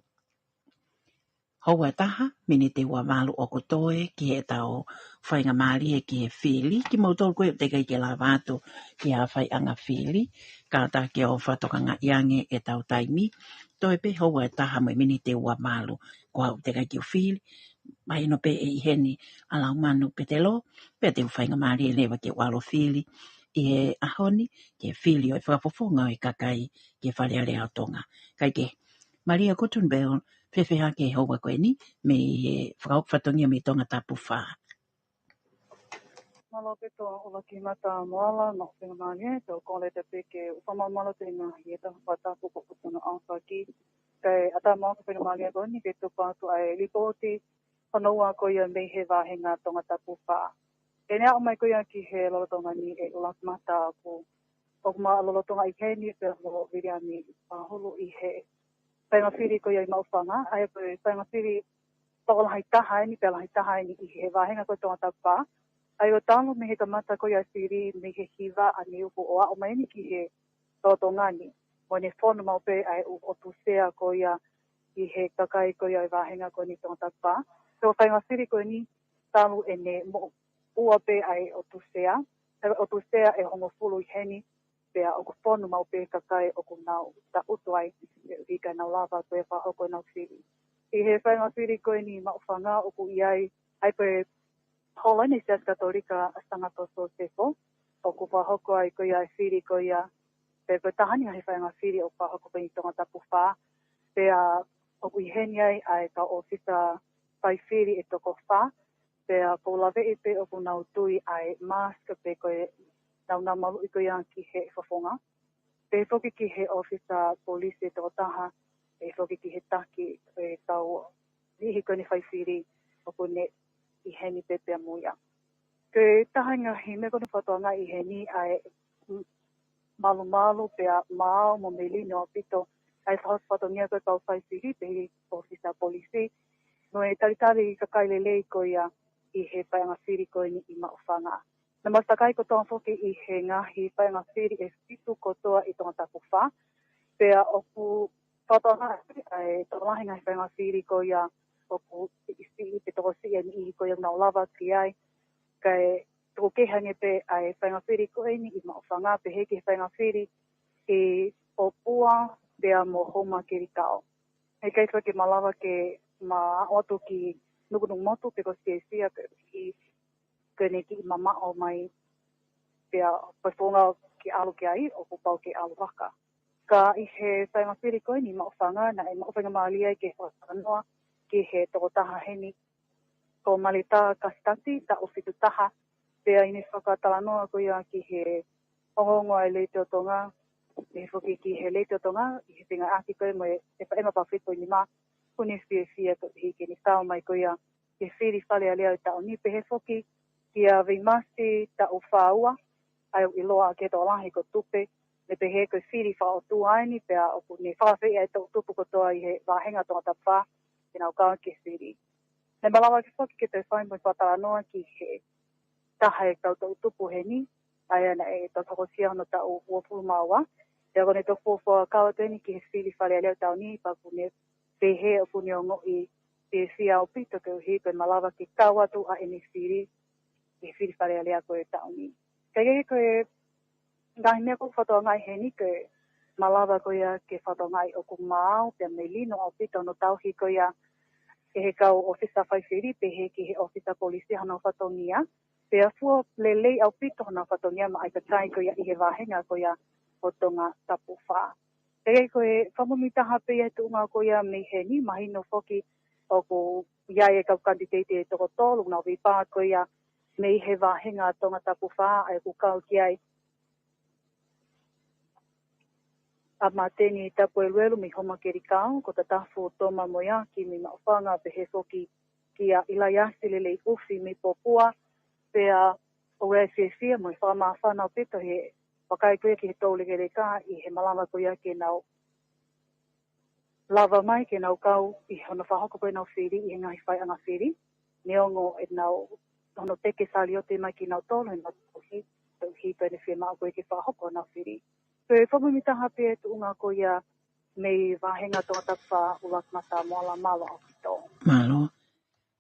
houa ʻe taha, miniti ua valu ʻoku toe ki heʻetau faingamālie ki he fili, kimoutolu ko ē ʻoku teʻeki ke lava atu ki ha faiʻanga fili, kātaki ʻo fakatokangaʻi ange ʻetau taimi, toe pē houa ʻe taha mo e miniti ua valu, ko au teʻeki ke u fili, mahino pē ʻe ʻi heni ʻa Laumanu Petelo, pea te u faingamālie leva ke u ʻalu ʻo fili ʻi he ʻaho ni, ke fili ʻo e fakafofonga ʻo e kakai ki he Fale Alea ʻo Tonga. Kae kehe, Malia Kutenbell, fēfē hake houa ko eni, mei he fakahoko fatongia mei Tongatapu fā. Mālō Peto, ʻoku laki mata moala, no fenga mālie, tau kole te peke, ufa mamalo te ngaahi e taha fakatapu ko Kutuno Aofaki. Kae ʻatā moa ko fenga mālie ko eni, ke tuku atu ʻa e lipooti, hono ua ko ia mei he vāhenga Tongatapu fā. ʻEne aʻu mai ko ia ki he lolotonga ni ʻe ʻoku laki mata ʻoku, ʻoku ma lolotonga ʻi heni pea mo Viliami Pahulu ʻi he fainga fili ko ia ʻi Maʻufanga, ʻa ia ko e fainga fili tokolahi taha ʻeni, pea lahi taha ʻeni ʻi he vāhenga ko Tongatapu fā. ʻA ia ʻo talu mei he kamata ko ia fili mei he hiva ʻaneafi ʻo aʻu mai ʻeni ki he lolotonga ni. Mo ne fonu maʻu pē ʻa e ʻū ʻotu sea ko ia ʻi he kakai ko ia ʻi he vāhenga ko eni Tongatapu fā. Ko e fainga fili ko eni talu ʻene moʻua pē ʻa e ʻotu sea. ʻA e ʻotu sea ʻe hongofulu ʻi heni, pea ʻoku fonu maʻu pē kakai ʻoku nau taʻutu ai, ʻe ʻikai nau lava ko e fakahoko ʻenau fili. ʻI he fainga fili ko eni Maʻufanga ʻoku ʻi ai, ʻa ia ko e holo ʻeni Siasi Katolika ʻa Sangata Sosefo, ʻoku fakahoko ai ko ia e fili ko ia, pea ko e taha ʻeni he fainga fili ʻoku fakahoko ko eni Tongatapu fā, pea ʻoku ʻi heni ai ʻa e kau ʻōfisa fai fili ʻe toko fā, pea ʻoku ou laveʻi pē ʻoku nau tui ʻa e mask pe ko e nau nau maluʻi ko ia ki he fofonga. Pehē foki ki he ʻōfisa polisi ʻe toko taha, pehē foki ki he taki ʻe kau niʻihi ko eni fai fili ʻoku ne ʻi heni pē pea mo ia. Ko e taha e ngaahi meʻa ko eni fakatokangaʻi ʻi heni ʻa e, mm, malumalu pea maau mo melino ʻaupito ʻa e fatongia ko e kau fai fili pehē ki he ʻōfisa polisi. Mo e talitali kakai lelei ko ia ʻi he fainga fili ko eni ʻi Maʻufanga. Naʻa mau sio ki ai kotoa foki ʻi he ngaahi fainga fili ʻe fitu kotoa ʻi Tongatapu fā. Pea ʻoku fakatokangaʻi ʻa e tokolahi ngaahi fainga fili ko ia ʻoku siʻisiʻi pe tokosiʻi ʻa e niʻihi ko ia ʻoku nau lava ki ai. Kae tuku kehe ange pē ʻa e fainga fili ko eni ʻi Maʻufanga pehē ki he fainga fili ʻi ʻOpua pea mo Houmakelikao. Heʻikai foki ke malava ke ma ʻalu atu ki Nukunuku motu pe ko Siaisia pe ʻi ko eni kiʻi mamaʻo mai pea ko e founga ke ʻalu ki ai ʻoku pau ke ʻalu vaka. Ka ʻi he fainga fili ko eni Maʻufanga naʻe maʻu faingamālie ai ke fakatalanoa ki he toko taha heni ko Malita Kasitati taʻu fitu taha pea ʻi heʻene fakatalanoa ko ia ki he ongoongo ʻa e Letiō Tonga, pehē foki ki he Letiō Tonga, ʻi he fengāueʻaki ko ia mo e, e faʻē ma pafiko ni ma, ʻoku ne fiefia ko e hiki ni tau mai ko ia, ke fili Fale Alea ʻo e taʻu ni pehē foki, kia Veimasi taʻu fā ua, ʻa ia ʻoku ʻiloa ki he tokolahi ko Tupe, ne pehē ko e fili fakaʻotua ʻeni pea ʻoku ne fakaafeʻi ʻa e toʻutupu kotoa ʻi he vāhenga Tongatapu fā, ke nau kau ki he fili. Ne malava ke foki ke toe fai mo e fakatalanoa ki he taha e kau toʻutupu heni, ʻa ia naʻe toki hokosia hono taʻu uofulu mā ua, pea ko ʻene toki fuofua kau atu ʻeni ki he fili Fale Alea ʻo e taʻu ni, pea ʻoku ne pehē ʻoku ne ongoʻi fiefia ʻaupito koeʻuhi ko e malava ke kau atu ʻa ʻene fili ki he fili Fale Alea ko ē ʻo e taʻu ni. Kae kehe ko e ngaahi meʻa ʻoku fakatokangaʻi heni ko e malava ko ia ke fakatokangaʻi ʻoku maau pea melino ʻaupito hono tauhi ko ia ʻe he kau ʻōfisa fai fili pehē ki he ʻōfisa polisi hono fatongia, pea fua lelei ʻaupito hono fatongia maʻa e kakai ko ia ʻi he vāhenga ko ia ʻo Tongatapu fā. Pea ko e fakamuimui taha pē ia he tuʻunga ko ia mei heni, mahino foki ʻoku ʻi ai e kau kanititeiti ʻe toko tolu, nau veipā ko ia mei he vāhenga Tongatapu fā, ʻa ia ʻoku kau ki ai ʻa Mateni Tapueluelu mei Homa Kelikao, ko Tatafu Toma Moiaki mei Maʻufanga, pehē foki kia ʻIlaiasi Lelei ʻUfi mei Popua, pea ʻoku ou fiefia mo e fakamāfana ʻaupito he vakai ko ia ki he toulekeleka ʻi he malanga ko ia ke nau lava mai ke nau kau ʻi hono fakahoko ko ʻenau fili ʻi he ngaahi faiʻanga fili. Neongo ʻenau hono teke saliote mai kinautolu ʻenau tohi, tohi pea ne fiemaʻu ko ia ke fakahoko ʻenau fili. Pea fakamoʻoni taha pē tuʻunga ko ia mei vāhenga Tongatapu Fā, ʻUluaki Mata, Moala, mālō ʻaupito. Mālō.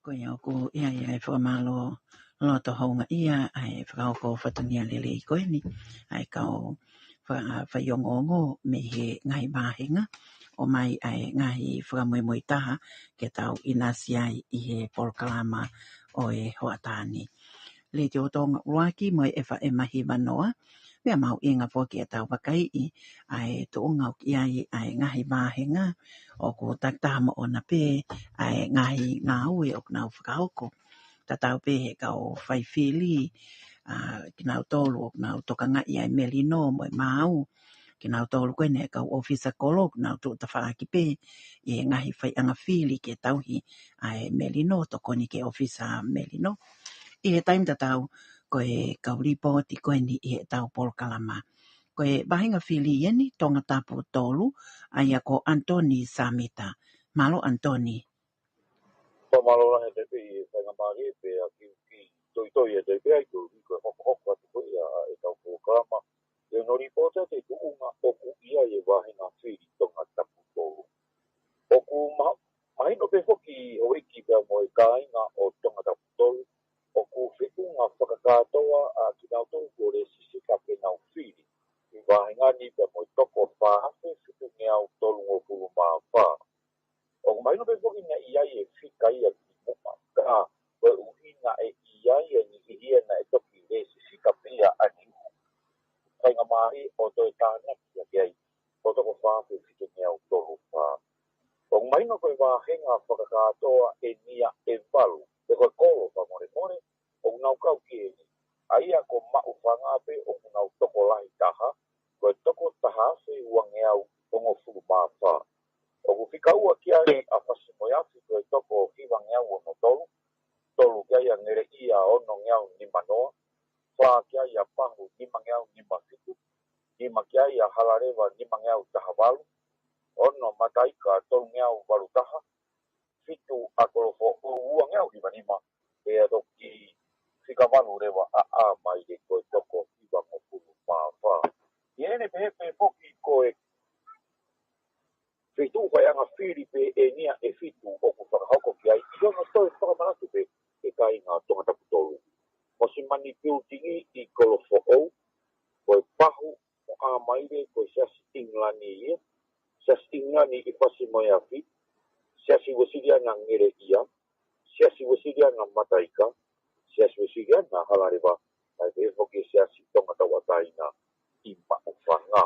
Ko ia ʻoku ʻi ai ʻa e fakamālō loto houngaʻia ʻa e fakahoko fatongia lelei ko eni ʻa e kau fa-, faiongoongo mei he ngaahi vāhenga, ʻomai ʻa e ngaahi fakamoemoe taha ke tau ʻinasi ai ʻi he polokalama ʻo e hoʻatā ni. Letiō Tonga ʻUluaki mo e F M Hiva Noa, pea mahuʻinga foki ʻetau vakaiʻi ʻa e tuʻunga ʻoku ʻi ai ʻa e ngaahi vāhenga ʻoku takitaha moʻona pē ʻa e ngaahi ngāue ʻoku nau fakahoko. Tatau pē he kau fai fili, ʻa kinautolu ʻoku nau tokangaʻi ʻa e melino mo e maau. Kinautolu ko eni ʻa e kau ʻōfisa kolo ʻoku nau tuʻu tafaʻaki pē ʻi he ngaahi faiʻanga fili ke tauhi ʻa e melino, tokoni ki he ʻōfisa melino. ʻI he taimi tatau, ko e kau lipooti ko eni ʻi heʻetau polokalama. Ko e vāhenga fili eni, Tongatapu tolu, ʻa ia ko Anthony Samita. Mālō Anthony. Fakamālō lahi atu pē ʻi he faingamālie pea kiʻi toitoi atu pē ai koeʻuhi ko e hokohoko atu ko ia ʻa ʻetau polokalama. ʻI hono lipooti atu e tuʻunga ʻoku ʻi ai e vāhenga fili Tongatapu tolu. ʻOku ma-, mahino pē foki houʻeiki pea mo e kāinga ʻo Tongatapu tolu, ʻoku feʻunga fakakātoa ʻa kinautolu kuo lēsisita ke nau fili ʻi he vāhenga ni pea mo e toko fā afe fitungeau tolungofulu mā fā. ʻOku mahino pē foki naʻe ʻi ai e fika ia kimuʻa, ka koeʻuhi naʻe ʻi ai e niʻihi ia naʻe toki lēsisita pē ia ʻaneuhu, faingamālie ʻo toe tānaki ʻaki ai ʻo toko fā afe fitungeau tolu fā. ʻOku mahino ko e vāhenga fakakātoa eni ia ʻe valu, pea ko e kolo fakamolemole ʻoku nau kau ki heni, ʻa ia ko Maʻufanga pē ʻoku nau tokolahi taha, ko e toko taha afe uangeau hongofulu mā fā. ʻOku fika ua ki ai ʻa Fasi-mo-e-Afi, ko e toko hivangeau onotolu, tolu ki ai ʻa Ngeleʻia, onongeau nimanoa, fā ki ai ʻa Pahu, nimangeau nimafitu, nima ki ai ʻa Halaleva, nimangeau tahavalu, ono Mataika, tolungeau valutaha, fitu ʻa Kolofoʻou, uangeau hivanima, pea toki fika valu leva ʻa ʻĀmaile, ko e toko hivangofulu mā fā. ʻI heʻene pehē pē foki ko e feituʻu faiʻanga fili pē eni ia ʻe fitu ʻoku fakahoko ki ai, ʻi hono toe fakamanatu pē ki he kāinga Tongatapu tolu. Mo Simani Piutingi ʻi Kolofoʻou, ko e Pahu mo ʻĀmaile ko e Siasi ʻIngilani ia, Siasi ʻIngilani ʻi Fasi-mo-e-Afi, Siasi Uēsiliana Ngeleʻia, Siasi Uēsiliana Mataika, Siasi Uēsiliana Halaleva, ʻa ia pehē foki e Siasi Tonga Tauʻatāina ʻi Maʻufanga.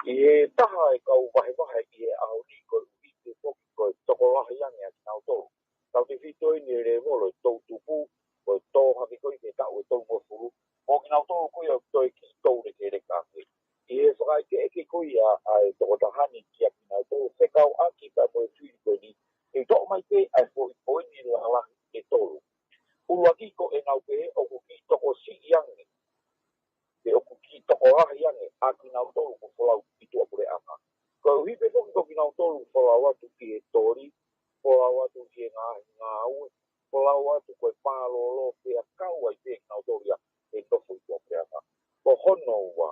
ʻI he taha e kau vahevahe ʻi he ʻaho ni, koeʻuhi pē foki ko e tokolahi ange ʻa kinautolu. Tautefito eni e lēvolo e toʻutupu, ko e tō hake ko ē ki he taʻu ʻe tolungofulu, mo kinautolu ko ia ʻoku toe kiʻi toulekeleka ange. ʻI he fakaʻekeʻeke ko ia ʻa e tokotaha ni kia kinautolu fekauʻaki pea mo e fili ko eni, ʻe toʻo mai pē ʻa e foʻi poini lalahi ʻe tolu. ʻUluaki, ko ʻenau pehē ʻoku kiʻi tokosiʻi ange, pe ʻoku kiʻi tokolahi ange ʻa kinautolu kuo folau ʻi tuʻapuleʻanga. Koeʻuhi pē foki ko kinautolu folau atu ki he toli, folau atu ki he ngaahi ngāue, folau atu ko e pālōlō, pea kau ai pē kinautolu ia he nofo ʻi tuʻapuleʻanga. Ko hono ua,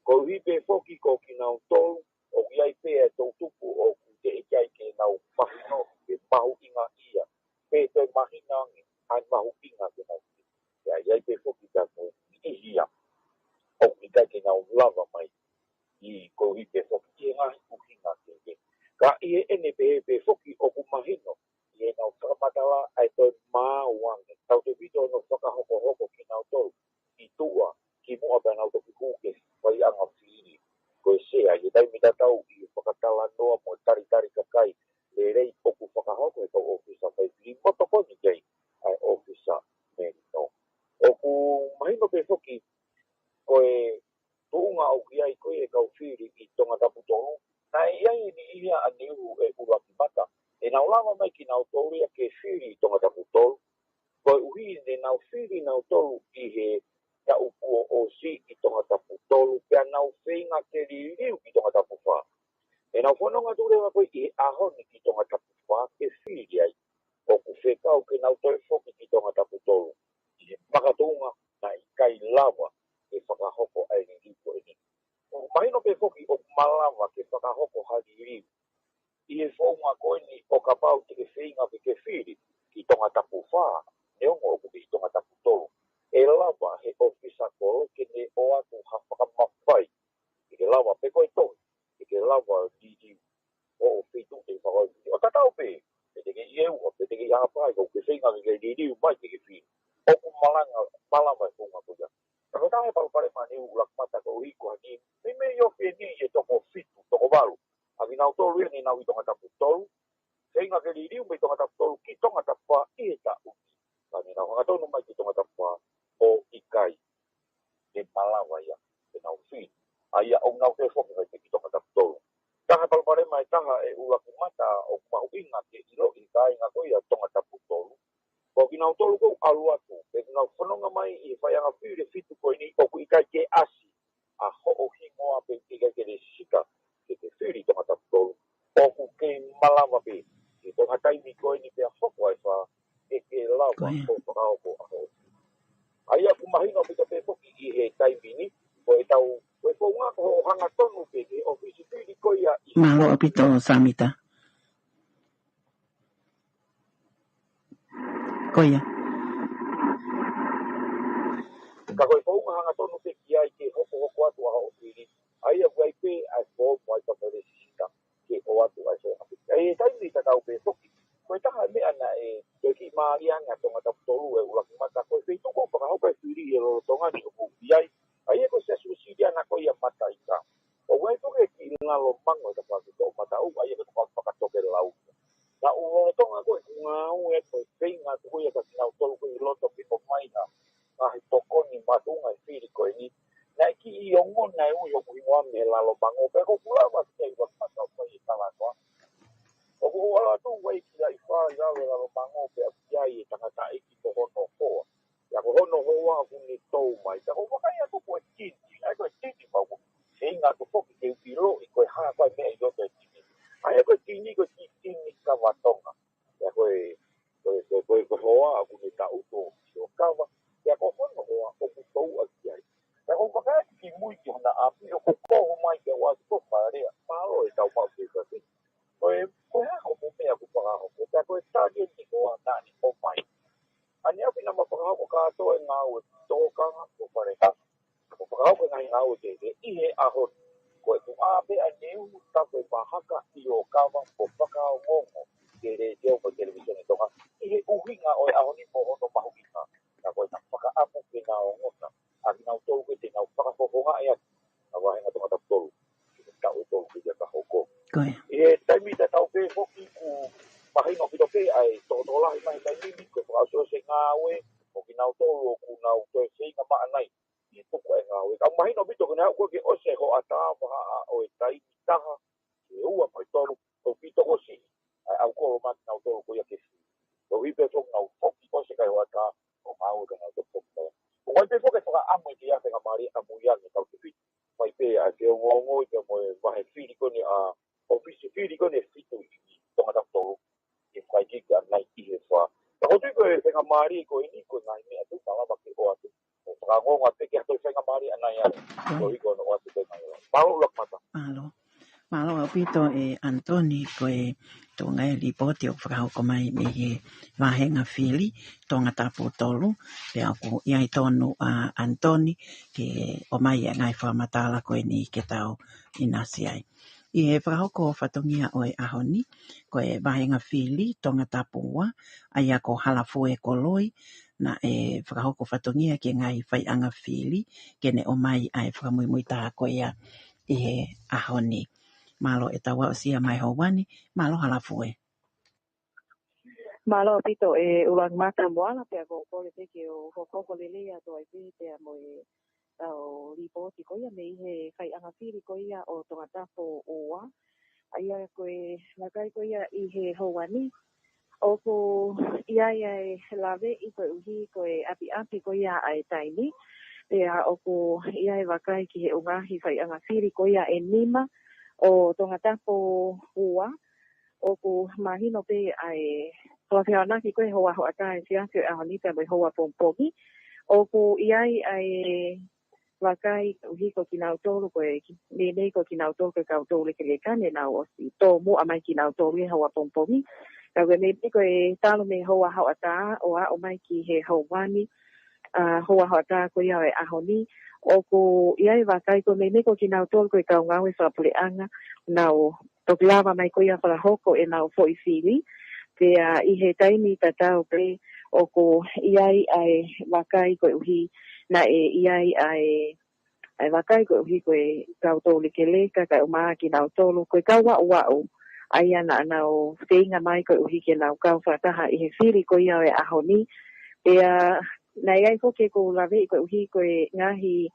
koeʻuhi pē foki ko kinautolu ʻoku ʻi ai pē e toʻutupu ʻoku teʻeki ai ke nau mahino pe mahuʻingaʻia, pe toe mahino ange ʻa e mahuʻinga ke nau fili. Pea ʻi ai pē foki pea mo e niʻihi ia ʻoku ʻikai ke nau lava mai ʻi koeʻuhi pē foki ʻi he ngaahi ʻuhinga kehekehe. Ka ʻi heʻene pehē pē foki ʻoku mahino ʻi heʻenau fakamatala ʻa e toe maau ange, tautefito hono fakahokohoko kinautolu ʻi tuʻa kimuʻa pea nau toki hū ki he faiʻanga fili. Ko e sea ʻi he taimi tatau ʻi he fakatalanoa mo e talitali kakai lelei ʻoku fakahoko ʻe he kau ʻōfisa fai fili mo tokoni ki ai ʻa e ʻōfisa melino. ʻOku mahino pē foki ko e tuʻunga ʻoku ʻi ai ko ē e kau fili ʻi Tongatapu tolu, Naʻe ʻi ai e niʻihi ʻa Niu ʻe ʻUluakimata, ʻenau lava mai kinautolu ia ke fili ʻi Tongatapu tolu, koeʻuhi ne nau fili nautolu ʻi he taʻu kuo ʻosi ʻi Tongatapu tolu, pea nau feinga ke liliu ki Tongatapu fā. ʻEnau fononga atu leva ko ē ʻi he ʻaho ni ki Tongatapu fā ke fili ai, ʻoku fekau ke nau toe foki ki Tongatapu tolu. ʻI he makatuʻunga naʻe ʻikai lava ke fakahoko ʻa e liliu ko eni. ʻOku mahino pē foki ʻoku malava ke fakahoko ha liliu ʻi he founga ko eni ʻo kapau te ke feinga ke ke fili ki Tongatapu fā, neongo ʻoku ʻi Tongatapu tolu. ʻE lava he ʻōfisa kolo ke ne ʻoatu ha fakamafai, ke ke lava pē ko e tohi, ke ke lava liliu ʻo feituʻu te ke fakaʻosi. ʻO tatau pē, pe te ke ʻi ʻEua, pe te ke ʻi Haʻapai, ka ʻoku ke feinga ke ke liliu mai ke ke fili, ʻoku malanga, malava e founga ko ia. Ka ko e taha e palopalema ʻa Niu ʻUluakimata koeʻuhi ko ha niʻihi, meimei ofi e niʻihi ʻe toko fitu, toko valu ʻa kinautolu ia ne nau ʻi Tongatapu tolu, feinga ke liliu mei Tongatapu tolu ki Tongatapu fā ʻi he taʻu ni. Ka ne nau hangatonu mai ki Tongatapu fā ʻo ʻikai ke malava ia ke nau fili. ʻA ia ʻoku nau toe foki mai pē ki Tongatapu tolu. Taha e palopalema ʻe taha ʻe ʻUluakimata ʻoku mahuʻinga ke ʻiloʻi ʻe he kāinga ko ia ʻo Tongatapu tolu, ko kinautolu ʻoku ʻalu atu, pe ʻoku nau fononga mai ʻi he faiʻanga fili ʻe fitu ko eni, ʻoku ʻikai ke ʻasi ʻa hoʻo hingoa pe ʻikai ke lesisita ke ke fili ʻi Tongatapu tolu. ʻOku kei malava pē ke toe ha taimi ko eni pea hoko ai fā, ke ke lava ʻo fakahoko ʻa hoʻo. ʻA ia ʻoku mahino ʻaupito pē foki ʻi he taimi ni, ko e tau, ko e founga ko hoʻo hangatonu pē ki he ʻōfisi fili ko ia ʻi Mālō ʻaupito, Samita. Ko ia. Ka ko e founga hangatonu pē ki ai ke hokohoko atu ʻa hoʻo fili. ʻA ia ʻoku ʻi ai pē ʻa e foomu ʻa e kau lesisita ke ʻoatu ʻa e foomu. ʻA ia ʻi he taimi tatau pē foki, ko e taha e meʻa naʻe toe kiʻi mālie ange ʻa Tongatapu tolu ʻe ʻUluakimata, ko e feituʻu ʻoku fakahoko e fili ʻi he lolotonga ni ʻoku ʻi ai. ʻA ia ko e Siasi Uēsiliana ko ia Mataika. ʻOku ʻi ai foki e kiʻi lalo mango ʻi he tafaʻaki toʻomataʻu, ʻa ia ko e tafaʻaki fakatokelau. Naʻa ku lolotonga ko ē ʻeku ngāue ko e feinga atu ko ia kia kinautolu ko ē ʻi loto ke ʻomai ha ngaahi tokoni makatuʻunga e fili ko eni. Naʻe kiʻi ongona e ui hoku hingoa mei he lalo mango, pea ko ʻeku lava ke ʻi Vatmata ʻo fai e talanoa. ʻOku ou ʻalu atu ʻo ʻai ki ai fā ʻi lalo e lalo mango, pea ʻoku ʻi ai e tangataʻeiki mo hono hoa. Pea ko hono hoa ʻoku ne tou mai. Pea ʻoku ou vakai atu ko e tini, ʻa ia ko e tini pau ko e feinga atu foki ke u ʻiloʻi ko e hā ko ā e meʻa ʻi loto e tini. ʻA ia ko e tini, ko e tini kava Tonga. Pea ko e, ko e, ko e, ko e, ko e hoa ʻoku ne taʻutu ʻi ʻo kava. Pea ko hono hoa ʻoku touʻaki ai. Pea ʻoku ou vakai atu ki mui ki hona ʻapi, ʻoku kohu mai pea ʻoatu ko e fakalea, mālō e tau maʻu ki he kasi. Ko e, ko e hā hoʻomo meʻa ʻoku fakahoko? Pea ko e tali eni ko ā naʻa ne ʻomai. ʻAneafi naʻa ma fakahoko kātoa e ngāue tokanga mo fale kasi. Ko e fakahoko e ngaahi ngāue kehekehe ʻi he ʻaho ni. Ko e tuʻa pē ʻa Niu, tapu e mahaka ʻi ʻo kava mo fakaongoongo ki he letiō mo e televīsone Tonga ʻi he ʻuhinga ʻo e ʻaho ni mo hono mahuʻinga. Ka ko e na fakaʻamu ke na ongona ʻa kinautolu ko ē te nau fakafofongaʻi atu ʻa e vāhenga Tongatapu tolu ʻi he taʻu ʻe tolu ko ia ka hoko. Ko ia. ʻI he taimi tatau pē foki ʻoku mahino ʻaupito pē ʻa e tokotokolahi mai he taimi ni, ko e fakaʻosiʻosi e ngāue ʻo kinautolu ʻoku nau toe feinga maʻanai ʻi he tuku e ngāue. Ka ʻoku mahino ʻaupito ko e na haʻu ko ē ke ʻosi e hoʻatā, vahaʻa ʻo e taimi taha, ʻe ua mo e tolu, ʻoku pito ko si ʻa e ʻau kolo mai kinautolu ko ia ke fili. ʻOku ʻi ai pē foki nau foki ʻosi e kai hoʻatā ʻo ngāue ka nau toe foki mai. ʻOku ʻi ai pē foki e fakaʻamu ʻe ʻi ai e faingamālie ʻamui ange tau te fiti. Mai pē ʻa e feongoongo pea mo e vahe fili ko eni ʻa e ʻōfisi fili ko eni ʻe fitu ʻi Tongatapu tolu. ʻE fai ki ka nai ʻi he fā. Ka ʻoku ou tui ko e faingamālie ko eni ko e ngaahi meʻa ʻoku malava ke ʻoatu. ʻO fakaongoongo pē ke ʻi ai ha toe faingamālie ʻanai ange. Ko ia. Ko e ʻoatu pē mai. Mālō ʻUluakimata. Mālō. Mālō ʻaupito ʻe ʻAnitoni, ko e tuʻunga e lipooti ʻoku fakahoko mai mei he vāhenga fili Tongatapu tolu, pea ʻoku ʻi ai tonu ʻa ʻAnitoni ke ʻomai e ngaahi fakamatala ko eni ke tau ʻinasi ai. ʻI he fakahoko fatongia ʻo e ʻaho ni, ko e vāhenga fili Tongatapu ua, ʻa ia ko Halafue Koloi, naʻe fakahoko fatongia ki he ngaahi faiʻanga fili, ke ne ʻomai ʻa e fakamuimui taha ko ia ʻi he ʻaho ni. Mālō e tau aʻusia mai houa ni, mālō Halafue. Mālō ʻaupito ʻe ʻUluakimata Moala, pea ʻoku ou kole pē ke u hokohoko lelei atu ai pē pea mo e tau lipooti ko ia mei he faiʻanga fili ko ia ʻo Tongatapu ua. ʻA ia ko e vakai ko ia ʻi he houa ni, ʻoku ʻi ai ʻa e laveʻi koeʻuhi ko e ʻapiʻapi ko ia ʻa e taimi. Pea ʻoku ʻi ai ʻa e vakai ki he ʻū ngaahi faiʻanga fili ko ia ʻe nima ʻo Tongatapu ua. ʻOku mahino pē ʻa e fakafehoanaki ko e houa hoʻatā efiafi ʻo e ʻaho ni pea mo e houa pongipongi. ʻOku ʻi ai ʻa e vakai koeʻuhi ko kinautolu ko e ki-, meimei ko kinautolu ko e kau toulekeleka ne nau ʻosi tōmuʻa mai kinautolu he houa pongipongi. Ka ko e meimei ko e talu mei he houa hoʻatā ʻo aʻu mai ki he houa ni, ʻa, houa hoʻatā ko ia ʻo e ʻaho ni. ʻOku ʻi ai ʻa e vakai ko e meimei ko kinautolu ko e kau ngāue fakapuleʻanga nau toki lava mai ko ia fakahoko ʻenau foʻi fili. Pea ʻi he taimi tatau pē ʻoku ʻi ai ʻa e vakai koeʻuhi naʻe ʻi ai ʻa e, ʻa e vakai koeʻuhi ko e kau toulekeleka kae ʻumaʻā kinautolu ko e kau aʻuaʻu. ʻA ia naʻa nau feinga mai koeʻuhi ke nau kau fakataha ʻi he fili ko ia ʻo e ʻaho ni. Pea naʻe ʻi ai foki ʻeku laveʻi koeʻuhi ko e ngaahi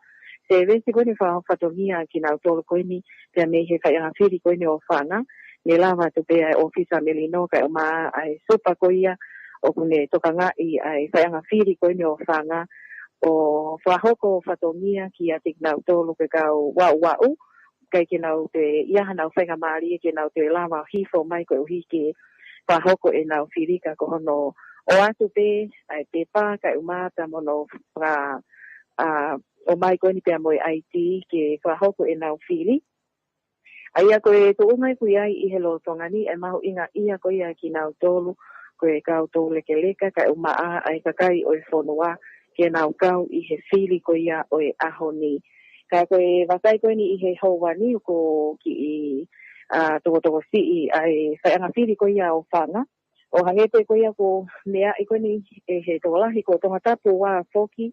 sēvesi ko eni fakafatongia kinautolu ko eni pea mei he faiʻanga fili ko eni ʻo Fanga. Ne lava atu pē ʻa e ʻōfisa Melino kae ʻumaʻā ʻa e supa ko ia ʻoku ne tokangaʻi ʻa e faiʻanga fili ko eni ʻo Fanga ʻo fakahoko fatongia kiate kinautolu ko e kau aʻuaʻu. ʻIkai ke nau toe ʻi ai hanau faingamālie ke nau toe lava hifo mai koeʻuhi ke fakahoko ʻenau fili ka ko hono ʻoatu pē ʻa e pepa kae ʻumaʻā pea mo hono faka-, ʻa, ʻomai ko eni pea mo e ʻaitī ke fakahoko ʻenau fili. ʻA ia ko e tuʻunga ʻoku ʻi ai ʻi he lolotonga ni ʻa e mahuʻingaʻia ko ia kinautolu ko e kau toulekeleka kae ʻumaʻā ʻa e kakai ʻo e fonua ke nau kau ʻi he fili ko ia ʻo e ʻaho ni. Ka ko e vakai ko eni ʻi he houa ni ʻoku kiʻi, ʻa, tokotokosiʻi ʻa e faiʻanga fili ko ia ʻo Fanga. ʻO hangē pē ko ia ʻoku meaʻi ko eni ʻe he tokolahi ko Tongatapu ua foki,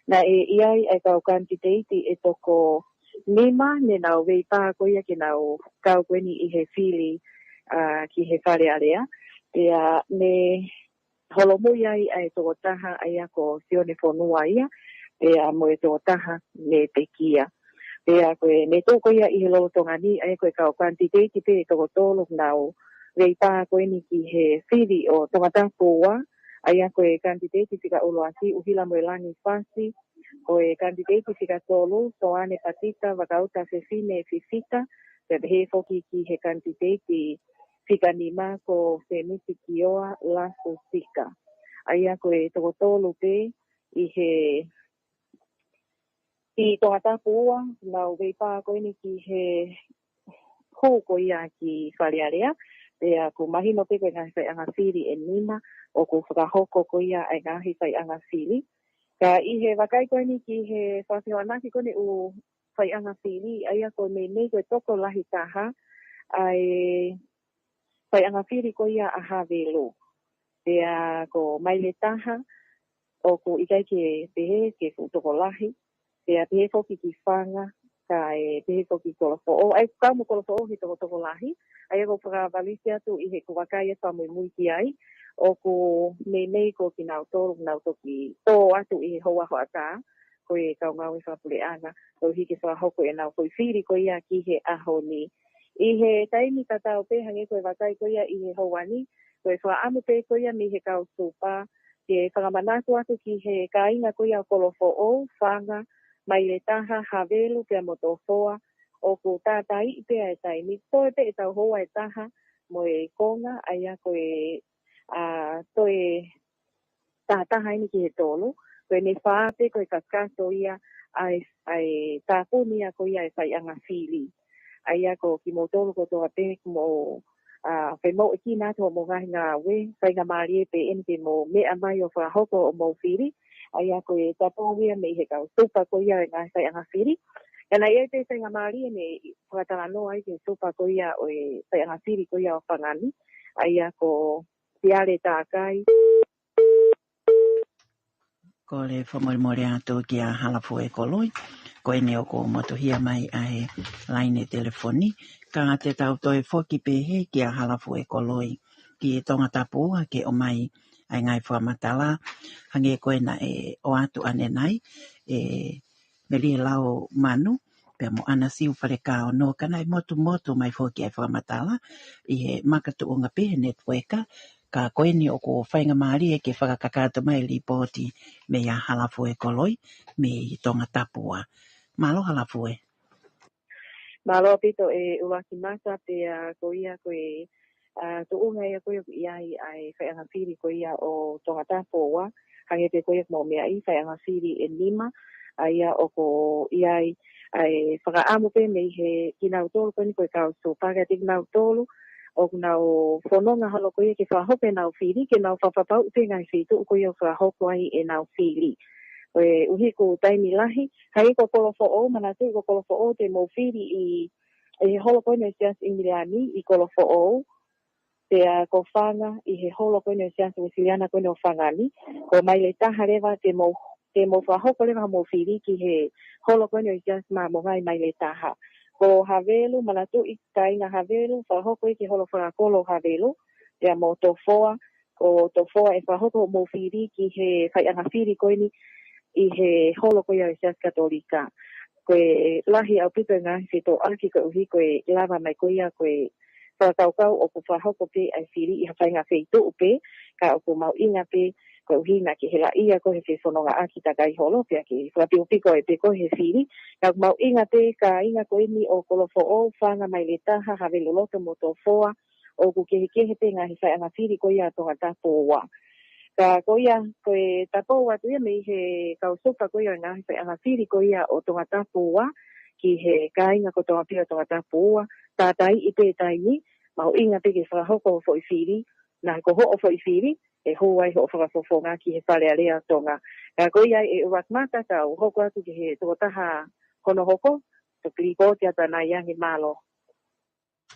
naʻe ʻi ai ʻa e kau kanititeiti ʻe toko nima ne nau veipā ko ia ke nau kau ko eni ʻi he fili, ʻa, ki he Fale Alea. Pea ne holomui ai ʻa e tokotaha ʻa ia ko Sione Fonua ia, pea mo e tokotaha ne pekia. Pea ko e meʻa ko ia ʻi he lolotonga ni, ʻa ia ko e kau kanititeiti pē ʻe toko tolu nau veipā ko eni ki he fili ʻo Tongatapu ua, ʻa ia ko e kanititeiti fika ʻuluaki ʻUhila Moelangi Fasi, ko e kanititeiti fika tolu Soane Patita Vakauta Fefine Fifita, pea pehē foki ki he kanititeiti fika nima ko Semisi Kioa Lasu Sika. ʻA ia ko e toko tolu pē ʻi he, ʻi Tongatapu ua, nau veipā ko eni ki he hū ko ia ki Fale Alea, pea ʻoku mahino pē ko e ngaahi faiʻanga fili ʻe nima ʻoku fakahoko ko ia ʻa e ngaahi faiʻanga fili. Ka ʻi he vakai ko eni ki he fakafehoanaki ko eni ʻū faiʻanga fili, ʻa ia ko e meimei ko e tokolahi taha ʻa e faiʻanga fili ko ia ʻa Havelu. Pea ko Maile Taha, ʻoku ʻikai ke pehē ke fuʻu tokolahi, pea pehē foki ki Fanga, kae pehē foki Kolofoʻou, ʻa ia kau mo Kolofoʻou he tokotokolahi, ʻa ia ʻoku fakavalisi atu ʻi heʻeku vakai atu fakamuimui ki ai, ʻoku meimei ko kinautolu, nau toki tō atu ʻi he houa hoʻatā, ko e kau ngāue fakapuleʻanga, koeʻuhi ke fakahoko ʻenau foʻi fili ko ia ki he ʻaho ni. ʻI he taimi tatau pē hangē ko e vakai ko ia ʻi he houa ni, ko e fakaʻamu pē ko ia mei he kau supa, ke fakamanatu atu ki he kāinga ko ia ʻo Kolofoʻou, Fanga, Maile Taha, Havelu, pea mo Tofoa, ʻoku tātaaʻi pē ʻa e taimi, toe pē ʻetau houa ʻe taha mo e konga, ʻa ia ko e, ʻa, toe taha taha eni ki he tolu, ko eni fā pē ko e kakato ia ʻa e, ʻa e tāpuni ia ko ia ʻa e faiʻanga fili. ʻA ia ko kimoutolu kotoa pē mo, ʻa, pea mou ʻekina atu hoʻomou ngaahi ngāue, faingamālie pē eni ke mou meʻa mai ʻo fakahoko hoʻomou fili. ʻA ia ko e tapu ia mei he kau supa ko ia ʻo e ngaahi faiʻanga fili. Ka naʻe ʻi ai pē faingamālie ne fakatalanoa ai ki he supa ko ia ʻo e faiʻanga fili ko ia ʻo Fanga ni. ʻA ia ko Piale Takai. Kole fakamolemole atu kia Halafuekoloi. Ko eni ʻoku motuhia mai ʻa e laine telefoni. Ka te tau toe foki pehē kia Halafuekoloi ki Tongatapu ua ke ʻomai ʻa e ngaahi fakamatala. Hangē ko ena ʻe ʻoatu ʻanenai, ʻe Melie Lau Manu, pea mo ʻAna Siu Falekau, no ka naʻe motumotu mai foki ʻa e fakamatala ʻi he makatuʻunga pē he network, ka ko eni ʻoku faingamālie ke fakakakato mai lipooti meia Halafue Koloi mei Tongatapu ua. Mālō Halafue. Mālō ʻaupito ʻe ʻUluaki Mata, pea ko ia ko e, ʻa, tuʻunga ia ko ia ʻoku ʻi ai ʻa e faiʻanga fili ko ia ʻo Tongatapu ua, hangē pē ko ia ʻoku mou meaʻi, faiʻanga fili ʻe nima, ʻa ia ʻoku ʻi ai ʻa e fakaʻamu pē mei he kinautolu ko eni ko e kau Super, kiate kinautolu ʻoku nau fononga holo ko ia ke fakahoko ʻenau fili, ke nau fakapapauʻi pē ngaahi feituʻu ko ia ʻoku fakahoko ai ʻenau fili. Koeʻuhi ko e taimi lahi, hangē ko Kolofoʻou, manatuʻi ko Kolofoʻou te mou fili ʻi, ʻi he holo ko eni ʻo e Siasi ʻIngilani ʻi Kolofoʻou, pea ko Fanga ʻi he holo ko eni ʻo e Siasi Uēsiliana ko eni ʻo Fanga ni, ko Maile Taha leva te mou, te mou fakahoko leva hoʻomou fili ki he holo ko eni ʻo e Siasi Māmonga ʻi Maile Taha. Ko Havelu, manatuʻi kāinga Havelu, fakahoko ia ki he holo fakakolo ʻo Havelu, pea mo Tofoa, ko Tofoa ʻe fakahoko hoʻomou fili ki he faiʻanga fili ko eni ʻi he holo ko ia ʻo e Siasi Katolika. Ko e lahi ʻaupito e ngaahi fetōʻaki koeʻuhi ko e lava mai ko ia ko e fakakaukau ʻoku fakahoko pē ʻa e fili ʻi ha faʻahinga feituʻu pē, ka ʻoku mahuʻinga pē koeʻuhi naʻa ke helaʻia koe he fefonongaʻaki takai holo pea ke fakapikopiko ai pē koe he fili. Ka ʻoku mahuʻinga pē kāinga ko eni ʻo Kolofoʻou, Fanga, Maile Taha, Havelu Loto mo Tofoa, ʻoku kehekehe pē ngaahi faiʻanga fili ko ia ʻa Tongatapu ua. Ka ko ia, ko e tapou atu ia mei he kau Super ko ia ʻo e ngaahi faiʻanga fili ko ia ʻo Tongatapu ua ki he kāinga kotoa pē ʻo Tongatapu ua, tātaiʻi pē taimi, mahuʻinga pē ke fakahoko hoʻo foʻi fili, naʻa ko hoʻo foʻi fili ʻe hū ai hoʻo fakafofonga ki he Fale Alea ʻo Tonga. Ka ko ia ʻe ʻUluaki Mata, kau hoko atu ki he tokotaha hono hoko, toki lipooti atu ʻanai ange. Mālō.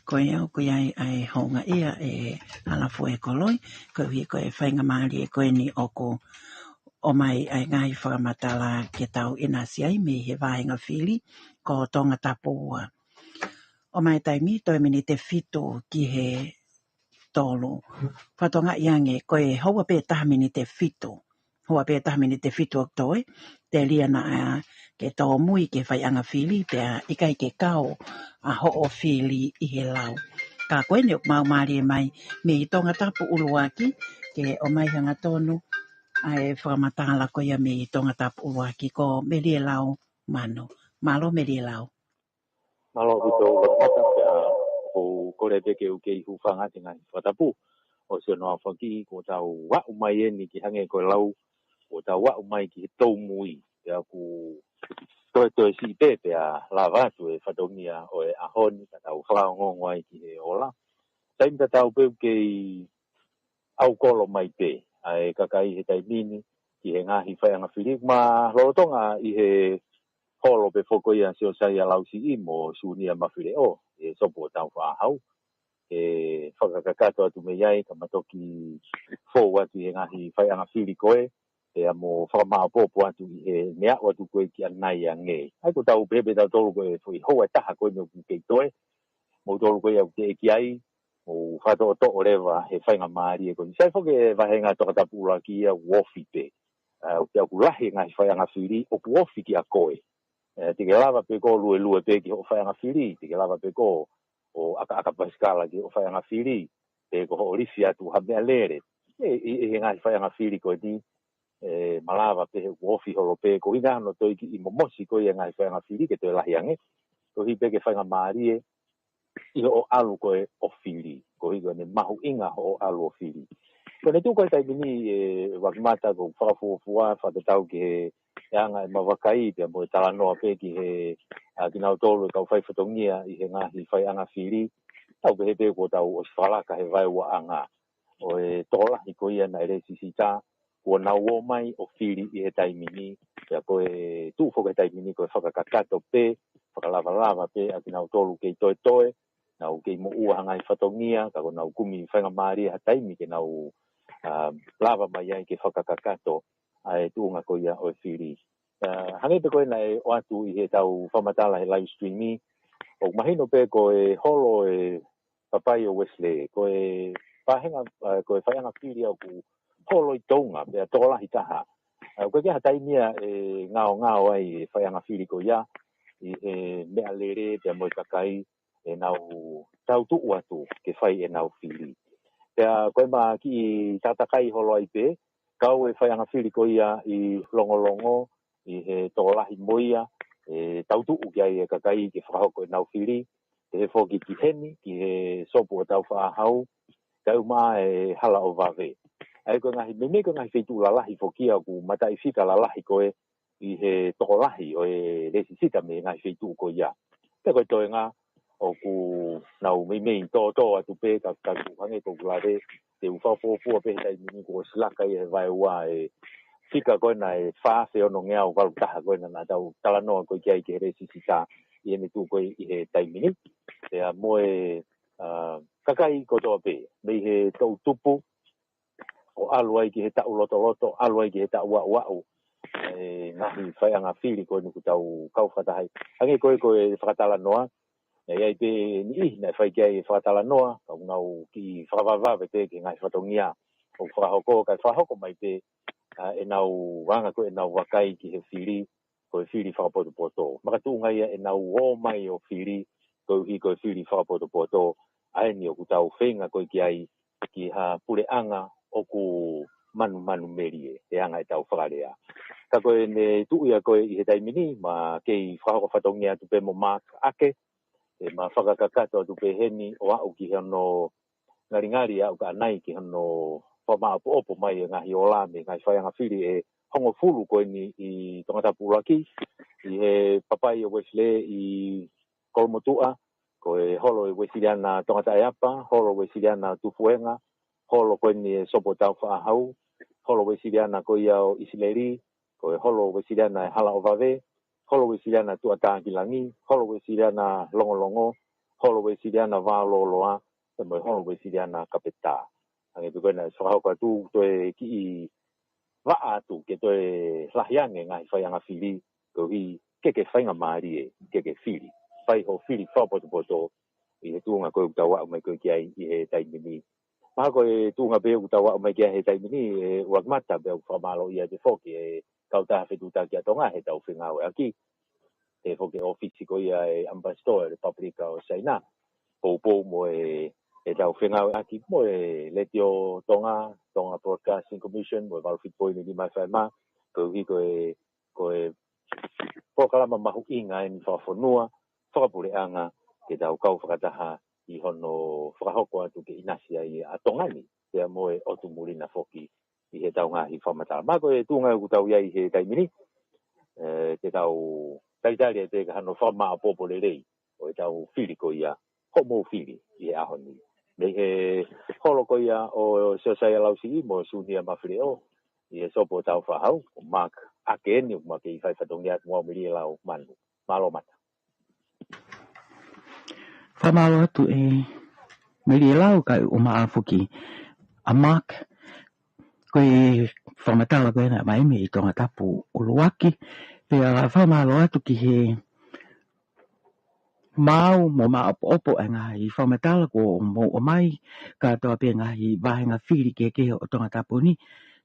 Ko ia ʻoku ʻi ai ʻa e houngaʻia ʻe Halafue Koloi, koeʻuhi ko e faingamālie ko eni ʻoku ʻomai ʻa e ngaahi fakamatala ke tau ʻinasi ai mei he vāhenga fili ko Tongatapu ua. ʻOmai taimi toe miniti ʻe fitu ki he tolu. Fakatokangaʻi ange, ko e houa pē taha miniti ʻe fitu. Houa pē taha miniti ʻe fitu ʻoku toe, telia naʻa ke tōmui ki he faiʻanga fili pea ʻikai ke kau ʻa hoʻo fili ʻi he lau. Ka ko eni ʻoku mau mālie mai mei Tongatapu ʻUluaki ke ʻomai hangatonu ʻa e fakamatala ko ia mei Tongatapu ʻUluaki, ko Melielau Manu. Mālō Melielau. Mālō ʻaupito ʻUluaki Mata, pea ʻoku ou kole pē ke u kei hūfanga atu he ngaahi fakatapu ʻo siʻono aofaki. Kuo tau aʻu mai eni ki, hangē ko e lau, kuo tau aʻu mai ki he tōmui, pea ʻoku toetoe siʻi pē pea lava atu e fatongia ʻo e ʻaho ni ka tau fakaongoongo ai ki he ola. Taimi tatau pē ʻoku kei ʻaukolo mai pē ʻa e kakai he taimi ni ki he ngaahi faiʻanga fili. Ma lolotonga ʻi he holo pē foki ia Siosaia Lausiʻi mo Sunia Mafileʻo, ʻe Sopu ʻo Taufaʻāhau, ʻe fakakakato atu mei ai ka ma toki fou atu ʻi he ngaahi faiʻanga fili ko ē, pea mo fakamāʻopoʻopo atu ʻi he meʻa ʻoatu ko ē ki ʻanai ange. ʻA ia ko ʻetau pehē pē tautolu ko e foʻi houa ʻe taha ko eni ʻoku kei toe, moutolu ko ia ʻoku teʻeki ai mou fakatoʻotoʻo leva he faingamālie ko eni. Sai foki e vāhenga Tongatapu ʻUluaki ia ʻoku ofi pē. ʻA, ʻoku, ʻoku lahi e ngaahi faiʻanga fili ʻoku ofi kia koe. ʻE, te ke lava pē koe ʻo luelue pē ki hoʻo faiʻanga fili, te ke lava pē koe ʻo ʻakaʻaka pasikala ki hoʻo faiʻanga fili, pe ko hoʻo lifi atu ha meʻalele. ʻE, ʻi, ʻi he ngaahi faiʻanga fili ko eni, ʻe, malava pē he ʻoku ofi holo pē, ko e ʻuhinga hono toe kiʻi momosi ko ia e ngaahi faiʻanga fili ke toe lahi ange. Koeʻuhi pē ke faingamālie ʻi hoʻo ʻalu ko ē ʻo fili, koeʻuhi ko ʻene mahuʻinga hoʻo ʻalu ʻo fili. Ko ʻene tuʻu ko ē he taimi ni ʻe ʻUluaki Mata, ʻoku ou fakafuofua, fakatatau ki he anga ʻema vakai, pea mo e talanoa pē ki he, ʻa, kinautolu e kau fai fatongia ʻi he ngaahi faiʻanga fili. Tau pehē pē kuo tau ʻosi fakalaka he vaeuaʻanga ʻo e tokolahi ko ia naʻe lēsisita, kuo nau ō mai ʻo fili ʻi he taimi ni, pea ko e tuʻu foki he taimi ni ko e fakakakato pē, fakalavalava pē ʻa kinautolu kei toetoe, nau kei moʻua ha ngaahi fatongia, ka kuo nau kumi faingamālie ha taimi ke nau, ʻa, lava mai ai ke fakakakato ʻa e tuʻunga ko ia ʻo e fili. ʻA, hangē pē ko ē naʻe ʻoatu ʻi heʻetau fakamatala he live stream ni, ʻoku mahino pē ko e holo e papai ʻo Wesley, ko e vāhenga, ʻa, ko e faiʻanga fili ia ʻoku holo ʻi Tonga, pea tokolahi taha. ʻA, ʻoku ʻikai ke ʻi ai ha taimi ia ʻe ngaongao ai e faiʻanga fili ko ia, ʻi he meʻalele pea mo e kakai ʻenau tautuʻu atu ke fai ʻenau fili. Pea ko e ma kiʻi tātakai holo ai pē, kau e faiʻanga fili ko ia ʻi Longolongo, ʻi he tokolahi mo ia, ʻe tautuʻu ki ai e kakai ke fakahoko ʻenau fili, pehē foki ki heni, ki he sopu ʻo Taufaʻāhau, kae ʻumaʻā e Hala ʻo Vave. ʻA ia ko e ngaahi meimei ko e ngaahi feituʻu lalahi foki ia ʻoku mataʻifika lalahi ko ē ʻi he tokolahi ʻo e lēsisita mei he ngaahi feituʻu ko ia. Pea ko e toenga ʻoku nau meimei tōtō atu pē ka, ka ʻoku hangē ko ʻeku lave, te u fakafuofua pē he taimi ni kuo ʻosi laka ia he vahe ua e fika ko ena ʻe fā afe ono ngeau valu taha ko ena naʻa tau talanoa ko ē ki ai ki he lēsisita ʻi heʻene tuʻu ko ē ʻi he taimi ni. Pea mo e, ā, kakai kotoa pē, mei he toʻu tupu, ʻo ʻalu ai ki he taʻu lotoloto, ʻalu ai ki he taʻu aʻuaʻu, e ngaahi faiʻanga fili ko eni ʻoku tau kau fakataha ai. Hangē ko ē ko e fakatalanoa, ʻe ʻi ai pē niʻihi naʻe fai ki ai e fakatalanoa, ka ʻoku nau kiʻi fakavavevave pē ki he ngaahi fatongia ʻoku fakahoko, kae fakahoko mai pē, ā, ʻenau anga ko ē ʻenau vakai ki he fili, ko e fili fakapotopoto. Makatuʻunga ia ʻenau ō mai ʻo fili, koeʻuhi ko e fili fakapotopoto, ʻa eni ʻoku tau feinga ko ē ki ai ki ha puleʻanga ʻoku manumanu melie, he anga ʻetau fakalea. Ka ko ʻene tuʻu ia ko ē ʻi he taimi ni, ma kei fakahoko fatongia atu pē mo Mark Ake, ʻe ma fakakakato atu pē heni ʻo aʻu ki hono ngalingali ʻa ʻUkaʻanai ki hono fakamāʻopoʻopo mai e ngaahi ola mei he ngaahi faiʻanga fili ʻe hongofulu ko eni ʻi Tongatapu ʻUluaki, ʻi he papai ʻo Uēsilē ʻi Kolomotuʻa, ko e holo ʻo e Uēsiliana Tongataʻeapa, holo ʻo e Uēsiliana Tufuenga, holo ko eni e sopu ʻo Taufaʻāhau, holo ʻo e Uēsiliana ko ia ʻo ʻIsileli, ko e holo ʻo e Uēsiliana e Hala ʻo Vave, holo ʻo e Uēsiliana Tuʻatākilangi, holo ʻo e Uēsiliana Longolongo, holo ʻo e Uēsiliana Vālōloa, pea mo e holo ʻo e Uēsiliana Kapetā. Hangē pē ko ena ʻe fakahoko atu, toe kiʻi vaʻa atu ke toe lahi ange ngaahi faiʻanga fili, koeʻuhi ke ke faingamālie ke ke fili. Fai hoʻo fili fakapotopoto ʻi he tuʻunga ko ē ʻoku tau aʻu mai ko ē ki ai ʻi he taimi ni. Mahalo ko e tuʻunga pē ʻoku tau aʻu mai ki ai he taimi ni, ʻe ʻUluakimata, pea ʻoku fakamālōʻia atu foki e Kautaha Fetuʻutaki ʻa Tonga heʻetau fengāueʻaki. Pehē foki e ʻōfisi ko ia e ʻAmipasitoa ʻo e Lepupelika ʻo Saina. Poupou mo e, ʻetau fengāueʻaki mo e Letiō Tonga, Tonga Broadcasting Commission, mo e valu fitu poini nima F M, koeʻuhi ko e, ko e polokalama mahuʻinga eni fakafonua, fakapuleʻanga, ke tau kau fakataha ʻi hono fakahoko atu ke ʻinasi ai ʻa Tonga ni, pea mo e ʻotu muli na foki ʻi heʻetau ngaahi fakamatala. Ma ko e tuʻunga ʻoku tau ʻi ai he taimi ni, ē, te tau talitali ai pē ki hano fakamāʻopoʻopo lelei ʻo ʻetau fili ko ia, hoʻomou fili ʻi he ʻaho ni. Mei he holo ko ia ʻo Siosaia Lausiʻi mo Sunia Mafileʻo, ʻi he sopu ʻo Taufaʻāhau, ko Mark Ake eni, ʻoku ma kei fai fatongia atu mo au, Melielau Manu. Mālō Mata. Fakamālō atu ē Melielau kae ʻumaʻā foki ʻa Mark, ko e fakamatala ko ena mai mei Tongatapu ʻUluaki, pea fakamālō atu ki he maau mo māʻopoʻopo e ngaahi fakamatala kuo mou ʻomai, kātoa pē ngaahi vāhenga fili kehekehe ʻo Tongatapu ni,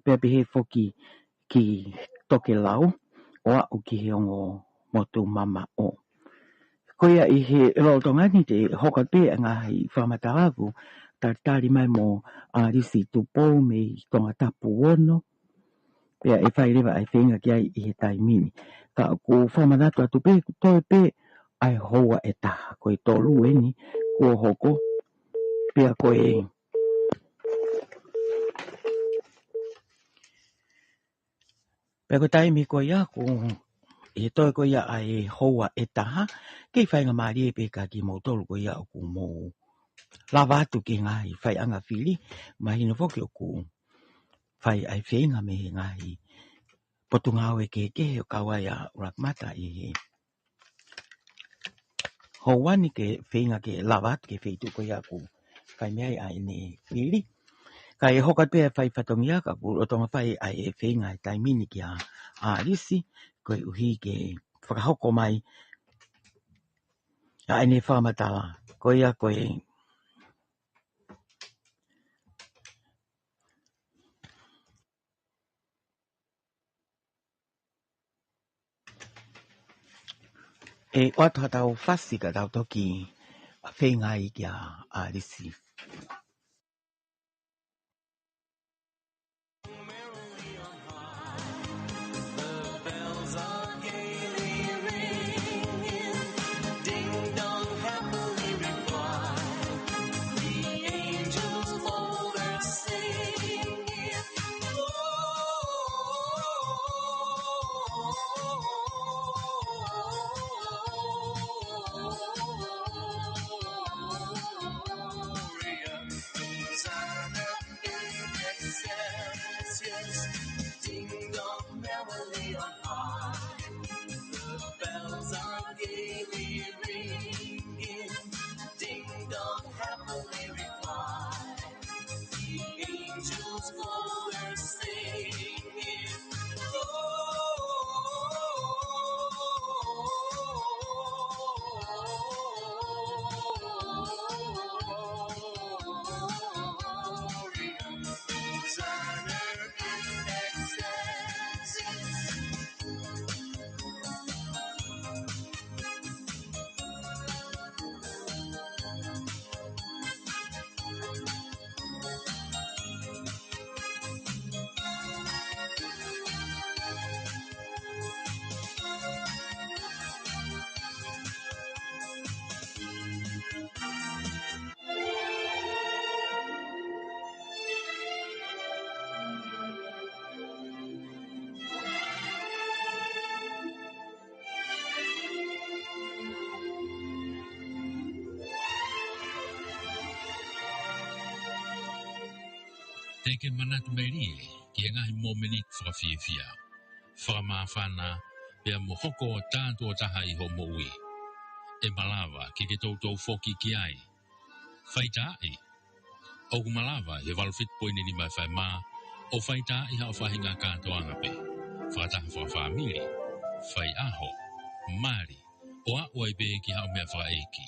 pea pehē foki ki Tokelau, ʻo aʻu ki he ongo motu mamaʻo. Ko ia ʻi he lolotonga ni te hoko atu pē e ngaahi fakamatala ʻoku talitali mai mo ʻAlisi Tupou mei Tongatapu Ono, pea ʻe fai leva ʻa e feinga ki ai ʻi he taimi ni. Ka ʻoku fakamanatu atu pē, ʻoku toe pē ʻa e houa ʻe taha, ko e tolu eni kuo hoko, pea ko e Pea ko e taimi ko ia ʻoku ʻi he toe ko ia ʻa e houa ʻe taha, kei faingamālie pē kia kimoutolu ko ia ʻoku mou lava atu ki he ngaahi faiʻanga fili, mahino foki ʻoku fai ʻa e feinga mei he ngaahi potungāue kehekehe ʻo kau ai ʻa ʻUluakimata ʻi he houa ni ke feinga ke lava atu ki he feituʻu ko ia ʻoku fai mei ai ʻa ʻene fili. Kae hoko atu pē ʻa e fai fatongia ka ʻoku lolotonga fai ʻa e feinga he taimi ni kia ʻAlisi, koeʻuhi ke fakahoko mai ʻa ʻene fakamatala. Ko ia ko e ʻE ʻoatu haʻatau fasi ka tau toki feinga ai kia ʻAlisi. Ding dong, merrily on high. The bells are gaily ringing. Ding dong, happily reply. The angels all are singing. Oh, Te ke manatu melie ki he ngaahi momeniti fakafiefia, fakamāfana, pea mo hoko ʻo tātuʻo taha ʻi hoʻo moʻui. ʻE malava ke ke toutou foki ki ai. Faitaaʻi. ʻOku malava ʻi he valu fitu poini nima F M ʻo faitaaʻi haʻo faʻahinga kātoanga pē, fakataha fakafāmili, faiʻaho, mali, ʻo aʻu ai pē ki haʻo meʻa fakaʻeiki.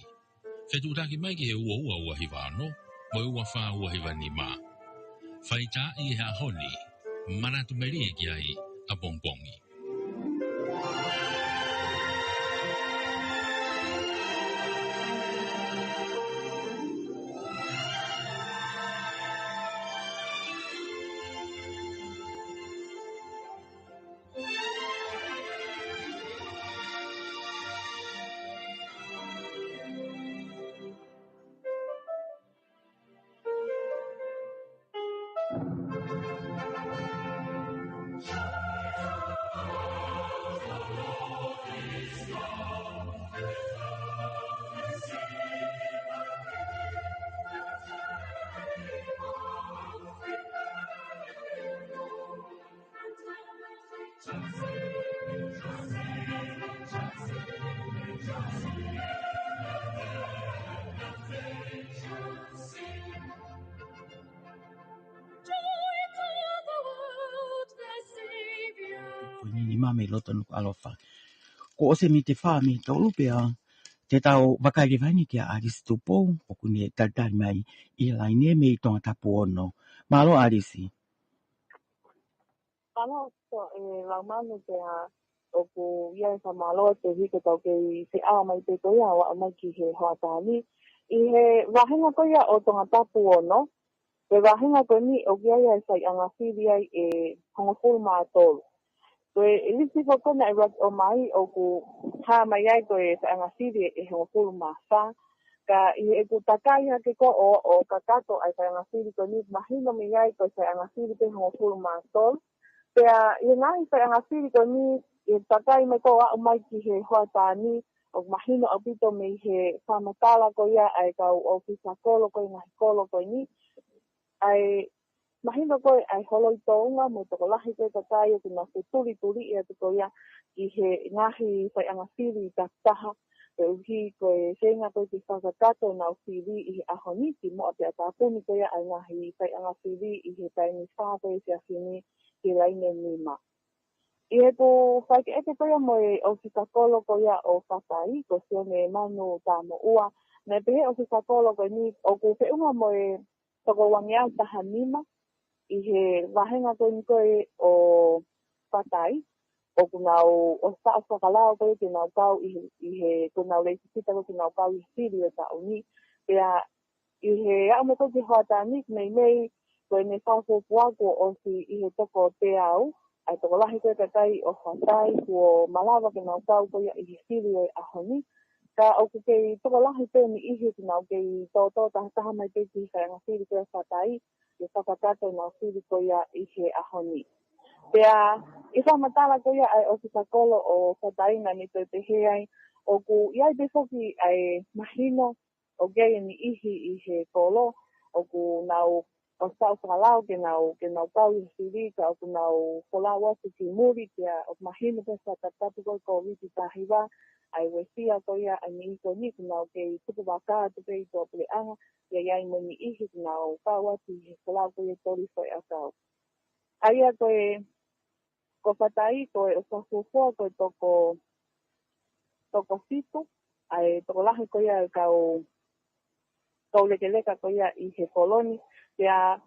Fetuʻutaki mai ki he ua ua ua hiva ono mo e ua fā ua hiva nima. Faitaaʻi he ʻaho ni, manatu melie ki ai ʻapongipongi. Ko eni ni mame loto Nukuʻalofa. Kuo ʻosi e miniti ʻe fā mei he tolu pea te tau vakai leva eni kia ʻAlisi Tupou, ʻoku ne talitali mai ʻi he laine mei Tongatapu ono. Mālō ʻAlisi. Mālō, so, ʻe Laumanu pea ʻoku ʻi ai e fakamālō koeʻuhi ko ʻetau kei feʻao mai pē ko ia ʻo aʻu mai ki he hoʻatā ni. ʻI he vāhenga ko ia ʻo Tongatapu ono, ko e vāhenga ko eni ʻoku ʻi ai e faiʻanga fili ai ʻe hongofulu mā tolu. Ko e lisi ko ē naʻe ʻuluaki ʻomai ʻoku hā mai ai ko e faiʻanga fili ʻe hongofulu mā fā. Ka ʻi heʻeku takai hake ko ē ʻo, ʻo kakato ʻa e faiʻanga fili ko eni, mahino mei ai ko e faiʻanga fili pē hongofulu mā tolu. Pea ʻi he ngaahi faiʻanga fili ko eni, ʻi he takai mai ko ē ʻo aʻu mai ki he hoʻatā ni, ʻoku mahino ʻaupito mei he fakamatala ko ia ʻa e kau ʻōfisa kolo ko ē, ngaahi kolo ko eni, ʻa e mahino ko ē ʻa e holoi tōʻonga mo e tokolahi ko ē kakai ʻoku nau fetulituliʻi atu ko ia ʻi he ngaahi faiʻanga fili takitaha, koeʻuhi ko e feinga ko ē ke fakakakato ʻenau fili ʻi he ʻaho ni, kimuʻa pea tāpuni ko ia ʻa e ngaahi faiʻanga fili ʻi he taimi fā ko ē efiafi ni ki he laine nima. ʻI heʻeku fakaʻekeʻeke ko ia mo e ʻōfisa kolo ko ia ʻo Fatai, ko Sione Manu Tamoʻua, naʻe pehē ʻe he ʻōfisa kolo ko eni ʻoku feʻunga mo e toko uangeau taha nima ʻi he vāhenga ko eni ko ē ʻo Fatai, ʻoku nau ʻosi taʻofakalao ko ia ke nau kau ʻi he, ʻi he, ko ʻenau leisisita ko ia ke nau kau ʻi he fili ʻo e taʻu ni. Pea ʻi he aʻu mai ko ia ki he hoʻatā ni, meimei ko ʻene fakafuofua kuo ʻosi ʻi he toko teau ʻa e tokolahi ko ia e kakai ʻo Fatai kuo malava ke nau kau ko ia ʻi he fili ʻo e ʻaho ni. Ka ʻoku kei tokolahi pē e niʻihi ʻoku nau kei tōtō tahataha mai pē ki he faiʻanga fili ko ia ʻo Fatai, ke fakakakato ʻenau fili ko ia ʻi he ʻaho ni. Pea ʻi he fakamatala ko ia ʻa e ʻofisa kolo ʻo Fatai naʻa ne toe pehē ai, ʻoku ʻi ai pē foki ʻa e mahino ʻoku ʻi ai e niʻihi ʻi he kolo ʻoku nau ʻosi taʻofakalao ke nau, ke nau kau ʻi he fili, ka ʻoku nau folau atu ki muli, pea ʻoku mahino pē fakatapu ko e Kōviti taha hiva, ʻa e uesia ko ia ʻa e niʻihi ko eni ʻoku nau kei tuku vaka atu pē ʻi tuʻapuleʻanga, ʻi ai mo e niʻihi ʻoku nau kau atu ʻi he folau ko ia e toli foʻiʻakau. ʻA ia ko e, ko Fatai, ko e ʻosi fakafuofua ko e toko, toko fitu ʻa e tokolahi ko ia e kau toulekeleka ko ia ʻi he kolo ni. Pea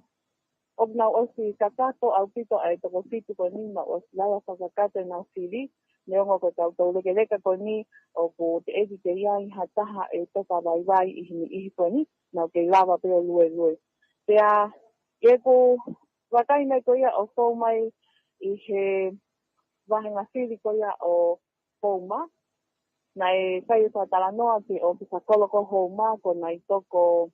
ʻoku nau ʻosi kakato ʻaupito ʻa e toko fitu ko eni, nau ʻosi lava fakakakato ʻenau fili, neongo ko e kau toulekeleka ko eni ʻoku teʻeki ke ʻi ai ha taha ʻe toka vaivai ʻi he niʻihi ko eni, nau kei lava pē ʻo luelue. Pea ʻi heʻeku vakai mai ko ia ʻo fou mai ʻi he vahenga fili ko ia ʻo Houma, naʻe fai e fakatalanoa ki he ʻofisa kolo ko Houma ko Naitoko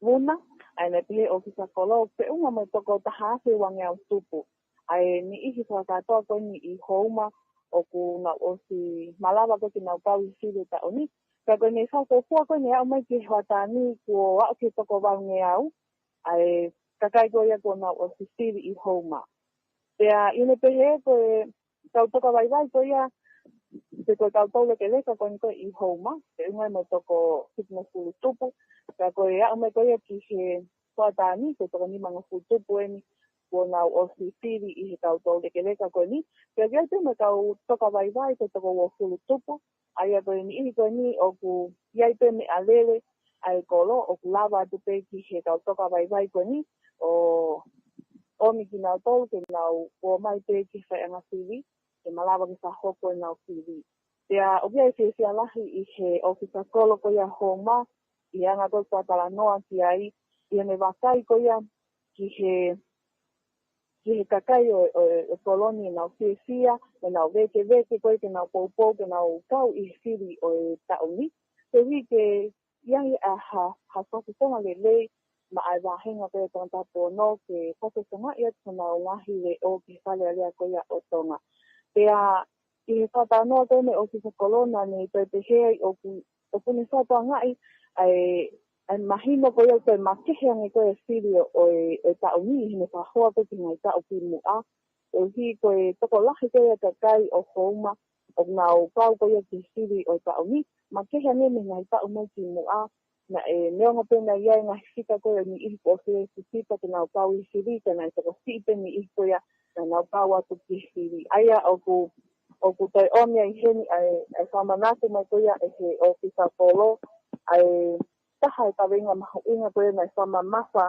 Vuna, ʻa ia naʻe pehē ʻe he ʻofisa kolo, feʻunga mo e toko taha afe uangeau tupu ʻa e niʻihi fakakātoa ko eni ʻi Houma ʻoku nau ʻosi malava ko ia ke nau kau ʻi he fili ʻo e taʻu ni. Ka ko ʻene fakafuofua ko eni aʻu mai ki he hoʻatā ni kuo aʻu ki he toko vaungeau ʻa e kakai ko ia kuo nau ʻosi fili ʻi Houma. Pea ʻi heʻene pehē ko e kau toka vaivai ko ia, pe ko e kau toulekeleka ko eni ko ē ʻi Houma, feʻunga mo e toko fitungofulu tupu, ka ko e aʻu mai ko ia ki he hoʻatā ni, ko e toko nimangofulu tupu eni kuo nau ʻosi fili ʻi he kau toulekeleka ko eni. Pea ʻi ai pē mo e kau toka vaivai ko e toko uofulu tupu, ʻa ia ko e niʻihi ko eni ʻoku ʻi ai pē meʻalele ʻa e kolo, ʻoku lava atu pē ki he kau toka vaivai ko eni ʻo ʻomi kinautolu ke nau ō mai pē ki he faiʻanga fili, ke malava ke fakahoko ʻenau fili. Pea ʻoku ʻi ai e fiefia lahi ʻi he ʻofisa kolo ko ia Houma, ʻi he anga ko ē ʻoku talanoa ki ai, ʻi heʻene vakai ko ia ki he, ki he kakai ʻo, ʻo, ʻo e kolo ni ʻenau fiefia, ʻenau vēkeveke ko ia ke nau poupou, ke nau kau ʻi he fili ʻo e taʻu ni. Koeʻuhi ke ʻi ai ha, ha, ha fakafofonga lelei maʻa e vāhenga ko ia ʻo Tongatapu ono ke fakafofongaʻi atu honau ngaahi leʻo ki he Fale Alea ko ia ʻo Tonga. Pea ʻi he fakatalanoa ko ē mo e ʻofisa kolo naʻa ne toe pehē ai ʻoku, ʻoku ne fakatokangaʻi ʻa e, ʻa e mahino ko ia ʻoku toe makehe ange ko ia e fili ʻo, ʻo e, ʻo e taʻu ni ʻi heʻene fakahoa ko ē ki he ngaahi taʻu kimuʻa. Koeʻuhi ko e tokolahi ko ia e kakai ʻo Houma ʻoku nau kau ko ia ki he fili ʻo e taʻu ni, makehe ange mei he ngaahi taʻu mai kimuʻa, naʻe neongo pē naʻe ʻi ai e ngaahi fika ko ia ʻo e niʻihi kuo ʻosi leisisita ke nau kau ʻi he fili, ka naʻe tokosiʻi pē e niʻihi ko ia naʻa nau kau atu ki he fili. ʻA ia ʻoku, ʻoku toe ʻomi ai heni ʻa e, ʻa e fakamanatu mai ko ia ʻe he ʻofisa kolo ʻa e taha e kaveinga mahuʻinga ko ia naʻe fakamamafa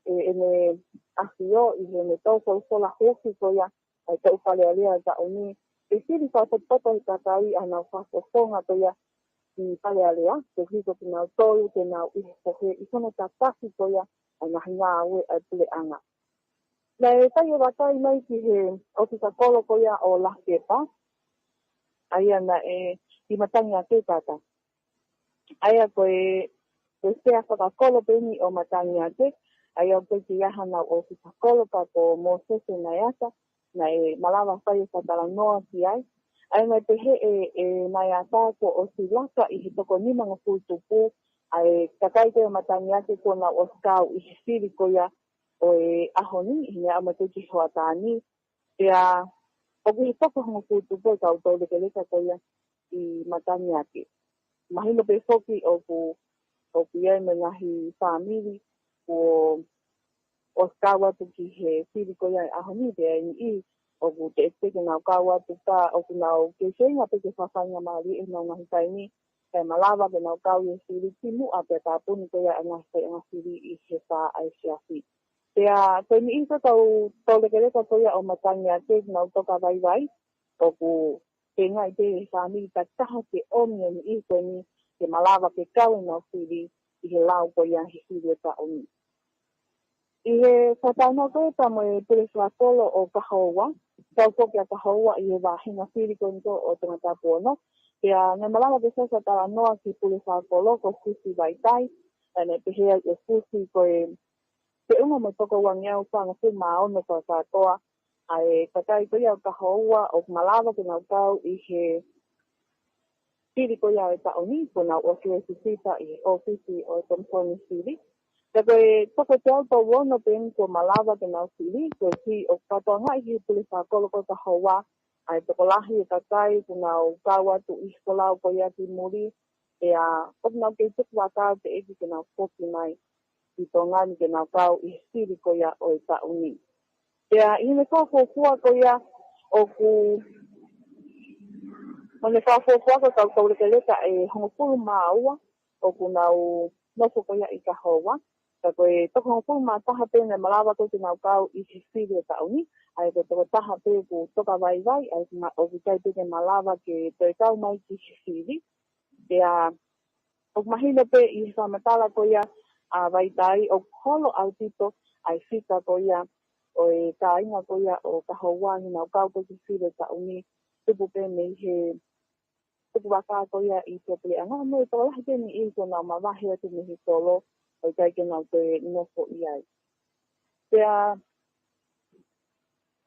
ʻe, ʻEne ʻAfio ʻi heʻene tau folofola huufi ko ia ʻa e kau Fale Alea ʻo e taʻu ni, ke fili fakapotopoto ʻe he kakai ʻa ʻenau fakafofonga ko ia ki Fale Alea, koeʻuhi ko kinautolu te nau ʻi he pohe ʻi hono tataki ko ia ʻa e ngaahi ngāue ʻa e puleʻanga. Naʻe fai e vakai mai ki he ʻofisa kolo ko ia ʻo Lakepa, ʻa ia naʻe ʻi Matangiake, Tata. ʻA ia ko e, ko e sea fakakolo pē eni ʻo Matangiake, ʻa ia ʻoku ʻikai ke ʻi ai haʻanau ʻofisa kolo ka ko Mōsese Naeata, naʻe malava fai e fakatalanoa ki ai. ʻA ia naʻe pehē ʻe, ʻe Naeata kuo ʻosi laka ʻi he toko nimangofulu tupu ʻa e kakai ko ia ʻo Matangiake kuo nau ʻosi kau ʻi he fili ko ia ʻo e ʻaho ni, ʻi heʻene aʻu mai ko ē ki he hoʻatā ni. Pea ʻoku ʻi he toko hongofulu tupu e kau toulekeleka ko ia ʻi Matangiake. Mahino pē foki ʻoku, ʻoku ʻi ai mo e ngaahi fāmili kuo ʻosi kau atu ki he fili ko ia ʻo e ʻaho ni, pea ʻi ai e niʻihi ʻoku teʻeki ke nau kau atu ka ʻoku nau kei feinga pē ke fakafaingamālieʻi honau ngaahi taimi kae malava ke nau kau ʻi he fili kimuʻa pea tāpuni ko ia ʻa e ngaahi faiʻanga fili ʻi he fā ʻa e efiafi. Pea ko e niʻihi ko ē ʻoku tau toulekeleka ko ia ʻo matangi ake ke nau toka vaivai, ʻoku feinga pē ʻe he fāmili takitaha ke ʻomi e niʻihi ko eni ke malava ke kau ʻenau fili ʻi he lau ko ia he fili ʻo e taʻu ni. ʻI he fakatalanoa ko ia pea mo e pule fakakolo ʻo Kahoua, kau foki ʻa Kahoua ʻi he vāhenga fili ko eni ʻo Tongatapu ono, pea naʻe malava ke fai fakatalanoa ki he pule fakakolo ko Fusi Vaitai, ʻa ia naʻe pehē ai ʻe Fusi ko e feʻunga mo e toko uangeau fāngofulu mā ono fakakātoa ʻa e kakai ko ia ʻo Kahoua ʻoku malava ke nau kau ʻi he fili ko ia ʻo e taʻu ni, kuo nau ʻosi ʻosi sita ʻi he ʻōfisi ʻo e Komisoni Fili. Pea ko e toko teau tolu ono pē eni kuo malava ke nau fili, ko e fili ʻoku kātoangaʻi he pule fakakolo ko Kahoua, ʻa e tokolahi e kakai kuo nau kau atu ʻi he folau ko ia ki muli, pea ʻoku nau kei tuku vaka teʻeki ke nau foki mai ki Tonga ni ke nau kau ʻi he fili ko ia ʻo e taʻu ni. Pea ʻi heʻene fakafuofua ko ia ʻoku, mo ʻene fakafuofua ko e kau toulekeleka ʻe hongofulu mā ua ʻoku nau nofo ko ia ʻi Kahoua. Ka ko e toko hongofulu mā taha pē naʻe malava ko ē ke nau kau ʻi he fili ʻo e taʻu ni, ʻa ia ko e toko taha pē ʻoku toka vaivai, ʻa ia ko e ma-, ʻoku ʻikai pē ke malava ke toe kau mai ki he fili. Pea ʻoku mahino pē ʻi he fakamatala ko ia ʻa Vaitai ʻoku holo ʻaupito ʻa e fika ko ia ʻo e kāinga ko ia ʻo Kahoua ʻi heʻenau kau ko ē ki he fili ʻo e taʻu ni, tupu pē mei he tuku vaka ko ia ʻi he puleʻanga, mo e tokolahi pē niʻihi kuo nau mavahe atu mei he kolo, ʻo ʻikai ke nau toe nofo ʻi ai. Pea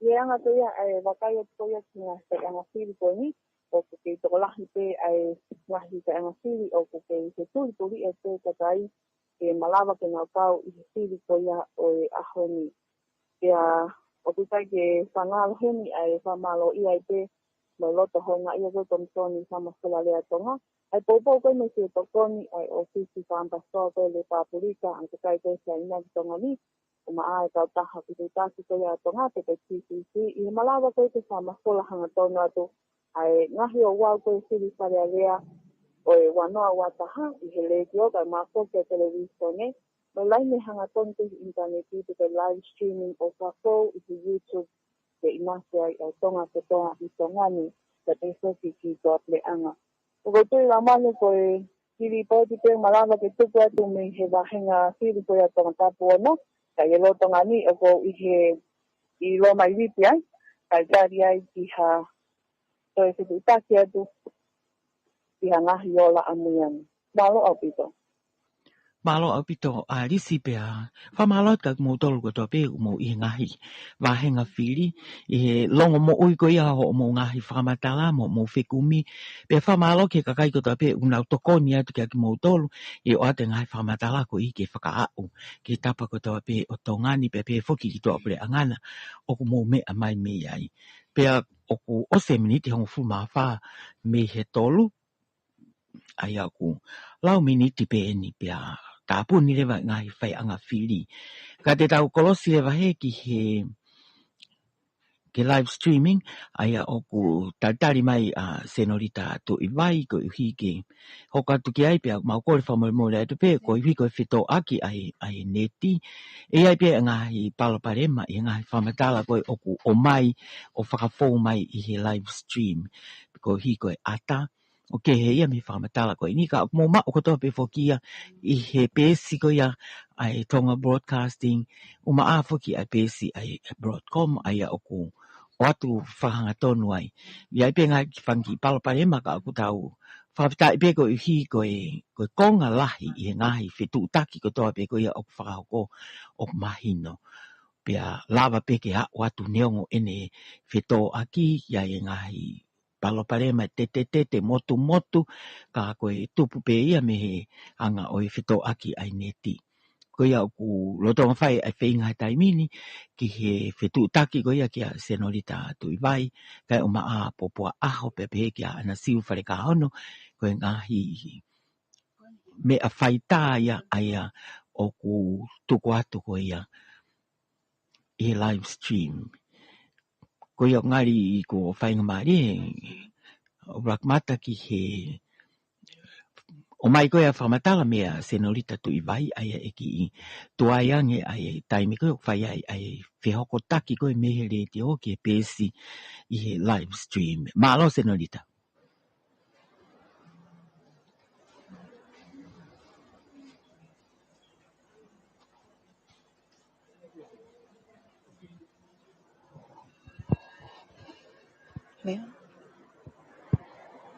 ʻi he anga ko ia ʻa e vakai atu ko ia ki he ngaahi faiʻanga fili ko eni, ʻoku kei tokolahi pē ʻa e ngaahi faiʻanga fili ʻoku kei fetulituliʻi pē kakai ke malava ke nau kau ʻi he fili ko ia ʻo e ʻaho ni. Pea ʻoku ʻikai ke fakangalo heni ʻa e fakamālōʻia ai pē mo e loto houngaʻia ko ē Komisoni Fakafola Lea ʻa Tonga, ʻa e poupou ko ē mei he tokoni ʻa e ʻŌfisi Fakaʻamipasitoa ko ē Lepāpulika ʻa e Kakai ko ē Siaina ki Tonga ni, ʻumaʻā e kautaha fetuʻutaki ko ia ʻa Tonga pe ko e T C C, ʻi he malava ko ē ke fakamafola hangatonu atu ʻa e ngaahi ouau ko ē fili Fale Alea ʻo e ua noa ua taha ʻi he letiō kae ʻumaʻā foki e televīsone, mo e laine hangatonu ki he ʻinitaneti pe ko e live streaming ʻo fakafou ʻi he YouTube, ke ʻinasi ai ʻa e Tonga kotoa ʻi Tonga ni, kae pehē foki ki tuʻapuleʻanga. ʻOku ou tui laumālie ko e kiʻi lipooti pē ʻoku malava ke tuku atu mei he vāhenga fili ko ia ʻo Tongatapu ono, ka ʻi he lolotonga ni ʻoku ou ʻi he, ʻi Loma ʻi Viti ai, kae tali ai ki ha toe fetuʻutaki atu ʻi ha ngaahi ola ʻamui ange. Mālō ʻaupito. Mālō ʻaupito, ʻAlisi, pea fakamālō atu kia kimoutolu kotoa pē ʻoku mou ʻi he ngaahi vāhenga fili, ʻi he longomoʻui ko ia hoʻomou ngaahi fakamatala mo hoʻomou fekumi. Pea fakamālō ki he kakai kotoa pē ʻoku nau tokoni atu kia kimoutolu ʻi he ʻoatu e ngaahi fakamatala ko ia ke fakaaʻu ki he tapa kotoa pē ʻo Tonga ni pea pehē foki ki tuʻapuleʻanga na ʻoku mou meʻa mai mei ai. Pea ʻoku ʻosi e miniti hongofulu mā fā mei he tolu, ʻa ia ʻoku lau miniti pē eni pea tāpuni leva e ngaahi faiʻanga fili. Ka te tau kolosi leva hē ki he, ki he live streaming, ʻa ia ʻoku talitali mai ʻa Senolita Tuʻivai koeʻuhi ke hoko atu ki ai pea mau kole fakamolemole atu pē koeʻuhi ko e fetōʻaki ʻa e, ʻa e neti. ʻE ʻi ai pē ngaahi palopalema ʻi he ngaahi fakamatala ko ē ʻoku ʻomai ʻo fakafou mai ʻi he live stream. Koeʻuhi ko e ʻata ʻoku kehe ia mei he fakamatala ko eni, ka ʻoku mou maʻu kotoa pē foki ia ʻi he peesi ko ia ʻa e Tonga Broadcasting, ʻumaʻā foki ʻa e peesi ʻa e Broadcom, ʻa ia ʻoku ʻoatu fakahangatonu ai. ʻI ai pē ngaahi kiʻi fanga kiʻi palopalema ka ʻoku tau fakafetaʻi pē koeʻuhi ko e, ko e konga lahi ʻi he ngaahi fetuʻutaki kotoa pē ko ia ʻoku fakahoko ʻoku mahino. Pea lava pē ke aʻu atu neongo ʻene fetōʻaki ʻi ai e ngaahi palopalema tetetete motumotu, ka ko e tupu pē ia mei he anga ʻo e fetōʻaki ʻa e neti. Ko ia ʻoku lolotonga fai ʻa e feinga he taimi ni ki he fetuʻutaki ko ia kia Senolita Tuʻivai, kae ʻumaʻā Popua ʻAho pea pehē kia ʻAna Siu Falekaono, ko e ngaahi meʻa faitā ia ʻa ia ʻoku tuku atu ko ia ʻi he live stream. Ko ia ʻoku ngali ko e faingamālie ʻo Black Mata ki he ʻOmai ko ē ʻa e fakamatala meia Senolita Tuʻivai, ʻa ia ʻe kiʻi tuai ange ʻa e taimi ko ē ʻoku fai ai ʻa e fehokotaki ko ē mei he letiō ki he peesi ʻi he live stream. Mālō Senolita.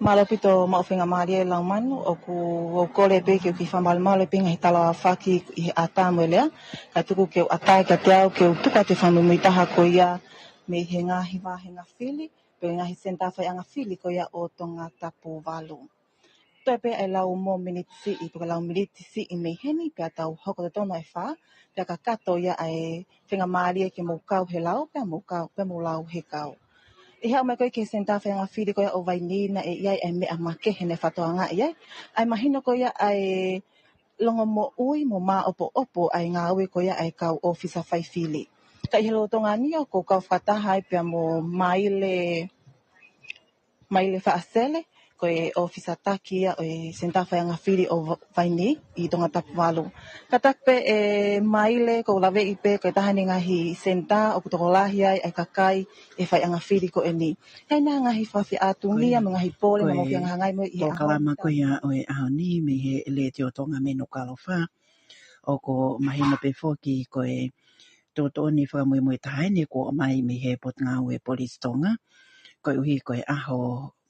Mālō ʻaupito maʻu faingamālie Laumanu, ʻoku ou kole pē ke u kiʻi fakamalumalu pē ngaahi tala faki ʻi he ʻata mo e lea, ka tuku ke u ʻatā kiate au ke u tuku atu e fakamuimuitaha ko ia mei he ngaahi vāhenga fili, pe ngaahi senitā faiʻanga fili ko ia ʻo Tongatapu valu. Toe pē ʻa e lau mo miniti siʻi, pe ko e lau miniti siʻi mei heni, pea tau hoko totonu ʻa e fā, pea kakato ia ʻa e faingamālie ke mou kau he lau, pea mou kau, pea mou lau he kau. ʻI he haʻu mai ko ē ki he senitā faiʻanga fili ko ia ʻo Vainī naʻe ʻi ai ʻa e meʻa makehe naʻe fakatokangaʻi ai. ʻA e mahino ko ia ʻa e longomoʻui mo māʻopoʻopo ʻa e ngāue ko ia ʻa e kau ʻōfisa fai fili. Ka ʻi he lolotonga ni ʻoku ou kau fakataha ai pea mo Maile Maile Faʻasele, ko e ʻōfisa taki ia ʻo e senitā faiʻanga fili ʻo Va-, Vainī ʻi Tongatapu valu. Kātaki pē ʻe Maile, ʻoku ou laveʻi pē ko e taha eni e ngaahi senitā ʻoku tokolahi ai ʻa e kakai ʻi he faiʻanga fili ko eni. ʻI ai nai ha ngaahi fakafeʻātungia mo e ngaahi pole naʻa mou fie hangahangai mo ia ʻi he ʻaho ni? Ko e polokalama ko ia ʻo e ʻaho ni mei he Letiō Tonga mei Nukuʻalofa. ʻOku mahino pē foki ko e tuʻutuʻuni fakamuimuitaha eni kuo ʻomai mei he Potungāue Polisi Tonga, koeʻuhi ko e ʻaho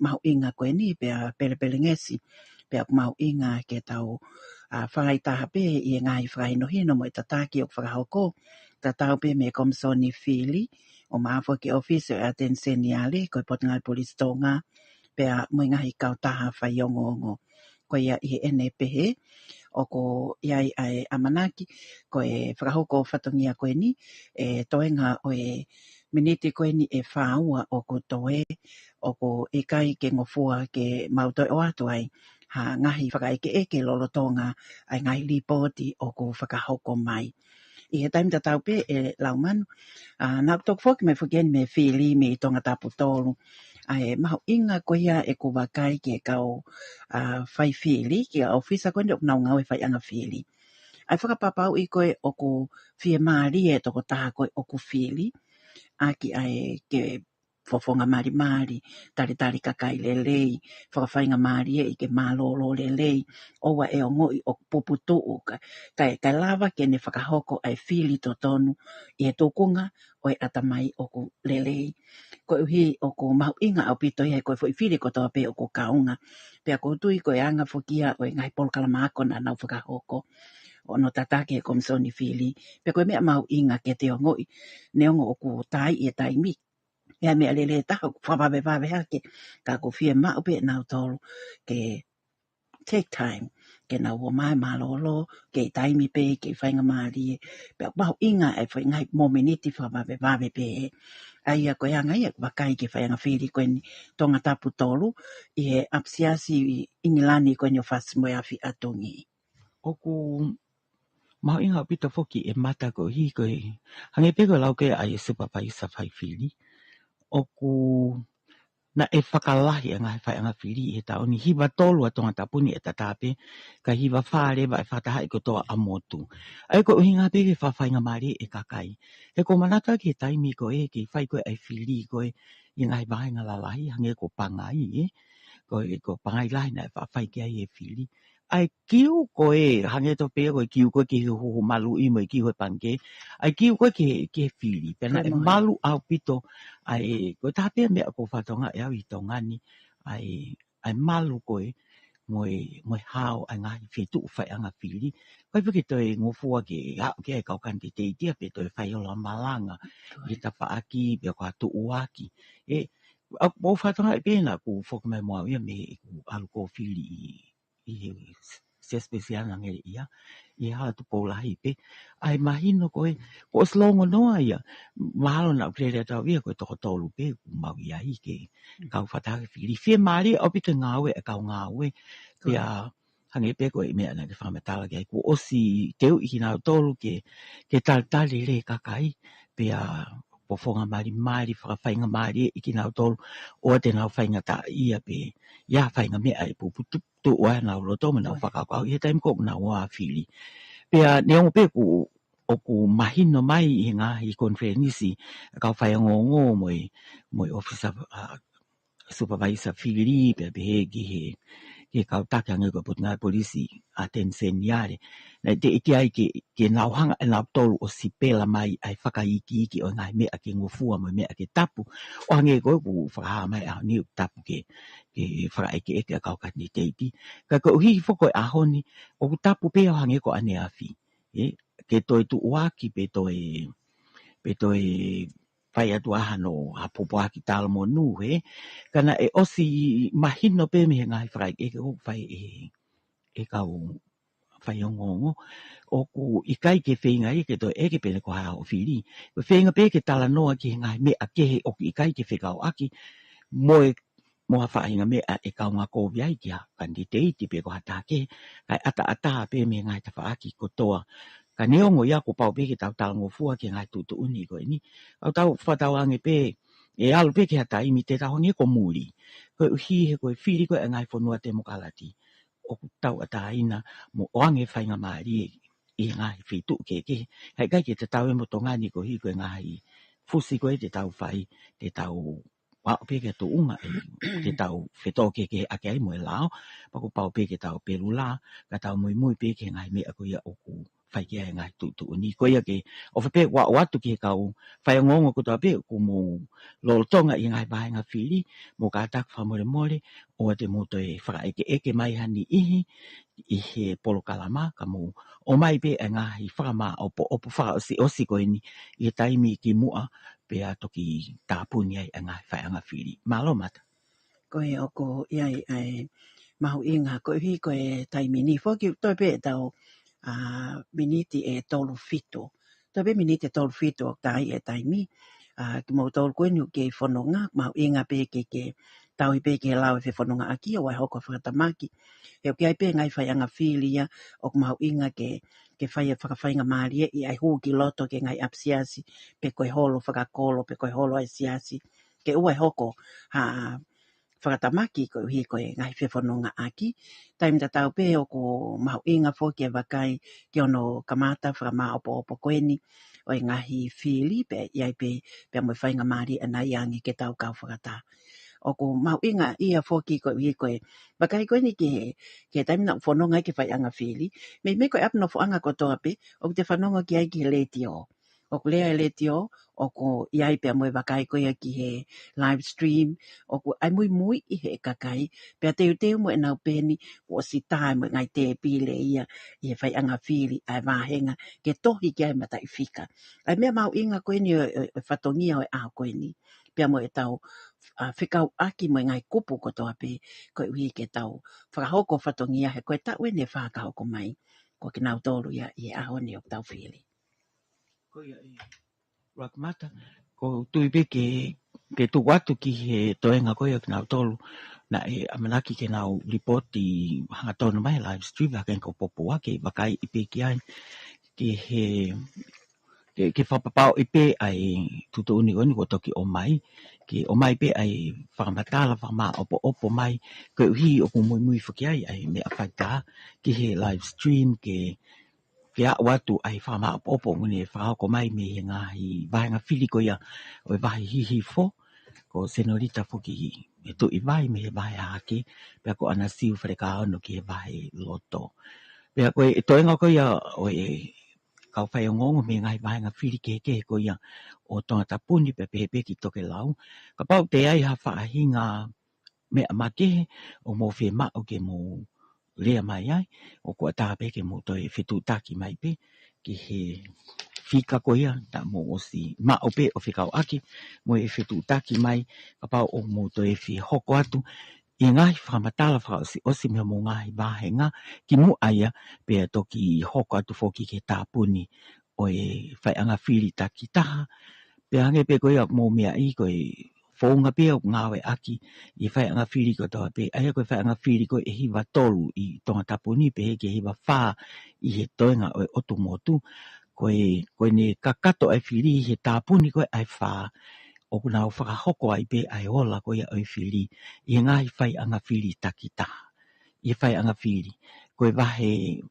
mahuʻinga ko eni pea pelepelengesi, pea ʻoku mahuʻinga ke tau, ʻa, fai taha pē ʻi he ngaahi fakahinohino mo e tataki ʻoku fakahoko, tatau pē mei he Komisoni Fili, ʻo maʻu foki ʻe he ʻŌfisi ʻo e ʻAteni Seniale, ko e Potungāue Polisi Tonga, pea mo e ngaahi kautaha faiongoongo. Ko ia ʻi heʻene pehē, ʻoku ʻi ai ʻa e ʻamanaki, ko e fakahoko fatongia ko eni, ʻe toenga ʻo e miniti ko eni ʻe fā ua ʻoku toe, ʻoku ʻikai ke ngofua ke mau toe ʻoatu ai ha ngaahi fakaʻekeʻeke lolotonga ʻa e ngaahi lipooti ʻoku fakahoko mai. ʻI he taimi tatau pē ʻe Laumanu, ʻa, naʻa ku toki foki mai foki eni mei he fili mei Tongatapu tolu. ʻA e mahuʻinga ko ia ʻeku vakai ki he kau, ʻa, fai fili, ki he ʻōfisa ko eni ʻoku nau ngāue faiʻanga fili. ʻA e fakapapauʻi ko ē ʻoku fiemālie e tokotaha ko ē ʻoku fili, ʻaki ʻa e ke fofonga malimali, talitali kakai lelei, fakafaingamālieʻi ke mālōlō lelei, ʻoua ʻe ongoʻi ʻoku puputuʻu ka, kae, kae lava ke ne fakahoko ʻa e fili totonu ʻi he tukunga ʻo e ʻatamai ʻoku lelei. Koeʻuhi ʻoku mahuʻinga ʻaupito ia he ko e foʻi fili kotoa pē ʻoku kaunga. Pea ʻoku ou tui ko e anga foki ia ʻo e ngaahi polokalama ako naʻa nau fakahoko ʻo nau tataki he Komisoni Fili. Pea ko e meʻa mahuʻinga ke te ongoʻi, neongo ʻoku tā ʻi he taimi, ʻi ai e meʻa lelei ʻe taha ʻoku fakavavevave hake, ka ʻoku fiemaʻu pē ʻe nautolu ke take time, ke nau ō mai mālōlō, kei taimi pē, kei faingamālie, pea mahuʻinga e foʻi ngaahi mōmeniti fakavavevave pē. ʻA ia ko e anga ia ʻeku vakai ki he faiʻanga fili ko eni Tongatapu tolu, ʻi he ʻapisiasi ʻi ʻIngilani ko eni ʻo Fasi mo e Afi ʻAtungi. ʻOku mahuʻinga ʻaupito foki e mata koeʻuhi ko e, hangē pē ko e lau ko ē ʻa e supervisor fai fili. ʻOku naʻe fakalahi ʻa e ngaahi faiʻanga fili ʻi he taʻu ni, hiva tolu ʻa Tongatapu ni ʻe tatā pē, ka hiva fā leva ʻe fakatahaʻi kotoa ʻa motu. ʻA ia ko e ʻuhinga pē ke fakafaingamālie e kakai. He ʻoku ou manatu ki he taimi ko ē, kei fai ko ē ʻa e fili ko ē ʻi he ngaahi vāhenga lalahi, hangē ko Pangai, ē. Ko e, ko Pangai lahi naʻe faʻa fai ki ai e fili. ʻA e kiu ko ē, hangē tofu pē ko e kiu ko ē ki he huhu maluʻi mo e kiu he pangikē. ʻA e kiu ko ē ki he, ki he fili. Pea naʻe malu ʻaupito. ʻA e, ko e taha pē meʻa ʻoku ou fakatokangaʻi au ʻi Tonga ni. ʻA e, ʻa e malu ko ē, mo e, mo e hao ʻa e ngaahi feituʻu faiʻanga fili. Ko e fiki toe ngofua ke aʻu ki ai e kau kanititeiti ia pe toe fai ola malanga. ʻI he tafaʻaki, pe ko ha tuʻuaki. ʻE, ʻa, ʻoku ou fakatokangaʻi pē naʻa ku foki mai mo au ia mei heʻeku ʻalu ko ē ʻo fili ʻi ʻi he Siasi Uēsiliana Ngereʻia, ʻi he Hala Tupou Lahi pē. ʻA e mahino ko ē, kuo ʻosi longonoa ia, mahalo naʻa ku lele atu au ia ko e toko tolu pē, kuo mau ʻi ai ke kau fakataha ki he fili. Fiemālie ʻaupito e ngāue ʻa e kau ngāue, pea hangē pē ko e meʻa naʻa ke fakamatala ki ai, kuo ʻosi teuʻi kinautolu ke, ke talitali lelei e kakai, pea fofonga malimali, fakafaingamālieʻi kinautolu, ʻoua te nau faingataʻaʻia pe ʻi ai ha faʻahinga meʻa ʻe puputuʻu tuʻu ai ʻenau loto mo ʻenau fakakaukau ʻi he taimi ko ē ʻoku nau ō ʻo fili. Pea neongo pē ʻoku, ʻoku mahino mai ʻi he ngaahi konifelenisi ʻa e kau faiongoongo mo e, mo e ʻōfisa, ʻa, supavaisa fili pea pehē ki he, ki he kau taki hangē ko e Potungāue Polisi ʻa Teniseni Ale. Naʻe teʻeki ai ke, ke nau hanga ʻe nautolu ʻo sipela mai ʻa e fakaikiiki ʻo e ngaahi meʻa ke ngofua mo e meʻa ke tapu. ʻO hangē ko ē ʻoku fakahā mai ʻaho ni ʻoku tapu ke, ke fakaʻekeʻeke ʻa e kau kanititeiti. Ka koeʻuhi foki ko e ʻaho ni, ʻoku tapu pē ʻo hangē ko ʻaneafi. ʻE, ke toe tuʻuaki pe toe, pe toe fai atu ʻa hano ha pōpoaki talamonū, he. Ka naʻe ʻosi mahino pē mei he ngaahi fakaʻekeʻeke ʻoku fai ʻe, ʻe he kau faiongoongo. ʻOku ʻikai ke feinga ia ke toe ʻeke pe ko e hā hoʻo fili. Ko e feinga pē ke talanoa ki he ngaahi meʻa kehe ʻoku ʻikai ke fekauʻaki mo e, mo ha faʻahinga meʻa ʻe kaungā kovi ai ki ha kanititeiti pe ko ha taha kehe, kae ʻataʻatā pē mei he ngaahi tafaʻaki kotoa. Ka neongo ia kuo pau pē ke tau talangofua ki he ngaahi tuʻutuʻuni ko eni. Ka ʻoku tau fakatauange pē, ʻe ʻalu pē ki ha taimi te tau hangē ko muli. Koeʻuhi he ko e fili ko ē ʻa e ngaahi fonua temokalati ʻoku tauʻatāina mo ʻoange faingamālie ʻi he ngaahi feituʻu kehekehe. He ʻikai ke tatau ia mo Tonga ni koeʻuhi ko e ngaahi fusi ko ē te tau fai, te tau aʻu pē ki he tuʻunga ʻe, te tau fetōkehekehe ʻaki ai mo e lao, pea kuo pau pē ke tau pelula, ka tau muimui pē ki he ngaahi meʻa ko ia ʻoku fai ki ai e ngaahi tuʻutuʻuni. Ko ia ke ʻofa pē ʻoatu ki he kau faiongoongo kotoa pē ʻoku mou lolotonga ʻi he ngaahi vāhenga fili, mou kātaki fakamolemole, ʻoua te mou toe fakaʻekeʻeke mai ha niʻihi ʻi he polokalama, ka mou ʻomai pē e ngaahi fakamāʻopoʻopo fakaʻosiʻosi ko eni ʻi he taimi kimuʻa pea toki tāpuni ai e ngaahi faiʻanga fili. Mālō Mata. Ko ia ʻoku ʻi ai ʻa e mahuʻinga koeʻuhi ko e taimi ni foki toe pē ʻetau, ʻa, miniti ʻe tolu fitu. Toe pē miniti ʻe tolu fitu ʻoku tā ai e taimi. ʻA, kimoutolu ko eni ʻoku kei fononga, mahuʻinga pē ke, ke tauhi pē ke lau e fefonongaʻaki ʻo ʻai hoko fakatamaki. He ʻoku ʻi ai pē ngaahi faiʻanga fili ia ʻoku mahuʻinga ke, ke fai e fakafaingamālieʻi ʻa e hū ki loto ki he ngaahi ʻapisiasi, pe ko e holo fakakolo, pe ko e holo ʻa e siasi. Ke ʻoua ʻe hoko ha fakatamaki koeʻuhi ko e ngaahi fefonongaʻaki. Taimi tatau pē ʻoku mahuʻinga foki e vakai ki hono kamata fakamāʻopoʻopo ko eni ʻo e ngaahi fili pea ʻi ai pē, pea mo e faingamālie ʻa nai ange ke tau kau fakataha. ʻOku mahuʻinga ia foki koeʻuhi ko e vakai ko eni ki he, ki he taimi naʻa ku fononga ai ki he faiʻanga fili. Meimei ko e ʻapi nofoʻanga kotoa pē, ʻoku te fanongo ki ai ki he letiō. ʻOku lea e letiō, ʻoku ʻi ai pea mo e vakai ko ia ki he live stream, ʻoku ʻai muimui ʻi he kakai, pea teuteu mo ʻenau peni, kuo ʻosi tā mo e ngaahi tēpile ia ʻi he faiʻanga fili ʻa e vāhenga, ke tohi ki ai e mataʻifika. ʻA e meʻa mahuʻinga ko eni ʻo, ʻo, ʻo e fatongia ʻo e ʻaho ko eni. Pea mo ʻetau, ʻa, fekauʻaki mo e ngaahi kupu kotoa pē, koeʻuhi ke tau fakahoko fatongia he ko e taʻu eni ʻe fā ka hoko mai. Ko kinautolu ia ʻi he ʻaho ni ʻoku tau fili. Ko ia ē, Rock Mata, ʻoku ou tui pē ke, ke tuku atu ki he toenga ko ia kinautolu naʻe ʻamanaki ke nau lipoti hangatonu mai he live stream, hangē ko Popua ke vakai pē ki ai, ki he, ke, ke fakapapauʻi pē ʻa e tuʻutuʻuni ko eni kuo toki ʻomai, ke ʻomai pē ʻa e fakamatala, fakamāʻopoʻopo mai, koeʻuhi ʻoku muimui foki ai ʻa e meʻa faitā ki he live stream ke ke aʻu atu ʻa e fakamāʻopoʻopo ʻoku ne fakahoko mai mei he ngaahi vāhenga fili ko ia ʻo e vahe hihifo, ko Senolita foki ʻe Tuʻivai mei he vahe hahake, pea ko ʻAna Siu Falekaono ki he vahe loto. Pea ko e toenga ko ia ʻo e kau faiongoongo mei he ngaahi vāhenga fili kehekehe ko ia ʻo Tongatapu ni pea pehē pē ki Tokelau. Kapau ʻe ʻi ai ha faʻahinga meʻa makehe ʻoku mou fiemaʻu ke mou lea mai ai, ʻoku ʻatā pē ke mou toe fetuʻutaki mai pē ki he fika ko ia naʻa mou ʻosi maʻu pē ʻo fekauʻaki mo e fetuʻutaki mai, kapau ʻoku mou toe fie hoko atu ʻi he ngaahi fakamatala fakaʻosiʻosi mei hoʻomou ngaahi vāhenga kimuʻa ia, pea toki hoko atu foki ki he tāpuni ʻo e faiʻanga fili takitaha. Pea hangē pē ko ia ʻoku mou meaʻi ko e founga pē ʻoku ngāueʻaki ʻi he faiʻanga fili kotoa pē. ʻA ia ko e faiʻanga fili ko ē ʻe hiva tolu ʻi Tongatapu ni pehē ki he hiva fā ʻi he toenga ʻo e ʻotu motu. Ko e, ko ʻene kakato ʻa e fili ʻi he tāpuni ko ē ʻa e fā, ʻoku nau fakahoko ai pē ʻa e ola ko ia ʻo e fili ʻi he ngaahi faiʻanga fili takitaha. ʻi he faiʻanga fili. Ko e vahe,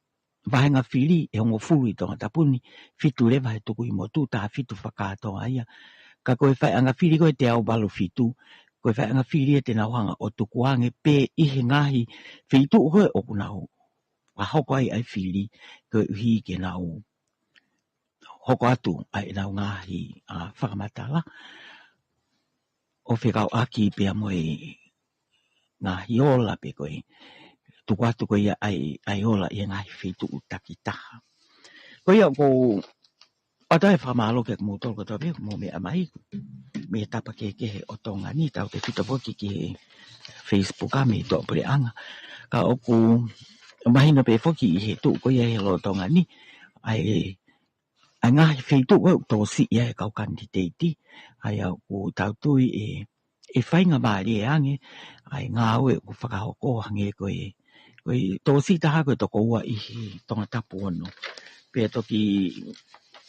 vahenga fili ʻe hongofulu ʻi Tongatapu ni, fitu leva he tuku ʻi motu, taha fitu fakakātoa ia. Ka ko e faiʻanga fili ko ē teau valu fitu, ko e faiʻanga fili ʻe te nau hanga ʻo tukuange pē ʻi he ngaahi feituʻu ko ē ʻoku nau fakahoko ai ʻa e fili, koeʻuhi ke nau hoko atu ʻa ʻenau ngaahi, ʻa, fakamatala ʻo fekauʻaki pea mo e ngaahi ola pe ko e tuku atu ko ia ʻa e, ʻa e ola ʻi he ngaahi feituʻu takitaha. Ko ia ʻoku ou ʻoatu e fakamālō kiate kimoutolu kotoa pē ʻoku mou meʻa mai mei he tapa kehekehe ʻo Tonga ni, tautefito foki ki he Facebook ʻa e tuʻapuleʻanga. Ka ʻoku mahino pē foki ʻi he tuʻu ko ia he lolotonga ni, ʻa e ʻa e ngaahi feituʻu ʻoku tokosiʻi ai e kau kanititeiti, ʻa ia ʻoku tau tui ʻe, ʻe faingamālie ange ʻa e ngāue ʻoku fakahoko hangē ko e, ko e tokosiʻi taha ko e toko ua ʻi he Tongatapu ono. Pea toki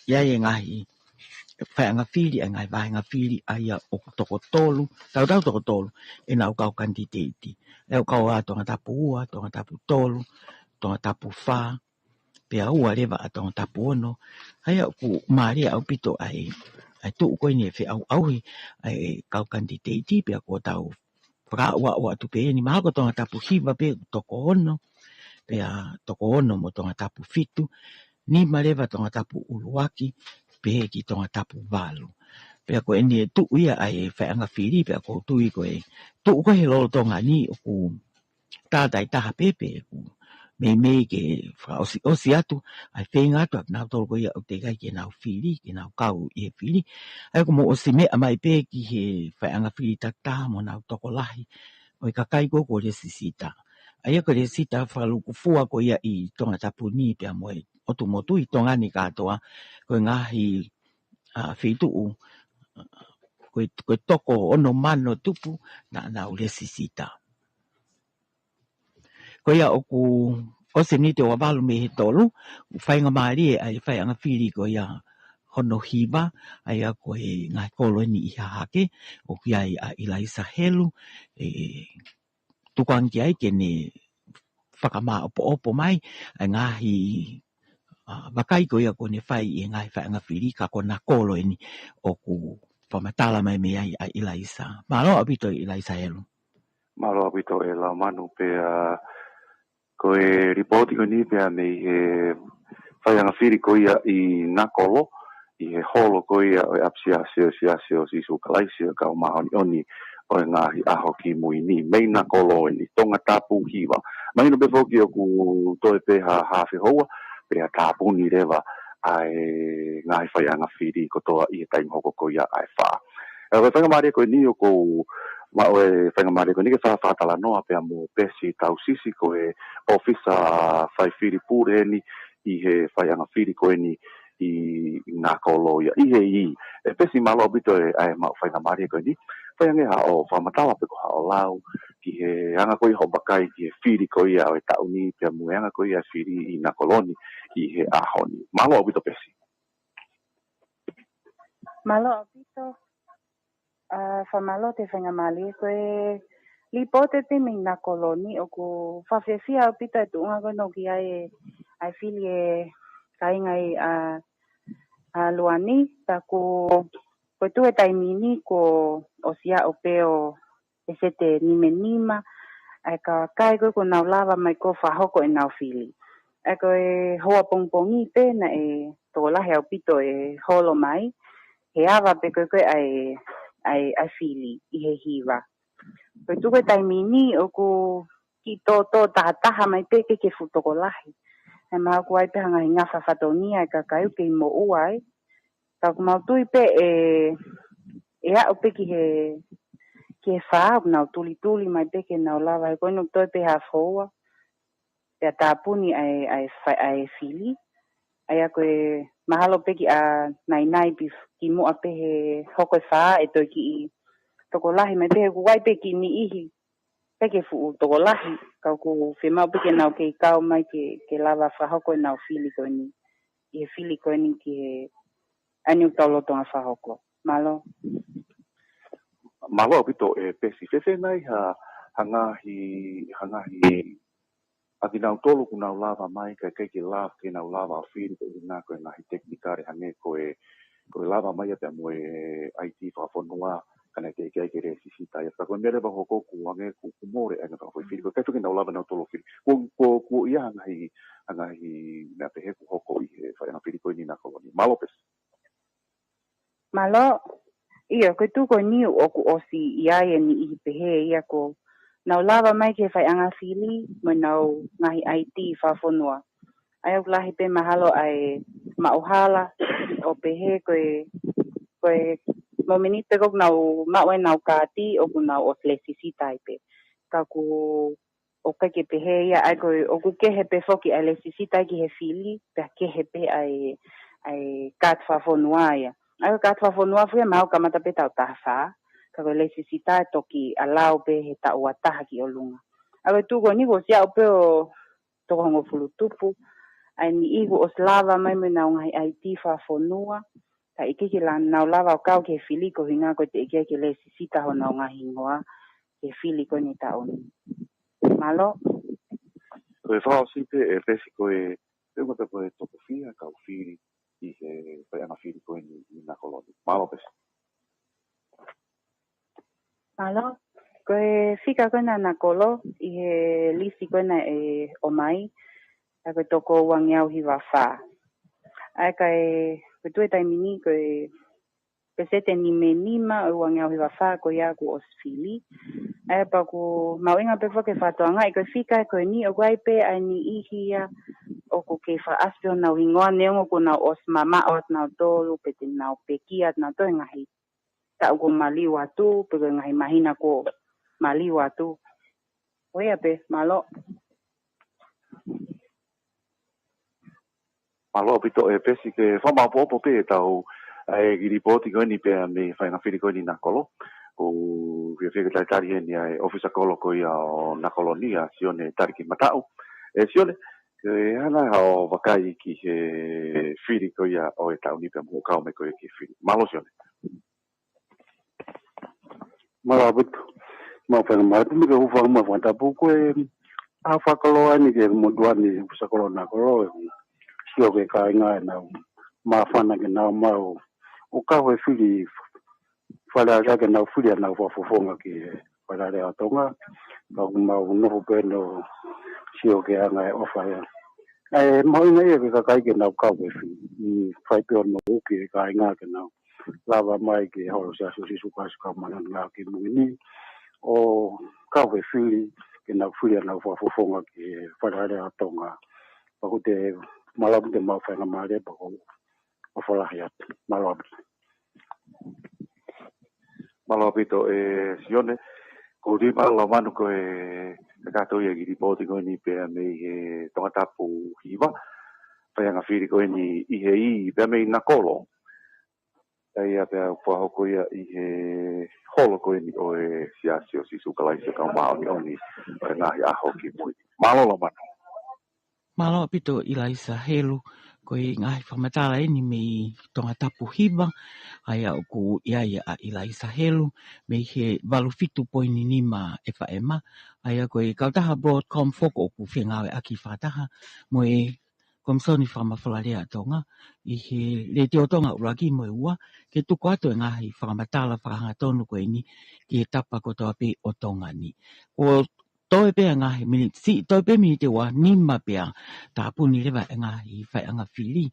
ʻi ai e ngaahi faiʻanga fili, ʻa e ngaahi vahenga fili, ʻa ia ʻoku toko tolu, tautau toko tolu ʻenau kau kanititeiti. ʻA ia ʻoku kau ai Tongatapu ua, Tongatapu tolu, Tongatapu fā, pea ua leva ʻa Tongatapu ono. ʻA ia ʻoku mālie ʻaupito ʻa e, ʻa e tuʻu ko eni ʻe feʻauʻauhi ʻa e kau kanititeiti, pea ʻoku tau fakaaʻuaʻu atu pē eni, mahalo ko Tongatapu hiva pē toko ono, pea toko ono mo Tongatapu fitu, nima leva Tongatapu ʻuluaki, pehē ki Tongatapu valu. Pea ko eni ʻe tuʻu ia ʻa e faiʻanga fili, pea ʻoku ou tui ko e tuʻu ko ē he lolotonga ni ʻoku tātaitaha pē pe ʻoku meimei ke fakaʻosiʻosi atu ʻa e feinga atu ʻa kinautolu ko ia ʻoku teʻeki ai ke nau fili, ke nau kau ʻi he fili. ʻA ia ʻoku mou ʻosi meʻa mai pē ki he faiʻanga fili takitaha mo ʻenau tokolahi ʻo e kakai ko ē kuo lesisita. ʻA ia ko e lesisita fakalūkufua ko ia ʻi Tongatapu ni pea mo e ʻotu motu ʻi Tonga ni kātoa, ko e ngaahi, ʻa, feituʻu, ko e, ko e toko ono mano tupu naʻa nau lesisita. Ko ia ʻoku ʻosi e miniti ua valu mei he tolu, ʻoku faingamālie ʻa e faiʻanga fili ko ia hono hiva, ʻa ia ko e ngaahi kolo eni ʻi Hahake, ʻoku ʻi ai ʻa ʻIlaisa Helu, ʻe tukuange ki ai ke ne fakamāʻopoʻopo mai ʻa e ngaahi, ʻa, vakai ko ia kuo ne fai ʻi he ngaahi faiʻanga fili, ka ko ʻena kolo eni ʻoku fakamatala mai mei ai ʻa ʻIlaisa. Mālō ʻaupito ʻIlaisa Helu. Mālō ʻaupito ʻe Laumanu pea ko e lipooti ko eni pea mei he faiʻanga fili ko ia ʻi Nakolo, ʻi he holo ko ia ʻo e ʻApisiasi ʻo e Siasi ʻo Sīsū Kalaisi ʻo e Kau Māʻoniʻoni ʻo e Ngaahi ʻAho Kimui Ni, mei Nakolo eni, Tongatapu hiva. Mahino pē foki ʻoku toe pē ha, ha fehoua, pea tāpuni leva ʻa e ngaahi faiʻanga fili kotoa ʻi he taimi hoko ko ia ʻa e fā. ʻE, ko e faingamālie ko eni ʻoku ou maʻu e faingamālie ko eni ke fa-, fakatalanoa pea mo Pesi Tausisi, ko e ʻōfisa fai fili pule eni ʻi he faiʻanga fili ko eni ʻi Nakolo ia. ʻI he ʻi, ʻe Pesi, mālō ʻaupito e, ʻa e maʻu faingamālie ko eni. Fai ange haʻo fakamatala pe ko haʻo lau ki he anga ko ia hoʻo vakai ki he fili ko ia ʻo e taʻu ni pea mo e anga ko ia e fili ʻi Nakolo ni ʻi he ʻaho ni. Mālō ʻaupito Pesi. Mālō ʻaupito. ʻA, fakamālō ʻi he faingamālie ko e lipooti pē mei Nakolo ni, ʻoku fakafiefia ʻaupito e tuʻunga ko ē ʻoku ʻi ai e, ʻa e fili e kāinga ʻi, ʻa, ʻa Luani, pea ko, ko e tuʻu e taimi ni kuo ʻosi aʻu pē ʻo e seti nimanima ʻa e kakai ko ē kuo nau lava mai ʻo fakahoko ʻenau fili. ʻA ia ko e houa pongipongi pē naʻe tokolahi ʻaupito e holo mai, he ava pē ko ē ko ē ʻa e, ʻa e, ʻa e fili ʻi he hiva. Ko e tuʻu e taimi ni ʻoku kiʻi tōtō tahataha mai pē ke ke fuʻu tokolahi. He mahalo ʻoku ʻi ai pē ha ngaahi ngafa fatongia e kakai ʻoku kei moʻua ai. Ka ʻoku mau tui pē ʻe, ʻe aʻu pē ki he, ki he fā, ʻoku nau tulituli mai pē ke nau lava, he ko eni ʻoku toe pē hafu houa pea tāpuni ʻa e, ʻa e fa-, ʻa e fili. ʻA ia ko e mahalo pē kiʻi ʻanainai pē kimuʻa pē he hoko e fā ʻe toe kiʻi tokolahi mai pē, he ʻoku ʻi ai pē kiʻi niʻihi pē ke fuʻu tokolahi, ka ʻoku fiemaʻu pē ke nau kei kau mai ke, ke lava fakahoko ʻenau fili ko eni, ʻi he fili ko eni ki he ʻaho ni ʻoku tau lolotonga fakahoko. Mālō. Mālō ʻaupito ʻe Pesi. Fēfē nai ha, ha ngaahi, ha ngaahi ʻa kinautolu ʻoku nau lava mai, ka ʻikai ke lava, ke nau lava ʻo fili koeʻuhi ko e ngaahi tekinikale hangē ko e, ko e lava mai ia pea mo e ID fakafonua, ka naʻe teʻeki ai ke lēsisita ia. Ka ko e meʻa leva ʻoku hoko ʻoku hangē ʻoku, ʻoku mole ʻa e ngaahi fili ko ē. ʻIkai ke nau lava nautolu ʻo fili. Ko, ko, ko ia ʻa e ngaahi, ʻa e ngaahi meʻa pehē ʻoku hoko ʻi he faiʻanga fili ko eni Nakoloni. Mālō Pesi. Mālō. ʻIo, ko e tuʻu ko eni ʻoku ʻosi ʻi ai e niʻihi pehē ia ʻoku nau lava mai ki he faiʻanga fili mo ʻenau ngaahi ID fakafonua. ʻA ia ʻoku lahi pē mahalo ʻa e maʻuhala ʻo pehē ko e, ko e momeniti pē ko ē ʻoku nau maʻu ʻenau kaati ʻoku nau ʻosi lēsisita ai pē. Ka ʻoku ʻoku ʻikai ke pehē ia, ʻa ia ko e, ʻoku kehe pē foki ʻa e lēsisita ki he fili, pea kehe pē ʻa e, ʻa e kaati fakafonua ia. ʻA ia ko e kaati fakafonua foki ia mahalo kamata pē taʻu taha fā, ka ko e lēsisita ʻe toki ʻalu pē he taʻu ua taha ki ʻolunga. ʻA ia ko e tuʻu ko eni kuo ʻosi aʻu pē ʻo toko hongofulu tupu, ʻa e niʻihi kuo ʻosi lava mai mo ʻenau ngaahi ID fakafonua, ka ʻikai ke la-, nau lava ʻo kau ki he fili koeʻuhi ko e teʻeki ai ke lēsisita honau ngaahi hingoa ki he fili ko eni taʻu ni. Mālō. Ko e fakaʻosi pē ʻe Pesi ko e, pe ʻoku ʻi ai pē ko e toko fiha kau fili ʻi he faiʻanga fili ko eni ʻi Nakoloni. Mālō Pesi. Mālō. Ko e fika ko ena Nakolo, ʻi he lisi ko ena ʻe ʻomai, ʻa ia ko e toko uangeau hiva fā. ʻA ia ka e, ko e tuʻu he taimi ni ko e peseti ʻe nima nima ʻo e uangeau hiva fā ko ia kuo ʻosi fili. ʻA ia pea ʻoku mahuʻinga pē foki ke fakatokangaʻi ko e fika ko eni ʻoku ʻi ai pē ʻa e niʻihi ia ʻoku kei fakaʻasi pē honau hingoa neongo kuo nau ʻosi mamaʻo ʻa kinautolu pe te nau pekia ʻa kinautolu he ngaahi taʻu kuo maliu atu, pe ko e ngaahi māhina kuo maliu atu. Ko ia pē, mālō. Mālō ʻaupito ʻe Pesi. Ke fakamaopoopo pē ʻetau, ʻa e kiʻi lipooti ko eni pea mei he faiʻanga fili ko eni Nakolo. ʻOku fiefia ke talitali heni ʻa e ʻōfisa kolo ko ia ʻo Nakoloni ʻa Sione Talikimataʻu. ʻE Sione, ke hanga haʻo vakai ki he fili ko ia ʻo e taʻu ni pea mo hoʻo kau mai ko ia ki he fili. Mālō Sione. Mālō ʻaupito. Mau fenga mālō atu mei he hūfanga mo e fakatapu ko e ʻaho fakakoloa ni ki he motuʻa ni ʻōfisa kolo Nakolo. Sio ki he kāinga ʻenau māfana ke nau maʻu ʻo kau he fili Fale Alea ke nau fili ʻenau fakafofonga ki he Fale Alea ʻo Tonga. Ka ʻoku mau nofo pē ʻo sio ki he anga e ʻofa ia. ʻE mahuʻinga ia ki he kakai ke nau kau he fili. ʻI fai pē ʻo nofo ki he kāinga ke nau lava mai ki he holo ʻo e Siasi ʻo Sīsū Kalaisi ʻo e Kau Māʻoniʻoni ʻi he Ngaahi ʻAho Kimui Ni ʻo kau he fili ke nau fili ʻenau fakafofonga ki he Fale Alea ʻo Tonga. Pea ʻoku te mālō ʻaupito, mau fenga mālō pea ʻoku ou ʻofa lahi atu. Mālō ʻaupito. Mālō ʻaupito ʻe Sione. Ko Limalo Manu, ko e kakato ia e kiʻi lipooti ko eni pea mei he Tongatapu hiva, faiʻanga fili ko eni ʻi he ʻi pea mei Nakolo. ʻA ia pea ʻoku fakahoko ia ʻi he holo ko eni ʻo e Siasi ʻo Sīsū Kalaisi ʻo e Kau Māʻoniʻoni ʻo e Ngaahi ʻAho Kimui. Mālō Lamanu. Mālō ʻaupito ʻIlaisa Helu, ko e ngaahi fakamatala eni mei Tongatapu hiva, ʻa ia ʻoku ʻi ai ʻa ʻIlaisa Helu, mei he valu fitu poini nima FM, ʻa ia ko e kautaha Broadcom foki ʻoku fengāueʻaki fakataha mo e Komisoni Fakamafolalea ʻa Tonga, ʻi he Letiō Tonga ʻuluaki mo e ua, ke tuku atu e ngaahi fakamatala fakahangatonu ko eni ki he tapa kotoa pē ʻo Tonga ni. Ko toe pē ʻa e ngaahi miniti, siʻi toe pē miniti ʻe ua, nima pea tāpuni leva e ngaahi faiʻanga fili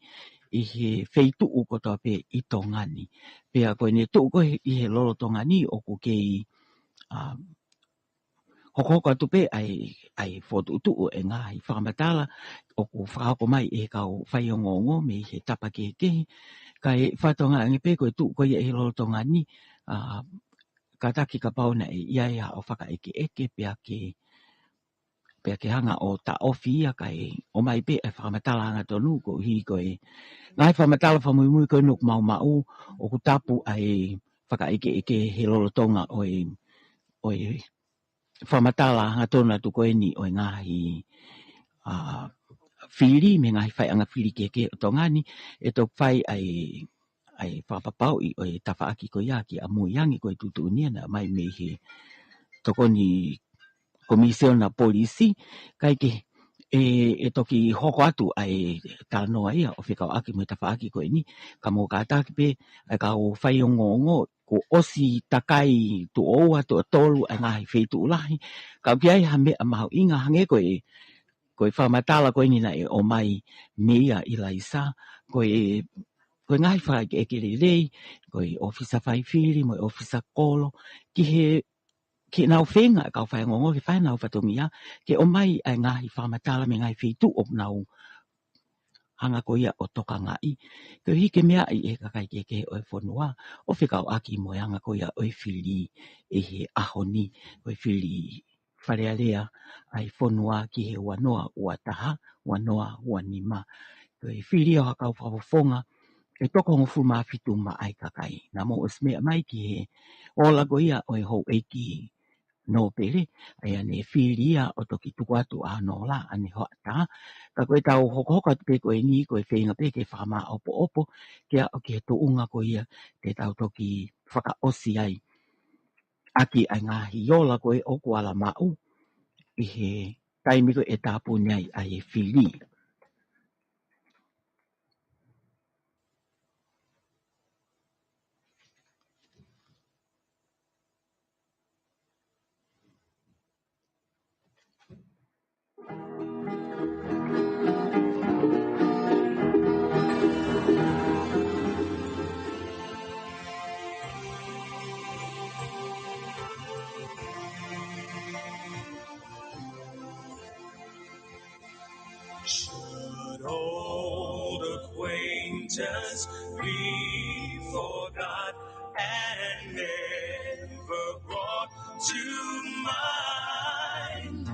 ʻi he feituʻu kotoa pē ʻi Tonga ni. Pea ko ʻene tuʻu ko ē ʻi he lolotonga ni ʻoku kei, ʻa, hokohoko atu pē ʻa e, ʻa e fokotuʻutuʻu e ngaahi fakamatala ʻoku fakahoko mai ʻe he kau faiongoongo mei he tapa kehekehe. Kae fakatokangaʻi ange pē ko e tuʻu ko ia ʻi he lolotonga ni, ʻa, kātaki kapau naʻe ʻi ai haʻo fakaʻekeʻeke pea ke, pea ke hanga ʻo taʻofi ia kae ʻomai pē e fakamatala hangatonu koeʻuhi ko e ngaahi fakamatala fakamuimui ko eni ʻoku mau maʻu ʻoku tapu ʻa e fakaʻekeʻeke he lolotonga ʻo e, ʻo e fakamatala hangatonu atu ko eni ʻo e ngaahi, ʻa, fili, mei he ngaahi faiʻanga fili kehekehe ʻo Tonga ni, ʻe toki fai ʻa e, ʻa e fakapapauʻi ʻo e tafaʻaki ko ia ki ʻamui ange ko e tuʻutuʻuni naʻe ʻomai mei he Tokoni Komisiona Polisi, kae kehe, ʻe, ʻe toki hoko atu ʻa e talanoa ia ʻo fekauʻaki mo e tafaʻaki ko eni, ka mou kātaki pē ʻa e kau faiongoongo, kuo ʻosi takai tuʻo ua, tuʻo tolu ʻa e ngaahi feituʻu lahi, ka ʻoku ʻi ai ha meʻa mahuʻinga hangē ko e, ko e fakamatala ko eni naʻe ʻomai mei a ʻIlaisa, ko e, ko e ngaahi fakaʻekeʻeke lelei, ko e ʻōfisa faifili mo e ʻōfisa kolo, ki he, ke nau feinga ʻa e kau faiongoongo ke fai ʻenau fatongia, ke ʻomai ʻa e ngaahi fakamatala mei he ngaahi feituʻu ʻoku nau hanga ko ia ʻo tokangaʻi, koeʻuhi ke meaʻi ʻe he kakai kehekehe ʻo e fonua, ʻo fekauʻaki mo e anga ko ia ʻo e fili ʻi he ʻaho ni, ko e fili Fale Alea ʻa e fonua ki he ua noa ua taha, ua noa ua nima. Ko e fili ʻo ha kau fakafofonga ʻe toko hongofulu mā fitu maʻa e kakai. Naʻa mou ʻosi meʻa mai ki he ola ko ia ʻo e houʻeiki nōpele, ʻa ia naʻe fili ia ʻo toki tuku atu ʻa hono ola ʻanehoʻatā. Ka ko ʻetau hokohoko atu pē ko eni, ko e feinga pē ke fakamāʻopoʻopo, ke aʻu ki he tuʻunga ko ia te tau toki fakaʻosi ai ʻaki ʻa e ngaahi ola ko ē ʻoku ala maʻu ʻi he taimi ko ē ʻe tāpuni ai ʻa e fili. Should old acquaintance be forgot and never brought to mind?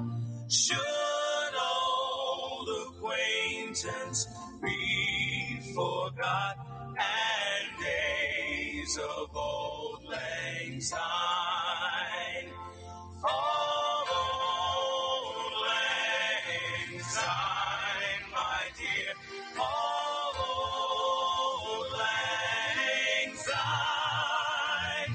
Should old acquaintance be forgot and days of old lang syne? Of old lang syne, my dear, of old lang syne,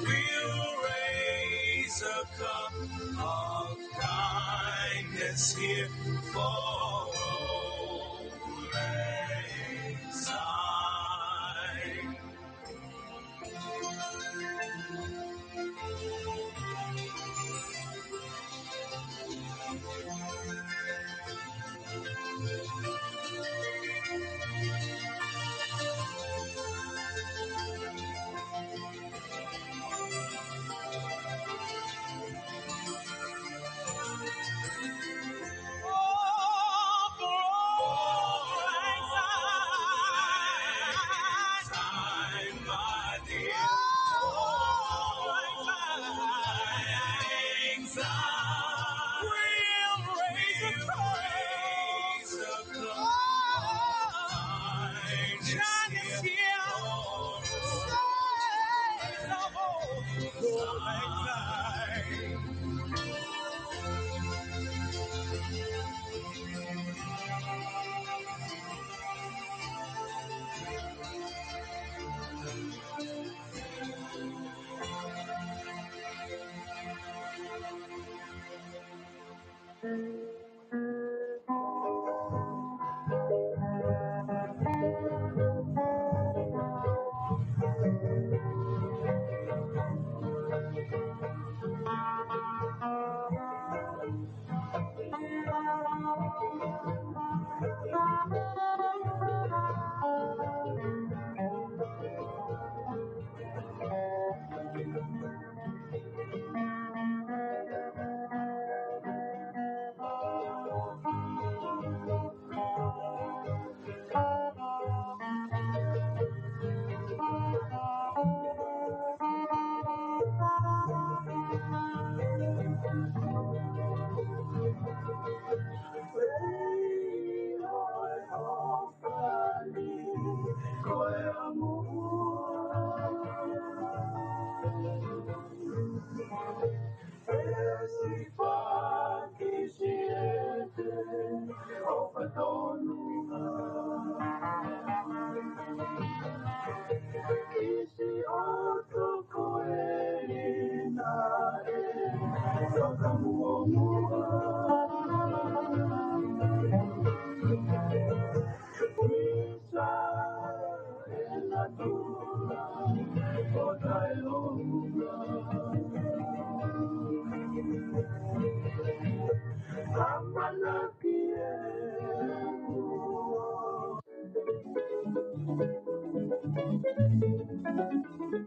we'll raise a cup of kindness here for old lang syne.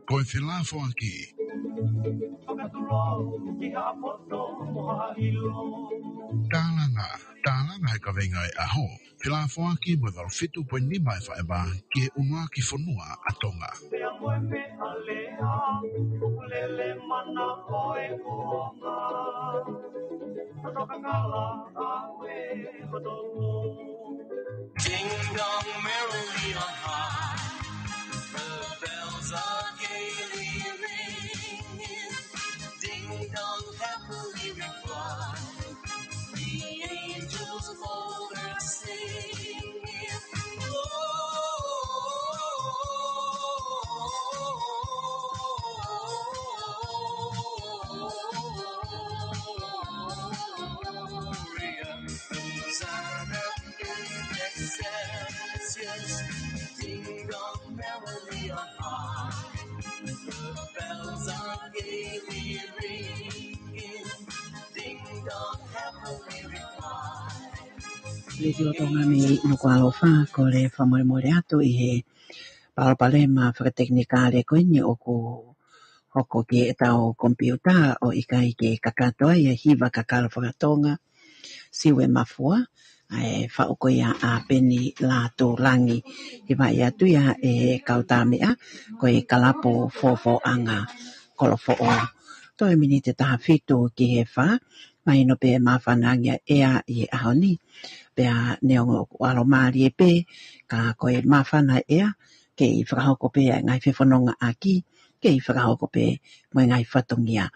Ko e felāfoaki. Tālanga, tālanga he kaveinga ʻo e ʻaho. Felāfoaki mo e valu fitu poini nima F M ki he ʻUluaki Fonua ʻa Tonga. Ding dong, merrily on high, the bells are gaily ringing. Ding dong, happily reply, the angels all are singing. Gloria, Hosanna, Excelsis, ding dong, merrily on high. The bells are gaily ringing, ding dong, happily reply. Letiō Tonga mei Nukuʻalofa, kole fakamolemole atu ʻi he palopalema fakatekinikale ko eni ʻoku hoko ki heʻetau komipiuta ʻo ʻikai ke kakato ai e hiva kakalo fakatonga Siuemafua, ʻa e faʻu ko ia ʻa Peni Lātūlangi. Hivaʻi atu ia ʻe he kau tāmeʻa ko e Kalapu Fofoʻanga Kolofoʻou. Toe miniti ʻe taha fitu ki he fā, mahino pē māfana ange ʻa e ʻea ʻi he ʻaho ni. Pea neongo ʻoku ʻalomālie pē, ka ko e māfana ʻea, kei fakahoko pē ʻa e ngaahi fefonongaʻaki, kei fakahoko pē mo e ngaahi fatongia.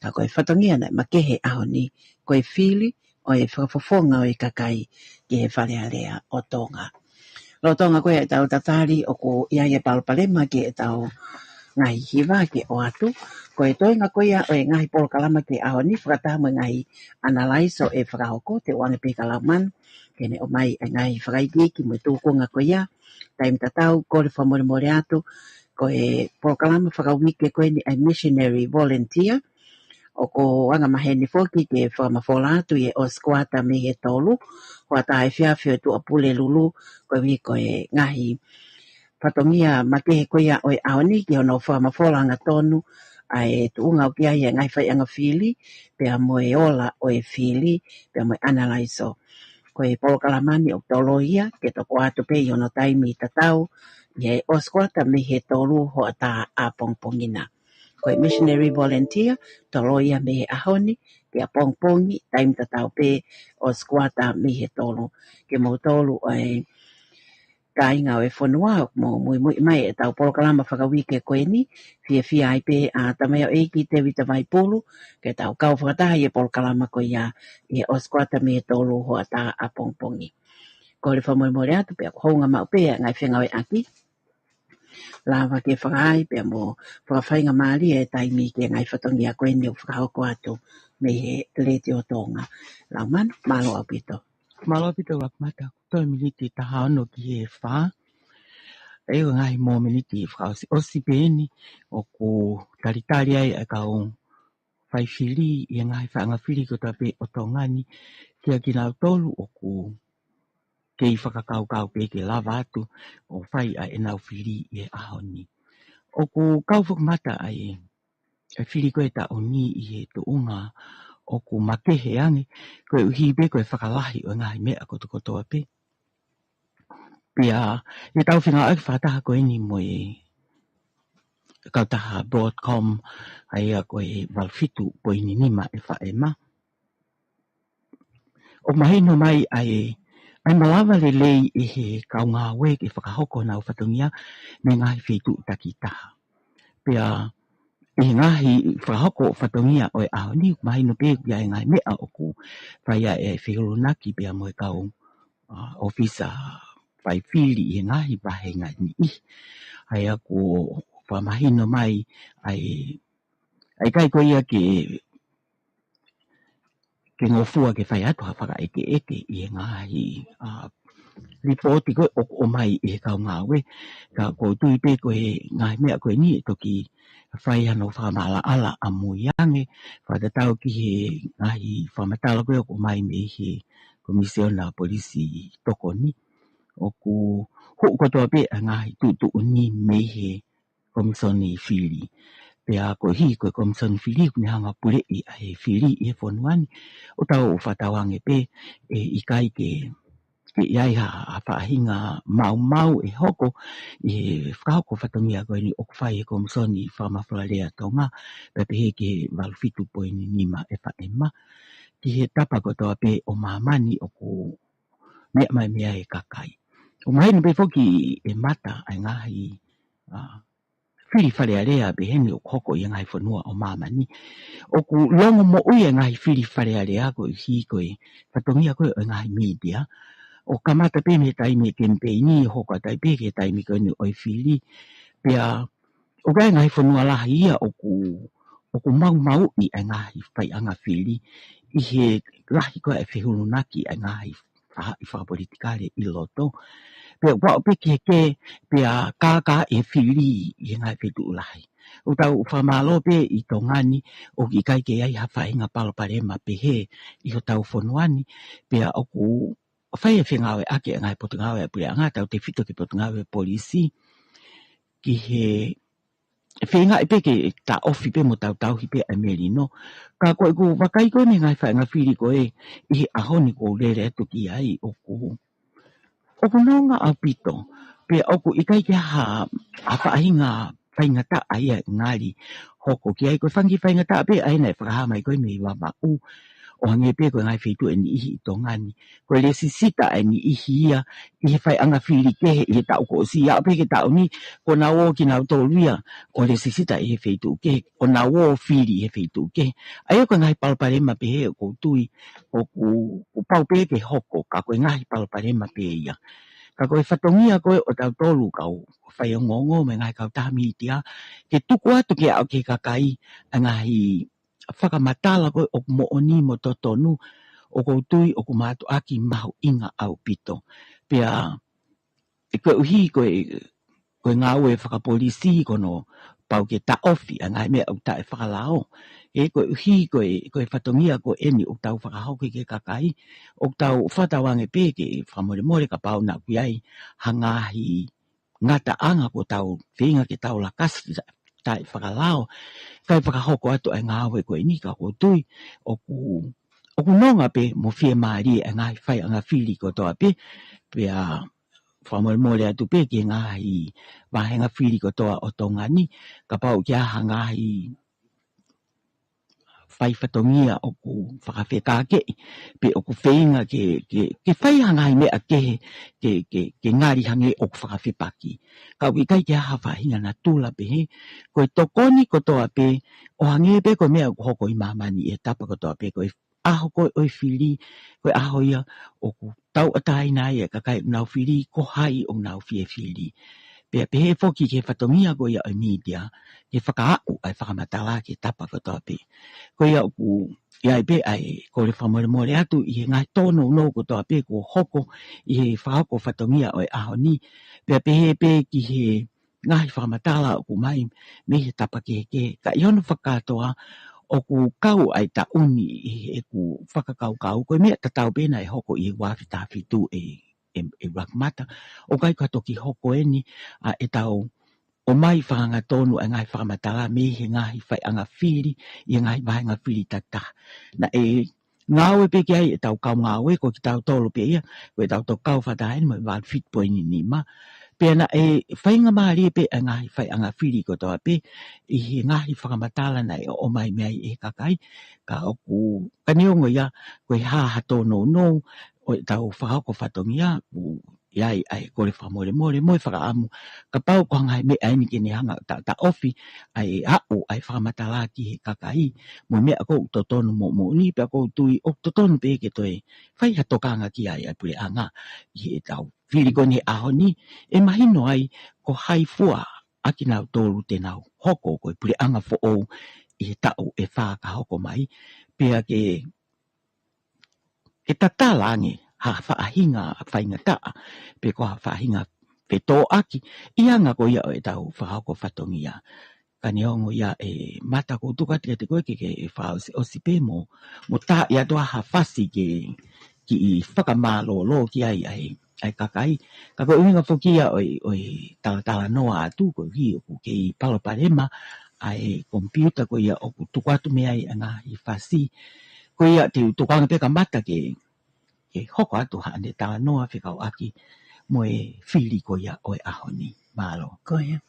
Ka ko e fatongia naʻe makehe he ʻaho ni, ko e fili ʻo e fakafofonga ʻo e kakai ki he Fale Alea ʻo Tonga. Lolotonga ko ia ʻetau tatali ʻoku ʻi ai e palopalema ki heʻetau ngaahi hiva ke ʻoatu. Ko e toenga ko ia ʻo e ngaahi polokalama ki he ʻaho ni, fakataha mo e ngaahi analaiso ʻe fakahoko, te u ʻoange pē kia Laumanu ke ne ʻomai e ngaahi fakaikiiki mo e tūkunga ko ia. Taimi tatau, kole fakamolemole atu, ko e polokalama fakauike ko eni ʻa e Missionary Volunteer, ʻoku angamaheni foki ke fakamafola atu ʻi he ʻosi kuata mei he tolu, hoʻatā efiafi ʻo e Tuʻapulelulu, koeʻuhi ko e ngaahi fatongia makehe ko ia ʻo e ʻaho ni ki hono fakamafola angatonu ʻa e tuʻunga ʻoku ʻi ai e ngaahi faiʻanga fili, pea mo e ola ʻo e fili, pea mo e analaiso. Ko e polokalama ni ʻoku toloi ia ke tokoto atu pē ʻi hono taimi tatau, ʻi he ʻosi kuata mei he tolu hoʻatā ʻapongipongi na. Ko e Missionary Volunteer, toloi ia mei he ʻaho ni ki ʻapongipongi, taimi tatau pē ʻosi kuata mei he tolu. Kimoutolu ʻa e kāinga ʻo e fonua, mou muimui mai ʻetau polokalama fakauike ko eni, fiefia ai pē ʻa Tamaioʻeiki Tēvita Vaipulu ke tau kau fakataha ʻi he polokalama ko ia ʻi he ʻosi kuata mei he tolu hoʻatā ʻapongipongi. Kole fakamolemole atu pea ʻoku hounga maʻu pē ʻa e ngaahi fengāueʻaki. Lava ke fakaai pea mo fakafaingamālie e taimi ki he ngaahi fatongia ko eni ʻoku fakahoko atu mei he Letiō Tonga. Laumanu, mālō ʻaupito. Mālō ʻaupito Lakumata, toe miniti ʻe taha ono ki he fā. ʻE ʻi ai e ngaahi mōmeniti fakaʻosiʻosi pē eni ʻoku talitali ai ʻa e kau fai fili ʻi he ngaahi faiʻanga fili kotoa pē ʻo Tonga ni, kia kinautolu ʻoku kei fakakaukau pē ke lava atu ʻo fai ʻa ʻenau fili ʻi he ʻaho ni. ʻOku kau fakamata ʻa e, e fili ko ē ʻo e taʻu ni ʻi he tuʻunga ʻoku makehe ange, koeʻuhi pē ko e fakalahi ʻo e ngaahi meʻa kotokotoa pē. Pea, ʻi heʻetau fengāueʻaki fakataha ko eni mo e kautaha Broadcom, ʻa ia ko e valu fitu poini nima F M. ʻOku mahino mai ʻa e, ʻa e malava lelei ʻe he kau ngāue ke fakahoko honau fatongia mei he ngaahi feituʻu takitaha. Pea, ʻi he ngaahi fakahoko fatongia ʻo e ʻaho ni, mahino pē ʻoku ʻi ai e ngaahi meʻa ʻoku fai ai e feʻuluʻaki pea mo e kau, ʻa, ʻōfisa fai fili ʻi he ngaahi vahenga ni. ʻA ia ʻoku fakamahino mai ʻa e, ʻa e ʻikai ko ia ke, ke ngofua ke fai atu ha fakaʻekeʻeke ʻi he ngaahi, ʻa, lipooti ko ē ʻoku ʻomai ʻe he kau ngāue. Ka ʻoku ou tui pē ko e ngaahi meʻa ko eni ʻe toki fai hano fakamaʻalaʻala ʻamui ange, fakatatau ki he ngaahi fakamatala ko ē ʻoku ʻomai mei he Komisiona Polisi Tokoni. ʻOku kuʻu kotoa pē ʻa e ngaahi tuʻutuʻuni mei he Komisoni Fili. Pea koeʻuhi ko e Komisoni Fili ʻoku ne hanga ʻo puleʻi ʻa e fili ʻi he fonua ni, ʻoku tau fakatauange pē ʻe ʻikai ke, ke ʻi ai ha, ha faʻahinga maumau ʻe hoko ʻi he fakahoko fatongia ko eni ʻoku fai ʻe he Komisoni Fakamafolalea Tonga, pea pehē ki he valu fitu poini nima F M, ki he tapa kotoa pē ʻo māmani ʻoku meʻa mai mei ai e kakai. ʻOku mahino pē foki ʻe Mata ʻa e ngaahi, ʻa, fili Fale Alea pehē ni ʻoku hoko ʻi he ngaahi fonua ʻo māmani. ʻOku longomoʻui e ngaahi fili Fale Alea koeʻuhi ko e fatongia ko ē ʻo e ngaahi mītia. ʻO kamata pē mei he taimi e kemipeini, hoko atu ai pē ki he taimi ko eni ʻo e fili. Pea ʻoku ʻi ai e ngaahi fonua lahi ia ʻoku, ʻoku maumauʻi ʻa e ngaahi faiʻanga fili ʻi he lahi ko ē e fehulunaki ʻa e ngaahi faʻahi fakapolitikale ʻi loto. Pea ʻoku aʻu pē ki he kē, pea kākaaʻi e fili ʻi he ngaahi feituʻu lahi. ʻOku tau fakamālō pē ʻi Tonga ni, ʻoku ʻikai ke ʻi ai ha faʻahinga palopalema pehē ʻi hotau fonua ni, pea ʻoku fai e fengāueʻaki ʻa e ngaahi potungāue ʻa e puleʻanga, tautefito ki he potungāue polisi, ki he feingaʻi pē ke taʻofi pē mo tautauhi pē ʻa e melino. Ka ko ʻeku vakai ko ē mei he ngaahi faiʻanga fili ko ē ʻi he ʻaho ni ʻoku ou lele atu ki ai ʻoku, ʻoku nonga ʻaupito. Pea ʻoku ʻikai ke ha, ha faʻahinga faingataʻa ia ʻe ngali hoko ki ai. Ko e fanga kiʻi faingataʻa pē ʻa ia naʻe fakahā mai ko ē mei Vavaʻu, ʻo hangē pē ko e ngaahi feituʻu ʻe niʻihi ʻi Tonga ni. Ko e lēsisita ʻe niʻihi ia ʻi he faiʻanga fili kehe ʻi he taʻu kuo ʻosi, aʻu pē ki he taʻu ni, kuo nau ō kinautolu ia ʻo lēsisita ʻi he feituʻu kehe, kuo nau ō fili ʻi he feituʻu kehe. ʻA ia ko e ngaahi palopalema pehē ʻoku ou tui ʻoku, ʻoku pau pē ke hoko, ka ko e ngaahi palopalema pē ia. Ka ko e fatongia ko ē ʻo tautolu kau faiongoongo mo e ngaahi kautaha mītia, ke tuku atu ke aʻu ki he kakai ʻa e ngaahi fakamatala ko ē ʻoku moʻoni mo totonu, ʻoku ou tui ʻoku mātuʻaki mahuʻinga ʻaupito. Pea ʻe koeʻuhi ko e, ko e ngāue fakapolisi ko hono pau ke taʻofi ʻa e ngaahi meʻa ʻoku taʻefakalao. ʻE koeʻuhi ko e, ko e fatongia ko eni ʻoku tau fakahoko ki he kakai, ʻoku tau fakatauange pē ke fakamolemole kapau naʻa ʻoku ʻi ai ha ngaahi ngataʻanga kuo tau feinga ke tau lakasi taʻefakalao, kae fakahoko atu ʻa e ngāue ko eni, ka ʻoku ou tui ʻoku, ʻoku nonga pē mo fiemālie ʻa e ngaahi faiʻanga fili kotoa pē, pea fakamolemole atu pē ki he ngaahi vāhenga fili kotoa ʻo Tonga ni, kapau ʻoku ʻi ai ha ngaahi fai fatongia ʻoku fakafekākeʻi, pe ʻoku feinga ke, ke, ke fai ha ngaahi meʻa kehe, ke, ke, ke ngali hangē ʻoku fakafepaki. Ka ʻoku ʻikai ke ʻi ai ha faʻahinga natula pehē, ko e tokoni kotoa pē, ʻo hangē pē ko e meʻa ʻoku hoko ʻi māmani ʻi he tapa kotoa pē, ko e ʻaho ko ē ʻo e fili, ko e ʻaho ia ʻoku tauʻatāina ai e kakai ʻoku nau fili, ko hai ʻoku nau fie fili. Pea pehē foki ki he fatongia ko ia ʻo e mītia, ke fakaaʻu ʻa e fakamatala ki he tapa kotoa pē. Ko ia ʻoku ʻi ai pē ʻa e kole fakamolemole atu ʻi he ngaahi tōnounou kotoa pē kuo hoko ʻi he fakahoko fatongia ʻo e ʻaho ni. Pea pehē pē ki he ngaahi fakamatala ʻoku ʻomai mei he tapa kehekehe. Ka ʻi hono fakakātoa, ʻoku kau ʻa e taʻu ni ʻi heʻeku fakakaukau, ko e meʻa tatau pē naʻe hoko ʻi he ua afe taha fitu ʻe, ʻe, ʻe ʻUluaki Mata. ʻOku ʻikai ko ha toki hoko eni ʻa ʻetau ʻomai fakangatonu ʻa e ngaahi fakamatala mei he ngaahi faiʻanga fili ʻi he ngaahi vāhenga fili takitaha. Naʻe ngāue pē ki ai ʻetau kau ngāue, ko kitautolu pē ia, ko ʻetau tau kau fakataha eni mo e valu fitu poini nima. Pea naʻe faingamālie pē ʻa e ngaahi faiʻanga fili kotoa pē ʻi he ngaahi fakamatala naʻe ʻomai mei ai ʻe he kakai, ka ʻoku, ka neongo ia, ko e hā ha tōnounou ʻo ʻetau fakahoko fatongia, ʻoku ʻi ai ʻa e kole fakamolemole mo e fakaʻamu, kapau ko e ngaahi meʻa eni ke ne hanga ʻo ta, taʻofi ʻa e aʻu ʻa e fakamatala ki he kakai, mo e meʻa ʻoku totonu mo moʻoni, pea ʻoku ou tui ʻoku totonu pē ke toe fai ha tokanga ki ai ʻa e puleʻanga ʻi heʻetau fili ko eni he ʻaho ni, ʻe mahino ai ko hai fua ʻa kinautolu te nau hoko ko e puleʻanga foʻou ʻi he taʻu ʻe fā ka hoko mai, pea ke ke tatala ange ha faʻahinga faingataʻa, pe ko ha faʻahinga fetōʻaki, ʻi he anga ko ia ʻo ʻetau fakahoko fatongia. Ka neongo ia ʻe Mata, ʻoku ou tuku atu kiate koe ke, ke fakaʻosiʻosi pē mo, mo tā ʻi atu ha fasi ke, kiʻi fakamālōlō ki ai ʻa e ʻa e kakai. Ka ko e ʻuhinga foki ia ʻo e, ʻo e talatalanoa atu, koeʻuhi ʻoku kei palopalema ʻa e komipiuta ko ia ʻoku tuku atu mei ai ʻa e ngaahi fasi. Ko ia te u tuku ange pē kamata ke, ke hoko atu haʻane talanoa fekauʻaki mo e fili ko ia ʻo e ʻaho ni. Mālō. Ko ia.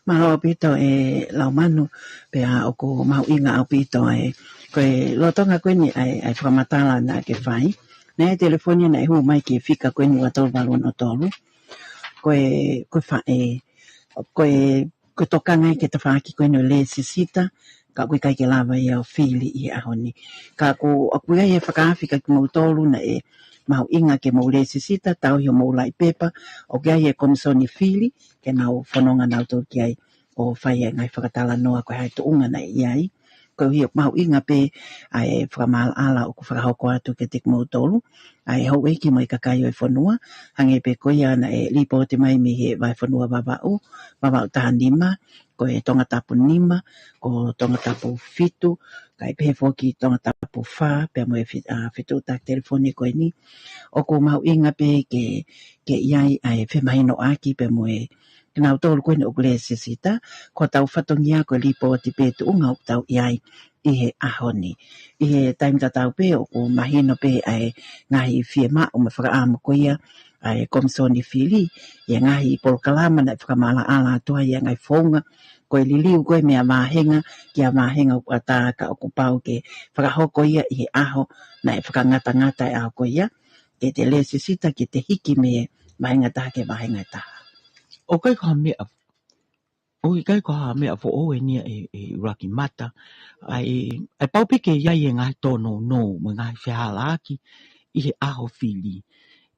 Mālō ʻaupito ʻe Laumanu, pea ʻoku mahuʻinga ʻaupito ʻa e, ko e lolotonga ko eni ʻa e, ʻa e fakamatala naʻa ke fai. Naʻe telefoni naʻe hū mai ki he fika ko eni ua tolu valu ono tolu. Ko e, ko e fa-, ʻe, ko e, ko e tokanga ia ki he tafaʻaki ko eni ʻo e lēsisita, ka ʻoku ʻikai ke lava ia ʻo fili ʻi he ʻaho ni. Ka ʻoku, ʻoku ʻi ai e fakaafe kia kimoutolu naʻe mahuʻinga ke mou lēsisita, tauhi homou laʻi pepa, ʻoku ʻi ai e komisoni fili, ke nau fononga nautolu ki ai ʻo fai e ngaahi fakatalanoa ko e hā e tuʻunga naʻe ʻi ai. Koeʻuhi ʻoku mahuʻinga pē ʻa e fakamaʻalaʻala ʻoku fakahoko atu kiate kimoutolu, ʻa e houʻeiki mo e kakai ʻo e fonua, hangē pē ko ia naʻe lipooti mai mei he vahefonua Vavaʻu, Vavaʻu taha nima, ko e Tongatapu nima, ko Tongatapu fitu, kae pehē foki Tongatapu fā, pea mo e fi-, ʻa, fetuʻutaki telefoni ko eni. ʻOku mahuʻinga pē ke, ke ʻi ai ʻa e femahinoʻaki pea mo e, kinautolu ko eni ʻoku lēsisita, ko hotau fatongia ko e lipooti pē tuʻunga ʻoku tau ʻi ai ʻi he ʻaho ni. ʻI he taimi tatau pē ʻoku mahino pē ʻa e ngaahi fiemaʻu mo e fakaʻamu ko ia ʻa e komisoni fili, ʻi he ngaahi polokalama naʻe fakamaʻalaʻala atu ai ʻa e ngaahi founga, ko e liliu ko ē mei ha vāhenga ki ha vāhenga ʻoku ʻatā ka ʻoku pau ke fakahoko ia ʻi he ʻaho naʻe fakangatangata e ʻaho ko ia, ke te lēsisita ke te hiki mei he vāhenga ʻe taha ki he vāhenga ʻe taha. ʻOku ʻikai ko ha meʻa, ʻoku ʻikai ko ha meʻa foʻou eni ia ʻe, ʻe ʻUluaki Mata. ʻA e, ʻa e pau pē ke ʻi ai e ngaahi tōnounou mo e ngaahi fehālaaki ʻi he ʻaho fili.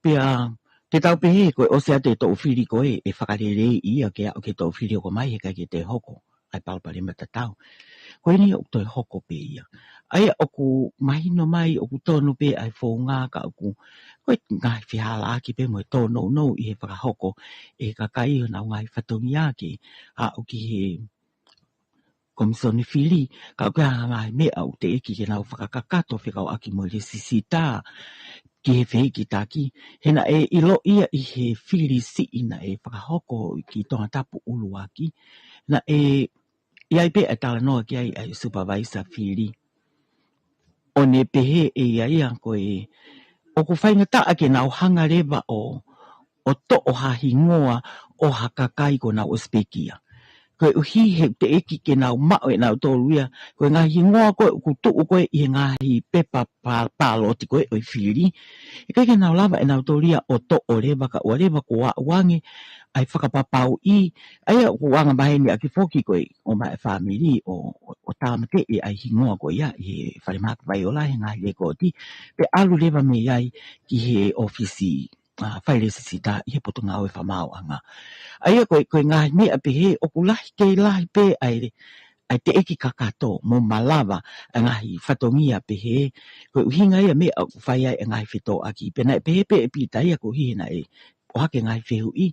Pea te tau pehē ko e ʻosi atu e toʻu fili ko ē, ʻe fakaleleiʻi ia ke aʻu ki he toʻu fili hoko mai, heʻikai ke toe hoko ʻa e palopalema tatau. Ko eni ʻoku toe hoko pē ia. ʻA ia ʻoku mahino mai ʻoku tonu pē ʻa e founga ka ʻoku, ko e ngaahi fehālaaki pē mo e tōnounou ʻi he fakahoko ʻe he kakai honau ngaahi fatongia ke aʻu ki he komisoni fili, ka ʻoku ʻi ai ha ngaahi meʻa ʻoku teʻeki ke nau fakakakato fekauʻaki mo e lēsisita ki he fehikitaki. He naʻe ʻiloʻi ia ʻi he fili siʻi naʻe fakahoko ki Tongatapu ʻuluaki, naʻe ʻi ai pē ʻa e talanoa ki ai ʻa e supavaisa fili. ʻO ne pehē ʻe ia ia ko e, ʻoku faingataʻa ke nau hanga leva ʻo, ʻo toʻo ha hingoa ʻo ha kakai kuo nau ʻosi pekia. Koeʻuhi he teʻeki ke nau maʻu ʻe nautolu ia, ko e ngaahi hingoa ko ē ʻoku tuʻu ko ē ʻi he ngaahi pepa pā-, pāloti ko ē ʻo e fili, heʻikai ke nau lava ʻe nautolu ia ʻo toʻo leva kae ʻoua leva kuo aʻu ange ʻa e fakapapauʻi, ʻa ia ʻoku angamaheni ʻaki foki ko e ʻomai e fāmili ʻo, ʻo, ʻo tāmateʻi ʻa e hingoa ko ia ʻi he falemahaki Vaiola he ngaahi lekooti, pea ʻalu leva mei ai ki he ʻōfisi, ʻa, fai lēsisita ʻi he Potungāue Fakamaauʻanga. ʻA ia ko e, ko e ngaahi meʻa pehē ʻoku lahi kei lahi pē ʻa e, ʻa e teʻeki kakato mo malava ʻa e ngaahi fatongia pehē, ko e ʻuhinga ia meʻa ʻoku fai ai e ngaahi fetōʻaki. Pea naʻe pehē pē ʻe Pita ia koeʻuhi he naʻe ʻohake ngaahi fehuʻi,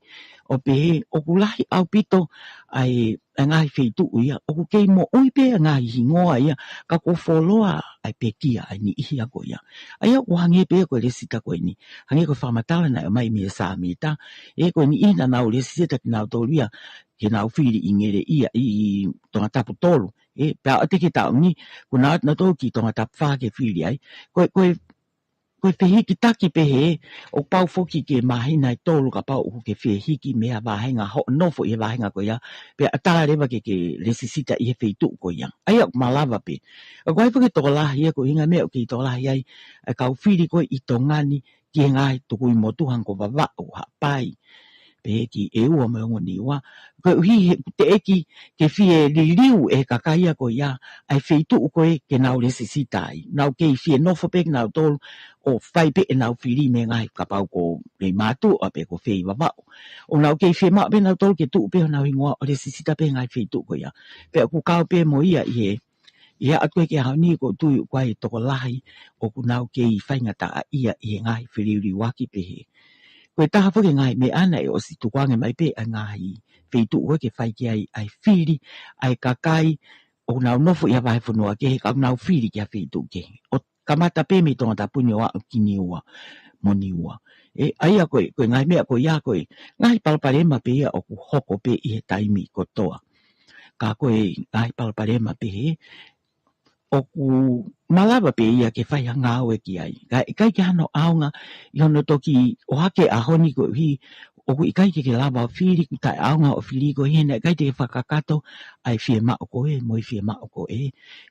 ʻo pehē ʻoku lahi ʻaupito ʻa e, ʻa e ngaahi feituʻu ia, ʻoku kei moʻui pē ʻa e ngaahi hingoa ia, ka kuo fuoloa ʻa e pekia ʻa e niʻihi ia ko ia. ʻA ia ʻoku hangē pē ko e lēsisita ko eni, hangē ko e fakamatala naʻe ʻomai mei Sāmita, ʻe ko e niʻihi naʻa nau lēsisita kinautolu ia, ke nau fili ʻi Ngeleʻia, ʻi, ʻi Tongatapu tolu, ʻe, pea ʻo aʻu ki he taʻu ni, kuo nau ō atu nautolu ki Tongatapu fā ke fili ai, ko e, ko e ko e fehikitaki pehē, ʻoku pau foki ke māhina ʻe tolu kapau ʻoku ke fie hiki mei ha vāhenga hoʻo nofo ʻi he vāhenga ko ia, pea ʻatā leva ke ke lēsisita ʻi he feituʻu ko ia. ʻA ia ʻoku malava pē. Ka ko e hā foki e tokolahi ia ko e ʻuhinga meʻa ʻoku kei tokolahi ai ʻa e kau fili ko ē ʻi Tonga ni ki he ngaahi tukui motuʻa hangē ko Vavaʻu, Haʻapai, pehē ki ʻEua mo e ongo Niua. Koeʻuhi he ʻoku teʻeki ke fie liliu ʻe he kakai ia ko ia ʻa e feituʻu ko ē ke nau lēsisita ai. Nau kei fie nofo pē kinautolu ʻo fai pē ʻenau fili mei he ngaahi, kapau ko Leimātuʻa pe ko fē ʻi Vavaʻu. ʻO nau kei fiemaʻu pē nautolu ke tuʻu pē honau hingoa ʻo lēsisita pē he ngaahi feituʻu ko ia. Pea ʻoku kau pē mo ia ʻi he, ʻi he aʻu ko ē ki he ʻaho ni ʻoku ou tui ʻoku ʻi ai e tokolahi ʻoku nau kei faingataʻaʻia ʻi he ngaahi feliuliuaki pehē. Ko e taha foki e ngaahi meʻa naʻe ʻosi tukuange mai pē ʻa e ngaahi feituʻu ko ē ke fai ki ai ʻa e fili ʻa e kakai ʻoku nau nofo ʻi ha vahefonua kehe ka ʻoku nau fili ki ha feituʻu kehe. ʻO kamata pē mei Tongatapu ni ʻo aʻu ki Niua mo Niua. ʻE, ʻa ia ko e, ko e ngaahi meʻa ko ia ko e ngaahi palopalema pē ia ʻoku hoko pē ʻi he taimi kotoa. Ka ko e ngaahi palopalema pehē, ʻoku malava pē ia ke fai ha ngāue ki ai. Ka ʻikai ke hano ʻaonga ʻi hono toki ʻohake ʻaho ni koeʻuhi ʻoku ʻikai ke ke lava ʻo fili, ʻoku taʻeʻaonga hoʻo fili koeʻuhi he naʻe ʻikai te ke fakakakato ʻa e fiemaʻu ko ē mo e fiemaʻu ko ē.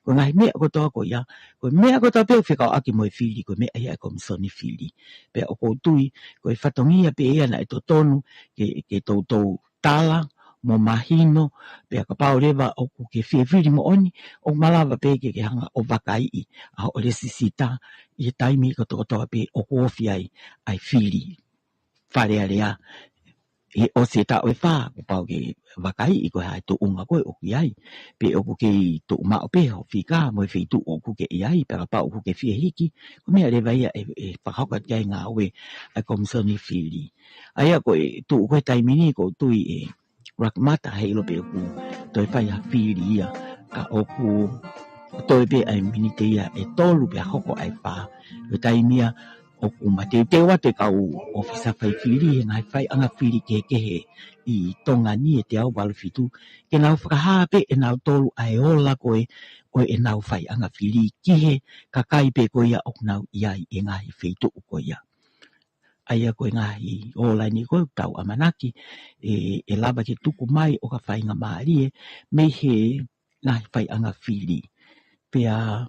Ko e ngaahi meʻa kotoa ko ia, ko e meʻa kotoa pē ʻoku fekauʻaki mo e fili, ko e meʻa ia ʻa e Komisoni Fili. Pea ʻoku ou tui, ko e fatongia pē ia naʻe totonu ke, ke toutou tala mo mahino, pea kapau leva ʻoku ke fie fili moʻoni, ʻoku malava pē ke ke hanga ʻo vakaiʻi ʻa hoʻo lēsisita ʻi he taimi kotokotoa pē ʻoku ofi ai ʻa e fili Fale Alea. ʻI he ʻosi e taʻu ʻe fā, kuo pau ke vakaiʻi ko e hā e tuʻunga ko ē ʻoku ʻi ai. Pe ʻoku kei tuʻu maʻu pē hoʻo fika mo e feituʻu ʻoku ke ʻi ai, pea kapau ʻoku ke fie hiki, ko e meʻa leva ia ʻe, ʻe fakahoko atu ki ai e ngāue ʻa e Komisoni Fili. ʻA ia ko e tuʻu ko ē he taimi ni ʻoku ou tui ʻe Rakamata, heiʻilo pē ʻoku toe fai ha fili ia, ka ʻoku toe pē ʻa e miniti ia ʻe tolu pea hoko ʻa e fā. Ko e taimi ia ʻoku mateuteu atu e kau ʻōfisa fai fili he ngaahi faiʻanga fili kehekehe ʻi Tonga ni ʻe teau valu fitu, ke nau fakahā pē ʻe nautolu ʻa e ola ko ē ʻo ʻenau faiʻanga fili ki he kakai pē ko ia ʻoku nau ʻi ai ʻi he ngaahi feituʻu ko ia. ʻA ia ko e ngaahi ola ni ko ē ʻoku tau ʻamanaki ʻe, ʻe lava ke tuku mai ʻo ka faingamālie mei he ngaahi faiʻanga fili. Pea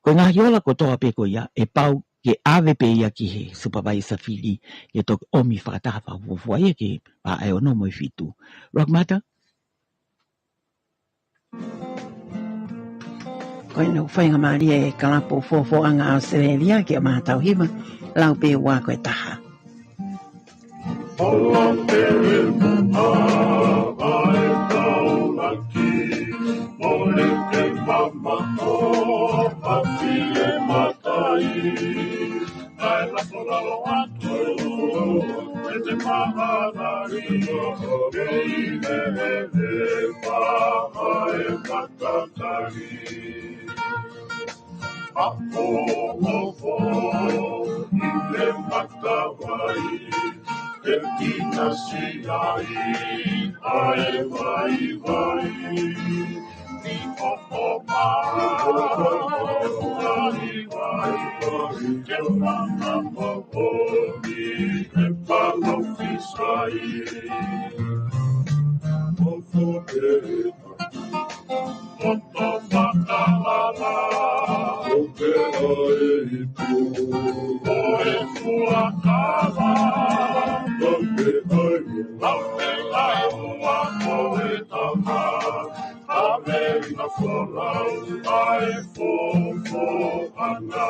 ko e ngaahi ola kotoa pē ko ia, ʻe pau ke ʻave pē ia ki he supavaisa fili, ke toki ʻomi fakataha fakafuofua ia ki he pā ʻe ono mo e fitu. Rakamata? Ko ʻenau faingamālie e Kalapu Fofoʻanga ʻAositelēlia ki ʻAmatauhiva, lau pē ua ko e taha. Ola pē mo ʻa e taulaki, ʻole ke mamaʻo ʻa fie matai. Kae lafo lalo atu, ʻe te mahalalai, ʻe ʻi he ʻe pā ʻa e matakali. Apo ofo ʻi he matavai, ʻe kinasi ai ʻa e vaivai. Ni ko ko ma, ni vai, ni vai, ke mana mo o ni e palo fisai. Ofo ke, oto makalala, o ke ai tu, o e fuakava, o ke ai, o ke ai ua ko e tama. Amerika folau, ʻa e fofoʻanga.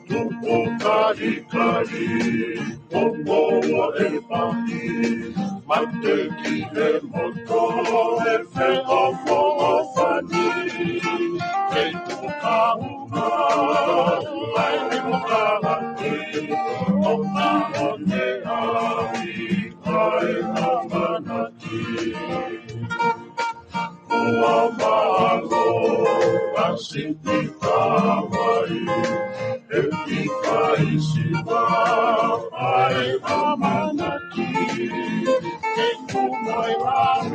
Tupu kalikali, ʻo moua e pani, mate ki he moto, ʻe feʻofoʻofani. Kei tukaunga, ʻai ni mo kalaki, ʻo ka one ai, ʻa e ʻamanaki. Ua mālō ʻa sipi kavai, ʻe pika ʻi siva ʻa e ʻamanaki. Ke kumai lau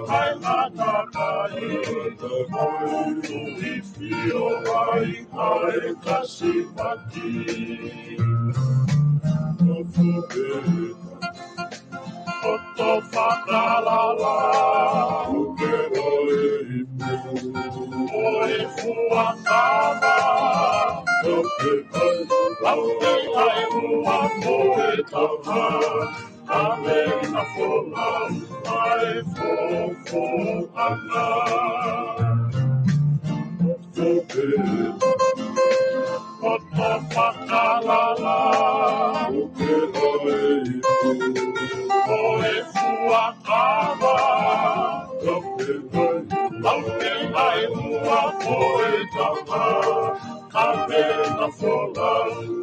ʻa e matakai, ko e tui fio ai ʻa e kasi mati. Ko Fupe Oto fakalala, uke ʻo e ipu, ʻo e fuakava, ʻo ke kai, lau ke kai ua ko e tama, ka me na folau, ʻa e fofoʻanga. Oto fakalala, uke ʻo e ipu, ʻo e fuakava. Ka ko e tama, ka me na fola,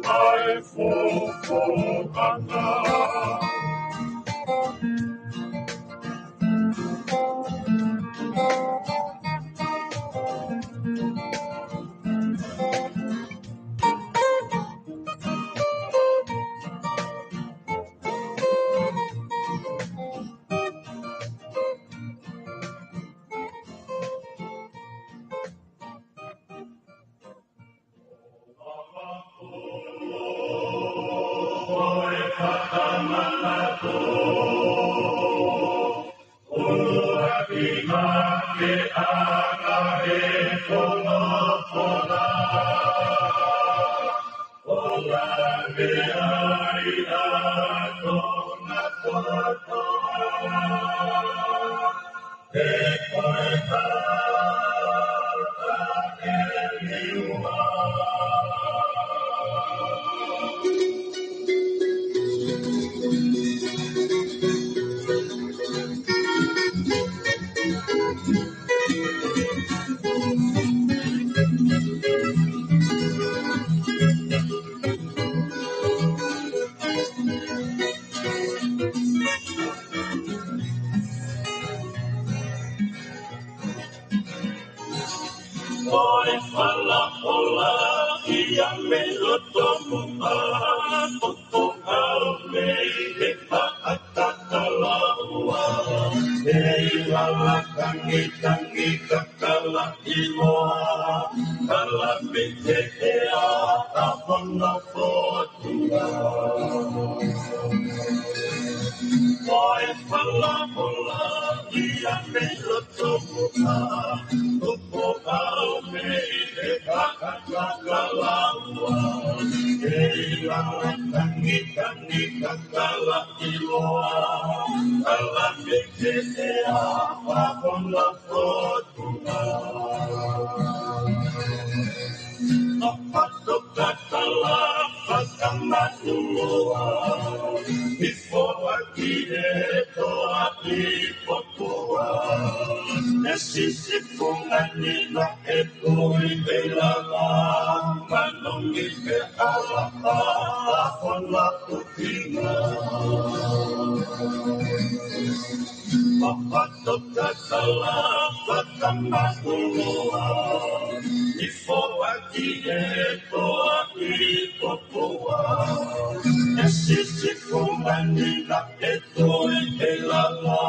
ʻa e fofo ʻana. Ko e fala ola ia mei loto muʻa, ʻoku ʻalu mei he faʻa kakala ua. He lala tangitangi kakala ʻiloa, kala mei he ʻea ʻa hono fōtunga. Ko e fala ola ia mei loto muʻa, ʻoku ʻalu mei he faʻa kakala ua. He lala tangitangi kakala ʻiloa, kala mei he ʻea ʻa hono fōtunga. ʻOku ʻapato kakala fakamāʻulua, ʻi foaki e toa ʻi Popua. ʻE sisi fungani naʻe tui pē lava, manongi pē ʻa lapa, ʻa hono ʻuhinga. ʻOku ʻapato kakala fakamāʻulua, ʻi foaki e toa ʻi Popua. ʻE sisi fungani naʻe tui pē lava,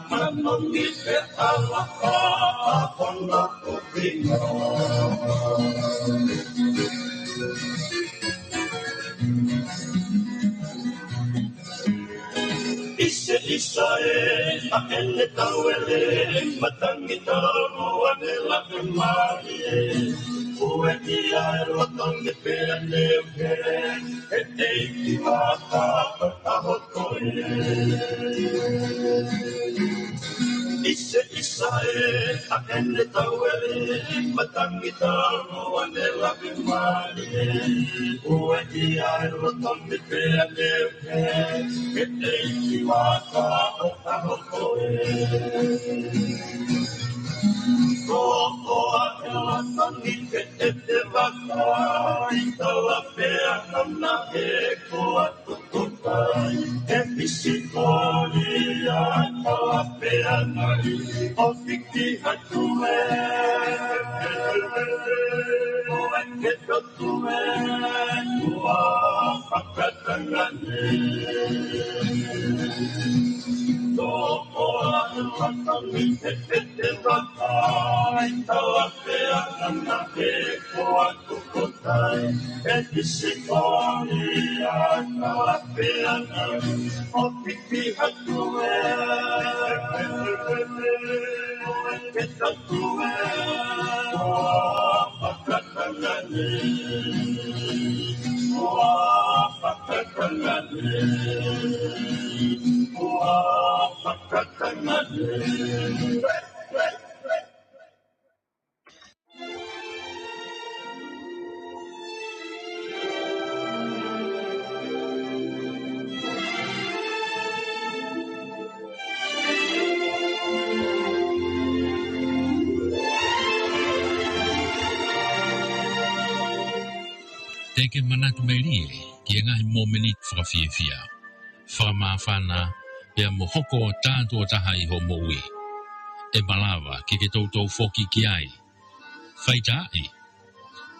manongi pē ʻa lapa, ʻa hono ʻuhinga. ʻIsa, ʻisa ē, ʻa ʻene tauele, matangi talu ʻa ʻene laumālie. Ueʻi ʻa e loto ni pea ne uke, ʻe ʻEiki vaka ʻo ka hoko ē. ʻIsa, ʻisa ē, ʻa ʻene tauele, matangi talu ʻa ʻene laumālie. Ueʻi ʻa e loto ni pea ne uke, ʻe ʻEiki vaka ʻo ka hoko ē. Ko ʻoe ʻa e loto ni pea ʻe te vakai, tala pē ʻa na he ko atu tukai, ʻe pisi koli ʻa e kala pea nai, ʻo fiki atu ē. ʻO ʻeke atu ē, ʻoua fakatangane. Tō ʻoa e fakami e pete vakai, tala pea ʻa na he ko atu tukai, ʻe pisi koli ʻa e kala pea nai, ʻo fiki atu ē. ʻO ʻeke atu ē, ʻoua fakatangane. ʻOua fakatangane. ʻOua fakatangane. Ke manatu melie ki he ngaahi momeniti fakafiefia, fakamāfana, pea mo hoko ʻo tātuʻo taha ʻi hoʻo moʻui. ʻE malava ke ke toutou foki ki ai. Faitaaʻi.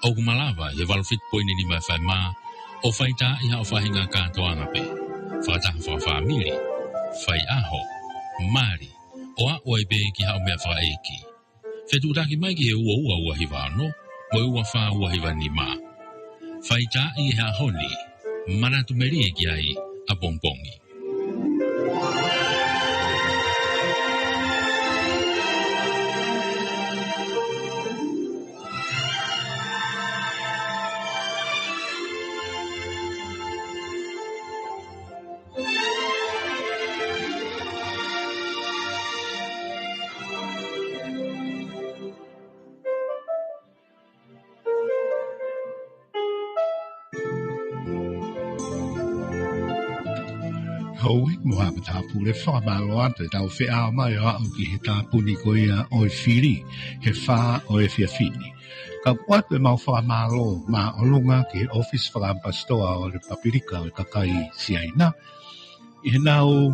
ʻOku malava ʻi he valu fitu poini nima F M ʻo faitaaʻi haʻo faʻahinga kātoanga pē, fakataha fakafāmili, faiʻaho, mali, ʻo aʻu ai pē ki haʻo meʻa fakaʻeiki. Fetuʻutaki mai ki he ua ua ua hiva ono mo e ua fā ua hiva nima. Faitaaʻi he ʻaho ni, manatu melie ki ai ʻapongipongi. Houʻeiki mo haʻa matāpule, fakamālō atu ʻetau feʻao mai ʻo aʻu ki he tāpuni ko ia ʻo e fili, he fā ʻo e efiafi ni. Ka ʻoku ʻoatu ʻemau fakamālō māʻolunga ki he ʻōfisi fakaʻamipasitoa ʻo e Lepapilika ʻo e Kakai Siaina, ʻi heʻenau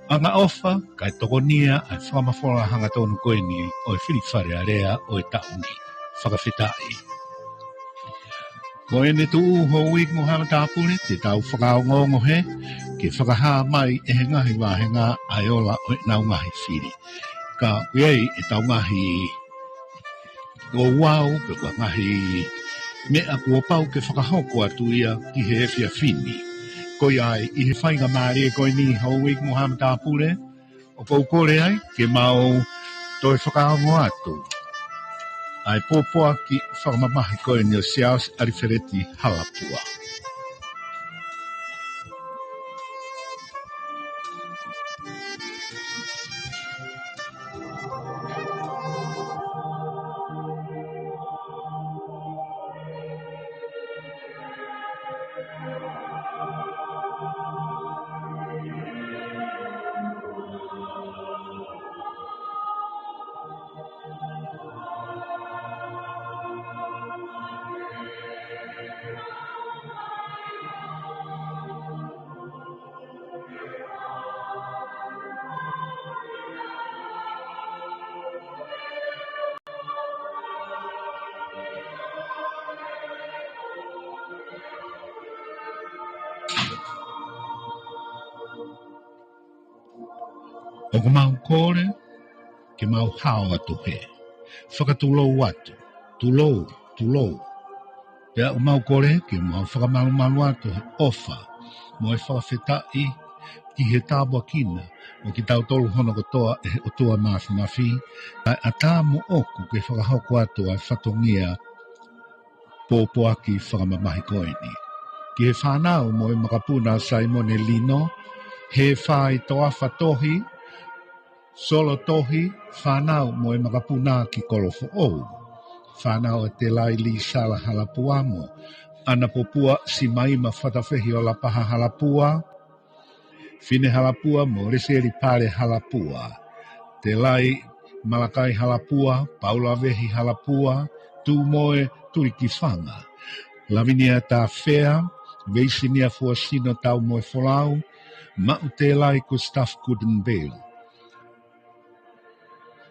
angaʻofa kae tokonia ʻa e fakamafola hangatonu ko eni ʻo e fili Fale Alea ʻo e taʻu ni. Fakafetaʻi. Ko ʻene tuʻu, houʻeiki mo haʻa matāpule, te tau fakaongoongo hē ke fakahā mai ʻe he ngaahi vāhenga ʻa e ola ʻo ʻenau ngaahi fili. Ka ʻoku ʻi ai ʻetau ngaahi ouau, pe ko e ngaahi meʻa kuo pau ke fakahoko atu ia ki he efiafi ni. Ko ia ai, ʻi he faingamālie ko eni, houʻeiki mo haʻa matāpule, ʻoku ou kole ai ke mau toe fakaongo atu ʻa e pōpoaki fakamamahi ko eni ʻo Siaosi ʻAlifeleti Halapua. ʻOku mau kole ke mau hao atu hē. Fakatulou atu. Tulou, tulou. Pea ʻoku mau kole ke mau fakamalumalu atu he ʻofa mo e fakafetaʻi ki he tāpuakina ʻo kitautolu hono kotoa ʻe he ʻOtua Māfimafi, kae ʻatā moʻoku ke fakahoko atu ʻa e fatongia pōpoaki fakamamahi ko eni. Ki he fānau mo e makapuna ʻa Saimone Lino, Hefai Toafa Tohi, Solo Tohi, fānau mo e makapuna ki Kolofoʻou. Fānau ʻa Telai Lisala Halapua mo ʻAna Popua Simaima Fatafehi ʻo Lapaha Halapua, Fine Halapua mo Lesieli Pale Halapua, Telai Malakai Halapua, Paula Vehi Halapua, Tūmoe Tulikifanga, Lavinia Tafea, Veisinia Fuasino Taumoefolau, Maʻu Telai Gustav Gutenberg,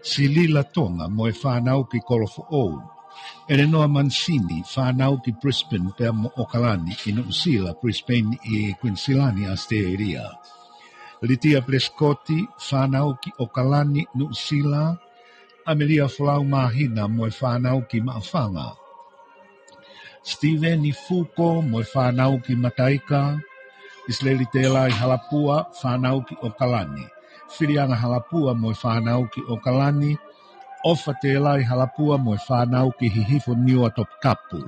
Silila Tonga mo e fānau ki Kolofoʻou. Elenoa Manisini, fānau ki Brisbane pea mo ʻOkalani ʻi Nuʻusila, Brisbane ʻi Kuinisilani, ʻAositelēlia. Litia Pelesikoti, fānau ki ʻOkalani, Nuʻusila. ʻAmelia Folau Māhina mo e fānau ki Maʻufanga. Sitiveni Fuko mo e fānau ki Mataika, ʻIsileli Telai Halapua, fānau ki ʻOkalani, Filianga Halapua mo e fānau ki ʻOkalani, ʻOfa Telai Halapua mo e fānau ki Hihifo Niua Toputapu,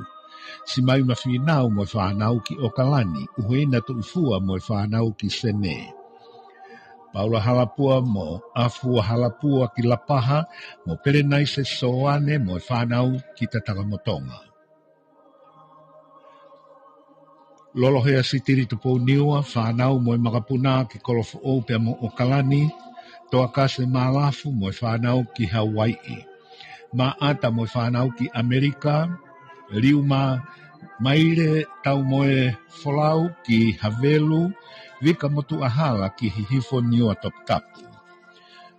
Simaima Fīnau mo e fānau ki ʻOkalani, ʻUhoina Tuʻifua mo e fānau ki Senē, Paula Halapua mo ʻAfua Halapua ki Lapaha, mo Pelenaise Soane mo e fānau ki Tatakamotonga. Lolohea Sitili Tupouniua, fānau mo e makapuna ki Kolofoʻou pea mo ʻOkalani, Toakase Malafu mo e fānau ki Hauaiʻi, Maʻata mo e fānau ki ʻAmelika, Liuma Maile Taumoefolau ki Havelu, Vika Motuʻahala ki Hihifo, Niua Toputapu.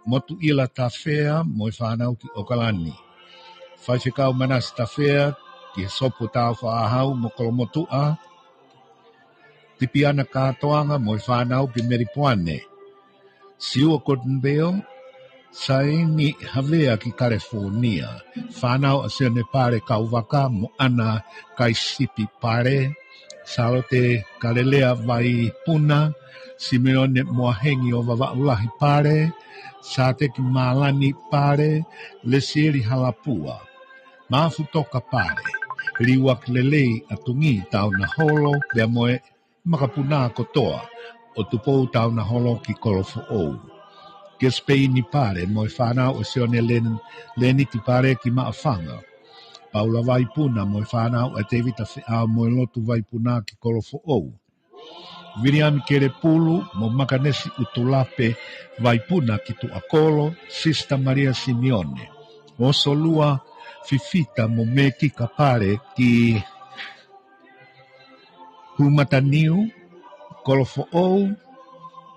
Motuʻila Tafea mo e fānau ki ʻOkalani. Faifekau Manase Tafea ki he Sopu Tāufaʻāhau mo Kolomotuʻa. Tipiana Kātoanga mo e fānau ki Melipoane. Siua Cotton Bell, Saini Havea ki California. Fānau ʻa Sione Pale Kauvaka mo ʻAna Kaisipi Pale. Sālote Kalelea Vaipuna, Simeone Moahengi ʻo Vavaʻu Lahi Pale, Sāteki Mālani Pale, Lesieli Halapua, Mafutoka Pale, Liuaki Lelei ʻa Tungi Taunaholo, pea mo e makapuna kotoa ʻo Tupou Taunaholo ki Kolofoʻou. Kesipeini Pale mo e fānau ʻa Sione Len-, Leniti Pale ki Maʻafanga. Paula Vaipuna mo e fānau ʻa Tevita Feʻao mo e Lotu Vaipuna ki Kolofoʻou. Viliami Kelepulu mo Makanesi ʻUtulape Vaipuna ki Tuʻakolo, Sisitā Malia Simione. Osolua Fifita mo Mekika Pale ki Humataniu, Kolofoʻou,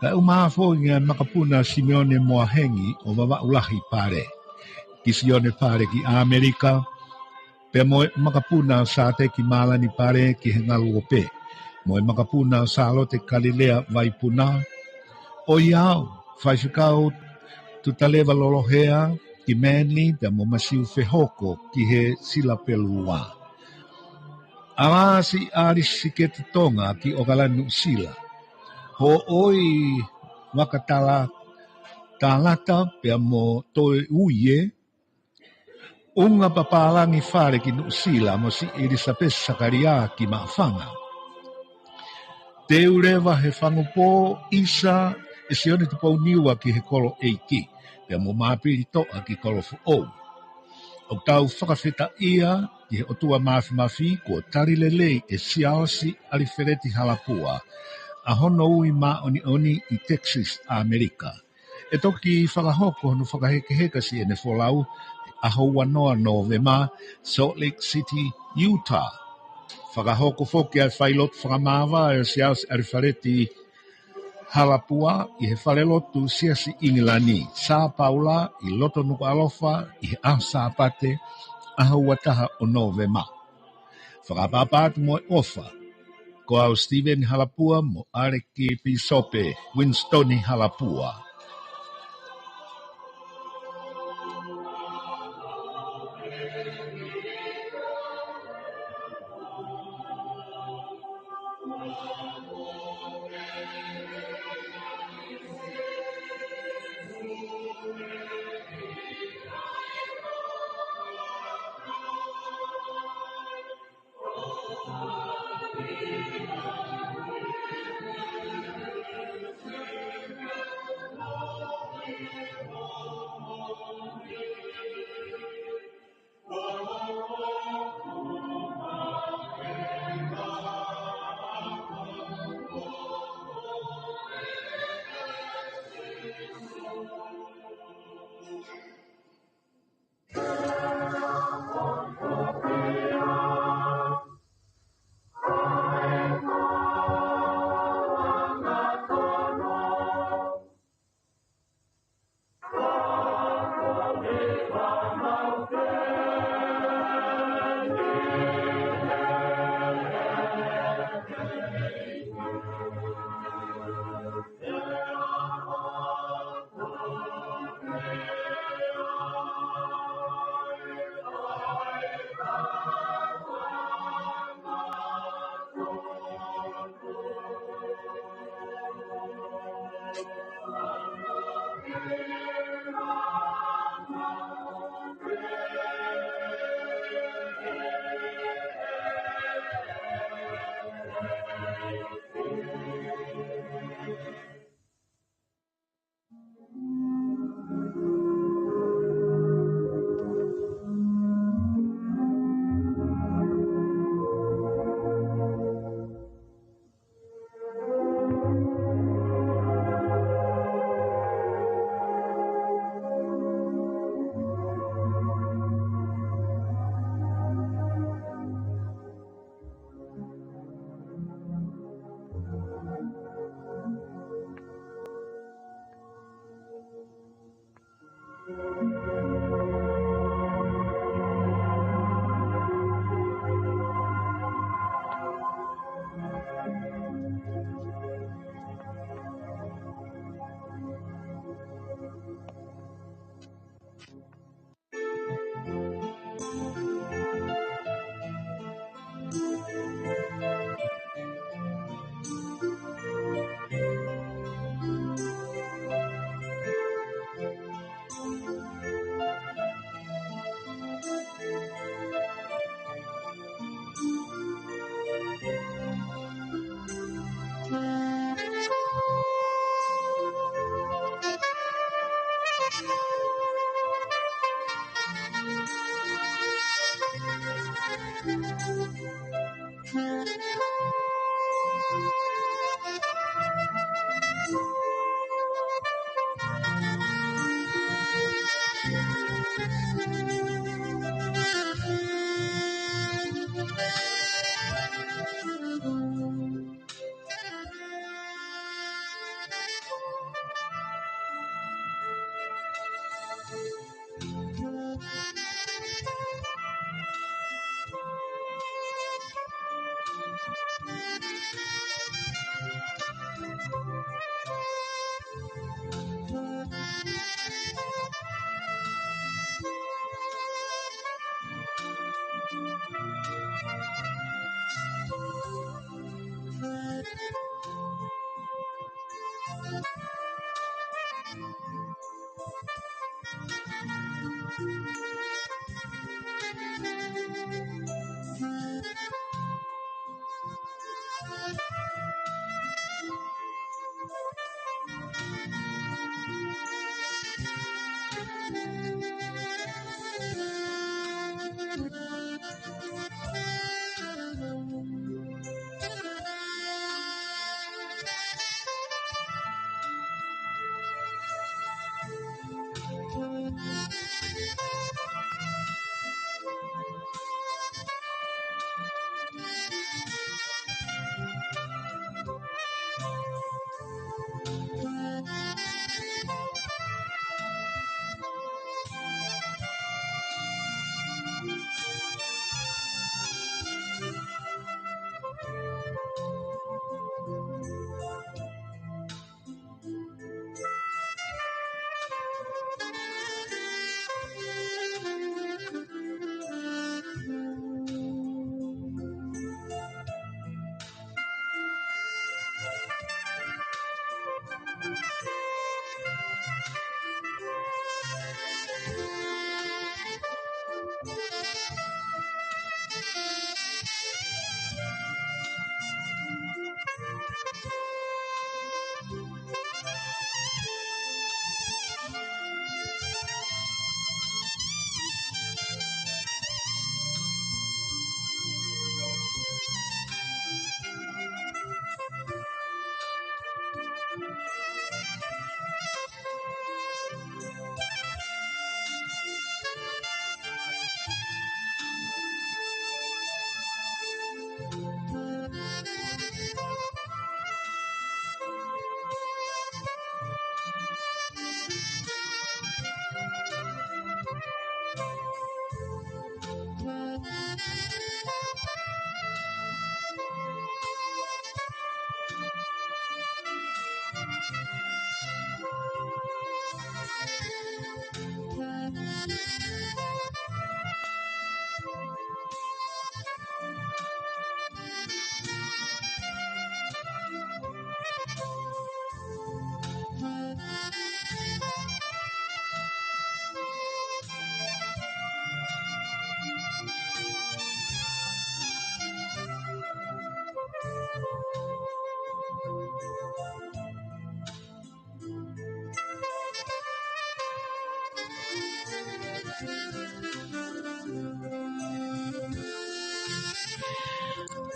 kae ʻumaʻā foki ʻa e makapuna Simeone Moahengi ʻo Vavaʻu Lahi Pale, ki Sione Pale ki ʻAmelika, pea mo e makapuna Sāteki Mālani Pale ki he ngaluope, mo e makapuna Sālote Kalelea Vaipuna, ʻo ia au, Faifekau Tutaleva Lolohea ki Manly, pea mo Masiu Fehoko ki he Silapelua. ʻAlasi ʻAlisi Siketi Tonga ki ʻOkalani Nuʻusila. Hoʻoi Vakatala Talata pea mo Toe Uie, Unga Papālangi Fale ki Nuʻusila mo Siʻi ʻIlisapesi Sakalia ki Maʻafanga. Teuleva Hefangupō, ʻIsa, ʻe Sione Tupouniua ki he Kolo ʻEiki, pea mo Māpili Toʻa ki Kolofoʻou. ʻOku tau fakafetaʻia ki he ʻOtua Māfimafi kuo tali lelei ʻe Siaosi ʻAlifeleti Halapua ʻa hono ui māʻoniʻoni ʻi Texas, ʻAmelika. ʻE toki fakahoko hono fakahekeheka siʻene folau ʻaho uanoa Nōvema, Salt Lake City, Utah. Fakahoko foki ʻa e failotu fakamāvae ʻo Siaosi ʻAlifeleti Halapua ʻi he falelotu Siasi ʻIngilani, Sā Paula ʻi loto Nukuʻalofa ʻi he ʻaho Sāpate, ʻaho uataha ʻo Nōvema. Fakaʻapaʻapa atu mo e ʻofa, ko au Steven Halapua mo ʻAleki Pīsope Winston Halapua.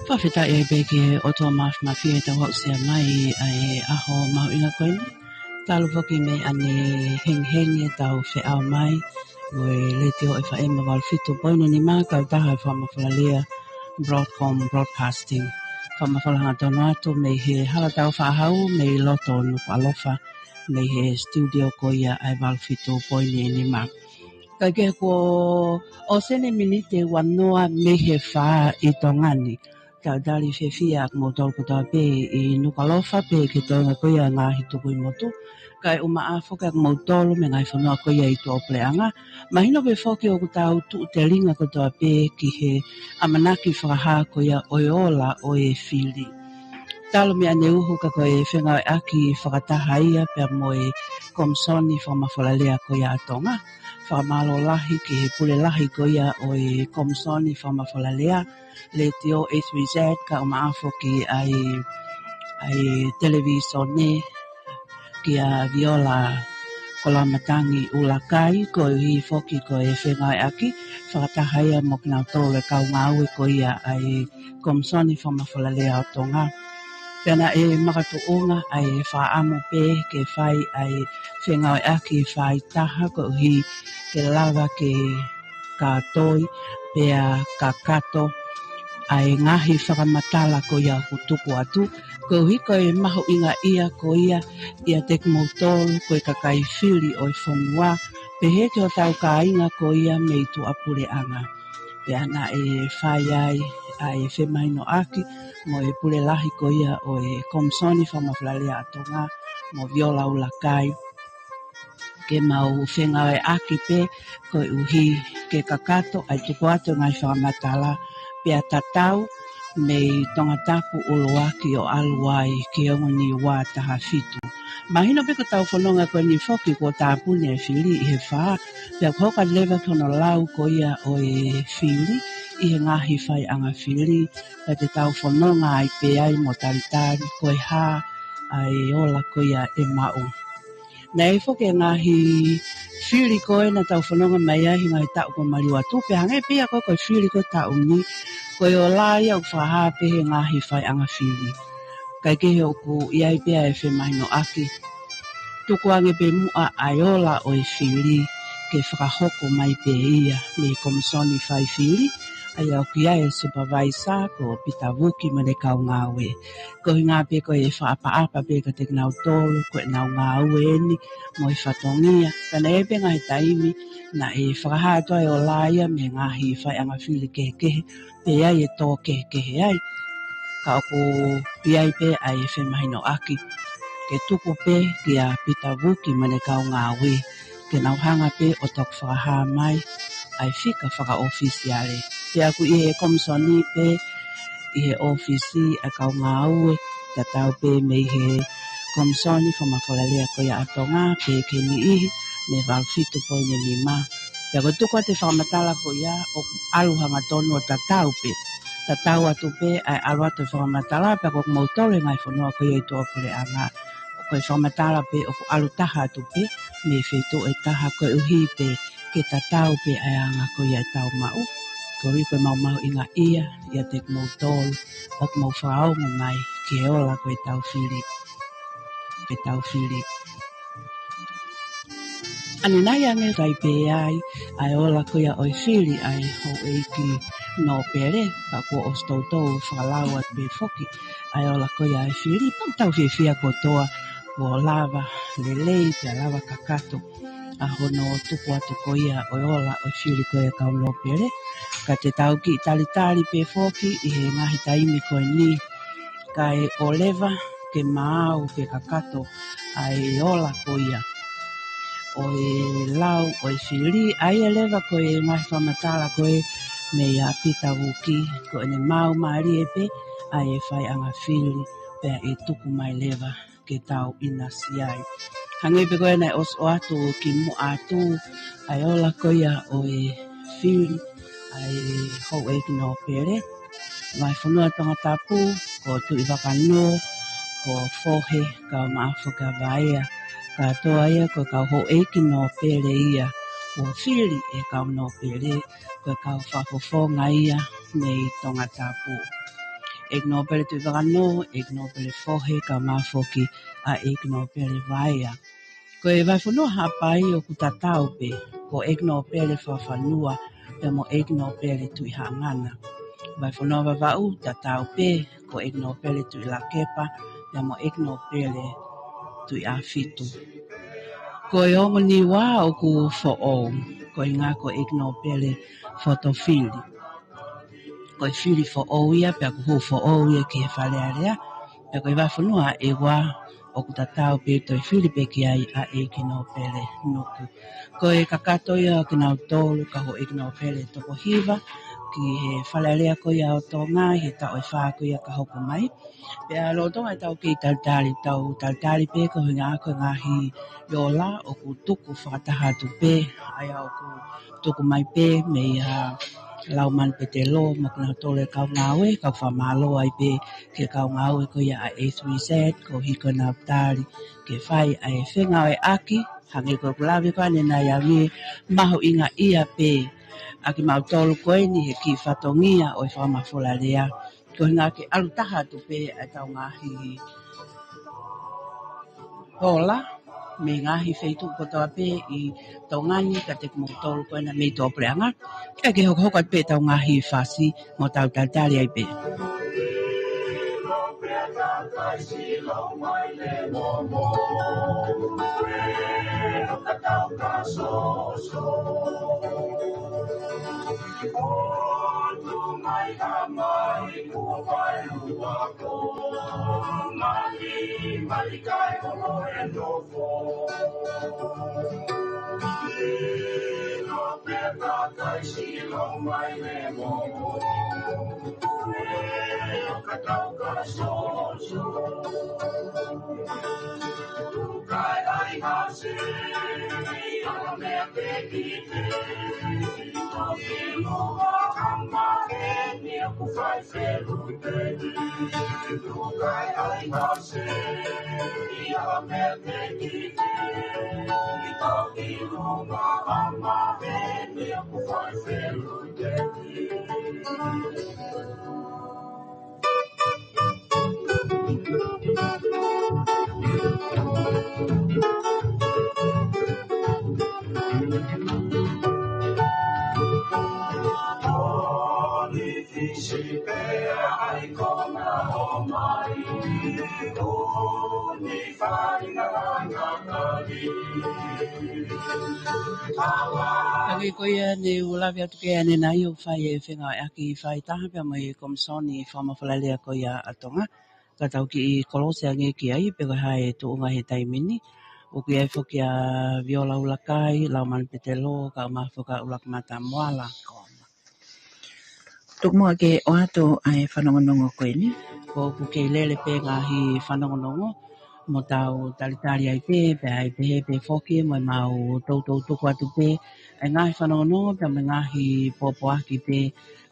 Fakafetaʻi ai pē ki he ʻOtua Māfimafi ʻetau aʻusia mai ʻa e ʻaho mahuʻinga ko eni. Talu foki mei ʻanehengihengi ʻetau feʻao mai mo e Letiō ʻEfa ʻEma valu fitu poini nima, kautaha e Fakamafolalea Broadcom Broadcasting. Fakamafola hangatonu atu mei he Hala Taufaʻāhau mei loto Nukuʻalofa, mei he studio ko ia ʻa e valu fitu poini nima. Kae kehe kuo ʻosi eni miniti ua noa mei he fā ʻi Tonga ni. Talitali fiefia ʻa kimoutolu kotoa pē ʻi Nukuʻalofa pea ki he toenga ko ia ʻo e ngaahi tuku ʻi motu. Kae ʻumaʻā foki ʻa kimoutolu mei he ngaahi fonua ko ia ʻi tuʻapuleʻanga. Mahino pē foki ʻoku tau tuʻu telinga kotoa pē ki he ʻamanaki fakahā ko ia ʻo e ola ʻo e fili. Talu mei ʻaneuhu ka ko e fengāueʻaki fakataha ia pea mo e Komisoni Fakamafolalea ko ia ʻa Tonga. Fakamālō lahi ki he pule lahi ko ia ʻo e Komisoni Fakamafolalea, Letiō H B Z, kae ʻumaʻā foki ʻa e, ʻa e televīsone, kia Viola Kolamatangi ʻUlakai, koeʻuhi foki ko e fengāueʻaki fakataha ia mo kinautolu e kau ngāue ko ia ʻa e Komisoni Fakamafolalea ʻo Tonga. Pea naʻe makatuʻunga ʻa e fakaʻamu pē ke fai ʻa e fengāueʻaki faaitaha koeʻuhi ke lava ke kātoi pea kakato ʻa e ngaahi fakamatala ko ia ʻoku tuku atu, koeʻuhi ko e mahuʻingaʻia ko ia ʻiate kimoutolu ko e kakai fili ʻo e fonua, pehē ki hotau kāinga ko ia mei tuʻapuleʻanga. Pea naʻe fai ai ʻa e femahinoʻaki mo e pule lahi ko ia ʻo e Komisoni Fakamafolalea ʻa Tonga mo Viola ʻUlakai, ke mau fengāueʻaki pē koeʻuhi ke kakato ʻa e tuku atu e ngaahi fakamatala pea tatau mei Tongatapu ʻuluaki ʻo ʻalu ai ki he ongo ni ua taha fitu. Mahino pē ko ʻetau fononga ko eni foki kuo tāpuni e fili ʻi he fā, pea kuo hoko atu leva ki hono lau ko ia ʻo e fili ʻi he ngaahi faiʻanga fili, pea te tau fononga ai pē ai mo talitali ko e hā ʻa e ola ko ia ʻe maʻu. Naʻe foki e ngaahi fili ko ē naʻa tau fononga mai ai he ngaahi taʻu kuo maliu atu, pea hangē pē ia ko ē ko e fili ko ē taʻu ni, ko e ola ia ʻoku fakahā pē he ngaahi faiʻanga fili. Kae kehe ʻoku ʻi ai pē ʻa e femahinoʻaki. Tukuange pē muʻa ʻa e ola ʻo e fili ke fakahoko mai pē ia mei he Komisoni Fai Fili, ʻa ia ʻoku ʻi ai e supervisor ko Pita Vuki mo ʻene kau ngāue. Ko e ʻuhinga pē ko e fakaʻapaʻapa pē kiate kinautolu ko ʻenau ngāue eni mo e fatongia. Ka naʻe ʻi ai pē ngaahi taimi naʻe fakahā atu ai e ola ia mei he ngaahi faiʻanga fili kehekehe, pea ʻi ai e tō kehekehe ai. Ka ʻoku ʻi ai pē ʻa e femahinoʻaki ke tuku pē kia Pita Vuki mo ʻene kau ngāue ke nau hanga pē ʻo toki fakahā mai ʻa e fika fakaʻofisiale. Pea ʻoku ʻi he Komisoni pē ʻi he ʻōfisi ʻa e kau ngāue, tatau pē mei he Komisoni Fakamafolalea ko ia ʻa Tonga, pea ki he niʻihi mei he valu fitu poini nima. Pea ko e tuku atu e fakamatala ko ia ʻoku ʻalu hangatonu ʻo tatau pē. Tatau atu pē ʻa e ʻalu atu e fakamatala, pea ko kimoutolu he ngaahi fonua ko ia ʻi tuʻapuleʻanga, ko e fakamatala pē ʻoku ʻalu taha atu pē mei he feituʻu ʻe taha koeʻuhi pē ke tatau pē ʻa e anga ko ia ʻetau maʻu. Koeʻuhi ko e maumauʻingaʻia ʻiate kimoutolu ʻoku mou fakaongo mai ki he ola ko ʻetau fili, ko ʻetau fili. ʻAnenai ange fai pē ai ʻa e ola ko ia ʻo e fili ʻa e houʻeiki Nōpele, pea kuo ʻosi toutou fakalau atu pē foki ʻa e ola ko ia ʻo e fili, pea ʻoku tau fiefia kotoa kuo lava lelei pea lava kakato ʻa hono tuku atu ko ia ʻo e ola ʻo e fili ko ia ʻa e kau Nōpele. Ka te tau kiʻi talitali pē foki ʻi he ngaahi taimi ko eni, kae ʻoua leva ke maau pe kakato ʻa e ola ko ia ʻo e lau ʻo e fili, ʻa ia leva ko e ngaahi fakamatala ko ē meia Pita Vuki, ko ʻene maau mālie pē ʻa e faiʻanga fili, pea ʻe tuku mai leva ke tau ʻinasi ai. Hangē pē ko ē naʻe ʻosi ʻoatu kimuʻa atu ʻa e ola ko ia ʻo e fili ʻa e houʻeiki Nōpele, Vahefonua Tongatapu, ko Tuʻivakanō, ko Fohe Kaumaʻafu kia Vaea. Kātoa ia ko e kau houʻeiki Nōpele ia kuo fili ʻe he kau Nōpele, ko e kau fakafofonga ia mei Tongatapu. ʻEiki Nōpele Tuʻivakanō, ʻEiki Nōpele Fohe, kae ʻumaʻā foki ʻa ʻEiki Nōpele Vaea. Ko e Vahefonua Haʻapai ʻoku tatau pē, ko ʻEiki Nōpele Fakafanua pea mo ʻEiki Nōpele Tuʻihaʻangana. Vahefonua Vavaʻu tatau pē, ko ʻEiki Nōpele Tuʻilakepa pea mo ʻEiki Nōpele Tuʻi ʻAfitu. Ko e ongo Niua ʻoku foʻou, ko e ngaahi ko e ʻEiki Nōpele Fotofili. Ko e fili foʻou ia, pea ʻoku hū foʻou ia ki he Fale Alea. Pea ko e vahefonua ʻe ua ʻoku tatau pē toe fili pē ki ai ʻa e ʻEiki Nōpele Nuku. Ko e kakato ia kinautolu kau ʻEiki Nōpele toko hiva ki he Fale Alea ko ia ʻo Tonga ʻi he taʻu ʻe fā ko ia ka hoko mai. Pea lolotonga ʻetau kei talitali, tau talitali pē ko e ngaahi, ko e ngaahi ola ʻoku tuku fakataha atu pē, ʻa ia ʻoku tuku mai pē mei a Laumanu Petelo mo kinautolu e kau ngāue, kau fakamālō ai pē ki he kau ngāue ko ia ʻa A three Z, koeʻuhi ko ʻenau tali ke fai ʻa e fengāueʻaki, hangē ko ʻeku lave ko ē ʻanenai ʻa e mahuʻingaʻia pē ʻa kimautolu ko eni he kiʻi fatongia ʻo e fakamafola lea. Ko e ngaahi ke ʻalu taha atu pē ʻa ʻetau ngaahi ola mei he ngaahi feituʻu kotoa pē ʻi Tonga ni kiate kimoutolu ko ena mei tuʻapuleʻanga. Kae ke hokohoko atu pē ʻetau ngaahi fasi mo tau talitali ai pē. Hangē ko ia ne u lave atu ki ai ʻanenai ʻoku fai e fengāueʻaki faitaha pea mo e Komisoni Fakamafola Lea ko ia ʻa Tonga. Ka tau kiʻi kolosi ange ki ai, pe ko e hā e tuʻunga he taimi ni. ʻOku ʻi ai foki ʻa Viola ʻUlakai, Laumanu Petelo, kae ʻumaʻā foki ʻa ʻUluaki Mata Moala. Tuku muʻa ke ʻoatu ʻa e fanongonongo ko eni. ʻOku kei lele pē ngaahi fanongonongo mo tau talitali ai pē, pea ʻe pehē pē foki mo ʻemau toutou tuku atu pē ʻa e ngaahi fanongonongo pea mo e ngaahi pōpoaki pē,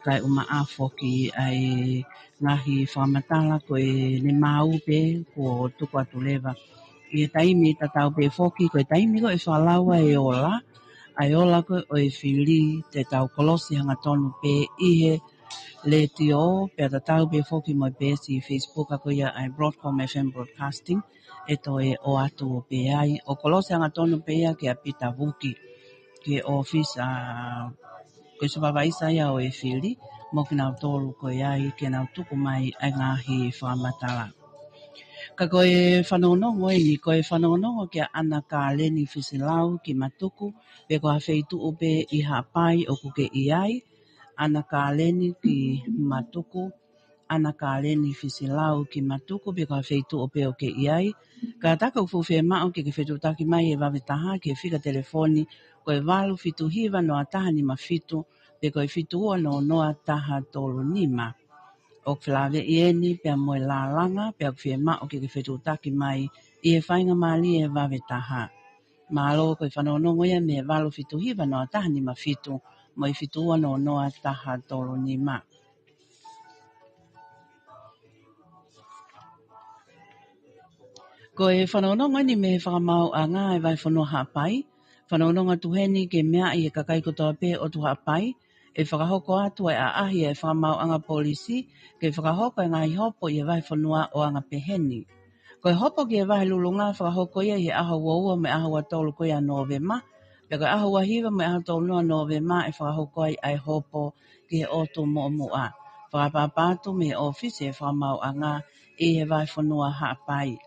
kae ʻumaʻā foki ʻa e ngaahi fakamatala ko ʻene maʻu pē kuo tuku atu leva. ʻI he taimi tatau pē foki, ko e taimi ko ē ʻe fakalaua e ola, ʻa e ola ko ē ʻo e fili, te tau kolosi hangatonu pē ʻi he letiō, pea tatau pē foki mo e peesi Facebook ko ia ʻa e Broadcom F M Broadcasting, ʻe toe ʻoatu pē ai, ʻo kolosi hangatonu pē ia kia Pita Vuki, ki he ʻōfisi ʻa ko e supervisor ia ʻo e fili, mo kinautolu ko ia ke nau tuku mai ʻa e ngaahi fakamatala. Ka ko e fanongonongo eni, ko e fanongonongo kia ʻAna Kaleni Fisilau ki Matuku, pe ko ha feituʻu pē ʻi Haʻapai ʻoku ke ʻi ai, ʻAna Kaleni ki Matuku, ʻAna Kaleni Fisilau ki Matuku, pe ko ha feituʻu pē ʻoku ke ʻi ai. Kātaki ʻoku fuʻu fiemaʻu ke ke fetuʻutaki mai he vave taha ki he fika telefoni ko e valu fitu hiva noa taha nima fitu, pe ko e fitu ua noa noa taha tolu nima. ʻOku felāveʻi eni pea mo e lālanga, pea ʻoku fiemaʻu ke ke fetuʻutaki mai ʻi he faingamālie he vave taha. Mālō, ko e fanongonongo ia mei he valu fitu hiva noa taha nima fitu mo e fitu ua noa noa taha tolu nima. Ko e fanongonongo eni mei he Fakamaauʻanga ʻa e Vahefonua Haʻapai. Fanongonongo atu heni ke meaʻi ʻe he kakai kotoa pē ʻo Tuʻa Haʻapai, ʻe fakahoko atu ʻa e ʻaʻahi ʻa e Fakamaauʻanga Polisi ke fakahoko e ngaahi hopo ʻi he vahefonua ʻo anga peheni. Ko e hopo ki he Vahe Lulunga fakahoko ia ʻi he ʻaho ua ua mo e ʻaho ua tolu ko ia ʻo Nōvema, pea ko e ʻaho ua hiva mo e ʻaho tolu noa ʻo Nōvema ʻe fakahoko ai ʻa e hopo ki he ʻotu Muʻomuʻa. Fakaʻapaʻapa atu mei he ʻōfisi ʻa e Fakamaauʻanga ʻi he Vahefonua Haʻapai.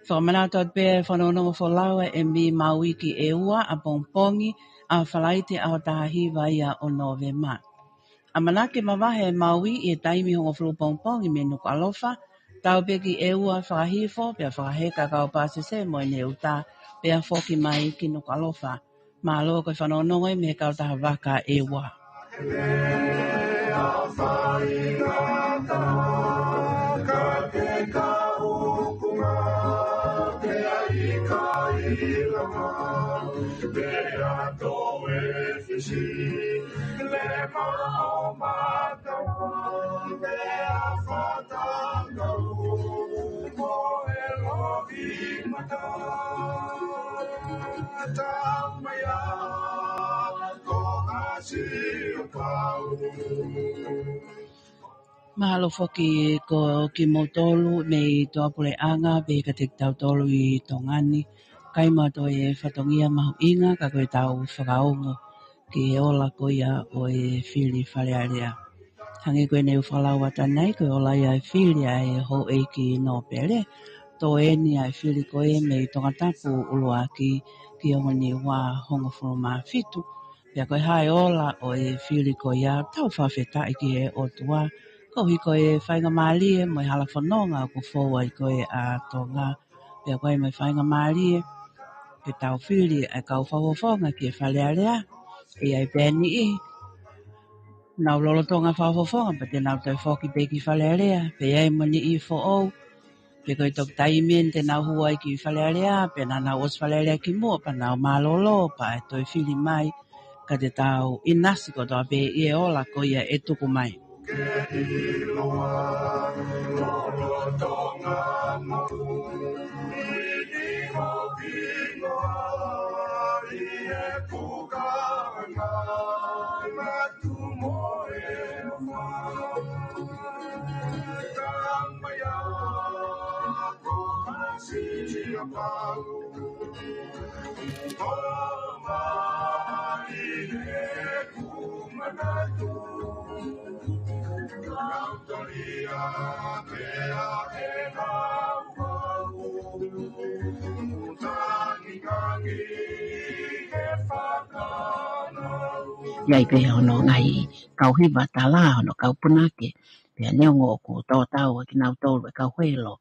Fakamanatu atu pē e fanongonongo folau ʻa e M V Maui ki ʻEua ʻapongipongi ʻa Falaite ʻaho taha hiva ia ʻo Nōvema. ʻAmanaki ke mavahe e Maui ʻi he taimi hongofulu pongipongi mei Nukuʻalofa, tau pē ki ʻEua fakahifo, pea fakaheka kau pāsese mo ʻene uta, pea foki mai ki Nukuʻalofa. Mālō ko e fanongonongo mei he kautaha vaka ʻEua. Mahalo foki ko kimoutolu mei tuʻapuleʻanga pea kiate kitautolu ʻi Tonga ni. Kae ʻumaʻā e fatongia mahuʻinga ka ko e tau fakaongo ki he ola ko ia ʻo e fili Fale Alea. Hangē ko ʻene ʻū folau atu ʻanenai, ko e ola ia e fili ʻa e houʻeiki nōpele. Tō eni ʻa e fili ko ē mei Tongatapu ʻuluaki ki he ongo Niua hongofulu mā fitu. Pea ko e hā e ola ʻo e fili ko ia, tau fakafetaʻi ki he ʻOtua. Koeʻuhi ko e faingamālie mo e hala fononga ʻoku fou ai ko ē ʻa Tonga. Pea ko e mo e faingamālie ke tau fili ʻa e kau fakafofonga ki he Fale Alea. ʻI ai pē niʻihi nau lolotonga fakafofonga, pea te nau toe foki pē ki Fale Alea, pea ʻi ai mo e niʻihi foʻou, pe ko e toki taimi eni te nau hū ai ki Fale Alea, pea naʻa nau ʻosi Fale Alea kimuʻa, pea nau mālōlō, pea ʻe toe fili mai, ka te tau ʻinasi kotoa pē ʻi he ola ko ia ʻe tuku mai. ʻI ai pē hono ngaahi kau hiva tala, hono kau punake, pea neongo ʻoku tō tau ʻa kinautolu e kau helo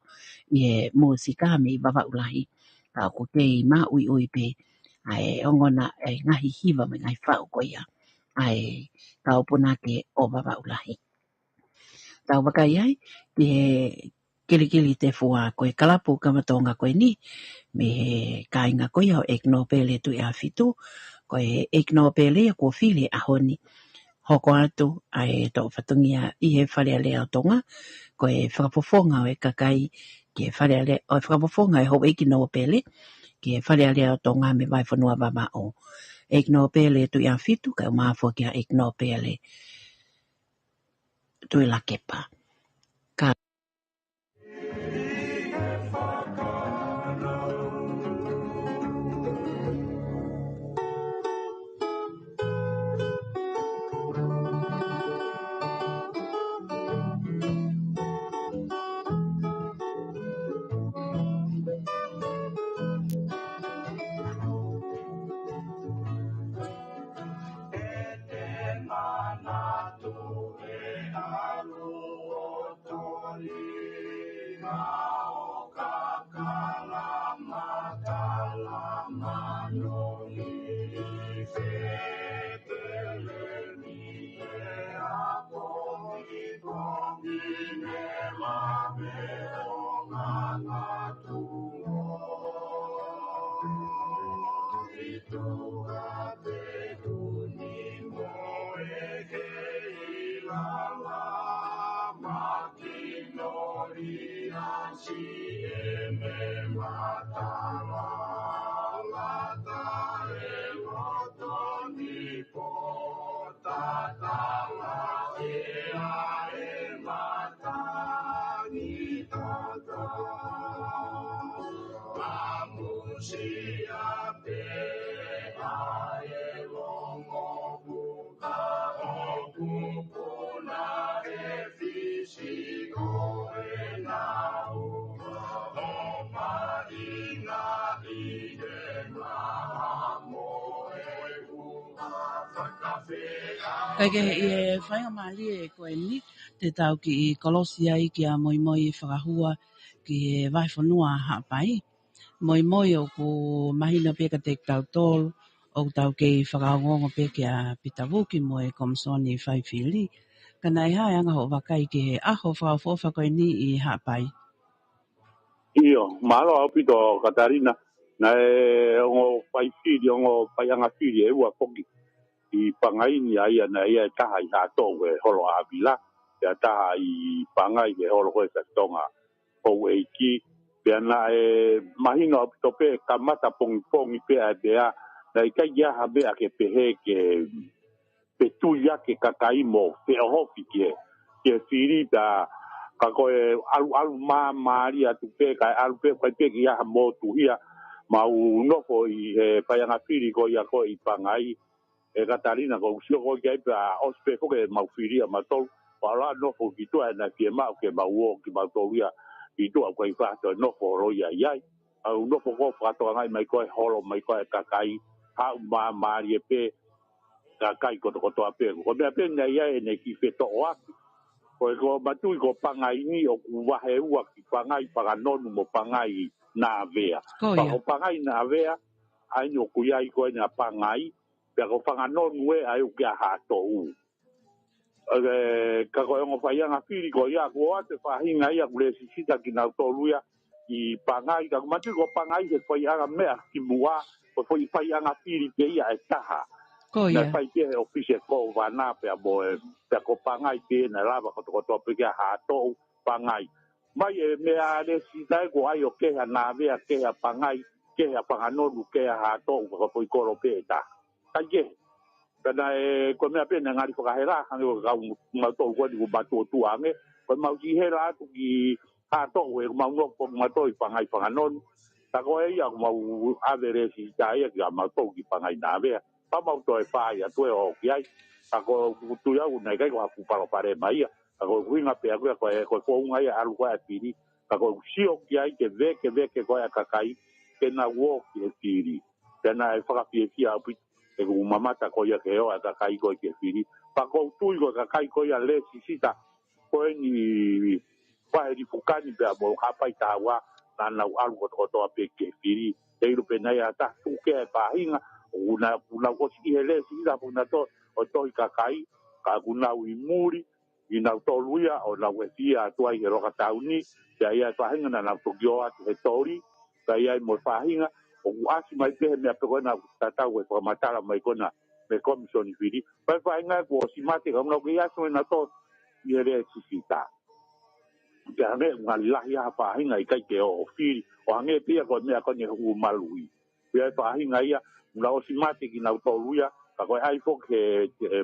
ʻi he mūsika mei Vavaʻu Lahi, ka ʻoku kei maʻuiʻui pē ʻa e ongona e ngaahi hiva mo e ngaahi faʻu ko ia ʻa e kau punake ʻo Vavaʻu Lahi. Tau vakai ai ki he kilikili tefua ko e kalapu kamatonga ko eni, mei he kāinga ko ia ʻo ʻEiki Nōpele Tuʻiʻāfitu, ko e ʻEiki Nōpele ia kuo fili he ʻaho ni. Hoko atu ʻa e toʻo fatongia ʻi he Fale Alea ʻo Tonga, ko e fakafofonga ʻo e kakai ki he Fale Alea, ʻo e fakafofonga ʻo e houʻeiki nōpele ki he Fale Alea ʻo Tonga mei Vahefonua Vavaʻu. ʻEiki Nōpele Tuʻiʻāfitu, kae ʻumaʻā foki ʻa ʻEiki Nōpele Tuʻilakepa. Ka Kae kehe ʻi he faingamālie ko eni, te tau kiʻi kolosi ai kia Moimoi Fakahua ki he vahefonua Haʻapai. Moimoi, ʻoku mahino pē kiate kitautolu ʻoku tau kei fakaongoongo pē kia Pita Vuki mo e Komisoni Faifili. Ka naʻe hā e anga hoʻo vakai ki he ʻaho fakaʻofoʻofa ko eni ʻi Haʻapai? ʻIo, mālō ʻaupito Katalina. Naʻe ongo faifili, ongo faiʻanga fili ʻe ua foki ʻi Pangai ni, ʻa ia naʻe ʻi ai e taha ʻi Haʻatoʻu he holo ʻa Vila, pea taha ʻi Pangai he holo ko ē ʻa Tonga Houʻeiki. Pea naʻe mahino ʻaupito pē, kamata pongipongi pē ʻa e meʻa, naʻe ʻikai ke ʻi ai ha meʻa ke pehē ke pe tui ake kakai mo feʻohofi ki he, ki he fili, pea ka ko e ʻalu, ʻalu māmālie atu pē, kae ʻalu pē, ʻikai pē ke ʻi ai ha motuhia. Mau nofo ʻi he faiʻanga fili ko ia ko ē ʻi Pangai, ʻe Katalina, ʻoku ou sio ko ē ki ai pea ʻosi pē foki ʻemau fili ʻamautolu, pea ʻalu ʻo nofo ki tuʻa, he naʻe fiemaʻu ke mau ō kimautolu ia ki tuʻa, ʻoku ʻikai faʻa toe nofo holo ia ʻi ai. ʻOku ou nofo ko ē ʻo fakatokangaʻi mai ko ē e holo mai ko ē e kakai, haʻu māmālie pē, kakai kotokotoa pē. Ko e meʻa pē naʻe ʻi ai ʻene kiʻi fetoʻoaki. Ko e, ko Matui, ko Pangai ni ʻoku vahe ua ki ai, Pangai Fanganonu mo Pangai Navea. Ko ia. Pea ko Pangai Navea, ʻa eni ʻoku ʻi ai ko eni ʻa Pangai, pea ko Fanganonu ē ʻa ia ʻoku ʻi ai ʻa Haʻatoʻu. ʻE, ka ko e ongo faiʻanga fili ko ia, kuo ʻoatu e faʻahinga ia ʻoku lēsisita kinautolu ia ʻi Pangai, ka ko Matui, ko Pangai he faiʻanga meʻa kimuʻa, ko e foʻi faiʻanga fili pē ia ʻe taha. Ko ia. Naʻe fai pē he ʻōfisi ʻo e Kōvana pea mo e, pea ko Pangai pē naʻe lava kotokotoa pē ki ai, Haʻatoʻu, Pangai. Mai e meʻa lēsisita ē, kuo ʻai ʻo kehe ʻa Navea, kehe ʻa Pangai, kehe ʻa Fanganonu, kehe ʻa Haʻatoʻu, ka ko e foʻi kolo pē ʻe taha. Kae kehe, ka naʻe, ko e meʻa pē naʻe ngali fakahela, hangē ko e kau mautolu ko eni ʻoku matuʻotuʻa ange, ko ʻemau kiʻi hela atu ki Haʻatoʻu, ʻoku mau nofo mautolu ʻi Pangai Fanganonu. Ka ko e ia ʻoku mau ʻave lēsisita ia kia mautolu ki Pangai Navea, pea mau toe fai atu ē ʻo ki ai. Ka ʻoku ou tui au naʻe ʻikai ko ha fuʻu palopalema ia. Ka ko e ʻuhinga pē ʻaku ia ko e, ko e founga ia ʻalu ko ē e fili. Ka ʻoku ou sio ki ai ke vekeveke ko ē ʻa e kakai ke nau ō ki he fili. Pea naʻe fakafiefia ʻaupito ʻeku mamata ko ia ki he ō ʻa e kakai ko ē ki he fili. Pea ʻoku ou tui ko e kakai ko ia lēsisita ko eni ʻi Vahe Lifukani pea mo Haʻapai Tahaua, naʻa nau ʻalu kotokotoa pē ki he fili. Te u ʻilo pē naʻe ʻi ai ha taha tuku kehe e faʻahinga, ʻoku nau, ʻoku nau ʻosi ʻi he lēsisita, ʻoku nau tō, ʻo tohi kakai, ka ʻoku nau ʻi muli, ʻi nautolu ia ʻo nau ʻefia atu ai he loka tauni, pea ʻi ai e faʻahinga naʻa nau toki ō atu he toli, pea ʻi ai mo e faʻahinga ʻoku ʻasi mai pē he meʻa pē ko ena ʻoku tatau e fakamatala mai ko ena mei he Komisoni Fili. Pea ʻi ai e faʻahinga kuo ʻosi mate ka ʻoku nau kei ʻasi mo nautolu ʻi he lēsisita. Pea hangē ʻoku ngali lahi ha faʻahinga ʻikai ke ō ʻo fili, ʻo hangē pē ia ko e meʻa ko eni ʻo e huʻu maluʻi. Pea ʻi ai e faʻahinga ia, naʻe ʻosi mate kinautolu ia, ka ko e ʻai foki he, he,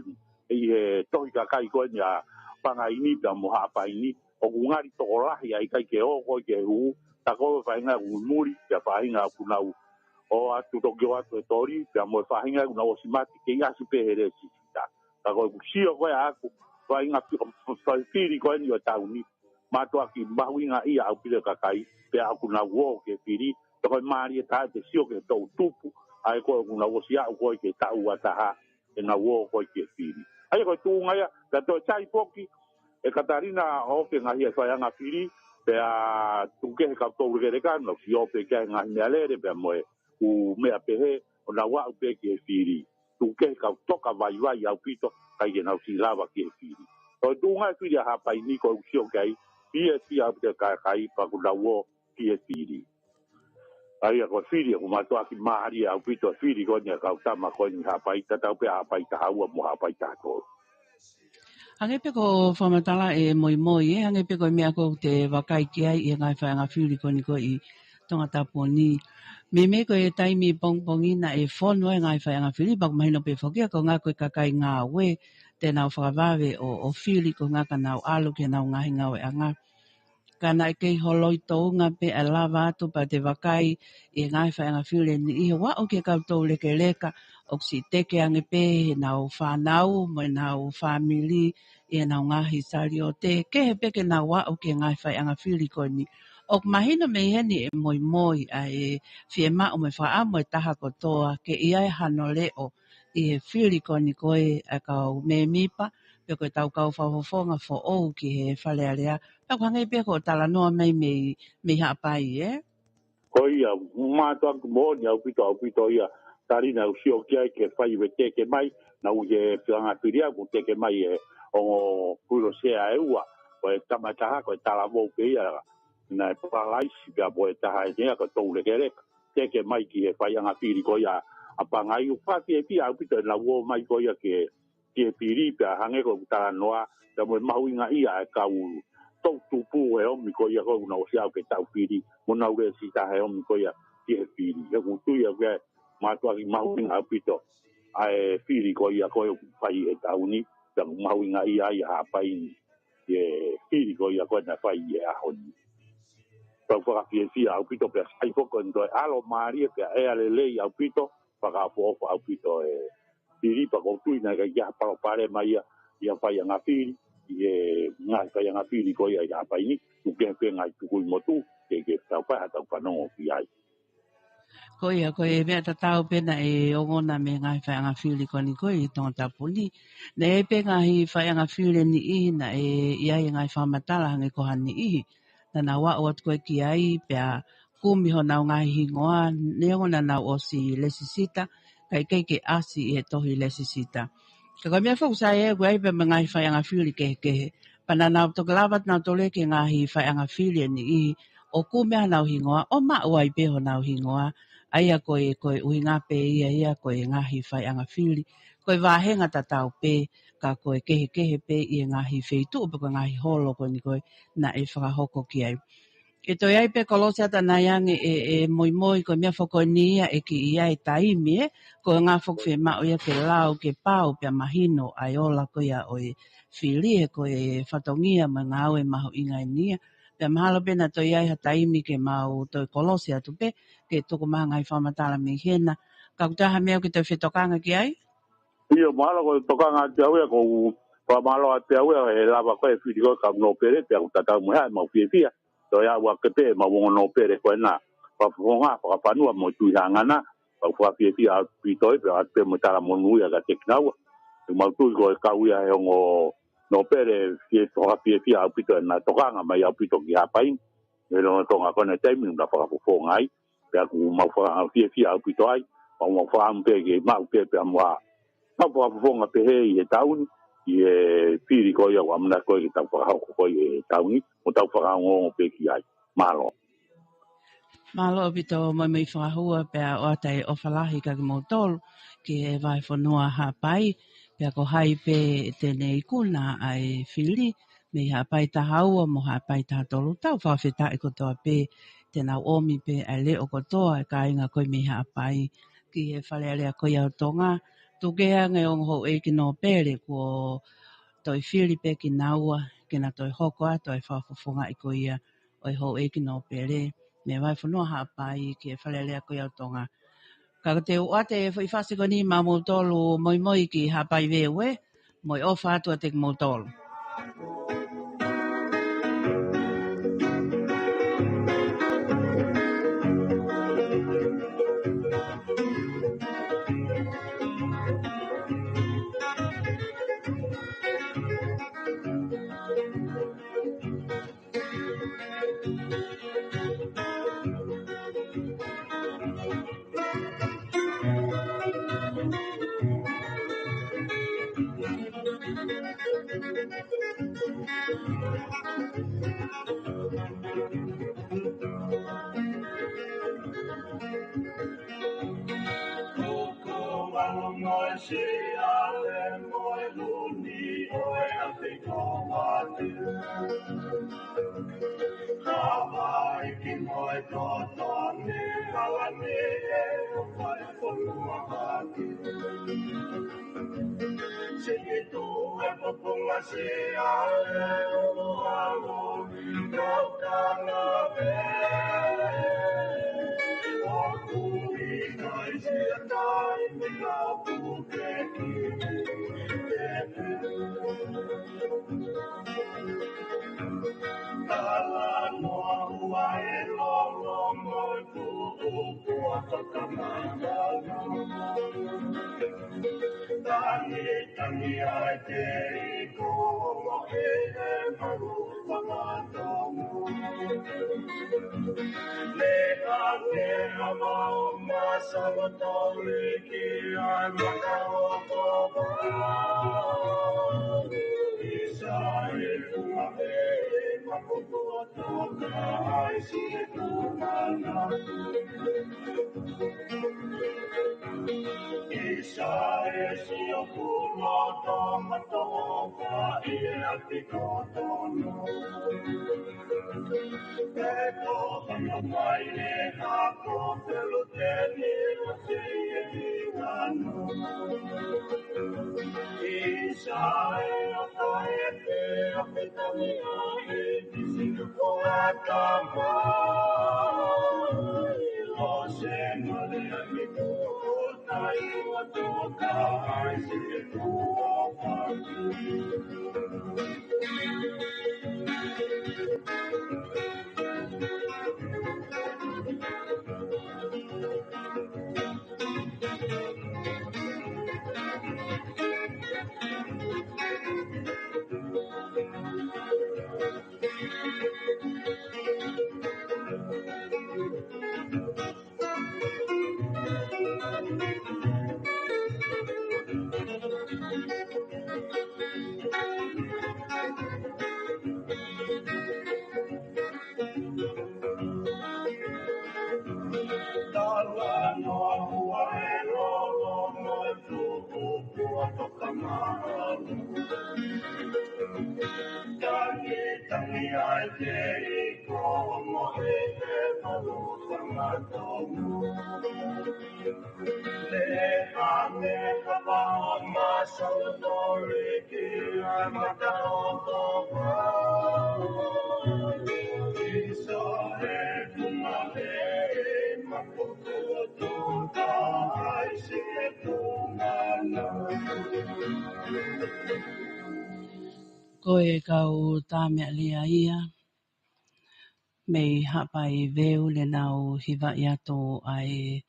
ʻi he tohi kakai ko eni ʻa Pangai ni pea mo Haʻapai ni, ʻoku ngali tokolahi ʻa e ʻikai ke ō ko ē ki he huʻu, ka ko e faʻahinga ʻoku ʻi muli, pea faʻahinga ʻoku nau ō atu, toki ō atu he toli, pea mo e faʻahinga ʻoku nau ʻosi mate kei ʻasi pē he lēsisita. Ka ko ʻeku sio ko ē ʻaku, faʻahinga fi-, fa-, fili ko eni ʻo e tauni, mātuʻaki mahuʻinga ia ʻaupito e kakai, pea ʻoku nau ō ki he fili, pea ko e mālie taha te sio ki he toʻutupu, ʻa ē ko ē ʻoku nau ʻosi aʻu ko ē ki he taʻu ua taha, ʻenau ō ko ē ki he fili. ʻA ia ko e tuʻunga ia, ka toe sai foki, ʻe Katalina, ʻoku ʻi ai e ngaahi faiʻanga fili, pea tuku kehe e kau toulekeleka, nau sio pē ki he ngaahi meʻalele, pea mo e ʻū meʻa pehē, ʻo nau aʻu pē ki he fili. Tuku kehe e kau toka vaivai ʻaupito, ʻikai ke nau siʻi lava ki he fili. Ko e tuʻunga e fili ʻa Haʻapai ni ʻoku ou sio ki ai, fiefia ʻaupito e kakai pea ʻoku nau ō ki he fili. ʻA ia ko e fili ʻoku mātuʻaki mālie ʻaupito e fili ko eni ʻa e kau tama ko eni ʻi Haʻapai, tatau pē Haʻapai Tahaua mo Haʻapai Tahatolu. Hangē pē ko e fakamatala ʻe Moimoi, ē, hangē pē ko e meʻa ʻoku te vakai ki ai ʻi he ngaahi faiʻanga fili ko eni ko ē ʻi Tongatapu ni. Meimei ko e taimi pongipongi naʻe fonu ai e ngaahi faiʻanga fili, pea ʻoku mahino pē foki ia ko e ngaahi, ko e kakai ngāue te nau fakavave ʻo, ʻo fili ko e ʻuhinga ka nau ʻalu ki heʻenau ngaahi ngāueʻanga. Ka naʻe kei holoi tounga pē ʻa e lava atu pea te vakai ʻi he ngaahi faiʻanga fili ni, ʻi he ʻoku aʻu ki he kau toulekeleka, ʻoku siʻi teke ange pē heʻenau fānau mo ʻenau fāmili ʻi heʻenau ngaahi saliote, kehe pē ke nau aʻu ki he ngaahi faiʻanga fili ko eni. ʻOku mahino mei heni ʻe Moimoi ʻa e fiemaʻu mo e fakaʻamu ʻa e taha kotoa ke ʻi ai hano leʻo ʻi he fili ko eni ko ē ʻa e kau mēmipa, pe ko e tau kau fakafofonga foʻou ki he Fale Alea. Pea ʻoku hangē pē ko e talanoa mai mei, mei Haʻapai, ē? Ko ia, mātuʻaki moʻoni ʻaupito, ʻaupito ia, tali naʻa ku sio ki ai ke fai ʻe teke mai, naʻa ku ʻi he faiʻanga fili ʻa ia kuo teke mai ʻe he ongo Kuiloseā ʻe ua, ko e tama ʻe taha, ko e talavou pē ia, naʻe palaisi pea mo e taha ʻe ua, ko e toulekeleka, teke mai ki he faiʻanga fili ko ia ʻa Pangai, ʻoku fakafiefia ʻaupito ʻenau ō mai ko ia ki he ki he fili pea hangē ko ʻeku talanoa, pea mo e mahuʻingaʻia ʻa e kau toʻutupu ʻe ʻomi ko ia ko ē ʻoku nau ʻosi aʻu ki he taʻu fili, mo nau lēsisita ʻe ʻomi ko ia ki he fili. He ʻoku ou tui au ki ai, mātuʻaki mahuʻinga ʻaupito ʻa e fili ko ia ko ē ʻoku fai ʻi he taʻu ni, pea ʻoku mahuʻingaʻia ai ʻa Haʻapai ni, ʻi he fili ko ia ko ē naʻe fai ʻi he ʻaho ni. Tau fakafiefia ʻaupito pea sai foki ʻeni ko e ʻalo mālie pea ʻea lelei ʻaupito, fakaʻofoʻofa ʻaupito e fili pea ʻoku ou tui naʻe ʻikai ke ʻi ai ha palopalema ia ʻi ha faiʻanga fili, ʻi he ngaahi faiʻanga fili ko ia ʻi Haʻapai ni, tuku kehe pē ngaahi tukui motu, ke, ke tau fai haʻatau fanongo ki ai. Ko ia, ko e meʻa tatau pē naʻe ongona mei he ngaahi faiʻanga fili ko eni ko ē ʻi Tongatapu ni. Naʻe ʻi ai pē ngaahi faiʻanga fili ʻe niʻihi naʻe ʻi ai e ngaahi fakamatala hangē ko ha niʻihi naʻa nau aʻu atu ko ē ki ai, pea kumi honau ngaahi hingoa, neongo naʻa nau ʻosi lēsisita, kae ʻikai ke ʻasi ʻi he tohi lēsisita. Ka ko e meʻa foki sai ē, ʻoku ʻi ai pē mo e ngaahi faiʻanga fili kehekehe. Pea naʻa nau toki lava atu nautolu ki he ngaahi faiʻanga fili ʻe niʻihi ʻo kumi honau hingoa, ʻo maʻu ai pē honau hingoa. ʻA ia ko e, ko e ʻuhinga pē ia, ia ko e ngaahi faiʻanga fili, ko e vāhenga tatau pē, ka ko e kehekehe pē ʻi he ngaahi feituʻu pe ko e ngaahi holo ko eni ko ē naʻe fakahoko ki ai. ʻE toe ʻi ai pē kolosi atu ʻanai ange ʻe, ʻe moimoi, ko e meʻa foki ko eni ia ʻe kiʻi ʻi ai e taimi, ē, ko e ʻuhinga foki fiemaʻu ia ke lau, ke pau pea mahino ʻa e ola ko ia ʻo e fili, he ko e fatongia mo e ngāue mahuʻinga ʻeni ia. Pea mahalo pē naʻa toe ʻi ai ha taimi ke mau toe kolosi atu pē, ke tuku mai ha ngaahi fakamatala mei hena. Ka ʻoku ʻi ai ha meʻa ʻoku ke toe fetokanga ki ai? ʻIo, mahalo ko e tokanga atu au ia, ʻoku ou fakamālō atu au ia he lava ko ē e fili ko ē kau nōpele, pea ʻoku tatau mo e hā ʻemau fiefia. Toe aʻu ake pē ʻemau ongo nōpele ko ena, fakafofonga, fakafanua mo e Tuʻi Hangana, ʻoku ou fakafiefia ʻaupito ai, pea ʻoatu pē mo e talamonū ia kiate kinaua. ʻOku mau tui ko e kau ia he ongo nōpele, fie, fakafiefia ʻaupito ʻena tokanga mai ʻaupito ki Haʻapai ni, he lolotonga ko ena e taimi naʻa nau fakafofonga ai, pea ʻoku mau fakafiefia ʻaupito ai, pea mau fakaʻamu pē ke maʻu pē, pea mo ha, mau fakafofonga pehē ʻi he taʻu ni, ʻi he fili ko ia ʻoku ʻamanaki ko ē ke tau fakahoko ko ē ʻi he taʻu ni, mo tau fakaongoongo pē ki ai. Mālō. Mālō ʻaupito, moimoi fakahua, pea ʻoatu e ʻofa lahi kiate kimoutolu, ki he vahefonua Haʻapai, pea ko hai pē te ne ikuna ʻa e fili, mei Haʻapai taha ua mo Haʻapai taha tolu, tau fakafetaʻi kotoa pē te nau ʻomi pē ʻa e leʻo kotoa e kāinga ko ē mei Haʻapai ki he Fale Alea ko ia ʻo Tonga. Tuku kehe ange ongo houʻeiki nōpele kuo toe fili pē kinaua ke na toe hoko atu ʻa e fakafofongaʻi ko ia ʻo e houʻeiki nōpele mei he vahefonua Haʻapai ki he Fale Alea ko ia ʻo Tonga. Ka ko e ʻoatu e foʻi fasi ko eni maʻa moutolu, moimoi ki Haʻapai Veue, mo e ʻofa atu kiate kimoutolu. ʻi ai te i ko mo e e malu fakatonga. Le a ke ama ma sa lo tau le ki ai ma ka o ko ba. ʻIsa e fua e ma ko ko toka ai si e tū mana. ʻIsa e si o kulo tō matoka i e api kotono. Pe ko hono mai le hako pelu te ni o te i e ki ngano. ʻIsa e o ka e te a pe tani a e ki si ko a ka mai. O se male a mi ko Talanoa ua e lolo mo e tuku ua toka malu. Tangi, tangi ai te i ko mo e e malu fakatonga. Le a me ka ma ma sa lo tau le ki ai ma ka o ko ma. ʻIsa e fua e ma ko ko toka ai si e tū mana. Ko e kau tā meʻa lea ia, mei Haʻapai Veu, ne nau hivaʻi atu ʻa e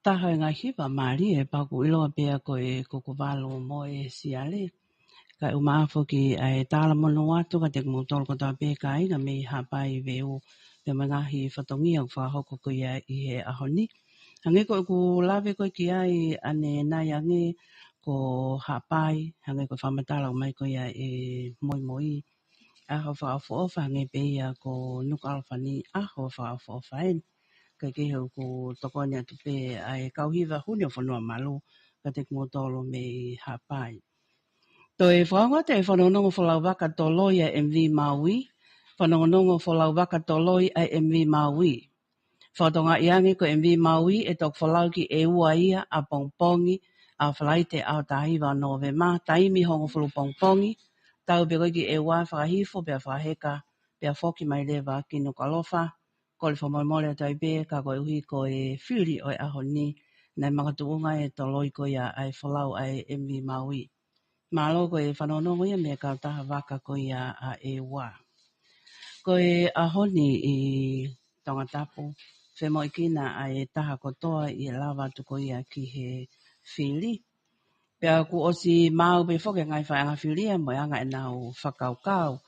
taha e ngaahi hiva mālie, pea ʻoku ʻiloa pē ia ko e Kukuvalu mo e Siale. Kae ʻumaʻā foki ʻa e talamonū atu kiate kimoutolu kotoa pē kāinga mei Haʻapai Veu, pea mo e ngaahi fatongia ʻoku fakahoko ko ia ʻi he ʻaho ni. Hangē ko ʻeku lave ko ē ki ai ʻanenai, hangē ko Haʻapai, hangē ko e fakamatala ʻoku ʻomai ko ia ʻe Moimoi, ʻaho fakaʻofoʻofa, hangē pē ia ko Nukuʻalofa ni, ʻaho fakaʻofoʻofa eni. Kae kehe ʻoku tokoni atu pē ʻa e kau hiva Huni ʻo Fonua Malu kiate kimoutolu mei Haʻapai. Toe fakaongo atu e fanongonongo folau vaka toloi ʻa e M V Maui, fanongonongo folau vaka toloi ʻa e M V Maui. Fakatokangaʻi ange ko e M V Maui ʻe toki folau ki ʻEua ia ʻapongipongi ʻa Falaite ʻaho taha hiva ʻo Nōvema, taimi hongofulu pongipongi, tau pē ko ē ki ʻEua fakahifo pea fakaheka, pea foki mai leva ki Nukuʻalofa. Kole fakamolemole atu ai pē ka koeʻuhi ko e fili ʻo e ʻaho ni, naʻe makatuʻunga e toloi ko ia ʻa e folau ʻa e M V Maui. Mālō, ko e fanongonongo ia mei he kautaha vaka ko ia ʻa ʻEua. Ko e ʻaho ni ʻi Tongatapu, femoʻuekina ʻa e taha kotoa ʻi he lava atu ko ia ki he fili. Pea kuo ʻosi maʻu pē foki e ngaahi faiʻanga fili ia mo e anga ʻenau fakakaukau.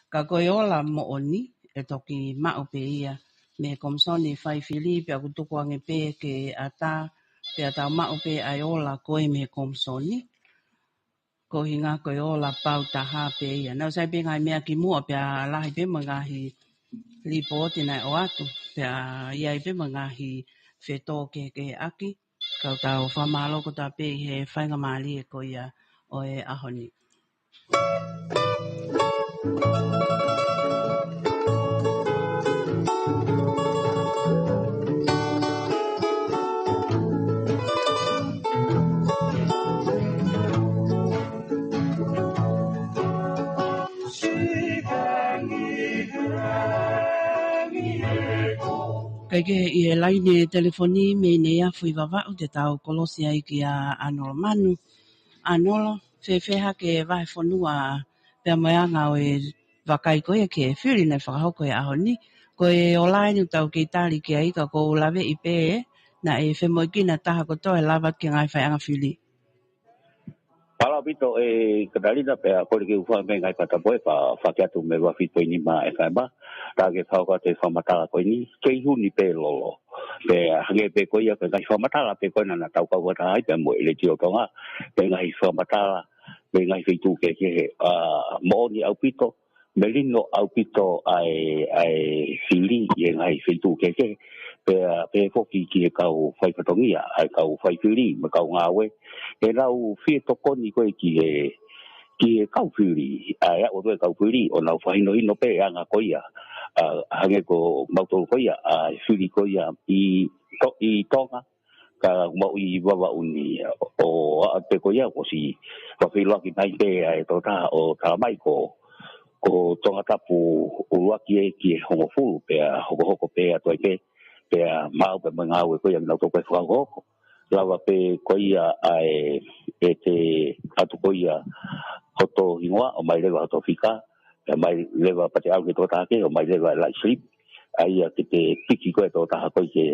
Ka ko e ola moʻoni ʻe toki maʻu pē ia mei he Komisoni Fai Fili, pea ʻoku tuku ange pē ke ʻatā, pea tau maʻu pē ʻa e ola ko ē mei he Komisoni. Ko e ʻuhinga ko e ola pau taha pē ia. Naʻe ʻosi ʻi ai pē ngaahi meʻa kimuʻa pea lahi pē mo e ngaahi lipooti naʻe ʻoatu. Pea ʻi ai pē mo e ngaahi fetōkehekeheʻaki. Ka tau fakamālō kotoa pē ʻi he faingamālie ko ia ʻo e ʻaho ni. Kae kehe ʻi he laine telefoni mei Neiafu ʻi Vavaʻu te tau kolosi ai kia ʻAnolo Manu. ʻAnolo, fēfē hake vahefonua pea mo e anga ʻo e vakai ko ia ki he fili naʻe fakahoko he ʻaho ni? Ko e ola eni ʻoku tau kei tali ki ai ka ʻoku ou laveʻi pē naʻe femoʻuekina taha kotoa e lava ki he ngaahi faiʻanga fili. Mālō ʻaupito e Katalina, pea kole ke u fai mai e ngaahi fakatapu ʻe fā, fā ke atu mei he vafi poini ma e fai ma, tā ke fau ka te fakamatala ko eni, kei huni pē lolo. Pea hangē pē ko ia, ko e ngaahi fakamatala pē ko ena naʻa tau kau fakataha ai pea mo e Letiō Tonga, pea ngaahi fakamatala, pea ngaahi feituʻu kehekehe, ʻa, moʻoni ʻaupito, melino ʻaupito ʻa e, ʻa e fili ʻi he ngaahi feituʻu kehekehe, pea, pea foki ki he kau fai fatongia, ʻa e kau fai fili, mo e kau ngāue, ʻenau fie tokoni ko ē ki he, ki he kau fili, ʻa e aʻu atu e kau fili, ʻo nau fakahinohino pē anga ko ia, ʻa, hangē ko mautolu ko ia, ʻa e fili ko ia ʻi to-, ʻi Tonga, ka mau ʻi Vavaʻu ni, ʻo aʻu pē ko ia, kuo ʻosi fakafeʻiloaki mai pē ʻa e tokotaha ʻo tala mai ko, ko Tongatapu ʻuluaki ē ki he hongofulu, pea hokohoko pē atu ai pē, pea maʻu pē mo e ngāue ko ia kinautolu ko e fakahokohoko. Lava pē ko ia ʻa e, ʻe te ʻatu ko ia hoto hingoa, ʻomai leva hoto fika, pea ʻomai leva pea te ʻalu ki he tokotaha kehe, ʻomai leva e laʻi slip, ʻa ia ke te piki ko ē tokotaha ko ē ke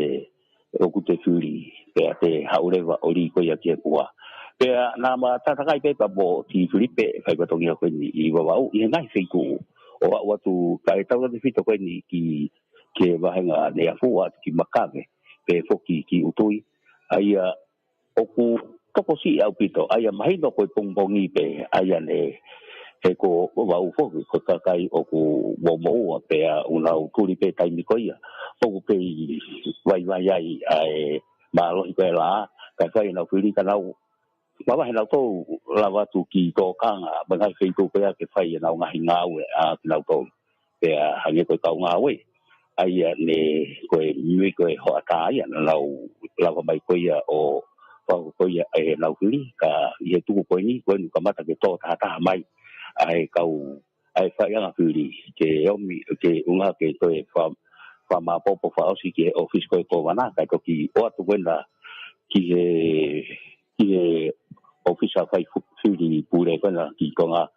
ʻoku te fili, pea te haʻu leva ʻo lī ko ia ki he kuā. Pea naʻa ma tatakai pē pea mo Ti Filipe, fai fatongia ko eni ʻi Vavaʻu, ʻi he ngaahi feituʻu. ʻO aʻu atu, kae tautautefito ko eni ki, ki he vahenga Neiafu atu ki Makave, pea foki ki ʻUtui. ʻA ia ʻoku tokosiʻi ʻaupito, ʻa ia mahino ko e pongipongi pē, ʻa ia ne, he ko Vavaʻu foki, ko e kakai ʻoku momoʻua pea ʻoku nau tuli pē taimi ko ia. ʻOku kei vaivai ai ʻa e mālohi ko e lā, kae fai ʻenau fili ka nau, mavahe nautolu lava atu ki tōkanga, mo e ngaahi feituʻu ko ia ke fai ʻenau ngaahi ngāue ʻa kinautolu. Pea hangē ko e kau ngāue, ʻa ia ne ko e mui ko e hoʻatā ia, naʻa nau lava mai ko ia ʻo fau ko ia ʻenau fili, ka ʻi he tuku ko eni, ko eni kamata ke tō tahataha mai, ʻa e kau, ʻa e faiʻanga fili, ke ʻomi, ke ʻunga ke ko e fa-, fakamāpopo fakaʻosi ki he ʻōfisi ko e kōvana, kae toki ʻoatu ko ena ki he, ki he ʻōfisa fai fu-, fili pule ko ena ki Tonga,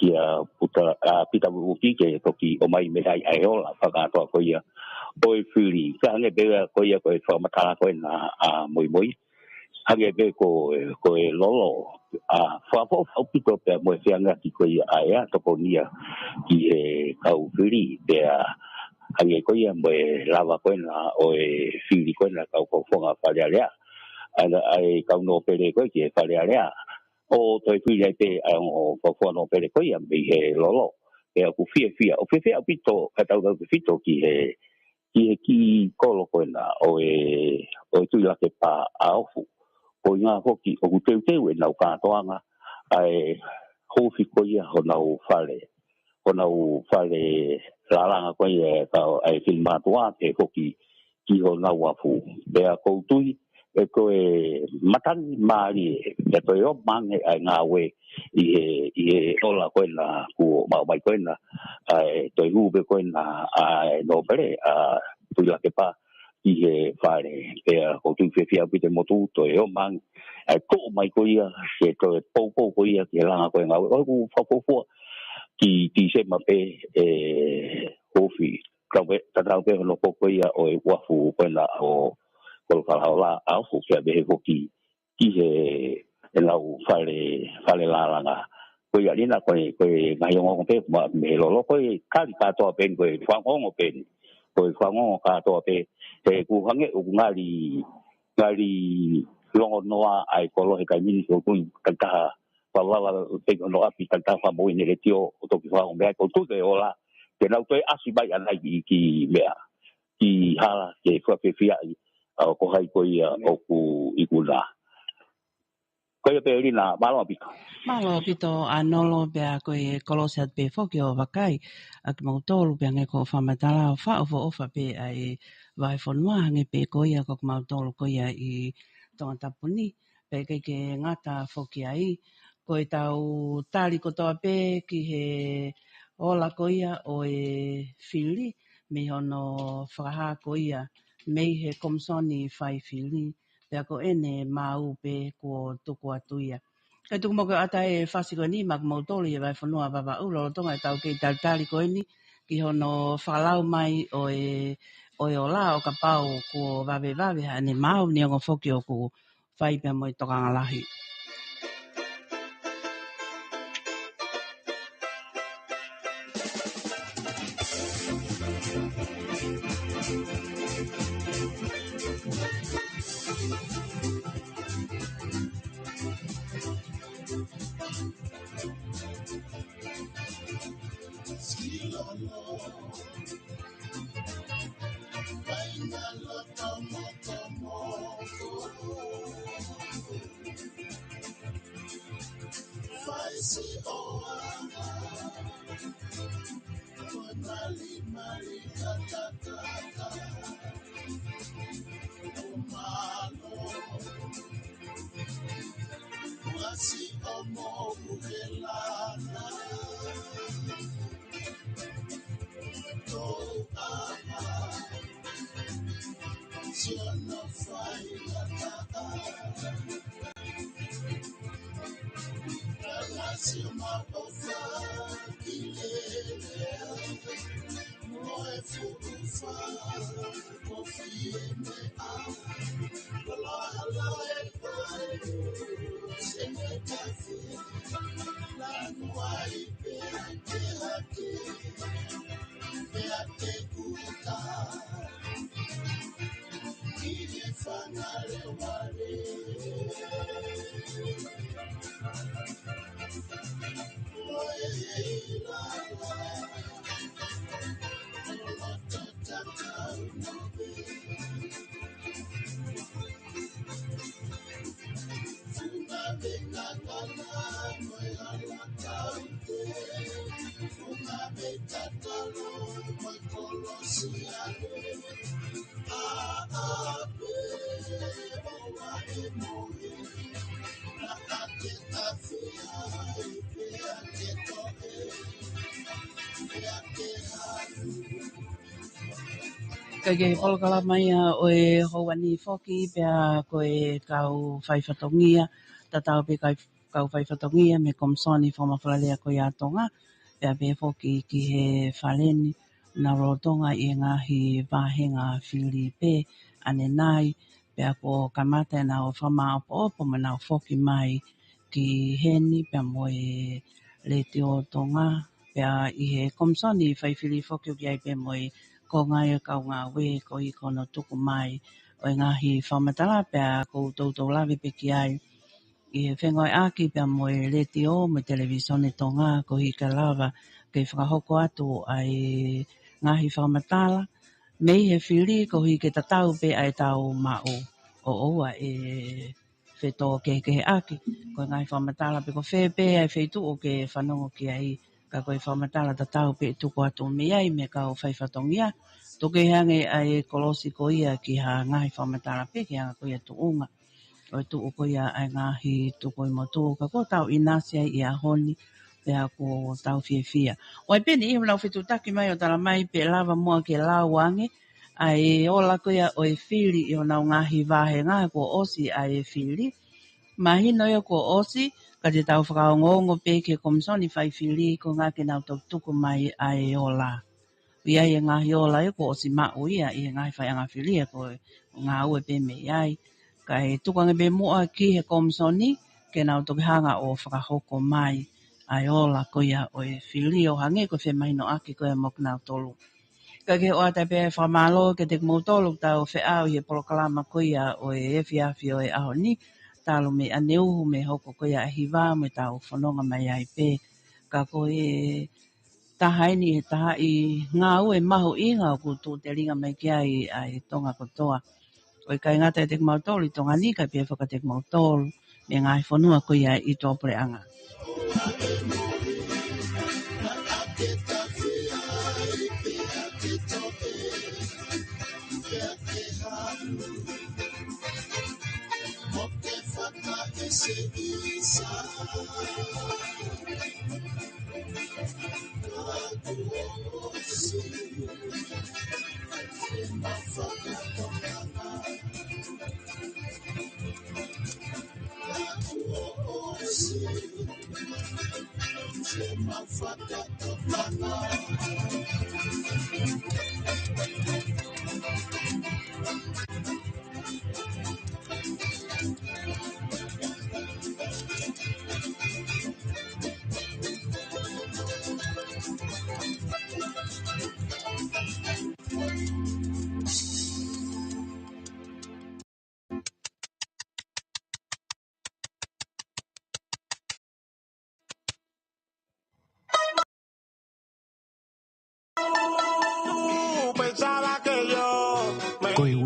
kia Puta, ʻa, Pita Vuvuki ke toki ʻomai mei ai ʻa e ola fakakātoa ko ia ʻo e fili. Ka hangē pē ko ia ko e fakamatala ko ena ʻa Moimoi. Hangē pē ko, ko e lolo. ʻA, fakafoʻou ʻaupito pea mo e feangaki ko ia ʻa e ʻa tokonia ki he kau fili. Pea hangē ko ia mo e lava ko ena ʻo e fili ko ena kau fakafofonga Fale Alea. ʻA e, ʻa e kau nōpele ko ē ki he Fale Alea. ʻO toe fili ai pē ʻa e ongo fakafofonga nōpele ko ia mei he lolo. Pea ʻoku fiefia, ʻoku fiefia ʻaupito, ka tautautefito ki he, ki he kiʻi kolo ko ena ʻo e, ʻo e Tuʻilakepa ʻa Ofu. Ko e ʻuhinga foki ʻoku teuteu ʻenau kātoanga, ʻa e hūfi ko ia honau fale, honau fale lālanga ko ia ʻa e kau, ʻa e fili mātuʻa pea foki ki honau uafu. Pea ʻoku ou tui, ʻe ko e matangi mālie, pea toe ʻomai ange ʻa e ngāue ʻi he, ʻi he ola ko ena kuo maʻu mai ko ena, ʻa e toe hū pē ko ena ʻa e nōpele, ʻa Tuʻilakepa ki he Fale. Pea ʻoku ou tui fiefia ʻaupito e motu toe ʻomai ange ʻa e toʻo mai ko ia, ke toe poupou ko ia ki he langa ko e ngāue. ʻOku fakafuofua ki Tīsema pē ʻe hūfi. Kau pē, tatau pē hono pō ko ia ʻo e uafu ko ena ʻo Kolofalaola ʻa Ofu, pea pehē foki ki he, ʻenau fale, fale lālanga. Ko ia Lina, ko e, ko e ngaahi ongoongo pē, ma, mei he lolo, ko e kali kātoa pē eni, ko e fakaongoongo pē eni. Ko e fakaongoongo kātoa pē, he ʻoku hangē ʻoku ngali, ngali longonoa ʻa e kolo he taimi ni, ko e kui, takitaha fakaava pē hono ʻapi, takitaha fakamoʻui ʻene letiō, ʻo toki fakaongo mai, ko e tuʻu e ola, ke nau toe ʻasi mai ʻanai ki, ki meʻa, ki hala, ke fakafiefiaʻi ʻa ko hai ko ia ʻoku ikuna. Ko ia pē Lina, mālō ʻaupito. Mālō ʻaupito ʻAnolo, pea ko e kolosi atu pē foki ʻo vakai ʻa kimautolu, pea hangē ko e fakamatala ʻo fakaʻofoʻofa pē ʻa e vahefonua, hangē pē ko ia ko kimautolu ko ia ʻi Tongatapu ni, pea ʻikai ke ngata foki ai, ko e tau tali kotoa pē ki he ola ko ia ʻo e fili, mei hono fakahā ko ia mei he Komisoni Fai Fili, pea ko ʻene maau pē kuo tuku atu ia. Kae tuku muʻa ke ʻoatu e fasi ko eni maʻa kimautolu ʻi he vahefonua Vavaʻu, lolotonga e tau kei talitali ko eni ki hono fakalau mai ʻo e, ʻo e ola, ʻo kapau kuo vavevave haʻane maau, neongo foki ʻoku fai pea mo e tokanga lahi. Ka ko e polokalama ia ʻo e houa ni foki, pea ko e kau faifatongia, tatau pē kau, kau faifatongia mei he Komisoni Fakamafolalea ko ia ʻa Tonga, pea pehē foki ki he Fale ni, naʻa nau lolotonga ʻi he ngaahi vāhenga fili pē ʻanenai, pea kuo kamata ʻenau fakamāʻopoʻopo mo ʻenau foki mai ki heni pea mo e Letiō Tonga, pea ʻi he Komisoni Faifili foki ʻoku ʻi ai pē mo e konga ia ʻo e kau ngāue koeʻuhi ko hono tuku mai ʻo e ngaahi fakamatala, pea ʻoku ou toutou lave pē ki ai ʻi he fengāueʻaki pea mo e Letiō mo e Televīsone Tonga koeʻuhi ke lava ke fakahoko atu ʻa e ngaahi fakamatala mei he fili koeʻuhi ke tatau pē ʻa ʻetau maʻu, ʻo ʻoua ʻe fetōkehekeheʻaki, ko e ngaahi fakamatala pe ko fē pē ʻa e feituʻu ʻoku ke fanongo ki ai, ka ko e fakamatala tatau pē ʻe tuku atu mei ai mei he kau faifatongia. Tuku kehe ange ʻa e kolosi ko ia ki ha ngaahi fakamatala pē ki he anga ko ia tuʻunga ʻo e tuʻu ko ia ʻa e ngaahi tukuimotu, ka kuo tau ʻinasi ai ʻi he ʻaho ni, pea kuo tau fiefia. ʻOku ʻi ai pē niʻihi ʻoku nau fetuʻutaki mai ʻo talamai pe ʻe lava muʻa ke lau ange ʻa e ola ko ia ʻo e fili ʻi honau ngaahi vāhenga kuo ʻosi ʻa e fili. Mahino ia kuo ʻosi, ka te tau fakaongoongo pē ki he Komisoni Faifili koeʻuhi ke nau toki tuku mai ʻa e ola. ʻI ai e ngaahi ola ia kuo ʻosi maʻu ia ʻi he ngaahi faiʻanga fili ia ko e ngāue pē mei ai. Kae tuku ange pē muʻa ki he Komisoni ke nau toki hanga ʻo fakahoko mai ʻa e ola ko ia ʻo e fili ʻo hangē ko e femahinoʻaki ko ia mo kinautolu. Kae ʻoatu pē ʻa e fakamālō kiate kimoutolu ʻoku tau feʻao ʻi he polokalama ko ia ʻo e efiafi ʻo e ʻaho ni, talu mei ʻaneuhu mei he hoko ko ia ʻa e hiva mo ʻetau fononga mai ai pē. Ka ko e taha eni ʻi he taha ʻi he ngāue mahuʻinga ʻoku tuʻu telinga mai ki ai ʻa e Tonga kotoa. ʻOku ʻikai ngata ʻiate kimautolu ʻi Tonga ni, kae pehē foki kiate kimautolu mei he ngaahi fonua ko ia ʻi tuʻapuleʻanga.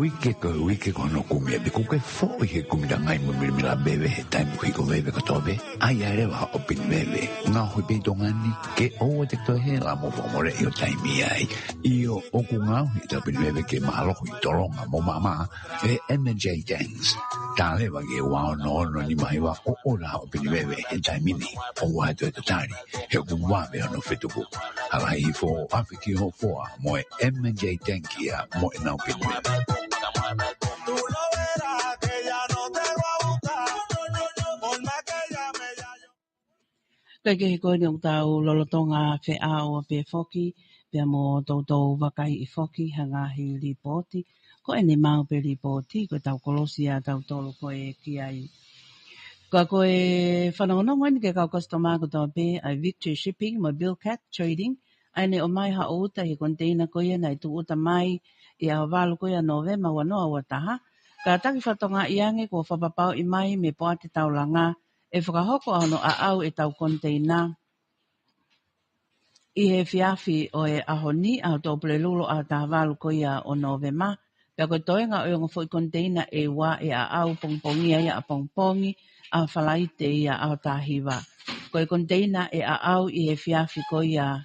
Uike ko e uike ko hono kumi ʻa e pē kuke foʻi he kumi langai mo milimila veve he taimi kuo hiko veve kotoa pē. ʻAi ā leva ʻo pini veve. Ngaohi pē ʻi Tonga ni ke ʻoua te toe hela mo fakamoleʻi ʻo taimi ai. ʻIo, ʻoku ngaohi ʻetau pini veve ke mālohi, tolonga mo maʻamaʻa ʻe he M and J Tanks. Tā leva ki he ua ono ono nima hiva ʻo ʻola ʻo pini veve he taimi ni. ʻOua ʻe toe tatali, he ʻoku vave hono fetuku. Hala hifo ʻo ʻave ki ho foa mo e M and J Tank ia mo ʻenau pini veve. Kae kehe ko eni ʻoku tau lolotonga feʻao pē foki, pea mo toutou vakaiʻi foki ha ngaahi lipooti. Ko eni mau pē lipooti, ko ʻetau kolosi ʻa tautolu ko ē ki ai. Ka ko e fanongonongo eni ki he kau kositoma kotoa pē ʻa e Victory Shipping mo Bill Cat Trading, ʻa ē naʻe ʻomai haʻo uta ʻi he koniteina ko ia naʻe tuʻu uta mai ʻi he ʻaho valu ko ia Nōvema ua noa ua taha, kātaki fakatokangaʻi ange kuo fakapapauʻi mai mei he Poate Taulanga ʻe fakahoko ʻa hono ʻaʻau ʻetau koniteina ʻi he efiafi ʻo e ʻaho ni, ʻaho Tuʻapulelulu ʻaho taha valu ko ia ʻo Nōvema. Pea ko e toenga ʻo e ongo foʻi koniteina ʻe ua ʻe ʻaʻau pongipongia ia ʻapongipongi, ʻaho Falaite ia ʻaho taha hiva. Ko e koniteina ʻe ʻaʻau ʻi he efiafi ko ia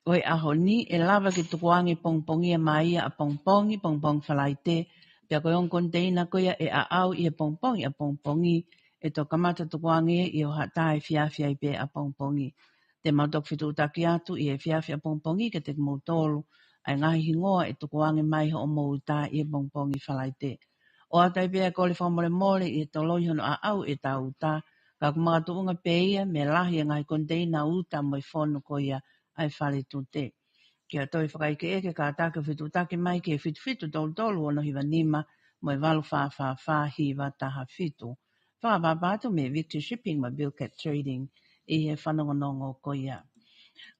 ʻo e ʻaho ni ʻe lava ke tukuange pongipongia mai ia ʻapongipongi, pongipongi Falaite. Pea ko e ongo koniteina ko ia ʻe ʻaʻau ʻi he pongipongi ʻapongipongi, ʻe toki kamata tukuange ʻi he ʻaho Haʻatai, efiafi ai pē ʻapongipongi. Te mau toki fetuʻutaki atu ʻi he efiafi ʻapongipongi kiate kimoutolu ʻa e ngaahi hingoa ʻe tukuange mai hoʻomou uta ʻi he pongipongi Falaite. ʻOatu ai pē ʻa e kole fakamolemole ʻi he toloi hono ʻaʻau ʻetau uta, ka ʻoku makatuʻunga pē ia mei he lahi ʻa e ngaahi koniteina uta mo e fonu ko ia ʻa e fale tute. Ke ʻoua toe fakaʻekeʻeke, kātaki ʻo fetuʻutaki mai ki he fitu fitu tolu tolu ono hiva nima mo e valu fā fā fā hiva taha fitu. Fakatapu atu mei Victory Shipping mo Bill Cat Trading ʻi he fanongonongo ko ia.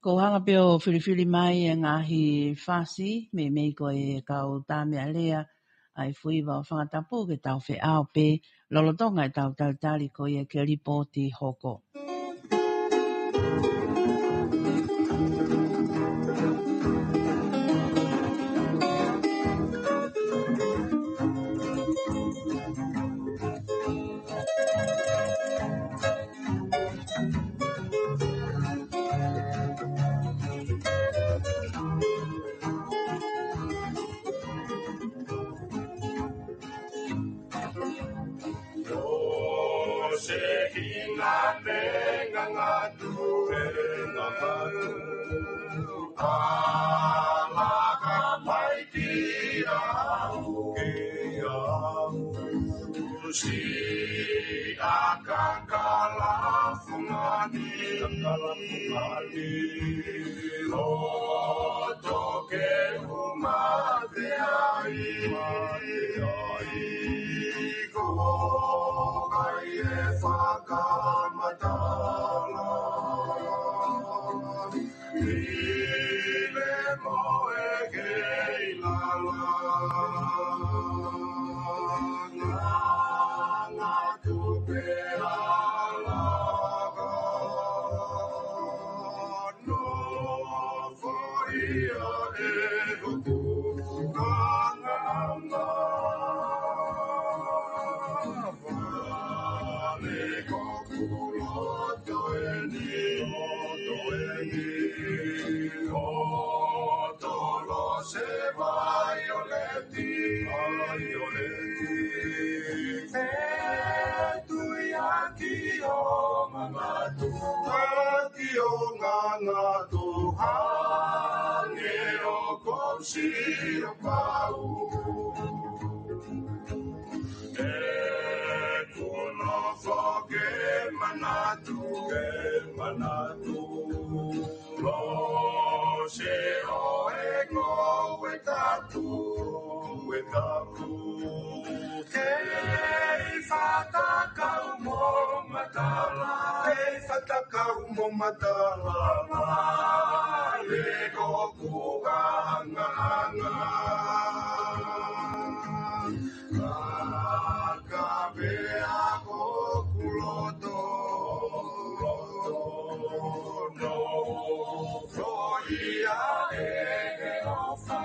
Ko e hanga pē ʻo filifili mai e ngaahi fasi, meimei ko e kau tā meʻa lea, ʻa e fuiva ʻo Fangatapu ke tau feʻao pē lolotonga ʻetau talitali ko ia ki he lipooti hoko. Lo se hinga me ngangatu e ngangatu. Ala ka mai ki au, ki au. Siʻa kakala fungani, kakala fungani. Loto ke u mate ai, mate ai. Ko hai ʻe fakamatala. Ile mo e kei lala. Ngangatu pē ala ka. Nofo ia ʻe hoku nganganga. Vale ko hoku loto eni, loto eni. Loto lo se vaioleti, vaioleti. Te tui ʻaki ʻo ngangatu, ʻaki ʻo ngangatu, hangē ʻoku ou sio pau. ʻEku nofo ke manatu, ke manatu. Lo se ʻo e ngoue tapu, ngoue tapu. Kei fatakau mo matala, kei fatakau mo matala, le ko hoku nganganga. Kakavea hoku loto, loto, no, no ia e, e ofa.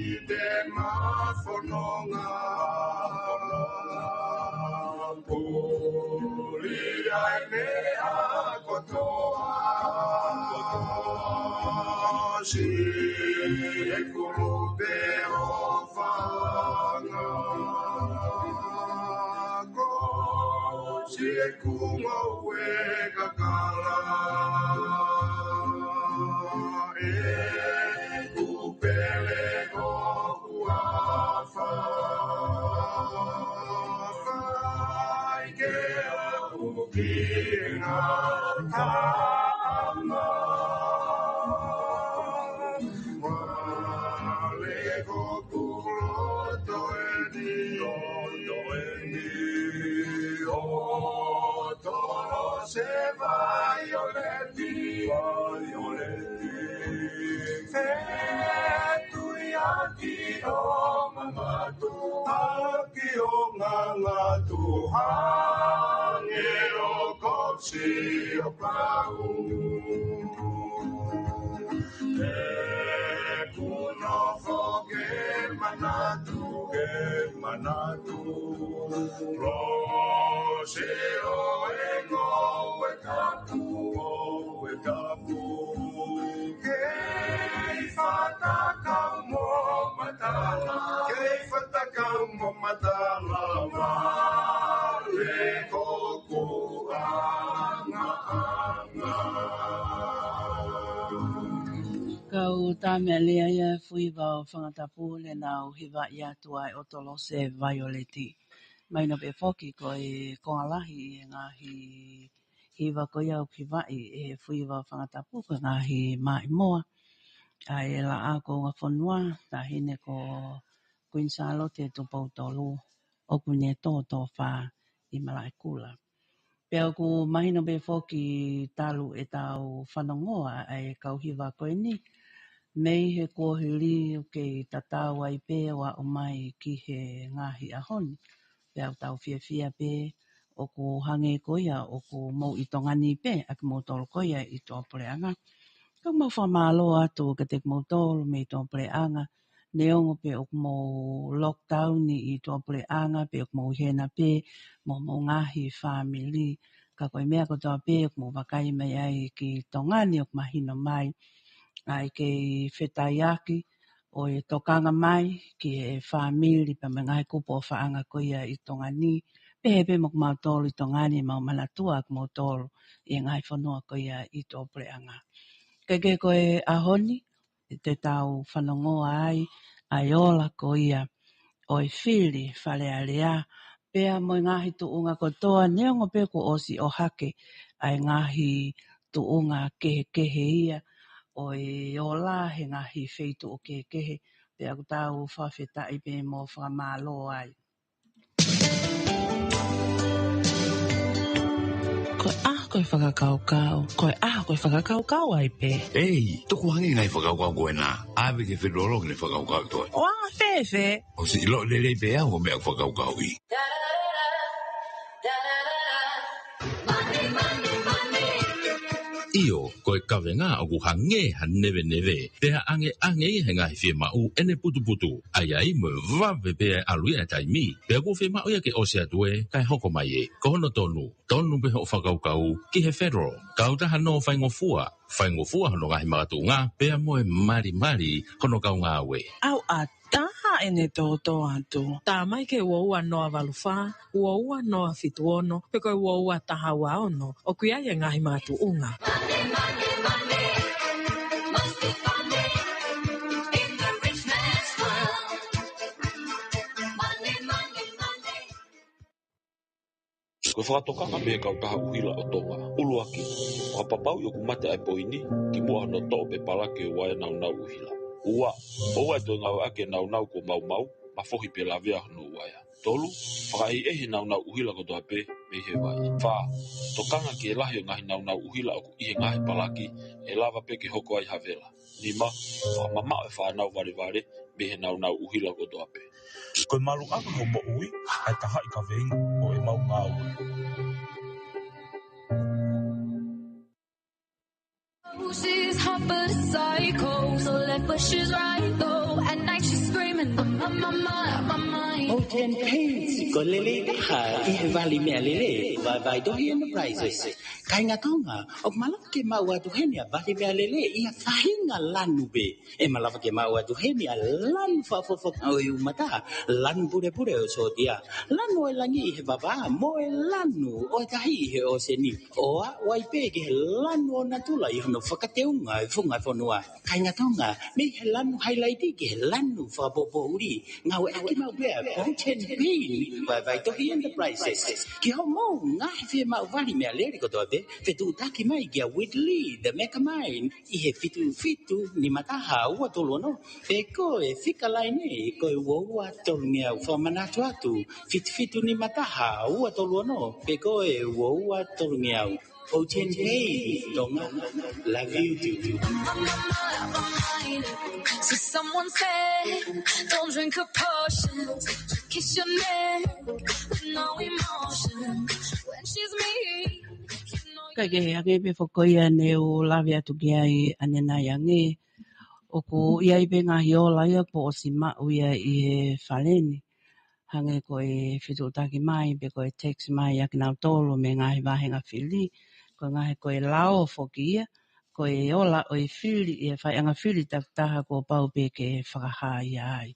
ʻi te mafononga, puli ai meʻa kotoa, kotoa, si e kulupe ʻo fanga, ko si e kunga ue kakala, e kupele ko kuafa, fai ke aʻu ki he ngataʻanga. Vale ko kulo toeni, toeni, o tolo se vaioleti, vaioleti. Fetui ʻaki ʻo ngangatu, ʻaki ʻo ngangatu, hangē ʻo kosi ʻo pau. He kuo nofo ke manatu, ke manatu. Lo se ʻo e ngoue tapu, ngoue tapu. Kei fatakau mo matala, kei fatakau mo matala, vale ko kuanga anga. Kau tā meʻa lea ia Fuiva ʻo Fangatapu, ne nau hivaʻi atu ai ʻo Tolo se Vaioleti. Mahino pē foki ko e konga lahi ʻi he ngaahi hiva ko ia ʻoku hivaʻi ʻe Fuiva ʻo Fangatapu ko e ngaahi maʻimoa ʻa e Laʻā Kuonga Fonua, Taʻahine ko Kuini Sālote Tupou Tolu, ʻoku ne tō tofa ʻi Malaʻekula. Pea ʻoku mahino pē foki talu ʻetau fanongoa ʻa e kau hiva ko eni, mei he kuohili ʻoku kei tatau ai pē ʻo aʻu mai ki he ngaahi ʻaho ni. Pea ʻoku tau fiefia pē ʻoku hangē ko ia ʻoku mou ʻi Tonga ni pē ʻa kimoutolu ko ia ʻi tuʻapuleʻanga. Ka mau fakamālō atu kiate kimoutolu mei tuʻapuleʻanga, neongo pē ʻoku mou lockdown ʻi tuʻapuleʻanga, pe ʻoku mou ʻi hena pē mo homou ngaahi fāmili. Ka ko e meʻa kotoa pē ʻoku mou vakai mai ai ki Tonga ni ʻoku mahino mai ʻa e kei fetaiaki ʻo e tokanga mai ki he fāmili pea mo e ngaahi kupu ʻofaʻanga ko ia ʻi Tonga ni, pehē pē mo kimautolu ʻi Tonga ni, mau manatua ʻa kimoutolu ʻi he ngaahi fonua ko ia ʻi tuʻapuleʻanga. Kae kehe ko e ʻaho ni, te tau fanongoa ai ʻa e ola ko ia ʻo e fili Fale Alea, pea mo e ngaahi tuʻunga kotoa, neongo pē kuo ʻosi ʻohake ʻa e ngaahi tuʻunga kehekehe ia ʻo e ola he ngaahi feituʻu kehekehe, pea ʻoku tau fakafetaʻi pē mo fakamālō ai. Ko e ʻaho ko e fakakaukau, ko e ʻaho ko e fakakaukau ai pē. Ei, tuku hangē ngaahi fakakaukau ko ena, ʻave ki he fetololo ke ne fakakaukau atu ai. ʻO anga fēfē? ʻOsi ʻilo lelei pē au ʻo meʻa fakakaukauʻi. ʻIo, ko e kavenga ʻoku hangē ha neveneve, pea ʻangeʻange ia he ngaahi fiemaʻu ʻene putuputu. ʻAi ai mo e vave pē ʻalu ia e taimi, pea ʻoku fiemaʻu ia ke ʻosi atu ē kae hoko mai ē. Ko hono tonu, tonu pē hoʻo fakakaukau ki he federal. Kautaha nō faingofua, faingofua hono ngaahi makatuʻunga, pea mo e malimali hono kaungāue. ʻAu ʻa taha ʻene tōtō atu. Tā mai ki he ua ua noa valu fā, ua ua noa fitu ono, pe ko e ua ua taha ua ono, ʻoku ʻi ai e ngaahi makatuʻunga. Ko e fakatokanga mei he kautaha ʻuhila ʻo Tonga. ʻUluaki, fakapapauʻi ʻoku mate ʻa e poini kimuʻa hono toʻo pe palaki e uaea naunau ʻuhila. Ua, ʻoua ʻe toe ngāueʻaki e naunau kuo maumau, mafohi pe lavea hono uaea. Tolu, fakaʻehiʻehi e naunau ʻuhila kotoa pē mei he vai. Fā, tokanga ki he lahi ʻo e ngaahi naunau ʻuhila ʻoku ʻi he ngaahi palaki, ʻe lava pē ke hoko ai ha vela. Nima, fakamamaʻo e fānau valevale mei he naunau ʻuhila kotoa pē. Ko e maluʻanga hoʻo moʻui ʻa e taha ʻi he kaveinga ʻo ʻemau ngāue. She's hot for the psycho, so left but she's right though. At night she's Ocean Paints, ko e lelei taha ʻi he vali meʻalele, Vaevaetohi Enterprises. Kāinga Tonga, ʻoku mālō ke maʻu atu heni ʻa e vali meʻalele ʻi ha faʻahinga lanu pē. ʻE malava ke maʻu atu heni ʻa e lanu fakafofonga ʻo e umata, lanu pulepule ʻo e sōtia, lanu ʻo e langi ʻi he vavā, mo e lanu ʻo e tahi ʻi he ʻōseni. ʻO aʻu ai pē ki he lanu ʻo natula ʻi hono fakateunga e funga fonua. Kāinga Tonga, mei he lanu hailaiti ki he lanu fakapoʻuli, ngāueʻaki maʻu pē ʻa e Ocean Paint by Vaitohi Enterprises. Ki hoʻomou ngaahi fiemaʻu vali meʻalele kotoa pē, fetuʻutaki mai kia Whitley, the Mega Mine, ʻi he fitu fitu nima taha ua tolu ono, pe ko e fika laine, ko e ua ua tolu ngeau. Fakamanatu atu, fitu fitu nima taha ua tolu ono, pe ko e ua ua tolu ngeau. Ocean Paint, Tonga, love you too. So someone said, "Don't drink her potion, kiss your neck with no emotion. When she's me, you know." Kae kehe, hangē pē foki ko ia ne u lave atu ki ai ʻanenai ange, ʻoku ʻi ai pē ngaahi ola ia kuo ʻosi maʻu ia ʻi he fale ni. Hangē ko e fetuʻutaki mai, pe ko e text mai ʻa kinautolu mei he ngaahi vāhenga fili, ko e ngaahi, ko e lao foki ia, ko e ola ʻo e fili, ʻi he faiʻanga fili takitaha kuo pau pē ke fakahā ia ai.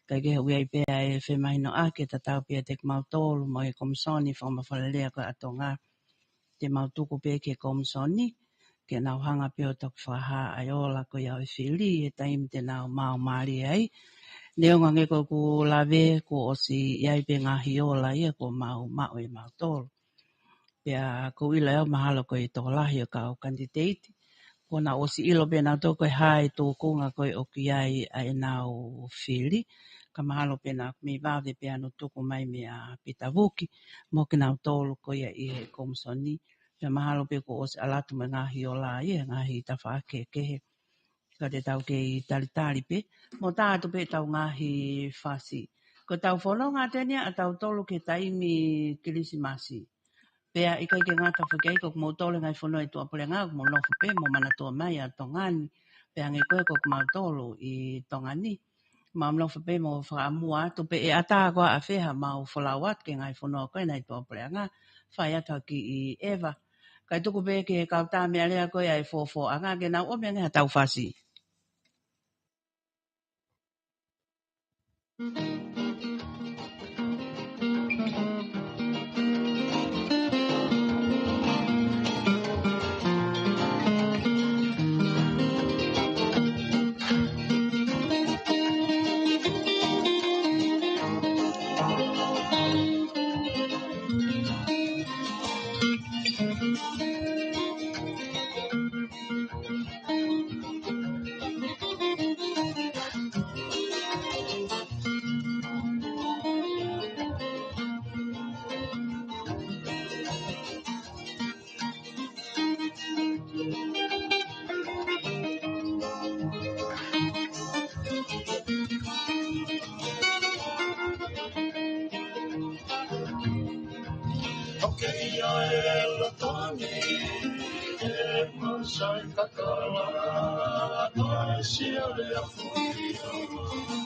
Kae kehe, ʻoku ʻi ai pē ʻa e femahinoʻaki ʻe tatau pē ʻiate kimautolu mo e Komisoni Fakamafolalelei ko ia ʻa Tonga. Te mau tuku pē ki he Komisoni, ke nau hanga pē ʻo toki fakahā ʻa e ola ko ia ʻo e fili he taimi te nau maau mālie ai. Neongo ange ko ʻeku lave kuo ʻosi ʻi ai pē ngaahi ola ia kuo mau maʻu ʻe mautolu. Pea ʻoku ou ʻilo ʻe au mahalo ko e tokolahi ʻo e kau kanititeiti kuo nau ʻosi ʻilo pē nautolu ko e hā e tūkunga ko ē ʻoku ʻi ai ʻa ʻenau fili. Ka mahalo pē naʻa mei vave pē ʻa hono tuku mai meia Pita Vuki mo kinautolu ko ia ʻi he Komisoni. Pea mahalo pē kuo ʻosi ʻalu atu mo e ngaahi ola ia, ngaahi tafaʻaki kehekehe. Ka te tau kei talitali pē, mo tā atu pē ʻetau ngaahi fasi. Ko ʻetau fononga atu eni ʻa tautolu ki he taimi Kilisimasi. Pea ʻikai ke ngata foki ai, ko kimoutolu he ngaahi fonua ʻi tuʻapuleʻanga, ʻoku mou nofo pē mo manatua mai ʻa Tonga ni. Pea hangē ko ē ko kimautolu ʻi Tonga ni, mau nofo pē mo fakaʻamua atu pe ʻe ʻatā koā ʻafē haʻamau folau atu ki he ngaahi fonua ko ena ʻi tuʻapuleʻanga, fai atu ha kiʻi ʻeva. Kae tuku pē ki he kau tā meʻalea ko ia ʻa e Fofoʻanga ke nau ʻomi ange haʻatau fasi. Ok, ia e Lotoni, e mau sai kakala, ʻa e sia le afuio,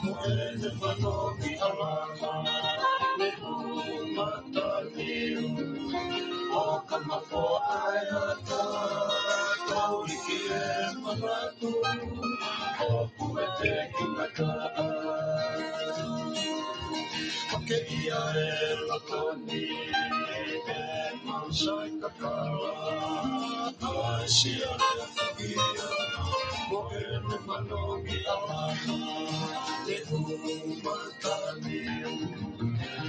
mo ʻene manoki ʻalama, ne u mataliu, ʻo ka mafoa ʻa e ata, kau liki e manatu, ʻoku ʻikai te u ngata. Ok, ia e Lotoni, e mau sai kakala, ʻa e sia le afuio, mo ʻene manoki ʻalama, ne u mataliu,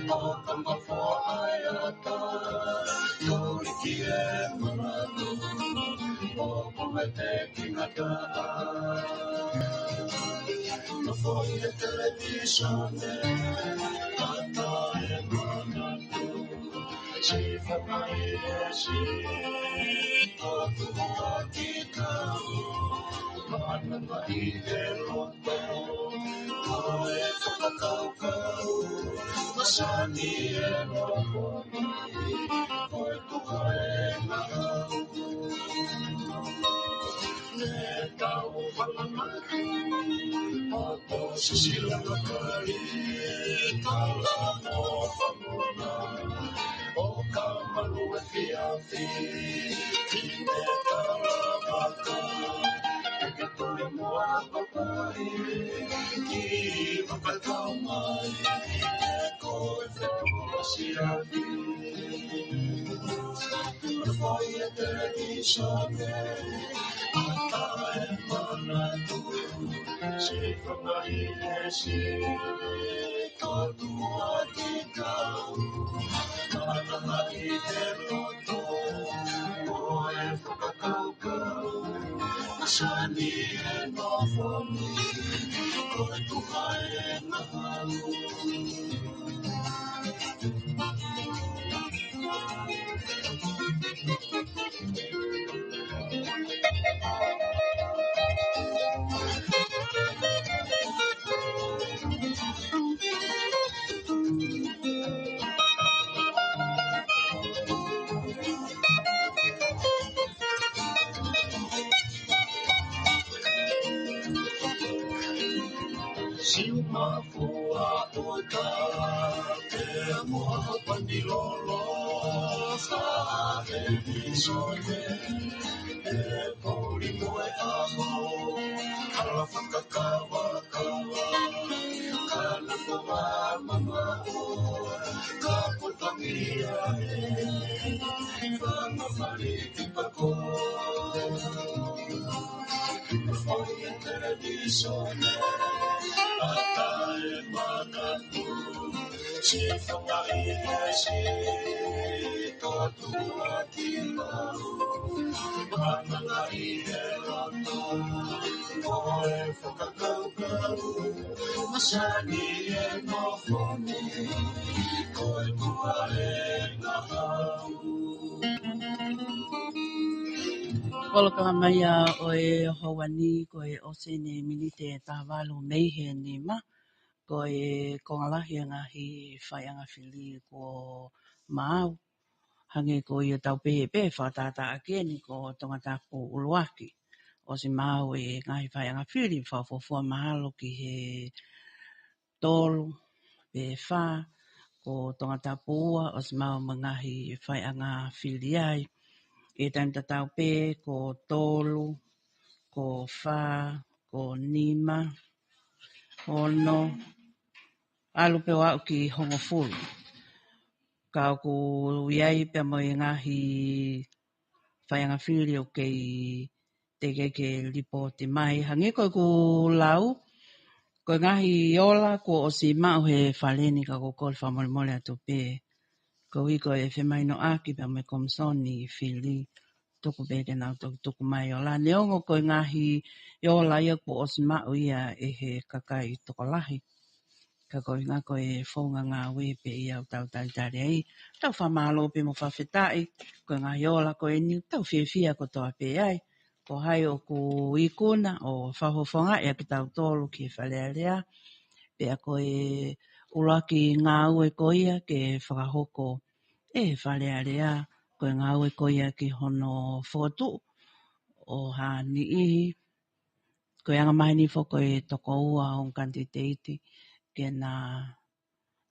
ʻo ka mafoa ʻa e ata, kau liki e manatu, ʻoku ʻikai te u ngata. Nofo ʻi he televīsone, ʻatā e manatu, si fakai e si, ʻo tuʻu ʻaki kau, mana mai e loto, ko e fakakaukau, masani e loto, ko e tuka e ngahau. Ne tau Polokalama ia ʻo e houa ni, ko e ʻosi eni miniti ʻe taha valu mei he nima. Ko e konga lahi e ngaahi faiʻanga fili kuo maau. Hangē ko ia ʻoku tau pehē pē fakatātā ʻaki eni, ko Tongatapu ʻuluaki. ʻOsi maau e ngaahi faiʻanga fili, fakafuofua mahalo ki he tolu pe fā. Ko Tongatapu ua, ʻosi maau mo e ngaahi faiʻanga fili ai. ʻI he taimi tatau pē, ko tolu, ko fā, ko nima, ono, ʻalu pē ʻo aʻu ki hongofulu. Ka ʻoku ʻi ai pē mo e ngaahi faiʻanga fili ʻoku kei teʻeki ke lipooti mai. Hangē ko ʻeku lau, ko e ngaahi ola kuo ʻosi maʻu he fale ni, ka ʻoku ou kole fakamolemole atu pē. Koeʻuhi ko e femahinoʻaki pea mo e Komisoni Fili, tuku pē ke nau toki tuku mai ola. Neongo ko e ngaahi ola ia kuo ʻosi maʻu ia ʻe he kakai tokolahi, ka ko e ʻuhinga ko e founga ngāue pē ia ʻoku tau talitali ai. Tau fakamālō pē mo fakafetaʻi, ko e ngaahi ola ko eni tau fiefia kotoa pē ai. Ko hai ʻoku ikuna ʻo fakafofongaʻi ʻa kitautolu ki he Fale Alea, pea ko e ʻuluaki ngāue ko ia ke fakahoko ʻe he Fale Alea, ko e ngāue ko ia ki hono fokotuʻu ʻo ha niʻihi. Ko e angamaheni foki ko e toko ua ʻo e kanititeiti ke na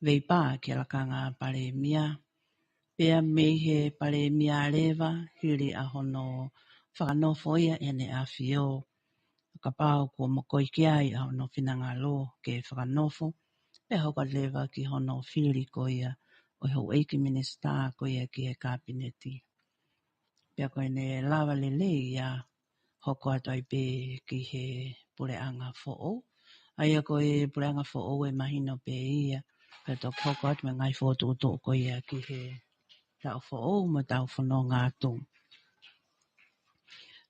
veipā ki he lakanga palēmia. Pea mei he palēmia leva, hili ʻa hono fakanofo ia ʻe heʻene ʻAfio, kapau kuo mokoi ki ai ʻa hono finangalo ke fakanofo, pea hoko leva ki hono fili ko ia ʻo e houʻeiki minisitā ko ia ki he Kapineti. Pea ko ʻene lava lelei ia hoko atu ai pē ki he puleʻanga foʻou. ʻA ia ko e puleʻanga foʻou ʻe mahino pē ia, pea toki hoko atu mo e ngaahi fokotuʻutuʻu ko ia ki he taʻu foʻou mo e taʻu fononga atu.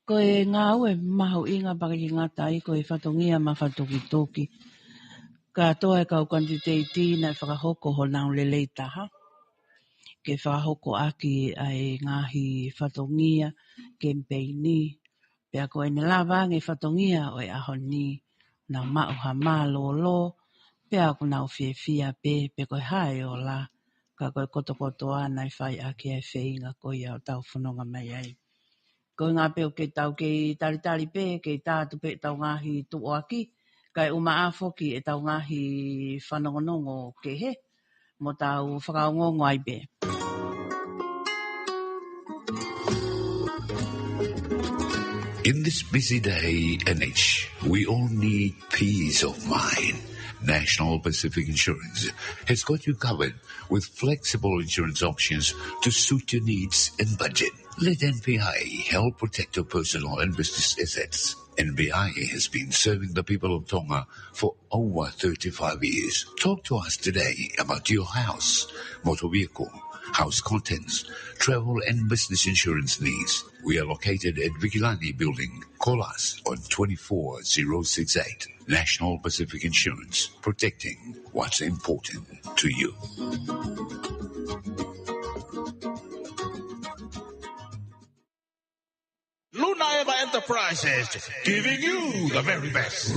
Ko e ngāue mahuʻinga pea ʻikai ke ngata ai ko e fatongia mafatukituki. Kātoa e kau kanititeiti naʻe fakahoko honau lelei taha ke fakahoko ʻaki ʻa e ngaahi fatongia kemipeini. Pea ko ʻene lava ange fatongia ʻo e ʻaho ni, nau maʻu ha mālōlō, pea ʻoku nau fiefia pē, pe ko e hā e ola, ka ko e kotokotoa naʻe fai ʻaki ʻa e feinga ko ia ʻo tau fononga mai ai. Ko e ʻuhinga pē ʻoku tau kei talitali pē, kei tā atu pē ʻetau ngaahi tuʻuaki, kae ʻumaʻā foki ʻetau ngaahi fanongonongo kehe, mo tau fakaongoongo ai pē. In this busy day and age, we all need peace of mind. National Pacific Insurance has got you covered with flexible insurance options to suit your needs and budget. Let N P I help protect your personal and business assets. N P I has been serving the people of Tonga for over thirty-five years. Talk to us today about your house, motor vehicle, house contents, travel and business insurance needs. We are located at Vigilani Building. Call us on twenty-four zero six eight. National Pacific Insurance, protecting what's important to you. Luna Eva Enterprises, giving you the very best.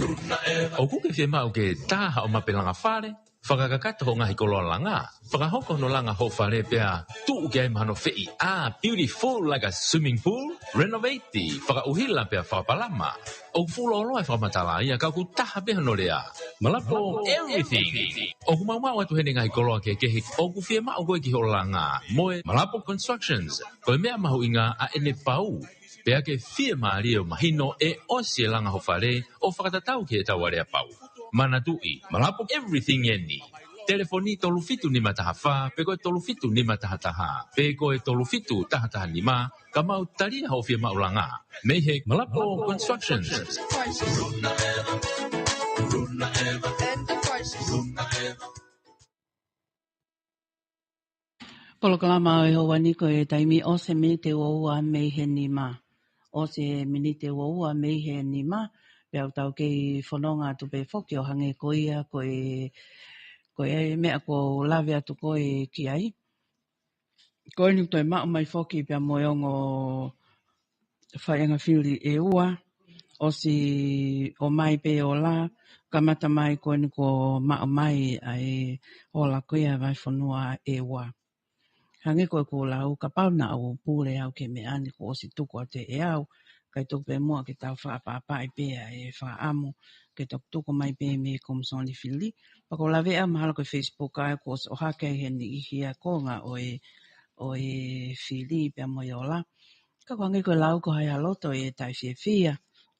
ʻOku ke fiemaʻu ke tā haʻo mapelanga fale, fakakakato hoʻo ngaahi koloa langa, fakahoko hono langa hoʻo fale pea tuʻu ki ai mo hano feʻiʻa, beautiful like a swimming pool, renovate, fakaʻuhila pea fakapalama. ʻOku fuʻu lōloa e fakamatala ia ka ʻoku taha pē hono lea. Malapo everything. ʻOku maumau atu heni e ngaahi koloa kehekehe ʻoku fiemaʻu ko ē ki hoʻo langa mo e Malapo Constructions. Ko e meʻa mahuʻinga ʻa ʻene pau. Pea ke fiemālie ʻo mahino ʻe ʻosi e langa hoʻo fale ʻo fakatatau ki heʻetau aleapau. Manatuʻi, Malapo everything eni. Telefoni tolu fitu nima taha fā, pe ko e tolu fitu nima taha taha, pe ko e tolu fitu taha taha nima, ka mau talia hoʻo fiemaʻu langa. Mei he Malapo Constructions. Polokalama ʻo e houa ni ko e taimi ʻosi e miniti ʻe ua mei he nima. ʻOsi e miniti ʻe ua mei he nima, pea ʻoku tau kei fononga atu pē foki ʻo hangē ko ia ko e, ko e meʻa kuo u lave atu ko ē ki ai. Ko eni toe maʻu mai foki pea mo e ongo faiʻanga fili ʻe ua, ʻosi ʻomai pē ʻo la, kamata mai ko eni kuo maʻu mai ʻa e ola ko ia vahefonua ʻe ua. Hangē ko ʻeku lau, kapau naʻa ku pule au ki he meʻa ni kuo ʻosi tuku atu ʻe au, kae tuku pē muʻa ke tau fakapapauʻi pē ʻa e fakaʻamu, ke toki tuku mai pē mei he Komisoni Fili. Pea ko e laveʻi mahalo ko e Facebook ʻa ē kuo ʻosi ʻohake ai he niʻihi ʻa e konga ʻo e, ʻo e fili pea mo e ola. Ka ko e hangē ko e lau ko hai ha loto ʻe taʻefiefia,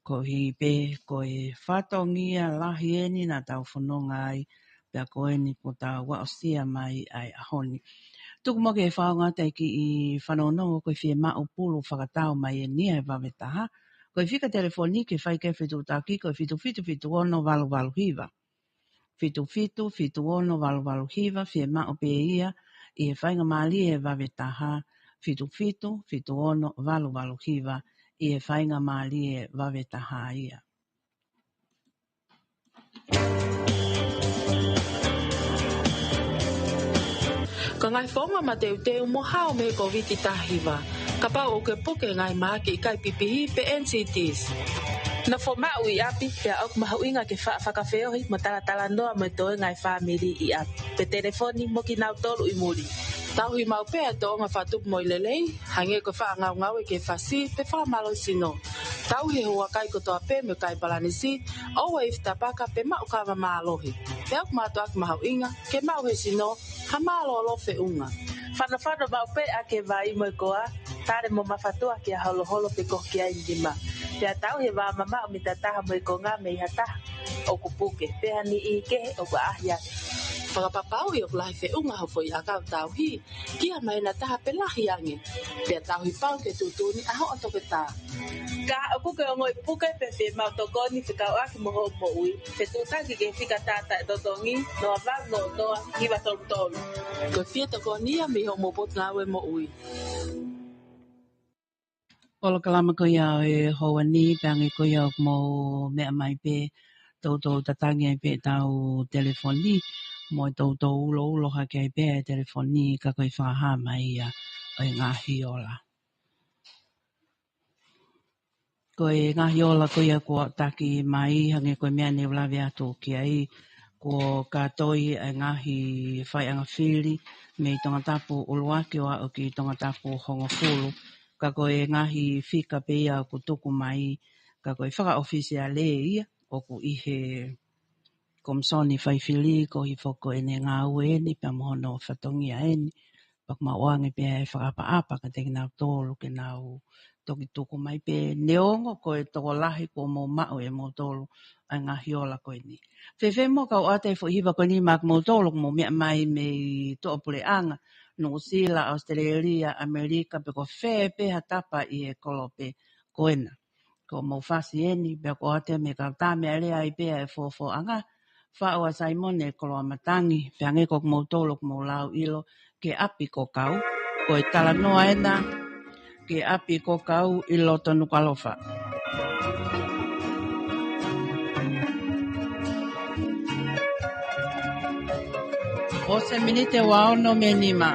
koeʻuhi pē ko e fatongia lahi eni naʻa tau fononga ai, pea ko eni kuo tau aʻusia mai ʻa e ʻaho ni. Tuku muʻa ke fakaongo atu e kiʻi fanongonongo ko e fiemaʻu pulu fakatau mai eni ʻa e vave taha. Ko e fika telefoni ke fai ki ai e fetuʻutaki ko e fitu fitu fitu ono valu valu hiva. Fitu fitu fitu ono valu valu hiva, fiemaʻu pē ia ʻi he faingamālie vave taha, fitu fitu fitu ono valu valu hiva, ʻi he faingamālie vave taha ia. Ko e ngaahi founga mateuteu mo hao mei he Kōviti taha hiva. Kapau ʻoku ke puke he ngaahi mahaki ʻikai pipihi pe N C Ds. Nofo maʻu ʻi ʻapi, pea ʻoku mahuʻinga ke fa-, fakafeohi mo talatalanoa mo e toenga ʻo e fāmili ʻi ʻapi, pe telefoni mo kinautolu ʻi muli. Tauhi maʻu pē ʻa e tōʻonga fakatupu moʻui lelei, hangē ko e faʻa ngaungaue ki he fasi pe fakamālohisino. Tauhi e huakai kotoa pē mo e kai palanisi, ʻoua ʻe ifi tapaka pe maʻu kava mālohi. Pea ʻoku mātuʻaki mahuʻinga ke maʻu ʻe he sino ha mālōlō feʻunga. Fanofano maʻu pē ʻaki e vai mo e koa, tale mo mafatua ki ha holoholo pe kohu ki ai nima. Pea tauhi e vā mamaʻo mita taha mo e konga mei ha taha ʻoku puke, pe ha niʻihi kehe ʻoku ʻaʻahi ake. Fakapapauʻi ʻoku lahi feʻunga hoʻo foʻi ʻakau tauhi ki ha māhina ʻe taha pe lahi ange. Pea tauhi pau ke tuʻutuʻuni ʻa hoʻo toketā. Ka ʻoku ke ongoʻi puke pe fiemaʻu tokoni fekauʻaki mo hoʻo moʻui, fetuʻutaki ki he fika taʻetotongi, noa valu noa noa hiva tolu tolu. Ko e fie tokoni ia mei hoʻomou potungāue moʻui. Polokalama ko ia ʻo e houa ni, pea hangē ko ia ʻoku mou meʻa mai pē, toutou tatangi ai pē ʻetau telefoni, mo e toutou uloulo hake ai pē ʻa e telefoni, ka ko e fakahā mai ia ʻo e ngaahi ola. Ko e ngaahi ola ko ia kuo taki mai, hangē ko e meʻa ne u lave atu ki ai, kuo kātoi ʻa e ngaahi faiʻanga fili mei Tongatapu ʻuluaki ʻo aʻu ki Tongatapu hongofulu. Ka ko e ngaahi fika pē ia ʻoku tuku mai, ka ko e fakaʻofisiale ia ʻoku ʻi he Komisoni Faifili, ko e hifo ko ʻene ngāue eni pea mo hono fatongia eni. Pea ʻoku mau ʻoange pē ʻa e fakaʻapaʻapa kiate kinautolu ke nau toki tuku mai pē, neongo ko e tokolahi kuo mou maʻu ʻe moutolu ʻa e ngaahi ola ko eni. Fēfē muʻa kau ʻoatu e foʻi hiva ko eni maʻa kimoutolu ʻoku mou meʻa mai mei tuʻapuleʻanga, Nuʻusila, ʻAositelēlia, ʻAmelika, pe ko fē pē ha tapa ʻi he kolope ko ena. Ko mou fasi eni, pea ʻoku ʻoatu mei he kau tame ʻa e lea ai pē ʻa e fofoʻanga, faʻu ʻa Saimone Koloamatangi, pea hangē ko kimoutolu ʻoku mou lau ʻilo, Ke ʻapi ko kau, ko e talanoa ena, Ke ʻapi ko kau ʻi loto Nukuʻalofa. ʻOsi e miniti ua ono mei he nima.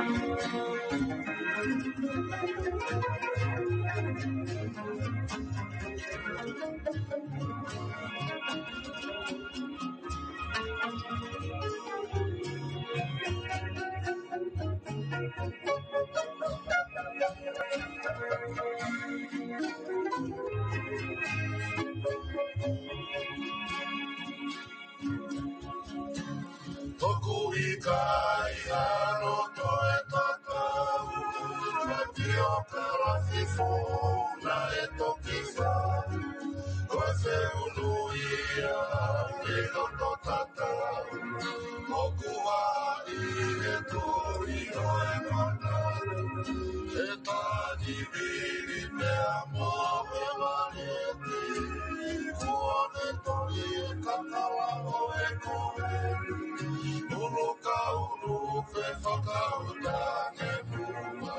Toku ʻikai hano toe tatau, ka tio kalafi fou naʻe toki fai. Ko e feʻunu ia ʻi loto tatau, ʻoku haʻi e tui ʻo e mana. He tani vili pea mo e maleti, kuo ne toli e kakala ʻo e koe. Ulu kaulu pe fakauta ke mua,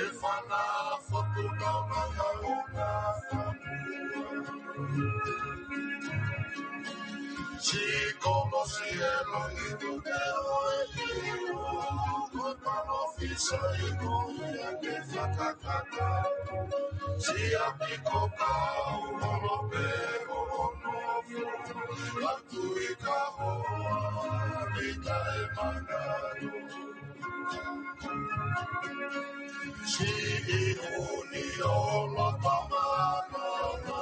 e fana fotu tau manga o ka fakua. Siʻi kolosi e longitude ʻo e ʻiloa, ko e palōfisai ko ia ke fakakakato. Siʻi ʻapi ko kau holo pē ʻo nofo, ʻa tui ka hoa, mita e mangalo. Siʻi ʻuni ʻo loto mānava,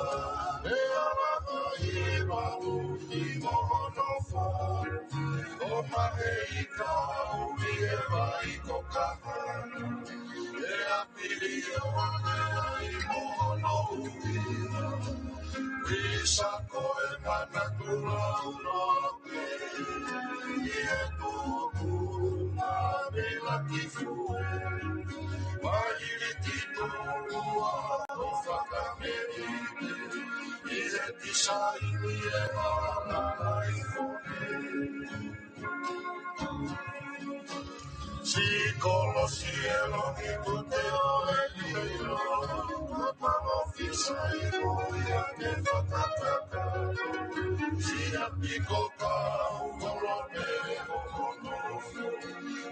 e ala mai malu ki mohono fai. ʻO mahe i kau ʻi he vai ko Kahana, e ʻapili ʻo ane ai mohono uia. Visa ko e manatu lau no ʻi he tuʻunga mei laki fue, maili ki tuʻa ʻo fakamelike, ʻi he tisaini e ala mai foke. Siʻi kolosi e longitude ʻo e ʻiloa, ko e palōfisai ko ia ke fakakakato. Siʻi ʻapi ko kau holo pē ʻo nofo,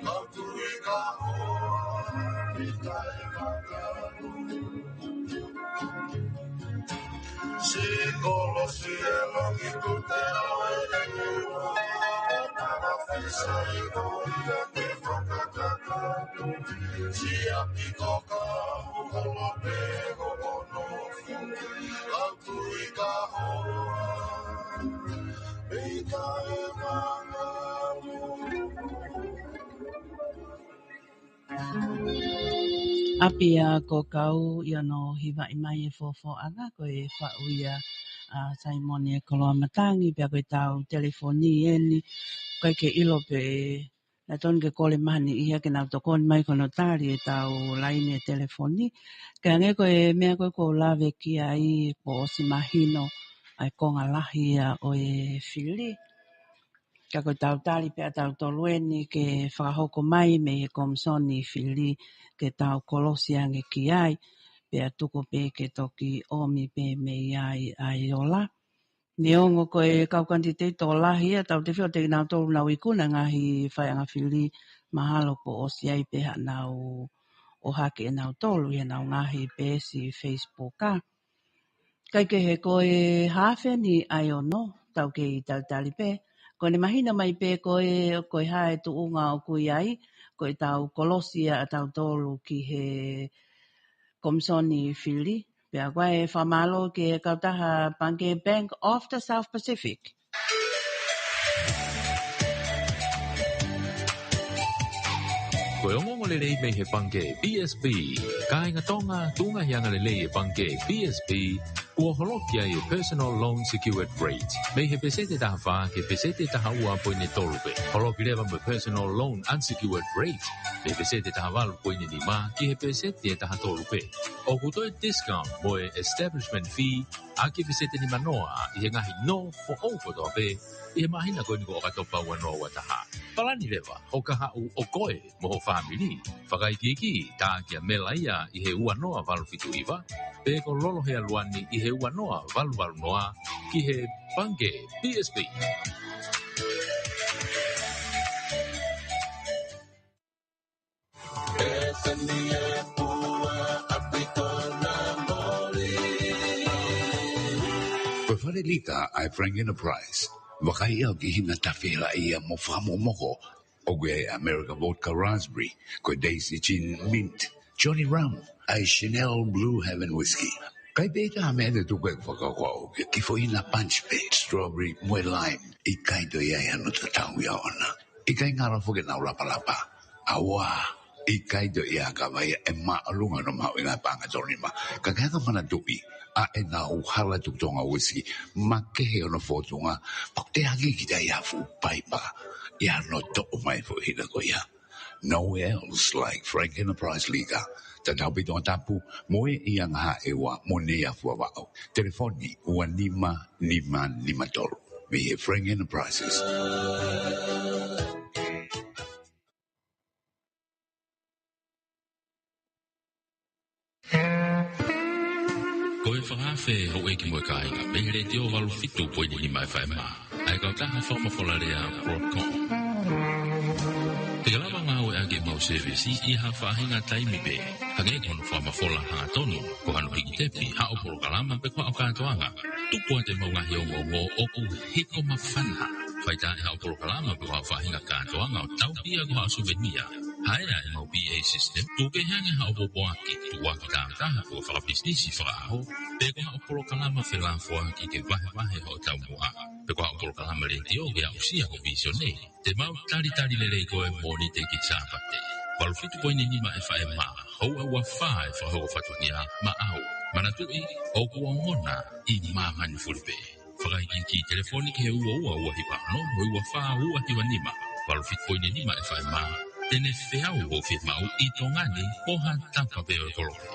ʻa tui ka hoa, mita e mangalo. Siʻi kolosi e longitude ʻo e ʻiloa, ko e palōfisai ko ia ke fakakakato. Siʻi ʻapi ko kau holo pē ʻo nofo, ʻa tui ka hoa, mita e mangalo. ʻApi ia ko kau, ʻi hono hivaʻi mai e fofoʻanga, ko e faʻu ia ʻa Saimone Koloamatangi, pea ko e tau telefoni eni, ʻikai ke ʻilo pe naʻe tonu ke kole maheni ia ke nau tokoni mai ko hono tali e tau laine telefoni. Ka hangē ko e meʻa ko ē kuo u lave ki ai, kuo ʻosi mahino ʻa e konga lahi ia ʻo e fili. Ka ko e tau tali pē ʻa tautolu eni ke fakahoko mai mei he Komisoni Fili ke tau kolosi ange ki ai, pea tuku pē ke toki ʻomi pē mei ai ʻa e ola. Neongo ko e kau kanititeiti tokolahi ia, tautefito ʻa kinautolu ʻoku nau ikuna ngaahi faiʻanga fili, mahalo kuo ʻosi ʻi ai pē haʻanau ʻohake ʻe nautolu ʻi heʻenau ngaahi peesi Facebook, ā. Kae kehe, ko e haafe ni ʻa e ono, tau kei talitali pē. Ko ʻene mahino mai pē ko e, ko e hā e tuʻunga ʻoku ʻi ai, ko e tau kolosi ʻa tautolu ki he Komisoni Fili. Pea ko e fakamālō ki he kautaha pangikē Bank of the South Pacific. Ko e ongoongolelei mei he pangikē B S P. Kāinga Tonga, tuʻunga he angalelei e pangikē B S P, kuo holoki ai e Personal Loan Secured Rate mei he peseti ʻe taha fā ki he peseti ʻe taha ua poini tolu pē. Holoki leva mo e Personal Loan Unsecured Rate mei he peseti ʻe taha valu poini nima ki he peseti ʻe taha tolu pē. ʻOku toe discount mo e establishment fee ʻaki e peseti ʻe nima noa ʻi he ngaahi nō foʻou kotoa pē ʻi he māhina ko eni ko ʻOkatopa ua noa ua taha. Palani leva hoʻo kahaʻu ʻo koe mo ho fāmili. Fakaikiiki, tā kia Mela ia ʻi he ua noa valu fitu hiva, pe ko Lolo Healuani ʻi he ua noa valu valu noa ki he pangikē B S P. Ko e fale lika ʻa e Frank Enterprise. Vakai ʻo ki hina tafe laʻia mo fakamokomoko. ʻOku ʻi ai American Vodka Raspberry, ko e Daisy Gin Mint, Johnny Rum, ʻa e Chanel Blue Heaven Whisky. ʻIkai pē ha meʻa te u tuku ʻeku fakakaukau ki he kiʻi foʻi hina punch pē, strawberry mo e lime. ʻIkai toe ʻi ai hano tatau ia ʻona. ʻIkai ngalo foki ʻenau lapalapa. ʻAuā, ʻikai toe ʻi ai ha kava ia ʻe māʻolunga hono mahuʻinga he paʻanga tolu nima. Ka ke hanga ʻo manatuʻi ʻa ʻenau hala tukutonga uisiki, makehe hono fōtunga, pea ʻoku teʻeki ke ʻi ai ha fuʻu paipa ia ʻe toʻo mai e foʻi hina ko ia. Nowhere else like Frank Enterprise Liquor. Tatau pē ʻi Tongatapu, mo e ʻi Angahaʻeua, mo Neiafu Vavaʻu. Telefoni ua nima nima nima tolu. Mei he Frank Enterprises. Ko e fakaafe houʻeiki mo e kāinga, mei he Letiō valu fitu poini nima F M, ʻa e kautaha fakamafola lea Broadcom. Te ke lava ngāueʻaki ʻemau sēvisi ʻi ha faʻahinga taimi pē, hangē ko hono fakamafola hangatonu, ko hano hiki tepi, haʻo polokalama pe ko haʻo kātoanga. Tuku atu ʻemau ngaahi ongoongo ʻoku hiko māfana. Fai taʻe haʻo polokalama pe ko haʻo faʻahinga kātoanga ʻo tauhi ia ko haʻo suvenia. Hāʻele ʻemau P A system, tuku kehe ange haʻo pōpoaki, tuku ʻaki tāutaha pe ko e fakapisinisi fakaʻaho, pe ko haʻo polokalama felāfoaki ke vahevahe hoʻo taumuʻa. Pe ko haʻo polokalama letiō ke aʻusia ho vīsone. Te mau talitali lelei koe Mōnite ki Sāpate. Valu fitu poini nima F M, houʻeiki ua fā e fakahoko fatongia maʻau. Manatuʻi, ʻoku ongona ʻi māmani fuli pē. Fakaikiiki telefoni ki he ua ua ua hiva ono, ua ua fā ua hiva nima. Valu fitu poini nima F M, te ne feau hoʻo fiemaʻu ʻi Tonga ni mo ha tapa pē ʻo e kolope.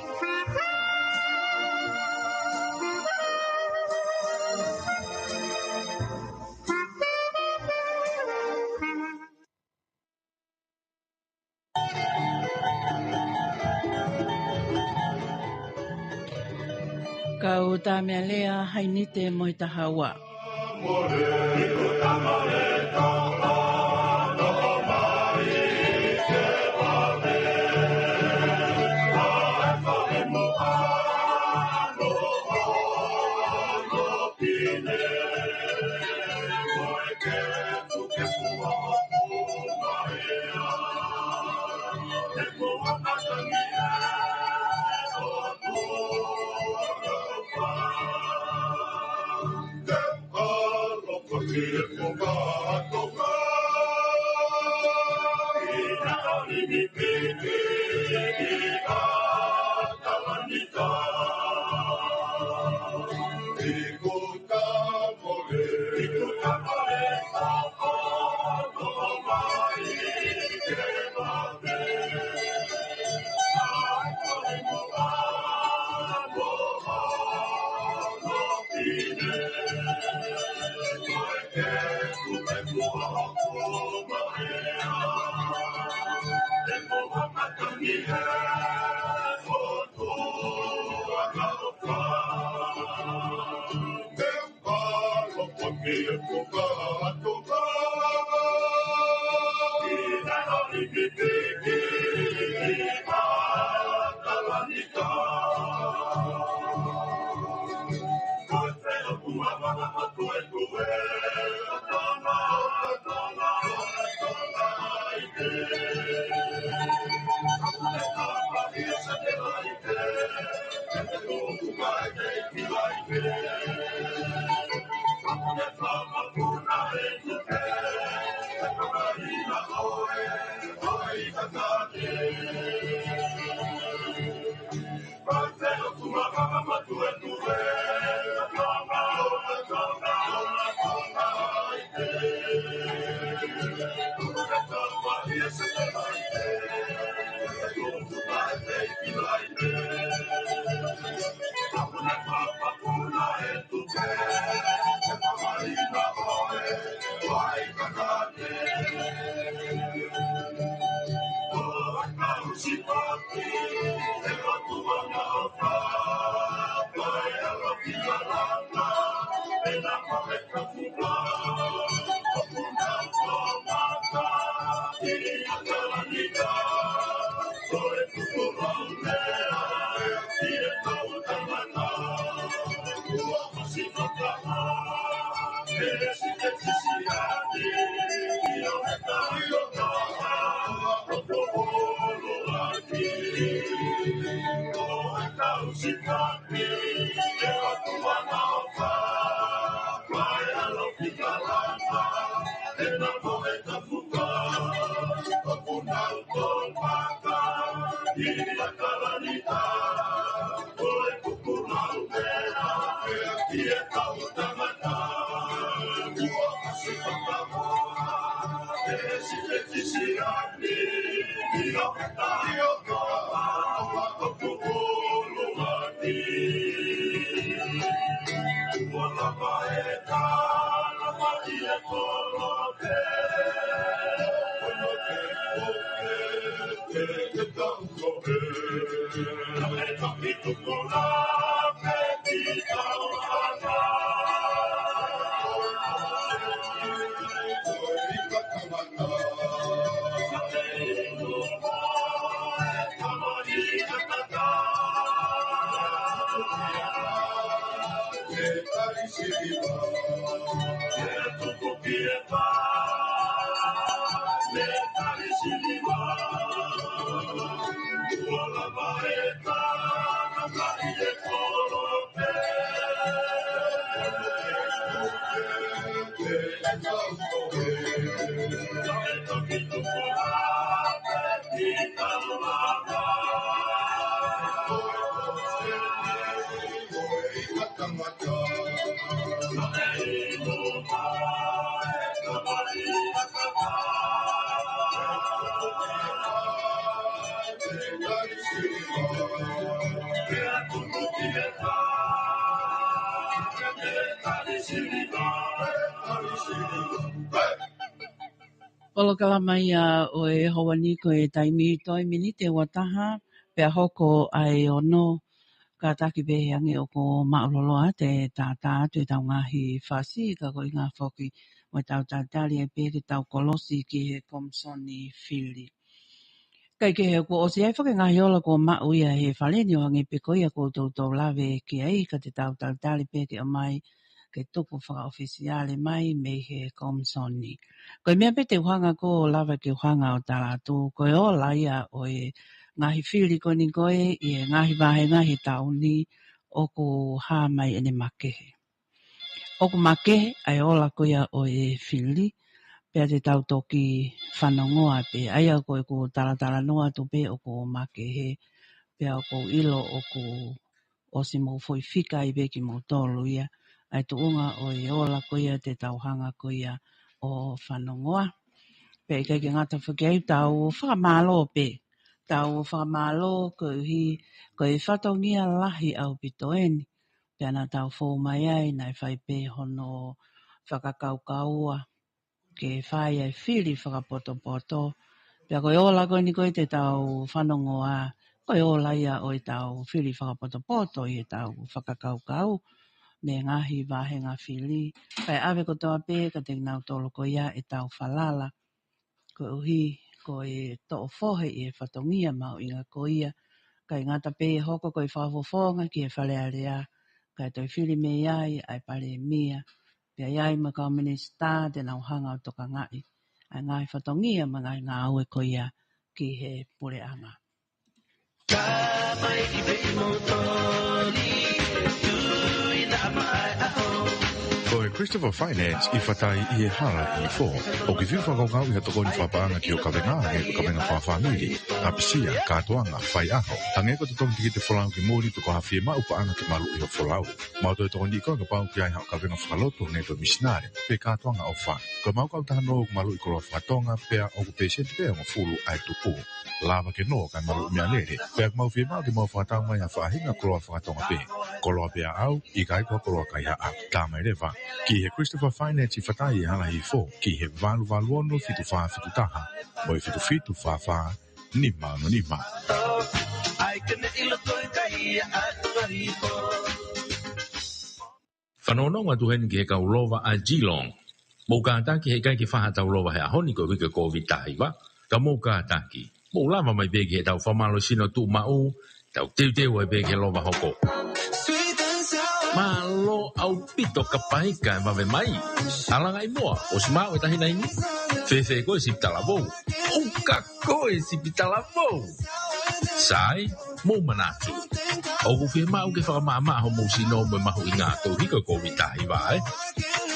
Kau tā meʻa lea Hainite mo e taha ua. Polokalama ia ʻo e houa ni ko e taimi toe miniti ua taha, pea hoko ʻa e ono, kātaki pē he ʻoku māʻuloloa atu e tātā atu ʻetau ngaahi fasi, ka ko e ngaahi foki mo ʻetau talitali ai pē ke tau kolosi ki he komisoni fili. Kae kehe kuo ʻosi ʻi ai foki e ngaahi ola kuo maʻu ia he fale ni ʻo hangē pē ko ia kuo toutou lave ki ai, ka te tau talitali pē ke ʻomai ke tuku fakaʻofisiale mai mei he komisoni. Ko e meʻa pē te u hanga ʻo lava ke u hanga ʻo tala atu, ko e ola ia ʻo e ngaahi fili ko eni ko ē ʻi he ngaahi vāhenga he taʻu ni ʻoku hā mai ʻene makehe. ʻOku makehe ʻa e ola ko ia ʻo e fili, pea te tau toki fanongoa pē. ʻA ia ko ʻeku talatalanoa atu pē ʻoku makehe, pea ʻoku ou ʻilo ʻoku ʻosi mou foʻi fika ai pē kimoutolu ia, ʻa e tuʻunga ʻo e ola ko ia te tau hanga ko ia ʻo fanongoa. Pea ʻikai ke ngata foki ai, tau fakamālō pē. Tau fakamālō koeʻuhi ko e fatongia lahi ʻaupito eni. Pea naʻa tau fou mai ai, naʻe fai pē hono fakakaukaua ke fai ai fili fakapotopoto. Pea ko e ola ko eni ko ē te tau fanongoa, ko e ola ia ʻo ʻetau fili fakapotopoto ʻi heʻetau fakakaukau mei he ngaahi vāhenga fili. Kae ʻave kotoa pē kiate kinautolu ko ia ʻetau falala, koeʻuhi ko e toʻo fohe ʻi he fatongia mahuʻinga ko ia. ʻIkai ngata pē ʻi he hoko ko e fakafofonga ki he Fale Alea, kae toe fili mei ai ʻa e Palēmia, pea ʻi ai mo e kau minisitā te nau hanga ʻo tokangaʻi ʻa e ngaahi fatongia mo e ngaahi ngāue ko ia ki he puleʻanga. Ka mai ki pei mo toni, Ko e Christopher Finance ʻi Fatai ʻi he Hala ʻi Hihifo. ʻOku ke fiu fakakaukau ʻi ha tokoni fakapaʻanga ki hoʻo kavenga, hangē ko e kavenga fakafāmili, ʻapisia, kātoanga, faiʻaho. Hangē ko e totongi tikite folau ki muli pe ko ha fiemaʻu paʻanga ke maluʻi hoʻo folau. Mau toe tokoniʻi koe kapau ʻoku ʻi ai haʻo kavenga fakalotu, hangē ko e misinale pe kātoanga ʻofa. Ko ʻemau kautaha nō ʻoku maluʻi koloa fakatonga, pea ʻoku pēseti pē ʻe hongofulu ʻa e tupu. Lava ke nō kae maluʻi meʻalele. Pea ʻoku mau fiemaʻu ke mau fakatau mai ha faʻahinga koloa fakatonga pē. Koloa pē ʻaʻau, ʻikai ko ha koloa kaihaʻa. Tā mai leva ki he Christopher Finance ʻi Fatai ʻi he Hala ʻi Hihifo, ki he valu valu ono fitu fā fitu taha, mo e fitu fitu fā fā nima ono nima. Fanongonongo atu heni ki he kau lova ʻa Geelong. Mou kātaki, heʻikai ke faʻa tau lova he ʻaho ni koeʻuhi ko e Covid taha hiva. Ka mou kātaki, mou lava mai pē ki heʻetau fakamālohisino tuʻumaʻu, tau teuteu ai pē ki he lova hoko. Mālō ʻaupito Kapaika e vave mai. Alangaʻi moa, ʻosi maʻu e taʻahine ni. Fēfē koe sipi talavou? ʻUka koe sipi talavou. Sai, mou manatu. ʻOku fiemaʻu ke fakamaʻamaʻa homou sino mo e mahuʻinga koeʻuhi ko e Covid taha hiva, ē?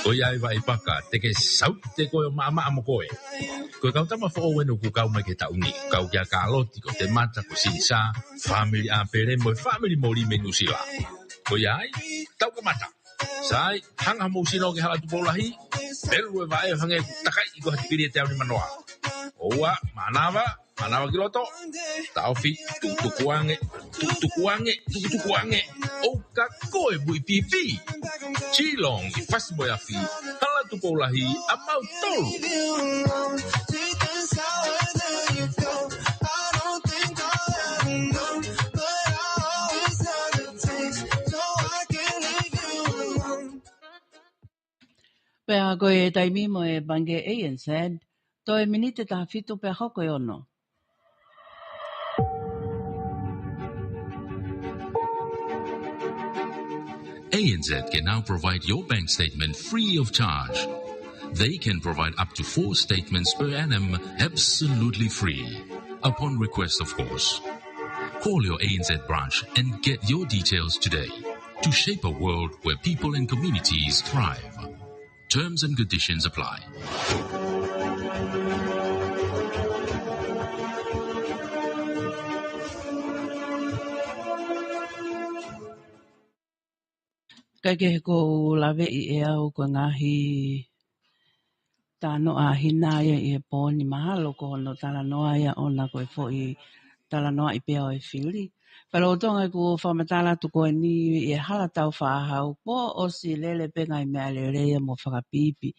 Ko ia ai Vaipaka, te ke saute koe ʻo maʻamaʻa mo koe. Ko e kau tama foʻou eni ʻoku kau mai ki he taʻu ni. Kau ki he kāloti, ko e temata, ko e sinisā, fāmili ʻāpele mo e fāmili moli mei Nuʻusila. Ko ia ai, tau kamata. Sai, hanga homou sino ki he hala tupou lahi, pelu e vaʻe ʻo hangē ʻoku takai ʻi ko ha tikili ʻe teau nima noa. ʻOua, mānava, mānava ki loto, taʻofi, tukutuku ange, tukutuku ange, tukutuku ange, ʻuka koe muipipi. Geelong ʻi fasi mo e afi, hala tupou lahi, ʻa mautolu. Pea ko e taimi mo e Pangikē A N Z, toe miniti ʻe taha fitu pea hoko e ono. A N Z can now provide your bank statement free of charge. They can provide up to four statements per annum, absolutely free, upon request, of course. Call your A N Z branch and get your details today to shape a world where people and communities thrive. Terms and conditions apply. Kae kehe, ʻoku ou laveʻi ʻe au ko e ngaahi talanoa ʻa Hina ia ʻi he pō ni, mahalo ko hono talanoa ia ʻoʻona ko e foʻi talanoaʻi pē ʻo e fili. Pea lolotonga ʻeku fakamatala atu ko eni ʻi he hala tau faʻahau, kuo ʻosi lele pē ngaahi meʻalele ia mo fakapipi.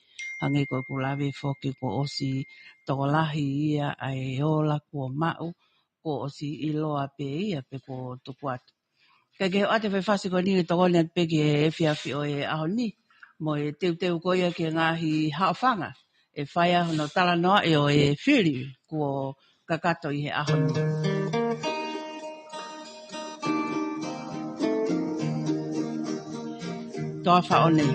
Hangē ko ʻeku lave foki, kuo ʻosi tokolahi ia ʻa e ola kuo maʻu, kuo ʻosi ʻiloa pē ia pe kuo tuku atu. Kae kehe, ʻoatu e foʻi fasi ko eni ke tokoni atu pē ki he efiafi ʻo e ʻaho ni, mo e teuteu ko ia ki he ngaahi haʻofanga ʻe fai ai hono talanoaʻi ʻo e fili kuo kakato ʻi he ʻaho ni. Toafa One.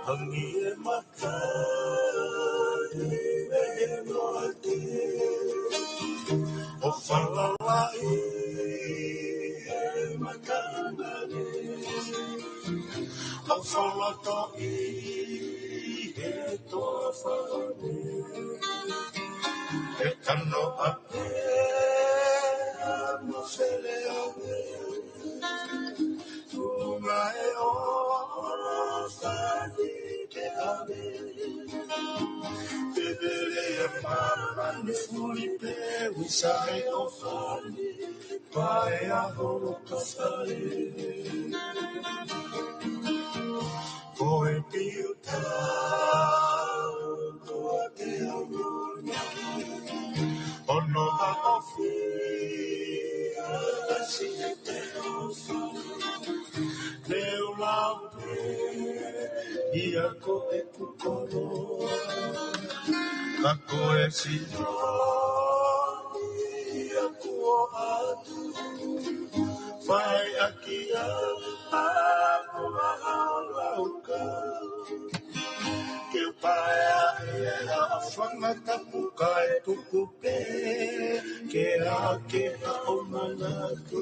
Hangi e makai mei he motu, ʻo falalaʻi e makai mane, ʻo folotoʻi he toafa ne, he kanoʻa pea mo feleʻa ne. Tuʻunga e ʻofa ni ke ʻave. Pepele e papa ni fuli pe usa e ʻofa ni pae a holo kasale. Ko e piuta ʻIa ko ʻeku koloa, ka ko e sino ia kuo atu, fai ʻaki ia ʻa e ʻaho ʻo lauka. Ke paea ʻi he ʻaho fanga tapu kae tuku pē ke ake ʻa ʻo manatu.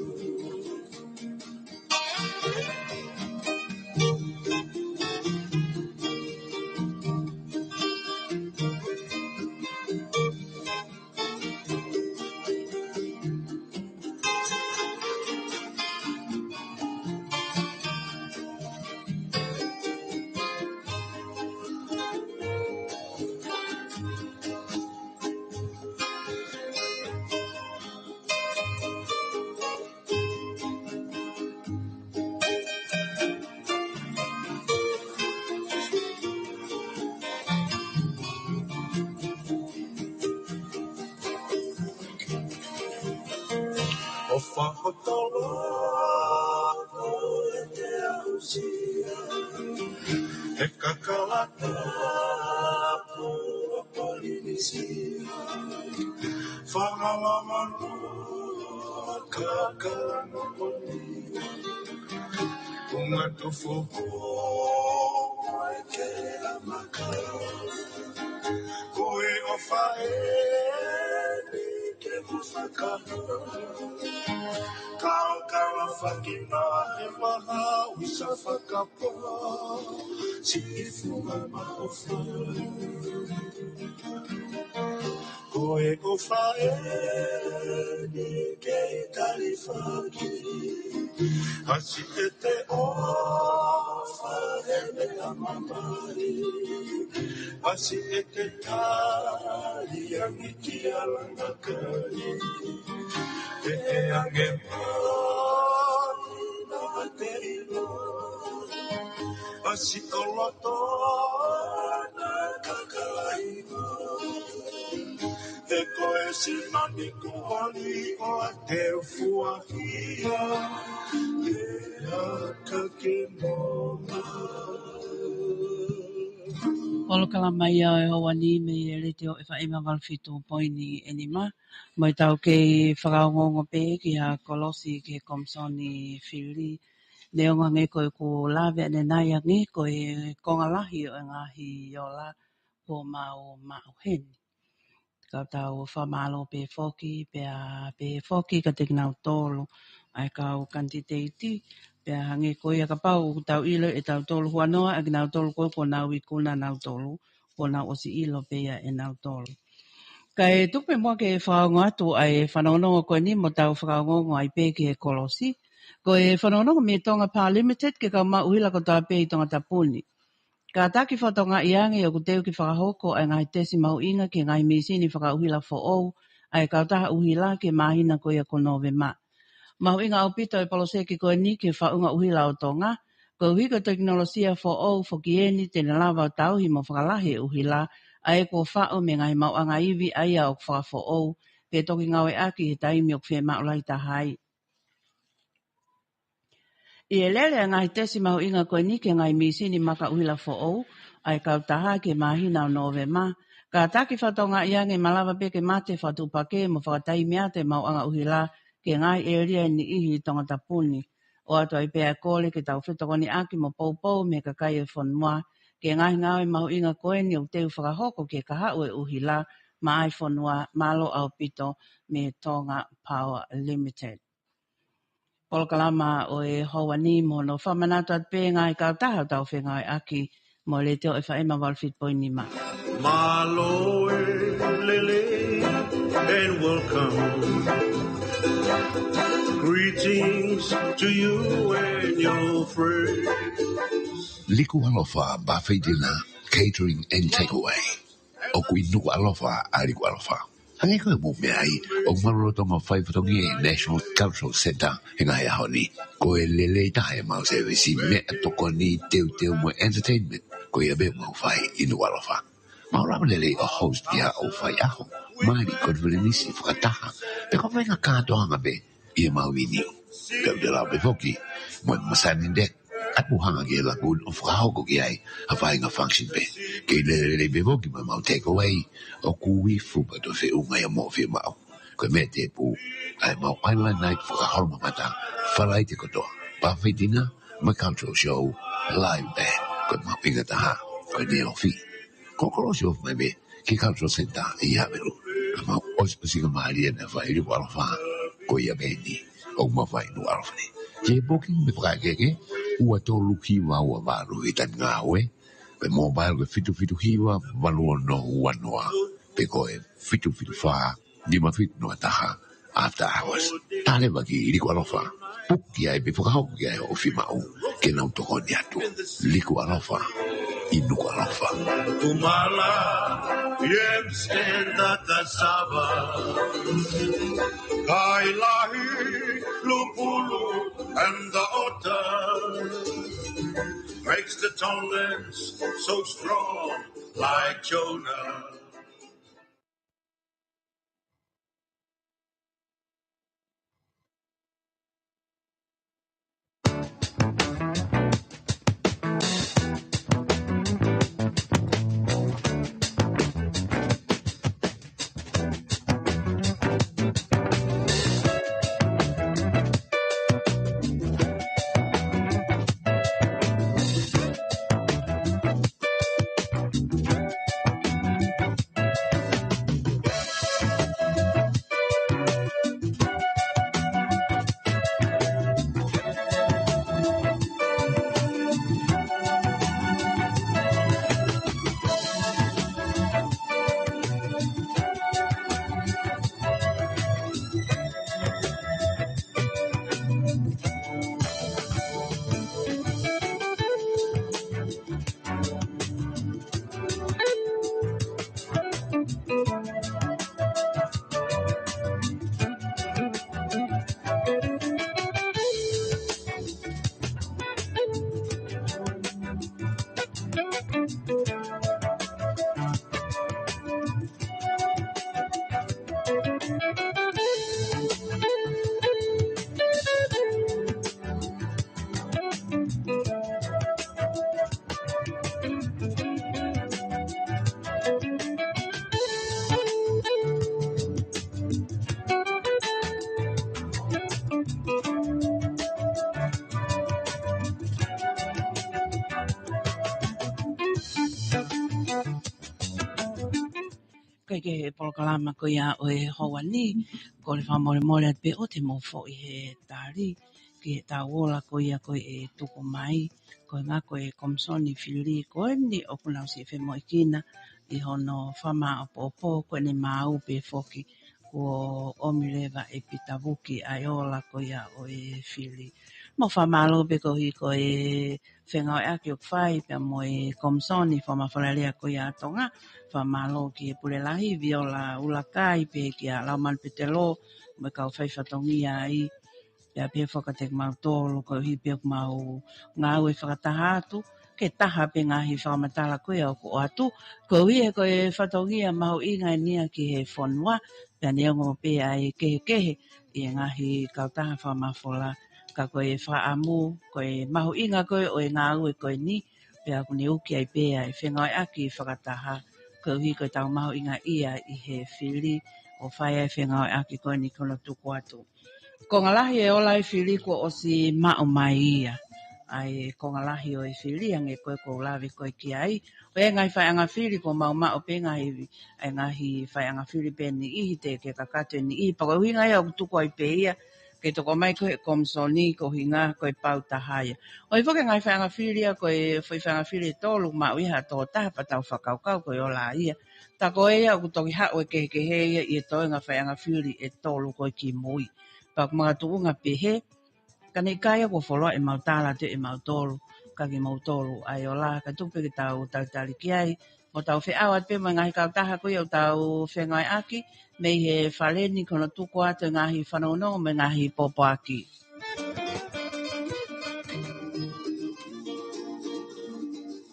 ʻOfa hoto loto ʻe te aʻusia, he kakala tapu ʻo Polinisia. Fanga mamalu, kakala moʻoni. Kunga tufu ʻoku ʻikai ke amaka. Ko e ʻofa eni ke mou fakahā. Kau kau fakinoa he maha uisa fakapō. Siʻi funga maʻofa. Ko e ʻofa eni kei talifaki. ʻAsi ʻete ʻofa he meʻa mamahi. ʻAsi ʻete tali angi ki a langa kai. ʻE ʻe ange mai na te ilo. ʻAsi ʻo loto na kakai. He ko e simani kuali ʻo a te fuahia. He aka ke nonga. Polokalama ia ʻo e houa ni mei he Letiō ʻEfa ʻEma valu fitu poini nima. Mo e tau kei fakaongoongo pē ki ha kolosi ki he Komisoni Fili. Neongo ange ko ʻeku lave ʻanenai ange ko e konga lahi ʻo e ngaahi ola kuo mau maʻu heni. Ka tau fakamālō pē foki, pea pē foki kiate kinautolu ʻa e kau kanititeiti, pea hangē ko ia kapau ʻoku tau ʻilo ʻe tautolu huanoa ʻa kinautolu ko ē kuo nau ikuna nautolu, kuo nau ʻosi ʻilo pē ia ʻe nautolu. Kae tuku pē muʻa ke fakaongo atu ʻa e fanongonongo ko eni mo tau fakaongoongo ai pē ki he kolosi. Ko e fanongonongo mei Tonga Power Limited ki he kau maʻu ʻuhila kotoa pē ʻi Tongatapu ni. Kātaki fakatokangaʻi ange ʻoku teu ke fakahoko ʻa e ngaahi tesi mahuʻinga ki he ngaahi mīsini fakaʻuhila foʻou ʻa e kautaha ʻuhila ki he māhina ko ia ko Nōvema. Mahuʻinga ʻaupito e poloseki ko eni ki he faʻunga ʻuhila ʻo Tonga, koeʻuhi ko e tekinolosia foʻou foki eni te ne lava ʻo tauhi mo fakalahi e ʻuhila ʻa ia kuo faʻu mei he ngaahi maʻuʻanga ivi ʻa ia ʻoku fakafoʻou, pe toki ngāueʻaki he taimi ʻoku fiemaʻu lahi taha ai. ʻI he lele ʻa e ngaahi tesi mahuʻinga ko eni ki he ngaahi mīsini maka ʻuhila foʻou ʻa e kautaha ki he māhina ʻo Nōvema, kātaki fakatokangaʻi ange ʻe malava pē ke mate fakatuʻupakē mo fakataimi atu e maʻuʻanga ʻuhila ki he ngaahi ʻēlia ʻe niʻihi ʻi Tongatapu ni. ʻOatu ai pē ʻa e kole ke tau fetokoniʻaki mo poupou mei he kakai ʻo e fonua ki he ngaahi ngāue mahuʻinga ko eni ʻoku teu fakahoko ki he kahaʻu e ʻuhila maʻa e fonua. Mālō ʻaupito mei Tonga Power Limited. Polokalama ʻo e houa ni mo hono fakamanatu atu pē ngaahi kautaha ʻoku tau fengāueʻaki mo e Letiō ʻEfa ʻEma valu fitu poini nima. Mālō e lelei and welcome. Greetings to you and your friends. Liku Alofa Buffet Dinner, Catering and Takeaway. ʻOku ʻi Nukuʻalofa ʻa Liku Alofa. Hangē ko e mou meaʻi, ʻoku malu lolotonga fai fatongia e National Cultural Centre he ngaahi ʻaho ni. Ko e lelei taha ʻemau sēvisi, meʻatokoni, teuteu mo e entertainment, ko ia pē ʻoku mau fai ʻi Nukuʻalofa. Mau lava lelei ʻo host ia ʻo fai ʻaho, mali, konifelenisi fakataha, pe ko e faʻahinga kātoanga pē ʻi heʻemau venue. Pea ʻoku te lava pē foki mo e masani deck, ʻAtu hanga ki he lakuni ʻo fakahoko ki ai ha faʻahinga function pē. Kei lelei pē foki mo ʻemau takeaway, ʻoku ifu pē ʻa e feʻunga ia mo e fiemaʻu. Ko e meʻa tēpū, ʻa ʻemau island night fakaholo mamata, Falaite kotoa. Buffet dinner, mo e cultural show, live band, ko e mahuʻinga taha, ko e neofi. Ko e kolosi ofi mai pē ki he Cultural Centre ʻi Havelu. Ka mau ʻosi ʻosi ka mālie naʻe fai Liku ʻAlofa, ko ia pē eni ʻoku mau fai ʻi Nukuʻalofa ni. Ke booking mo e fakaʻekeʻeke, ua tolu hiva ua valu he taimi ngāue, pe mobile ko e fitu fitu hiva valu ono ua noa, pe ko e fitu fitu fā nima fitu noa taha, after hours. Tale mai ki Liku ʻAlofa. Puke ai pe fakahoko ki ai hoʻo fiemaʻu ke nau tokoni atu. Liku ʻAlofa ʻi Nukuʻalofa. Kumala, ʻi he ʻEsiteni Takasava. Kai lahi, Lupulu, and the otter makes the Tongans so strong like Jonah. Kae kehe, polokalama ko ia ʻo e houa ni, kole fakamolemole atu pē ʻoua te mou foʻi he tali ki heʻetau ola ko ia ko ē ʻe tuku mai, ko e ngaahi, ko e komisoni fili ko eni ʻoku nau siʻi femoʻuekina ʻi hono fakamāʻopoʻopo, ko ʻene maau pē foki kuo ʻomi leva ʻe Pita Vuki ʻa e ola ko ia ʻo e fili. Mau fakamālō pē koeʻuhi ko e fengāueʻaki ʻoku fai pea mo e komisoni fakamafola lea ko ia ʻa Tonga. Fakamālō ki he pule lahi, Viola ʻUlakai, pehē kia Laumanu Petelo, mo e kau fai fatongia ai, pea pehē foki kiate kimautolu, koeʻuhi pē ʻoku mau ngāue fakataha atu, ke taha pē ngaahi fakamatala ko ia ʻoku ʻoatu, koeʻuhi he ko e fatongia mahuʻinga eni ia ki he fonua, pea neongo pē ʻa e kehekehe ʻi he ngaahi kautaha fakamafola, ka ko e fakaʻamu, ko e mahuʻinga ko ē ʻo e ngāue ko eni, pea ʻoku ne uki ai pē ʻa e fengāueʻaki fakataha, koeʻuhi ko ʻetau mahuʻingaʻia ʻi he fili ʻo fai ai e fengāueʻaki ko eni ki hono tuku atu. Konga lahi e ola e fili kuo ʻosi maʻu mai ia. ʻA e konga lahi ʻo e fili, hangē ko e ʻoku ou lave ko ē ki ai. ʻO e ngaahi faiʻanga fili kuo mau maʻu pē ngaahi, e ngaahi faiʻanga fili pē ʻe niʻihi, teʻeki ke kakato ʻe niʻihi. Pea ko e ʻuhinga ia ʻoku tuku ai pē ia ke toko mai ko ē he komisoni, ko e ʻuhinga ko e pau taha ia. ʻOku ʻi ai foki e ngaahi faiʻanga fili ia, ko e foʻi faiʻanga fili ʻe tolu maʻu ia ha toko taha, pea tau fakakaukau ko e ola ia. Tā ko ē ia ʻoku toki haʻu e kehekehe ia ʻi he toenga faiʻanga fili ʻe tolu ko ē kimui. Pea ʻoku makatuʻunga pehē, ka ne ʻikai ia kuo fuoloa ʻemau tala atu ʻemautolu, ka kimoutolu ʻa e ola, ka tuku pē ke tau talitali ki ai, mo tau feʻao atu pē mo e ngaahi kautaha ko ia ʻoku tau fengāueʻaki, mei he fale ni ki hono tuku atu e ngaahi fanongonongo mo e ngaahi pōpoaki.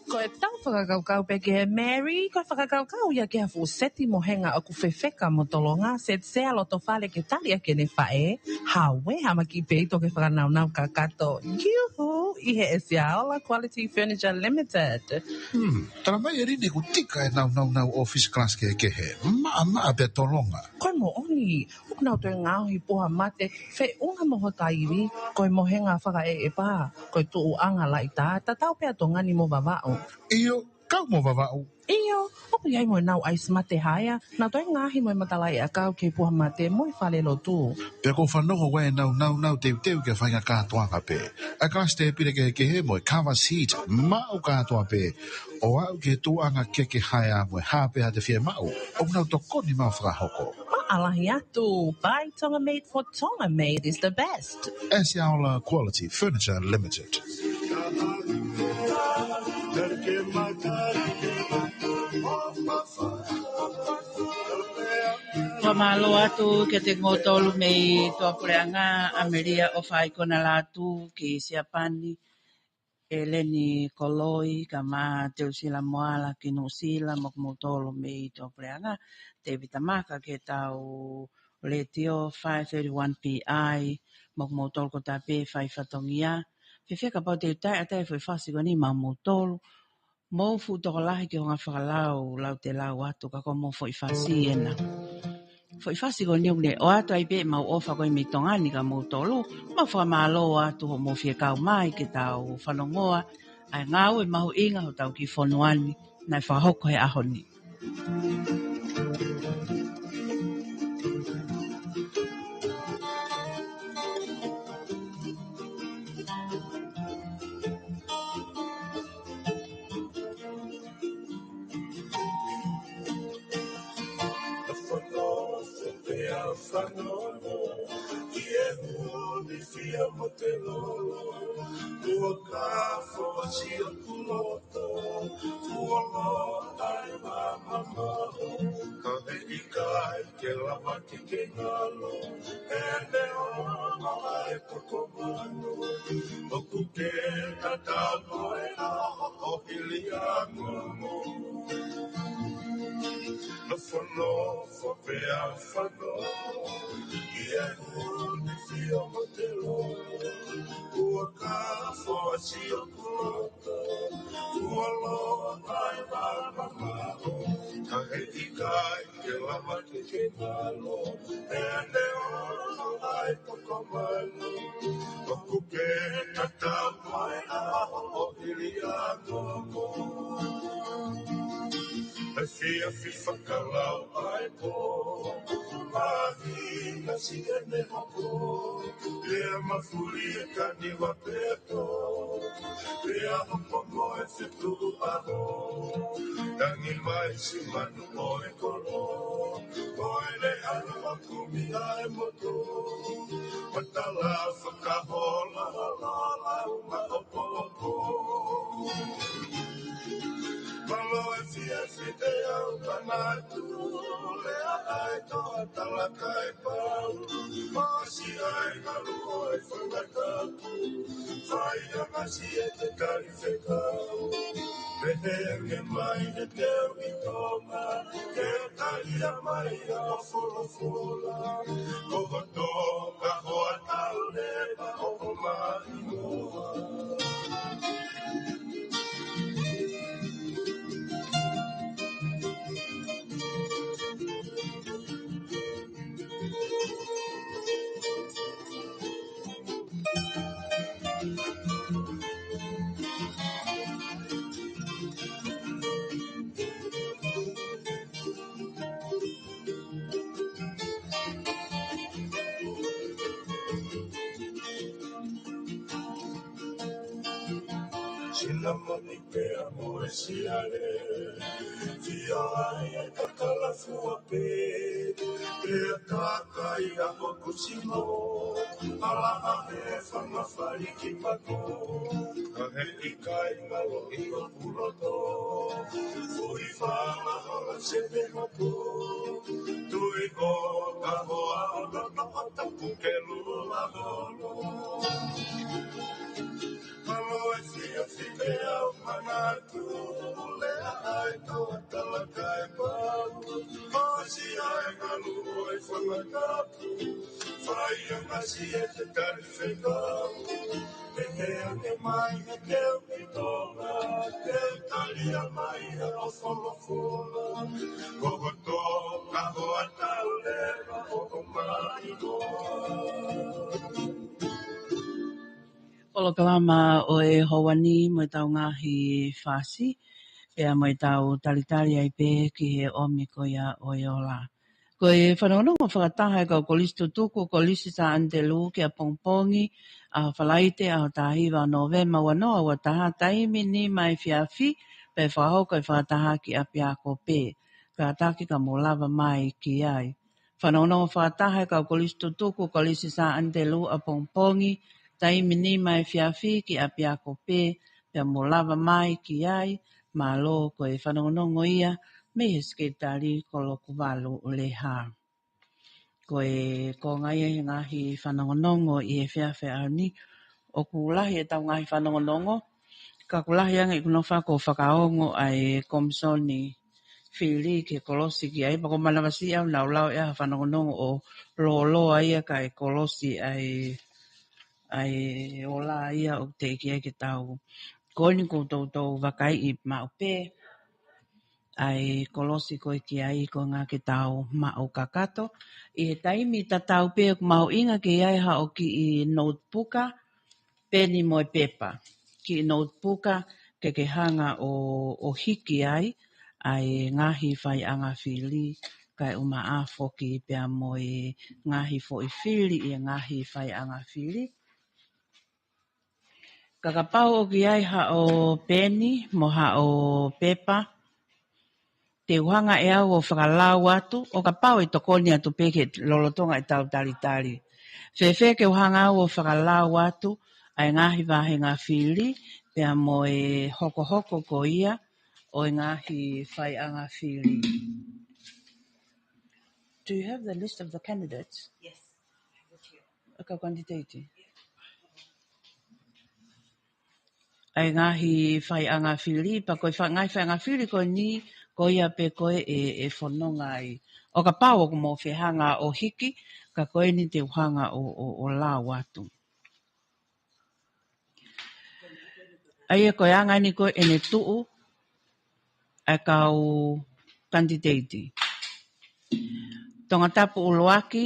Ko e tau Fakakaukau pē ki he Mary, ko e fakakaukau ia ki ha fuʻu seti mohenga ʻoku fefeka mo tolonga, set sea loto fale ke tali ʻaki ʻene faʻē, hāue, hama ki peito ke fakanaunau kakato. Iuhu, ʻi he ʻEsiaola Quality Furniture Limited. Hmm, tala mai ʻElini ʻoku tika e nāunaunau ʻōfisi kalasi kehekehe. Maʻamaʻa pea tolonga. Ko e moʻoni, ʻoku nau toe ngaohi puha mate, feʻunga mo hota ivi, ko e mohenga fakaʻeʻepa, ko e tuʻuʻanga laʻitā, tatau pē ʻa Tonga ni mo Vavaʻu. ʻIo, kau mo Vavaʻu. ʻIo, ʻoku ʻi ai mo ʻenau ʻaisi mate haea, nau toe ngaohi mo e matalaʻiʻakau ki he puha mate mo e fale lotu. Pea ʻoku ou fanongo ʻoku ʻi ai ʻenau nāunau teuteu ki he faʻahinga kātoanga pē. ʻA e kalasi tēpile kehekehe mo e cover seat, maʻu kātoa pē. ʻO aʻu ki he tuʻuʻanga keke haea mo e hā pē ha te fiemaʻu, ʻoku nau tokoni mai ʻo fakahoko. Maʻalahi atu, buy Tonga made for Tonga made is the best. ʻEsiaola Quality Furniture Limited. Fakamālō atu kiate kimoutolu mei tuʻapuleʻanga, ʻAmelia ʻOfaʻeikona Lātū ki Siapani, ʻEleni Koloi, kae ʻumaʻā Teusila Moala ki Nuʻusila, mo kimoutolu mei tuʻapuleʻanga, Tēvita Maka ki heʻetau Letiō five thirty-one P I, mo kimoutolu kotoa pē fai fatongia. Fēfē kapau te u taʻe ʻatā e foʻi fasi ko eni maʻamoutolu, mou fuʻu tokolahi ki he ngaahi fakalau, lau te lau atu ka ko e mo foʻi fasi ena. Foʻi fasi ko eni ʻoku ne ʻoatu ai pē ʻemau ʻofa ko ē mei Tonga ni kia moutolu, mo e fakamālō atu hoʻomou fie kau mai ke tau fanongoa ʻa e ngāue mahuʻinga hotau kiʻi fonua ni, naʻe fakahoko he ʻaho ni. Naʻe fanongo pea fanongo ki he huni fia mo te lolo, ua ka foasi ʻoku loto, ua lo ai mama mo, ka he ʻikai ke lava ke ke ngalo, ʻene ʻono ai ko ko manu, ʻoku ke tatau mo e ʻaho ʻo Hiliangomo. Nofonofo pea fanongo ki he huni fia mo te lolo, ua ka foasi ʻoku loto, ua lo ai mama mo, ka he ʻikai ke lava ke ke ngalo, ʻene ʻono ai ko ko manu, ʻoku ke tatau mo e ʻaho ʻo Hiliangomo. Efiafi fakalau ʻa e pō, māhina siʻene hopo, pea mafuli e kaniva pea tō, pea hopo mo e fetuʻu ʻaho, tangi mai siʻi manu mo e kolo, mo e leʻa ʻo kumi ʻa e motu, matala fakahola, hola, lau maʻopoʻopo. Mālō e fiefia te au manatu, lea ʻa e toa talaka e pau, masi ʻa e ngalu ʻo e fangatapu, fai ʻa masi e te kali fekau. Pehē ange mai he teu ʻi Tonga, ke talia mai ʻa e folofola. Ko hoto ka hoa tau leva ʻo maʻi moa. Sinamoni pea mo e siale, fia ai e kakala fua pē, pea kakai ʻa hoku sino, ʻalaha he fanga fali ki mako, ka he ʻikai ngalo ʻi hoku loto, fui fala hola sene hoku, tui ko ka hoa ʻo nono ʻo tapu ke lula holo. Mālō e fiefia te au manatu, Polokalama ʻo e houa ni mo ʻetau ngaahi fāsi, pea mo ʻetau talitali ai pē ki he ʻomi ko ia ʻo e ola. Ko e fanongonongo fakataha ʻa e kau kolisi tutuku, Kolisi Sā ʻAnitelū, ki ʻapongipongi, ʻaho Falaite, ʻaho taha hiva ʻo Nōvema ua noa ua taha, taimi nima efiafi, pea fakahoko e fakataha ki ʻapiako pē. Kātaki ka mou lava mai ki ai. Fanongonongo fakataha ʻa e kau kolisi tutuku, Kolisi Sā ʻAnitelū, ʻapongipongi, taimi nima efiafi ki ʻapiako pē, pea mou lava mai ki ai. Mālō, ko e fanongonongo ia mei he Sekelitali ko Lokuvalu Leha. Ko e konga ia he ngaahi fanongonongo ʻi he efiafi ʻaho ni. ʻOku lahi ʻetau ngaahi fanongonongo, ka ʻoku lahi ange ʻeku nofo ʻo fakaongo ʻa e Komisoni Fili ki he kolosi ki ai, pea ʻoku ou manavasiʻi au naʻa ku lau ʻe au ha fanongonongo ʻo lōloa ia kae kolosi ʻa e, ʻa e ola ia ʻoku teʻeki ai ke tau. Ko eni ʻoku ou toutou vakaiʻi maʻu pē ʻa e kolosi ko ē ki ai, ko e ʻuhinga ke tau maʻu kakato. ʻI he taimi tatau pē ʻoku mahuʻinga ke ʻi ai haʻo kiʻi notepuka, peni mo e pepa. Kiʻi notepuka ke ke hanga ʻo, ʻo hiki ai ʻa e ngaahi faiʻanga fili, kae ʻumaʻā foki pea mo e ngaahi foʻi fili ʻi he ngaahi faiʻanga fili. Ka kapau ʻoku ʻi ai haʻo peni mo haʻo pepa, te u hanga ʻe au ʻo fakalau atu, ʻo kapau ʻe tokoni atu pē ke lolotonga ʻetau talitali. Fēfē ke u hanga au ʻo fakalau atu ʻa e ngaahi vāhenga fili, pea mo e hokohoko ko ia ʻo e ngaahi faiʻanga fili. Do you have the list of the candidates? Yes, I have it here. ʻA e kau kanititeiti. ʻA e ngaahi faiʻanga fili, pea ko e fa-, ngaahi faiʻanga fili ko eni, ko ia pē ko ē ʻe, ʻe fononga ai. ʻO kapau ʻoku mou fie hanga ʻo hiki, ka ko eni te u hanga ʻo, ʻo, ʻo lau atu. ʻA ia ko e anga eni ko ē ʻene tuʻu ʻa e kau kanititeiti. Tongatapu ʻuluaki,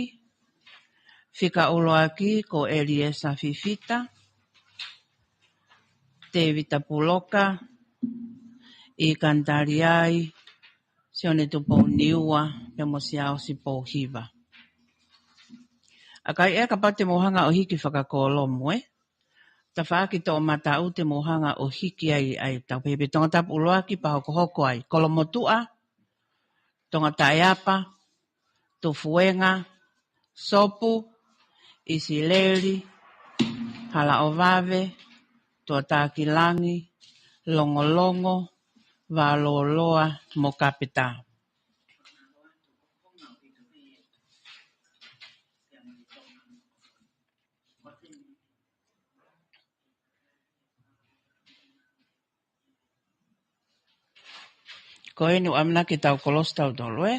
fika ʻuluaki ko ʻEliesa Fifita, Tēvita Puloka, ʻIkani Taliai, Sione Tupou Niua, pea mo Siaosi Pouhiva. ʻA ia ko ia kapau te mou hanga ʻo hiki fakakolomu, ē? Tafaʻaki toʻomataʻu te mou hanga ʻo hiki ai, ʻa e tau pehē pē Tongatapu ʻuluaki pea hokohoko ai. Kolomotuʻa, Tongataʻeapa, Tufuenga, Sopu, ʻIsileli, Halaʻovave, Tuʻatākilangi, Longolongo, Vaololoa, mo Kapetā. Ko eni ʻoku ʻamanaki ke tau kolosi tautolu, ē?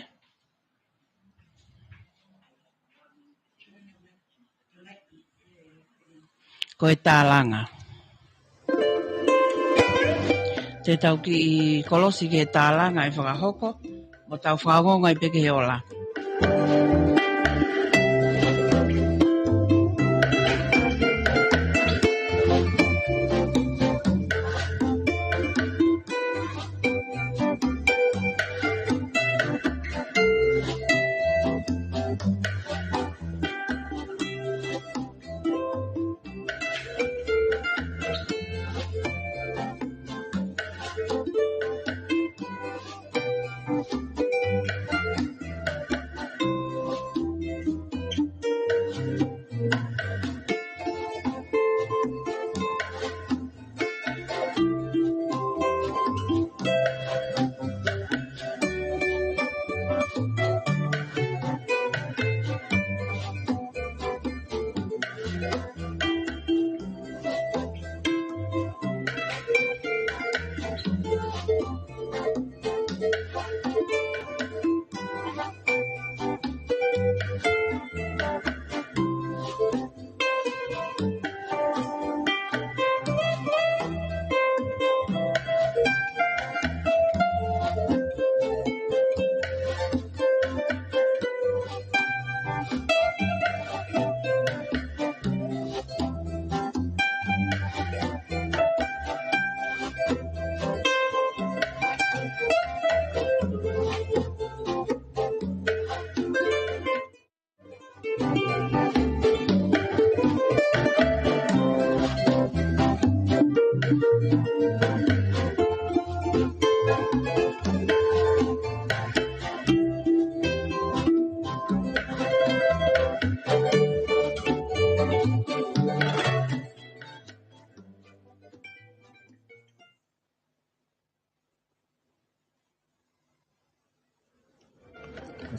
Ko e tālanga. Te tau kiʻi kolosi ki he tālanga ʻe fakahoko, mo tau fakaongoongo ai pē ki he ola.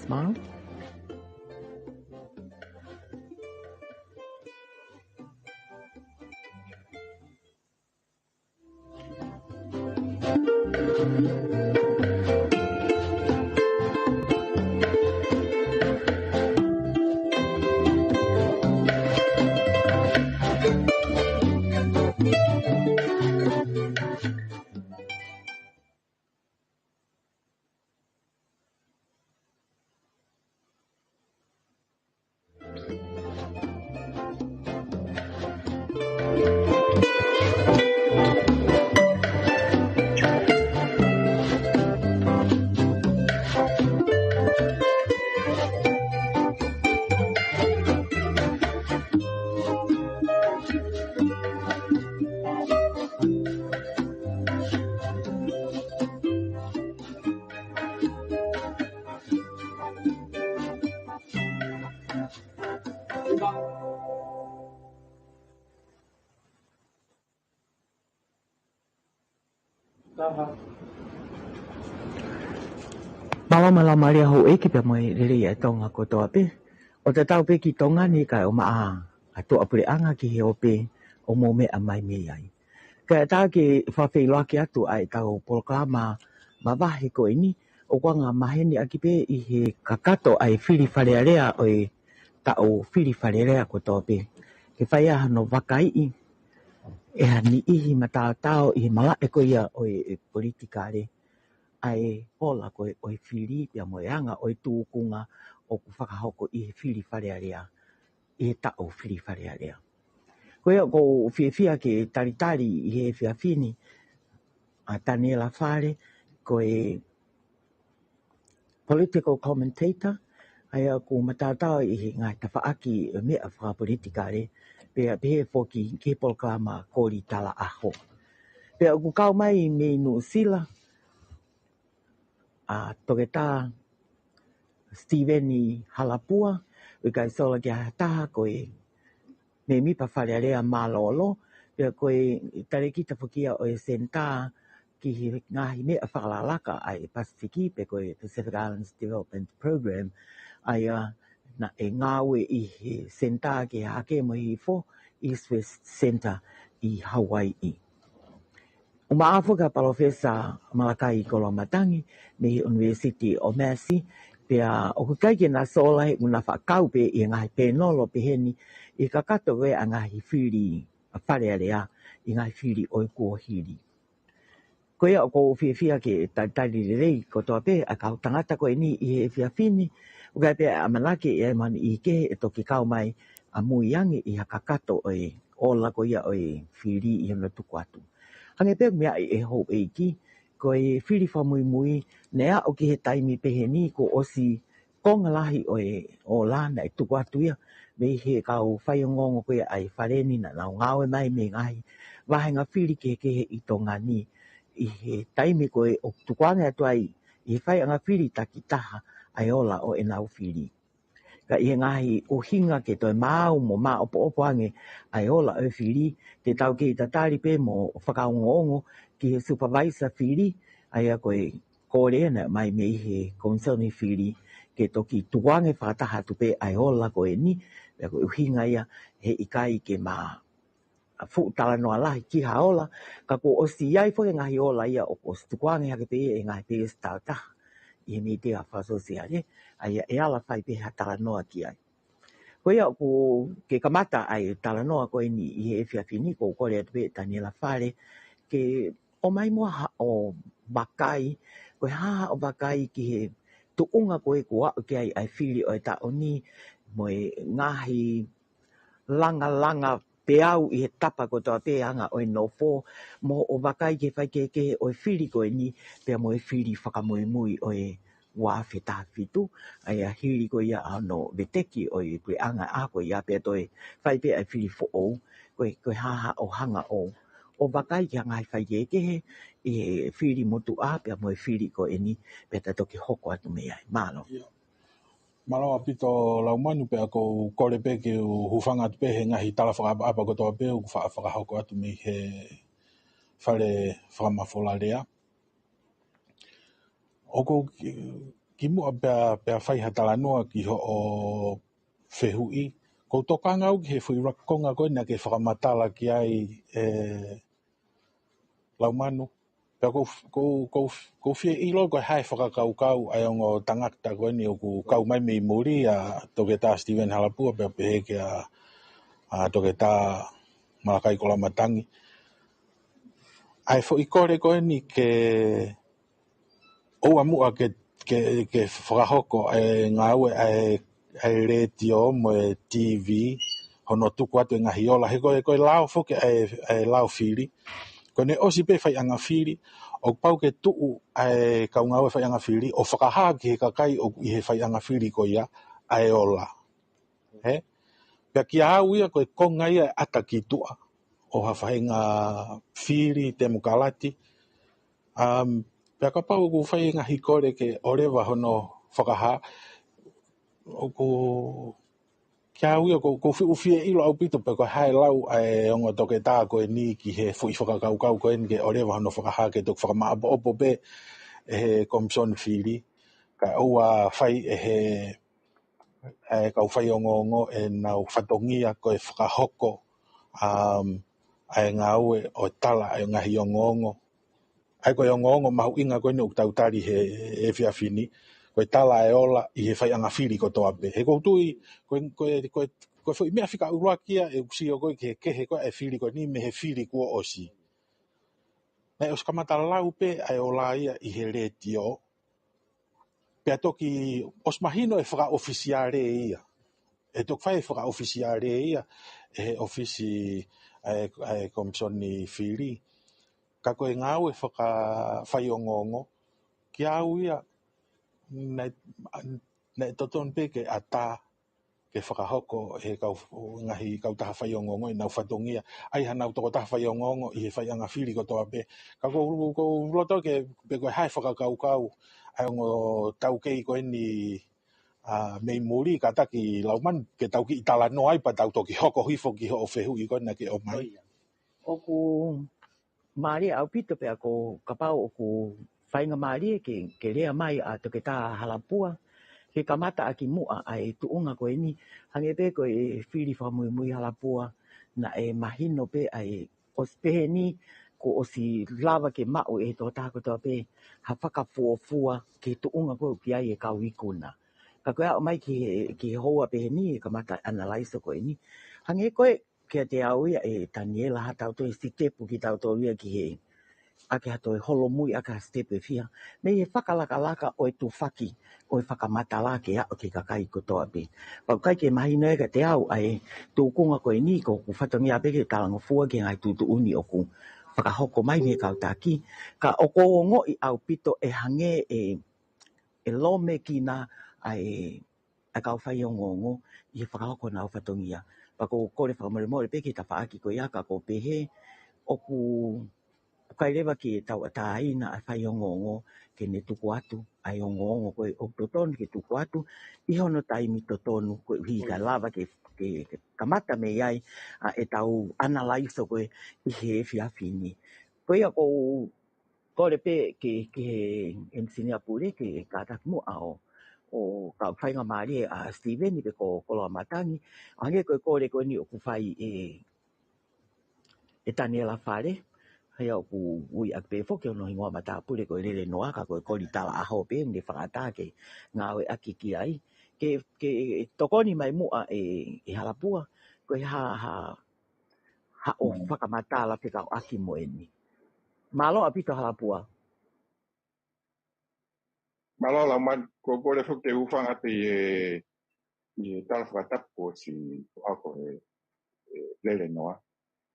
Mālō. Mālō, mālō, mālō, mālō houʻeiki pea mo e lelei ʻa Tonga kotoa pē. ʻO tatau pē ki Tonga ni kae ʻumaʻā ʻa e tuʻapuleʻanga ki he ope ʻoku mou meʻa mai mei ai. Kae ʻatā ke fakafeʻiloaki atu ʻa ʻetau polokalama mavahe ko eni, ʻoku anga maheni ʻaki pē ʻi he kakato ʻa e fili Fale Alea ʻo e taʻu fili Fale Alea kotoa pē. Ke fai ai hano vakaiʻi ʻe ha niʻihi mataotao ʻi he malaʻe ko ia ʻo e, e politikale, ʻa e ola ko ē ʻo e fili pea mo e anga ʻo e tūkunga ʻoku fakahoko ʻi he fili Fale Alea, ʻi he taʻu fili Fale Alea. Ko ia ʻoku ou fiefia ke talitali ʻi he efiafi ni ʻa Taniela Fale, ko e political commentator, ʻa ia ʻoku mataotao ʻi he ngaahi tafaʻaki ʻo e meʻa fakapolitikale, pea pehē foki ki he polokalama Koli Tala ʻAho. Pea ʻoku kau mai mei Nuʻusila ʻa Toketā Sitiveni Halapua, ʻoku ʻikai sola ki ha taha ko e mēmipa Fale Alea mālōlō, pea ko e talēkita foki ia ʻo e senitā ki he ngaahi meʻa fakalakalaka ʻa e Pasifiki, pe ko e Pacific Islands Development Program, ʻa ia naʻe ngāue ʻi he senitā ki he Hahake mo e Hihifo, East West Center ʻi Hauaiʻi. ʻUmaʻā foki ʻa Palōfesa Malakai Koloamatangi mei he ʻUnivēsiti ʻo Massey, pea ʻoku ʻikai ke na sola he ʻoku na fakakau pē ʻi he ngaahi pēnolo pehē ni ʻi he kakato ko ē ʻa e ngaahi fili ʻa Fale Alea ʻi he ngaahi fili ʻo e kuohili. Ko ia ʻoku ou fiefia ke talitali lelei kotoa pē ʻa e kau tangata ko eni ʻi he efiafi ni, ʻoku ʻi ai pē ʻa e ʻamanaki ʻe ʻi ai mo ha niʻihi kehe ʻe toki kau mai ʻamui ange ʻi ha kakato ʻo e ola ko ia ʻo e fili ʻi hono tuku atu. Hangē pē ko e meʻa ʻa e houʻeiki, ko e fili fakamuimui, naʻe aʻu ki he taimi pehē ni kuo ʻosi konga lahi ʻo e ola naʻe tuku atu ia mei he kau faiongoongo ko ia ʻa e Fale ni naʻa nau ngāue mai mei he ngaahi vāhenga fili kehekehe ʻi Tonga ni ʻi he taimi ko ē ʻoku tukuange atu ai ʻi he faiʻanga fili takitaha ʻa e ola ʻo ʻenau fili. Ka ʻi he ngaahi ʻuhinga ke toe maau mo maʻopoʻopo ange ʻa e ola ʻo e fili, te tau kei tatali pē mo fakaongoongo ki he supervisor fili, ʻa ia ko e kole naʻe ʻomai mei he Komisoni Fili, ke toki tukuange fakataha atu pē ʻa e ola ko eni, pea ko e ʻuhinga ia he ʻikai ke ma fuʻu talanoa lahi ki ha ola, ka kuo ʻosi ʻi ai foki e ngaahi ola ia ʻoku ʻosi tukuange hake pē ʻe he ngaahi peleisi tāutaha ʻi he mītia fakasōsiale, ʻa ia ʻe ala fai pē ha talanoa ki ai. Ko ia ʻoku ke kamata ʻa e talanoa ko eni ʻi he efiafi ni, ʻoku ou kole atu pē Taniela Fale ke ʻomai muʻa haʻo vakai, ko e hā haʻo vakai ki he tuʻunga ko ē kuo aʻu ki ai ʻa e fili ʻo e taʻu ni, mo e ngaahi langalanga peau ʻi he tapa kotoa pē anga ʻo e nofo, mo hoʻo vakai ki he faikehekehe ʻo e fili ko eni, pea mo e fili fakamuimui ʻo e ua afe taha fitu, ʻa ia hili ko ia ʻa hono veteki ʻo e puleʻanga ʻa ko ia pea toe fai pē ʻa e fili foʻou, ko e, ko e hā haʻo hanga ʻo, ʻo vakai ki he ngaahi faikehekehe ʻi he fili motuʻa pea mo e fili ko eni, pea ta toki hoko atu mei ai. Mālō. Mālō ʻaupito Laumanu, pea ʻoku ou kole pē ke u hūfanga atu pē he ngaahi tala fakaʻapaʻapa kotoa pē ʻoku fa-, fakahoko atu mei he Fale Fakamafola Lea. ʻOku ou ki-, kimuʻa pea, pea fai ha talanoa ki hoʻo fehuʻi. Ko u tokanga au ki he foʻi ʻuluaki konga ko ē naʻa ke fakamatala ki ai, ē, Laumanu. Pea ko u, ko u, ko u, ko u fie ʻilo ko e hā e fakakaukau ʻa e ongo tangata ko eni ʻoku kau mai mei muli, ʻa Toketā Steven Halapua, pea pehē kia, ʻa Toketā Malakai Koloamatangi. ʻA e foʻi kole ko eni ke ʻoua muʻa ke, ke, ke fakahoko ʻa e ngāue ʻa e, ʻa e letiō mo e T V, hono tuku atu e ngaahi ola. He ko e, ko e lao foki ʻa e, ʻa e lao fili. Ko ʻene ʻosi pē faiʻanga fili, ʻoku pau ke tuʻu ʻa e kau ngāue faiʻanga fili, ʻo fakahā ki he kakai ʻoku ʻi he faiʻanga fili ko ia, ʻa e ola. Ē? Pea kiate au ia ko e konga ia ʻe ʻata ki tuʻa ʻo ha faʻahinga fili temokalati. Um, pea kapau ʻoku fai e ngaahi kole ke ʻoleva hono fakahā, ʻoku kiate au ia ko, ko u fie, u fie ʻilo ʻaupito pe ko e hā e lau ʻa e ongo toketā ko eni ki he foʻi fakakaukau ko eni ke ʻoleva hono fakahā ke toki fakamāʻopoʻopo pē ʻe he Komisoni Fili. Kae ʻoua fai ʻe he ʻa e kau faiongoongo ʻenau fatongia ko e fakahoko, um, ʻa e ngāue ʻo e tala ʻa e ngaahi ongoongo. ʻA e ko e ongoongo mahuʻinga ko eni ʻoku tau tali he, he efiafi ni, ko e tala ʻa e ola ʻi he faiʻanga fili kotoa pē. He ʻoku ou tui, ko e, ko e, ko e, ko e foʻi meʻa fika ʻuluaki ia ʻeku sio ko ē ki he kehe ko ē ʻa e fili ko eni mei he fili kuo ʻosi. Naʻe ʻosi kamata lau pē ʻa e ola ia ʻi he letiō. Pea toki ʻosi mahino ʻe fakaʻofisiale ia. ʻE toki fai e fakaʻofisiale ia ʻe he ʻofisi ʻa e, ʻa e Komisoni Fili. Ka ko e ngāue fakafaiongoongo, kiate au ia, naʻe, naʻe totonu pē ke ʻatā ke fakahoko ʻe he kau, ngaahi kautaha faiongoongo ʻenau fatongia. ʻAi hanau tokotaha faiongoongo ʻi he faiʻanga fili kotoa pē. Ka ko u, ko u loto ke, pe ko e hā e fakakaukau ʻa e ongo taukei ko eni, ʻa, mei muli, kātaki Laumanu, ke tau kiʻi talanoa ai pea tau toki hoko hifo ki hoʻo fehuʻi ko ena ke ʻomai. ʻOku mālie ʻaupito pea ko kapau ʻoku faingamālie ke, ke lea mai ʻa Toketā Halapua, ke kamata ʻaki muʻa ʻa e tuʻunga ko eni, hangē pē ko e fili fakamuimui Halapua, naʻe mahino pē ʻa e ʻosi pehē ni, kuo ʻosi lava ke maʻu ʻe he tokotaha kotoa pē ha fakafuofua ki he tuʻunga ko ē ʻoku ʻi ai e kau ikuna. Ka ko e aʻu mai ki he, ki he houa pehē ni, ʻe kamata analyze ko eni. Hangē ko ē kiate au ia ʻe Taniela ha tau toe sitepu kitautolu ia ki he ʻaki ha toe holomui ʻaki ha sitepu ʻe fiha. Mei he fakalakalaka ʻo e tufaki ʻo e fakamatala ke aʻu ki he kakai kotoa pē. Pea ʻoku ʻikai ke mahino ia kiate au ʻa e tuʻunga ko eni, ko ʻeku fatongia pē ke talangofua ki he ngaahi tuʻutuʻuni ʻoku fakahoko mai mei he kau taki. Ka ʻoku ou ongoʻi ʻaupito ʻe hangē ʻe, ʻe lōmekina ʻa e ʻa e kau faiongoongo ʻi he fakahoko honau fatongia. Pea ko u kole fakamolemole pē ki he tafaʻaki ko ia ka ko u pehē ʻoku, ʻoku ʻikai leva ke tauʻatāina ʻa e faiongoongo ke ne tuku atu ʻa e ongoongo ko ē ʻoku totonu ke tuku atu ʻi hono taimi totonu koeʻuhi kae lava ke, ke, ke kamata mei ai ʻa ʻetau analyze ko ē ʻi he efiafi ni. Ko ia ko u kole pē ki, ki he ʻenisinia pule ke kātaki muʻa ʻo, ʻo kau faingamālie ʻa Steven pe ko Koloamatangi. Hangē ko e kole ko eni ʻoku fai ʻe, ʻe Taniela Fale. ʻA ia ʻoku ui ʻaki pē foki hono hingoa matāpule ko e Lele Noa, ka ko e koli tala ʻaho pē ʻoku ne fakaʻatā ke ngāueʻaki ki ai. Ke, ke tokoni mai muʻa ʻe, ʻe Halapua, ko e hā, hā, haʻo fakamatala fekauʻaki mo eni. Mālō ʻaupito Halapua. Mālō Laumanu, ko u kole foki ke u hūfanga atu ʻi he, ʻi he tala fakatapu kuo ʻosi ʻoatu ʻe, ʻe Lele Noa.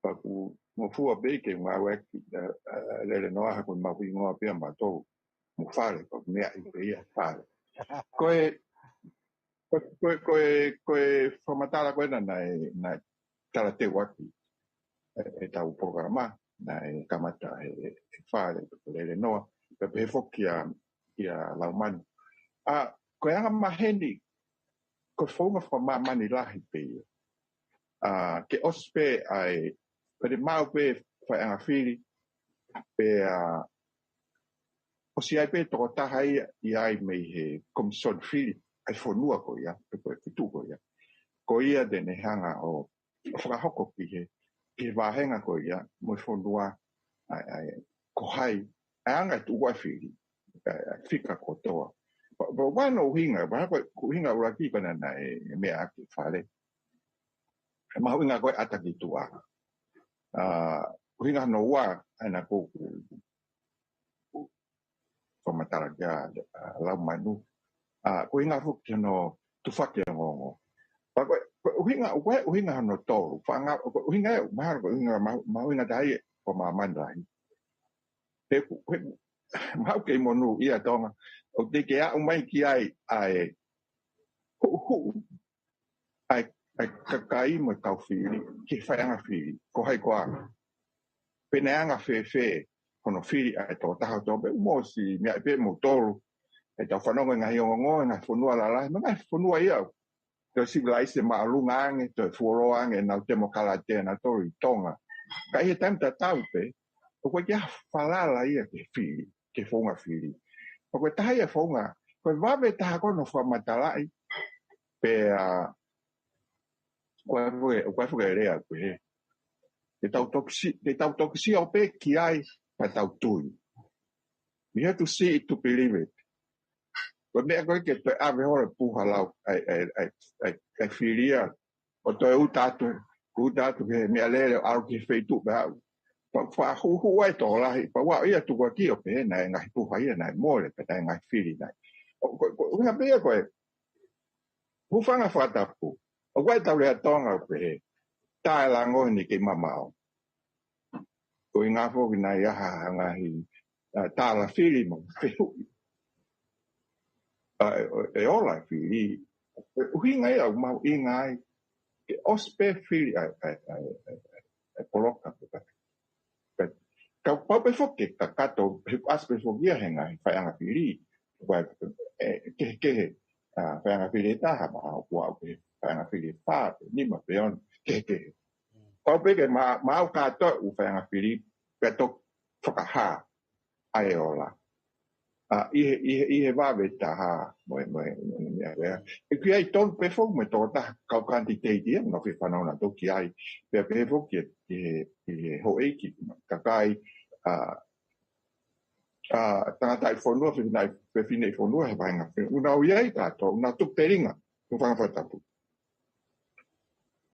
Pea ʻoku ngofua pē ke ngāueʻaki, ʻa, ʻa, Lele Noa ha ko e mahuʻingoa pē ʻa mautolu mo Fale, pea ʻoku meaʻi pē ia Fale. Ko e, ko, ko, ko e, ko e fakamatala ko ena naʻe, naʻe talateuʻaki ʻe, ʻetau polokalama, naʻe kamata ʻe, ʻe Fale, ʻe Lele Noa, pea pehē foki kia, kia Laumanu. ʻA, ko e anga maheni, ko e founga fakamāmani lahi pē ia. ʻA, ke ʻosi pē ʻa e, pea te maʻu pē faiʻanga fili, pea, ʻa, ʻosi ʻi ai pē tokotaha ia ʻi ai mei he Komisoni Fili ʻa e fonua ko ia, pe ko e feituʻu ko ia. Ko ia te ne hanga ʻo, ʻo fakahoko ki he, ki he vāhenga ko ia, mo e fonua, ʻa e, ʻa e, ko hai, ʻa e anga e tuʻu ʻa e fili, ʻa e, ʻa e fika kotoa. Pea, pea ʻoku ʻi ai hono ʻuhinga, pea ko e ʻuhinga ʻuluaki ko ena naʻe meʻa ʻaki ʻe Fale. He mahuʻinga ko e ʻata ki tuʻa. ʻA, ʻuhinga hono ua, ʻa ena ko, ko, ko matala kia, ʻa, Laumanu. ʻA, ko e ʻuhinga foki hono tufaki e ongoongo. Pea ko e, ko e ʻuhinga, ko e ʻuhinga hono tolu. Fanga, ko e ʻuhinga ʻe, mahalo ko e ʻuhinga, ma, mahuʻinga taha ia, ko māmani lahi. He, he, maʻu kei monūʻia Tonga. ʻOku teʻeki ke aʻu mai ki ai, ʻa e, huʻuhuʻu ʻa e, ʻa e kakai mo e kau fili, ki he faiʻanga fili, ko hai koā. Pe naʻe anga fēfē hono fili ʻa e tokotaha kotoa pē, mo ʻosi meaʻi pē moutolu, ʻetau fanongo e ngaahi ongoongo, e ngaahi fonua lalahi, mo e ngaahi fonua ia, toe sivilaise māʻolunga ange, toe fuoloa ange, ʻenau temokalati ʻanautolu ʻi Tonga. Ka ʻi he taimi tatau pē, ʻoku ʻikai ke falala ia ki he fili, ki he founga fili. Pea ko e taha ia e founga, ko e vave taha ko ē hono fakamatalaʻi, pea, ʻoku ʻi ai foki, ʻoku ʻi ai foki e lea ko ē. Te tau toki si-, te tau toki sio pē ki ai, pea tau tui. We have to see it to believe it. Ko e meʻa ko ē ke toe ʻave holo e puha lau, ʻa e, ʻa e, ʻa e, ʻa e, ʻa e fili ia, ʻo toe uta atu, uta atu ki he meʻalele ʻo ʻalu ki he feituʻu pea aʻu. Pea, pea huhuʻu ai e tokolahi, pea ʻoua ia tukuakiʻi ʻo pehē naʻe ngaahi puha ia naʻe mole, pe naʻe ngaahi fili naʻe. ʻO, ko, ko, ʻuhinga pē ia ko e, hūfanga he fakatapu. ʻOku ʻi ai ʻetau lea Tonga ʻoku pehē, tā e lango ni kei mamao. Ko e ʻuhinga foki naʻe ʻi ai ha ngaahi, ʻa, tala fili mo fehuʻi. ʻA, ʻe, ʻe, ʻe ola e fili. Ko e ʻuhinga ia ʻoku mahuʻinga ai, ke ʻosi pē fili ʻa e, ʻa e, ʻa e, ʻa e, ʻa e poloka pē ka. Ka, kapau pē foki ke kakato, he ʻoku ʻasi pē foki ia he ngaahi faiʻanga fili. Ko e, ʻe, kehekehe, ʻa, faiʻanga fili ʻe taha, mahalo ʻoku ʻi ai e faiʻanga fili ʻe fā, pe nima, pe ono, kehekehe. Pau pē ke ma, maʻu kātoa ʻū faiʻanga fili, pea toki fakahā ʻa e ola. ʻA, ʻi he, ʻi he, ʻi he vave taha, mo e, mo e, mo e, mo e, ʻoku ʻi ai tonu pē foki mo e tokotaha kau kanititeiti ia, naʻa nau fie fanongo nautolu ki ai, pea pehē foki ki he, ki he, ki he houʻeiki, kakai, ʻa, ʻa, tangataʻi fonua, fefine, fefineʻi fonua, he vāhenga fili. ʻOku nau ʻi ai kātoa, ʻoku nau tuku telinga, hūfanga he fakatapu.